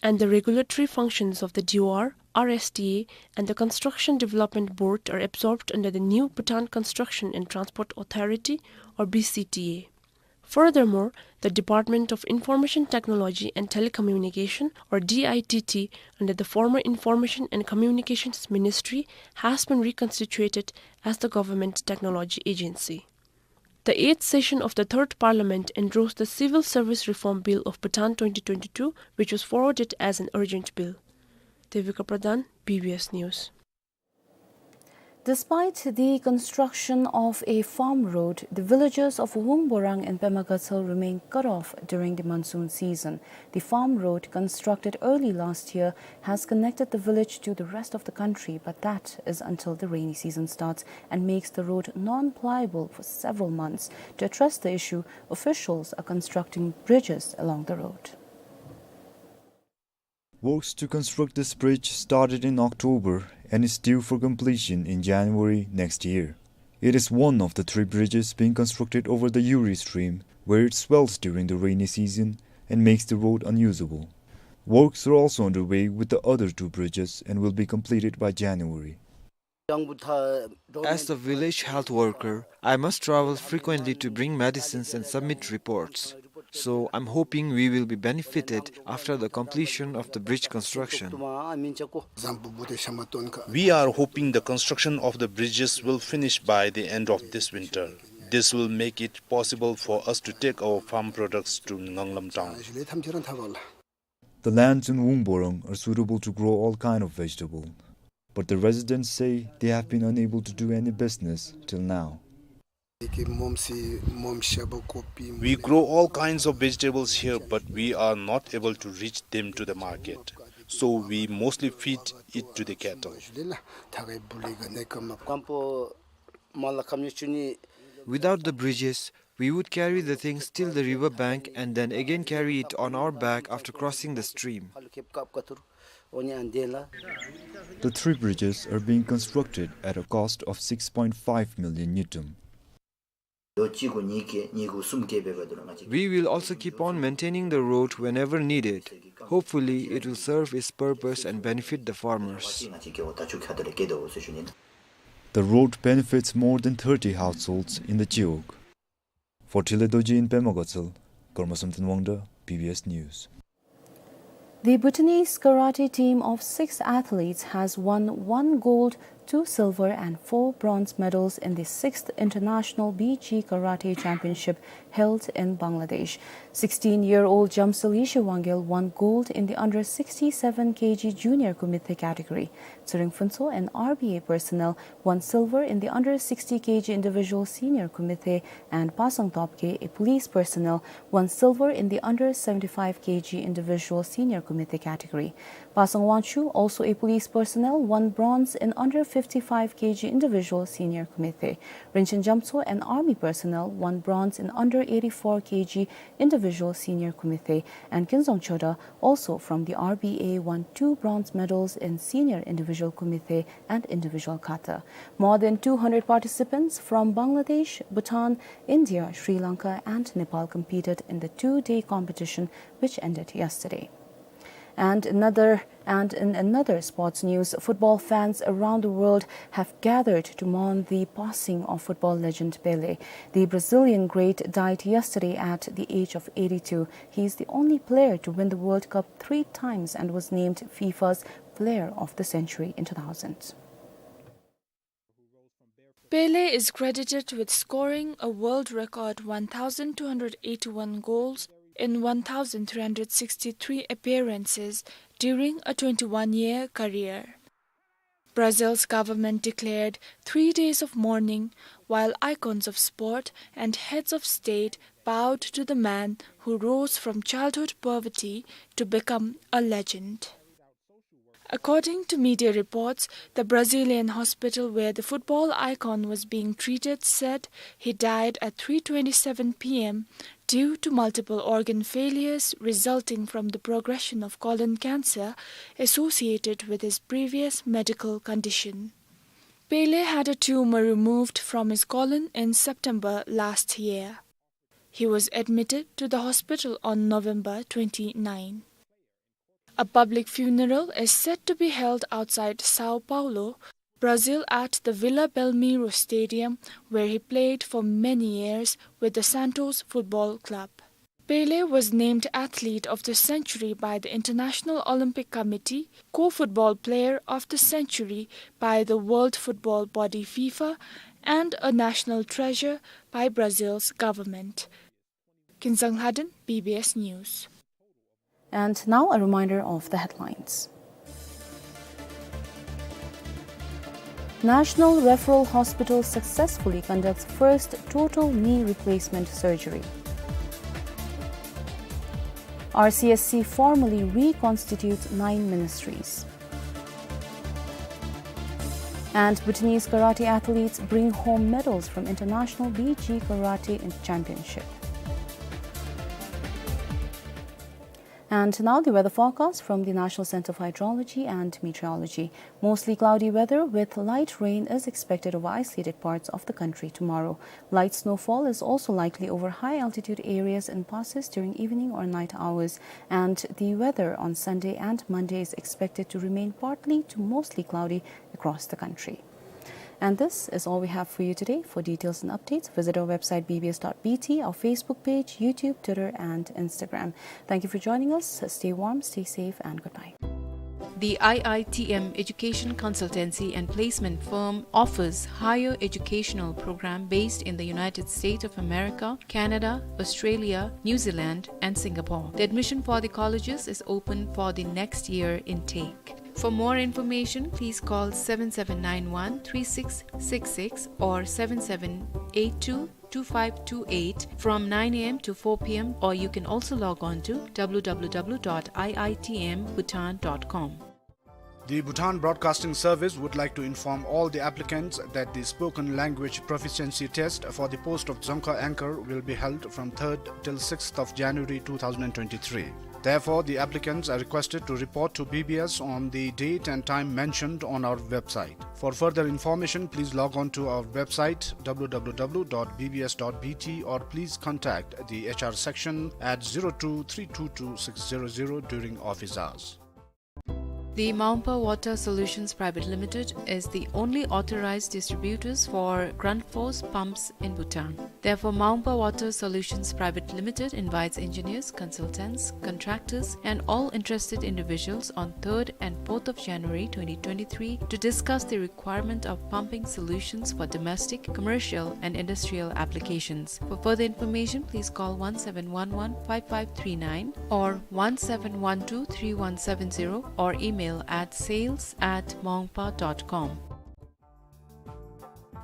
And the regulatory functions of the D O R, R S T A, and the Construction Development Board are absorbed under the new Bhutan Construction and Transport Authority, or B C T A. Furthermore, the Department of Information Technology and Telecommunication, or D I T T, under the former Information and Communications Ministry, has been reconstituted as the Government Technology Agency. The eighth session of the Third Parliament endorsed the Civil Service Reform Bill of Bhutan twenty twenty-two, which was forwarded as an urgent bill. Devika Pradhan, B B S News. Despite the construction of a farm road, the villages of Wungborang and Pemagatshel remain cut off during the monsoon season. The farm road, constructed early last year, has connected the village to the rest of the country, but that is until the rainy season starts and makes the road non-pliable for several months. To address the issue, officials are constructing bridges along the road. Works to construct this bridge started in October and is due for completion in January next year. It is one of the three bridges being constructed over the Uri stream, where it swells during the rainy season and makes the road unusable. Works are also underway with the other two bridges and will be completed by January. As the village health worker, I must travel frequently to bring medicines and submit reports. So I'm hoping we will be benefited after the completion of the bridge construction. We are hoping the construction of the bridges will finish by the end of this winter. This will make it possible for us to take our farm products to Nganglam town. The lands in Wungborang are suitable to grow all kind of vegetable, but the residents say they have been unable to do any business till now. We grow all kinds of vegetables here, but we are not able to reach them to the market, so we mostly feed it to the cattle. Without the bridges, We would carry the things till the river bank and then again carry it on our back after crossing the stream. The three bridges are being constructed at a cost of six point five million ngultrum. We will also keep on maintaining the road whenever needed. Hopefully, it will serve its purpose and benefit the farmers. The road benefits more than thirty households in the Chiwog. For Trile Dorji in Pema Gatshel, Karma Samten Wangda, B B S News. The Bhutanese karate team of six athletes has won one gold, two silver and four bronze medals in the sixth International B G Karate Championship held in Bangladesh. Sixteen-year-old Jamsel Yeshe Wangyal won gold in the under sixty-seven K G junior kumite category. Tshering Phuntsho, an R B A personnel, won silver in the under sixty K G individual senior kumite, and Pasang Topgay, a police personnel, won silver in the under seventy-five K G individual senior kumite category. Pasang Wangchuk, also a police personnel, won bronze in under fifty-five K G individual senior kumite. Rinchen Jamtso, an army personnel, won bronze in under eighty-four K G individual senior kumite, and Kinzong Choda, also from the R B A, won two bronze medals in senior individual kumite and individual kata. More than two hundred participants from Bangladesh, Bhutan, India, Sri Lanka, and Nepal competed in the two-day competition, which ended yesterday. And another, and in another sports news, football fans around the world have gathered to mourn the passing of football legend Pele. The Brazilian great died yesterday at the age of eighty-two. He is the only player to win the World Cup three times and was named FIFA's Player of the Century in two thousand. Pele is credited with scoring a world record one thousand two hundred eighty-one goals in one thousand three hundred sixty-three appearances during a twenty-one-year career. Brazil's government declared three days of mourning, while icons of sport and heads of state bowed to the man who rose from childhood poverty to become a legend. According to media reports, the Brazilian hospital where the football icon was being treated said he died at three twenty-seven P M due to multiple organ failures resulting from the progression of colon cancer associated with his previous medical condition. Pele had a tumor removed from his colon in September last year. He was admitted to the hospital on November twenty-nine. A public funeral is set to be held outside São Paulo, Brazil, at the Vila Belmiro Stadium, where he played for many years with the Santos Football Club. Pele was named Athlete of the Century by the International Olympic Committee, Co-Football Player of the Century by the World Football Body, FIFA, and a National Treasure by Brazil's government. Kinsang Lhaden, B B S News. And now a reminder of the headlines. National Referral Hospital successfully conducts first total knee replacement surgery. R C S C formally reconstitutes nine ministries. And Bhutanese karate athletes bring home medals from International B G Karate Championship. And now the weather forecast from the National Center for Hydrology and Meteorology. Mostly cloudy weather with light rain is expected over isolated parts of the country tomorrow. Light snowfall is also likely over high-altitude areas in passes during evening or night hours, and the weather on Sunday and Monday is expected to remain partly to mostly cloudy across the country. And this is all we have for you today. For details and updates, visit our website B B S dot B T, our Facebook page, YouTube, Twitter, and Instagram. Thank you for joining us. Stay warm, stay safe, and goodbye. The I I T M education consultancy and placement firm offers higher educational program based in the United States of America, Canada, Australia, New Zealand, and Singapore. The admission for the colleges is open for the next year intake. For more information, please call seven seven nine one three six six six or seven seven eight two two five two eight from nine A M to four P M, or you can also log on to W W W dot I I T M Bhutan dot com. The Bhutan Broadcasting Service would like to inform all the applicants that the spoken language proficiency test for the post of Dzongkha anchor will be held from third till sixth of January two thousand and twenty-three. Therefore, the applicants are requested to report to B B S on the date and time mentioned on our website. For further information, please log on to our website, w w w dot b b s dot b t, or please contact the H R section at zero two three two two six zero zero during office hours. The Maungpa Water Solutions Private Limited is the only authorized distributors for Grundfos pumps in Bhutan. Therefore, Maungpa Water Solutions Private Limited invites engineers, consultants, contractors, and all interested individuals on third and fourth of January twenty twenty-three to discuss the requirement of pumping solutions for domestic, commercial, and industrial applications. For further information, please call one seven one one five five three nine or one seven one two three one seven zero or email at sales at maungpa dot com.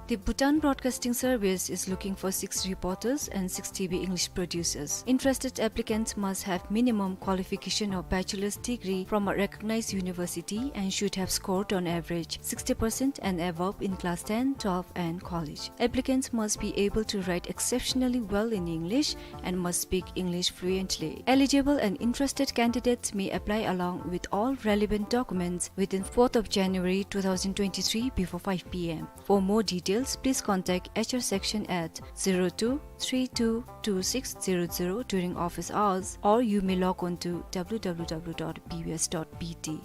The Bhutan Broadcasting Service is looking for six reporters and six T V English producers. Interested applicants must have minimum qualification of bachelor's degree from a recognized university and should have scored on average sixty percent and above in class ten, twelve, and college. Applicants must be able to write exceptionally well in English and must speak English fluently. Eligible and interested candidates may apply along with all relevant documents within fourth of January two thousand twenty-three before five p m. For more details, please contact H R section at zero two three two two six zero zero during office hours, or you may log on to w w w dot b b s dot b t.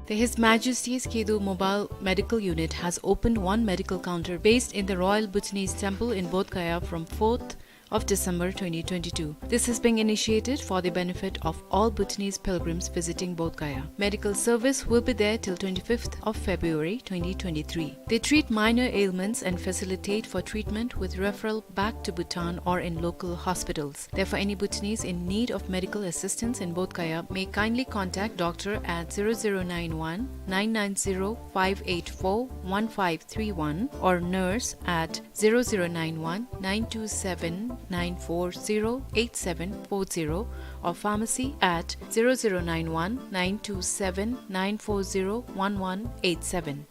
The His Majesty's Khedo Mobile Medical Unit has opened one medical counter based in the Royal Bhutanese Temple in Bodh Gaya from fourth of December twenty twenty-two. This is being initiated for the benefit of all Bhutanese pilgrims visiting Bodh Gaya. Medical service will be there till twenty-fifth of February twenty twenty-three. They treat minor ailments and facilitate for treatment with referral back to Bhutan or in local hospitals. Therefore, any Bhutanese in need of medical assistance in Bodh Gaya may kindly contact doctor at zero zero nine one nine nine zero five eight four one five three one or nurse at zero zero nine one nine two seven nine four zero eight seven four zero or pharmacy at zero zero nine one nine two seven nine four zero one one eight seven.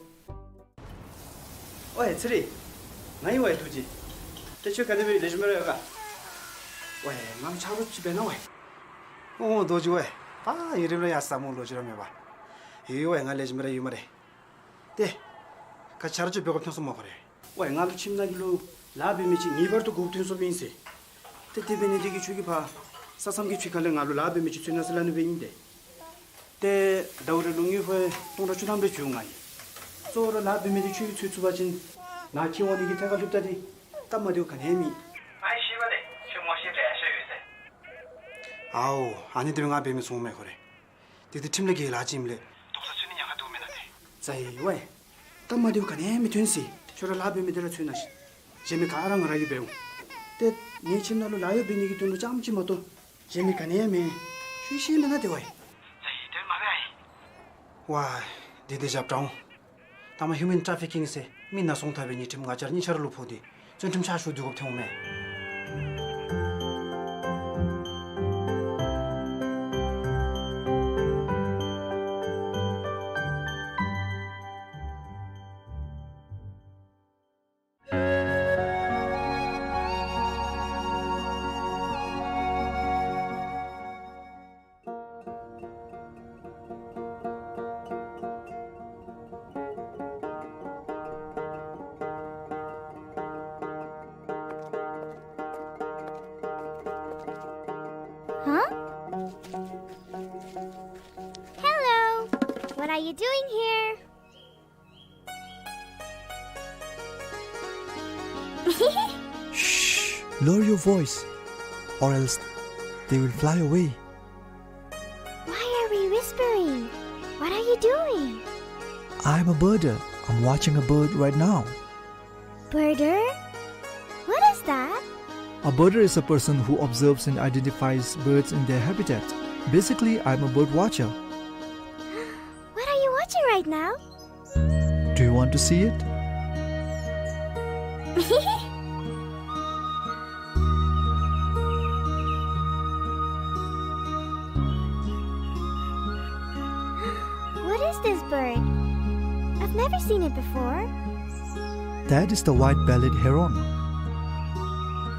ཝའེ་ཚེ་རིང་། ང་ཨིན་ཝའེ་རྡོ་རྗེ། ཏེ་ཁྱོད་ག་དེ་སྦེ་ལེགས་ཤོམ་ར་ཡོད་ག། ཝའེ་ང་ལུ་ཆ་རོགས་ཅིག་འབད་གནང་ཝའེ། ཨོ་རྡོ་རྗེ་ཝའེ། ད་ཡུན་རིངམོ་ར་ཡར་ས་སྨོ་ལོ་རྒྱུས་ར་མེད་པར། ཡོད་ཝའེ་ང་ལེགས་ཤོམ་ར་ཡོད་སྨ་རེ། ཏེ་ག་ཆ་རོགས་ཅིག་འབད་དགོཔ་ཐོན་སོང་སྨ་ཁོ་རེ། ཝའེ་ང་ལུ་ཁྱིམ་ནང་གི་ལུ་ལཱ་འབད་མི་ཅིག་ངེས་པར་དུ་དགོཔ་ཐོན་སོངམ་ཨིན་ཟེར། ཏེ་དེ་འབད་ནི་དེ་གིས་ཁྱོད་ཀྱིས་ཕར་ས་མཚམས་ཀྱི་ཕྱི་ཁ་ལས་ང་ལུ་ལཱ་འབད་མི་ཅིག་འཚོལ་གནང་ཟེར་སླབ་ནི་སྦེ་ཨིན་ཏེ། ཏེ་ཟླཝ་རེ་ལུ་དངུལ་ཕོན་སྟོང་ཕྲག་བཅུ་ཐམ་རེ་འབྱོར་ང་ཡི། གཙོ་བོ་ར་ལཱ་འབད་མི་འདི་ཁྱོད་ཀྱིས་འཚོལ་ཚུགས་པ་ཅིན་ནཱ་ཁྱིམ་འོང་ནི་གི་ཐད་ཁར་ལྷོདཔ་ད་འདི་སྟབས་མ་བདེཝ་ག་ནི་ཡང་མེད། ཨའི་ཤེས་པ་ལས་ཁྱོད་ངོ་ཤེས་འདྲ་ཡང་ཤ་ཡོད་ཟེར། ཨའོ་ཨ་ནི་དེ་སྦེ་ང་འབད་མི་ཚུགས་སྨ་ཁོ་རེ། དེ་དེ་ཁྲིམས་ལས་འགལ་ལཱ་ཅིག་ཨིནམ་ལས། དོགས་ས་ཚུད་ནི་ཉེན་ཁ་འདུག་མེན་ན་ཏེ། ཙ་ཡི་ཝའེ། སྟབས་མ་བདེཝ་ག་ནི་ཡང་མི་ཐོན་ཟེར། ཁྱོད་ར་ལཱ་འབད་མི་འདི་ར་འཚོལ་གནང་ཤིག། གཞན་མི་ག་ར་ང་ར་གིས་འབདཝ་འོང་། ཏེ་ངེའི་ཁྱིམ་ནང་ལུ་ལཱ་གཡོག་འབད་ནི་གི་དོན་ལུ་རྐྱངམ་ཅིག་མ་གཏོགས་གཞན་མི་ག་ནི་ཡང་མེད། ཁྱོད་ཤེས་མེན་ན་ཏེ་ཝའེ། ཙ་ཡི་དོན་མ་བའི། ཝའེ། དེ་དེ་རྐྱབ་དྲག་འོང་། ད་མ་ཧིའུ་མེན་ཊ་ཕི་ཀིང་ཟེར་མི་ནཱ་སོང་ཐལ་བའི་ཉེས་ཁྲིམས་ང་བཅས་ར་གཉིས་ཆ་ར་ལུ་ཕོག་སྟེ་བཙོན་ཁྲིམས་ཆ་ཞུ་སྡོད་དགོཔ་ཐོན་འོང་མས། Huh? Hello. What are you doing here? Shh! Lower your voice, or else they will fly away. Why are we whispering? What are you doing? I'm a birder. I'm watching a bird right now. Birder? What is that? A birder is a person who observes and identifies birds in their habitat. Basically, I'm a bird watcher. What are you watching right now? Do you want to see it? This bird? I've never seen it before. That is the white-bellied heron.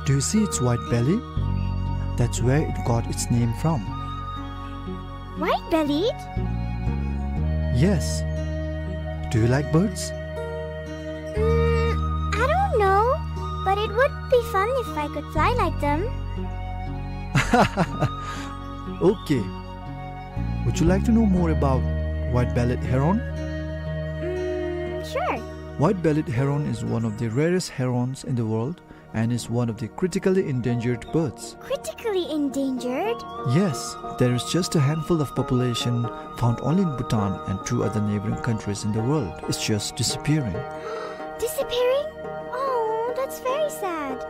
Do you see its white belly? That's where it got its name from. White-bellied? Yes. Do you like birds? Mm, I don't know, but it would be fun if I could fly like them. Okay. Would you like to know more about white-bellied heron? Mm, sure. White-bellied heron is one of the rarest herons in the world and is one of the critically endangered birds. Critically endangered? Yes, there is just a handful of population found only in Bhutan and two other neighboring countries in the world. It's just disappearing. Disappearing? Oh, that's very sad.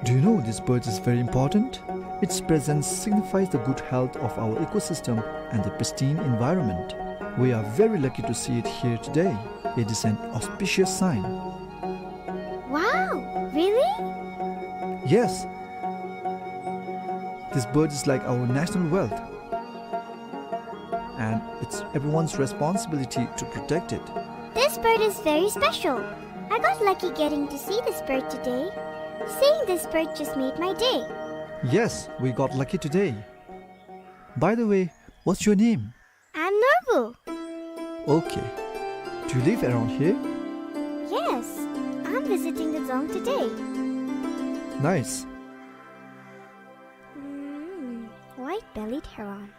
Do you know this bird is very important? Its presence signifies the good health of our ecosystem and the pristine environment. We are very lucky to see it here today. It is an auspicious sign. Wow, really? Yes. This bird is like our national wealth. And it's everyone's responsibility to protect it. This bird is very special. I got lucky getting to see this bird today. Seeing this bird just made my day. Yes, we got lucky today. By the way, what's your name? I'm Norbu. Okay. Do you live around here? Yes, I'm visiting the Dzong today. Nice. Mm, white-bellied heron.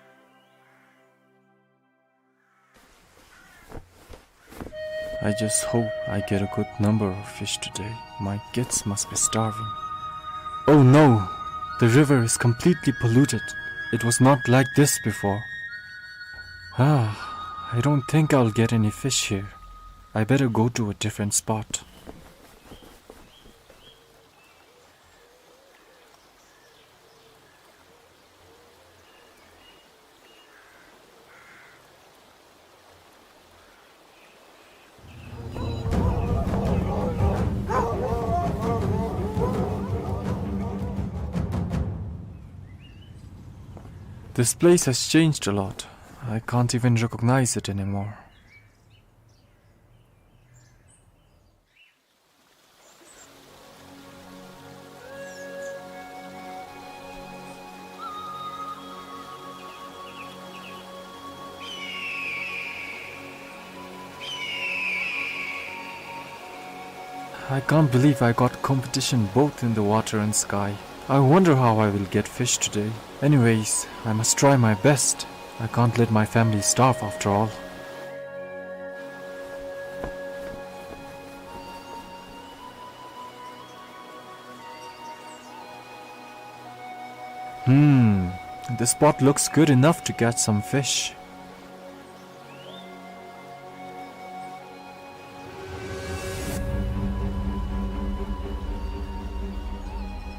I just hope I get a good number of fish today. My kids must be starving. Oh no! The river is completely polluted. It was not like this before. Ah, I don't think I'll get any fish here. I better go to a different spot. This place has changed a lot. I can't even recognize it anymore. I can't believe I got competition both in the water and sky. I wonder how I will get fish today. Anyways, I must try my best. I can't let my family starve after all. Hmm, this spot looks good enough to catch some fish.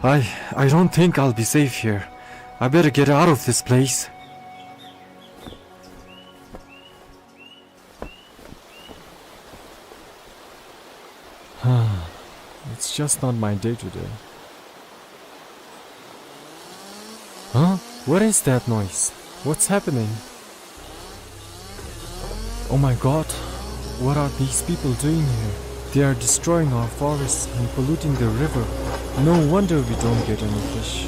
I, I don't think I'll be safe here. I better get out of this place. It's just not my day today. Huh? What is that noise? What's happening? Oh my God, what are these people doing here? They are destroying our forests and polluting the river. No wonder we don't get any fish.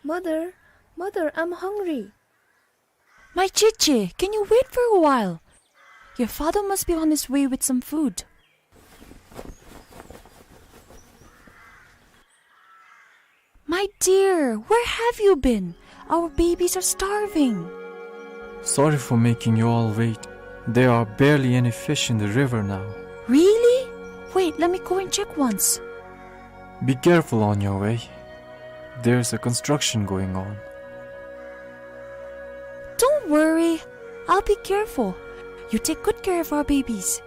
Mother, mother, I'm hungry. My Chichi, can you wait for a while? Your father must be on his way with some food. My dear, where have you been? Our babies are starving. Sorry for making you all wait. There are barely any fish in the river now. Really? Wait, let me go and check once. Be careful on your way. There's a construction going on. Don't worry. I'll be careful. You take good care of our babies.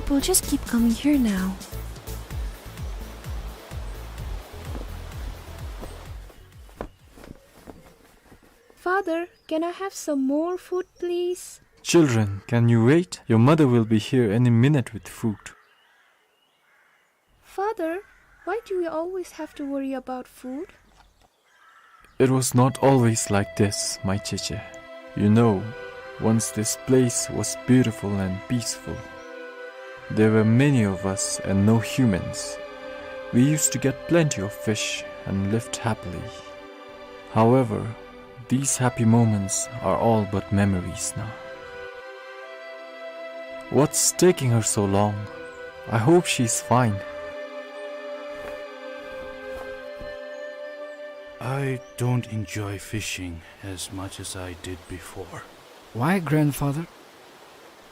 We'll just keep coming here now. Father, can I have some more food, please? Children, can you wait? Your mother will be here any minute with food. Father, why do we always have to worry about food? It was not always like this, my Cheche. You know, once this place was beautiful and peaceful. There were many of us and no humans. We used to get plenty of fish and lived happily. However, these happy moments are all but memories now. What's taking her so long? I hope she's fine. I don't enjoy fishing as much as I did before. Why, grandfather?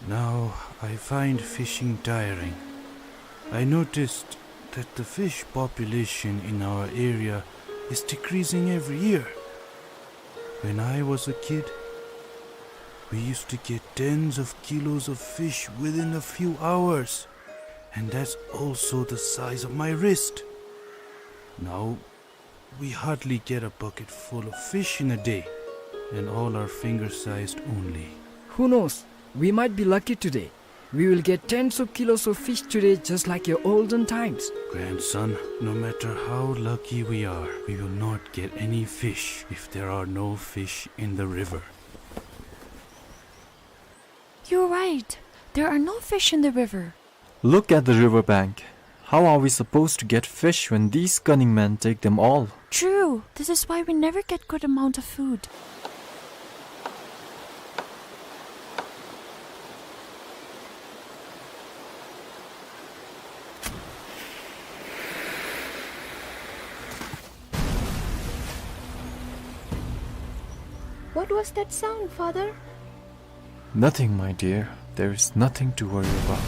Now I find fishing tiring. I noticed that the fish population in our area is decreasing every year. When I was a kid, we used to get tens of kilos of fish within a few hours, and that's also the size of my wrist. Now, we hardly get a bucket full of fish in a day, and all are finger-sized only. Who knows? We might be lucky today. We will get tens of kilos of fish today, just like your olden times. Grandson, no matter how lucky we are, we will not get any fish if there are no fish in the river. You're right. There are no fish in the river. Look at the river bank. How are we supposed to get fish when these cunning men take them all? True. This is why we never get good amount of food. What was that sound, Father? Nothing, my dear. There is nothing to worry about.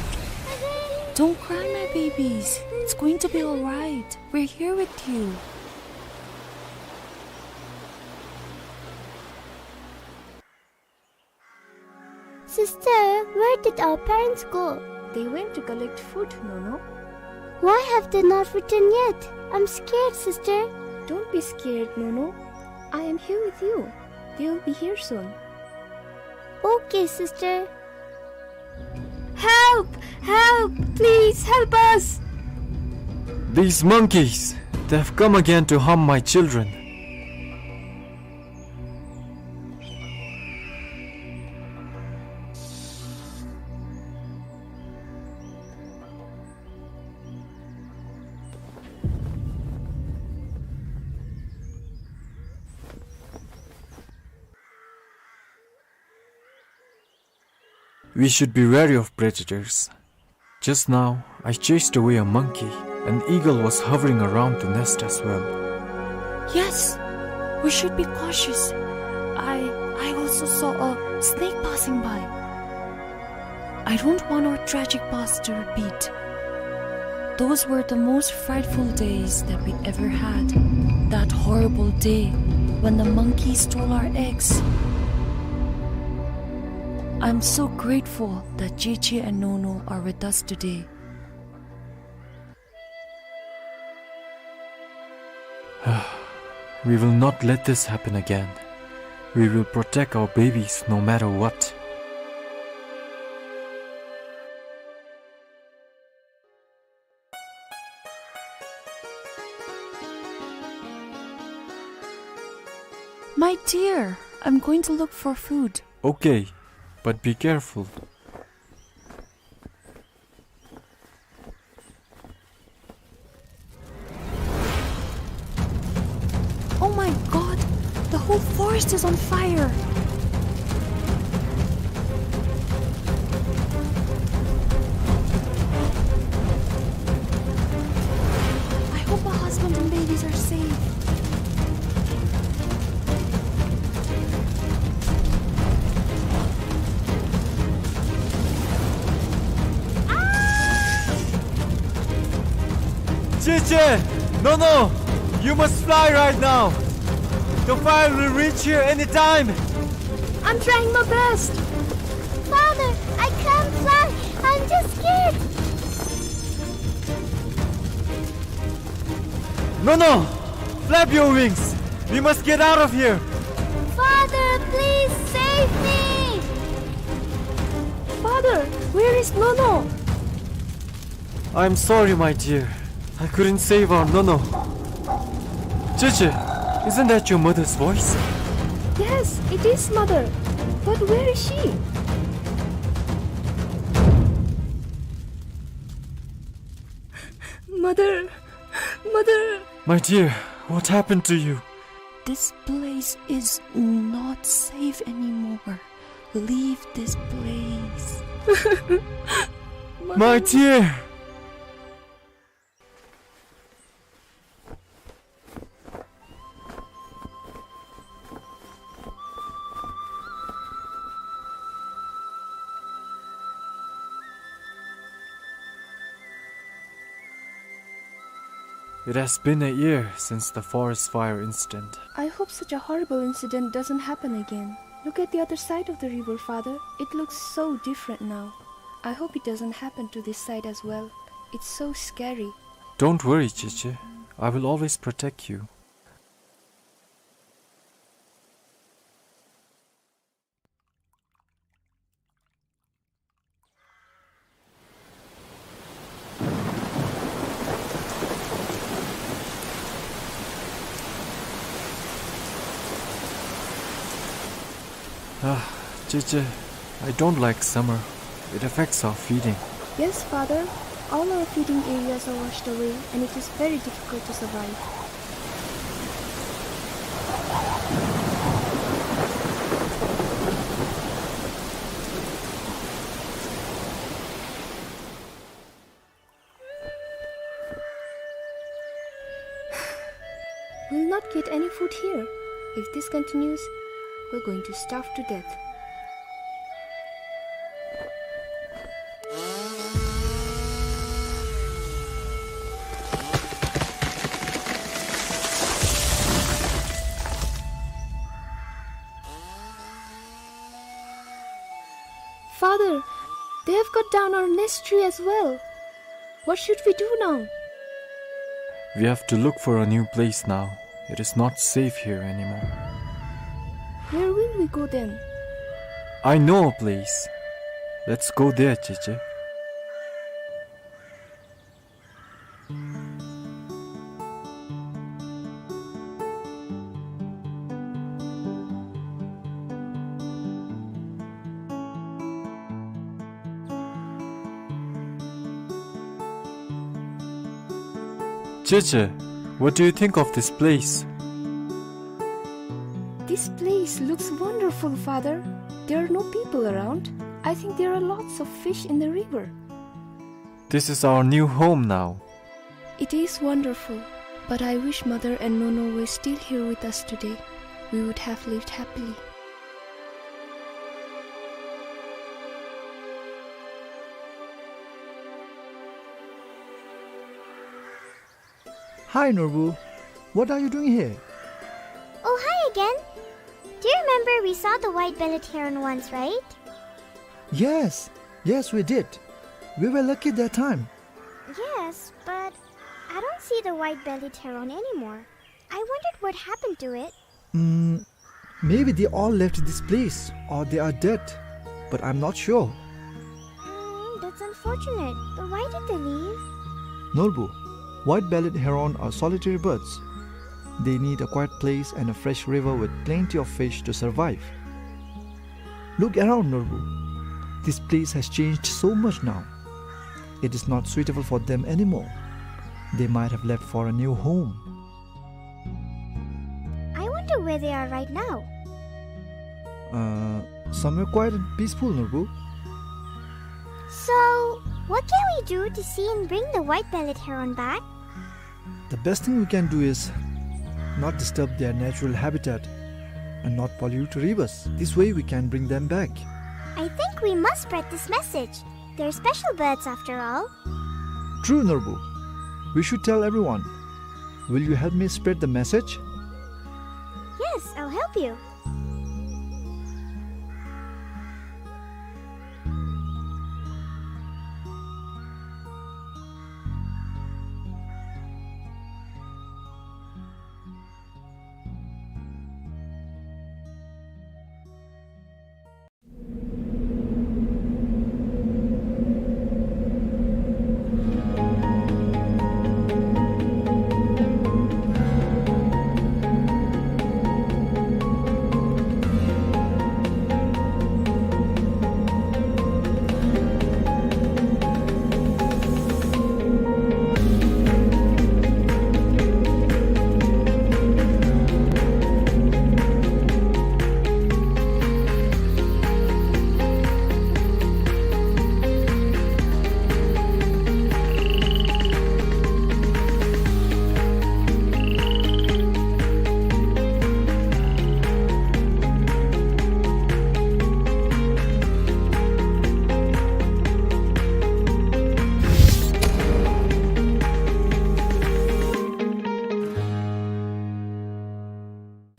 Don't cry, my babies. It's going to be all right. We're here with you. Sister, where did our parents go? They went to collect food, Nono. Why have they not returned yet? I'm scared, sister. Don't be scared, Nono. I am here with you. They will be here soon. Okay, sister. Help! Help! Please help us! These monkeys! They have come again to harm my children. We should be wary of predators. Just now, I chased away a monkey. An eagle was hovering around the nest as well. Yes, we should be cautious. I, I also saw a snake passing by. I don't want our tragic past to repeat. Those were the most frightful days that we ever had. That horrible day when the monkey stole our eggs. I'm so grateful that Cheche and Nono are with us today. We will not let this happen again. We will protect our babies no matter what. My dear, I'm going to look for food. Okay, but be careful. Oh my God! The whole forest is on fire! I hope my husband and babies are safe. Cheche! Nono! You must fly right now! The fire will reach here anytime! I'm trying my best! Father, I can't fly! I'm just scared! Nono! Flap your wings! We must get out of here! Father, please save me! Father, where is Nono? I'm sorry, my dear. I couldn't save our Nono. Cheche, isn't that your mother's voice? Yes, it is, Mother. But where is she? Mother, Mother. My dear, what happened to you? This place is not safe anymore. Leave this place. My dear! It has been a year since the forest fire incident. I hope such a horrible incident doesn't happen again. Look at the other side of the river, Father. It looks so different now. I hope it doesn't happen to this side as well. It's so scary. Don't worry, Cheche. I will always protect you. Ah, Cheche, I don't like summer. It affects our feeding. Yes, Father. All our feeding areas are washed away, and it is very difficult to survive. We'll not get any food here. If this continues, we're going to starve to death. Father, they have cut down our nest tree as well. What should we do now? We have to look for a new place now. It is not safe here anymore. Where will we go then? I know a place. Let's go there, Cheche. Cheche, what do you think of this place? This place looks wonderful, Father. There are no people around. I think there are lots of fish in the river. This is our new home now. It is wonderful, but I wish Mother and Nono were still here with us today. We would have lived happily. Hi, Norbu. What are you doing here? Oh, hi again. Do you remember we saw the white-bellied heron once, right? Yes, yes, we did. We were lucky that time. Yes, but I don't see the white-bellied heron anymore. I wondered what happened to it. Mm, maybe they all left this place, or they are dead, but I'm not sure. Mm, that's unfortunate. But why did they leave? Norbu, white-bellied heron are solitary birds. They need a quiet place and a fresh river with plenty of fish to survive. Look around, Norbu. This place has changed so much now. It is not suitable for them anymore. They might have left for a new home. I wonder where they are right now. Uh, somewhere quiet and peaceful, Norbu. So, what can we do to see and bring the white-bellied heron back? The best thing we can do is not disturb their natural habitat and not pollute rivers. This way we can bring them back. I think we must spread this message. They're special birds after all. True, Norbu. We should tell everyone. Will you help me spread the message? Yes, I'll help you.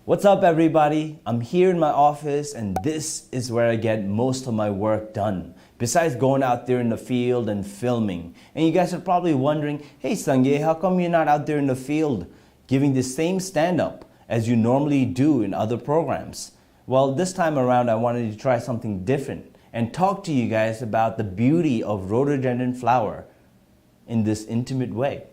What's up, everybody? I'm here in my office, and this is where I get most of my work done, besides going out there in the field and filming. And you guys are probably wondering, "Hey, Sangay, how come you're not out there in the field giving the same stand-up as you normally do in other programs?" Well, this time around, I wanted to try something different and talk to you guys about the beauty of rhododendron flower in this intimate way.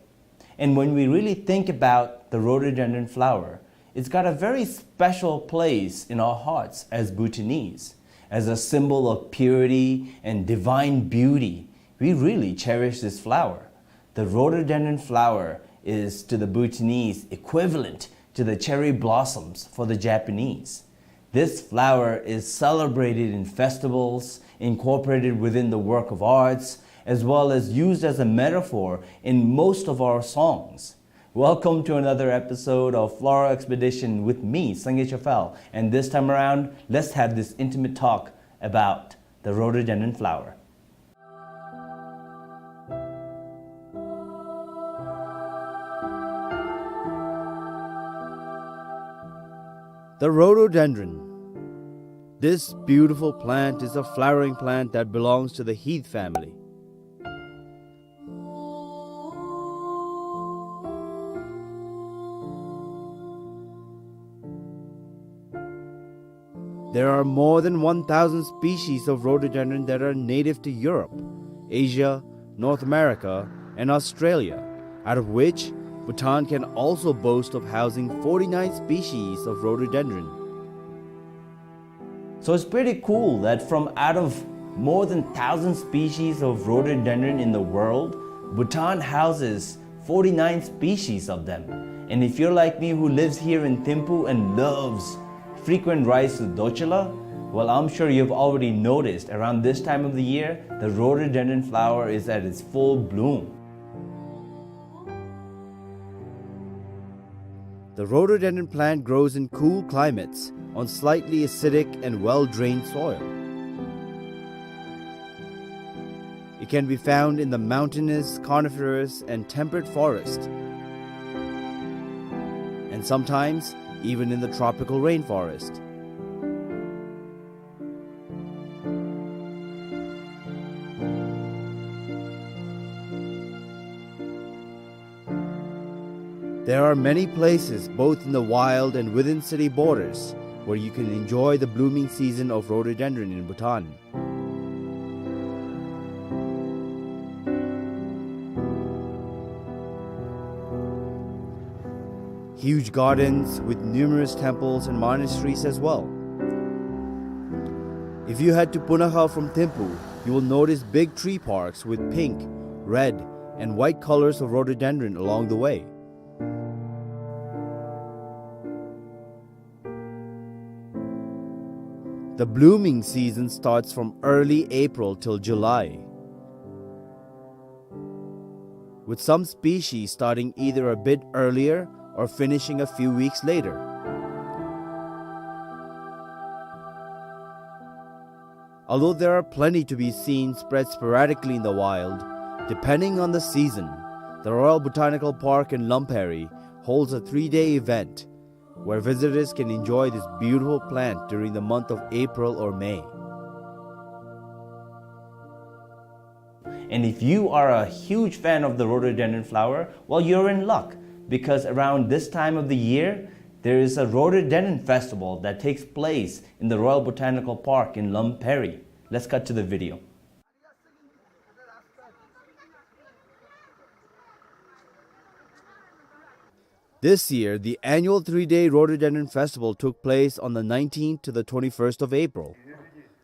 And when we really think about the rhododendron flower, it's got a very special place in our hearts as Bhutanese. As a symbol of purity and divine beauty, we really cherish this flower. The rhododendron flower is, to the Bhutanese, equivalent to the cherry blossoms for the Japanese. This flower is celebrated in festivals, incorporated within the work of arts, as well as used as a metaphor in most of our songs. Welcome to another episode of Floral Expedition with me, Sangay Chofel, and this time around, let's have this intimate talk about the rhododendron flower. The rhododendron. This beautiful plant is a flowering plant that belongs to the heath family. There are more than one thousand species of rhododendron that are native to Europe, Asia, North America, and Australia, out of which Bhutan can also boast of housing forty-nine species of rhododendron. So it's pretty cool that from out of more than thousand species of rhododendron in the world, Bhutan houses forty-nine species of them. And if you're like me, who lives here in Thimphu and loves frequent rides to Dorcula, well, I'm sure you've already noticed around this time of the year, the rhododendron flower is at its full bloom. The rhododendron plant grows in cool climates on slightly acidic and well-drained soil. It can be found in the mountainous, coniferous, and temperate forest, and sometimes even in the tropical rainforest. There are many places, both in the wild and within city borders, where you can enjoy the blooming season of rhododendron in Bhutan. Huge gardens with numerous temples and monasteries as well. If you head to Punakha from Thimphu, you will notice big tree parks with pink, red, and white colors of rhododendron along the way. The blooming season starts from early April till July, with some species starting either a bit earlier or finishing a few weeks later. Although there are plenty to be seen spread sporadically in the wild, depending on the season, the Royal Botanical Park in Lamperi holds a three-day event where visitors can enjoy this beautiful plant during the month of April or May. And if you are a huge fan of the rhododendron flower, well, you're in luck, because around this time of the year, there is a rhododendron festival that takes place in the Royal Botanical Park in Lamperi. Let's cut to the video. This year, the annual three-day Rhododendron Festival took place on the nineteenth to the twenty-first of April.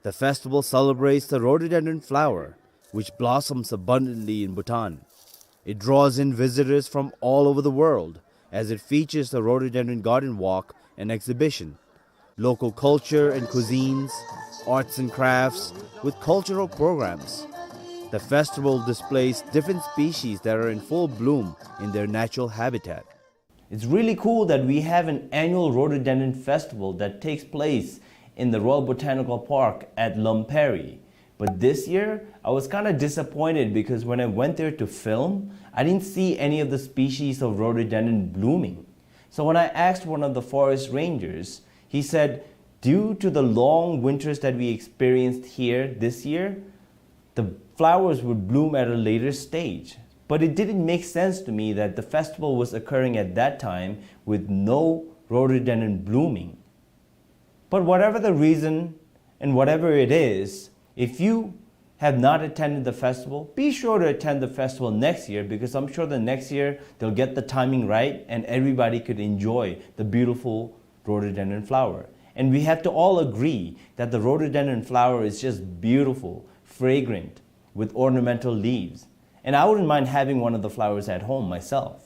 The festival celebrates the rhododendron flower, which blossoms abundantly in Bhutan. It draws in visitors from all over the world, as it features the rhododendron garden walk and exhibition, local culture and cuisines, arts and crafts, with cultural programs. The festival displays different species that are in full bloom in their natural habitat. It's really cool that we have an annual rhododendron festival that takes place in the Royal Botanical Park at Lamperi. But this year, I was kinda disappointed because when I went there to film, I didn't see any of the species of rhododendron blooming. So when I asked one of the forest rangers, he said, due to the long winters that we experienced here this year, the flowers would bloom at a later stage. But it didn't make sense to me that the festival was occurring at that time with no rhododendron blooming. But whatever the reason and whatever it is, if you have not attended the festival, be sure to attend the festival next year, because I'm sure the next year they'll get the timing right and everybody could enjoy the beautiful rhododendron flower. And we have to all agree that the rhododendron flower is just beautiful, fragrant, with ornamental leaves. And I wouldn't mind having one of the flowers at home myself.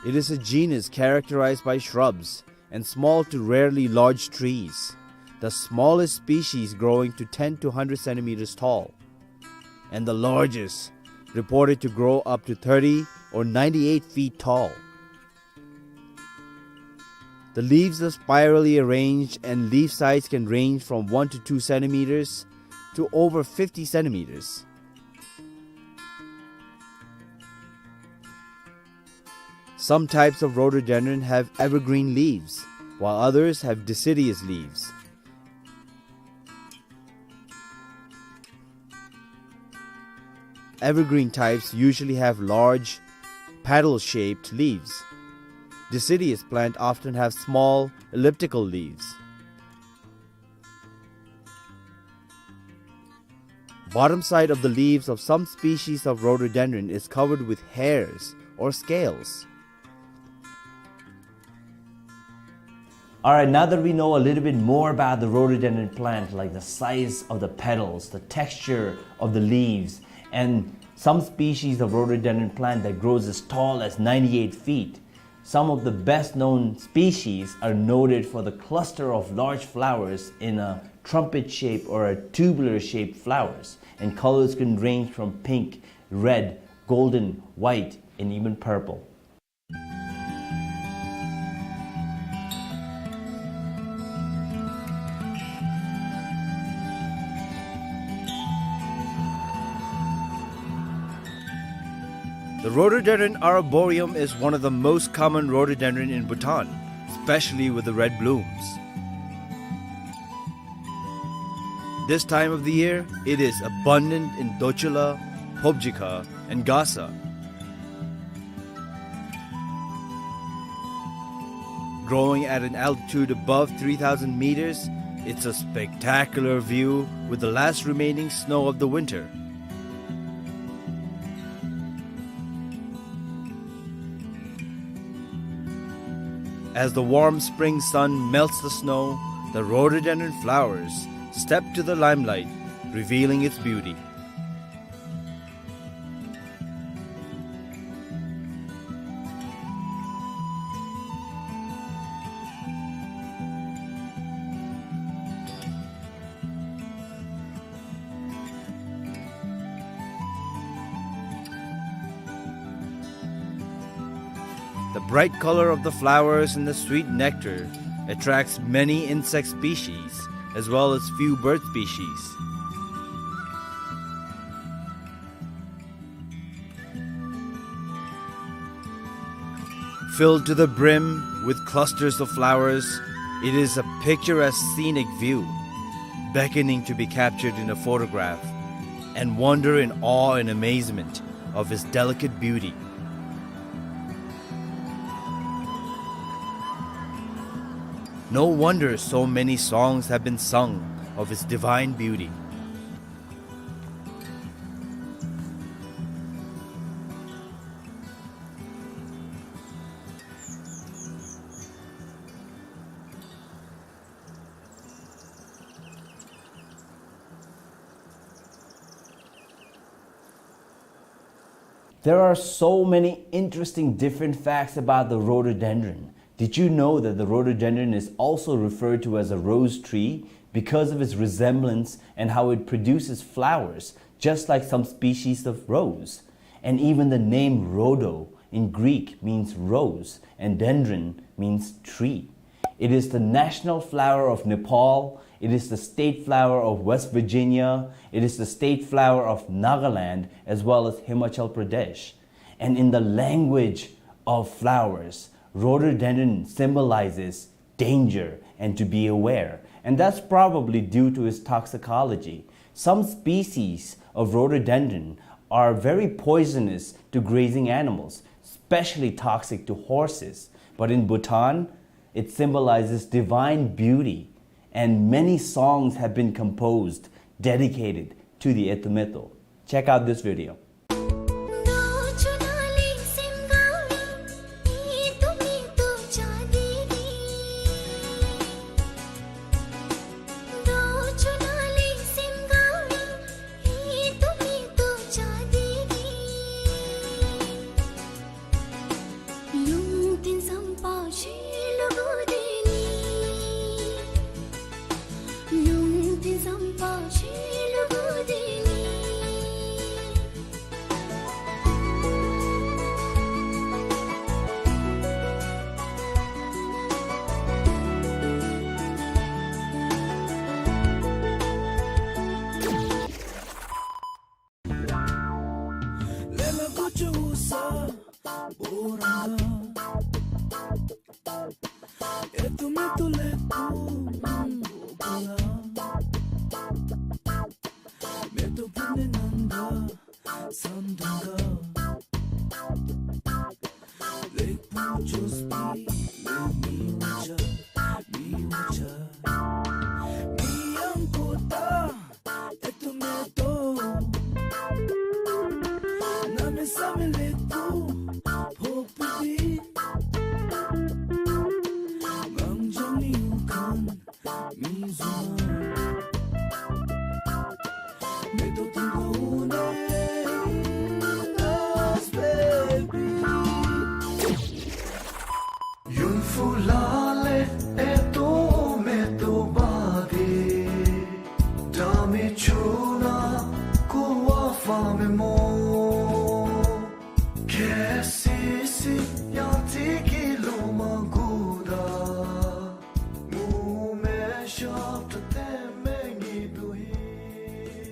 It is a genus characterized by shrubs and small to rarely large trees, the smallest species growing to ten to hundred centimeters tall, and the largest reported to grow up to thirty or ninety-eight feet tall. The leaves are spirally arranged and leaf size can range from one to two centimeters to over fifty centimeters. Some types of rhododendron have evergreen leaves, while others have deciduous leaves. Evergreen types usually have large, paddle-shaped leaves. Deciduous plant often have small, elliptical leaves. Bottom side of the leaves of some species of rhododendron is covered with hairs or scales. All right, now that we know a little bit more about the rhododendron plant, like the size of the petals, the texture of the leaves, and some species of rhododendron plant that grows as tall as ninety-eight feet, some of the best known species are noted for the cluster of large flowers in a trumpet shape or a tubular shaped flowers, and colors can range from pink, red, golden, white, and even purple. The rhododendron arboreum is one of the most common rhododendron in Bhutan, especially with the red blooms. This time of the year, it is abundant in Dochula, Phobjikha, and Gasa. Growing at an altitude above three thousand meters, it's a spectacular view with the last remaining snow of the winter. As the warm spring sun melts the snow, the rhododendron flowers step to the limelight, revealing its beauty. The bright color of the flowers and the sweet nectar attracts many insect species as well as few bird species. Filled to the brim with clusters of flowers, it is a picturesque scenic view, beckoning to be captured in a photograph, and wonder in awe and amazement of its delicate beauty. No wonder so many songs have been sung of its divine beauty. There are so many interesting different facts about the rhododendron. Did you know that the rhododendron is also referred to as a rose tree because of its resemblance and how it produces flowers, just like some species of rose? And even the name rhodo in Greek means rose, and dendron means tree. It is the national flower of Nepal. It is the state flower of West Virginia. It is the state flower of Nagaland, as well as Himachal Pradesh. And in the language of flowers, rhododendron symbolizes danger and to be aware. And that's probably due to its toxicology. Some species of rhododendron are very poisonous to grazing animals, especially toxic to horses. But in Bhutan, it symbolizes divine beauty, and many songs have been composed dedicated to the Eto Meto. Check out this video.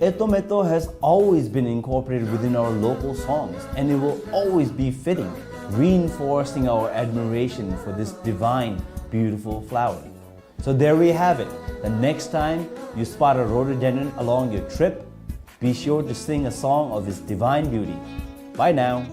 Eto Meto has always been incorporated within our local songs, and it will always be fitting, reinforcing our admiration for this divine, beautiful flower. So there we have it. The next time you spot a rhododendron along your trip, be sure to sing a song of its divine beauty. Bye now.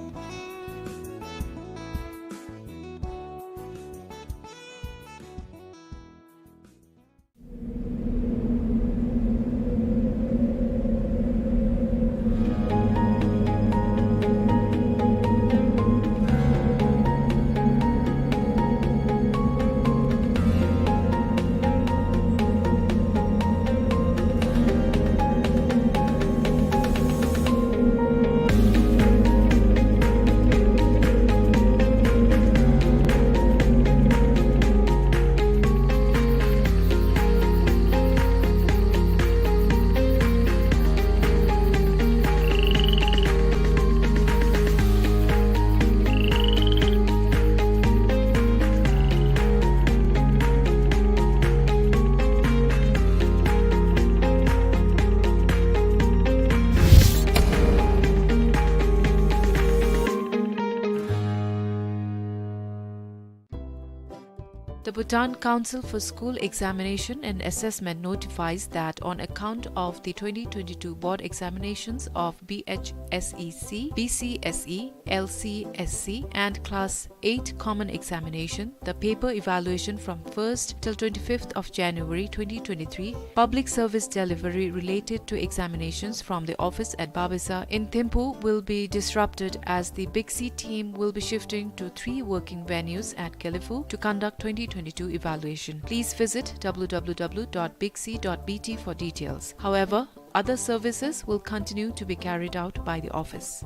The Bhutan Council for School Examination and Assessment notifies that on account of the twenty twenty-two board examinations of B H S E C, B C S E, L C S C, and Class eight Common Examination, the paper evaluation from first till twenty-fifth of January twenty twenty-three, public service delivery related to examinations from the office at Babesa in Thimphu will be disrupted as the BICSE team will be shifting to three working venues at Gelephu to conduct twenty twenty-two evaluation. Please visit W W W dot BICSE dot B T for details. However, other services will continue to be carried out by the office.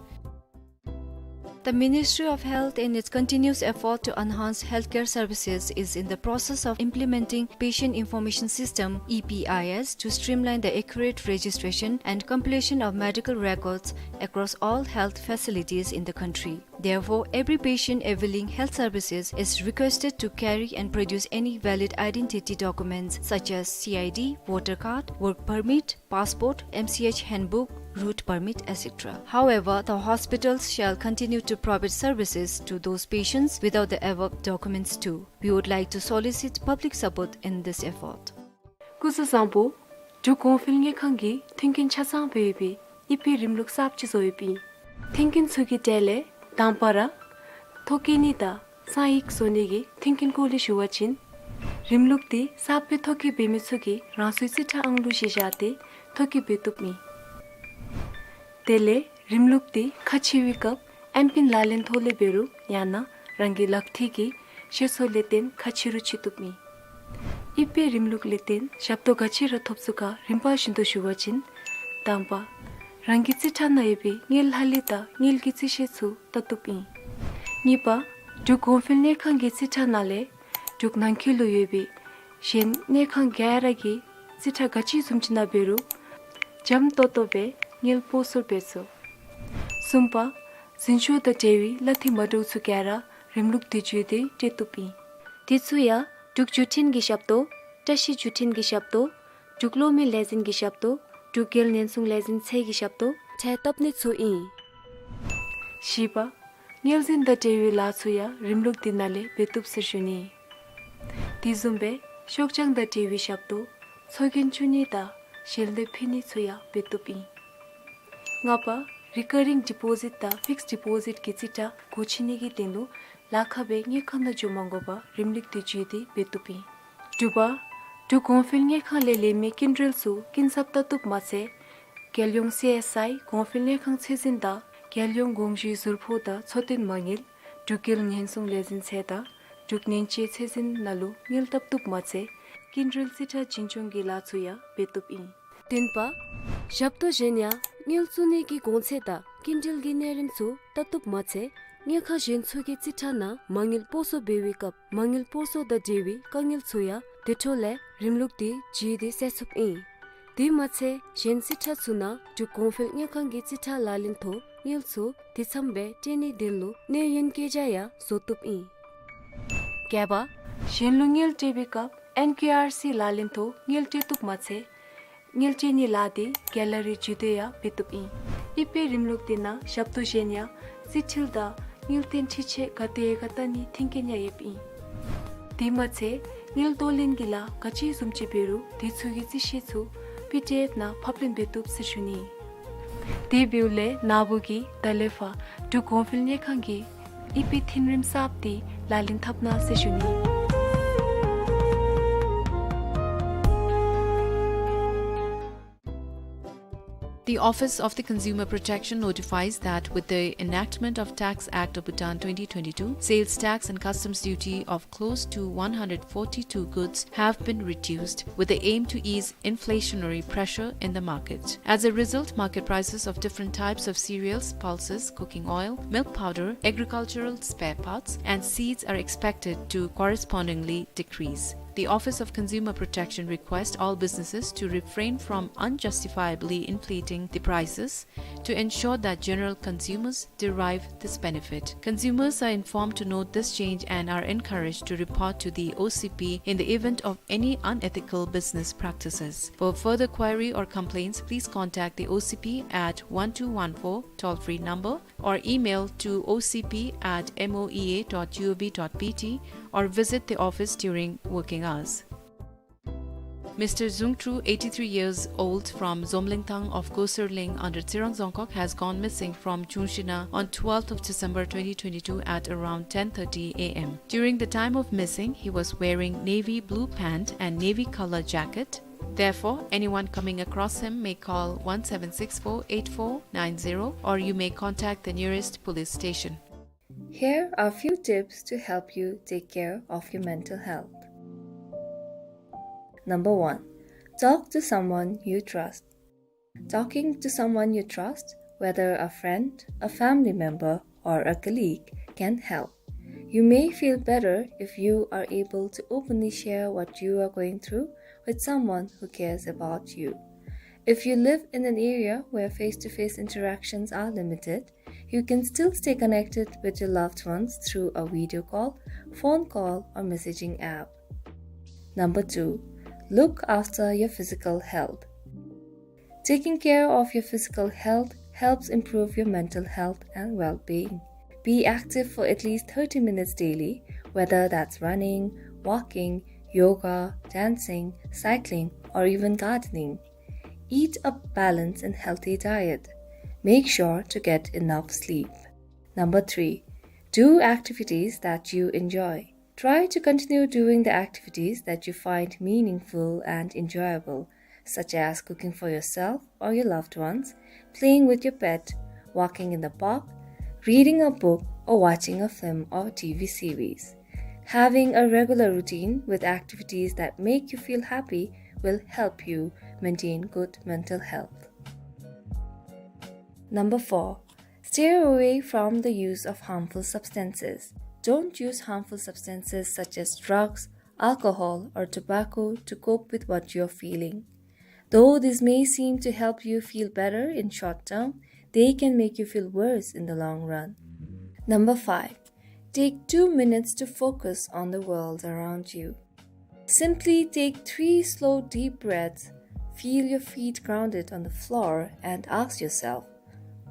The Ministry of Health, in its continuous effort to enhance healthcare services, is in the process of implementing Patient Information System, E P I S, to streamline the accurate registration and completion of medical records across all health facilities in the country. Therefore, every patient availing health services is requested to carry and produce any valid identity documents such as C I D, voter card, work permit, passport, M C H handbook, route permit, et cetera. However, the hospitals shall continue to provide services to those patients without the above documents too. We would like to solicit public support in this effort. སྐུ་གཟུགས་བཟང་པོ། འབྲུག་གོང་འཕེལ་དངུལ་ཁང་གིས་མཐུན་རྐྱེན་ཆ་ཚང་སྦེ་ཡོད་པའི་ཨི་པེ་རིམ་ལུགས་གསརཔ་ཅིག་བཟོ་ཡོདཔ་ཨིན། མཐུན་རྐྱེན་ཚུ་གི་གྲས་ལས་དང་པ་ར་ཐོ་བཀོད་ནི་དང་གསང་ཡིག་བཟོ་ནི་གི་མཐུན་རྐྱེན་སྐོར་ལས་ཞུ་བ་ཅིན། རིམ་ལུགས་འདི་གསརཔ་སྦེ་ཐོ་བཀོད་འབད་མི་ཚུ་གིས་རང་སོའི་རྩིས་ཁྲ་ཨང་ལུ་གཞི་བཞག་སྟེ་ཐོ་བཀོད་འབད་བཏུབ་ཨིན། དེ་ལས་རིམ་ལུགས་འདི་ཁ་ཕྱེ་བའི་སྐབས་ཨེམ་པིན་ལག་ལེན་ཐོག་ལས་འབད་རུང་ཡང་ན་རང་གི་ལག་མཐིལ་གྱི་ཤེལ་སོ་ལས་བརྟེན་ཁ་ཕྱེ་རུང་ཕྱེ་བཏུབ་ཨིན། ཨི་པེ་རིམ་ལུགས་ལས་བརྟེན་ཞབས་ཏོག་ག་ཅི་ར་ཐོབ་ཚུགས་ག་རིམ་པ་བཞིན་དུ་ཞུ་བ་ཅིན། དང་པ། རང་གི་རྩིས་ཁྲ་ནང་ཡོད་པའི་དངུལ་ལྷག་ལུས་དང་དངུལ་གྱི་རྩིས་བཤེར་ཚུ་བལྟ་བཏུབ་ཨིན། གཉིས་པ། འབྲུག་གོང་འཕེལ་དངུལ་ཁང་གི་རྩིས་ཁྲ་ནང་ལས་འབྲུག་ནང་འཁོད་ལུ་ཡོད་པའི་གཞན་དངུལ་ཁང་ག་ར་གི་རྩིས་ཁྲ་ག་ཅི་བཟུམ་ཅིག་ནང་འབད་རུང་འཇམ་ཏོང་ཏོ་སྦེ་དངུལ་སྤོ་སོར་འབད་ཚུགས། གསུམ་པ། འཛིན་སྐྱོང་དང་འབྲེལ་བའི་གླ་འཐུས་མ་འདྲཝ་ཚུ་ག་ར་རིམ་ལུགས་འདི་བརྒྱུད་དེ་སྤྲོད་བཏུབ་ཨིན། དེ་ཚུ་ཡང་འབྲུག་བརྒྱུད་འཕྲིན་གྱི་ཞབས་ཏོག། བཀྲ་ཤིས་བརྒྱུད་འཕྲིན་གྱི་ཞབས་ཏོག། འབྲུག་གློག་མེ་ལས་འཛིན་གྱི་ཞབས་ཏོག། འབྲུག་རྒྱལ་ཉེན་སྲུང་ལས་འཛིན་ཚད་ཀྱི་ཞབས་ཏོག་ཁྲལ་བཏབ་ནི་ཚུ་ཨིན། བཞི་པ། དངུལ་འཛིན་དང་འབྲེལ་བའི་ལཱ་ཚུ་ཡང་རིམ་ལུགས་འདི་ནང་ལས་འབད་བཏུབ་ཟེར་ཞུ་ནི། དེ་བཟུམ་སྦེ་ཤོག་བྱང་དང་འབྲེལ་བའི་ཞབས་ཏོག། ཚོགས་རྒྱན་བཙུགས་ནི་དང་ཞལ་འདེབས་ཕུལ་ནི་ཚུ་ཡང་འབད་བཏུབ་ཨིན། ལྔ་པ། རི་ཀ་རིང་ཌི་པོ་ཟིཊ་དང་ཕིགསཌ་ཌི་པོ་ཟིཊ་གི་རྩིས་ཁྲ་སྒོ་ཕྱེ་ནི་གི་དོན་ལུ་ལཱ་ཁག་སྦེ་དངུལ་ཁང་ནང་འགྱོ་མ་དགོ་པར་རིམ་ལུགས་འདི་བརྒྱུད་དེ་འབད་བཏུབ་ཨིན། དྲུག་པ། འབྲུག་གོང་འཕེལ་དངུལ་ཁང་ལས་ལེན་མི་སྐྱིན་འགྲུལ་ཚུ་སྐྱིན་ཚབ་བལྟ་བཏུབ་མ་ཚད། རྒྱལ་ཡོངས་སི་ཨེསི་ཨའི་གོང་འཕེལ་དངུལ་ཁང་ཚད་འཛིན་དང་རྒྱལ་ཡོངས་དགོངས་ཞུའི་ཟུར་ཕོགས་དང་འཚོ་རྟེན་མ་དངུལ། འབྲུག་རྒྱལ་ཉེན་སྲུང་ལས་འཛིན་ཚད་དང་འབྲུག་ནན་ཅེ་ཚད་འཛིན་ནང་ལུ་དངུལ་བཏབ་བཏུབ་མ་ཚད་སྐྱིན་འགྲུལ་རྩིས་ཁྲ་བྱིན་སྐྱོང་གི་ལཱ་ཚུ་ཡང་འབད་བཏུབ་ཨིན། བདུན་པ། ཞབས་ཏོག་གཞན་ཡང་དངུལ་བཙུགས་ནི་གི་གོང་ཚད་དང་སྐྱིན་འགྲུལ་གྱི་གནས་རིམ་ཚུ་བལྟ་བཏུབ་མ་ཚད་དངུལ་ཁང་གཞན་ཚུ་གི་རྩིས་ཁྲ་ནང་མ་དངུལ་སྤོ་སོར་འབད་བའི་སྐབས་མ་དངུལ་སྤོ་སོར་དང་འབྲེལ་བའི་དཀའ་ངལ་ཚུ་ཡང་དེ་འཕྲོ་ལས་རིམ་ལུགས་འདི་བརྒྱུད་དེ་སེལ་ཚུགསཔ་ཨིན། དེ་མ་ཚད་གཞན་རྩིས་ཁྲ་ཚུ་ནང་འབྲུག་གོང་འཕེལ་དངུལ་ཁང་གི་རྩིས་ཁྲ་ལག་ལེན་ཐོག་དངུལ་ཚུ་དེ་ཚམ་སྦེ་སྤྲོད་ནིའི་དོན་ལུ་གནས་ཡུན་བཀོད་རྒྱ་ཡང་བཟོ་བཏུབ་ཨིན། བརྒྱད་པ། གཞན་ལུ་དངུལ་སྤྲོད་པའི་སྐབས་ཨེན་ཀེ་ཨར་སི་ལག་ལེན་ཐོག་དངུལ་སྤྲོད་བཏུབ་མ་ཚད་དངུལ་སྤྲོད་ནིའི་ལཱ་འདི་གེ་ལ་རི་བརྒྱུད་དེ་ཡང་འབད་བཏུབ་ཨིན། ཨི་པེ་རིམ་ལུགས་འདི་ནང་ཞབས་ཏོག་གཞན་ཡང་རྩིས་འཁྲུལ་དང་དངུལ་བཏོན་འཕྲི་ཆད་ག་དེ་ག་བལྟ་ནིའི་མཐུན་རྐྱེན་ཡང་ཡོདཔ་ཨིན། དེ་མ་ཚད་དངུལ་གཏོར་ལེན་གྱི་ལཱ་ག་ཅི་བཟུམ་ཅིག་འབད་རུང་དེ་ཚུ་གི་རྩིས་བཤེར་ཚུ་པི་ཌི་ཨེཕ་ནང་ཕབ་ལེན་འབད་བཏུབ་ཟེར་ཞུ་ནི། དེ་འབདཝ་ལས་ནཱ་བུ་གིས་ད་ལས་ཕར་འབྲུག་གོང་འཕེལ་དངུལ་ཁང་གི་ཨི་པེ་མཐུན་རིམ་གསརཔ་འདི་ལག་ལེན་འཐབ་གནང་ཟེར་ཞུ་ནི། The Office of the Consumer Protection notifies that with the enactment of Tax Act of Bhutan twenty twenty-two, sales tax and customs duty of close to one hundred forty-two goods have been reduced with the aim to ease inflationary pressure in the market. As a result, market prices of different types of cereals, pulses, cooking oil, milk powder, agricultural spare parts, and seeds are expected to correspondingly decrease. The Office of Consumer Protection requests all businesses to refrain from unjustifiably inflating the prices to ensure that general consumers derive this benefit. Consumers are informed to note this change and are encouraged to report to the O C P in the event of any unethical business practices. For further query or complaints, please contact the O C P at one two one four toll-free number or email to O C P at M O E A dot G O V dot B T or visit the office during working hours. Mister Zung Tru, eighty-three years old, from Zomlengthang of Gosirling under Tsirang Dzongkhag, has gone missing from Chungshina on twelfth of December twenty twenty-two at around ten thirty A M. During the time of missing, he was wearing navy blue pant and navy color jacket. Therefore, anyone coming across him may call one seven six four eight four nine zero, or you may contact the nearest police station. Here are a few tips to help you take care of your mental health. Number one, talk to someone you trust. Talking to someone you trust, whether a friend, a family member, or a colleague can help. You may feel better if you are able to openly share what you are going through with someone who cares about you. If you live in an area where face-to-face interactions are limited, you can still stay connected with your loved ones through a video call, phone call, or messaging app. Number two, look after your physical health. Taking care of your physical health helps improve your mental health and well-being. Be active for at least thirty minutes daily, whether that's running, walking, yoga, dancing, cycling, or even gardening. Eat a balanced and healthy diet. Make sure to get enough sleep. Number three, do activities that you enjoy. Try to continue doing the activities that you find meaningful and enjoyable, such as cooking for yourself or your loved ones, playing with your pet, walking in the park, reading a book, or watching a film or T V series. Having a regular routine with activities that make you feel happy will help you maintain good mental health. Number four, stay away from the use of harmful substances. Don't use harmful substances such as drugs, alcohol, or tobacco to cope with what you're feeling. Though this may seem to help you feel better in short term, they can make you feel worse in the long run. Number five, take two minutes to focus on the world around you. Simply take three slow, deep breaths, feel your feet grounded on the floor, and ask yourself,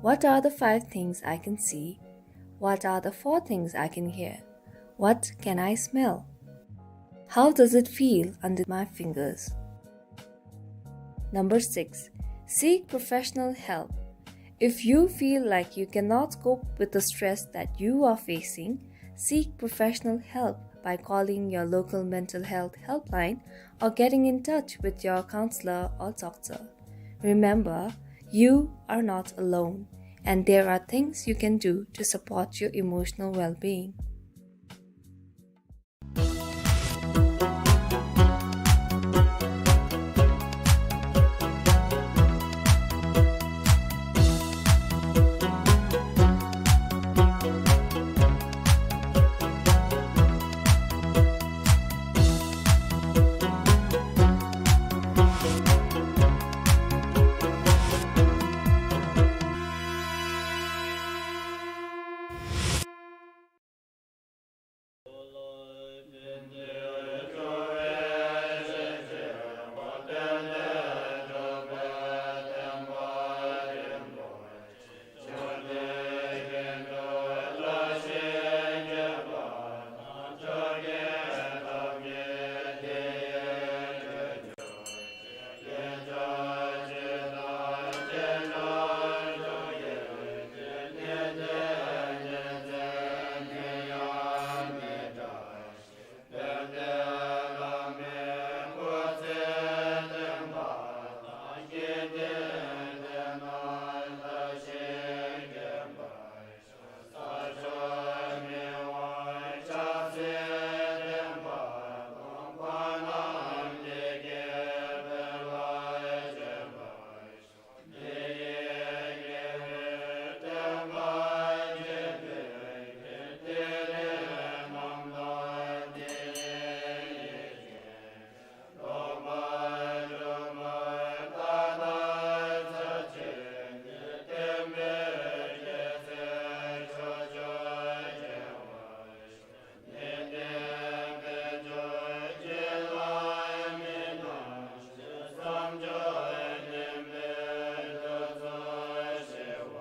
"What are the five things I can see? What are the four things I can hear? What can I smell? How does it feel under my fingers?" Number six, seek professional help. If you feel like you cannot cope with the stress that you are facing, seek professional help by calling your local mental health helpline or getting in touch with your counselor or doctor. Remember, you are not alone, and there are things you can do to support your emotional well-being.